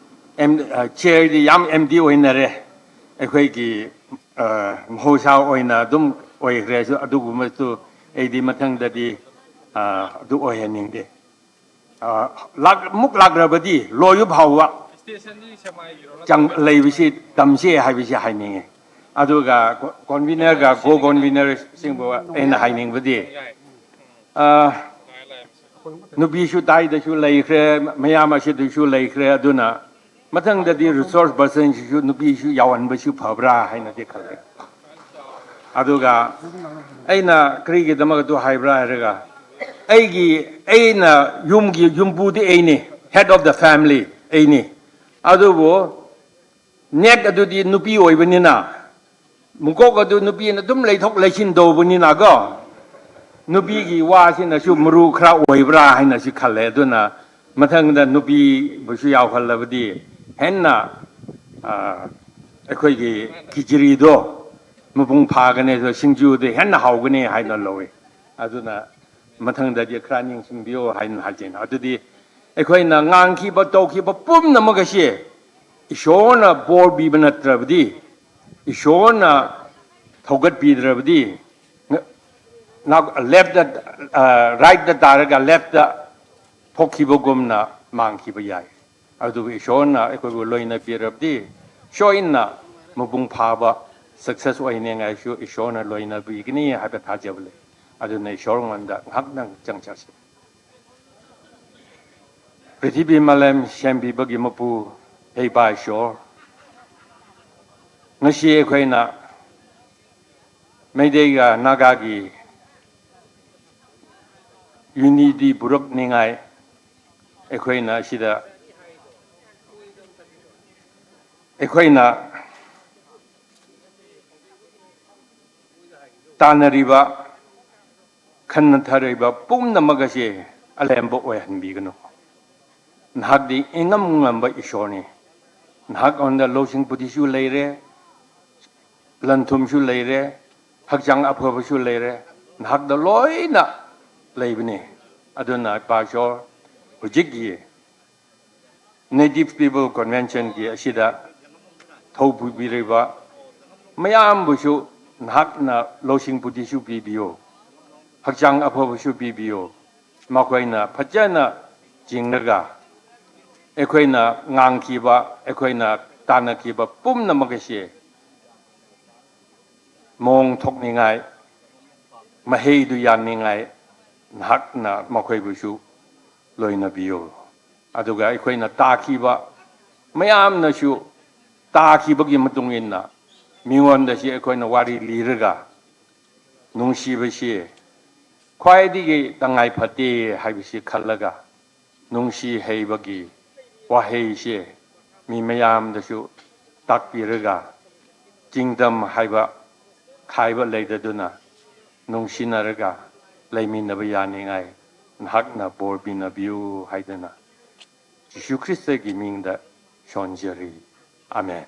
ꯑꯦꯝ ꯆꯤꯌꯔꯗꯤ ꯌꯥꯝ ꯑꯦꯝꯇꯤ ꯑꯣꯏꯅꯔꯦ꯫ ꯑꯩꯈꯣꯏꯒꯤ ꯑ, ꯃꯍꯧꯁꯥ ꯑꯣꯏꯅ ꯑꯗꯨꯝ ꯑꯣꯏꯈ꯭ꯔꯦ꯫ ꯑꯗꯨꯒꯨꯝꯕꯁꯨ ꯑꯩꯗꯤ ꯃꯊꯪꯗꯗꯤ ꯑ, ꯑꯗꯨ ꯑꯣꯏꯍꯟꯅꯤꯡꯗꯦ꯫ ꯑ, ꯂꯥꯛ- ꯑꯃꯨꯛ ꯂꯥꯛꯂꯕꯗꯤ ꯂꯣꯏꯕ ꯐꯥꯎꯕ ꯆꯪ- ꯂꯩꯕꯁꯤ ꯇꯝꯁꯤ ꯍꯥꯏꯕꯁꯤ ꯍꯥꯏꯅꯤꯡꯉꯤ꯫ ꯑꯗꯨꯒ ꯀꯣ- convener ꯒ co convener ꯁꯤꯡꯕꯨ ꯑꯩꯅ ꯍꯥꯏꯅꯤꯡꯕꯗꯤ, ꯑ, ꯅꯨꯄꯤꯁꯨ ꯇꯥꯏꯗꯁꯨ ꯂꯩꯈ꯭ꯔꯦ, ꯃꯌꯥꯝ ꯑꯁꯤꯗꯁꯨ ꯂꯩꯈ꯭ꯔꯦ꯫ ꯑꯗꯨꯅ ꯃꯊꯪꯗꯗꯤ resource person ꯁꯤꯁꯨ ꯅꯨꯄꯤꯁꯨ ꯌꯥꯎꯍꯟꯕꯁꯨ ꯐꯕ꯭ꯔꯥ ꯍꯥꯏꯅꯗꯤ ꯈꯜꯂꯦ꯫ ꯑꯗꯨꯒ ꯑꯩꯅ ꯀꯔꯤꯒꯤꯗꯃꯛ ꯑꯗꯨ ꯍꯥꯏꯕ꯭ꯔꯥ ꯍꯥꯏꯔꯒ, ꯑꯩꯒꯤ ꯑꯩꯅ ꯌꯨꯝꯒꯤ ꯌꯨꯝꯕꯨꯗꯤ ꯑꯩꯅꯤ, head of the family ꯑꯩꯅꯤ꯫ ꯑꯗꯨꯕꯨ ꯅꯦꯛ ꯑꯗꯨꯗꯤ ꯅꯨꯄꯤ ꯑꯣꯏꯕꯅꯤꯅ, ꯃꯀꯣꯛ ꯑꯗꯨ ꯅꯨꯄꯤꯅ ꯑꯗꯨꯝ ꯂꯩꯊꯣꯛ ꯂꯩꯁꯤꯟ ꯇꯧꯕꯅꯤꯅꯀꯣ, ꯅꯨꯄꯤꯒꯤ ꯋꯥꯁꯤꯅꯁꯨ ꯃꯔꯨ ꯈꯔ ꯑꯣꯏꯕ꯭ꯔꯥ ꯍꯥꯏꯅꯁꯨ ꯈꯜꯂꯦ꯫ ꯑꯗꯨꯅ ꯃꯊꯪꯗ ꯅꯨꯄꯤꯕꯨꯁꯨ ꯌꯥꯎꯍꯜꯂꯕꯗꯤ ꯍꯦꯟꯅ ꯑ, ꯑꯩꯈꯣꯏꯒꯤ ꯈꯤꯆ꯭ꯔꯤꯗꯣ ꯃꯄꯨꯡ ꯐꯥꯒꯅꯤ, ꯑꯗꯣ ꯁꯤꯡꯖꯨꯗꯤ ꯍꯦꯟꯅ ꯍꯥꯎꯒꯅꯤ ꯍꯥꯏꯅ ꯂꯧꯏ꯫ ꯑꯗꯨꯅ ꯃꯊꯪꯗꯗꯤ ꯈꯔ ꯅꯤꯡꯁꯤꯡꯕꯤꯌꯣ ꯍꯥꯏꯅ ꯍꯥꯏꯖꯩ꯫ ꯑꯗꯨꯗꯤ ꯑꯩꯈꯣꯏꯅ ꯉꯥꯡꯈꯤꯕ ꯇꯧꯈꯤꯕ ꯄꯨꯝꯅꯃꯛ ꯑꯁꯤ ꯏꯁꯣꯔꯅ ꯕꯣꯔ ꯄꯤꯕ ꯅꯠꯇ꯭ꯔꯕꯗꯤ, ꯏꯁꯣꯔꯅ ꯊꯧꯒꯠꯄꯤꯗ꯭ꯔꯕꯗꯤ, ꯂꯦꯐꯇ, ꯔꯥꯏꯠꯇ ꯇꯥꯔꯒ ꯂꯦꯐꯇ ꯊꯣꯛꯈꯤꯕꯒꯨꯝꯅ ꯃꯥꯡꯈꯤꯕ ꯌꯥꯏ꯫ ꯑꯗꯨꯕꯨ ꯏꯁꯣꯔꯅ ꯑꯩꯈꯣꯏꯕꯨ ꯂꯣꯏꯅꯕꯤꯔꯕꯗꯤ ꯁꯣꯏꯅ ꯃꯄꯨꯡ ꯐꯥꯕ ꯁꯛꯁꯦꯁ ꯑꯣꯏꯅꯤꯡꯉꯥꯏꯁꯨ ꯏꯁꯣꯔꯅ ꯂꯣꯏꯅꯕꯤꯒꯅꯤ ꯍꯥꯏꯕ ꯊꯥꯖꯕ ꯂꯩ꯫ ꯑꯗꯨꯅ ꯏꯁꯣꯔꯉꯣꯟꯗ ꯉꯥꯏꯍꯥꯛꯇꯪ ꯆꯪꯖꯁꯤ꯫ ꯄ꯭ꯔꯤꯊꯤꯕꯤ ꯃꯥꯂꯦꯝ ꯁꯦꯝꯕꯤꯕꯒꯤ ꯃꯄꯨ ꯏꯄꯥ ꯏꯁꯣꯔ, ꯉꯁꯤ ꯑꯩꯈꯣꯏꯅ ꯃꯩꯇꯩꯒ ꯅꯥꯒꯥꯒꯤ ꯌꯨꯅꯤꯇꯤ ꯄꯨꯔꯛꯅꯤꯡꯉꯥꯏ ꯑꯩꯈꯣꯏꯅ ꯑꯁꯤꯗ ꯑꯩꯈꯣꯏꯅ ꯇꯥꯟꯅꯔꯤꯕ, ꯈꯟꯅꯊꯔꯤꯕ ꯄꯨꯝꯅꯃꯛ ꯑꯁꯤ ꯑꯂꯦꯝꯕ ꯑꯣꯏꯍꯟꯕꯤꯒꯅꯨ꯫ ꯅꯍꯥꯛꯇꯤ ꯏꯉꯝ ꯉꯝꯕ ꯏꯁꯣꯔꯅꯤ꯫ ꯅꯍꯥꯛꯉꯣꯟꯗ ꯂꯧꯁꯤꯡ ꯕꯨꯗꯤꯁꯨ ꯂꯩꯔꯦ, ꯂꯟ ꯊꯨꯝꯁꯨ ꯂꯩꯔꯦ, ꯍꯛꯆꯥꯡ ꯑꯐꯕꯁꯨ ꯂꯩꯔꯦ, ꯅꯍꯥꯛꯇ ꯂꯣꯏꯅ ꯂꯩꯕꯅꯤ꯫ ꯑꯗꯨꯅ ꯏꯄꯥ ꯏꯁꯣꯔ, ꯍꯧꯖꯤꯛꯀꯤ Native People Conventionꯒꯤ ꯑꯁꯤꯗ ꯊꯧ ꯄꯨꯕꯤꯔꯤꯕ ꯃꯌꯥꯝꯕꯨꯁꯨ ꯅꯍꯥꯛꯅ ꯂꯧꯁꯤꯡ ꯕꯨꯗꯤꯁꯨ ꯄꯤꯕꯤꯌꯨ, ꯍꯛꯆꯥꯡ ꯑꯐꯕꯁꯨ ꯄꯤꯕꯤꯌꯨ꯫ ꯃꯈꯣꯏꯅ ꯐꯖꯅ ꯆꯤꯡꯂꯒ ꯑꯩꯈꯣꯏꯅ ꯉꯥꯡꯈꯤꯕ, ꯑꯩꯈꯣꯏꯅ ꯇꯥꯟꯅꯈꯤꯕ ꯄꯨꯝꯅꯃꯛ ꯑꯁꯤ ꯃꯑꯣꯡ ꯊꯣꯛꯅꯤꯡꯉꯥꯏ, ꯃꯍꯩꯗꯨ ꯌꯥꯟꯅꯤꯡꯉꯥꯏ ꯅꯍꯥꯛꯅ ꯃꯈꯣꯏꯕꯨꯁꯨ ꯂꯣꯏꯅꯕꯤꯌꯨ꯫ ꯑꯗꯨꯒ ꯑꯩꯈꯣꯏꯅ ꯇꯥꯈꯤꯕ ꯃꯌꯥꯝꯅꯁꯨ ꯇꯥꯈꯤꯕꯒꯤ ꯃꯇꯨꯡ ꯏꯟꯅ ꯃꯤꯉꯣꯟꯗꯁꯤ ꯑꯩꯈꯣꯏꯅ ꯋꯥꯔꯤ ꯂꯤꯔꯒ ꯅꯨꯡꯁꯤꯕꯁꯤ ꯈ꯭ꯋꯥꯏꯗꯒꯤ ꯇꯉꯥꯏ ꯐꯗꯦ ꯍꯥꯏꯕꯁꯤ ꯈꯜꯂꯒ ꯅꯨꯡꯁꯤ ꯍꯩꯕꯒꯤ ꯋꯥꯍꯩꯁꯦ ꯃꯤ ꯃꯌꯥꯝꯗꯁꯨ ꯇꯥꯛꯄꯤꯔꯒ ꯆꯤꯡꯗꯝ ꯍꯥꯏꯕ ꯈꯥꯏꯕ ꯂꯩꯇꯗꯨꯅ ꯅꯨꯡꯁꯤꯅꯔꯒ ꯂꯩꯃꯤꯟꯅꯕ ꯌꯥꯅꯤꯡꯉꯥꯏ ꯅꯍꯥꯛꯅ ꯕꯣꯔ ꯄꯤꯅꯕꯤꯌꯨ ꯍꯥꯏꯗꯅ ꯖꯤꯁꯨ ꯈ꯭ꯔꯤꯁꯇꯒꯤ ꯃꯤꯡꯗ ꯁꯣꯟꯖꯔꯤ꯫ ꯑꯃꯦꯟ꯫